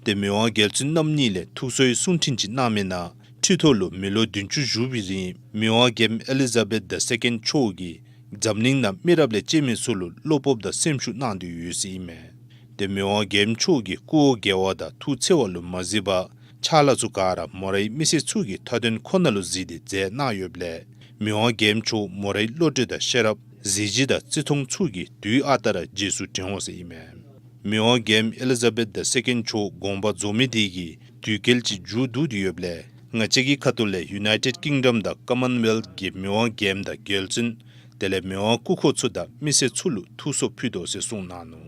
ཏེ་མི་དབང་རྒྱལ་བཙུན་རྣམ་གཉིས་ལས་ཐུགས་གསོའི་གསུང་འཕྲིན་ཅིག་གནང་མི་ནང་ཁྲི་ཐོག་ལུ་མི་ལོ་བདུན་ཅུ་བཞུགས་པའི་རིང་མི་དབང་རྒྱལམོ་ཨེ་ལི་ཛ་བེཐ་ད་སེ་ཀེནཌ་མཆོག་གིས་འཛམ་གླིང་ནང་མི་རབས་ལས་བཅད་མི་ཚུ་ལུ་བློ་སྤོབས་དང་སེམས་ཤུགས་གནང་སྟེ་ཡོད་ཟེར་ཨིན་མས། ཏེ་མི་དབང་རྒྱལམོ་མཆོག་གིས་སྐུ་འོ་བརྒྱལ་བ་དང་ཐུགས་འཚེར་བ་ལུ་མ་གཟིགས་པར་ཕྱག་ལཱ་ཚུ་ག་ར་མོ་རའི་མི་སེར་ཚུ་གི་མཐའ་དོན་ཁོ་ན་ལུ་གཟིགས་ཏེ་མཛད་གནང་ཡོདཔ་ལས་མི་དབང་རྒྱལམོ་མཆོག་མོ་རའི་བློ་གྲོས་དང་ཤེས་རབ་གཟི་བརྗིད་དང་བརྩི་མཐོང་ཚུ་གིས་དུས་ཨ་རྟག་ར་རྗེས་སུ་དྲན་འོང་ཟེར་ཨིན་མས། མི་དབང་རྒྱལམོ་ཨེ་ལི་ཛ་བེཐ་ད་སེ་ཀེནཌ་མཆོག་དགོངས་པ་རྫོགས་མི་དེ་གིས་དུས་བསྐལ་ཅིག་མཇུག་བསྡུ་སྟེ་ཡོདཔ་ལས་ང་བཅས་ཀྱི་ཁ་ཐུག་ལས་ཡུ་ནའི་ཊེཌ་ཀིང་ཌམ་དང་ཀོ་མཱན་ཝེལཐ་གི་མི་དབང་རྒྱལམོ་དང་རྒྱལ་བཙུན་དེ་ལས་མི་དབང་སྐུ་འཁོར་ཚུ་དང་མི་སེར་ཚུ་ལུ་ཐུགས་གསོ་ཕུལ་དོ་ཟེར་གསུངས་གནང་ནུག།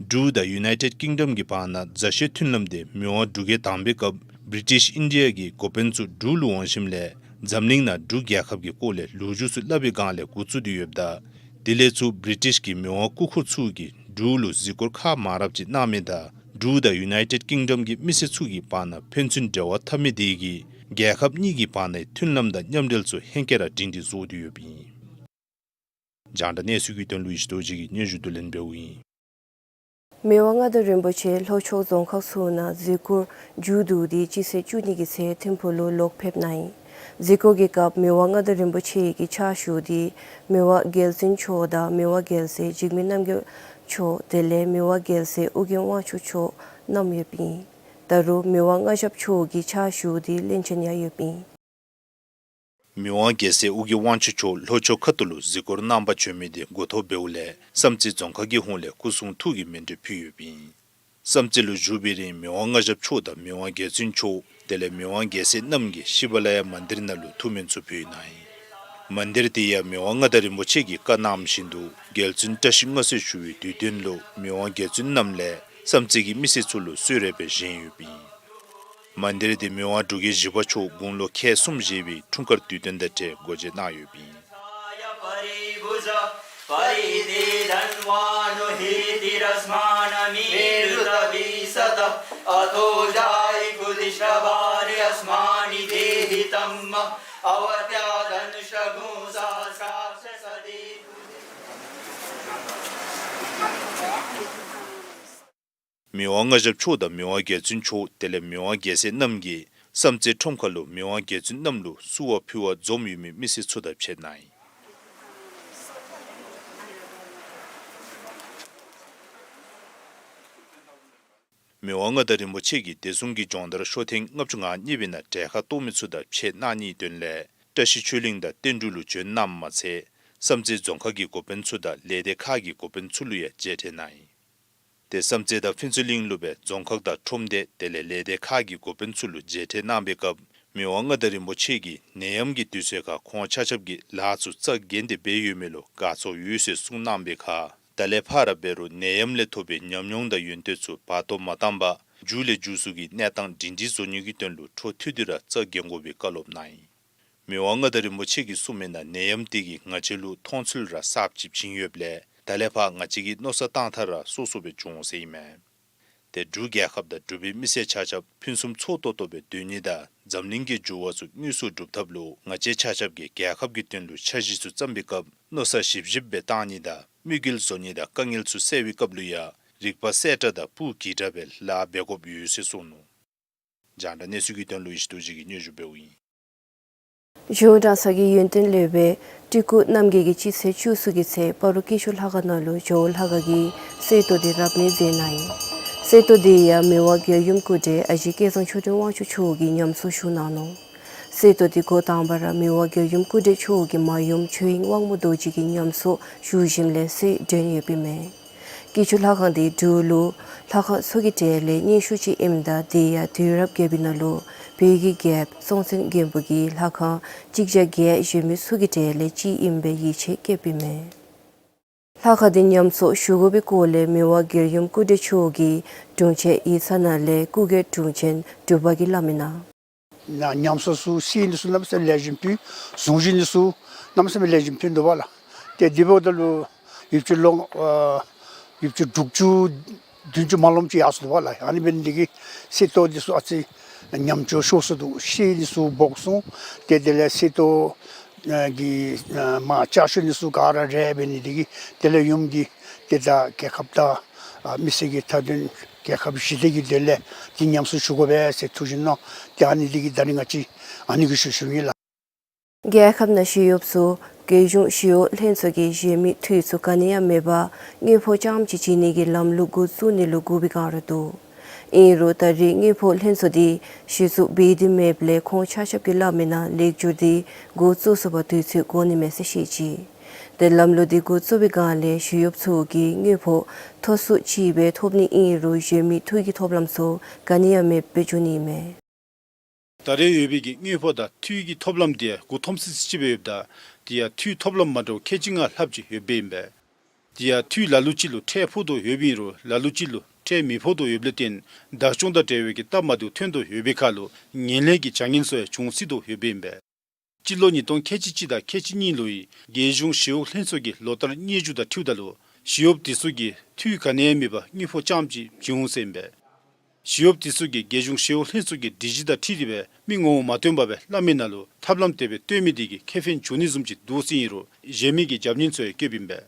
འབྲུག་དང་ཡུ་ནའི་ཊེཌ་ཀིང་ཌམ་གྱི་བར་ན་མཛའ་བཤེས་མཐུན་ལམ་དེ་མི་དབང་འབྲུག་རྒྱལ་དང་པའི་སྐབས་བི་རི་ཊིཤ་ཨིན་ཌི་ཡ་གི་འགོ་དཔོན་ཚུ་འབྲུག་ལུ་འོང་ཞིནམ་ལས་འཛམ་གླིང་ནང་འབྲུག་རྒྱལ་ཁབ་ཀྱི་སྐོར་ལས་ལོ་རྒྱུས་ཚུ་སླབ་པའི་སྒང་ལས་འགོ་བཙུགས་ཏེ་ཡོདཔ་ད་དེ་ལས་ཚུར་བི་རི་ཊིཤ་གི་མི་དབང་སྐུ་འཁོར་ཚུ་གིས་འབྲུག་ལུ་གཟིགས་སྐོར་ཁག་མང་རབས་ཅིག་གནང་མི་དང་འབྲུག་དང་ཡུ་ནའི་ཊེཌ་ཀིང་ཌམ་གྱི་མི་སེར་ཚུ་གི་བར་ན་ཕན་ཚུན་འབྲེལ་བ་འཐབ་མི་དེ་གིས་རྒྱལ་ཁབ་གཉིས་ཀྱི་བར་ནའི་མཐུན་ལམ་དང་མཉམ་འབྲེལ་ཚུ་ཧེང་སྐལ་ར་སྒྲིང་སྒྲི་བཟོ་སྟེ་ཡོདཔ་ཨིན། རྒྱང་བསྒྲགས་གནས་ཚུལ་གྱི་དོན་ལུ་ཡེ་ཤེས་རྡོ་རྗེ་གིས་སྙན་ཞུ་བསྡུ་ལེན་འབདཝ་ཨིན། མི་དབང་མངའ་བདག་རིན་པོ་ཆེ་ལྷོ་ཕྱོགས་རྫོང་ཁག་ཚུ་ནང་གཟིགས་སྐོར་མཇུག་བསྡུ་སྟེ་སྤྱི་ཚེས་བཅུ་གཉིས་ཀྱི་ཚེ་ཐིམ་ཕུག་ལུ་ལོག་ཕེབས་གནང་ཡི། གཟིགས་སྐོར་གྱི་སྐབས་མི་དབང་མངའ་བདག་རིན་པོ་ཆེ་གི་ཕྱག་ཞུ་སྟེ་མི་དབང་རྒྱལ་བཙུན་མཆོག་དང་མི་དབང་རྒྱལ་སྲས་འཇིགས་མེད་རྣམ་རྒྱལ་མཆོག་དེ་ལས་མི་དབང་རྒྱལ་སྲས་ཨོ་རྒྱན་དབང་ཕྱུག་མཆོག་རྣམ་ཡོདཔ་ཨིན། ད་རུང་མི་དབང་མངའ་ཞབས་མཆོག་གི་ཕྱག་ཞུ་སྟེ་བློན་ཆེན་ཡང་ཡོདཔ་ཨིན། མི་དབང་རྒྱལ་སྲས་ཨོ་རྒྱན་དབང་ཕྱུག་མཆོག་ལྷོ་ཕྱོགས་ཁ་ཐུག་ལུ་གཟིགས་སྐོར་གནང་པར་བྱོན་མི་དེ་འགོ་ཐོག་འབདཝ་ལས་བསམ་རྩེ་རྫོང་ཁག་གི་ཧོངས་ལས་སྐུ་གསུང་ཐུགས་ཀྱི་མཎྜལ་ཕུལ་ཡོདཔ་ཨིན། བསམ་རྩེ་ལུ་བཞུགས་པའི་རིང་མི་དབང་མངའ་ཞབས་མཆོག་དང་མི་དབང་རྒྱལ་བཙུན་མཆོག་དེ་ལས་མི་དབང་རྒྱལ་སྲས་རྣམས་ཀྱིས་ཤི་བ་ལ་ཡ་མན་དིར་ནང་ལུ་ཐུགས་སྨོན་ཚུ་ཕུལ་གནང་ཡི། མན་དིར་དེ་ཡང་མི་དབང་མངའ་བདག་རིན་པོ་ཆེ་གིས་བཀའ་གནངམ་བཞིན་དུ་རྒྱལ་བཙུན་བཀྲ་ཤིས་མངའ་གསོལ་ཞུ་བའི་དུས་སྟོན་ལུ་མི་དབང་རྒྱལ་བཙུན་རྣམས་ལས་བསམ་རྩེ་གི་མི་སེར་ཚུ་ལུ་གསོལ་རས་སྦེ་བཞེངས་ཡོདཔ་ཨིན། མན་དིར་དེ་མི་དབང་འབྲུག་རྒྱལ་བཞི་པ་མཆོག་དགུང་ལོ་ཁལ་གསུམ་བཞེས་པའི་འཁྲུངས་སྐར་དུས་སྟོན་དང་འབྲེལ་སྒོ་འབྱེད་གནང་ཡོདཔ་ཨིན། མི་དབང་མངའ་ཞབས་མཆོག་དང་མི་དབང་རྒྱལ་བཙུན་མཆོག་དེ་ལས་མི་དབང་རྒྱལ་སྲས་རྣམས་ཀྱིས་བསམ་རྩེ་ཁྲོམ་ཁ་ལུ་མི་དབང་རྒྱལ་བཙུན་རྣམས་ལུ་བསུ་བ་ཕུལ་བར་འཛོམས་ཡོད་མི་མི་སེར་ཚུ་དང་ཕྱད་གནང་ཡི། མི་དབང་མངའ་བདག་རིན་པོ་ཆེ་གིས་བདེ་སྲུང་གི་སྦྱོང་བརྡར་ཤོ་ཐེངས་ལྔ་བཅུ་ང་གཉིས་པའི་ནང་གྲལ་ཁར་གཏོགས་མི་ཚུ་དང་ཕྱད་གནང་ནིའི་དོན་ལས་ བཀྲ་ཤིས་ཆོས་གླིང་དང་བསྟན་འབྲུག་ལུ་བྱོན་གནངམ་མ་ཚད་བསམ་རྩེ་རྫོང་ཁག་གི་འགོ་དཔོན་ཚུ་དང་ལས་སྡེ་ཁག་གི་འགོ་དཔོན་ཚུ་ལུ་ཡང་མཇལ་འཕྲད་གནང་ཡི། དེ་བསམ་རྩེ་དང་ཕུན་ཚོགས་གླིང་ལུ་སྦེ་རྫོང་ཁག་དང་ཁྲོམ་སྡེ་དེ་ལས་ལས་སྡེ་ཁག་གི་འགོ་དཔོན་ཚུ་ལུ་མཇལ་འཕྲད་གནང་པའི་སྐབས་མི་དབང་མངའ་བདག་རིན་པོ་ཆེ་གིས་ནད་ཡམས་ཀྱི་དུས་ཚོད་ཁར་ཁོང་ཆ་ཁྱབ་ཀྱིས་ལཱ་ཚུ་རྩ་འགེངས་ཏེ་འབད་ཡོད་མི་ལུ་དགའ་ཚོར་ཡོད་ཟེར་གསུངས་གནང་པའི་ཁར་ད་ལས་ཕར་འབད་རུང་ནད་ཡམས་ལས་ཐོབ་པའི་ཉམས་མྱོང་དང་ཡོན་ཏན་ཚུ་བར་སྟོང་མ་བཏང་པར་མཇུག་ལས་མཇུག་སུ་གི་གནས་སྟངས་སྒྲིང་སྒྲིང་བཟོ་ནི་གི་དོན་ལུ་འཕྲོ་མཐུད་དེ་ར་རྩ་འགེངས་དགོ་པའི་བཀའ་སློབ་གནང་ཡི། མི་དབང་མངའ་བདག་རིན་པོ་ཆེ་གིས་གསུངས་མི་ནང་ནད་ཡམས་དེ་གིས་ང་བཅས་ལུ་མཐོང་ཚུལ་ར་གསརཔ་ཅིག་བྱིན་ཡོདཔ་ལས་ད་ལས་ཕར་ང་བཅས་ཀྱི་མནོ་བསམ་བཏང་ཐངས་ར་སོ་སོ་སྦེ་འགྱོ་འོང་ཟེར་ཨིན་མས། དེ་འབྲུག་རྒྱལ་ཁབ་དང་འབྲུག་པའི་མི་སེར་ཆ་ཁྱབ་ཕུན་སུམ་ཚོགས་ཏོག་ཏོ་སྦེ་སྡོད་ནི་དང་འཛམ་གླིང་གི་འགྱུར་བ་ཚུ་དངོས་སུ་སྒྲུབ་ཐབས་ལུ་ང་བཅས་ཆ་ཁྱབ་ཀྱིས་རྒྱལ་ཁབ་ཀྱི་དོན་ལུ་འཆར་གཞི་ཚུ་བརྩམ་པའི་སྐབས་མནོ་བསམ་ཞིབ་ཞིབ་སྦེ་བཏང་ནི་དང་དམིགས་ཡུལ་བཟོ་ནི་དང་དཀའ་ངལ་ཚུ་སེལ་བའི་སྐབས་ལུ་ཡང་རིག་པ་གསལ་དྲགས་དང་སྤུ་གི་དྲགས་སྦེ་ལཱ་འབད་དགོཔ་ཡོད་ཟེར་གསུངས་ནུག། རྒྱང་བསྒྲགས་གནས་ཚུལ་གྱི་དོན་ལུ་ཡེ་ཤེས་རྡོ་རྗེ་གིས་སྙན་ཞུ་འབདཝ་ཨིན། ཇོ་བོ་གྲྭ་ཚང་གི་ཡོན་ཏན་སློབ་དཔོན་སྤྲུལ་སྐུ་རྣམ་རྒྱལ་གྱིས་སྤྱི་ཚེས་བཅུ་གསུམ་གྱི་ཚེ་སྤ་རོ་སྐྱིད་ཆུ་ལྷ་ཁང་ནང་ལུ་ཇོ་བོ་ལྷ་ཁང་གི་གསེར་ཏོག་དེ་རབ་གནས་མཛད་གནང་ཡི། གསེར་ཏོག་དེ་ཡང་མི་དབང་རྒྱལ་ཡུམ་སྐུ་བགྲེས་ཨ་ཞེ་སྐལ་བཟང་མཆོག་སྤྲུལ་དབང་ཕྱུག་མཆོག་གིས་ཉམས་གསོ་ཞུ་གནང་ནུག། གསེར་ཏོག་དེ་འགོ་དང་པ་ར་མི་དབང་རྒྱལ་ཡུམ་སྐུ་བགྲེས་མཆོག་གི་མ་ཡུམ་ཆོས་དབྱིངས་དབང་མོ་རྡོ་རྗེ་གིས་ཉམས་གསོ་ཞུ་ཞིནམ་ལས་གསེར་སྒྲོན་ཡོདཔ་ཨིན་མས། སྐྱིད་ཆུ་ལྷ་ཁང་དེ་འབྲུག་ལུ་ལྷ་ཁང་ཚུ་གི་གྲས་ལས་སྙན་ཤོས་ཅིག་ཨིནམ་ད་དེ་ཡང་དུས་རབས་བརྒྱད་པའི་ནང་ལུ་བོད་ཀྱི་རྒྱལཔོ་སྲོང་བཙན་སྒམ་པོ་གིས་ལྷ་ཁང་གཅིག་བརྒྱ་བརྒྱད་བཞེངས་མི་ཚུ་གི་གྲས་ལས་གཅིག་ཨིན་པའི་ཡིད་ཆེས་བསྐྱེདཔ་ཨིན་མས། ལྷ་ཁང་དེ་ཉམས་གསོ་ཞུ་དགོ་པའི་སྐོར་ལས་མི་དབང་རྒྱལ་ཡུམ་སྐུ་བགྲེས་མཆོག་གིས་དྲུང་ཆེན་ཡིག་ཚང་ནང་ལས་སྐུ་སྒེར་དྲུང་ཆེན་འབྲུག་པ་གིས་སླབ་མི་ནང་། ན་ཉམས་གསོ་ཚུ་སེལ་ནི་ཚུ་གནམ་མེད་ས་མེད་ལེགས་ཤོམ་ཕུལ། བཟུང་བཞེངས་ནི་ཚུ་གནམ་མེད་ས་མེད་ལེགས་ཤོམ་ཕུལ་འདུག་པ་ལགས། ཏེ་དེ་འབདཝ་ད་ལུ་ཡུདཔ་ཅིག་ལོ་ཨ་ཡུདཔ་ཅིག་དྲུག་ཅུ་བདུན་ཅུ་མ་ལོངམ་ཅིག་ཡར་སོང་འདུག་པ་ལགས། ཨ་ནི་འབད་ནི་དེ་གིས་གསེར་ཏོག་འདི་ཚུ་ཨ་ཙི་ཉམས་སྐྱོར་ཤོར་སོང་འདུག། སེལ་ནི་ཚུ་འབོ་སོང་། ཏེ་དེ་ལས་གསེར་ཏོག་ཨ་གི་ཨ་མར་ལྕགས་ཤོག་ནི་ཚུ་ག་ར་རལ་འབད་ནི་དེ་གིས་དེ་ལས་ཡུམ་གྱིས་ཏེ་ད་རྒྱལ་ཁབ་དང་ཨ་མི་སེར་གྱི་མཐའ་དོན་རྒྱལ་ཁབ་ཞི་བདེ་གི་དོན་ལས་འདི་ཉམས་གསོ་ཞུ་དགོ་པས་ཟེར་ཐུགས་བཞེད་གནང་། ཏེ་ཨ་ནི་དེ་གིས་ད་རིས་ང་བཅས་ཨ་ནི་གི་ཞུ་ཞུཝ་ཨིན་ལགས། རྒྱལ་ཁབ་ནང་ཞི་གཡོགཔ་ཚུ་རྒྱལ་གཞུང་ཞི་གཡོག་ལྷན་ཚོགས་ཀྱིས་བཞེས་མི་འཐུས་ཚུ་ག་ནི་ཡང་མེད་པར་དངུལ་ཕོགས་རྐྱངམ་ཅིག་བྱིན་ནི་གི་ལམ་ལུགས་འགོ་བཙུགས་ནི་ལུ་བསྒུགས་པའི་བསྒང་ར་འདུག། ཨིན་རུང་ད་རེས་དངུལ་ཕོགས་ལྷན་ཚོགས་འདི་གཞི་བཙུགས་འབད་དེ་མེདཔ་ལས་ཁོང་ཆ་ཁྱབ་ཀྱིས་སླབ་མི་ནང་ལེགས་སྒྱུར་འདི་འགོ་བཙུགས་ཚུགས་པར་དུས་ཚོད་འགོར་ནི་མས་ཟེར་བཤད་ཅི། ཏེ་ལམ་ལུགས་འདི་འགོ་བཙུགས་པའི་བསྒང་ལས་ཞི་གཡོགཔ་ཚུ་གིས་དངུལ་ཕོགས་མཐོ་སུ་ཅིག་སྦེ་ཐོབ་ནི་ཨིན་རུང་བཞེས་མི་འཐུས་ཀྱི་ཐོབ་ལམ་ཚུ་ག་ནི་ཡང་མེདཔ་སྦེ་འགྱོ་ནི་མས། ད་རེས་ཡོད་པའི་གི་དངུལ་ཕོགས་དང་འཐུས་ཀྱི་ཐོབ་ལམ་དེ་ཡང་མགུ་འཐོམ་སི་སི་ཅིག་སྦེ་ཡོདཔ་ད་དེ་ཡང་འཐུས་ཐོབ་ལམ་མ་འདྲཝ་ཁལ་གཅིག་ལྔ་ལྷགཔ་ཅིག་ཡོདཔ་ཨིན་པས། དེ་ཡང་འཐུས་ལ་ལུ་ཅིག་ལུ་ཁྲལ་ཕོག་དོ་ཡོདཔ་ཨིན་རུང་ལ་ལུ་ཅིག་ལུ་ཁྲལ་མི་ཕོག་དོ་ཡོདཔ་ལས་བརྟེན་བདག་སྐྱོང་དང་འབྲེལ་བའི་གི་སྟབས་མ་བདེཝ་ཐོན་དོ་ཡོད་པའི་ཁར་ལུ་ངན་ལྷད་ཀྱི་བྱ་ངན་ཚུ་ཡང་འབྱུང་སྲིད་དོ་ཡོདཔ་ཨིན་པས། སྤྱི་ལོ་ཉིས་སྟོང་ཁལ་གཅིག་གཅིག་དང་ཁལ་གཅིག་གཉིས་ལོའི་རྒྱལ་གཞུང་ཞི་གཡོག་ལྷན་ཚོགས་ཀྱི་ལོ་བསྟར་སྙན་ཞུ་དང་འཁྲིལཝ་ད་ལུ་ཞི་གཡོགཔ་དེ་ཚུ་གིས་འཐུས་ག་ནི་ཡང་མེད་པར་དངུལ་ཕོགས་རྐྱངམ་ཅིག་བྱིན་འོང་ཟེར་ཨིན་པས། ཞི་གཡོགཔ་དེ་ཚུ་གིས་རྒྱལ་གཞུང་ཞི་གཡོག་ལྷན་ཚོགས་ཀྱི་སྒྲིག་གཞི་དང་འཁྲིལ་ཏེ་སྦེ་མི་ངོ་བོ་མ་སྟོན་པར་སྦེ་སླབ་མི་ནང་ལུ་ཐབས་ལམ་དེ་སྦེ་སྟོན་མི་དེ་གིས་ཁེ་ཕན་འབྱུང་ནི་བཟུམ་ཅིག་འདུག་ཟེར་ཨིན་རུང་བཞེས་མི་གི་རྒྱབ་ཉེན་ཚུ་ཡང་བཀོདཔ་ཨིན་པས།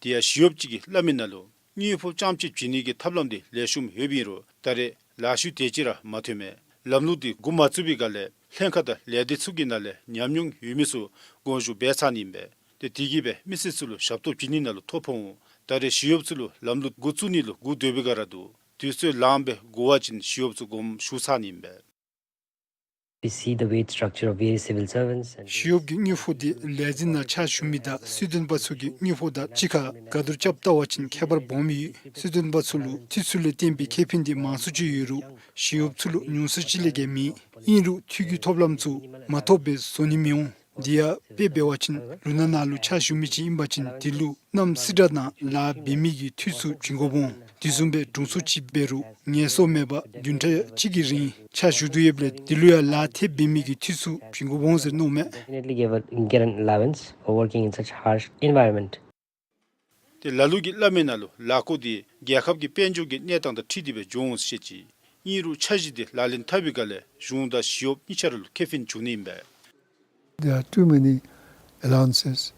དེ་ཡང་ཞི་གཡོགཔ་ཅིག་གིས་སླབ་མི་ནང་ལུ་དངུལ་ཕོགས་རྐྱངམ་ཅིག་བྱིན་ནི་གི་ཐབས་ལམ་དེ་ལེགས་ཤོམ་ཡོདཔ་ཨིན་རུང་ད་རེས་ལཱ་ཤུལ་དེ་ཅིག་ར་མ་ཐོན་མས། ལམ་ལུགས་དེ་འགོ་མ་བཙུགས་པའི་བསྒང་ལས་ལྷན་ཁག་དང་ལས་སྡེ་ཚུ་གི་ནང་ལས་ཉམས་མྱོང་ཡོད་མི་ཚུ་དགོངས་ཞུ་འབད་ཚར་ནི་ཨིན་པས། ཏེ་དེ་གིས་སྦེ་མི་སེར་ཚུ་ལུ་ཞབས་ཏོག་བྱིན་ནི་ནང་ལུ་ཐོ་ཕོག་འོང་། ད་རེས་ཞི་གཡོགཔ་ཚུ་ལུ་ལམ་ལུགས་འགོ་བཙུགས་ནི་ལུ་སྒུག་སྡོད་པའི་བསྒང་ར་འདུག། དུས་ཚོད་ལངམ་སྦེ་འགོར་བ་ཅིན་ཞི་གཡོགཔ་ཚུ་དགོངསམ་ཞུ་ཚར་ནི་ཨིན་པས། We see the wage structure of various civil servants and ཞི་གཡོགཔ་གི་དངུལ་ཕོགས་དེ་ལས་འཛིན་ནང་ཕྱག་ཞུ་མི་དང་སྲིད་དོན་པ་ཚུ་གི་དངུལ་ཕོགས་དང་གཅིག་ཁར་དགའ་བསྡུར་རྐྱབ་བལྟ་བ་ཅིན་ཁྱད་པར་སྦོམ་ཡོད། སྲིད་དོན་པ་ཚུ་ལུ་འཐུས་ཚུ་ལས་བརྟེན་པའི་ཁེ་ཕན་དེ་མང་སུ་ཅིག་ཡོད་རུང་ཞི་གཡོགཔ་ཚུ་ལུ་ཉུང་སུ་ཅིག་ལས་བརྒལ་མེད། ཨིན་རུང་འཐུས་ཀྱི་ཐོབ་ལམ་ཚུ་མ་ཐོབ་པའི་བཟོ་ནི་མི་འོང་། དེ་ཡང་དཔེ་འབད་བ་ཅིན་ལུང་ནག་ནང་ལུ་ཕྱག་ཞུ་མི་ཅིག་ཨིན་པ་ཅིན་དེ་ལུ་གནམ་སེར་ཁྲ་ནང་ལཱ་འབད་མི་གི་འཐུས་ཚུ་བྱིན་དགོཔ་འོང་། དེ་བཟུམ་སྦེ་དྲུང་འཚོ་ཅིག་འབད་རུང་ངལ་གསོ་མེད་པར་བདུན་ཕྲག་གཅིག་གི་རིང་ཕྱག་ཞུ་དོ་ཡོདཔ་ལས་དེ་ལུ་ཡང་ལཱ་ཐེབས་འབད་མི་གི་འཐུས་ཚུ་བྱིན་དགོཔ་འོང་ཟེར་མནོཝ་མས། Definitely give a, get an allowance for working in such harsh environment. ཏེ་ལ་ལུ་གིས་སླབ་མི་ནང་ལུ་ལཱ་སྐོར་དེ་རྒྱལ་ཁབ་ཀྱི་དཔལ་འབྱོར་གྱི་གནས་སྟངས་དང་འཁྲིལ་ཏེ་སྦེ་འགྱོ་འོང་ཟེར་བཤད་ཅི། ཨིན་རུང་འཆར་གཞི་དེ་ལག་ལེན་འཐབ་པའི་བསྒང་ལས་གཞུང་དང་ཞི་གཡོགཔ་གཉིས་ཆ་ར་ལུ་ཁེ་ཕན་འབྱུང་ནི་ཨིན་པས། There are too many allowances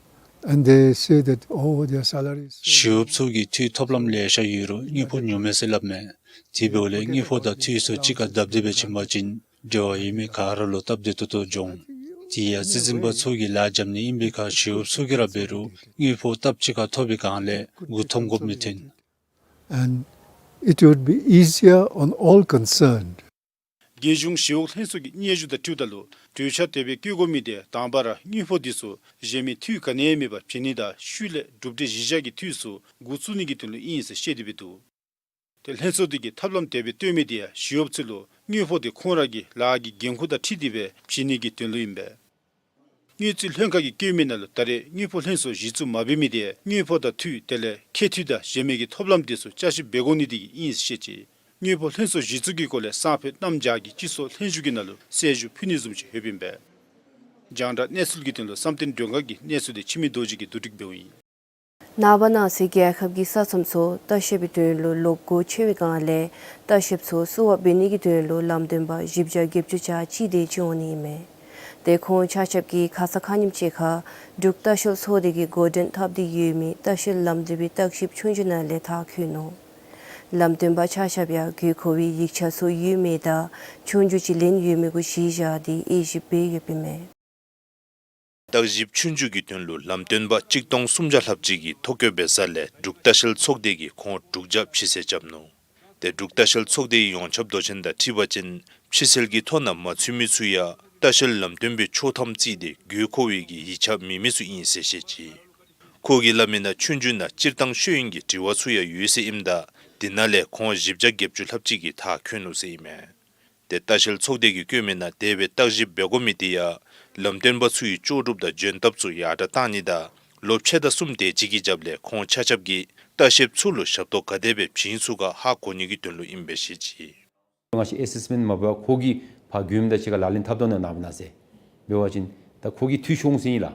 and they say that, oh, their salaries. ཞི་གཡོགཔ་ཚུ་གི་འཐུས་ཐོབ་ལམ་ལེ་ཤ་ཡོད་རུང་དངུལ་ཕོགས་ཉུང་མས་ཟེར་སླབ་མས། དེ་འབདཝ་ལས་དངུལ་ཕོགས་དང་འཐུས་ཚུ་གཅིག་ཁར་བསྡབས་ཏེ་སྦེ་བྱིན་པ་ཅིན་འབྲེལ་བ་ཡོད་མི་ག་ར་ལུ་སྟབས་བདེ་ཏོག་ཏོ་འགྱོ་འོང་། དེ་ཡང་སྲིད་འཛིན་པ་ཚུ་གིས་ལཱ་རྐྱབ་ནི་ཨིན་པའི་ཁར་ཞི་གཡོགཔ་ཚུ་གིས་ར་འབད་རུང་དངུལ་ཕོགས་སྟབས་གཅིག་ཁར་ཐོབ་པའི་བསྒང་ལས་མགུ་འཐོམ་དགོཔ་མི་ཐོན། And it would be easier on all concerned. རྒྱལ་གཞུང་ཞི་གཡོག་ལྷན་ཚོགས་ཀྱི་སྙན་ཞུ་དང་འཁྲིལཝ་ད་ལུ་གྲོས་འཆར་དེ་སྦེ་བཀོད་དགོ་མི་དེ་དང་པ་ར་དངུལ་ཕོགས་དེ་ཚུ་གཞན་མི་འཐུས་ག་ནི་ཡང་མེད་པར་བྱིན་ནི་དང་ཤུལ་ལས་གྲུབ་འབྲས་གཞི་བཞག་གི་འཐུས་ཚུ་འགོ་བཙུགས་ནི་གི་དོན་ལུ་ཨིན་ཟེར་བཤད་དེ་སྦེ་འདུག། ཏེ་ལྷན་ཚོགས་དེ་གིས་ཐབས་ལམ་དེ་སྦེ་བཏོན་མི་དེ་ཡང་ཞི་གཡོགཔ་ཚུ་ལུ་དངུལ་ཕོགས་དེ་ཁོང་ར་གི་ལཱ་གི་འགན་ཁུར་དང་འཁྲིལ་ཏེ་སྦེ་བྱིན་ནི་གི་དོན་ལུ་ཨིན་པས། དངུལ་རྩིས་ལྷན་ཁག་གིས་བཀོད་མི་ནང་ལུ་ད་རེས་དངུལ་ཕོགས་ལྷན་ཚོགས་གཞི་བཙུགས་མ་འབད་མི་དེ་དངུལ་ཕོགས་དང་འཐུས་དེ་ལས་ཁྱད་འཐུས་དང་གཞན་མི་གི་ཐོབ་ལམ་དེ་ཚུ་བསྐྱར་ཞིབ་འབད་དགོ་ནི་དེ་གིས་ཨིན་ཟེར་བཤད་ཅི། དངུལ་ཕོགས་ལྷན་ཚོགས་གཞི་བཙུགས་ཀྱི་སྐོར་ལས་སང་ཕོད་གནམ་བྱཱར་གྱི་སྤྱི་ཚོགས་ལྷན་བཞུགས་ཀྱི་ནང་ལུ་གསལ་ཞུ་ཕུལ་ནི་བཟུམ་ཅིག་ཡོདཔ་ཨིན་པས། རྒྱང་བསྒྲགས་གནས་ཚུལ་གྱི་དོན་ལུ་བསམ་གཏན་སྒྲོལ་དཀར་གྱི་གནས་ཚུལ་དེ་འཆི་མེད་རྡོ་རྗེ་གིས་བསྡུ་སྒྲིག་འབདཝ་ཨིན། ནངས་པ་གནངས་ཚེ་རྒྱལ་ཁབ་ཀྱི་ས་མཚམས་ཚུ་ལྟ་བཤལ་པའི་དོན་ལུ་ལོག་སྒོ་ཕྱེ་བའི་སྒང་ལས་ལྟ་བཤལཔ་ཚུ་བསུ་བ་འབད་ནི་གི་དོན་ལུ་ལམ་སྟོན་པ་བཞི་བརྒྱ་བརྒྱད་ཅུ་གྱ་གཅིག་དེ་ཅིག་འོང་ནི་ཨིན་མས། ཏེ་ཁོང་ཆ་ཁྱབ་ཀྱིས་ཁ་ཙ་ཁ་ཉིནམ་ཅིག་ཁར་འབྲུག་ལྟ་བཤལ་ཚོགས་སྡེ་གིས་འགོ་འདྲེན་འཐབ་སྟེ་ཡོད་མི་ལྟ་བཤལ་ལམ་སྟོན་པའི་བརྟག་ཞིབ་ཆོས་རྒྱུགས་ནང་ལས་མཐར་འཁྱོལ་ནུག། ལམ་སྟོན་པ་ཆ་ཁྱབ་ཡང་དགོས་མཁོ་བའི་ཡིག་ཆ་ཚུ་ཡོད་མེད་དང་ཆོས་རྒྱུགས་ཅིག་ལེན་ཡོད་མེད་གུ་གཞི་བཞག་སྟེ་དབྱེ་ཞིབ་འབད་ཡོདཔ་ཨིན་མས། བརྟག་ཞིབ་ཆོས་རྒྱུགས་ཀྱི་དོན་ལུ་ལམ་སྟོན་པ་གཅིག་སྟོང་སུམ་བརྒྱ་ལྷགཔ་ཅིག་གིས་ཐོ་བཀོད་འབད་ས་ལས་འབྲུག་ལྟ་བཤལ་ཚོགས་སྡེ་གིས་ཁོང་དྲུག་བརྒྱ་ཕྱིར་བསལ་རྐྱབ་ནུག། ཏེ་འབྲུག་ལྟ་བཤལ་ཚོགས་སྡེའི་ཡོངས་ཁྱབ་མདོ་ཆེན་དང་འཁྲིལ་བ་ཅིན་ཕྱིར་བསལ་གྱི་ཐོ་ནང་མ་ཚུད་མི་ཚུ་ཡང་ལྟ་བཤལ་ལམ་སྟོན་པའི་ཆོག་ཐམ་བརྩིས་ཏེ་དགོས་མཁོ་བའི་གི་ཡིག་ཆ་མེད་མི་ཚུ་ཨིན་ཟེར་བཤད་ཅི། ཁོ་གིས་སླབ་མི་ནང་ཆོས་རྒྱུགས་ནང་སྤྱིར་བཏང་ཤེས་ཡོན་གྱི་དྲི་བ་ཚུ་ཡང་ཡོད་ཟེར་ཨིནམ་ད་དེ་ནང་ལས་ཁོང་བཞི་བརྒྱ་བརྒྱད་ཅུ་ལྷགཔ་ཅིག་གིས་མཐར་འཁྱོལ་ནུག་ཟེར་ཨིན་མས། ཏེ་ལྟ་བཤལ་ཚོགས་སྡེ་གིས་བཀོད་མི་ནང་དེ་སྦེ་བརྟག་ཞིབ་འབད་དགོ་མི་དེ་ཡང་ལམ་སྟོན་པ་ཚུ་གི་ལྕོགས་གྲུབ་དང་འཇོན་ཐང་ཚུ་ཡར་དྲག་བཏང་ནི་དང་ལོ་ཕྱེད་དང་གསུམ་དེ་ཅིག་གི་རྒྱབ་ལས་ཁོང་ཆ་ཁྱབ་ཀྱིས་ལྟ་བཤལཔ་ཚུ་ལུ་ཞབས་ཏོག་ག་དེ་སྦེ་བྱིན་ཚུགས་ག་ཧ་གོ་ནི་གི་དོན་ལུ་ཨིན་པས་ཟེར་བཤད་ཅི། ང་བཅས་ཨེ་སེསི་མེནཊ་མ་འབད་བར་ཁོ་གིས་ཕར་མགྱོནམ་དང་གཅིག་ཁར་ལག་ལེན་འཐབ་དོ་ནང་ན་འབད་ན་ཟེར་འབད་བ་ཅིན་ད་ཁོ་གིས་འཐུས་ཤོར་འོང་ཟེར་ཨིན་ལགས།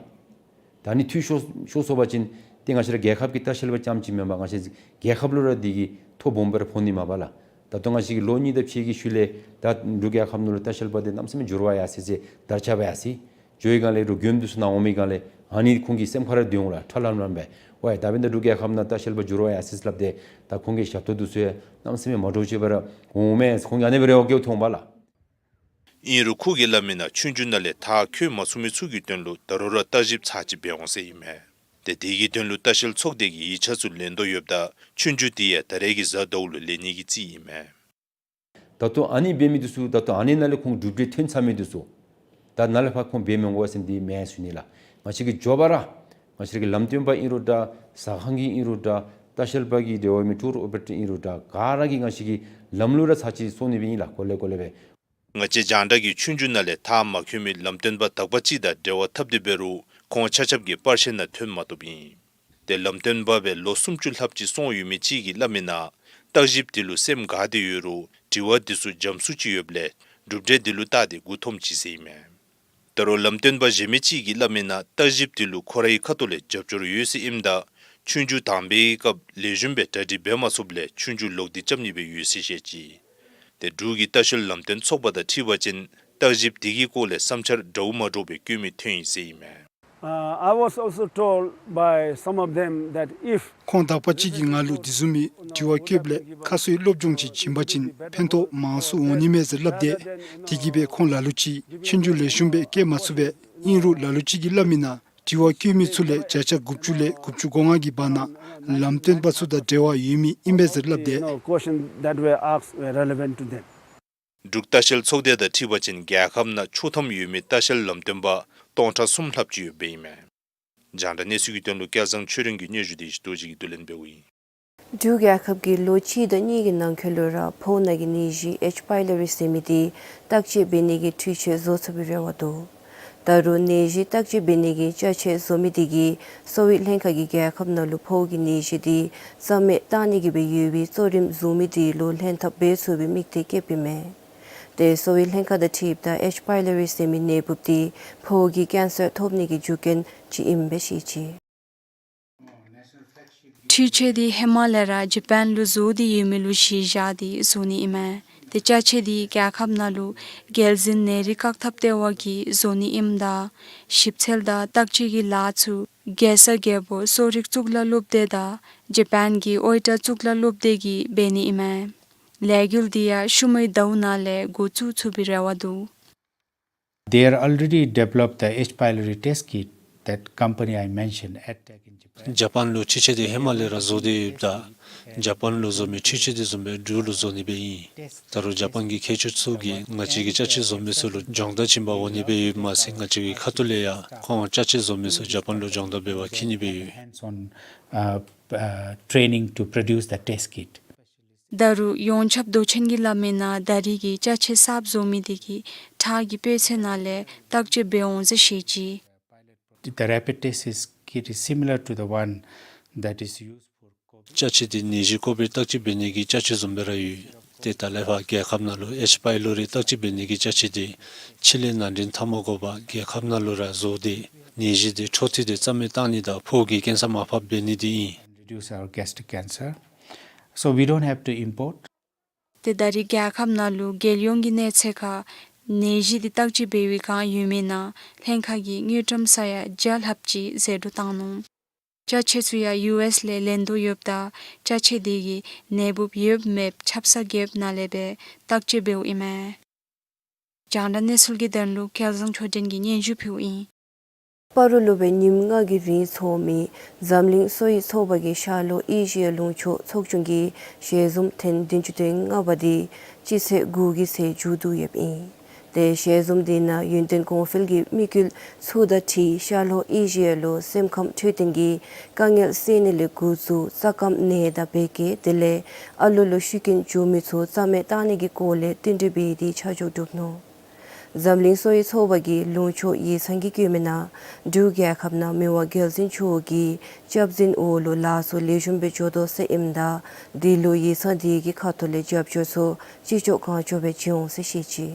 ད་ནི་འཐུས་ཤོར་ཤོར་སོང་པ་ཅིན་ཏེ་ང་བཅས་ར་རྒྱལ་ཁབ་ཀྱི་ལྟ་བཤལ་པ་རྐྱངམ་ཅིག་མེན་པར་ང་བཅས་རྒྱལ་ཁབ་ལུ་ར་དེ་གིས་ཐོ་སྦོམ་སྦེ་ར་ཕོག་ནི་མས་པ་ལགས། ད་ལྟོ་ང་བཅས་ཀྱིས་ལོ་གཉིས་དང་ཕྱེད་ཀྱི་ཤུལ་ལས་ད་འབྲུག་རྒྱལ་ཁབ་ནང་ལུ་ལྟ་བཤལ་པ་དེ་གནམ་མེད་ས་མེད་འགྱུར་བ་ཡར་སོ་ཡི་ཟེར་དར་ཁྱབ་ཡར་སོ་ཡི། འགྱོ་བའི་སྒང་ལས་རོགས་མགྱོནམ་དེ་ཚུ་ནཱ་འོང་མི་སྒང་ལས་ཨ་ནི་ཁོང་གི་སེམས་ཁར་ར་སྡོད་འོང་ལགས། ཁྲ་ལམ་ལམ་སྦེ། ཝའེ་ད་འབདན་ད་འབྲུག་རྒྱལ་ཁབ་ནང་ལྟ་བཤལ་པ་འགྱུར་བ་ཡར་སོ་ཡི་ཟེར་སླབ་སྟེ་ད་ཁོང་གི་ཞབས་ཏོག་དེ་ཚུ་ཡང་གནམ་མེད་ས་མེད་མ་འདྲཝ་ཅིག་སྦེ་ར་འོང་མས་ཟེར་ཁོང་གིས་ཨ་ནི་སྦེ་རེ་བ་བསྐྱེདཔ་མཐོང་པ་ལགས། ཨིན་རུང་ཁོ་གིས་སླབ་མི་ནང་ཆོས་རྒྱུགས་ནང་ལས་མཐར་འཁྱོལ་མ་ཚུགས་མི་ཚུ་གི་དོན་ལུ་ད་རུང་ར་བརྟག་ཞིབ་ཚར་གཅིག་འབད་འོང་ཟེར་ཨིན་མས། ཏེ་དེ་གི་དོན་ལུ་ལྟ་བཤལ་ཚོགས་སྡེ་གིས་ཡིག་ཆ་ཚུ་ལེན་དོ་ཡོདཔ་ད་ཆོས་རྒྱུགས་དེ་ཡང་ད་རེས་ཀྱི་གཟའ་ཟླཝ་ལུ་ལེན་ནི་གི་རྩིས་ཨིན་མས། ད་ལྟོ་ཨ་ནི་འབད་མི་དེ་ཚུ་ད་ལྟོ་ཨ་ནི་ནང་ལས་ཁོང་གྲུབ་འབྲས་ཐོན་ཚར་མི་དེ་ཚུ་ད་ནཱ་ལས་ཕར་ཁོང་འབད་མི་འོང་ཟེར་འདི་མེན་ཟེར་ཞུ་ནི་ལགས། ང་བཅས་ཀྱིས་མགྱོགས་པ་ར་ང་བཅས་ཀྱི་ལམ་སྟོན་པ་ཨིན་རུང་འདྲ་ཟ་ཁང་གི་ཨིན་རུང་འདྲ་ལྟ་བཤལ་པ་གི་འབྲེལ་བ་མི་ཊུར་ཨོ་པ་རེ་ཊར་ཨིན་རུང་འདྲ་ག་ར་གིས་ང་བཅས་ཀྱི་ལམ་ལུ་ར་ཚར་གཅིག་སོང་ནི་སྦེ་ཨིན་ལགས། གོ་ལེ་གོ་ལེ་སྦེ། ང་བཅས་རྒྱང་བསྒྲགས་ཀྱིས་ཆོས་རྒྱུགས་ནང་ལས་མཐར་མ་འཁྱོལ་མི་ལམ་སྟོན་པ་དག་པ་ཅིག་དང་འབྲེལ་བ་འཐབ་སྟེ་འབད་རུང་ཁོང་ཆ་ཁྱབ་ཀྱི་པར་ཤེལ་ནང་ཐོན་མ་བཏུབ་ཨིན། ཏེ་ལམ་སྟོན་པ་སྦེ་ལོ་སུམ་ཅུ་ལྷགཔ་ཅིག་སོང་ཡོད་མི་ཅིག་གིས་སླབ་མི་ནང་བརྟག་ཞིབ་དེ་ལུ་སེམས་དགའ་སྟེ་ཡོད་རུང་དྲི་བ་དེ་ཚུ་འཇམ་སུ་ཅིག་ཡོདཔ་ལས་གྲུབ་འབྲས་དེ་ལུ་བལྟ་སྟེ་མགུ་འཐོམས་ཅི་ཟེར་ཨིན་མས། ད་རུང་ལམ་སྟོན་པ་གཞན་མི་ཅིག་གིས་སླབ་མི་ནང་བརྟག་ཞིབ་དེ་ལུ་ཁོ་རའི་ཁ་ཐུག་ལས་རྒྱབ་སྐྱོར་ཡོད་ཟེར་ཨིནམ་ད་ཆོས་རྒྱུགས་དང་པའི་སྐབས་ལེགས་ཤོམ་སྦེ་གྲ་སྒྲིག་འབད་མ་ཚུགསཔ་ལས་ཆོས་རྒྱུགས་ལོག་སྟེ་རྐྱབ་ནི་སྦེ་ཡོད་ཟེར་བཤད་ཅི། ཏེ་འབྲུག་གི་ལྟ་བཤལ་ལམ་སྟོན་ཚོགས་པ་དང་འཁྲིལ་བ་ཅིན་བརྟག་ཞིབ་དེ་གི་སྐོར་ལས་བསམ་འཆར་འདྲཝ་མ་འདྲཝ་སྦེ་བཀོད་མི་ཐོན་ཡི་ཟེར་ཨིན་མས། Uh, I was also told by some of them that if ཁོང་དག་པ་ཅིག་གིས་ང་ལུ་དེ་བཟུམ་མའི་དྲི་བ་བཀོདཔ་ལས་ཁ་གསོའི་སློབ་སྦྱོང་ཅིག་བྱིན་པ་ཅིན་ཕན་ཐོགས་མང་སུ་འོང་ནི་མས་ཟེར་སླབ་སྟེ། དེ་གིས་སྦེ་ཁོང་ལ་ལུ་ཅིག་ཆོས་རྒྱུགས་ལེགས་ཤོམ་སྦེ་རྐྱབ་མ་ཚུགས་པས། ཨིན་རུང་ལ་ལུ་ཅིག་གིས་སླབ་མི་ནང་དྲི་བ་བཀོད་མི་ཚུ་ལས་བརྒྱ་ཆ་དགུ་བཅུ་ལས་དགུ་བཅུ་གོ་ལྔ་གི་བར་ན་ལམ་སྟོན་པ་ཚུ་དང་འབྲེལ་བ་ཡོད་མི་ཨིན་པས་ཟེར་སླབ་སྟེ། You know, questions that were asked were relevant to them. འབྲུག་ལྟ་བཤལ་ཚོགས་སྡེ་དང་འཁྲིལ་བ་ཅིན་རྒྱལ་ཁབ་ནང་ཆོག་ཐམ་ཡོད་མི་ལྟ་བཤལ་ལམ་སྟོན་པ་སྟོང་ཕྲག་གསུམ་ལྷགཔ་ཅིག་ཡོདཔ་ཨིན་མས། རྒྱང་བསྒྲགས་གནས་ཚུལ་གྱི་དོན་ལུ་སྐལ་བཟང་ཆོས་སྒྲོན་གྱི་སྙན་ཞུ་དེ་ཡེ་ཤེས་རྡོ་རྗེ་གིས་བསྡུ་ལེན་འབདཝ་ཨིན། འབྲུག་རྒྱལ་ཁབ་ཀྱིས་ལོ་གཅིག་དང་གཉིས་ཀྱི་ནང་འཁོད་ལུ་ར་ཕོཝ་ནང་གི་ནད་གཞི་ཨེཆ་པའི་ལོ་རི་ཟེར་མི་དེ་བརྟག་དཔྱད་འབད་ནི་གི་འཕྲུལ་ཆས་བཟོ་ཚུགས་པའི་རེ་བ་འདུག། ད་རུང་ནད་གཞི་བརྟག་དཔྱད་འབད་ནི་གི་ཅ་ཆས་བཟོ་མི་དེ་གིས་གསོ་བའི་ལྷན་ཁག་གིས་རྒྱལ་ཁབ་ནང་ལུ་ཕོཝ་གི་ནད་གཞི་དེ་རྩ་མེད་བཏང་ནི་གི་སྦེ་ཡོད་པའི་གཙོ་རིམ་བཟུང་མི་དེ་ལུ་ལྷན་ཐབས་འབད་ཚུགས་པའི་དམིགས་གཏད་བསྐྱེདཔ་ཨིན་མས། ཏེ་གསོ་བའི་ལྷན་ཁག་དང་འཁྲིལཝ་ད་ཨེཆ་པའི་ལོ་རི་ཟེར་མི་ནད་འབུཔ་དེ་ཕོཝ་གི་ཀེན་སར་ཐོབ་ནི་གི་རྒྱུ་རྐྱེན་ཅིག་ཨིནམ་སྦེ་བཤད་ཅི། འཕྲུལ་ཆས་དེ་ཧེ་མ་ལས་ར་ཇ་པཱན་ལུ་བཟོ་སྟེ་ཡོད་མི་ལུ་གཞི་བཞག་སྟེ་བཟོ་ནི་ཨིན་མས། ཏེ་ཅ་ཆས་དེ་རྒྱལ་ཁབ་ནང་ལུ་རྒྱལ་འཛིན་ནད་རིགས་བཀག་ཐབས་ལྟེ་བ་གིས་བཟོ་ནི་ཨིནམ་ད་ཞིབ་འཚོལ་དང་བརྟག་དཔྱད་ཀྱི་ལཱ་ཚུ་རྒྱལ་ས་རྒྱལ་པོ་གསོ་རིག་གཙུག་ལག་སློབ་སྡེ་དང་ཇ་པཱན་གྱི་ཨོའི་ཊ་གཙུག་ལག་སློབ་སྡེ་གིས་འབད་ནི་ཨིན་མས། ལས་འགུལ་དེ་ཡང་ཤུལ་མའི་ཟླཝ་ནང་ལས་འགོ་བཙུགས་ཚུགས་པའི་རེ་བ་འདུག། They are already developed the H. pylori test kit that company I mentioned, Adtech in Japan. ཇ་པཱན་ལུ་འཕྲུལ་ཆས་དེ་ཧེ་མ་ལས་ར་བཟོ་སྟེ་ཡོདཔ་ད་ ཇ་པཱན་ལུ་བཟོ་མི་འཕྲུལ་ཆས་དེ་བཟུམ་སྦེ་འབྲུག་ལུ་བཟོ་ནི་སྦེ་ཨིན། ད་རུང་ཇ་པཱན་གྱི་མཁས་མཆོག་ཚུ་གིས་ང་བཅས་ཀྱི་ཅ་ཆས་བཟོ་མི་ཚུ་ལུ་སྦྱོང་བརྡར་བྱིན་པར་འོང་ནི་སྦེ་ཡོདཔ་མ་ཚད་ང་བཅས་ཀྱི་ཁ་ཐུག་ལས་ཡང་ཁོང་ཅ་ཆས་བཟོ་མི་ཚུ་ཇ་པཱན་ལུ་སྦྱོང་བརྡར་འབད་བར་འཁྱིད་ནི་སྦེ་ཡོད། Hands-on, uh, uh, training to produce the test kit. ད་རུང་ཡོངས་ཁྱབ་མདོ་ཆེན་གྱིས་སླབ་མི་ནང་ད་རེས་ཀྱི་ཅ་ཆས་གསརཔ་བཟོ་མི་དེ་གིས་ཁྲག་གི་སྤོས་ཚད་ནང་ལས་བརྟག་དཔྱད་འབད་འོང་ཟེར་བཤད་ཅི། The rapid test is, kit is similar to the one that is used for COVID. ཅ་ཆས་དེ་ནད་གཞི་ཀོ་བིཌ་བརྟག་དཔྱད་འབད་ནི་གི་ཅ་ཆས་བཟུམ་སྦེ་ར་ཡོད། ཏེ་ད་ལས་ཕར་རྒྱལ་ཁབ་ནང་ལུ་ཨེཆ་པའི་ལོ་རི་བརྟག་དཔྱད་འབད་ནི་གི་ཅ་ཆས་དེ་ཕྱི་ལས་ནང་འདྲེན་འཐབ་མ་དགོ་པར་རྒྱལ་ཁབ་ནང་ལུ་ར་བཟོ་སྟེ་ནད་གཞི་དེ་འཕྲོ་མཐུད་དེ་རྩ་མེད་བཏང་ནི་དང་ཕོཝ་གི་ཀེན་སར་མར་ཕབ་འབད་ནི་དེ་ཨིན། Reduce our gastric cancer. So we don't have to import. ཏེ་ད་རེས་རྒྱལ་ཁབ་ནང་ལུ་རྒྱལ་ཡོངས་ཀྱི་གནས་ཚད་ཁར་ནད་གཞི་དེ་བརྟག་དཔྱད་འབད་བའི་སྒང་ཡོད་མི་ནང་ལྷན་ཁག་གིས་དངུལ་ཀྲམ་ས་ཡ་བརྒྱ་ལྷགཔ་ཅིག་ཟད་འགྲོ་བཏང་ནུག། ཅ་ཆས་ཚུ་ཡང་ཡུ་ཨེསི་ལས་ལེན་དོ་ཡོདཔ་ད་ཅ་ཆས་དེ་གིས་ནད་འབུཔ་ཡོདཔ་མེདཔ་ཆབ་གསང་རྒྱསཔ་ནང་ལས་སྦེ་བརྟག་དཔྱད་འབདཝ་ཨིན་མས། རྒྱང་བསྒྲགས་གནས་ཚུལ་གྱི་དོན་ལུ་སྐལ་བཟང་ཆོས་སྒྲོན་གྱིས་སྙན་ཞུ་ཕུལཝ་ཨིན། སྤ་རོ་ལུ་སྦེ་ཉིནམ་ལྔ་གི་རིང་འཚོགས་མི་འཛམ་གླིང་གསོ་བའི་ཚོགས་པ་གི་ཤར་ལྷོ་ཨེ་ཤི་ཡ་ལུང་ཕྱོགས་ཚོགས་ཆུང་གི་ཞལ་འཛོམས་ཐེངས་བདུན་ཅུ་དོན་ལྔ་པ་དེ་སྤྱི་ཚེས་དགུ་གི་ཚེས་མཇུག་བསྡུ་ཡོདཔ་ཨིན། ཏེ་ཞལ་འཛོམས་དེ་ནང་ཡུན་བརྟན་གོང་འཕེལ་གྱི་དམིགས་ཡུལ་ཚུ་དང་འཁྲིལ་ཤར་ལྷོ་ཨེ་ཤི་ཡ་ལུ་སེམས་ཁམས་འཕྲོད་བསྟེན་གྱི་དཀའ་ངལ་སེལ་ནི་ལས་འགོ་བཙུགས་རྩ་སྐམ་ནད་དང་བད་ཀན་དེ་ལས་ཨ་ལོ་ལུ་ཤི་རྐྱེན་འབྱུང་མི་ཚུ་རྩ་མེད་བཏང་ནི་གི་སྐོར་ལས་བསྟུན་གྲོས་འབད་དེ་ཆ་འཇོག་གྲུབ་ནུག། འཛམ་གླིང་གསོ་བའི་ཚོགས་པ་གི་ལུང་ཕྱོགས་ཡིག་ཚང་གིས་བཀོད་མི་ནང་འབྲུག་རྒྱལ་ཁབ་ནང་མི་དབང་རྒྱལ་བཙུན་མཆོག་གི་སྐྱབས་འཛིན་འོག་ལུ་ལཱ་ཚུ་ལེགས་ཤོམ་སྦེ་འགྱོ་དོ་ཟེར་ཨིནམ་ད་དེ་ལུ་ཡིག་ཚང་དེ་གི་ཁ་ཐུག་ལས་རྒྱབ་སྐྱོར་ཚུ་ཅི་ལྕོགས་གང་ལྕོགས་སྦེ་བྱིན་འོང་ཟེར་བཤད་ཅི།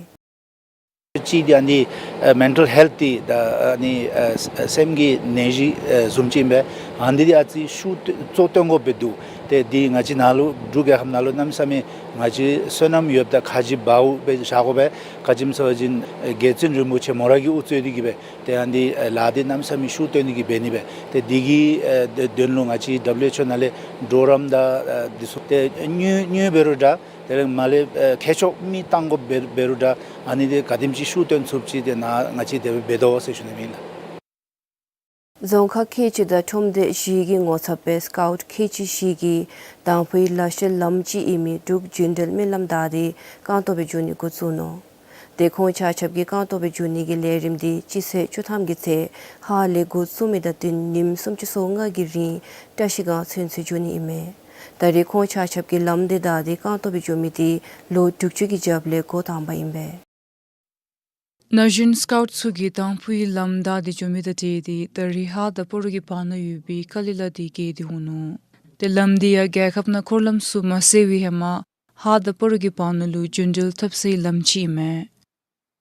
གཅིག་འདི་ཨ་ནི་ཨ་མེན་ཊལ་ཧེལཐ་འདི་ད་ཨ་ནི་ཨ་སེམས་ཀྱི་ནད་གཞི་ཨ་བཟུམ་ཅིག་ཨིན་པས། ཨ་ནི་འདི་ཨ་ཙི་ཤུགས་གཙོ་བཏོན་དགོཔ་སྦེ་འདུག། ཏེ་འདི་ང་བཅས་ནང་ལུ་འབྲུག་རྒྱལ་ཁབ་ནང་ལུ་གནམ་མེད་ས་མེད་ང་བཅས་བསོད་ནམས་ཡོདཔ་དང་ཁ་རྗེ་འབགཔ་སྦེ་བཞག་དགོ་པས། ག་ཅི་སྨོ་ཟེར་བ་ཅིན་རྒྱལ་བཙུན་རིན་པོ་ཆེ་མོ་ར་གིས་དབུ་གཙོས་ཏེ་གིས་སྦེ་ཏེ་ཨ་ནི་ལཱ་འདི་གནམ་མེད་ས་མེད་ཤུགས་བཏོན་ཏེ་གིས་འབད་ནི་སྦེ། ཏེ་འདི་གི་ཨ་དོན་ལུ་ང་བཅས་ཌབ་ལུ་ཨེཆ་ཨོ་ནང་ལས་གྲོགས་རམ་དང་ཨ་འདི་ཚུ་ཏེ་དངུལ་དངུལ་འབད་རུང་འདྲ། དེ་ལས་མར་ལས་ཨེ་མཁས་མཆོག་མི་བཏང་དགོཔ་འབད་འབད་རུང་འདྲ། ཨ་ནི་འདི་ག་དེམ་ཅིག་ཤུགས་བཏོན་ཚུགསཔ་ཅིག་དེ་ནང་ང་བཅས་དེ་སྦེ་འབད་དོ་ཟེར་ཞུ་ནི་ཨིན་ལགས། རྫོང་ཁག་ཁལ་གཅིག་དང་ཁྲོམ་སྡེ་བཞི་གི་ངོ་ཚབ་སྦེ་སི་ཀའུཊ་ཁལ་གཅིག་བཞི་གིས་དང་ཕུའི་ལ་ཤུལ་ལམ་ཅིག་ཨིན་མི་འབྲུག་ལྗོངས་འབྲེལ་མི་ལམ་བདའ་སྟེ་རྐང་སྟོང་སྦེ་འགྱོ་ནི་འགོ་བཙུགས་ནུག། ཏེ་ཁོང་ཆ་ཁྱབ་ཀྱིས་རྐང་སྟོང་སྦེ་འགྱོ་ནི་གི་ལས་རིམ་འདི་སྤྱི་ཚེས་བཅུ་ཐམ་གྱི་ཚེས་ཧཱ་ལས་འགོ་བཙུགས་མི་དང་བསྟུན་ཉིནམ་སུམ་ཅུ་སོ་ལྔ་གི་རིང་བཀྲ་ཤིས་སྒང་ཚུན་ཚོད་འགྱོ་ནི་ཨིན་མས། ད་རེས་ཁོང་ཆ་ཁྱབ་ཀྱིས་ལམ་འདི་བདའ་སྟེ་རྐང་སྟོང་སྦེ་འགྱོ་མི་འདི་ལོ་དྲུག་ཅུ་གི་རྒྱབ་ལས་འགོ་དང་པ་ཨིན་པས། ན་གཞོན་སི་ཀའུཊ་ཚུ་གིས་དང་ཕུའི་ལམ་བདའ་སྟེ་འགྱོ་མི་དང་འབྲེལ་ཏེ་ད་རེས་ཧཱ་དང་སྤ་རོ་གི་བར་ན་ཡོད་པའི་ཀ་ལི་ལ་འདི་བརྒལ་ཏེ་འོང་ནུག། ཏེ་ལམ་འདི་ཡང་རྒྱལ་ཁབ་ནང་འཁོར་ལམ་ཚུ་མ་གསལ་བའི་ཧེ་མ་ཧཱ་དང་སྤ་རོ་གི་བར་ན་ལུ་ལྗོངས་འབྲེལ་འཐབ་སའི་ལམ་ཅིག་ཨིན་མས།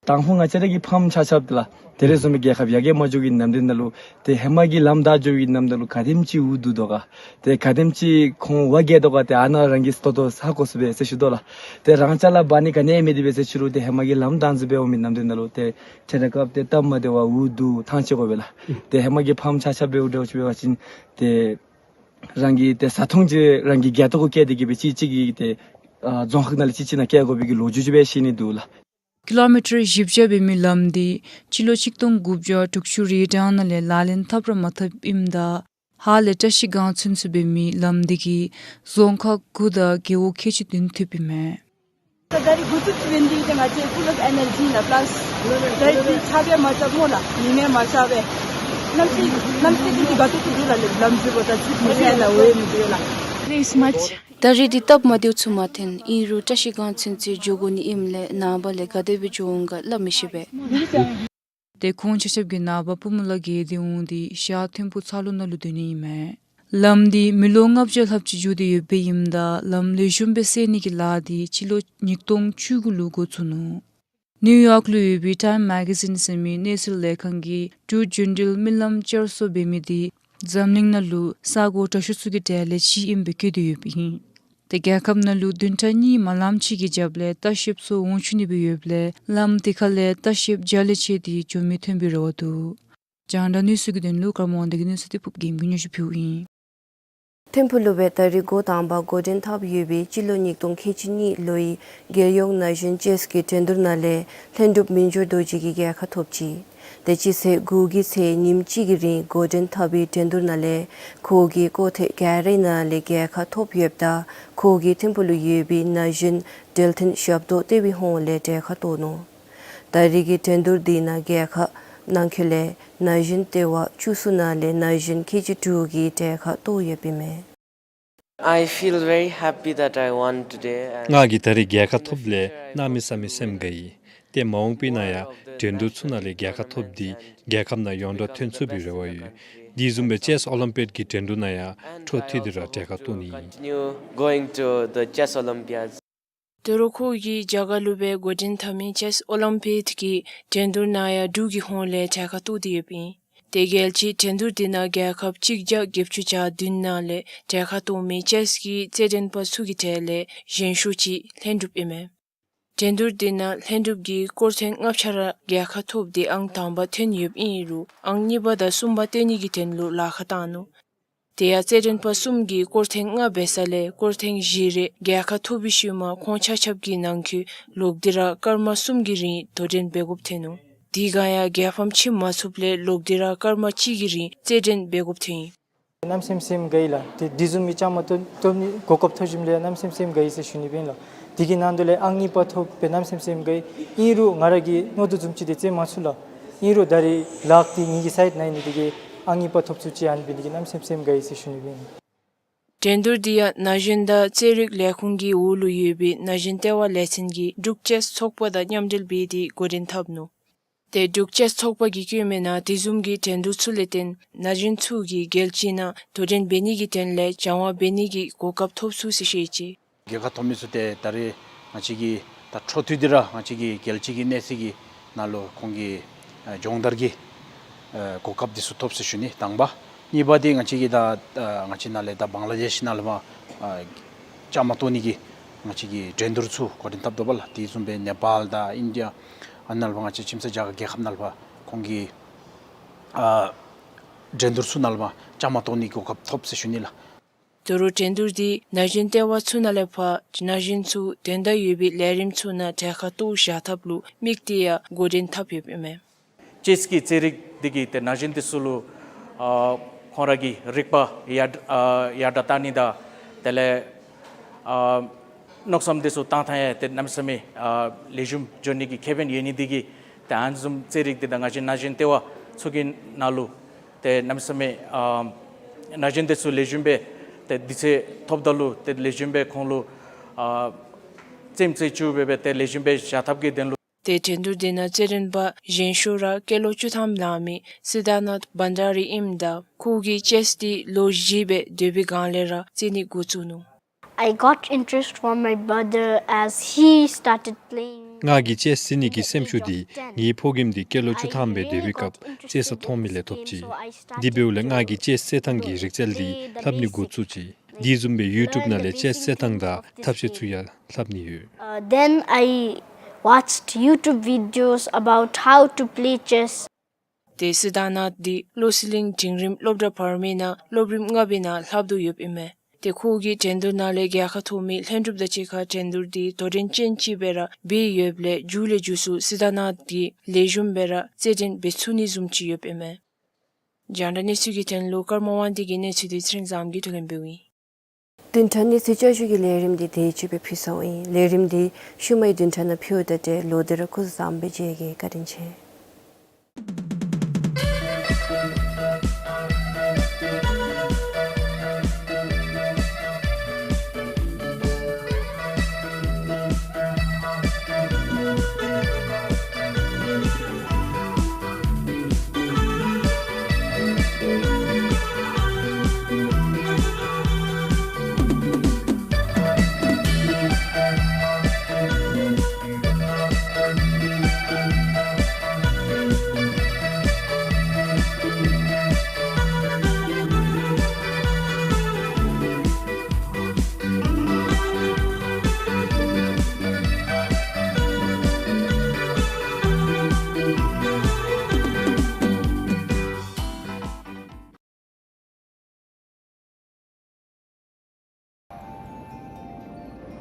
དང་ཕུ་ང་བཅས་ར་གི་ཕམ་ཆ་ཁྱབ་དེ་ལགས། དེ་རེ་བཟུམ་མའི་རྒྱལ་ཁབ་ཡར་རྒྱས་མ་འགྱོ་གི་ནམ་དུས་ནང་ལུ་ཏེ་ཧེ་མ་གི་ལམ་བདའ་འགྱོ་གི་ནམ་དུས་ལུ་ག་དེམ་ཅིག་འུ་སྡུག་དོ་ག། ཏེ་ག་དེམ་ཅིག་ཁོང་བ་རྒྱལ་དོ་ག། ཏེ་ཨ་ནཱ་རང་གིས་ཏོག་ཏོ་ཧ་གོ་ཚུགས་པས་ཟེར་ཞུ་དོ་ལགས། ཏེ་རང་ཅག་ལུ་འབད་ནི་ག་ནི་མེད་དེ་སྦེ་ཟེར་ཞུ་རུང་ཏེ་ཧེ་མ་གི་ལམ་བདའ་འགྱོ་སྦེ་འོང་མི་ནམ་དུས་ནང་ལུ་ཏེ་ཁྲེ་ཁྲ་རྐྱབ་སྟེ་སྟབས་མ་བདེ་བར་འུ་སྡུག་ཐང་ཆད་དགོ་པས་ལགས། ཏེ་ཧེ་མ་གི་ཕམ་ཆ་ཁྱབ་འབདཝ་འདྲཝ་ཅིག་འབད་བ་ཅིན་ཏེ་རང་གི་ཏེ་བཟའ་འཐུང་ཅིག་རང་གིས་རྒྱལ་ཏོ་གུ་བཀལ་ཏེ་གིས་སྦེ་གཅིག་གཅིག་གིས་ཏེ་ཨ་རྫོང་ཁག་ནང་ལས་གཅིག་གཅིག་ནང་བཀལ་དགོ་པའི་གི་ལོ་རྒྱུས་ཅིག་སྦེ་བཤད་ནི་འདུག་ལགས། ཀི་ལོ་མི་ཊར་བཞི་བརྒྱ་འབད་མི་ལམ་འདི་སྤྱི་ལོ་ཆིག་སྟོང་དགུ་བརྒྱ་དྲུག་ཅུ་རེ་གྲངས་ནང་ལས་ལག་ལེན་འཐབ་ར་མ་འཐབ་ཨིནམ་ད་ཧཱ་ལས་བཀྲ་ཤིས་སྒང་ཚུན་ཚོད་འབད་མི་ལམ་འདི་གིས་རྫོང་ཁག་དགུ་དང་རྒེད་འོག་ཁལ་གཅིག་བདུན་ཐེབས་ཨིན་མས། ད་རེས་འགོ་བཙུགས་ཅི་འབད་ནི་འདི་ཏེ་ང་བཅས་ཕུལ་ཨོཕ་ཨེ་ནར་ཇི་ནང་པ་ལཱསི་ད་རེས་འདི་ཆ་བཞག་མ་ཆ་སྨོ་ལགས། ཉི་མ་མ་ཆ་སྦེ་གནམ་གཤིས་གནམ་གཤིས་འདི་དགའ་ཏོག་ཏོ་འདུག་ལགས། ལམ་འཛེག་པ་ད་ཚུར་མི་ཤེས་ལགས། འོང་མི་འདུག་ལགས། Thank you so much. ད་རེས་འདི་སྟབས་མ་བདེཝ་ཚུ་མ་ཐོན། ཨིན་རུང་བཀྲ་ཤིས་སྒང་ཚུན་ཚོད་འགྱོ་དགོ་ནི་ཨིནམ་ལས་ནངས་པ་ལས་ག་དེ་སྦེ་འགྱོ་འོང་ག་སླབ་མི་ཤེས་པས། ཏེ་ཁོང་ཆ་ཁྱབ་ཀྱིས་ནངས་པ་པུ་མོ་ལ་བརྒལ་ཏེ་འོང་སྟེ་ཞག་ཐེངས་པོ་ཚ་ལུ་ནང་ལུ་སྡོད་ནི་ཨིན་མས། ལམ་འདི་མི་ལོ་ལྔ་བརྒྱ་ལྷགཔ་ཅིག་འགྱོ་སྟེ་ཡོདཔ་ཨིནམ་ད་ལམ་ལེགས་ཤོམ་སྦེ་སེལ་ནི་གི་ལཱ་འདི་སྤྱི་ལོ་ཉིས་སྟོང་བཅུ་དགུ་ལུ་འགོ་བཙུགས་ནུག། ནིའུ་ཡོག་ལུ་ཡོད་པའི་ཊའིམ་མེ་ག་ཛིན་ཟེར་མི་གནས་ཚུལ་ལས་ཁང་གིས་འབྲུག་ལྗོངས་འབྲེལ་མི་ལམ་བསྐྱར་གསོ་འབད་མི་འདི་འཛམ་གླིང་ནང་ལུ་ས་གོ་དྲག་ཤོས་ཚུ་གི་གྲས་ལས་གཅིག་ཨིནམ་སྦེ་བཀོད་དེ་ཡོདཔ་ཨིན། ཏེ་རྒྱལ་ཁབ་ནང་ལུ་བདུན་ཕྲག་གཉིས་མ་ལངམ་ཅིག་གི་རྒྱབ་ལས་ལྟ་བཤལཔ་ཚུ་འོང་ཚུགས་ནི་སྦེ་ཡོདཔ་ལས་ལམ་དེ་ཁ་ལས་ལྟ་བཤལཔ་བརྒྱ་ལས་བཅད་དེ་འགྱོ་མི་ཐོན་པའི་རེ་བ་འདུག། རྒྱང་བསྒྲགས་གནས་ཚུལ་གྱི་དོན་ལུ་ཀརྨ་དབང་ལྡན་གྱི་གནས་ཚུལ་དེ་ཕུབ་རྒྱལམོ་གིས་སྙན་ཞུ་ཕུལཝ་ཨིན། ཐིམ་ཕུག་ལུ་སྦེ་ད་རེས་འགོ་དང་པ་འགོ་འདྲེན་འཐབ་ཡོད་པའི་སྤྱི་ལོ་ཉིས་སྟོང་ཁལ་གཅིག་གཉིས་ལོའི་རྒྱལ་ཡོངས་ན་གཞོན་ཅེསི་ཀྱི་འགྲན་བསྡུར་ནང་ལས་ལྷུན་གྲུབ་མི་འགྱུར་རྡོ་རྗེ་གིས་རྒྱལ་ཁ་ཐོབ་ཅི། ཏེ་སྤྱི་ཚེས་དགུ་གི་ཚེ་ཉིནམ་གཅིག་གི་རིང་འགོ་འདྲེན་འཐབ་པའི་འགྲན་བསྡུར་ནང་ལས་ཁོ་གིས་སྐོར་ཐེངས་བརྒྱད་རེ་ནང་ལས་རྒྱལ་ཁ་ཐོབ་ཡོདཔ་ད་ཁོ་གི་ཐིམ་ཕུག་ལུ་ཡོད་པའི་ན་གཞོན་འབྲེལ་མཐུད་ཞབས་ཏོག་ལྟེ་བའི་ཧོངས་ལས་གྲལ་ཁར་གཏོགས་ནུག། ད་རེས་ཀྱི་འགྲན་བསྡུར་འདི་ནང་རྒྱལ་ཁབ་ནང་འཁོད་ལས་ན་གཞོན་ལྟེ་བ་བཅུ་གསུམ་ནང་ལས་ན་གཞོན་ཁལ་གཅིག་དྲུག་གིས་གྲལ་ཁར་གཏོགས་ཡོདཔ་ཨིན་མས། I feel very happy that I won today and ང་གིས་ད་རེས་རྒྱལ་ཁ་ཐོབ་ལས་གནམ་མེད་ས་མེད་སེམས་དགའ་ཡི། ཏེ་མ་འོངས་པའི་ནང་ཡང་འགྲན་བསྡུར་ཚུ་ནང་ལས་རྒྱལ་ཁ་ཐོབ་སྟེ་རྒྱལ་ཁབ་ནང་ཡོངས་གྲགས་ཐོན་ཚུགས་པའི་རེ་བ་ཡོད། དེ་བཟུམ་སྦེ་ཅེསི་ཨོ་ལིམ་པིག་གི་འགྲན་བསྡུར་ནང་ཡང་འཕྲོ་མཐུད་དེ་ར་གྲལ་ཁར་གཏོགས་ནི་ཨིན། Continue going to the chess Olympiads. དོ་རུང་ཁོ་གིས་རྒྱ་གར་ལུ་སྦེ་འགོ་འདྲེན་འཐབ་མི་ཅེསི་ཨོ་ལིམ་པིག་གི་འགྲན་བསྡུར་ནང་ཡང་འབྲུག་གི་ཧོངས་ལས་གྲལ་ཁར་གཏོགས་ཏེ་ཡོདཔ་ཨིན། ཏེ་རྒྱལ་སྤྱིའི་འགྲན་བསྡུར་འདི་ནང་རྒྱལ་ཁབ་གཅིག་བརྒྱ་བརྒྱད་ཅུ་གྱ་བདུན་ནང་ལས་གྲལ་ཁར་གཏོགས་མི་ཅེསི་གི་རྩེད་འགྲན་པ་ཚུ་གི་གྲས་ལས་གཞན་ཤོས་ཅིག་ལྷན་གྲུབ་ཨིན་མས། འགྲན་བསྡུར་འདི་ནང་ལྷན་གྲུབ་ཀྱིས་སྐོར་ཐེངས་ལྔ་ཆ་ར་རྒྱལ་ཁ་ཐོབ་སྟེ་ཨང་དང་པ་ཐོན་ཡོདཔ་ཨིན་རུང་ཨང་གཉིས་པ་དང་གསུམ་པ་སྟེར་ནི་གི་དོན་ལུ་ལཱ་ཁག་བཏང་ནུག། དེ་ཡང་རྩེད་འགྲན་པ་གསུམ་གྱིས་སྐོར་ཐེངས་ལྔ་འབད་ས་ལས་སྐོར་ཐེངས་བཞི་རེ་རྒྱལ་ཁ་ཐོབ་པའི་ཤུལ་མ་ཁོང་ཆ་ཁྱབ་ཀྱི་ནང་འཁོད་ལོག་སྟེ་ར་སྐར་མ་གསུམ་གྱི་རིང་དོ་འགྲན་འབད་དགོཔ་ཐོན་ནུག། དེ་སྒང་ཡང་རྒྱལ་ཕམ་ཕྱེ་མ་ཚུགསཔ་ལས་ལོག་སྟེ་ར་སྐར་མ་གཅིག་གི་རིང་རྩེད་འགྲན་འབད་དགོཔ་ཐོན་ཡི། གནམ་མེད་ས་མེད་དགའ་ཡི་ལགས། ཏེ་དེ་བཟུམ་མའི་བཅའ་མར་གཏོགས་གཏོགས་ནི་གོ་སྐབས་ཐོབ་ཞིནམ་ལས་གནམ་མེད་ས་མེད་དགའ་ཡི་ཟེར་ཞུ་ནི་ཨིན་ལགས། དེ་གི་ནང་དོག་ལས་ཨང་གཉིས་པ་ཐོབ་སྦེ་གནམ་མེད་ས་མེད་དགའ་ཡི། ཨིན་རུང་ང་ར་གིས་མནོ་དོ་བཟུམ་ཅིག་ཏེ་རྩེད་མ་ཚུགས་ལགས། ཨིན་རུང་ད་རེས་ལཱཀ་འདི་ངེ་གི་སའིཌ་ནང་ཨིན་ནི་དེ་གིས་ཨང་གཉིས་པ་ཐོབ་ཚུགས་ཅི་ཨ་ནི་འབད་ནི་དེ་གིས་གནམ་མེད་ས་མེད་དགའ་ཡི་ཟེར་ཞུ་ནི་ཨིན། འགྲན་བསྡུར་འདི་ཡང་ན་གཞོན་དང་རྩེད་རིགས་ལས་ཁུངས་ཀྱི་འོག་ལུ་ཡོད་པའི་ན་གཞོན་ལྟེ་བ་ལས་ཚན་གྱིས་འབྲུག་ཅེསི་ཚོགས་པ་དང་མཉམ་འབྲེལ་འབད་དེ་འགོ་འདྲེན་འཐབ་ནུག། ཏེ་འབྲུག་ཅེསི་ཚོགས་པ་གིས་བཀོད་མི་ནང་དེ་བཟུམ་གྱི་འགྲན་བསྡུར་ཚུ་ལས་བརྟེན་ན་གཞོན་ཚུ་གིས་རྒྱལ་སྤྱི་ནང་དོ་འགྲན་འབད་ནི་གི་དོན་ལས་སྦྱང་བ་འབད་ནི་གི་གོ་སྐབས་ཐོབ་ཚུགས་ཟེར་བཤད་ཅི། རྒྱལ་ཁ་ཐོབ་མི་ཚུ་ཏེ་ད་རེས་ང་བཅས་ཀྱིས་ད་འཕྲོ་མཐུད་དེ་ར་ང་བཅས་ཀྱི་རྒྱལ་སྤྱི་གི་གནས་ཚད་ཀྱི་ནང་ལུ་ཁོང་གི་ཨ་སྦྱོང་བརྡར་གྱི་ཨ་གོ་སྐབས་འདི་ཚུ་ཐོབ་ཟེར་ཞུ་ནི་དང་པ། གཉིས་པ་འདི་ང་བཅས་ཀྱི་ད་ཨ་ང་བཅས་ནང་ལས་ད་བང་ལ་དེཤ་ནང་ལུ་མར་ཨ་བཅའ་མར་གཏོགས་ནི་གི་ང་བཅས་ཀྱི་འགྲན་བསྡུར་ཚུ་འགོ་འདྲེན་འཐབ་དོ་བ་ལགས། དེ་བཟུམ་སྦེ་ནེ་པཱལ་དང་ཨིན་ཌི་ཡ་ཨ་ནཱ་ལུ་མར་ང་བཅས་ཁྱིམ་མཚེས་རྒྱ་གར་རྒྱལ་ཁབ་ནང་ལུ་མར་ཁོང་གི་ཨ་འགྲན་བསྡུར་ཚུ་ནང་ལུ་མར་བཅའ་མར་གཏོགས་ནི་གོ་སྐབས་ཐོབ་ཟེར་ཞུ་ནི་ལགས། དོ་རུང་འགྲན་བསྡུར་འདི་ན་གཞོན་ལྟེ་བ་ཚུ་ནང་ལས་ཕར་ན་གཞོན་ཚུ་དོན་དག་ཡོད་པའི་ལས་རིམ་ཚུ་ནང་གྲལ་ཁར་གཏོགས་བཞག་ཐབས་ལུ་དམིགས་ཏེ་ཡང་འགོ་འདྲེན་འཐབ་ཡོདཔ་ཨིན་མས། ཅེསི་གི་རྩེད་རིགས་འདི་གིས་ཏེ་ན་གཞོན་འདི་ཚུ་ལུ་ཨ་ཁོང་ར་གི་རིག་པ་ཡར་ཨ་ཡར་དྲག་བཏང་ནི་དང་དེ་ལས་ཨ་མནོ་བསམ་འདི་ཚུ་བཏང་ཐངས་ཡང་ཏེ་གནམ་མེད་ས་མེད་ཨ་ལེགས་ཤོམ་འགྱོ་ནི་གི་ཁེ་ཕན་ཡོད་ནི་འདི་གིས་ཏེ་ཨ་ནི་བཟུམ་རྩེད་རིགས་འདི་ད་ང་བཅས་ན་གཞོན་ལྟེ་བ་ཚུ་གི་ནང་ལུ་ཏེ་གནམ་མེད་ས་མེད་ཨ་ན་གཞོན་འདི་ཚུ་ལེགས་ཤོམ་སྦེ་ཏེ་དུས་ཚོད་ཐོབ་ད་ལུ་ཏེ་ལེགས་ཤོམ་སྦེ་ཁོང་ལུ་ཨ་རྩེདམོ་རྩེ་བཅུག་སྦེ་སྦེ་ཏེ་ལེགས་ཤོམ་སྦེ་བཞག་ཐབས་ཀྱི་དོན་ལུ། ཏེ་འགྲན་བསྡུར་འདི་ནང་རྩེད་འགྲན་པ་གཞན་ཤོས་ར་སྐྱེས་ལོ་བཅུ་ཐམ་ལང་མི་སིདྷ་ནཱཐ་བྷན་དྷ་རི་ཨིནམ་ད་ཁོ་གིས་ཅེསི་འདི་ལོ་བཞི་སྦེ་སྡོད་པའི་སྒང་ལས་ར་རྩེ་ནི་འགོ་བཙུགས་ནུག། I got interest from my brother as he started playing. ང་གིས་ཅེསི་རྩེ་ནི་གི་སེམས་ཤུགས་འདི་ངེའི་ཕོ་རྒནམ་འདི་སྐྱེས་ལོ་བཅུ་ཐམ་སྦེ་སྡོད་པའི་སྐབས་རྩེ་ས་མཐོང་མི་ལས་ཐོབ་ཅི། དེ་འབདཝ་ལས་ང་གིས་ཅེསི་རྩེ་ཐངས་ཀྱི་རིག་རྩལ་འདི་ལྷབ་ནི་འགོ་བཙུགས་ཅི། དེ་བཟུམ་སྦེ་ཡུ་ཊུབ་ནང་ལས་ཅེསི་རྩེ་ཐངས་དང་ཐབས་ཤེས་ཚུ་ཡང་ལྷབ་ནི་ཡོད། Uh, then I watched YouTube videos about how to play chess. ཏེ་སིདྷ་ནཱཐ་འདི་བློ་གསལ་གླིང་འབྲིང་རིམ་སློབ་གྲྭ་བར་མའི་ནང་སློབ་རིམ་ལྔ་པའི་ནང་ལྷབ་དོ་ཡོདཔ་ཨིན་མས། ཏེ་ཁོ་གིས་འགྲན་བསྡུར་ནང་ལས་རྒྱལ་ཁ་ཐོབ་མི་ལྷན་གྲུབ་དང་གཅིག་ཁར་འགྲན་བསྡུར་འདི་དོ་འགྲན་ཅན་ཅིག་སྦེ་ར་འབད་ཡོདཔ་ལས་མཇུག་ལས་མཇུག་སུ་སིདྷ་ནཱཐ་འདི་ལེགས་ཤོམ་སྦེ་ར་རྩེད་འགྲན་འབད་ཚུགས་ནི་བཟུམ་ཅིག་ཡོདཔ་ཨིན་མས། རྒྱང་བསྒྲགས་གནས་ཚུལ་གྱི་དོན་ལུ་ཀརྨ་དབང་འདུས་ཀྱི་གནས་ཚུལ་འདི་ཚེ་རིང་བཟངམོ་གིས་བསྡུ་ལེན་འབདཝ་ཨིན། བདུན་ཕྲག་གནས་ཚུལ་བསྐྱར་ཞུ་གི་ལས་རིམ་འདི་དེ་ཅིག་སྦེ་ཕུལ་སོང་ཡི། ལས་རིམ་འདི་ཤུལ་མའི་བདུན་ཕྲག་ནང་ཕུལཝ་ད་ཏེ་ལོག་སྟེ་ར་སྐུ་གཟུགས་བཟང་པོ་སྦེ་མཇལ་གེ། བཀའ་དྲིན་ཆེ།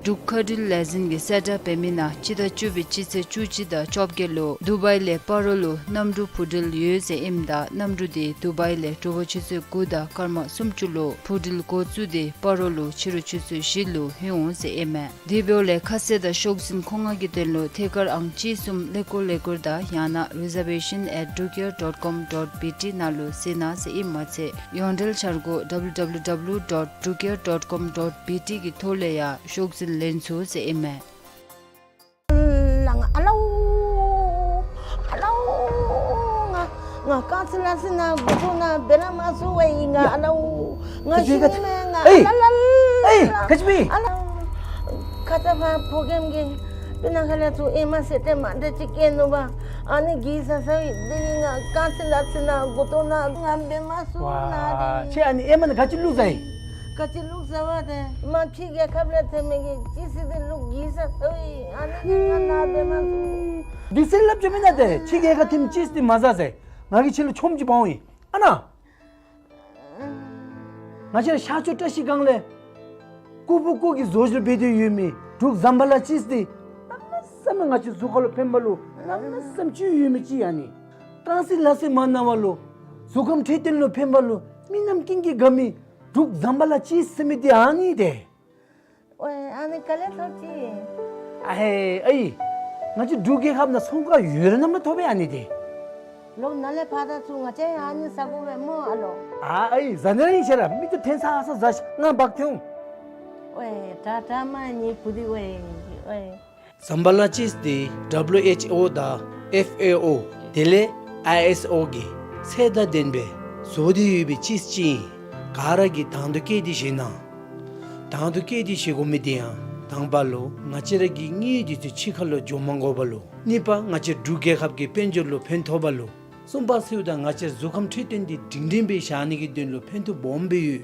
འབྲུག་མཁའ་འགྲུལ་ལས་འཛིན་གྱིས་གསལ་བསྒྲགས་འབད་མི་ནང་སྤྱི་ཟླ་བཅུ་པའི་སྤྱི་ཚེས་བཅུ་གཅིག་དང་བཅོ་བརྒྱད་ལུ་དུ་བའི་ལས་སྤ་རོ་ལུ་གནམ་གྲུ་འཕུར་འགྲུལ་ཡོད་ཟེར་ཨིནམ་ད་གནམ་གྲུ་དེ་དུ་བའི་ལས་དྲོ་པ་ཆུ་ཚོད་དགུ་དང་སྐར་མ་སུམ་ཅུ་ལུ་འཕུར་འགྲུལ་འགོ་བཙུགས་ཏེ་སྤ་རོ་ལུ་ཕྱི་རུ་ཆུ་ཚོད་བཞི་ལུ་ལྷོད་འོང་ཟེར་ཨིན་མས། དེ་འབདཝ་ལས་ཁ་གསལ་དང་ཤོག་འཛིན་མཁོ་མངགས་ཀྱི་དོན་ལུ་ཐད་ཀར་ཨང་གཅིག་གསུམ་ཀླད་ཀོར་ཀླད་ཀོར་དང་ཡང་ན་reservation at drukair dot com dot B T ནང་ལུ་གཟིགས་གནང་ཟེར་ཨིནམ་མ་ཚད་ཡོངས་འབྲེལ་འཆར་སྒོ་W W W dot drukair dot com dot B T གི་ཐོག་ལས་ཡང་ཤོག་འཛིན་ལེན་ཚུགས་ཟེར་ཨིན་མས། ལ་ང་ཨ་ལའུ་ཨ་ལའུ། ང་ང་རྐང་རྩེད་ལག་རྩེད་ནང་འགོ་ཐོག་ནང་འབད་ར་མ་ཚུགས་པས་ང་ཨ་ལའུ། ང་ཤི་ནི་མས་ང་ཨ་ལ་ལ་ལ། ཨེ་ག་ཅི་སྨོ། ཨ་ལ་ཁ་ཙ་ཕར་ཕོ་རྒནམ་གིས་སྤུ་ན་ཁ་ལས་ཚུར་ཨེ་མ་ཟེར་ཏེ་མ་འདྲ་ཅིག་སྐྱེས་ནུག་པ། ཨ་ནི་གིས་ཟ་ཟ་བའི་དེ་ནི་ང་རྐང་རྩེད་ལག་རྩེད་ནང་འགོ་ཐོག་ནང་ང་འབད་མ་ཚུགས་ན་དེ། ཁྱོད་ཨ་ནི་ཨེ་མ་ནང་ག་ཅི་བླུགས་ཟ་ཡི། ག་ཅི་བླུགས་ཟ་བ་དེ་མ་ཕྱི་རྒྱལ་ཁབ་ལས་ཐོན་མི་གི་ཅི་སི་དེ་བླུགས་གིས་ཟ་ཟ་བའི་ཨ་ནི་གིས་ང་ན་འབད་མ་ཚུགས། དེ་ཟེར་སླབ་ཅི་མེན་ན་དེ་ཕྱི་རྒྱལ་ཁབ་ཐོན་མི་ཅི་སི་དེ་མ་ཟ་ཟེར། ང་གིས་ཁྱོད་ལུ་ཆོམ་ཅིག་འབག་འོང་ཡི། ཨ་ན། ང་བཅས་ར་ཤར་ཕྱོགས་བཀྲ་ཤིས་སྒང་ལས་ཀུ་ཕུ་ཀུ་གི་བཟོ་བཅོས་འབད་དེ་ཡོད་མི་འབྲུག་ཟམ་པ་ལ་ཅི་སི་དེ་གནམ་མེད་ས་མེད་ང་བཅས་གཟུགས་ཁར་ལུ་ཕན་པ་ལུ་གནམ་མེད་ས་མེད་ཅིག་ཡོད་མི་ཅིག་ཨ་ནི། རྐང་རྩེད་ལག་རྩེད་མ་གནང་བ་ལུ་གཟུགས་ཁམས་འཕྲོད་བསྟེན་ལུ་ཕན་པ་ལུ་མི་རྣམས་ཀུན་གྱིས་དགའ་མི་འབྲུག་ཟམ་པ་ལ་ཅི་སི་ཟེར་མི་དེ་ཨ་ནི་དེ། ཝེ་ཨ་ནི་ག་ལས་ཐོབ་ཅི། ཨ་ཧེ་ཨའི། ང་བཅས་འབྲུག་རྒྱལ་ཁབ་ནང་ཚོང་ཁང་ཡོད་ར་ནམ་ལས་ཐོབ་པས་ཨ་ནི་དེ། ལོག་ནཱ་ལས་ཕར་ད་ཚུར་ང་བཅས་ཡང་ཨ་ནི་ཟ་དགོ་པས་སྨོ་ཨ་ལོ། ཨ་ཨའི་ཟ་ནི་ར་ཨིན་ཤེས་ར་མིག་ཏོ་འཐེན་ས་ཨ་ས་ཟ་ཤིག་ང་འབག་འཐེན་འོང་། ཝེ་དྲག་དྲག་མ་ནི་བུ་དེ་ཝེ་ཝེ། ཟམ་པ་ལ་ཅི་སི་དེ་W H O དང་F A O དེ་ལས་I S O གི་ཚད་དང་ལྡན་པའི་བཟོ་སྟེ་ཡོད་པའི་ཅི་སི་ཅིག་ཨིན། ག་ར་གིས་དང་དུ་བཀོད་དེ་བཞེས་གནང་། དང་དུ་བཀོད་དེ་བཞེས་དགོ་མི་དེ་ཡང་དང་པ་ལུ་ང་བཅས་ར་གི་དངུལ་དེ་ཚུ་ཕྱི་ཁ་ལུ་འགྱོ་མ་དགོ་པ་ལུ། གཉིས་པ་ང་བཅས་འབྲུག་རྒྱལ་ཁབ་ཀྱི་དཔལ་འབྱོར་ལུ་ཕན་ཐོགས་པ་ལུ། གསུམ་པ་ཚུ་དང་ང་བཅས་གཟུགས་ཁམས་འཕྲོད་བསྟེན་དེ་སྒྲིང་སྒྲིང་སྦེ་བཞག་ནི་གི་དོན་ལུ་ཕན་ཐོགས་སྦོམ་སྦེ་ཡོད།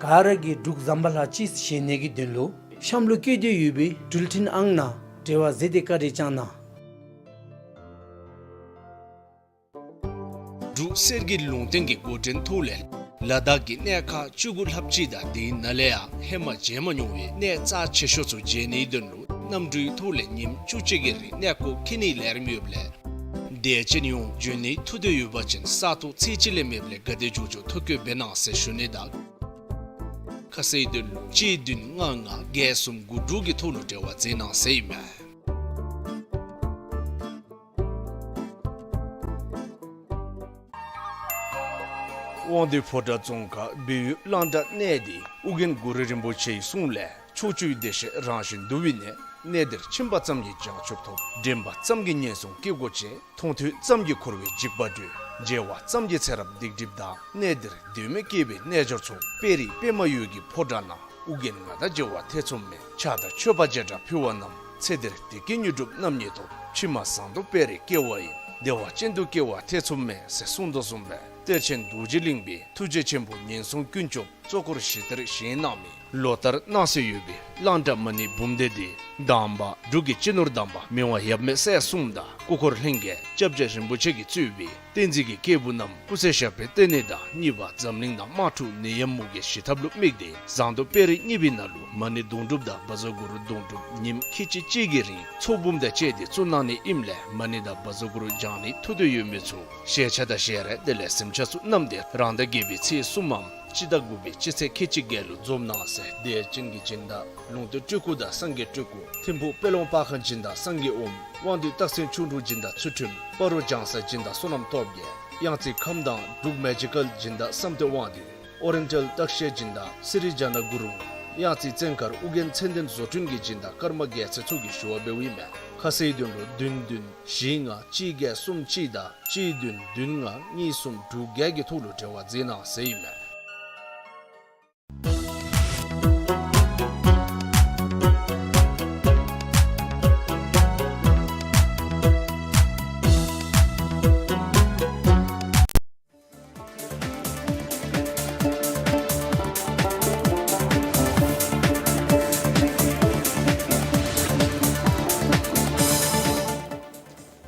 ག་ར་གིས་འབྲུག་ཟམ་པ་ལ་ཅི་སི་བཞེས་ནི་གི་དོན་ལུ་གཤམ་ལུ་བཀོད་དེ་ཡོད་པའི་འགྲུལ་འཕྲིན་ཨང་ནང་འབྲེལ་བ་མཛད་དེ་བཀའ་དྲིན་བསྐྱང་གནང་། འབྲུག་གསེར་གྱི་ལུང་བསྟན་གྱི་འགོ་འདྲེན་ཐོག་ལས་ལ་དྭགས་ཀྱི་གནས་ཁག་བཅུ་དགུ་ལྷགཔ་ཅིག་དང་དེའི་ནང་ལས་ཡང་ཧེ་མ་མཇལ་མ་མྱོང་བའི་གནས་རྩ་ཆེ་ཤོས་ཚུ་མཇལ་ནིའི་དོན་ལུ་གནམ་གྲུའི་ཐོག་ལས་ཉིནམ་བཅུ་གཅིག་གི་རིང་གནས་སྐོར་འཁྱིད་ནིའི་ལས་རིམ་ཡོདཔ་ལས་དད་ཅན་ཡོངས་འབྱོན་ནིའི་ཐུགས་འདོད་ཡོད་པ་ཅིན་ས་ཐོག་ཚེས་གཅིག་ལས་མེདཔ་ལས་ག་དེ་མགྱོགས་མགྱོགས་ཐོ་བཀོད་འབད་གནང་ཟེར་ཞུ་ནི་དང་། ཁ་གསལ་དོན་ལུ་གཅིག་བདུན་ལྔ་ལྔ་བརྒྱད་གསུམ་དགུ་དྲུག་གི་ཐོག་ལུ་འབྲེལ་བ་མཛད་གནང་ཟེར་ཨིན་མས། དབང་འདུས་ཕོ་བྲང་རྫོང་ཁག་སྦས་ཡུལ་གླང་བྲག་གནས་འདི་ཨོ་རྒྱན་གུ་རུ་རིན་པོ་ཆེའི་གསུང་ལས་ཕྱོགས་བཅུའི་བདེ་གཤེགས་རང་བཞིན་འདུ་བའི་གནས། གནས་འདིར་ཕྱིན་པ་ཙམ་གྱིས་བྱང་ཆུབ་ཐོབ། འདྲེན་པ་ཙམ་གྱིས་ངན་སོང་སྐྱེ་སྒོ་བཅད། མཐོང་ཐོས་ཙམ་གྱིས་འཁོར་བའི་འཇིགས་པ་སྒྲོལ། མཇལ་བ་ཙམ་གྱིས་ཚེ་རབས་སྡིག་སྒྲིབ་དག། གནས་འདིར་སྡོད་མི་སྐྱེ་བོའི་རྣལ་འབྱོར་ཚོགས། དཔལ་རི་པདྨ་འོད་ཀྱི་ཕོ་བྲང་ན། ཨོ་རྒྱན་ང་དང་མཇལ་བ་ཐེ་ཚོམ་མེད། ཕྱག་དང་མཆོད་པ་བྱེ་བྲག་ཕུལ་བ་རྣམས། ཚེ་འདིར་བདེ་སྐྱིད་མྱུར་འགྲུབ་རྣམ་གཉིས་ཐོབ། ཕྱི་མ་ཟངས་མདོག་དཔལ་རིར་སྐྱེ་བ་ཡིན། བདེ་བ་ཅན་དུ་སྐྱེ་བ་ཐེ་ཚོམ་མེད་ཟེར་གསུངས་དོ་བཟུམ་སྦེ་གཏེར་ཆེན་རྡོ་རྗེ་གླིང་པའི་ཐུགས་རྗེ་ཆེན་པོ་ངན་སོང་ཀུན་སྐྱོབ་གཙོ་འཁོར་བཞི་ལྟར་བཞེངས་གནང་མི་ལོ་ལྟར་གནང་སྲོལ་ཡོད་པའི་གླང་བྲག་མ་ཎི་འབུམ་སྡེ་འདི་དང་པ་འབྲུག་གི་སྤྱི་ནོར་དམ་པ་མི་དབང་ཡབ་མེས་སྲས་གསུམ་དང་སྐུ་འཁོར་ལྷན་རྒྱས་སྐྱབས་རྗེ་རིན་པོ་ཆེ་གིས་གཙོས་པའི་བསྟན་འཛིན་གྱི་སྐྱེས་བུ་རྣམས་སྐུ་ཚེ་ཞབས་པད་བརྟན་ནི་དང་། གཉིས་པ་འཛམ་གླིང་ནང་དམག་འཁྲུག་ནད་ཡམས་མུ་གེ་ཞི་ཐབས་ལུ་དམིགས་ཏེ་ཟངས་མདོག་དཔལ་རི་གཉིས་པའི་ནང་ལུ་མ་ཎི་དུང་སྒྲུབ་དང་བཛྲ་གུ་རུ་དུང་སྒྲུབ་ཉིནམ་ཁལ་གཅིག་གཅིག་གི་རིང་ཚོགས་འབུམ་དང་བཅས་ཏེ་བཙུགས་གནང་ནི་ཨིནམ་ལས་མ་ཎི་དང་བཛྲ་གུ་རུ་བགྱང་ནིའི་ཐུགས་འདོད་ཡོད་མི་ཚུ་ཞལ་ཆས་དང་ཞལ་རས་དེ་ལས་གཟིམ་ཆས་ཚུ་བསྣམས་ཏེ་རང་ཟླ་བརྒྱད་པའི་ཚེས་གསུམ་མམ་སྤྱི་ཟླ་དགུ་པའི་སྤྱི་ཚེས་ཁལ་གཅིག་བརྒྱད་ལུ་འཛོམས་གནང་ཟེར་དད་ཅན་གྱི་སྦྱིན་བདག་ལུང་སྟོད་སྤྲུལ་སྐུ་དང་སངས་རྒྱས་སྤྲུལ་སྐུ། ཐིམ་ཕུག་དཔལ་ལུང་པར་ཁང་སྦྱིན་བདག་སངས་རྒྱས་ཨོཾ། དབང་འདུས་སྟག་སེང་ཁྱུང་འབྲུག་སྦྱིན་བདག་ཚུལ་ཁྲིམས། སྤ་རོ་ལྗང་གསལ་སྦྱིན་བདག་བསོད་ནམས་སྟོབས་རྒྱས། གཡང་རྩེ་ཁམས་དྭངས་འབྲུག་མེ་ཇི་ཀལ་སྦྱིན་བདག་བསམ་གཏན་དབང་འདུས། ཨོ་རི་ཡེན་ཊལ་སྟག་ཤད་སྦྱིན་བདག་སི་རི་ཇ་ན་གུ་རུ། གཡང་རྩེ་བཙན་མཁར་ཨོ་རྒྱན་མཚན་ལྡན་བཟོ་སྐྲུན་གྱི་སྦྱིན་བདག་ཀརྨ་རྒྱལ་མཚན་ཚུ་གིས་ཞུ་བ་འབདཝ་ཨིན་མས། ཁ་གསལ་དོན་ལུ་བདུན་བདུན་བཞི་ལྔ་གཅིག་བརྒྱད་གསུམ་གཅིག་དང་གཅིག་བདུན་བདུན་ལྔ་གཉིས་གསུམ་དྲུག་བརྒྱད་ཀྱི་ཐོག་ལུ་འབྲེལ་བ་མཛད་གནང་ཟེར་ཨིན་མས།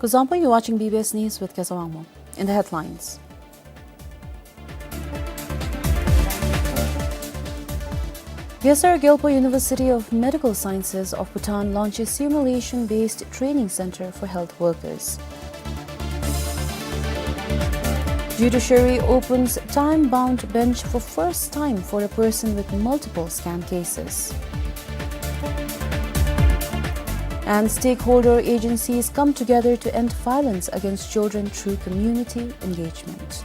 Kuzuzangpo, you're watching B B S News with Keza Wangmo. In the headlines. Gesar Gyalpo University of Medical Sciences of Bhutan launches simulation-based training center for health workers. Judiciary opens time-bound bench for first time for a person with multiple scam cases. And stakeholder agencies come together to end violence against children through community engagement.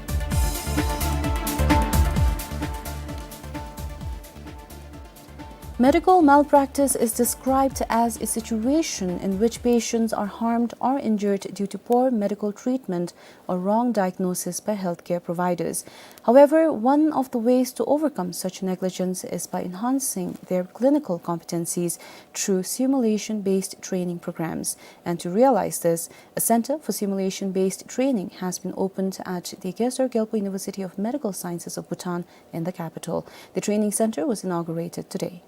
Medical malpractice is described as a situation in which patients are harmed or injured due to poor medical treatment or wrong diagnosis by healthcare providers. However, one of the ways to overcome such negligence is by enhancing their clinical competencies through simulation-based training programs. And to realize this, a center for simulation-based training has been opened at the Gesar Gyalpo University of Medical Sciences of Bhutan in the capital. The training center was inaugurated today.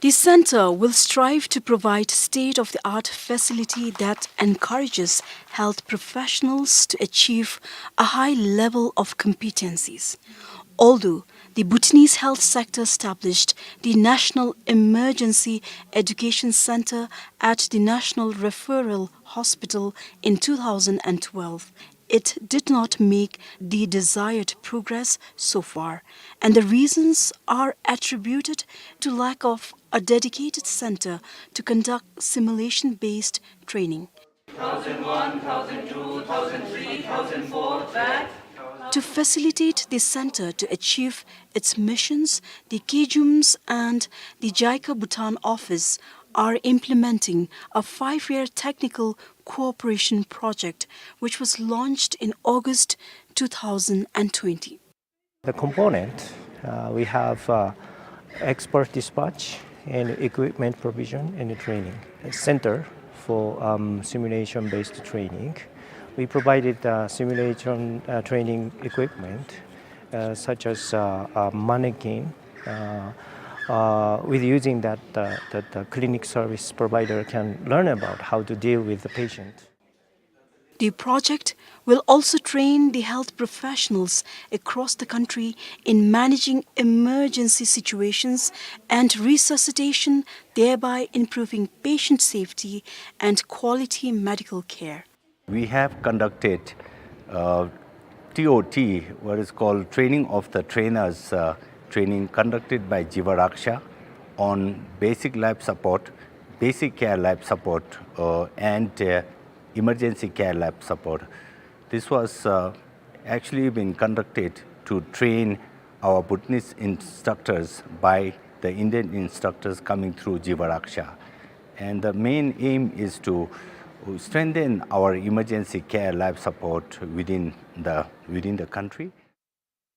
The center will strive to provide state-of-the-art facility that encourages health professionals to achieve a high level of competencies. Although the Bhutanese health sector established the National Emergency Education Center at the National Referral Hospital in two thousand twelve, it did not make the desired progress so far, and the reasons are attributed to lack of a dedicated center to conduct simulation-based training. To facilitate the center to achieve its missions, the KEJUMS and the JICA Bhutan office are implementing a five-year technical cooperation project, which was launched in August two thousand twenty. The component, uh, we have, uh, expert dispatch and equipment provision and training. A center for, um, simulation-based training. We provided, uh, simulation, uh, training equipment, uh, such as, uh, a mannequin. Uh, uh, with using that, uh, that the clinic service provider can learn about how to deal with the patient. The project will also train the health professionals across the country in managing emergency situations and resuscitation, thereby improving patient safety and quality medical care. We have conducted, uh, T O T, what is called training of the trainers, uh, training conducted by Jiva Raksha on basic life support, basic care life support, uh, and, uh, emergency care life support. This was, uh, actually been conducted to train our Bhutanese instructors by the Indian instructors coming through Jiva Raksha. And the main aim is to strengthen our emergency care life support within the, within the country.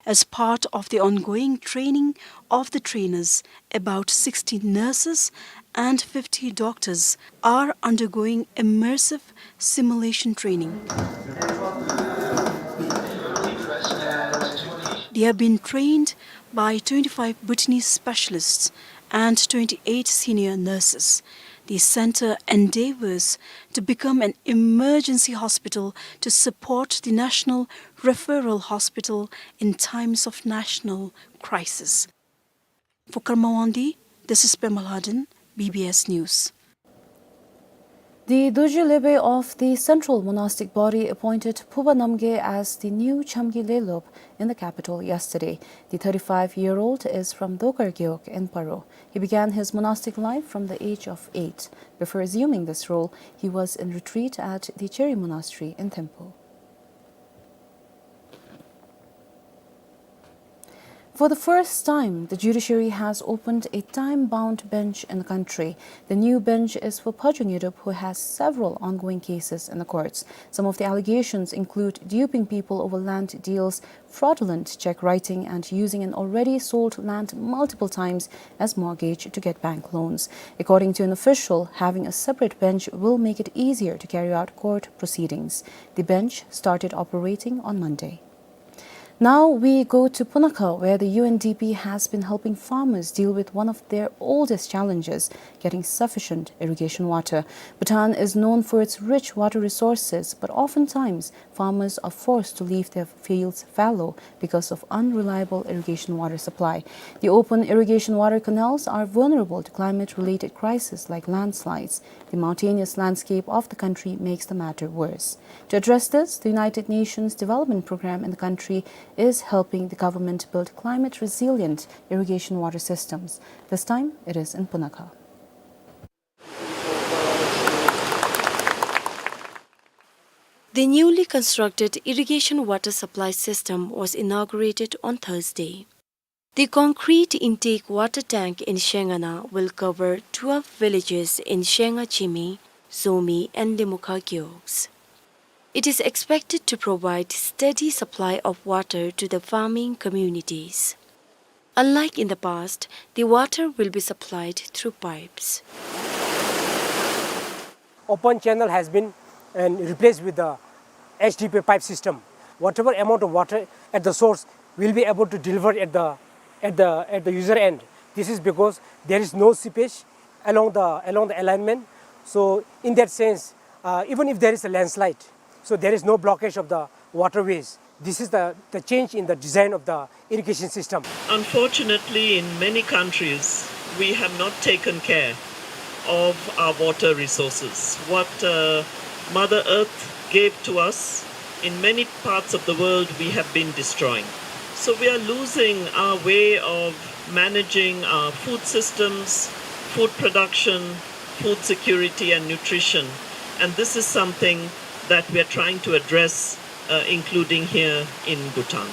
As part of the ongoing training of the trainers, about sixty nurses and fifty doctors are undergoing immersive simulation training. They have been trained by twenty-five Bhutanese specialists and twenty-eight senior nurses. The center endeavors to become an emergency hospital to support the National Referral Hospital in times of national crisis. For Karma Wangdi, this is Pema Lhaden, B B S News. The Dorji Lhebe of the Central Monastic Body appointed Phuba Namgay as the new Chamgi Lelup in the capital yesterday. The thirty-five-year-old is from Dokar Gewog in Paro. He began his monastic life from the age of eight. Before assuming this role, he was in retreat at the Cheri Monastery in Thimphu. For the first time, the judiciary has opened a time-bound bench in the country. The new bench is for Phajo Ngedup, who has several ongoing cases in the courts. Some of the allegations include duping people over land deals, fraudulent check writing, and using an already sold land multiple times as mortgage to get bank loans. According to an official, having a separate bench will make it easier to carry out court proceedings. The bench started operating on Monday. Now we go to Punakha, where the U N D P has been helping farmers deal with one of their oldest challenges, getting sufficient irrigation water. Bhutan is known for its rich water resources, but oftentimes farmers are forced to leave their fields fallow because of unreliable irrigation water supply. The open irrigation water canals are vulnerable to climate-related crises like landslides. The mountainous landscape of the country makes the matter worse. To address this, the United Nations Development Programme in the country is helping the government build climate-resilient irrigation water systems. This time, it is in Punakha. The newly constructed irrigation water supply system was inaugurated on Thursday. The concrete intake water tank in Shengana will cover twelve villages in Shenga Chimi, Zomi and Limukha Gewogs. It is expected to provide steady supply of water to the farming communities. Unlike in the past, the water will be supplied through pipes. Open channel has been and replaced with the H D P pipe system. Whatever amount of water at the source will be able to deliver at the, at the, at the user end. This is because there is no seepage along the, along the alignment. So in that sense, uh, even if there is a landslide, so there is no blockage of the waterways. This is the, the change in the design of the irrigation system. Unfortunately, in many countries, we have not taken care of our water resources. What, uh, Mother Earth gave to us, in many parts of the world, we have been destroying. So we are losing our way of managing our food systems, food production, food security and nutrition. And this is something that we are trying to address, uh, including here in Bhutan.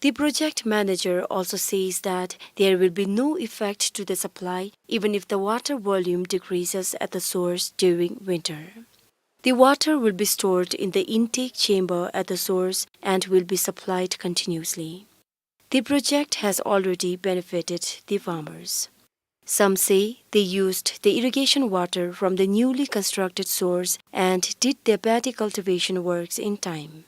The project manager also says that there will be no effect to the supply even if the water volume decreases at the source during winter. The water will be stored in the intake chamber at the source and will be supplied continuously. The project has already benefited the farmers. Some say they used the irrigation water from the newly constructed source and did their paddy cultivation works in time.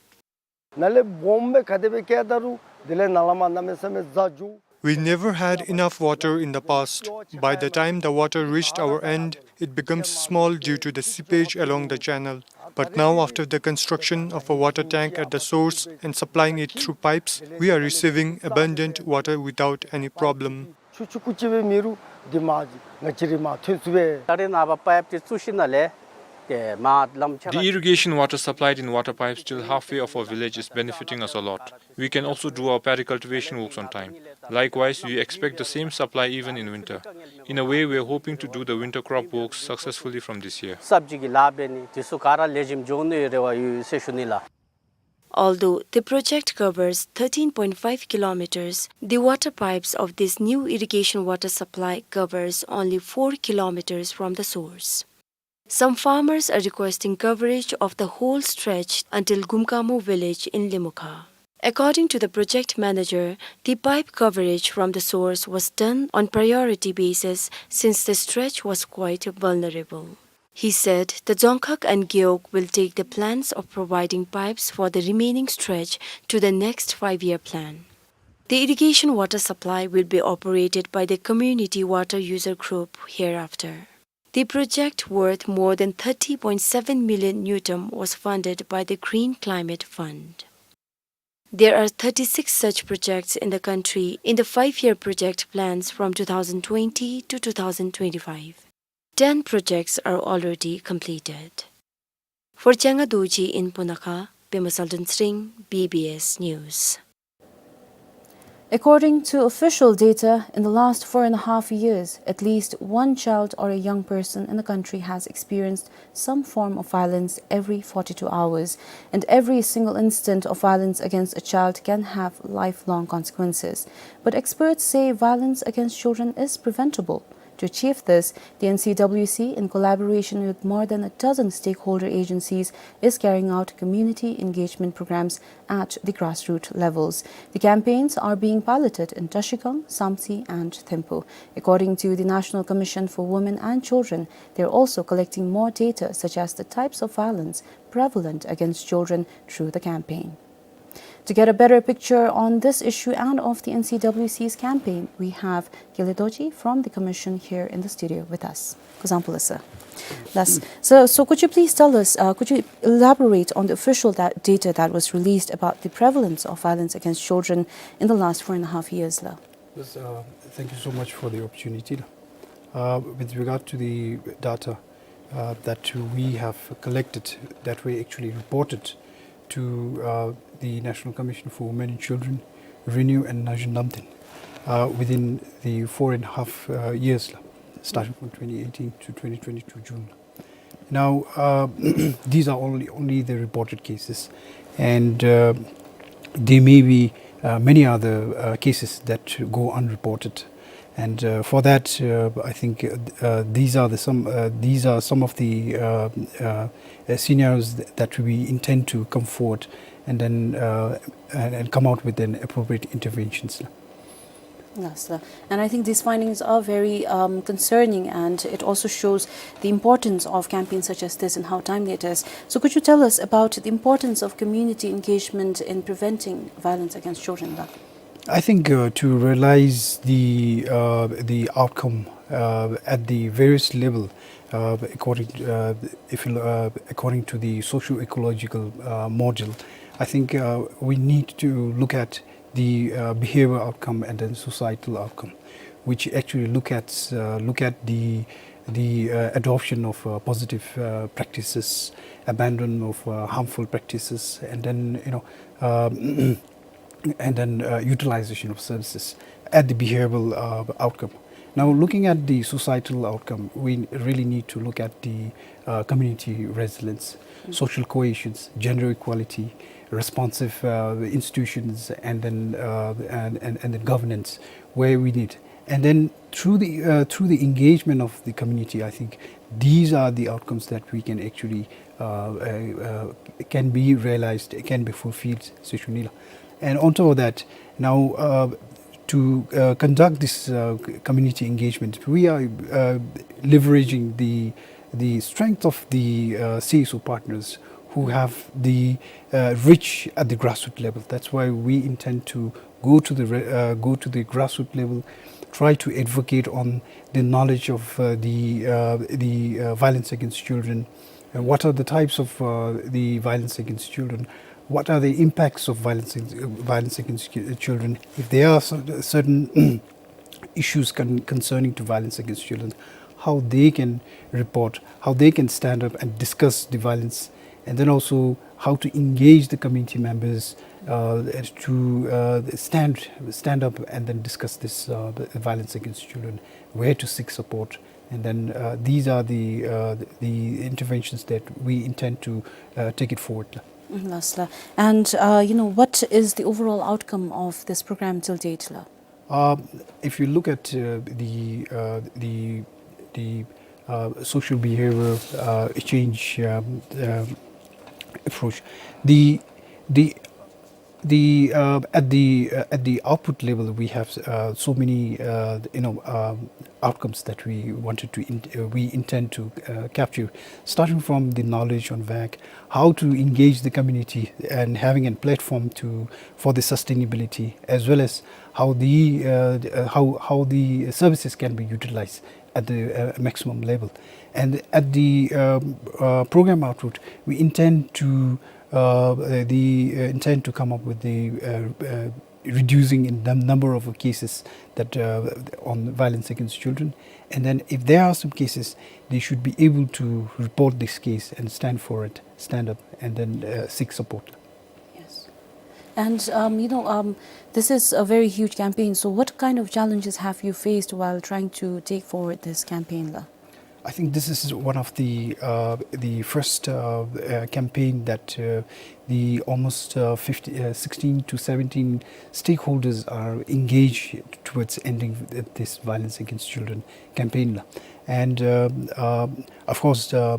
ནཱ་ལས་སྦོམ་སྦེ་ག་དེ་སྦེ་བཀལ་ད་རུང་དེ་ལས་ནཱ་ལས་མར་གནམ་མེད་ས་མེད་རྫ་འགྱོ། We never had enough water in the past. By the time the water reached our end, it becomes small due to the seepage along the channel. But now, after the construction of a water tank at the source and supplying it through pipes, we are receiving abundant water without any problem. ཆུ་ཆུང་ཀུ་ཅིག་སྦེ་མེད་རུང་དེ་མར་ང་བཅས་ར་མར་ཐོན་ཚུགས་པས། ད་རེས་ནངས་པ་པའིཔ་འདི་བཙུགས་ཞིནམ་ལས་ཏེ་མར་ལམ་ཆ་The irrigation water supplied in water pipes till halfway of our village is benefiting us a lot. We can also do our paddy cultivation works on time. Likewise, we expect the same supply even in winter. In a way, we are hoping to do the winter crop works successfully from this year. སབ་ཇི་གི་ལཱ་འབད་ནི་དེ་ཚུ་ག་ར་ལེགས་ཤོམ་འགྱོ་ནི་ཡོད་རེ་བ་ཡོད་ཟེར་ཞུ་ནི་ལགས། Although the project covers thirteen point five kilometers, the water pipes of this new irrigation water supply covers only four kilometers from the source. Some farmers are requesting coverage of the whole stretch until Gumkamo village in Limukha. According to the project manager, the pipe coverage from the source was done on priority basis since the stretch was quite vulnerable. He said the Dzongkhag and Gewog will take the plans of providing pipes for the remaining stretch to the next five-year plan. The irrigation water supply will be operated by the community water user group hereafter. The project, worth more than thirty point seven million ngultrum, was funded by the Green Climate Fund. There are thirty-six such projects in the country in the five-year project plans from two thousand twenty to two thousand twenty-five. Ten projects are already completed. For Changa Dorji in Punakha, Pema Tshaldun Tshering, B B S News. According to official data, in the last four and a half years, at least one child or a young person in the country has experienced some form of violence every forty-two hours, and every single incident of violence against a child can have lifelong consequences. But experts say violence against children is preventable. To achieve this, the N C W C, in collaboration with more than a dozen stakeholder agencies, is carrying out community engagement programs at the grassroots levels. The campaigns are being piloted in Trashigang, Samtse and Thimphu. According to the National Commission for Women and Children, they are also collecting more data such as the types of violence prevalent against children through the campaign. To get a better picture on this issue and of the N C W C's campaign, we have Gele Dorji from the Commission here in the studio with us. Kuzuzangpo, sir. Thus, so, so could you please tell us, uh, could you elaborate on the official da- data that was released about the prevalence of violence against children in the last four and a half years, la? Yes, uh, thank you so much for the opportunity. Uh, with regard to the data, uh, that we have collected, that we actually reported to, uh, the National Commission for Women and Children, RENEW and National Namten, uh, within the four and a half, uh, years, la, starting from twenty eighteen to twenty twenty-two June. Now, uh, these are only, only the reported cases, and, uh, there may be, uh, many other, uh, cases that go unreported. And, uh, for that, uh, I think, uh, uh, these are the some, uh, these are some of the, uh, uh, uh, scenarios th- that we intend to come forward and then, uh, and, and come out with an appropriate interventions. Yes, sir. And I think these findings are very, um, concerning, and it also shows the importance of campaigns such as this and how timely it is. So could you tell us about the importance of community engagement in preventing violence against children, la? I think, uh, to realize the, uh, the outcome, uh, at the various level, uh, according, uh, if you, uh, according to the socio-ecological, uh, model, I think, uh, we need to look at the, uh, behavioral outcome and then societal outcome, which actually look at, uh, look at the, the, uh, adoption of, uh, positive, uh, practices, abandon of, uh, harmful practices, and then, you know, um, and then, uh, utilization of services at the behavioral, uh, outcome. Now, looking at the societal outcome, we really need to look at the, uh, community resilience, social cohesions, gender equality, responsive, uh, institutions, and then, uh, and, and, and the governance where we need. And then through the, uh, through the engagement of the community, I think these are the outcomes that we can actually, uh, uh, uh, can be realized, can be fulfilled, sir. And on top of that, now, uh, to, uh, conduct this, uh, c- community engagement, we are, uh, leveraging the, the strength of the, uh, C S O partners who have the, uh, reach at the grassroots level. That's why we intend to go to the re- uh, go to the grassroots level, try to advocate on the knowledge of, uh, the, uh, the, uh, violence against children, and what are the types of, uh, the violence against children, what are the impacts of violence ag- violence against ki- children, if there are cer- certain issues con- concerning to violence against children, how they can report, how they can stand up and discuss the violence, and then also how to engage the community members, uh, to, uh, stand stand up and then discuss this, uh, the violence against children, where to seek support, and then, uh, these are the, uh, the interventions that we intend to, uh, take it forward. Mm, yes, la. And, uh, you know, what is the overall outcome of this program till date, la? Uh, if you look at, uh, the, uh, the, the, uh, social behavior, uh, change, um, um, approach, the, the, the, uh, at the, uh, at the output level, we have, uh, so many, uh, you know, um, outcomes that we wanted to in- uh, we intend to, uh, capture, starting from the knowledge on vac, how to engage the community and having a platform to, for the sustainability, as well as how the, uh, the, uh, how, how the services can be utilized at the, uh, maximum level. And at the, um, uh, program output, we intend to, uh, uh, the, uh, intend to come up with the, uh, uh, reducing in the number of cases that, uh, on violence against children. And then if there are some cases, they should be able to report this case and stand for it, stand up, and then, uh, seek support. Yes. And, um, you know, um, this is a very huge campaign. So what kind of challenges have you faced while trying to take forward this campaign, la? I think this is one of the, uh, the first, uh, uh, campaign that, uh, the almost, uh, fifty, uh, sixteen to seventeen stakeholders are engaged towards ending th- this violence against children campaign. And, um, um, of course, uh,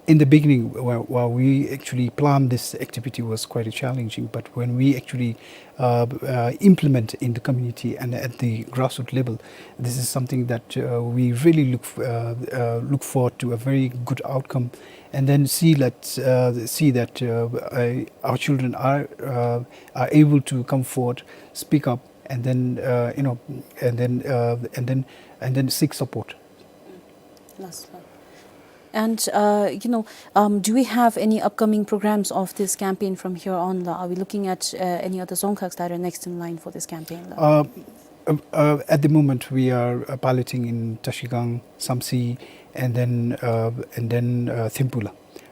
In the beginning, wh-, while we actually planned this activity was quite challenging, but when we actually, uh, uh, implement in the community and at the grassroots level, this is something that, uh, we really look f-, uh, uh, look forward to a very good outcome, and then see that, uh, see that, uh, uh, our children are, uh, are able to come forward, speak up, and then, uh, you know, and then, uh, and then, and then seek support. Last one. And, uh, you know, um, do we have any upcoming programs of this campaign from here on, la? Are we looking at, uh, any other dzongkhag that are next in line for this campaign, la? Uh, uh, uh, at the moment, we are, uh, piloting in Trashigang, Samtse, and then, uh, and then, uh, Thimphu, la.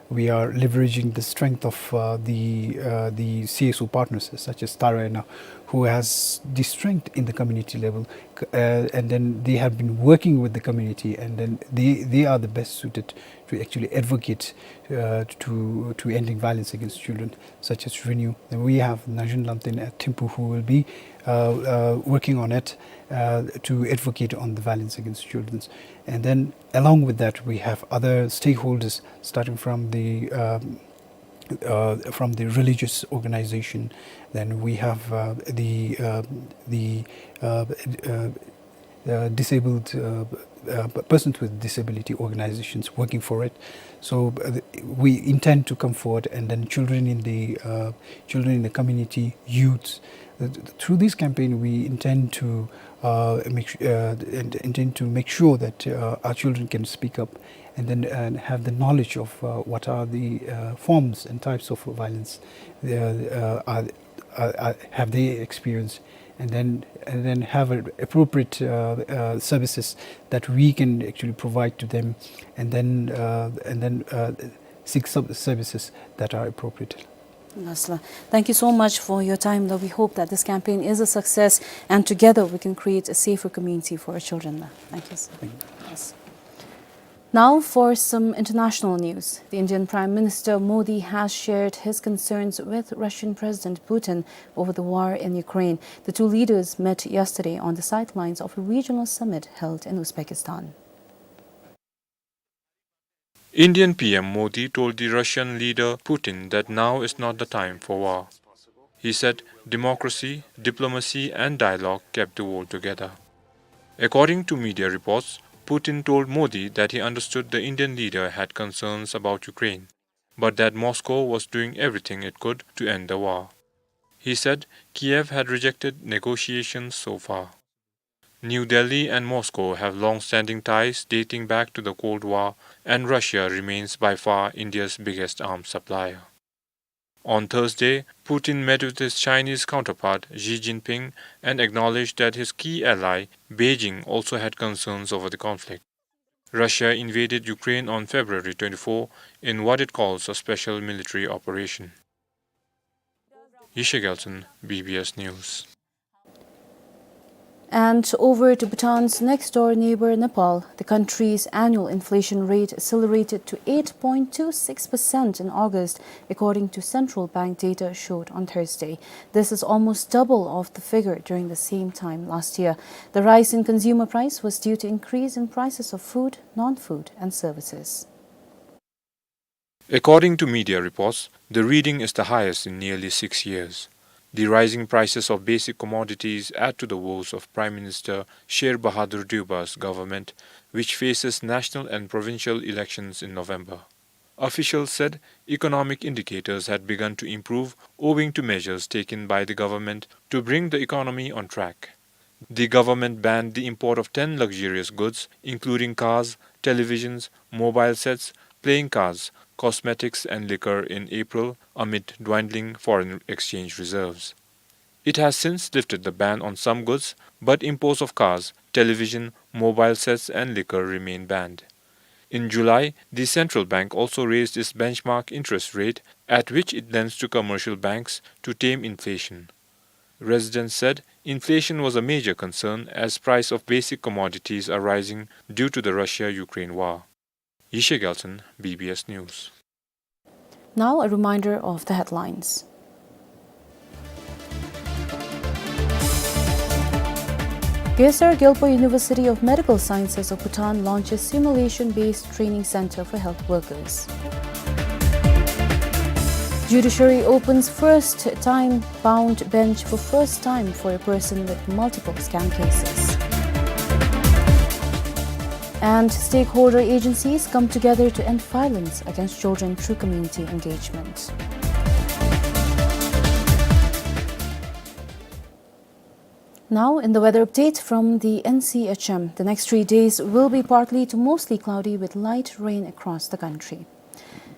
We are leveraging the strength of, uh, the, uh, the C S O partners, such as Tara Ena, who has the strength in the community level, c-, uh, and then they have been working with the community, and then they, they are the best suited to actually advocate, uh, to, to ending violence against children, such as Renew. Then we have Nazhin Lamten at Thimphu, who will be, uh, uh, working on it, uh, to advocate on the violence against children. And then along with that, we have other stakeholders, starting from the, um, uh, from the religious organization. Then we have, uh, the, uh, the, uh, uh, uh, disabled, uh, uh, p-, persons with disability organizations working for it. So, uh, th-, we intend to come forward, and then children in the, uh, children in the community, youths. Uh, th-, through this campaign, we intend to, uh, make su-, uh, and intend to make sure that, uh, our children can speak up and then, and have the knowledge of, uh, what are the, uh, forms and types of violence, uh, uh, are, uh, uh, have they experienced, and then, and then have a appropriate, uh, uh, services that we can actually provide to them, and then, uh, and then, uh, seek some services that are appropriate. Yes, la. Thank you so much for your time, la. We hope that this campaign is a success, and together we can create a safer community for our children, la. Thank you, sir. Thank you. Yes. Now for some international news. The Indian Prime Minister Modi has shared his concerns with Russian President Putin over the war in Ukraine. The two leaders met yesterday on the sidelines of a regional summit held in Uzbekistan. Indian P M Modi told the Russian leader Putin that now is not the time for war. He said democracy, diplomacy and dialogue kept the world together. According to media reports, Putin told Modi that he understood the Indian leader had concerns about Ukraine, but that Moscow was doing everything it could to end the war. He said Kiev had rejected negotiations so far. New Delhi and Moscow have long-standing ties dating back to the Cold War, and Russia remains by far India's biggest arms supplier. On Thursday, Putin met with his Chinese counterpart Xi Jinping and acknowledged that his key ally, Beijing, also had concerns over the conflict. Russia invaded Ukraine on February twenty-four in what it calls a special military operation. Yishai Gyaltshen, B B S News. And over to Bhutan's next-door neighbor, Nepal. The country's annual inflation rate accelerated to eight point two six percent in August, according to central bank data showed on Thursday. This is almost double of the figure during the same time last year. The rise in consumer price was due to increase in prices of food, non-food, and services. According to media reports, the reading is the highest in nearly six years. The rising prices of basic commodities add to the woes of Prime Minister Sher Bahadur Deuba's government, which faces national and provincial elections in November. Officials said economic indicators had begun to improve owing to measures taken by the government to bring the economy on track. The government banned the import of ten luxurious goods, including cars, televisions, mobile sets, playing cards, cosmetics and liquor in April amid dwindling foreign exchange reserves. It has since lifted the ban on some goods, but imports of cars, television, mobile sets and liquor remain banned. In July, the central bank also raised its benchmark interest rate at which it lends to commercial banks to tame inflation. Residents said inflation was a major concern as price of basic commodities are rising due to the Russia-Ukraine war. Yishai Gyaltshen, B B S News. Now a reminder of the headlines. Gesar Gyalpo University of Medical Sciences of Bhutan launches simulation-based training center for health workers. Judiciary opens first time bound bench for first time for a person with multiple scam cases. And stakeholder agencies come together to end violence against children through community engagement. Now, in the weather update from the N C H M, the next three days will be partly to mostly cloudy with light rain across the country.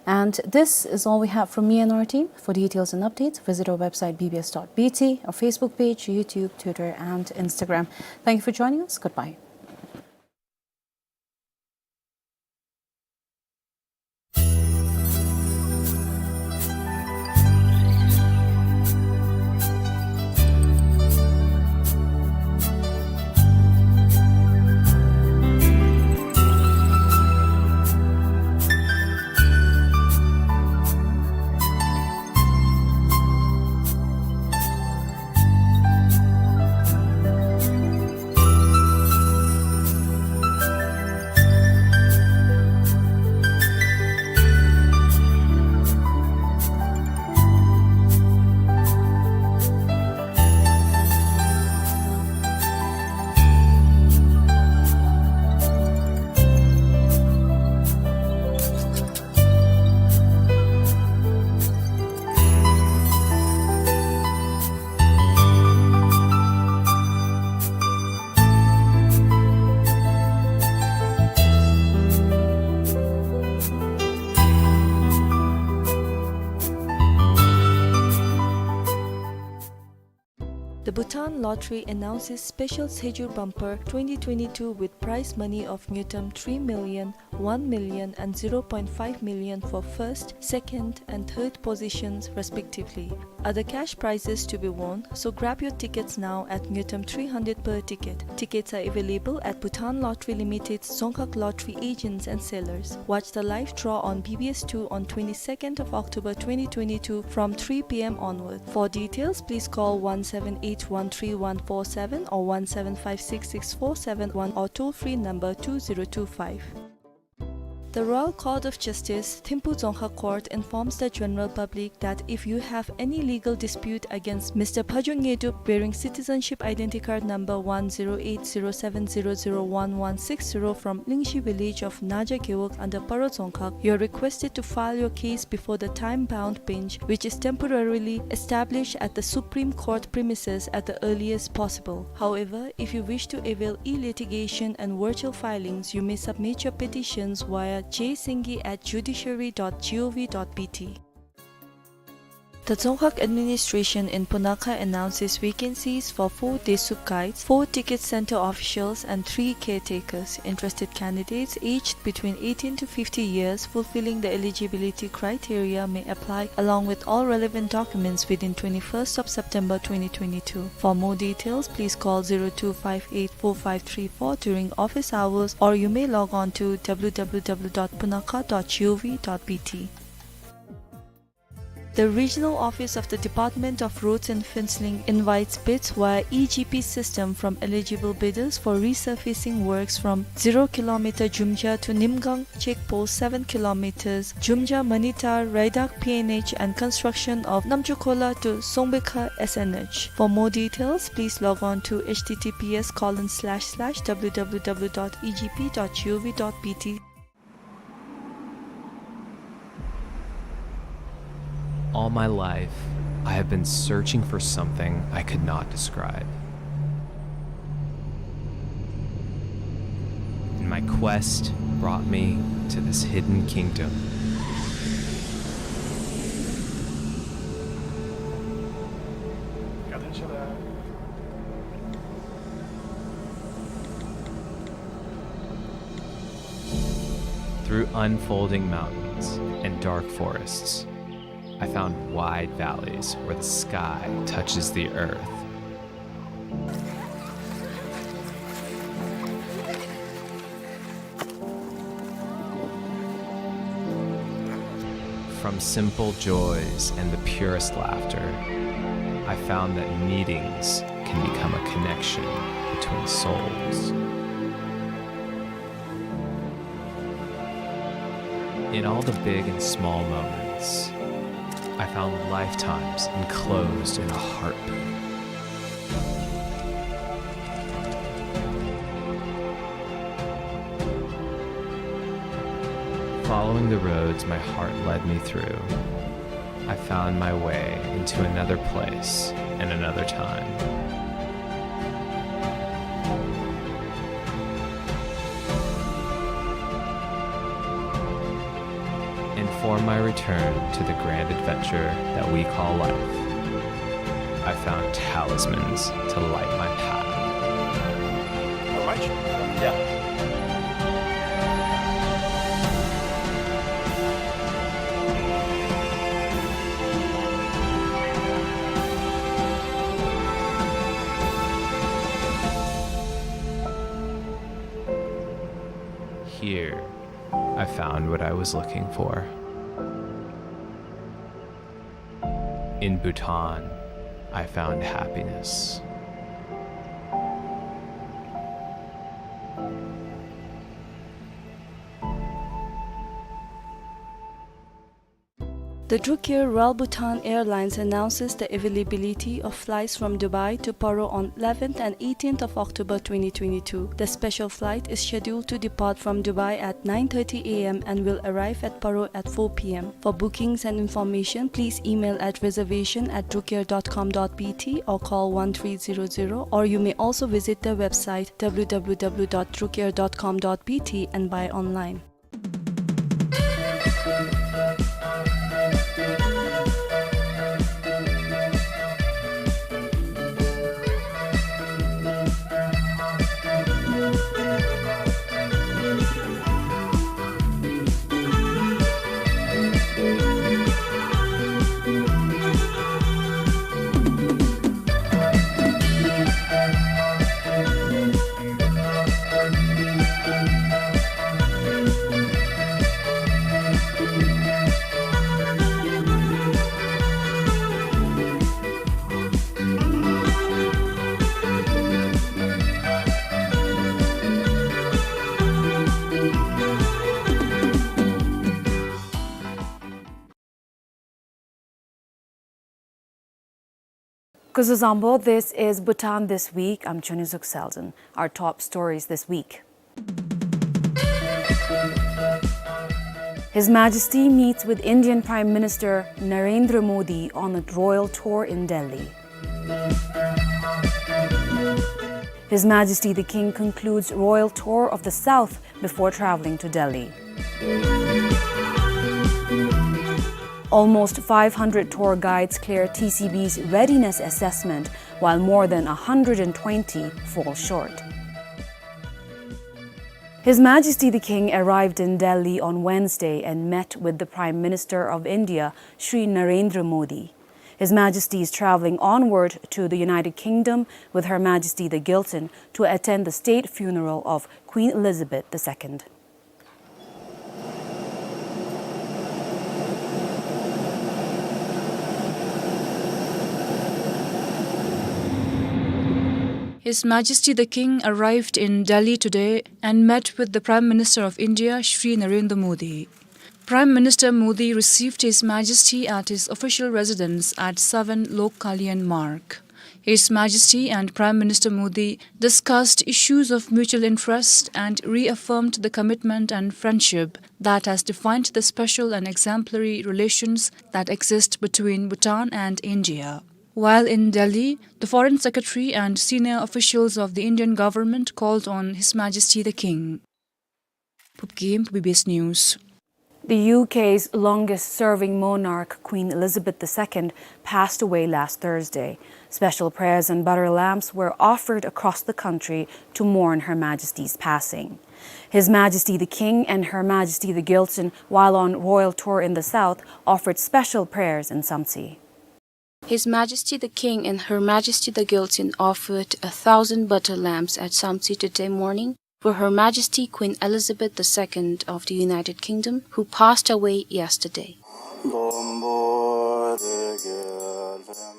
And this is all we have from me and our team. For details and updates, visit our website B B S dot B T, our Facebook page, YouTube, Twitter, and Instagram. Thank you for joining us. Goodbye. The Bhutan Lottery announces special Sejur Bumper twenty twenty-two with prize money of ngultrum three million, one million and zero point five million for first, second and third positions respectively. Other cash prizes to be won, so grab your tickets now at ngultrum three hundred per ticket. Tickets are available at Bhutan Lottery Limited's Dzongkhag Lottery agents and sellers. Watch the live draw on B B S two on twenty-second of October twenty twenty-two from three P M onward. For details, please call one seven eight one three one four seven or one seven five six six four seven one or toll-free number two zero two five. The Royal Court of Justice, Thimphu Dzongkhag Court, informs the general public that if you have any legal dispute against Mister Phajung Ngedup bearing citizenship identity card number one zero eight zero seven zero zero one one six zero from Lingshi village of Naja Gewog under Paro Dzongkhag, you are requested to file your case before the time-bound bench, which is temporarily established at the Supreme Court premises at the earliest possible. However, if you wish to avail e-litigation and virtual filings, you may submit your petitions via J Singye at judiciary dot gov dot B T. The Dzongkhag administration in Punakha announces vacancies for four Desup guides, four ticket center officials, and three caretakers. Interested candidates aged between eighteen to fifty years fulfilling the eligibility criteria may apply along with all relevant documents within twenty-first of September twenty twenty-two. For more details, please call zero two five eight four five three four during office hours, or you may log on to w w w dot punakha dot gov dot b t. The regional office of the Department of Roads and Fencing invites bids via E G P system from eligible bidders for resurfacing works from zero kilometer Jumja to Nimgang checkpost seven kilometers, Jumja Manitar Raidak P N H, and construction of Namchukhola to Songbekha S N H. For more details, please log on to h t t p s colon slash slash w w w dot e g p dot gov dot b t. All my life, I have been searching for something I could not describe. And my quest brought me to this hidden kingdom. Through unfolding mountains and dark forests, I found wide valleys where the sky touches the earth. From simple joys and the purest laughter, I found that meetings can become a connection between souls. In all the big and small moments, I found lifetimes enclosed in a heartbeat. Following the roads my heart led me through, I found my way into another place and another time. And for my return to the grand adventure that we call life, I found talismans to light my path. All right. Yeah. Here, I found what I was looking for. In Bhutan, I found happiness. The Drukair Royal Bhutan Airlines announces the availability of flights from Dubai to Paro on eleventh and eighteenth of October twenty twenty-two. The special flight is scheduled to depart from Dubai at nine thirty A M and will arrive at Paro at four P M. For bookings and information, please email at reservation at drukair dot com dot B T or call one three zero zero, or you may also visit their website W W W dot drukair dot com dot B T and buy online. Kuzuzangpo, this is Bhutan This Week. I'm Chonizuk Selden. Our top stories this week. His Majesty meets with Indian Prime Minister Narendra Modi on a royal tour in Delhi. His Majesty the King concludes royal tour of the South before traveling to Delhi. Almost five hundred tour guides clear T C B's readiness assessment, while more than a hundred and twenty fall short. His Majesty the King arrived in Delhi on Wednesday and met with the Prime Minister of India, Shri Narendra Modi. His Majesty is traveling onward to the United Kingdom with Her Majesty the Giltan to attend the state funeral of Queen Elizabeth the Second. His Majesty the King arrived in Delhi today and met with the Prime Minister of India, Shri Narendra Modi. Prime Minister Modi received His Majesty at his official residence at seven Lok Kalyan Marg. His Majesty and Prime Minister Modi discussed issues of mutual interest and reaffirmed the commitment and friendship that has defined the special and exemplary relations that exist between Bhutan and India. While in Delhi, the Foreign Secretary and senior officials of the Indian government called on His Majesty the King. Phubgim, B B S News. The U K's longest-serving monarch, Queen Elizabeth the Second, passed away last Thursday. Special prayers and butter lamps were offered across the country to mourn Her Majesty's passing. His Majesty the King and Her Majesty the Giltan, while on royal tour in the South, offered special prayers in Samtse. His Majesty the King and Her Majesty the Giltan offered a thousand butter lamps at Samtse today morning for Her Majesty Queen Elizabeth the Second of the United Kingdom, who passed away yesterday.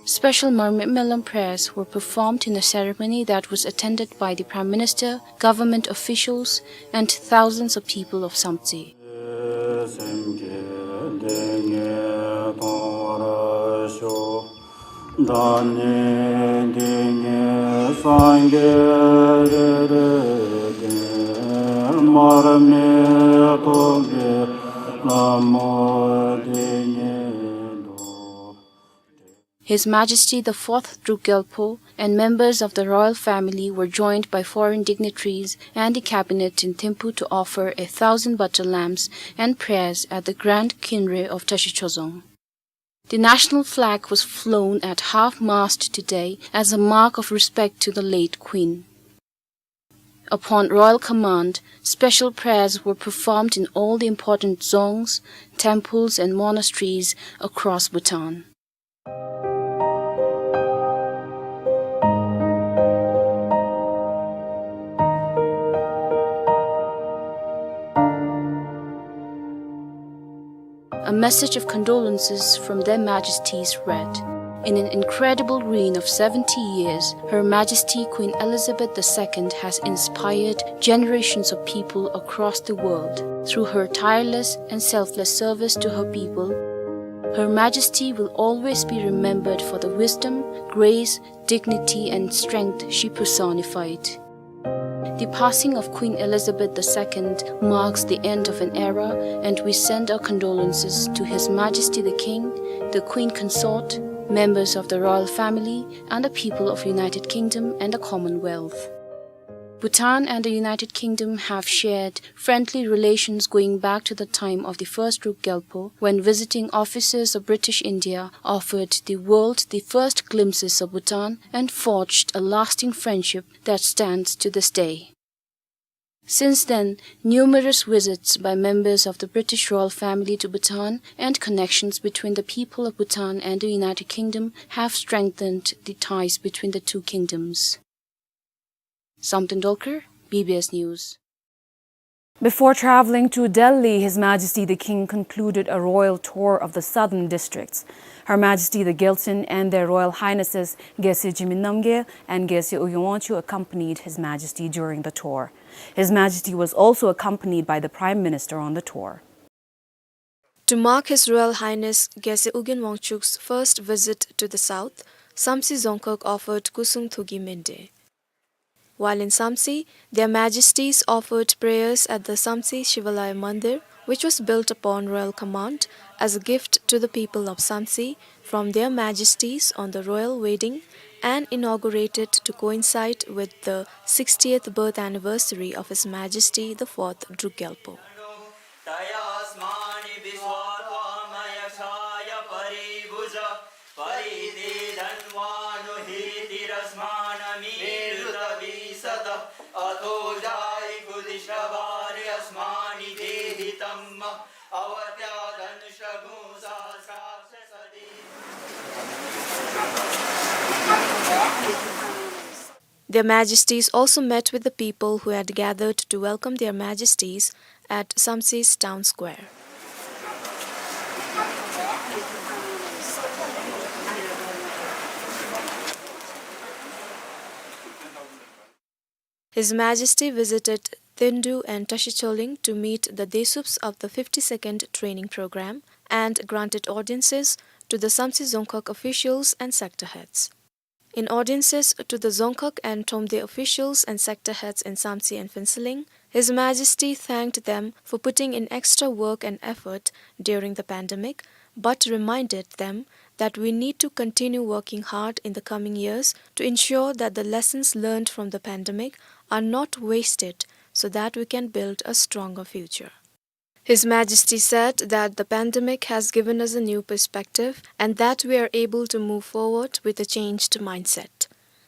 Special Marmay Malam prayers were performed in a ceremony that was attended by the Prime Minister, government officials, and thousands of people of Samtse. His Majesty the Fourth Druk Gyalpo and members of the royal family were joined by foreign dignitaries and the cabinet in Thimphu to offer a thousand butter lamps and prayers at the Grand Khinre of Tashi Chozong. The national flag was flown at half-mast today as a mark of respect to the late Queen. Upon royal command, special prayers were performed in all the important dzongs, temples and monasteries across Bhutan. A message of condolences from Their Majesties read, "In an incredible reign of seventy years, Her Majesty Queen Elizabeth the Second has inspired generations of people across the world. Through her tireless and selfless service to her people, Her Majesty will always be remembered for the wisdom, grace, dignity, and strength she personified." The passing of Queen Elizabeth the Second marks the end of an era, and we send our condolences to His Majesty the King, the Queen Consort, members of the royal family, and the people of United Kingdom and the Commonwealth. Bhutan and the United Kingdom have shared friendly relations going back to the time of the first Druk Gyalpo, when visiting officers of British India offered the world the first glimpses of Bhutan and forged a lasting friendship that stands to this day. Since then, numerous visits by members of the British royal family to Bhutan and connections between the people of Bhutan and the United Kingdom have strengthened the ties between the two kingdoms. Samten Dolkar, B B S News. Before traveling to Delhi, His Majesty the King concluded a royal tour of the southern districts. Her Majesty the Gyaltsuen and Their Royal Highnesses Gyaltsuen Jigme Namgyel and Gyaltsuen Ugyen Wangchuck accompanied His Majesty during the tour. His Majesty was also accompanied by the Prime Minister on the tour. To mark His Royal Highness Gyaltsuen Ugyen Wangchuck's first visit to the south, Samtse Dzongkhag offered Kusum Thugyi Mende. While in Samtse, Their Majesties offered prayers at the Samtse Shivalaya Mandir, which was built upon royal command as a gift to the people of Samtse from Their Majesties on the royal wedding and inaugurated to coincide with the sixtieth birth anniversary of His Majesty the Fourth Druk Gyalpo. Their Majesties also met with the people who had gathered to welcome Their Majesties at Samtse's town square. His Majesty visited Tendu and Tashicholing to meet the Desups of the fifty-second training program and granted audiences to the Samtse Dzongkhag officials and sector heads. In audiences to the Dzongkhag and Thromde officials and sector heads in Samtse and Phuentsholing, His Majesty thanked them for putting in extra work and effort during the pandemic, but reminded them that we need to continue working hard in the coming years to ensure that the lessons learned from the pandemic are not wasted, so that we can build a stronger future. His Majesty said that the pandemic has given us a new perspective and that we are able to move forward with a changed mindset.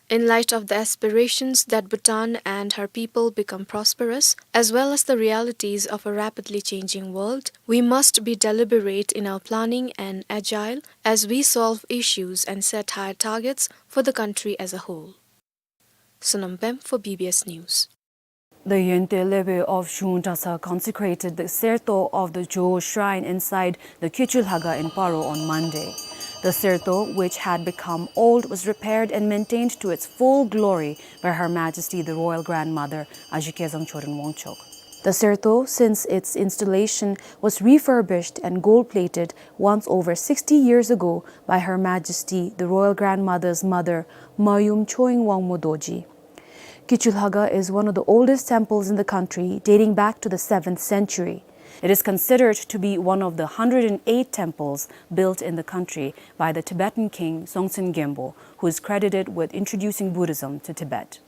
In light of the aspirations that Bhutan and her people become prosperous, as well as the realities of a rapidly changing world, we must be deliberate in our planning and agile as we solve issues and set higher targets for the country as a whole. Sonam Bem for B B S News. The Yonte Lebe of Shung Dratshang consecrated the Serto of the Jo Shrine inside the Kyuchu Lhaga in Paro on Monday. The Serto, which had become old, was repaired and maintained to its full glory by Her Majesty the Royal Grandmother, Ashi Kezang Chodron Wangchuck. The Serto, since its installation, was refurbished and gold-plated once over sixty years ago by Her Majesty the Royal Grandmother's mother, Mayum Choying Wangmo Dorji. Kichulhaga is one of the oldest temples in the country, dating back to the seventh century. It is considered to be one of the hundred and eight temples built in the country by the Tibetan king Songtsen Gyalpo, who is credited with introducing Buddhism to Tibet.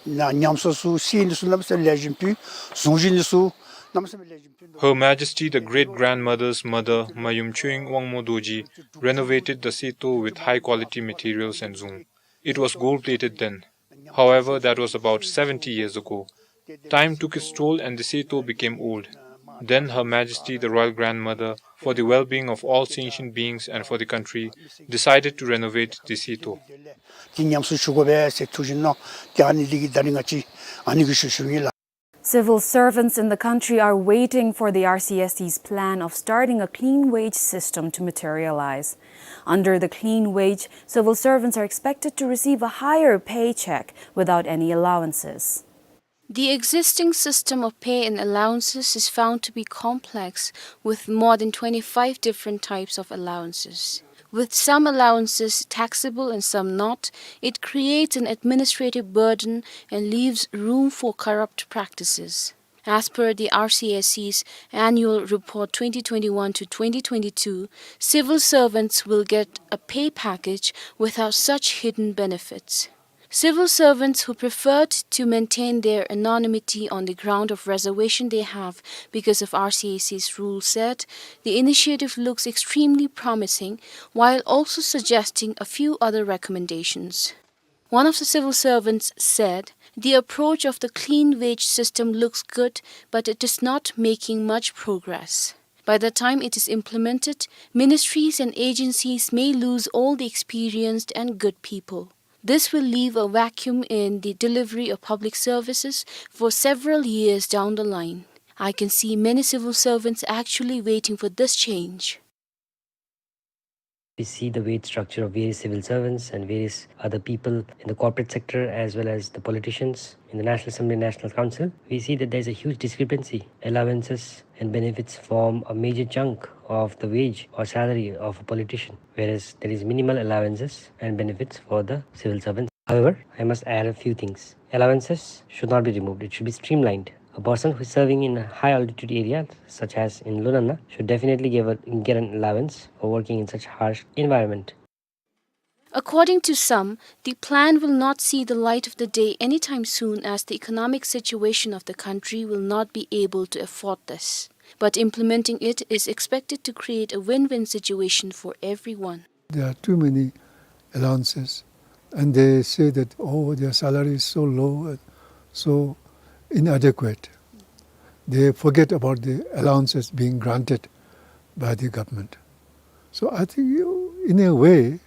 ཉམས་གསོ་ཚུ་བསལ་ནི་ཚུ་གནམ་མེད་ས་མེད་ལེགས་ཤོམ་ཕུལ། བཟུང་བཞེངས་ནི་ཚུ་གནམ་མེད་ས་མེད་ལེགས་ཤོམ་ཕུལ། Her Majesty the great grandmother's mother, Mayum Choying Wangmo Dorji, renovated the Serto with high quality materials and zung. It was gold plated then. However, that was about seventy years ago. Time took its toll and the Serto became old. Then Her Majesty the Royal Grandmother, for the well-being of all sentient beings and for the country, decided to renovate the Serto. དེ་ཉམས་གསོ་ཞུ་དགོ་པས་ཟེར་ཐུགས་བཞེད་གནང་། དེ་ཨ་ནི་འདི་གིས་ད་རིས་ང་བཅས་ཨ་ནི་གི་ཞུ་ཞུཝ་ཨིན་ལགས། Civil servants in the country are waiting for the R C S C's plan of starting a clean wage system to materialize. Under the clean wage, civil servants are expected to receive a higher paycheck without any allowances. The existing system of pay and allowances is found to be complex, with more than twenty-five different types of allowances. With some allowances taxable and some not, it creates an administrative burden and leaves room for corrupt practices. As per the R C S C's annual report twenty twenty-one to twenty twenty-two, civil servants will get a pay package without such hidden benefits. Civil servants who preferred to maintain their anonymity on the ground of reservation they have because of R C S C's rule said the initiative looks extremely promising, while also suggesting a few other recommendations. One of the civil servants said, "The approach of the clean wage system looks good, but it is not making much progress. By the time it is implemented, ministries and agencies may lose all the experienced and good people. This will leave a vacuum in the delivery of public services for several years down the line. I can see many civil servants actually waiting for this change." We see the wage structure of various civil servants and various other people in the corporate sector, as well as the politicians in the National Assembly and National Council. We see that there's a huge discrepancy. Allowances and benefits form a major chunk of the wage or salary of a politician, whereas there is minimal allowances and benefits for the civil servants. However, I must add a few things. Allowances should not be removed. It should be streamlined. A person who is serving in a high altitude area, such as in Lunana, should definitely give a, get an allowance for working in such harsh environment. According to some, the plan will not see the light of the day anytime soon, as the economic situation of the country will not be able to afford this. But implementing it is expected to create a win-win situation for everyone. There are too many allowances, and they say that, "Oh, their salary is so low, uh, so inadequate." They forget about the allowances being granted by the government. So I think, you, in a way,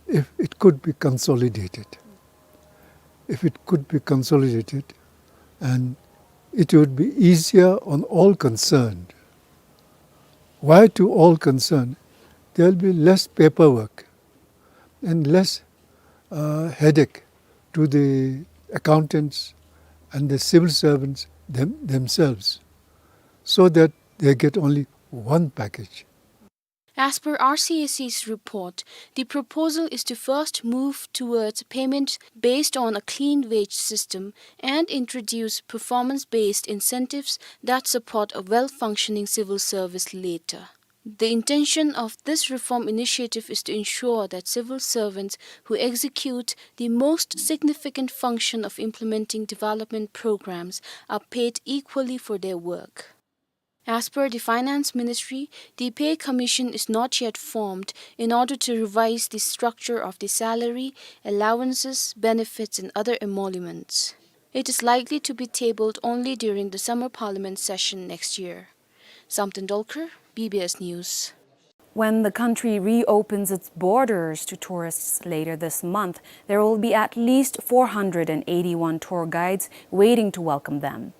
if it could be consolidated, if it could be consolidated, and it would be easier on all concerned. Why to all concerned? There will be less paperwork and less, uh, headache to the accountants and the civil servants them-, themselves, so that they get only one package. As per R C S C's report, the proposal is to first move towards payment based on a clean wage system and introduce performance-based incentives that support a well-functioning civil service later. The intention of this reform initiative is to ensure that civil servants who execute the most significant function of implementing development programs are paid equally for their work. As per the Finance Ministry, the Pay Commission is not yet formed in order to revise the structure of the salary, allowances, benefits, and other emoluments. It is likely to be tabled only during the summer parliament session next year. Samten Dolkar, B B S News. When the country reopens its borders to tourists later this month, there will be at least four hundred and eighty-one tour guides waiting to welcome them.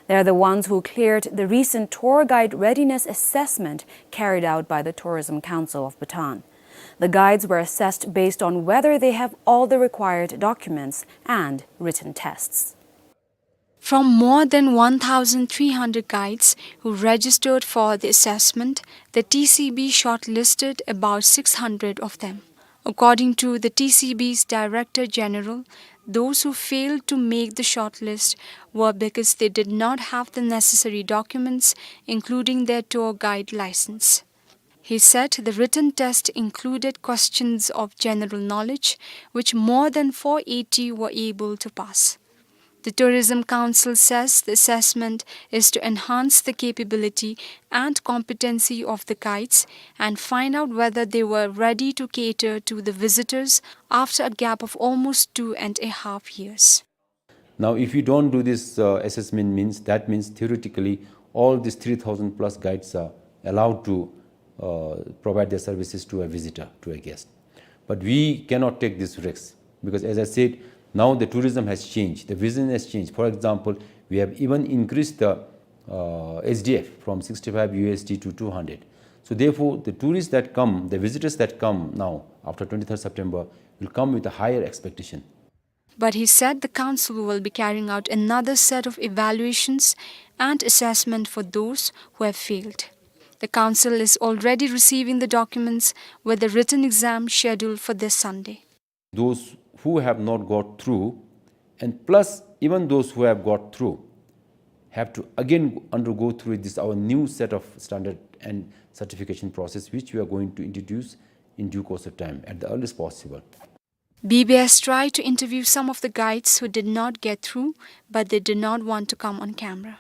They're the ones who cleared the recent tour guide readiness assessment carried out by the Tourism Council of Bhutan. The guides were assessed based on whether they have all the required documents and written tests. From more than one thousand three hundred guides who registered for the assessment, the T C B shortlisted about six hundred of them. According to the T C B's Director General, those who failed to make the shortlist were because they did not have the necessary documents, including their tour guide license. He said the written test included questions of general knowledge, which more than four eighty were able to pass. The Tourism Council says the assessment is to enhance the capability and competency of the guides and find out whether they were ready to cater to the visitors after a gap of almost two and a half years. Now, if you don't do this, uh, assessment, means, that means theoretically all these three thousand plus guides are allowed to, uh, provide their services to a visitor, to a guest. But we cannot take this risk because, as I said, now the tourism has changed, the vision has changed. For example, we have even increased the, uh, S D F from sixty-five U S D to two hundred. So therefore, the tourists that come, the visitors that come now after twenty-third September will come with a higher expectation. But he said the council will be carrying out another set of evaluations and assessment for those who have failed. The council is already receiving the documents with the written exam scheduled for this Sunday. Those who have not got through, and plus even those who have got through, have to again undergo through this, our new set of standard and certification process, which we are going to introduce in due course of time at the earliest possible. B B S tried to interview some of the guides who did not get through, but they did not want to come on camera.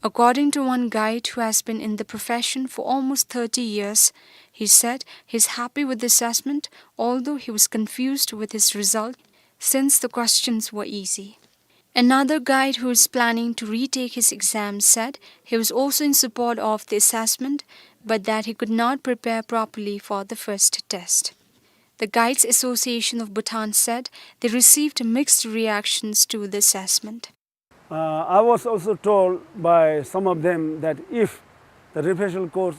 According to one guide who has been in the profession for almost thirty years, he said he's happy with the assessment, although he was confused with his result since the questions were easy. Another guide who is planning to retake his exam said he was also in support of the assessment, but that he could not prepare properly for the first test. The Guides Association of Bhutan said they received mixed reactions to the assessment. Uh, I was also told by some of them that if the refresher course,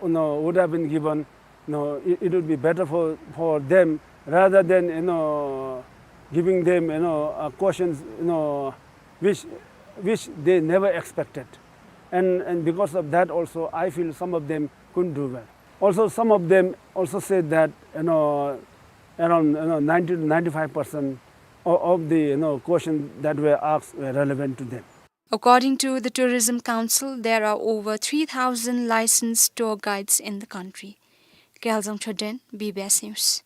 you know, would have been given, you know, it, it would be better for, for them rather than, you know, giving them, you know, uh, questions, you know, which, which they never expected. And, and because of that also, I feel some of them couldn't do well. Also, some of them also said that, you know, around, you know, ninety to ninety-five percent of, of the, you know, questions that were asked were relevant to them. According to the Tourism Council, there are over three thousand licensed tour guides in the country. Gyalzang Choden, B B S News.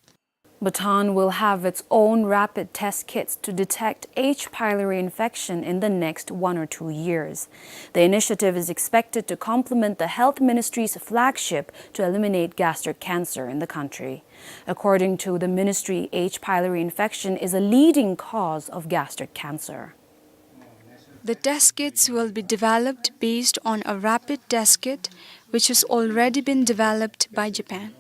Bhutan will have its own rapid test kits to detect H. pylori infection in the next one or two years. The initiative is expected to complement the Health Ministry's flagship to eliminate gastric cancer in the country. According to the ministry, H. pylori infection is a leading cause of gastric cancer. The test kits will be developed based on a rapid test kit which has already been developed by Japan.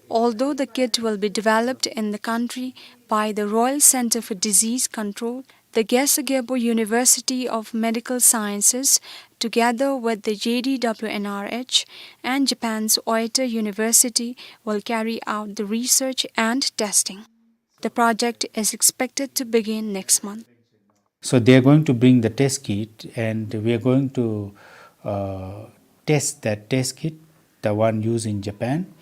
Although the kit will be developed in the country by the Royal Centre for Disease Control, the Gesu Gyalpo University of Medical Sciences, together with the J D W N R H and Japan's Oita University, will carry out the research and testing. The project is expected to begin next month. So they are going to bring the test kit, and we are going to, uh, test that test kit, the one used in Japan,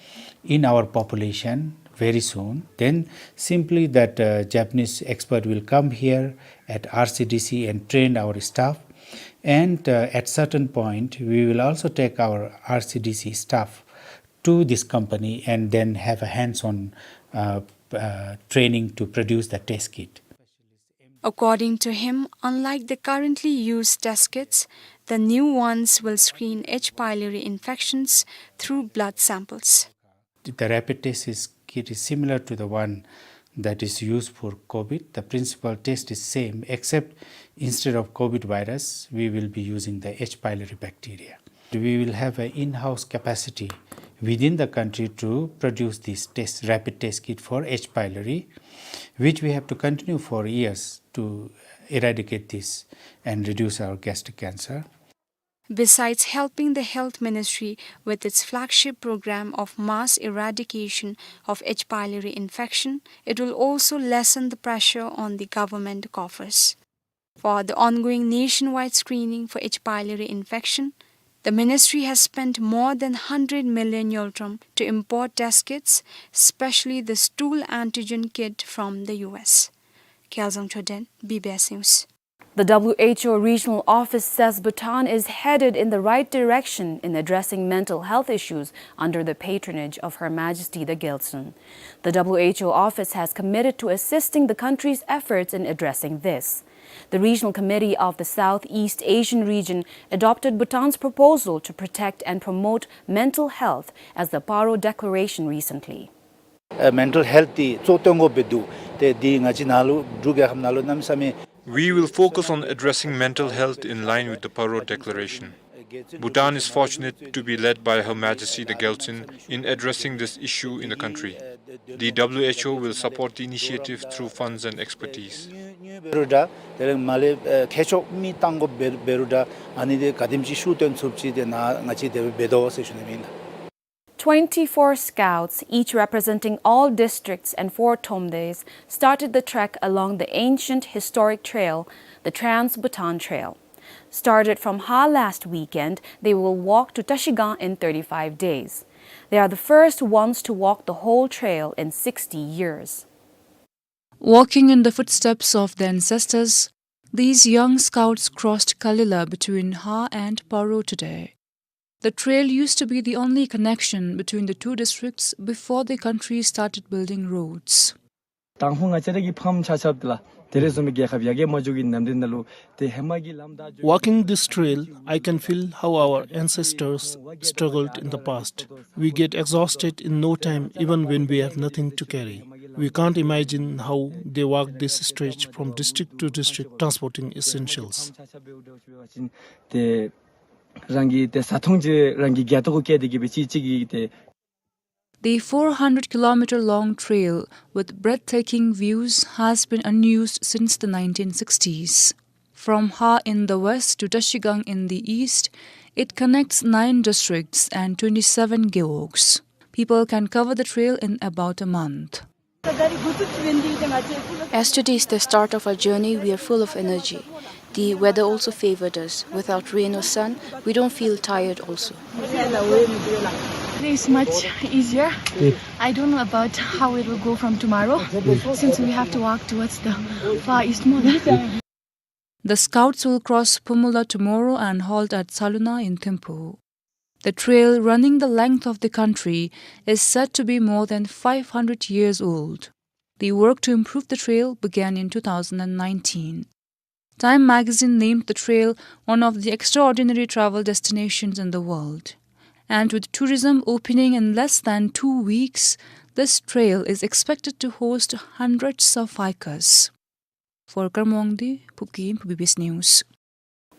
in our population very soon. Then simply that, uh, Japanese expert will come here at R C D C and train our staff. And, uh, at certain point, we will also take our R C D C staff to this company and then have a hands-on, uh, uh, training to produce the test kit. According to him, unlike the currently used test kits, the new ones will screen H. pylori infections through blood samples. The rapid test is, kit is similar to the one that is used for COVID. The principal test is same, except instead of COVID virus, we will be using the H. pylori bacteria. We will have an in-house capacity within the country to produce this test, rapid test kit for H. pylori, which we have to continue for years to eradicate this and reduce our gastric cancer. Besides helping the Health Ministry with its flagship program of mass eradication of H. pylori infection, it will also lessen the pressure on the government coffers. For the ongoing nationwide screening for H. pylori infection, the ministry has spent more than hundred million ngultrum to import test kits, especially the stool antigen kit from the U S. Kyaljang Choden, B B S News. The W H O regional office says Bhutan is headed in the right direction in addressing mental health issues under the patronage of Her Majesty the Gyaltsuen. The W H O office has committed to assisting the country's efforts in addressing this. The Regional Committee of the Southeast Asian region adopted Bhutan's proposal to protect and promote mental health as the Paro Declaration recently. ཨ་མེན་ཊལ་ཧེལཐ་འདི་གཙོ་བོ་བཏོན་དགོཔ་འབད་འདུག། ཏེ་འདི་ང་བཅས་ནཱ་ལུ་འབྲུག་རྒྱལ་ཁབ་ནང་ལུ་གནམ་མེད་ས་མེད། We will focus on addressing mental health in line with the Paro Declaration. Bhutan is fortunate to be led by Her Majesty the Gyaltsuen in addressing this issue in the country. The W H O will support the initiative through funds and expertise. འབད་རུང་འདྲ། དེ་ལས་མར་ལས་ཨ་མཁས་མཆོག་མི་བཏང་དགོཔ་འབད་འབད་རུང་འདྲ། ཨ་ནི་འདི་ག་དེམ་ཅིག་ཤུགས་བཏོན་ཚུགསཔ་ཅིག་ཏེ་ནཱ་ང་བཅས་དེ་སྦེ་འབད་དོ་ཟེར་ཞུ་ནི་ཨིན་ལགས། Twenty-four scouts, each representing all districts and four tonmdaes, started the trek along the ancient historic trail, the Trans-Bhutan Trail. Started from Ha last weekend, they will walk to Trashigang in thirty-five days. They are the first ones to walk the whole trail in sixty years. Walking in the footsteps of their ancestors, these young scouts crossed Kalila between Ha and Paro today. The trail used to be the only connection between the two districts before the country started building roads. དང་ཕུ་ང་བཅས་ར་གི་ཕམ་ཆ་ཁྱབ་དེ་ལགས། དེ་རེ་ཟུང་གི་རྒྱལ་ཁབ་ཡར་རྒྱས་མ་འགྱོ་གི་ནམ་རིམ་ནང་ལུ་ཏེ་ཧེ་མ་གི་ལམ་བདའ་འགྱོ། Walking this trail, I can feel how our ancestors struggled in the past. We get exhausted in no time, even when we have nothing to carry. We can't imagine how they walked this stretch from district to district transporting essentials. ཏེ་རང་གི་ཏེ་བཟའ་འཐུང་ཅིག་རང་གི་རྒྱབ་ཏོ་གུ་བཀལ་ཏེ་གི་སྦེ་གཅིག་གཅིག་གིས་ཏེ། The four hundred kilometer long trail with breathtaking views has been unused since the nineteen sixties. From Ha in the west to Trashigang in the east, it connects nine districts and twenty-seven gewogs. People can cover the trail in about a month. As today is the start of our journey, we are full of energy. The weather also favored us. Without rain or sun, we don't feel tired also. Today is much easier. I don't know about how it will go from tomorrow, since we have to walk towards the far east more. The scouts will cross Phumula tomorrow and halt at Saluna in Thimphu. The trail, running the length of the country, is said to be more than five hundred years old. The work to improve the trail began in two thousand and nineteen. Time magazine named the trail one of the extraordinary travel destinations in the world. And with tourism opening in less than two weeks, this trail is expected to host hundreds of hikers. For Karmongdi, Phubgim, B B S News.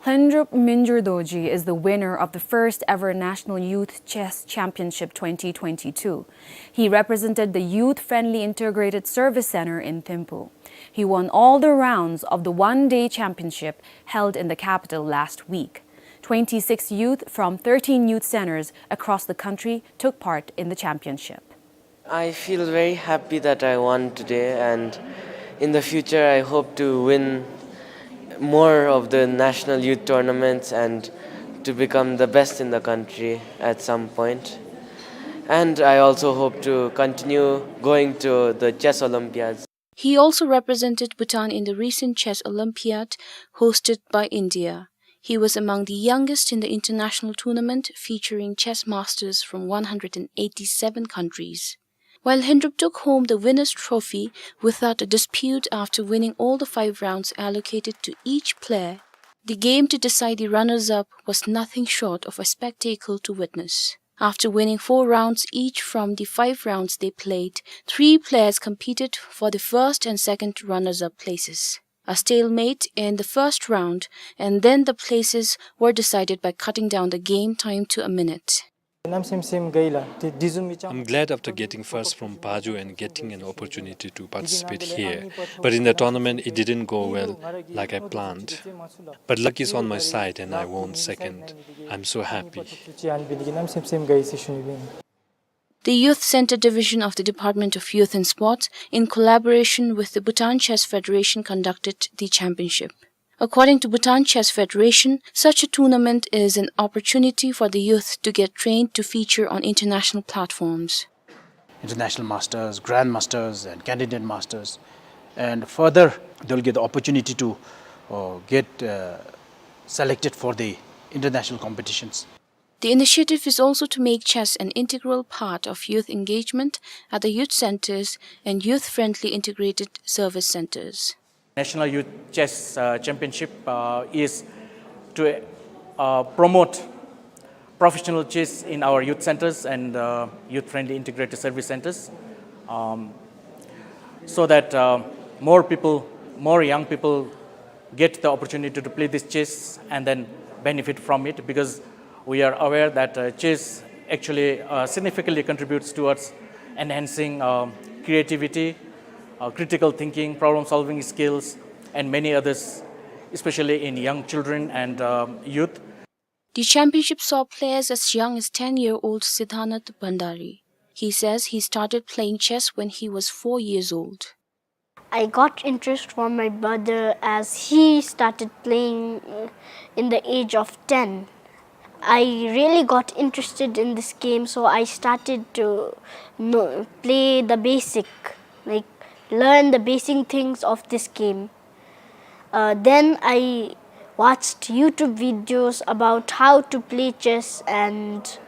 Lhendrup Minjur Dorji is the winner of the first ever National Youth Chess Championship twenty twenty-two. He represented the Youth Friendly Integrated Service Center in Thimphu. He won all the rounds of the one-day championship held in the capital last week. Twenty-six youth from thirteen youth centers across the country took part in the championship. I feel very happy that I won today, and in the future I hope to win more of the national youth tournaments and to become the best in the country at some point. And I also hope to continue going to the chess Olympiads. He also represented Bhutan in the recent Chess Olympiad hosted by India. He was among the youngest in the international tournament featuring chess masters from one hundred and eighty-seven countries. While Lhendrup took home the winner's trophy without a dispute after winning all the five rounds allocated to each player, the game to decide the runners-up was nothing short of a spectacle to witness. After winning four rounds each from the five rounds they played, three players competed for the first and second runners-up places. A stalemate in the first round, and then the places were decided by cutting down the game time to a minute. I'm glad after getting first from Paju and getting an opportunity to participate here. But in the tournament, it didn't go well like I planned. But luck is on my side and I won second. I'm so happy. The Youth Center Division of the Department of Youth and Sports, in collaboration with the Bhutan Chess Federation, conducted the championship. According to Bhutan Chess Federation, such a tournament is an opportunity for the youth to get trained to feature on international platforms. International masters, grandmasters, and candidate masters. And further, they'll get the opportunity to, uh, get, uh, selected for the international competitions. The initiative is also to make chess an integral part of youth engagement at the youth centers and youth-friendly integrated service centers. National Youth Chess, uh, Championship, uh, is to, uh, promote professional chess in our youth centers and, uh, youth-friendly integrated service centers, um, so that, uh, more people, more young people get the opportunity to play this chess and then benefit from it, because we are aware that, uh, chess actually, uh, significantly contributes towards enhancing, um, creativity, uh, critical thinking, problem-solving skills, and many others, especially in young children and, um, youth. The championship saw players as young as ten-year-old Siddhanath Bhandari. He says he started playing chess when he was four years old. I got interest from my brother as he started playing, uh, in the age of ten. I really got interested in this game, so I started to know, play the basic, like, learn the basic things of this game. Uh, then I watched YouTube videos about how to play chess and,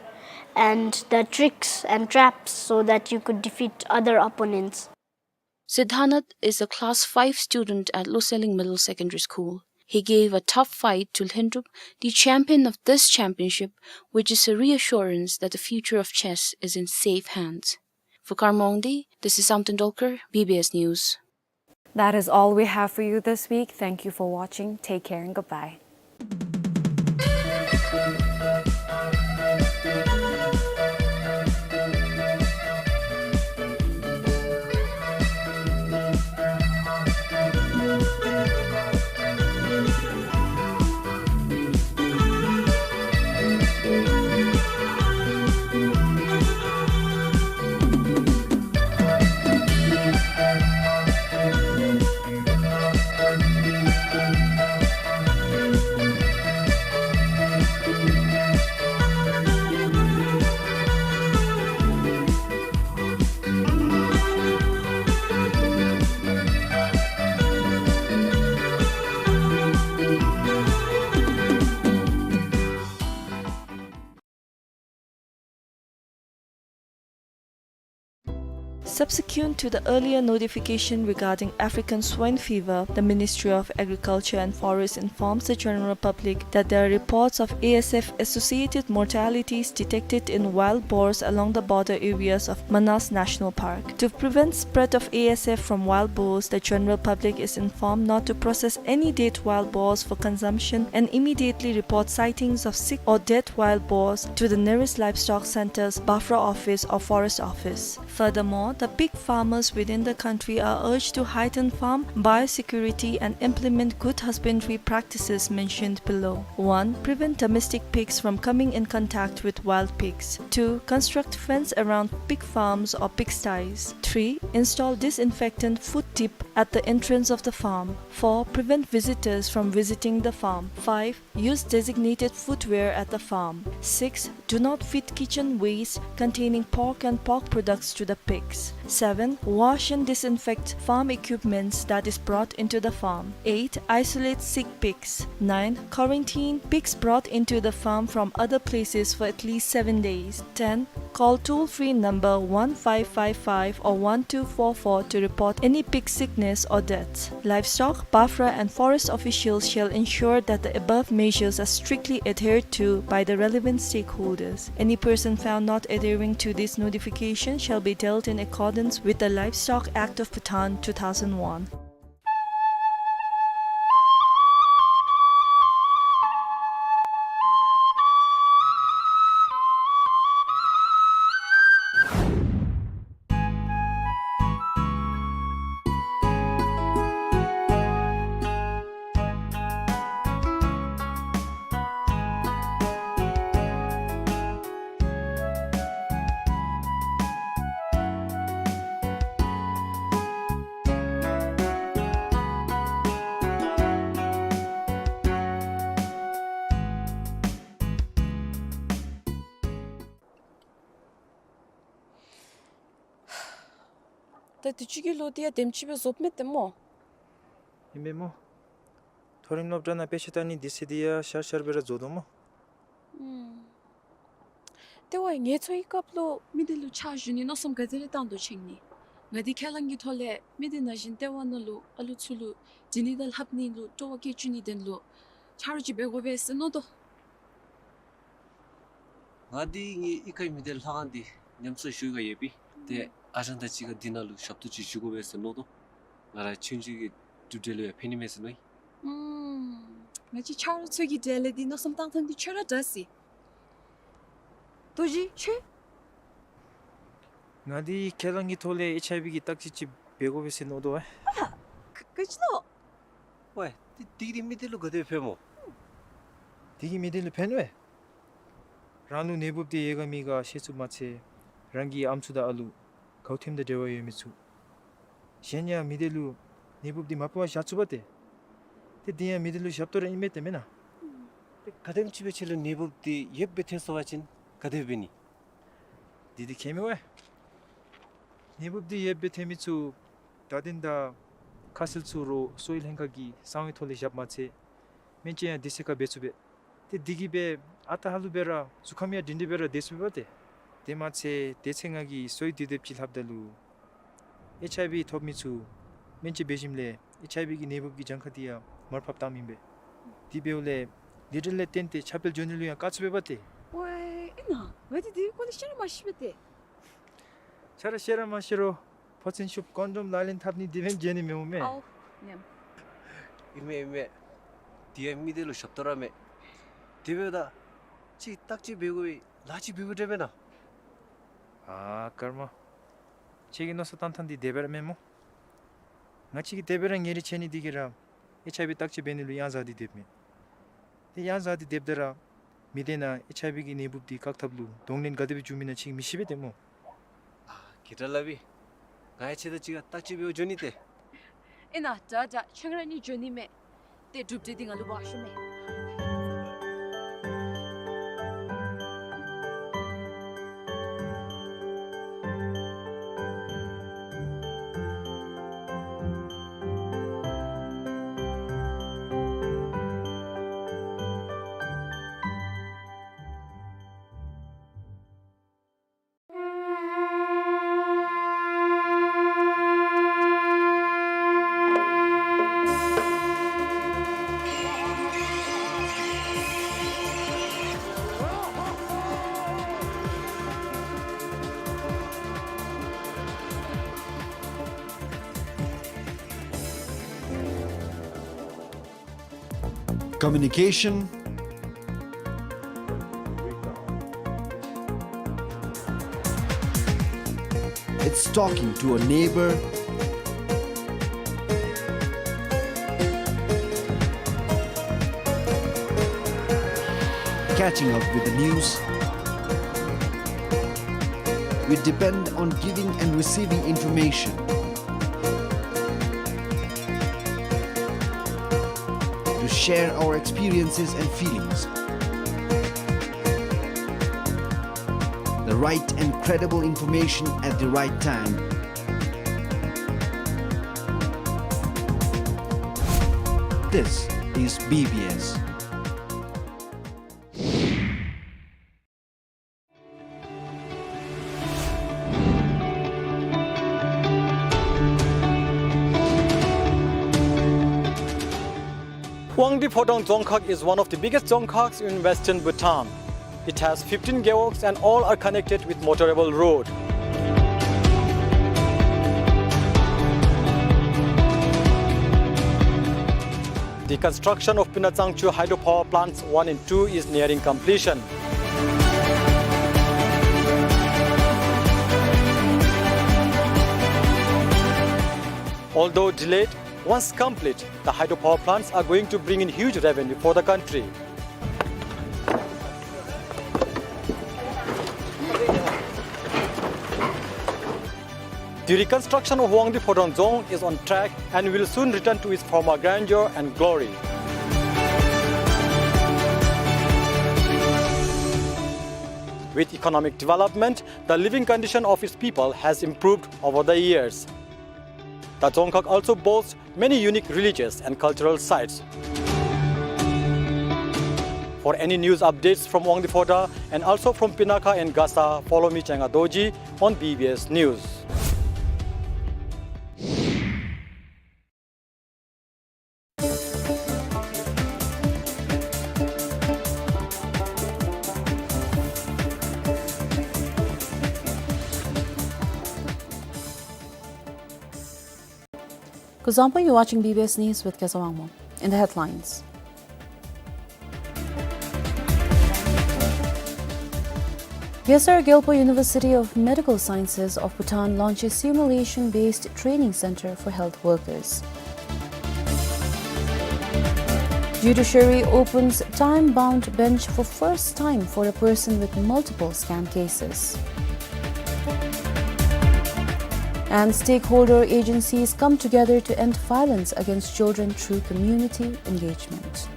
and the tricks and traps so that you could defeat other opponents. Siddhanath is a class five student at Loselling Middle Secondary School. He gave a tough fight to Lhindrup, the champion of this championship, which is a reassurance that the future of chess is in safe hands. For Karma Wangdi, this is Samten Dolkar, B B S News. That is all we have for you this week. Thank you for watching. Take care and goodbye. Subsequent to the earlier notification regarding African swine fever, the Ministry of Agriculture and Forest informs the general public that there are reports of A S F-associated mortalities detected in wild boars along the border areas of Manas National Park. To prevent spread of A S F from wild boars, the general public is informed not to process any dead wild boars for consumption and immediately report sightings of sick or dead wild boars to the nearest livestock centers, BAFRA office or forest office. Furthermore, the pig farmers within the country are urged to heighten farm biosecurity and implement good husbandry practices mentioned below. One, prevent domestic pigs from coming in contact with wild pigs. Two, construct fence around pig farms or pigsties. Three, install disinfectant foot tip at the entrance of the farm. Four, prevent visitors from visiting the farm. Five, use designated footwear at the farm. Six, do not feed kitchen waste containing pork and pork products to the pigs. Seven, wash and disinfect farm equipments that is brought into the farm. Eight, isolate sick pigs. Nine, quarantine pigs brought into the farm from other places for at least seven days. Ten, call toll-free number one five five five or one two four four to report any pig sickness or deaths. Livestock, BAFRA and forest officials shall ensure that the above measures are strictly adhered to by the relevant stakeholders. Any person found not adhering to this notification shall be dealt in accordance with the Livestock Act of Bhutan two thousand one. ད་དུས་ཅི་གི་ལོ་འདི་ཡང་དེམ་ཅིག་སྦེ་རྫོགསཔ་མས་ཏེ་སྨོ། ཨིན་པས་སྨོ། མཐོ་རིམ་སློབ་གྲྭ་ནང་དཔེ་ཆ་ལྟ་ནི་དུས་ཚོད་འདི་ཡང་ཤར་ཤར་སྦེ་ར་རྫོགས་དོ་སྨོ། ཨུམ། ཏེ་ཝའི་ངལ་འཚོ་བའི་སྐབས་ལུ་མི་སྡེ་ལུ་ཕྱག་ཞུ་ནི་མནོ་བསམ་ག་དེ་རེ་བཏང་དོ་ཅི་ཨིན་ནི། ང་འདི་ཁས་བླངས་ཀྱི་ཐོག་ལས་མི་སྡེ་ནང་བཞིན་ལྟེ་བ་ནང་ལུ་ཨ་ལུ་ཚུ་ལུ་འབྲི་ནི་དང་ལྷབ་ནི་ལུ་སྤྲོ་བ་བསྐྱེད་བཅུག་ནིའི་དོན་ལུ་ཆ་རོགས་ཅིག་འབད་དགོ་པས་ཟེར་མནོ་དོ། ང་འདི་ངེའི་གཡུས་ཁའི་མི་སྡེ་ལྷ་ཁང་འདི་ཉམས་གསོ་ཞུ་ག་ཡོད་པས། ཏེ་ཨ་ཞང་དང་གཅིག་ཁར་འདི་ནང་ལུ་ཞབས་ཏོག་ཅིག་ཞུ་དགོ་པས་ཟེར་མནོ་དོ། ང་ར་ཆུང་ཆུང་གི་གྲུབ་འབྲས་ལུ་ཡང་ཕན་ནི་མས་ཟེར་མནོ་ཡི། ཨུམ། ང་བཅས་ཆ་རོགས་ཚུ་གི་གྲལ་ལས་འདི་མནོ་བསམ་བཏང་ཐངས་འདི་ཁྱོད་ར་དྲག་ཟེར། རྡོ་རྗེ་ཁྱོད། ང་འདི་ཁས་བླངས་ཀྱི་ཐོག་ལས་ཨེཆ་ཨའི་ཝི་གི་བརྟག་དཔྱད་ཅིག་འབད་དགོ་པས་ཟེར་མནོ་དོ་བས། ཨ་ཧ། ག་ག་ཅི་ལོ། ཝའི་ཏེ་འདི་གིས་མི་སྡེ་ལུ་ག་དེ་ཕན་སྨོ། འདི་གིས་མི་སྡེ་ལུ་ཕན་པས། རང་ལུ་ནད་འབུབ་འདི་ཡོད་ག་མེད་ག་ཤེས་ཚུགསཔ་མ་ཚད་རང་གི་ཨམ་སྲུ་དང་ཨ་ལུ་གའུ་ཐེམ་དང་འབྲེལ་བ་ཡོད་མི་ཚུ་གཞན་ཡང་མི་སྡེ་ལུ་ནད་འབུབ་འདི་མ་འཕེལ་བར་བཞག་ཚུགས་པས་ཏེ། ཏེ་འདི་ཡང་མི་སྡེ་ལུ་ཞབས་ཏོག་ར་ཨིན་མས་ཏེ་མེན་ན། ཏེ་ག་དེམ་ཅིག་སྦེ་ཁྱོད་ལུ་ནད་འབུབ་འདི་ཡོདཔ་སྦེ་ཐོན་སོང་པ་ཅིན་ག་དེ་འབད་ནི། འདི་འདི་ཁྱད་མེད་པས། ནད་འབུབ་འདི་ཡོདཔ་སྦེ་ཐོན་མི་ཚུ་བརྡ་དོན་དང་ཁ་གསལ་ཚུ་རོགས་གསོ་བའི་ལྷན་ཁག་གི་གསང་བའི་ཐོག་ལས་བཞགཔ་མ་ཚད་སྨན་བཅོས་ཡང་དུས་ཚོད་ཁར་འབད་ཚུགས་པས། ཏེ་འདི་གིས་སྦེ་ཨ་རྟག་ཧ་ལུགས་སྦེ་ར་གཟུགས་ཁམས་ཡང་སྒྲིང་སྒྲིང་སྦེ་ར་སྡོད་ཚུགས་པས་ཏེ། དེ་མ་ཚད་དེ་ཚེ་ང་གིས་གསོ་བའི་དུས་དེབ་ཅིག་ལྷབ་ད་ལུ་ཨེཆ་ཨའི་ཝི་ཐོབ་མི་ཚུ་སྨན་བཅོས་འབད་ཞིནམ་ལས་ཨེཆ་ཨའི་ཝི་གི་ནད་འབུབ་ཀྱི་གྱངས་ཁ་འདི་ཡང་མར་ཕབ་བཏངམ་ཨིན་པས། དེ་འབདཝ་ལས་ལཱ་འབྲས་ལས་བརྟེན་ཏེ་ཁྱབ་སྤེལ་འགྱོ་ནི་ལུ་ཡང་དཀའ་ཚུགས་པས་པ་ཏེ། ཝའི་ཨིན་ན། ང་འདི་འདི་སྐོར་ལས་ཤེས་ར་མ་ཤེས་པས་ཏེ། ཁྱོད་ར་ཤེས་ར་མ་ཤེས་རུང་ཕོ་མཚན་ཤུབས་ཀོན་ཌོམ་ལག་ལེན་འཐབ་ནི་འདི་འབདན་འགྱོ་ནི་མེད་འོང་མས། ཨའོ་ཉམས། ཨིན་མས་ཨིན་མས། འདི་ཡང་མི་སྡེ་ལུ་ཞབས་ཏོག་ར་མས། དེ་འབདཝ་ད་ཅིག་བརྟག་དཔྱད་འབད་དགོ་པའི་ལཱ་ཅིག་འབད་དགོ་དྲན་མེན་ན། ཨ་ཀརྨ། ཁྱོད་ཀྱི་མནོ་བསམ་བཏང་ཐངས་འདི་དེ་སྦེ་ར་མེན་སྨོ། ང་བཅས་ཀྱིས་དེ་སྦེ་ར་ཉེ་རིང་ཕྱད་ནི་འདི་གིས་ར་ཨེཆ་ཨའི་ཝི་བརྟག་དཔྱད་འབད་ནི་ལུ་ཡང་ཟ་སྟེ་སྡོདཔ་མས། ཏེ་ཡང་ཟ་སྟེ་སྡོདཔ་ད་ར་མི་སྡེ་ནང་ཨེཆ་ཨའི་ཝི་གི་ནད་འབུབ་འདི་བཀག་ཐབས་ལུ་གདོང་ལེན་ག་དེ་སྦེ་འབྱུང་མི་ན་ཁྱོད་ཀྱིས་མི་ཤེས་པས་ཏེ་སྨོ། ཨ་གི་དྲག་ལགས་པས། ང་ཡང་ཁྱོད་དང་གཅིག་ཁར་བརྟག་དཔྱད་འབདཝ་འགྱོ་ནི་ཏེ། ཨིན་ན་དྲག་དྲག་ཁྱོད་ར་གཉིས་འགྱོ་ནི་མས། ཏེ་གྲུབ་འབྲས་འདི་ང་ལུ་འབག་ཤོག་མས། Communication, it's talking to a neighbor, catching up with the news. We depend on giving and receiving information to share our experiences and feelings. The right and credible information at the right time. This is B B S. Huangdi Phodrang Dzongkhag is one of the biggest dzongkhags in western Bhutan. It has fifteen gewogs and all are connected with motorable road. The construction of Puna Tsangchu hydropower plants one and two is nearing completion. Although delayed, once complete, the hydropower plants are going to bring in huge revenue for the country. The reconstruction of Huangdi Phodrang Dzong is on track and will soon return to its former grandeur and glory. With economic development, the living condition of its people has improved over the years. The Dzongkhag also boasts many unique religious and cultural sites. For any news updates from Wangdue Phodrang and also from Pinakha and Gasa, follow me, Changa Dorji, on B B S News. Kuzuzangpo, you're watching B B S News with Keza Wangmo. In the headlines, Gesar Gyalpo University of Medical Sciences of Bhutan launches simulation-based training center for health workers. Judiciary opens time-bound bench for first time for a person with multiple scam cases. And stakeholder agencies come together to end violence against children through community engagement.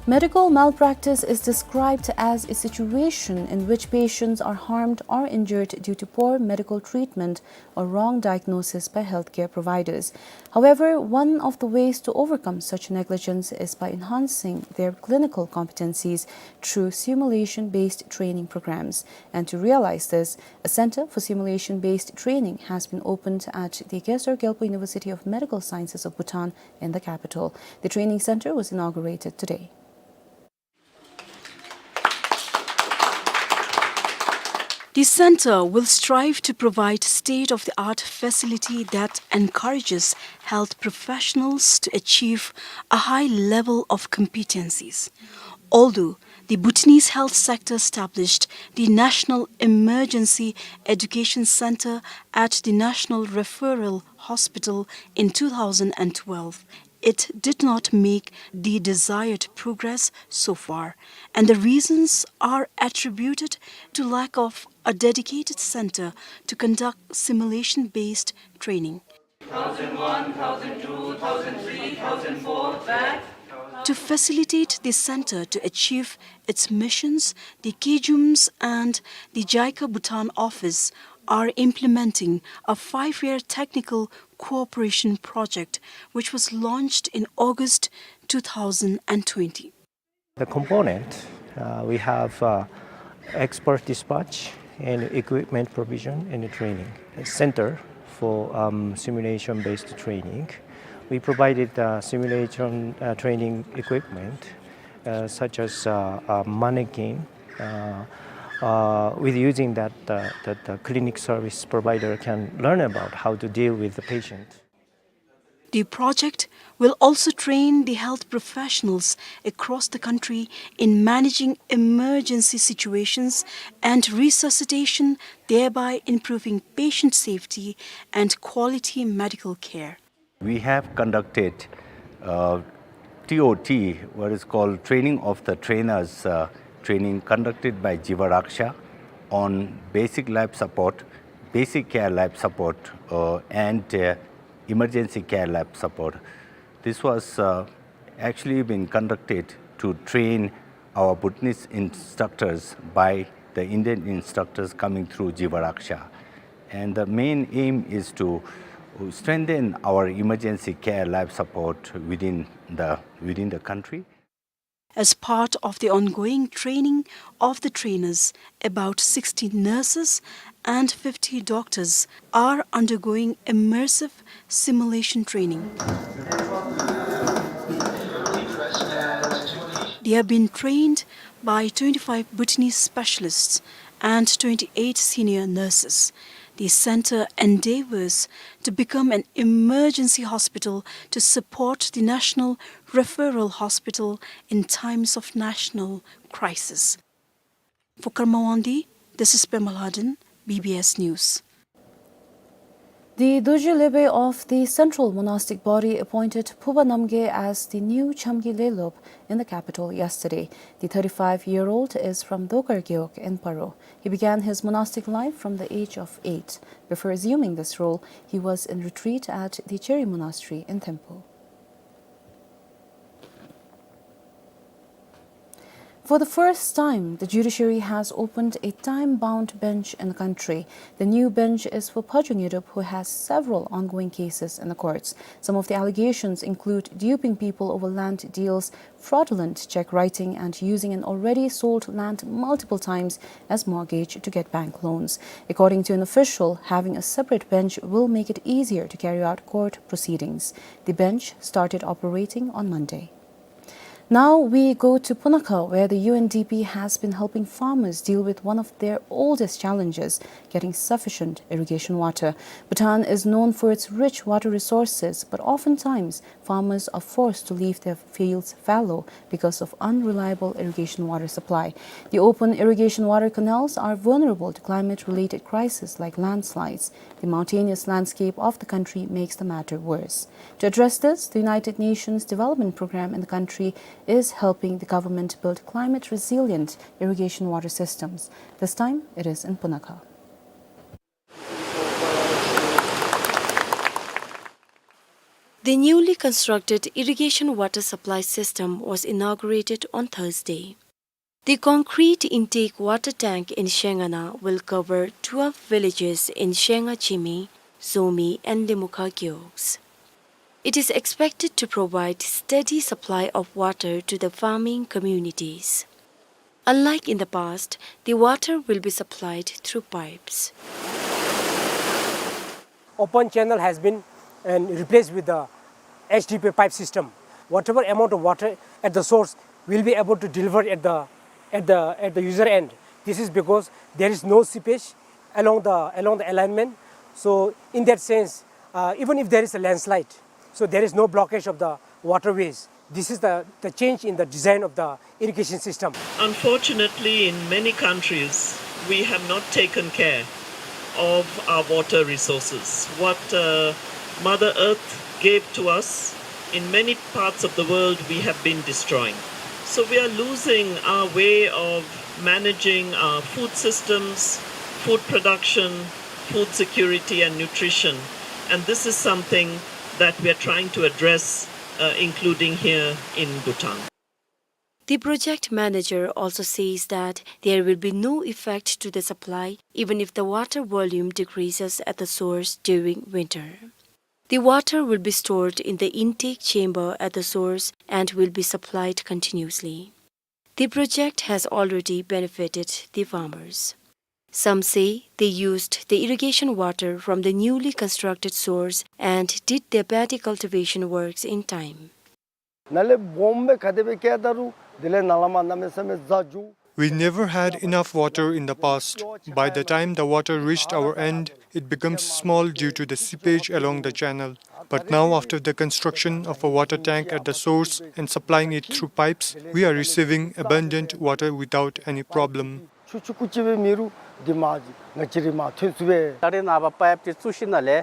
Medical malpractice is described as a situation in which patients are harmed or injured due to poor medical treatment or wrong diagnosis by healthcare providers. However, one of the ways to overcome such negligence is by enhancing their clinical competencies through simulation-based training programs. And to realize this, a center for simulation-based training has been opened at the Gesar Gyalpo University of Medical Sciences of Bhutan in the capital. The training center was inaugurated today. The center will strive to provide state-of-the-art facility that encourages health professionals to achieve a high level of competencies. Although the Bhutanese health sector established the National Emergency Education Center at the National Referral Hospital in two thousand and twelve, it did not make the desired progress so far, and the reasons are attributed to lack of a dedicated center to conduct simulation-based training. Thousand one, thousand two, thousand three, thousand four, back. To facilitate the center to achieve its missions, the KEJUMS and the JICA Bhutan office are implementing a five-year technical cooperation project, which was launched in August two thousand and twenty. The component, uh, we have, uh, expert dispatch and equipment provision and training. A center for, um, simulation-based training. We provided, uh, simulation, uh, training equipment, uh, such as, uh, a mannequin. Uh, uh, with using that, uh, that the clinic service provider can learn about how to deal with the patient. The project will also train the health professionals across the country in managing emergency situations and resuscitation, thereby improving patient safety and quality medical care. We have conducted, uh, T O T, what is called training of the trainers, uh, training conducted by Jiva Raksha on basic life support, basic care life support, uh, and, uh, emergency care life support. This was, uh, actually been conducted to train our Bhutanese instructors by the Indian instructors coming through Jiva Raksha. And the main aim is to strengthen our emergency care life support within the, within the country. As part of the ongoing training of the trainers, about sixty nurses and fifty doctors are undergoing immersive simulation training. They have been trained by twenty-five Bhutanese specialists and twenty-eight senior nurses. The center endeavors to become an emergency hospital to support the National Referral Hospital in times of national crisis. For Karma Wangdi, this is Pema Lhaden, B B S News. The Dorji Lepe of the Central Monastic Body appointed Phuba Namgay as the new Chamgi Lelop in the capital yesterday. The thirty-five-year-old is from Dokar Gewog in Paro. He began his monastic life from the age of eight. Before assuming this role, he was in retreat at the Cheri Monastery in Thimphu. For the first time, the judiciary has opened a time-bound bench in the country. The new bench is for Phajo Ngerup, who has several ongoing cases in the courts. Some of the allegations include duping people over land deals, fraudulent check writing, and using an already sold land multiple times as mortgage to get bank loans. According to an official, having a separate bench will make it easier to carry out court proceedings. The bench started operating on Monday. Now we go to Punakha, where the U N D P has been helping farmers deal with one of their oldest challenges, getting sufficient irrigation water. Bhutan is known for its rich water resources, but oftentimes farmers are forced to leave their fields fallow because of unreliable irrigation water supply. The open irrigation water canals are vulnerable to climate-related crises like landslides. The mountainous landscape of the country makes the matter worse. To address this, the United Nations Development Programme in the country is helping the government build climate-resilient irrigation water systems. This time, it is in Punakha. The newly constructed irrigation water supply system was inaugurated on Thursday. The concrete intake water tank in Shengana will cover twelve villages in Shenga Chimi, Zomi, and Limukha Gewogs. It is expected to provide steady supply of water to the farming communities. Unlike in the past, the water will be supplied through pipes. Open channel has been and replaced with the H D P pipe system. Whatever amount of water at the source will be able to deliver at the, at the, at the user end. This is because there is no seepage along the, along the alignment. So in that sense, uh, even if there is a landslide, so there is no blockage of the waterways. This is the, the change in the design of the irrigation system. Unfortunately, in many countries, we have not taken care of our water resources. What, uh, Mother Earth gave to us, in many parts of the world, we have been destroying. So we are losing our way of managing our food systems, food production, food security and nutrition. And this is something that we are trying to address, uh, including here in Bhutan. The project manager also says that there will be no effect to the supply even if the water volume decreases at the source during winter. The water will be stored in the intake chamber at the source and will be supplied continuously. The project has already benefited the farmers. Some say they used the irrigation water from the newly constructed source and did their paddy cultivation works in time. ནཱ་ལས་སྦོམ་སྦེ་ག་དེ་སྦེ་བཀལ་ད་རུང་དེ་ལས་ནཱ་ལས་མར་གནམ་མེད་ས་མེད་རྩ་འགྱོ། We never had enough water in the past. By the time the water reached our end, it becomes small due to the seepage along the channel. But now, after the construction of a water tank at the source and supplying it through pipes, we are receiving abundant water without any problem. ཆུ་ཆུང་ཀུ་ཅིག་སྦེ་མེད་རུང་འདི་མར་ང་བཅས་རའི་མར་ཐོན་ཚུགས་པས། ད་རེས་ནངས་པ་པའིཔ་འདི་བཙུགས་ཞིནམ་ལས་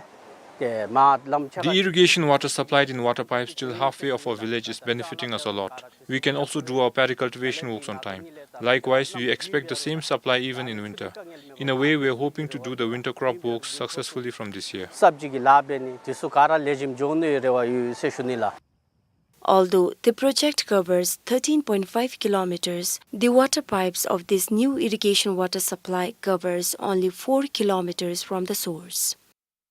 ཏེ་མར་ལམ་ཆ་The irrigation water supplied in water pipes till halfway of our village is benefiting us a lot. We can also do our paddy cultivation works on time. Likewise, we expect the same supply even in winter. In a way, we are hoping to do the winter crop works successfully from this year. སབ་ཇི་གི་ལཱ་འབད་ནི་དེ་ཚུ་ག་ར་ལེགས་ཤོམ་འགྱོ་ནི་རེ་བ་ཡོད་ཟེར་ཞུ་ནི་ལགས། Although the project covers thirteen point five kilometers, the water pipes of this new irrigation water supply covers only four kilometers from the source.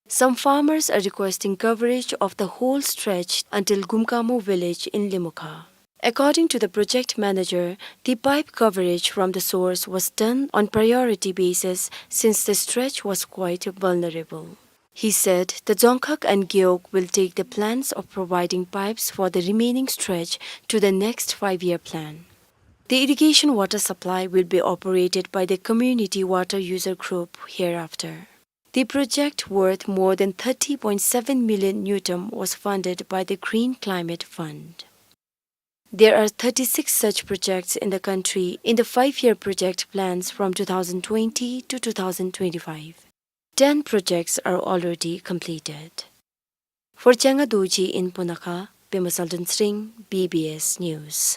Some farmers are requesting coverage of the whole stretch until Gumkamu village in Limukha. According to the project manager, the pipe coverage from the source was done on priority basis since the stretch was quite vulnerable. He said the Dzongkhag and Gewog will take the plans of providing pipes for the remaining stretch to the next five-year plan. The irrigation water supply will be operated by the community water user group hereafter. The project, worth more than thirty point seven million ngultrum, was funded by the Green Climate Fund. There are thirty-six such projects in the country in the five-year project plans from two thousand twenty to two thousand twenty-five. Ten projects are already completed. For Changa Dorji in Punakha, Pema Tshol Doentsring, B B S News.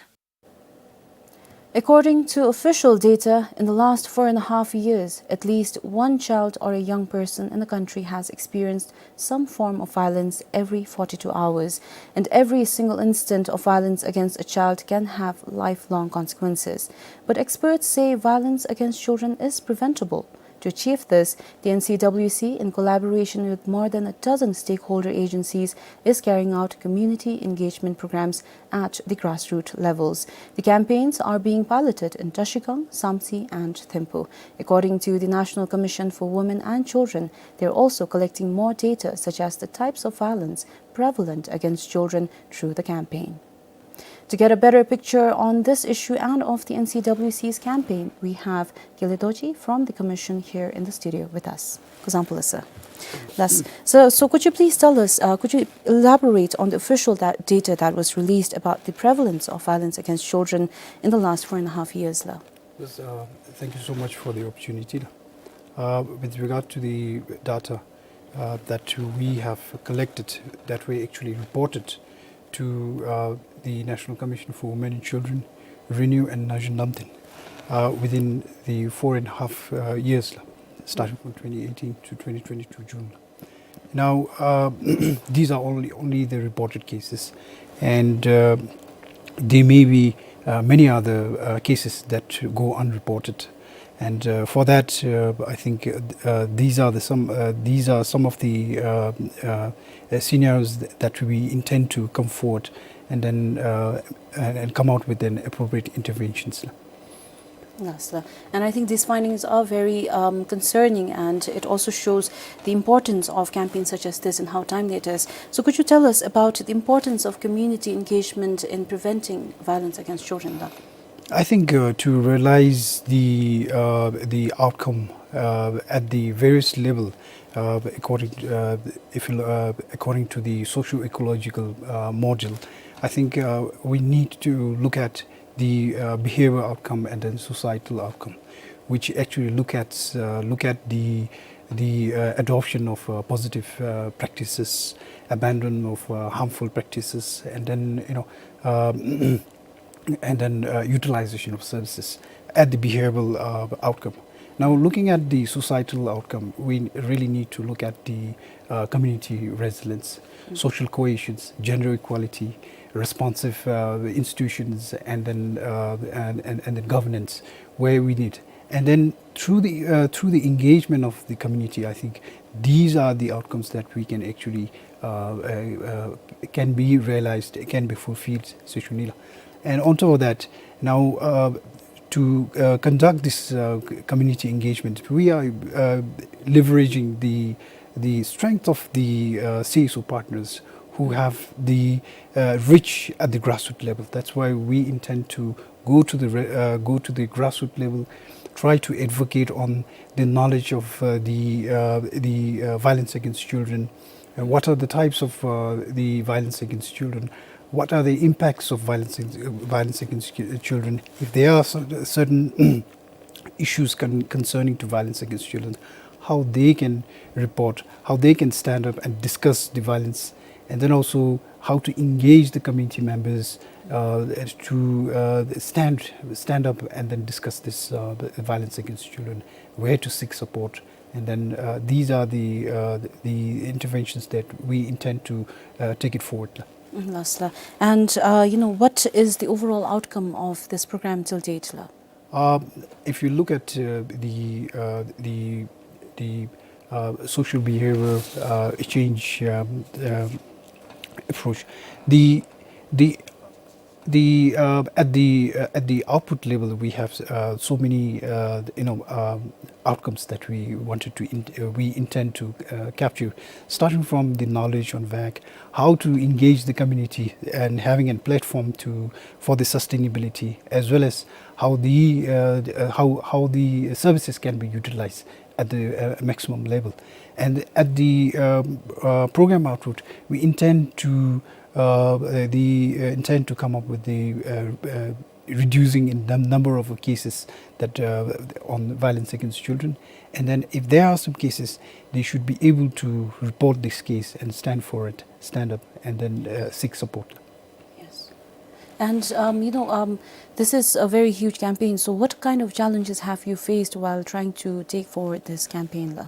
According to official data, in the last four and a half years, at least one child or a young person in the country has experienced some form of violence every forty-two hours, and every single incident of violence against a child can have lifelong consequences. But experts say violence against children is preventable. To achieve this, the N C W C, in collaboration with more than a dozen stakeholder agencies, is carrying out community engagement programs at the grassroots levels. The campaigns are being piloted in Trashigang, Samtse, and Thimphu. According to the National Commission for Women and Children, they are also collecting more data, such as the types of violence prevalent against children, through the campaign. To get a better picture on this issue and of the N C W C's campaign, we have Gele Dorji from the Commission here in the studio with us. Kuzuzangpo, sir. Yes. So, so could you please tell us, uh, could you elaborate on the official da-, data that was released about the prevalence of violence against children in the last four and a half years, la? Yes, uh, thank you so much for the opportunity. Uh, with regard to the data, uh, that we have collected, that we actually reported to, uh, the National Commission for Women and Children, RENEW and National Namtin, uh, within the four and a half, uh, years, starting from twenty eighteen to twenty twenty-two June. Now, uh, these are only, only the reported cases, and, uh, there may be, uh, many other, uh, cases that go unreported. And, uh, for that, uh, I think, uh, uh, these are the some, uh, these are some of the, uh, uh, uh, scenarios th-, that we intend to come forward and then, uh, and, and come out with an appropriate interventions. Yes, sir. And I think these findings are very, um, concerning, and it also shows the importance of campaigns such as this and how timely it is. So could you tell us about the importance of community engagement in preventing violence against children, la? I think, uh, to realize the, uh, the outcome, uh, at the various level, uh, according, uh, if you, uh, according to the socio-ecological, uh, model, I think, uh, we need to look at the, uh, behavioral outcome and then societal outcome, which actually look at, uh, look at the, the, uh, adoption of, uh, positive, uh, practices, abandon of, uh, harmful practices, and then, you know, um, and then, uh, utilization of services at the behavioral, uh, outcome. Now, looking at the societal outcome, we really need to look at the, uh, community resilience, social cohesions, gender equality, responsive, uh, institutions, and then, uh, and, and, and then governance where we need. And then through the, uh, through the engagement of the community, I think these are the outcomes that we can actually, uh, uh, uh, can be realized, can be fulfilled, sir. And on top of that, now, uh, to, uh, conduct this, uh, c-, community engagement, we are, uh, leveraging the, the strength of the, uh, C S O partners who have the, uh, reach at the grassroots level. That's why we intend to go to the re-, uh, go to the grassroots level, try to advocate on the knowledge of, uh, the, uh, the, uh, violence against children, uh, what are the types of, uh, the violence against children, what are the impacts of violence ag-, uh, violence against ki-, children, if there are cer-, certain issues con-, concerning to violence against children, how they can report, how they can stand up and discuss the violence, and then also how to engage the community members, uh, to, uh, stand, stand up and then discuss this, uh, the violence against children, where to seek support, and then, uh, these are the, uh, the interventions that we intend to, uh, take it forward. Mm, yes, sir. And, uh, you know, what is the overall outcome of this program till date, la? Uh, if you look at, uh, the, uh, the, the, uh, social behavior, uh, change, um, um, approach, the, the, the, uh, at the, uh, at the output level, we have, uh, so many, uh, you know, um, outcomes that we wanted to in-, uh, we intend to, uh, capture, starting from the knowledge on VAC, how to engage the community and having a platform to, for the sustainability, as well as how the, uh, the, uh, how, how the services can be utilized at the, uh, maximum level. And at the, um, uh, program output, we intend to, uh, uh, the, uh, intend to come up with the, uh, uh, reducing in the number of cases that, uh, on violence against children. And then if there are some cases, they should be able to report this case and stand for it, stand up, and then, uh, seek support. Yes. And, um, you know, um, this is a very huge campaign. So what kind of challenges have you faced while trying to take forward this campaign, la?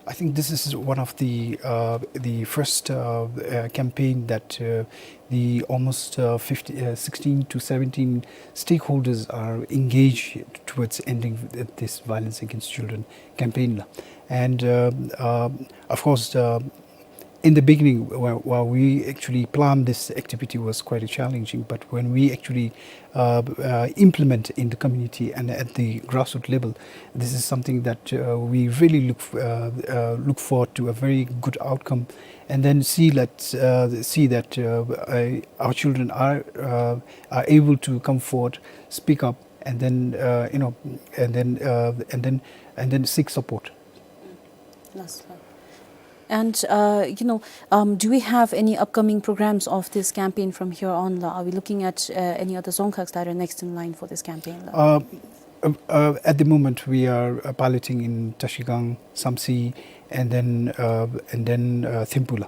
I think this is one of the, uh, the first, uh, uh, campaign that, uh, the almost, uh, fifty, uh, sixteen to seventeen stakeholders are engaged towards ending th-, this violence against children campaign. And, um, um, of course, uh, in the beginning, while, while we actually planned this activity, was quite challenging, but when we actually, uh, uh, implement in the community and at the grassroots level, this is something that, uh, we really look f-, uh, uh, look forward to a very good outcome, and then see that, uh, see that, uh, uh, our children are, uh, are able to come forward, speak up, and then, uh, you know, and then, uh, and then, and then seek support. Last one. And, uh, you know, um, do we have any upcoming programs of this campaign from here on, la? Are we looking at, uh, any other dzongkhag that are next in line for this campaign, la? Uh, uh, uh, at the moment, we are, uh, piloting in Trashigang, Samtse, and then, uh, and then, uh, Thimphu, la.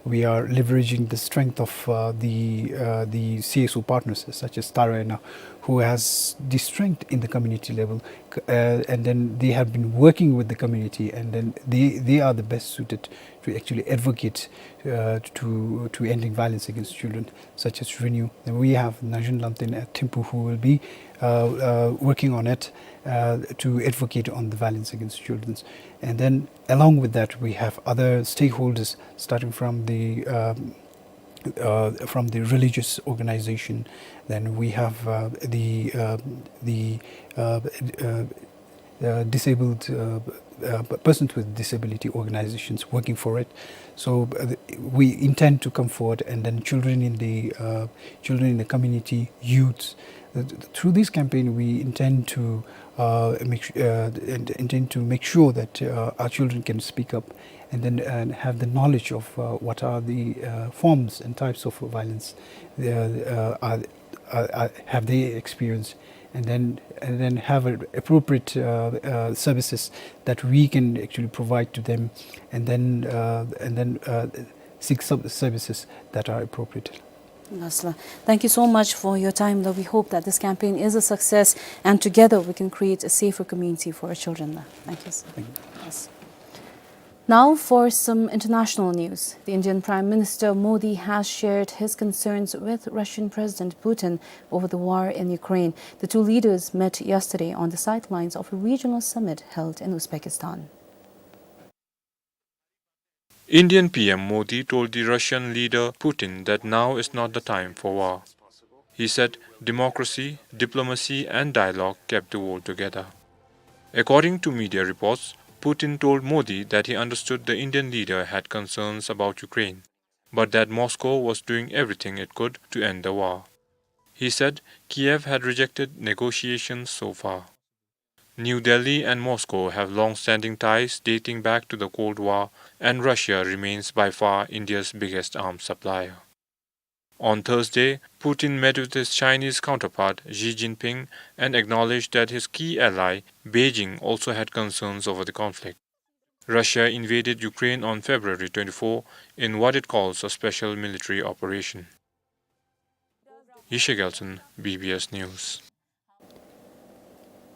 We are leveraging the strength of, uh, the, uh, the C S O partners such as Tara Ena, who has the strength in the community level, c-, uh, and then they have been working with the community, and then they, they are the best suited to actually advocate, uh, to, to ending violence against children, such as Renew. Then we have Nangzhin Lamten at Thimphu, who will be, uh, uh, working on it, uh, to advocate on the violence against children. And then along with that, we have other stakeholders, starting from the, um, uh, from the religious organization. Then we have, uh, the, uh, the, uh, uh, uh, disabled, uh, uh, p-, persons with disability organizations working for it. So, uh, the, we intend to come forward, and then children in the, uh, children in the community, youths. Uh, th-, through this campaign, we intend to, uh, make su-, uh, and intend to make sure that, uh, our children can speak up and then, and have the knowledge of, uh, what are the, uh, forms and types of violence, uh, uh, are, are, are, have they experienced, and then, and then have a appropriate, uh, uh, services that we can actually provide to them, and then, uh, and then, uh, seek some services that are appropriate. Last, la. Thank you so much for your time, la. We hope that this campaign is a success, and together we can create a safer community for our children, la. Thank you, sir. Thank you. Yes. Now for some international news. The Indian Prime Minister Modi has shared his concerns with Russian President Putin over the war in Ukraine. The two leaders met yesterday on the sidelines of a regional summit held in Uzbekistan. Indian P M Modi told the Russian leader Putin that now is not the time for war. He said democracy, diplomacy and dialogue kept the world together. According to media reports, Putin told Modi that he understood the Indian leader had concerns about Ukraine, but that Moscow was doing everything it could to end the war. He said Kiev had rejected negotiations so far. New Delhi and Moscow have long-standing ties dating back to the Cold War, and Russia remains by far India's biggest arms supplier. On Thursday, Putin met with his Chinese counterpart Xi Jinping and acknowledged that his key ally, Beijing, also had concerns over the conflict. Russia invaded Ukraine on February twenty-four in what it calls a special military operation. Yeshe Gyaltshen, B B S News.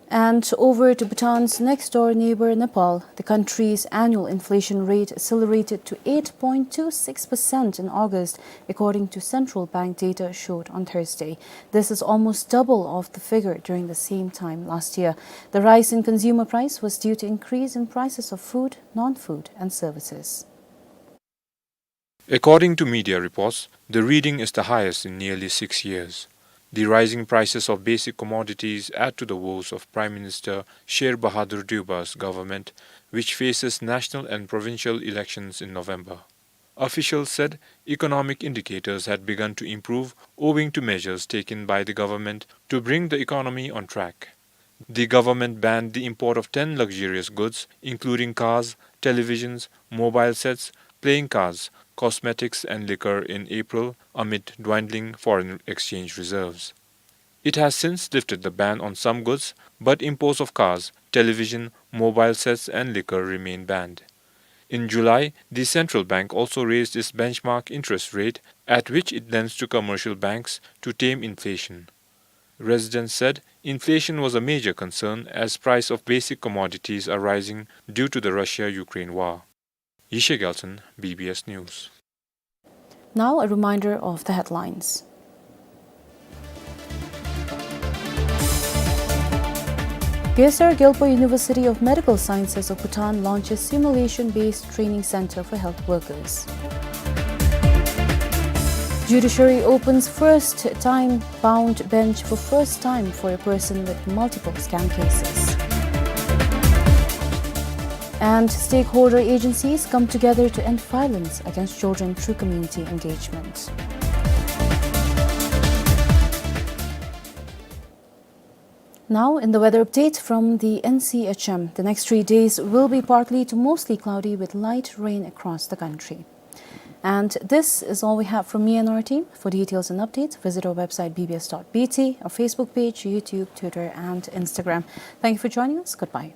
And over to Bhutan's next door neighbor, Nepal. The country's annual inflation rate accelerated to eight point two six percent in August, according to central bank data showed on Thursday. This is almost double of the figure during the same time last year. The rise in consumer price was due to increase in prices of food, non-food, and services. According to media reports, the reading is the highest in nearly six years. The rising prices of basic commodities add to the woes of Prime Minister Sher Bahadur Deuba's government, which faces national and provincial elections in November. Officials said economic indicators had begun to improve owing to measures taken by the government to bring the economy on track. The government banned the import of ten luxurious goods, including cars, televisions, mobile sets, playing cards, cosmetics, and liquor in April amid dwindling foreign exchange reserves. It has since lifted the ban on some goods, but imports of cars, television, mobile sets, and liquor remain banned. In July, the central bank also raised its benchmark interest rate at which it lends to commercial banks to tame inflation. Residents said inflation was a major concern as price of basic commodities are rising due to the Russia-Ukraine war. Yeshe Gyaltshen, B B S News. Now a reminder of the headlines. Gesar Gyalpo University of Medical Sciences of Bhutan launches simulation-based training center for health workers. Judiciary opens first time-bound bench for first time for a person with multiple scam cases. And stakeholder agencies come together to end violence against children through community engagement. Now, in the weather update from the N C H M, the next three days will be partly to mostly cloudy with light rain across the country. And this is all we have from me and our team. For details and updates, visit our website B B S dot B T, our Facebook page, YouTube, Twitter, and Instagram. Thank you for joining us. Goodbye.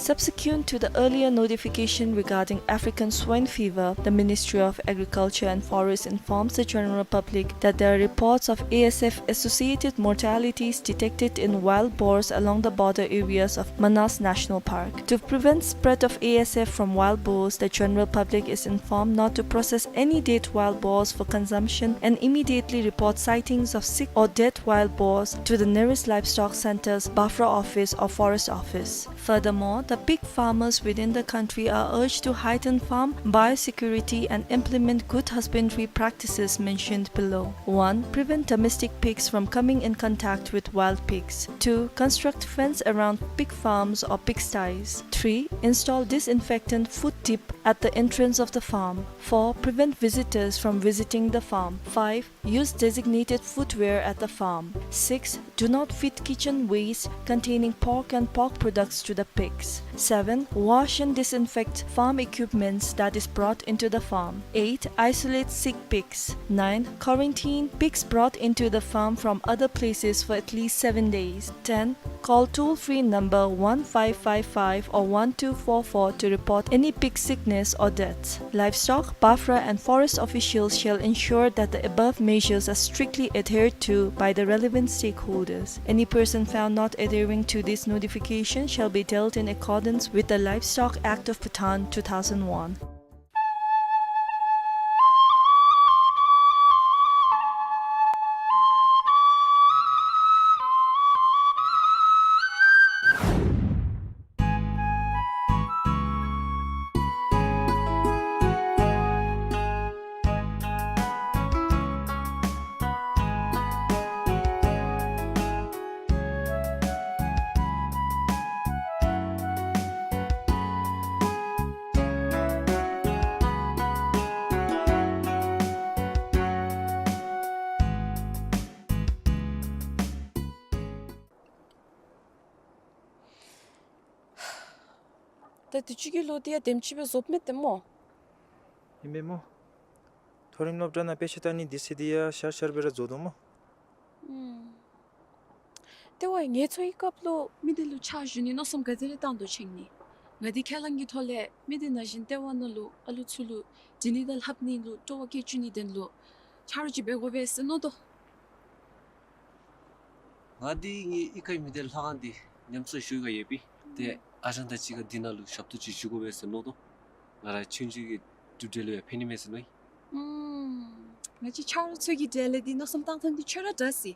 Subsequent to the earlier notification regarding African swine fever, the Ministry of Agriculture and Forest informs the general public that there are reports of A S F-associated mortalities detected in wild boars along the border areas of Manas National Park. To prevent spread of A S F from wild boars, the general public is informed not to process any dead wild boars for consumption and immediately report sightings of sick or dead wild boars to the nearest livestock centers, BAFRA office or forest office. Furthermore, the pig farmers within the country are urged to heighten farm biosecurity and implement good husbandry practices mentioned below. One, prevent domestic pigs from coming in contact with wild pigs. Two, construct fence around pig farms or pigsties. Three, install disinfectant foot dip at the entrance of the farm. Four, prevent visitors from visiting the farm. Five, use designated footwear at the farm. Six, do not feed kitchen waste containing pork and pork products to the pigs. Seven, wash and disinfect farm equipments that is brought into the farm. Eight, isolate sick pigs. Nine, quarantine pigs brought into the farm from other places for at least seven days. Ten, call toll-free number one five five five or one two four four to report any pig sickness or deaths. Livestock, BAFRA and forest officials shall ensure that the above measures are strictly adhered to by the relevant stakeholders. Any person found not adhering to this notification shall be dealt in accordance with the Livestock Act of Bhutan two thousand one. ད་དུས་ཅི་གི་ལོ་འདི་ཡང་དེམ་ཅིག་སྦེ་རྫོགསཔ་མས་ཏེ་སྨོ། ཨིན་པས་སྨོ། མཐོ་རིམ་སློབ་གྲྭ་ནང་དཔེ་ཆ་ལྟ་ནི་འདི་ཚེ་འདི་ཡང་ཤར་ཤར་སྦེ་ར་རྫོགས་དོ་སྨོ། ཨུམ། ཏེ་ཝའི་ངལ་འཚོ་ཡི་སྐབས་ལུ་མི་འདི་ལུ་ཕྱག་ཞུ་ནི་མནོ་བསམ་ག་དེ་རེ་བཏང་དོ་ཅིག་ཨིན་ནི། ང་འདི་ཁས་བླངས་ཀྱི་ཐོག་ལས་མི་འདི་ན་གཞོན་ལྟེ་བ་ནང་ལུ་ཨ་ལུ་ཚུ་ལུ་འབྲི་ནི་དང་ལྷབ་ནི་ལུ་སྤྲོ་བ་བསྐྱེད་བཅུག་ནིའི་དོན་ལུ་ ཆ་རོགས་ཅིག་འབད་དགོ་པས་ཟེར་མནོ་དོ། ང་འདི་ངེའི་གཡུས་ཁའི་མི་སྡེ་ལྷ་ཁང་འདི་ཉམས་གསོ་ཞུ་ག་ཡོད་པས། ཏེ་ཨ་ཞང་དང་གཅིག་ཁར་འདི་ནང་ལུ་ཞབས་ཏོག་ཅིག་ཞུ་དགོ་པས་ཟེར་མནོ་དོ། ང་ར་ཆུང་ཆུང་གི་གྲུབ་འབྲས་ལུ་ཡང་ཕན་ནི་མས་ཟེར་མནོ་ཡི། ཨུམ། ང་བཅས་ཆ་རོགས་ཚུ་གི་གྲལ་ལས་འདི་མནོ་བསམ་བཏང་ཐངས་འདི་ཁྱོད་ར་འདྲ་སི།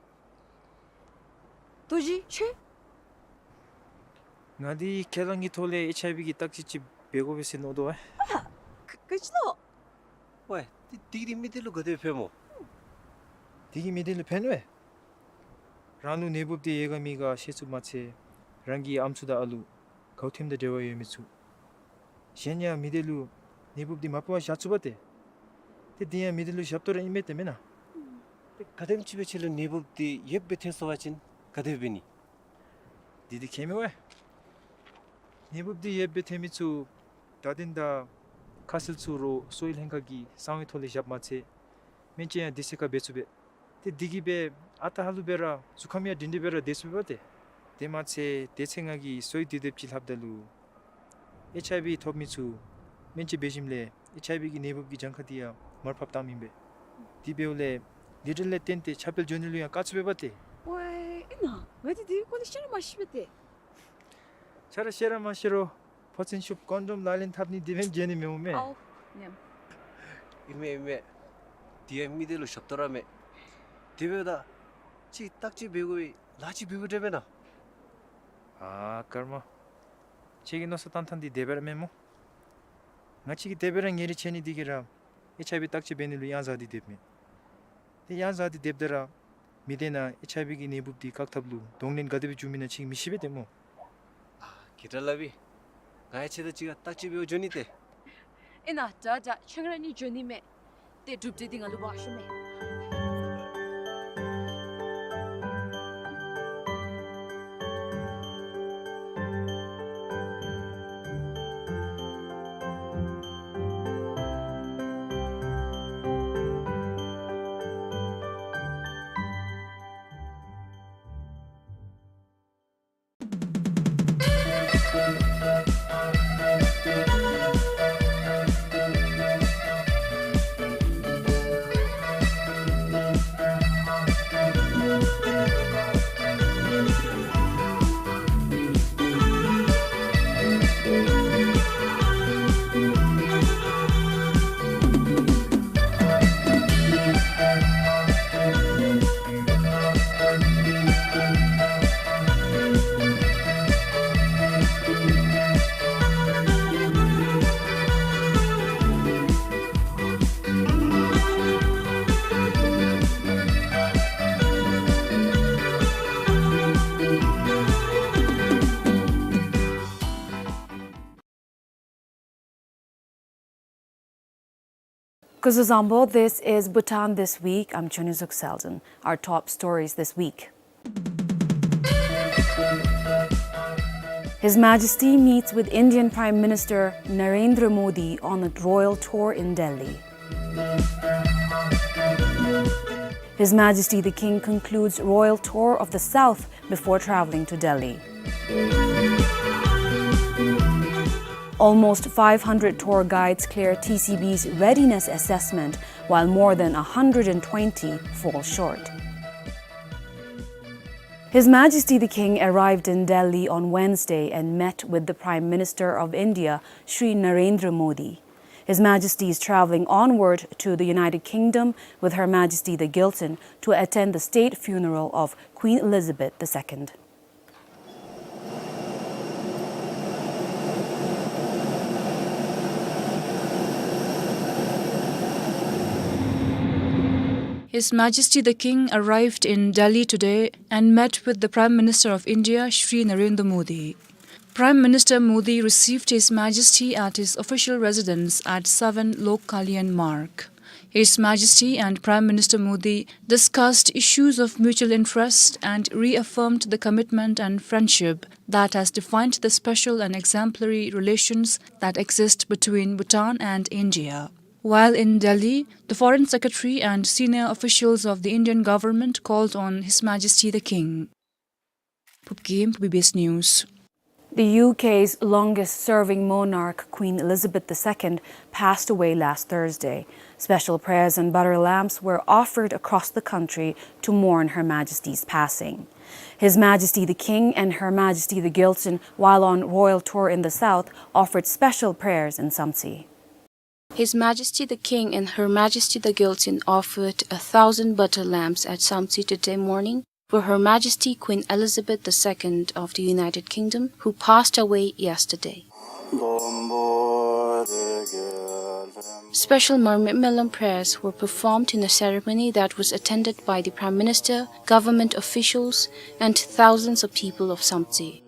རྡོ་རྗེ་ཁྱོད། ང་འདི་ཁས་བླངས་ཀྱི་ཐོག་ལས་ཨེཆ་ཨའི་ཝི་གི་བརྟག་དཔྱད་ཅིག་འབད་དགོ་པས་ཟེར་མནོ་དོ་ཨ། ཨ་ཧ། ག་ག་ཅི་ལོ། ཝའི། འདི་འདི་གིས་མི་སྡེ་ལུ་ག་དེ་ཕནམ་སྨོ། འདི་གིས་མི་སྡེ་ལུ་ཕན་པས། རང་ལུ་ནད་འབུབ་འདི་ཡོད་ག་མེད་ག་ཤེས་ཚུགསཔ་མ་ཚད་རང་གི་ཨམ་སྲུ་དང་ཨ་ལུ་གའུ་ཐེམ་དང་འབྲེལ་བ་ཡོད་མི་ཚུ། གཞན་ཡང་མི་སྡེ་ལུ་ནད་འབུབ་འདི་མ་འཕེལ་བར་བཞག་ཚུགས་པ་ཏེ། ཏེ་འདི་ཡང་མི་སྡེ་ལུ་ཞབས་ཏོག་ར་ཨིན་མས་ཏེ་མེན་ན། ཏེ་ག་དེམ་ཅིག་སྦེ་ཁྱོད་ལུ་ནད་འབུབ་འདི་ཡོདཔ་སྦེ་ཐོན་སོང་པ་ཅིན་ག་དེ་འབད་ནི། འདི་འདི་ཁྱད་མེད་པས། ནད་འབུབ་འདི་ཡོདཔ་སྦེ་ཐོན་མི་ཚུ་བརྡ་དོན་དང་ཁ་གསལ་ཚུ་རོགས་གསོ་བའི་ལྷན་ཁག་གི་གསང་བའི་ཐོག་ལས་བཞགཔ་མ་ཚད་སྨན་བཅོས་ཡང་དུས་ཚོད་ཁར་འབད་ཚུགས་པས། ཏེ་འདི་གིས་སྦེ་ཨ་རྟག་ཧ་ལུགས་སྦེ་ར་གཟུགས་ཁམས་ཡང་སྒྲིང་སྒྲིང་སྦེ་ར་སྡོད་ཚུགས་པས་ཏེ། དེ་མ་ཚད་དེ་ཚེ་ང་གིས་གསོ་བའི་དུས་དེབ་ཅིག་ལྷབ་ད་ལུ་ཨེཆ་ཨའི་ཝི་ཐོབ་མི་ཚུ་སྨན་བཅོས་འབད་ཞིནམ་ལས་ཨེཆ་ཨའི་ཝི་གི་ནད་འབུབ་ཀྱི་གྱངས་ཁ་འདི་ཡང་མར་ཕབ་བཏངམ་ཨིན་པས། དེ་འབདཝ་ལས་ལི་ཊར་ལས་བརྟེན་ཏེ་ཁྱབ་སྤེལ་འགྱོ་ནི་ལུ་ཡང་དཀའ་ཚུགས་པས་པ་ཏེ། ཝའི་ཨིན་ན། ང་འདི་འདི་སྐོར་ལས་ཤེས་ར་མ་ཤེས་པས་ཏེ། ཁྱོད་ར་ཤེས་ར་མ་ཤེས་རུང་ཕོ་མཚན་ཤོབ་ཀོན་ཌོམ་ལག་ལེན་འཐབ་ནི་དེ་སྦེ་འགྱོ་ནི་མེན་མས། ཨའོ་ཉམས། ཨིན་མས་ཨིན་མས། དེ་ཡང་མི་སྡེ་ལུ་ཞབས་ཏོག་ར་མས། དེ་འབདཝ་ད་ཅིག་བརྟག་དཔྱད་འབད་དགོ་པའི་ལཱ་ཅིག་འབད་འབདཝ་འདྲས་མེན་ན། ཨ་ཀརྨ། ཁྱོད་ཀྱི་མནོ་བསམ་བཏང་ཐངས་འདི་དེ་སྦེ་ར་མེན་སྨོ། ང་བཅས་ཀྱིས་དེ་སྦེ་ར་ཉེ་རིང་ཆེ་ནི་འདི་གིས་ར་ཨེཆ་ཨའི་ཝི་བརྟག་དཔྱད་འབད་ནི་ལུ་ཡང་ཟ་སྟེ་སྡོདཔ་མས། ཏེ་ཡང་ཟ་སྟེ་སྡོདཔ་ད་ར་མི་སྡེ་ནང་ཨེཆ་ཨའི་ཝི་གི་ནད་འབུབ་འདི་བཀག་ཐབས་ལུ་གདོང་ལེན་ག་དེ་སྦེ་འབྱུངམ་ཨིན་ན་ཁྱོད་ཀྱིས་མི་ཤེས་པས་ཏེ་སྨོ། ཨ་ཁྱོད་དྲག་སླབ་ཨིན། ང་ཡང་ཁྱོད་དང་གཅིག་ཁར་བརྟག་དཔྱད་འབད་བར་འགྱོ་ནི་ཏེ། ཨིན་ན་དྲག་དྲག་ཁྱོད་ར་ནི་འགྱོ་ནི་མས། ཏེ་གྲུབ་འབྲས་འདི་ང་ལུ་འབག་ཤོག་མས། Kuzuzangpo, this is Bhutan This Week. I'm Chonizuk Selden. Our top stories this week. His Majesty meets with Indian Prime Minister Narendra Modi on a royal tour in Delhi. His Majesty the King concludes royal tour of the South before traveling to Delhi. Almost five hundred tour guides clear T C B's readiness assessment, while more than a hundred and twenty fall short. His Majesty the King arrived in Delhi on Wednesday and met with the Prime Minister of India, Shri Narendra Modi. His Majesty is traveling onward to the United Kingdom, with Her Majesty the Gilton, to attend the state funeral of Queen Elizabeth the Second. His Majesty the King arrived in Delhi today and met with the Prime Minister of India, Shri Narendra Modi. Prime Minister Modi received His Majesty at his official residence at seven Lok Kalyan Marg. His Majesty and Prime Minister Modi discussed issues of mutual interest and reaffirmed the commitment and friendship that has defined the special and exemplary relations that exist between Bhutan and India. While in Delhi, the Foreign Secretary and senior officials of the Indian government called on His Majesty the King. Phubgim, B B S News. The U K's longest-serving monarch, Queen Elizabeth the Second, passed away last Thursday. Special prayers and butter lamps were offered across the country to mourn Her Majesty's passing. His Majesty the King and Her Majesty the Gyaltsuen, while on royal tour in the south, offered special prayers in Samtse. His Majesty the King and Her Majesty the Gyaltsuen offered a thousand butter lamps at Samtse today morning for Her Majesty Queen Elizabeth the Second of the United Kingdom, who passed away yesterday. Special Marmay Melam prayers were performed in a ceremony that was attended by the Prime Minister, government officials, and thousands of people of Samtse.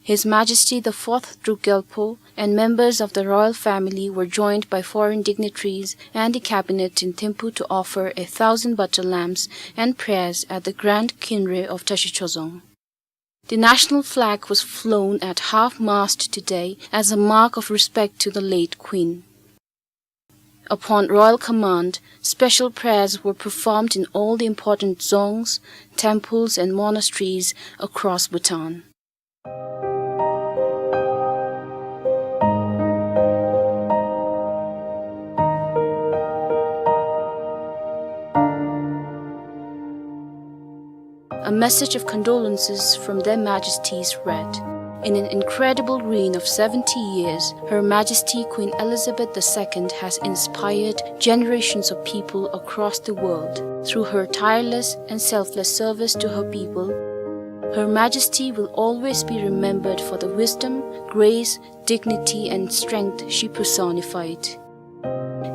His Majesty the Fourth Druk Gyalpo and members of the royal family were joined by foreign dignitaries and the cabinet in Thimphu to offer a thousand butter lamps and prayers at the Grand Khyinre of Tashi Chozong. The national flag was flown at half-mast today as a mark of respect to the late Queen. Upon royal command, special prayers were performed in all the important dzongs, temples and monasteries across Bhutan. A message of condolences from Their Majesties read. In an incredible reign of seventy years, Her Majesty Queen Elizabeth the Second has inspired generations of people across the world through her tireless and selfless service to her people. Her Majesty will always be remembered for the wisdom, grace, dignity, and strength she personified.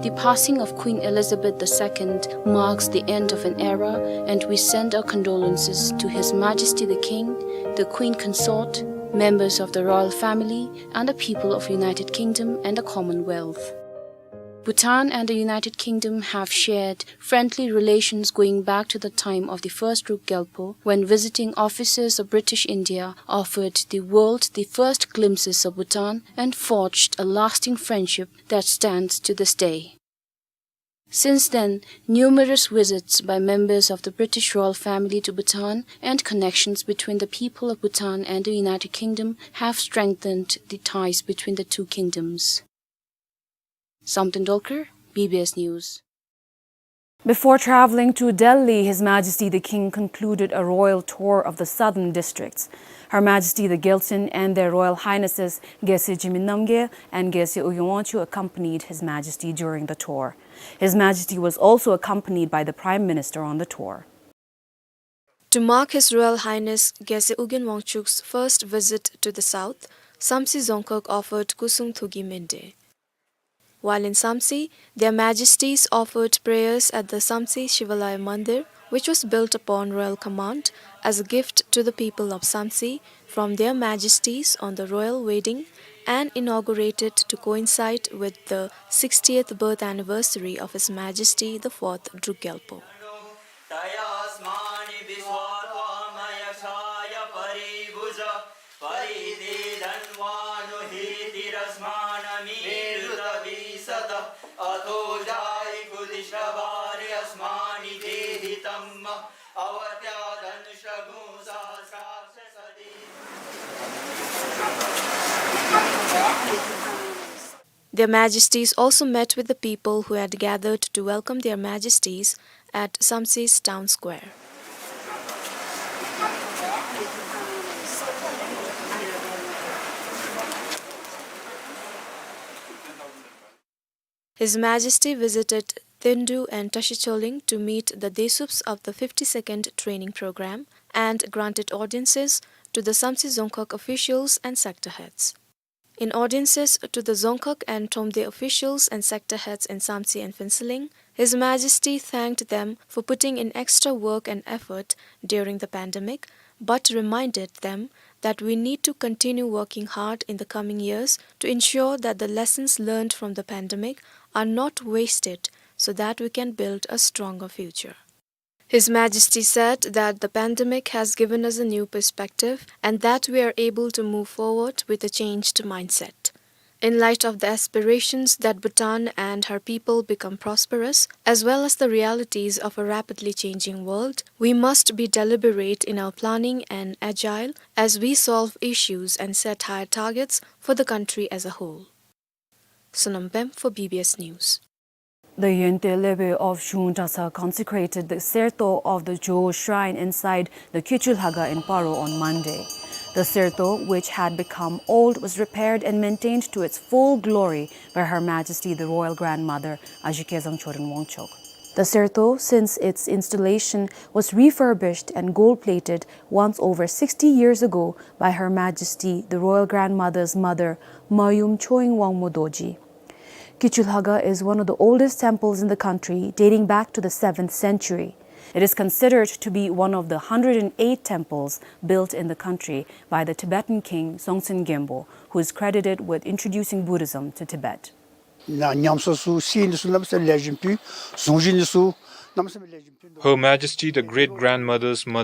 The passing of Queen Elizabeth the Second marks the end of an era, and we send our condolences to His Majesty the King, the Queen Consort, members of the royal family, and the people of United Kingdom and the Commonwealth. Bhutan and the United Kingdom have shared friendly relations going back to the time of the first Druk Gyalpo, when visiting officers of British India offered the world the first glimpses of Bhutan and forged a lasting friendship that stands to this day. Since then, numerous visits by members of the British royal family to Bhutan and connections between the people of Bhutan and the United Kingdom have strengthened the ties between the two kingdoms. Samten Dolkar, B B S News. Before traveling to Delhi, His Majesty the King concluded a royal tour of the southern districts. Her Majesty the Gyaltsuen and Their Royal Highnesses Gyaltsuen Jigme Namgyel and Gyaltsuen Ugyen Wangchuck accompanied His Majesty during the tour. His Majesty was also accompanied by the Prime Minister on the tour. To mark His Royal Highness Gyaltsuen Ugyen Wangchuck's first visit to the south, Samtse Dzongkhag offered Kusum Thugyi Mende. While in Samtse, Their Majesties offered prayers at the Samtse Shivalaya Mandir, which was built upon royal command as a gift to the people of Samtse from Their Majesties on the royal wedding and inaugurated to coincide with the sixtieth birth anniversary of His Majesty the Fourth Druk Gyalpo. Their Majesties also met with the people who had gathered to welcome Their Majesties at Samtse's town square. His Majesty visited Tendu and Tashicholing to meet the Desups of the fifty-second Training Programme and granted audiences to the Samtse Dzongkhag officials and sector heads. In audiences to the Dzongkhag and Thromde officials and sector heads in Samtse and Phuentsholing, His Majesty thanked them for putting in extra work and effort during the pandemic, but reminded them that we need to continue working hard in the coming years to ensure that the lessons learned from the pandemic are not wasted, so that we can build a stronger future. His Majesty said that the pandemic has given us a new perspective and that we are able to move forward with a changed mindset. In light of the aspirations that Bhutan and her people become prosperous, as well as the realities of a rapidly changing world, we must be deliberate in our planning and agile as we solve issues and set higher targets for the country as a whole. Sonam Pem for B B S News. The Yonte Lebe of Shung Dratsa consecrated the Serto of the Jo Shrine inside the Kichulhaga in Paro on Monday. The Serto, which had become old, was repaired and maintained to its full glory by Her Majesty the Royal Grandmother, Ashi Kezang Choden Wangchuk. The Serto, since its installation, was refurbished and gold-plated once over sixty years ago by Her Majesty the Royal Grandmother's mother, Mayum Choing Wangmo Dorji. Kichulhaga is one of the oldest temples in the country, dating back to the seventh century. It is considered to be one of the hundred and eight temples built in the country by the Tibetan king Songtsen Gyalpo, who is credited with introducing Buddhism to Tibet. ན་ཉམས་གསོ་ཚུ་སི་ནི་སུ་གནམ་མེད་ས་མེད་ལེགས་ཤོམ་ཕུལ། གཟུངས་གཞི་ནི་སུ་གནམ་མེད་ས་མེད་ལེགས་ཤོམ་ཕུལ་འདུག། Her Majesty the Great Grandmother's Mother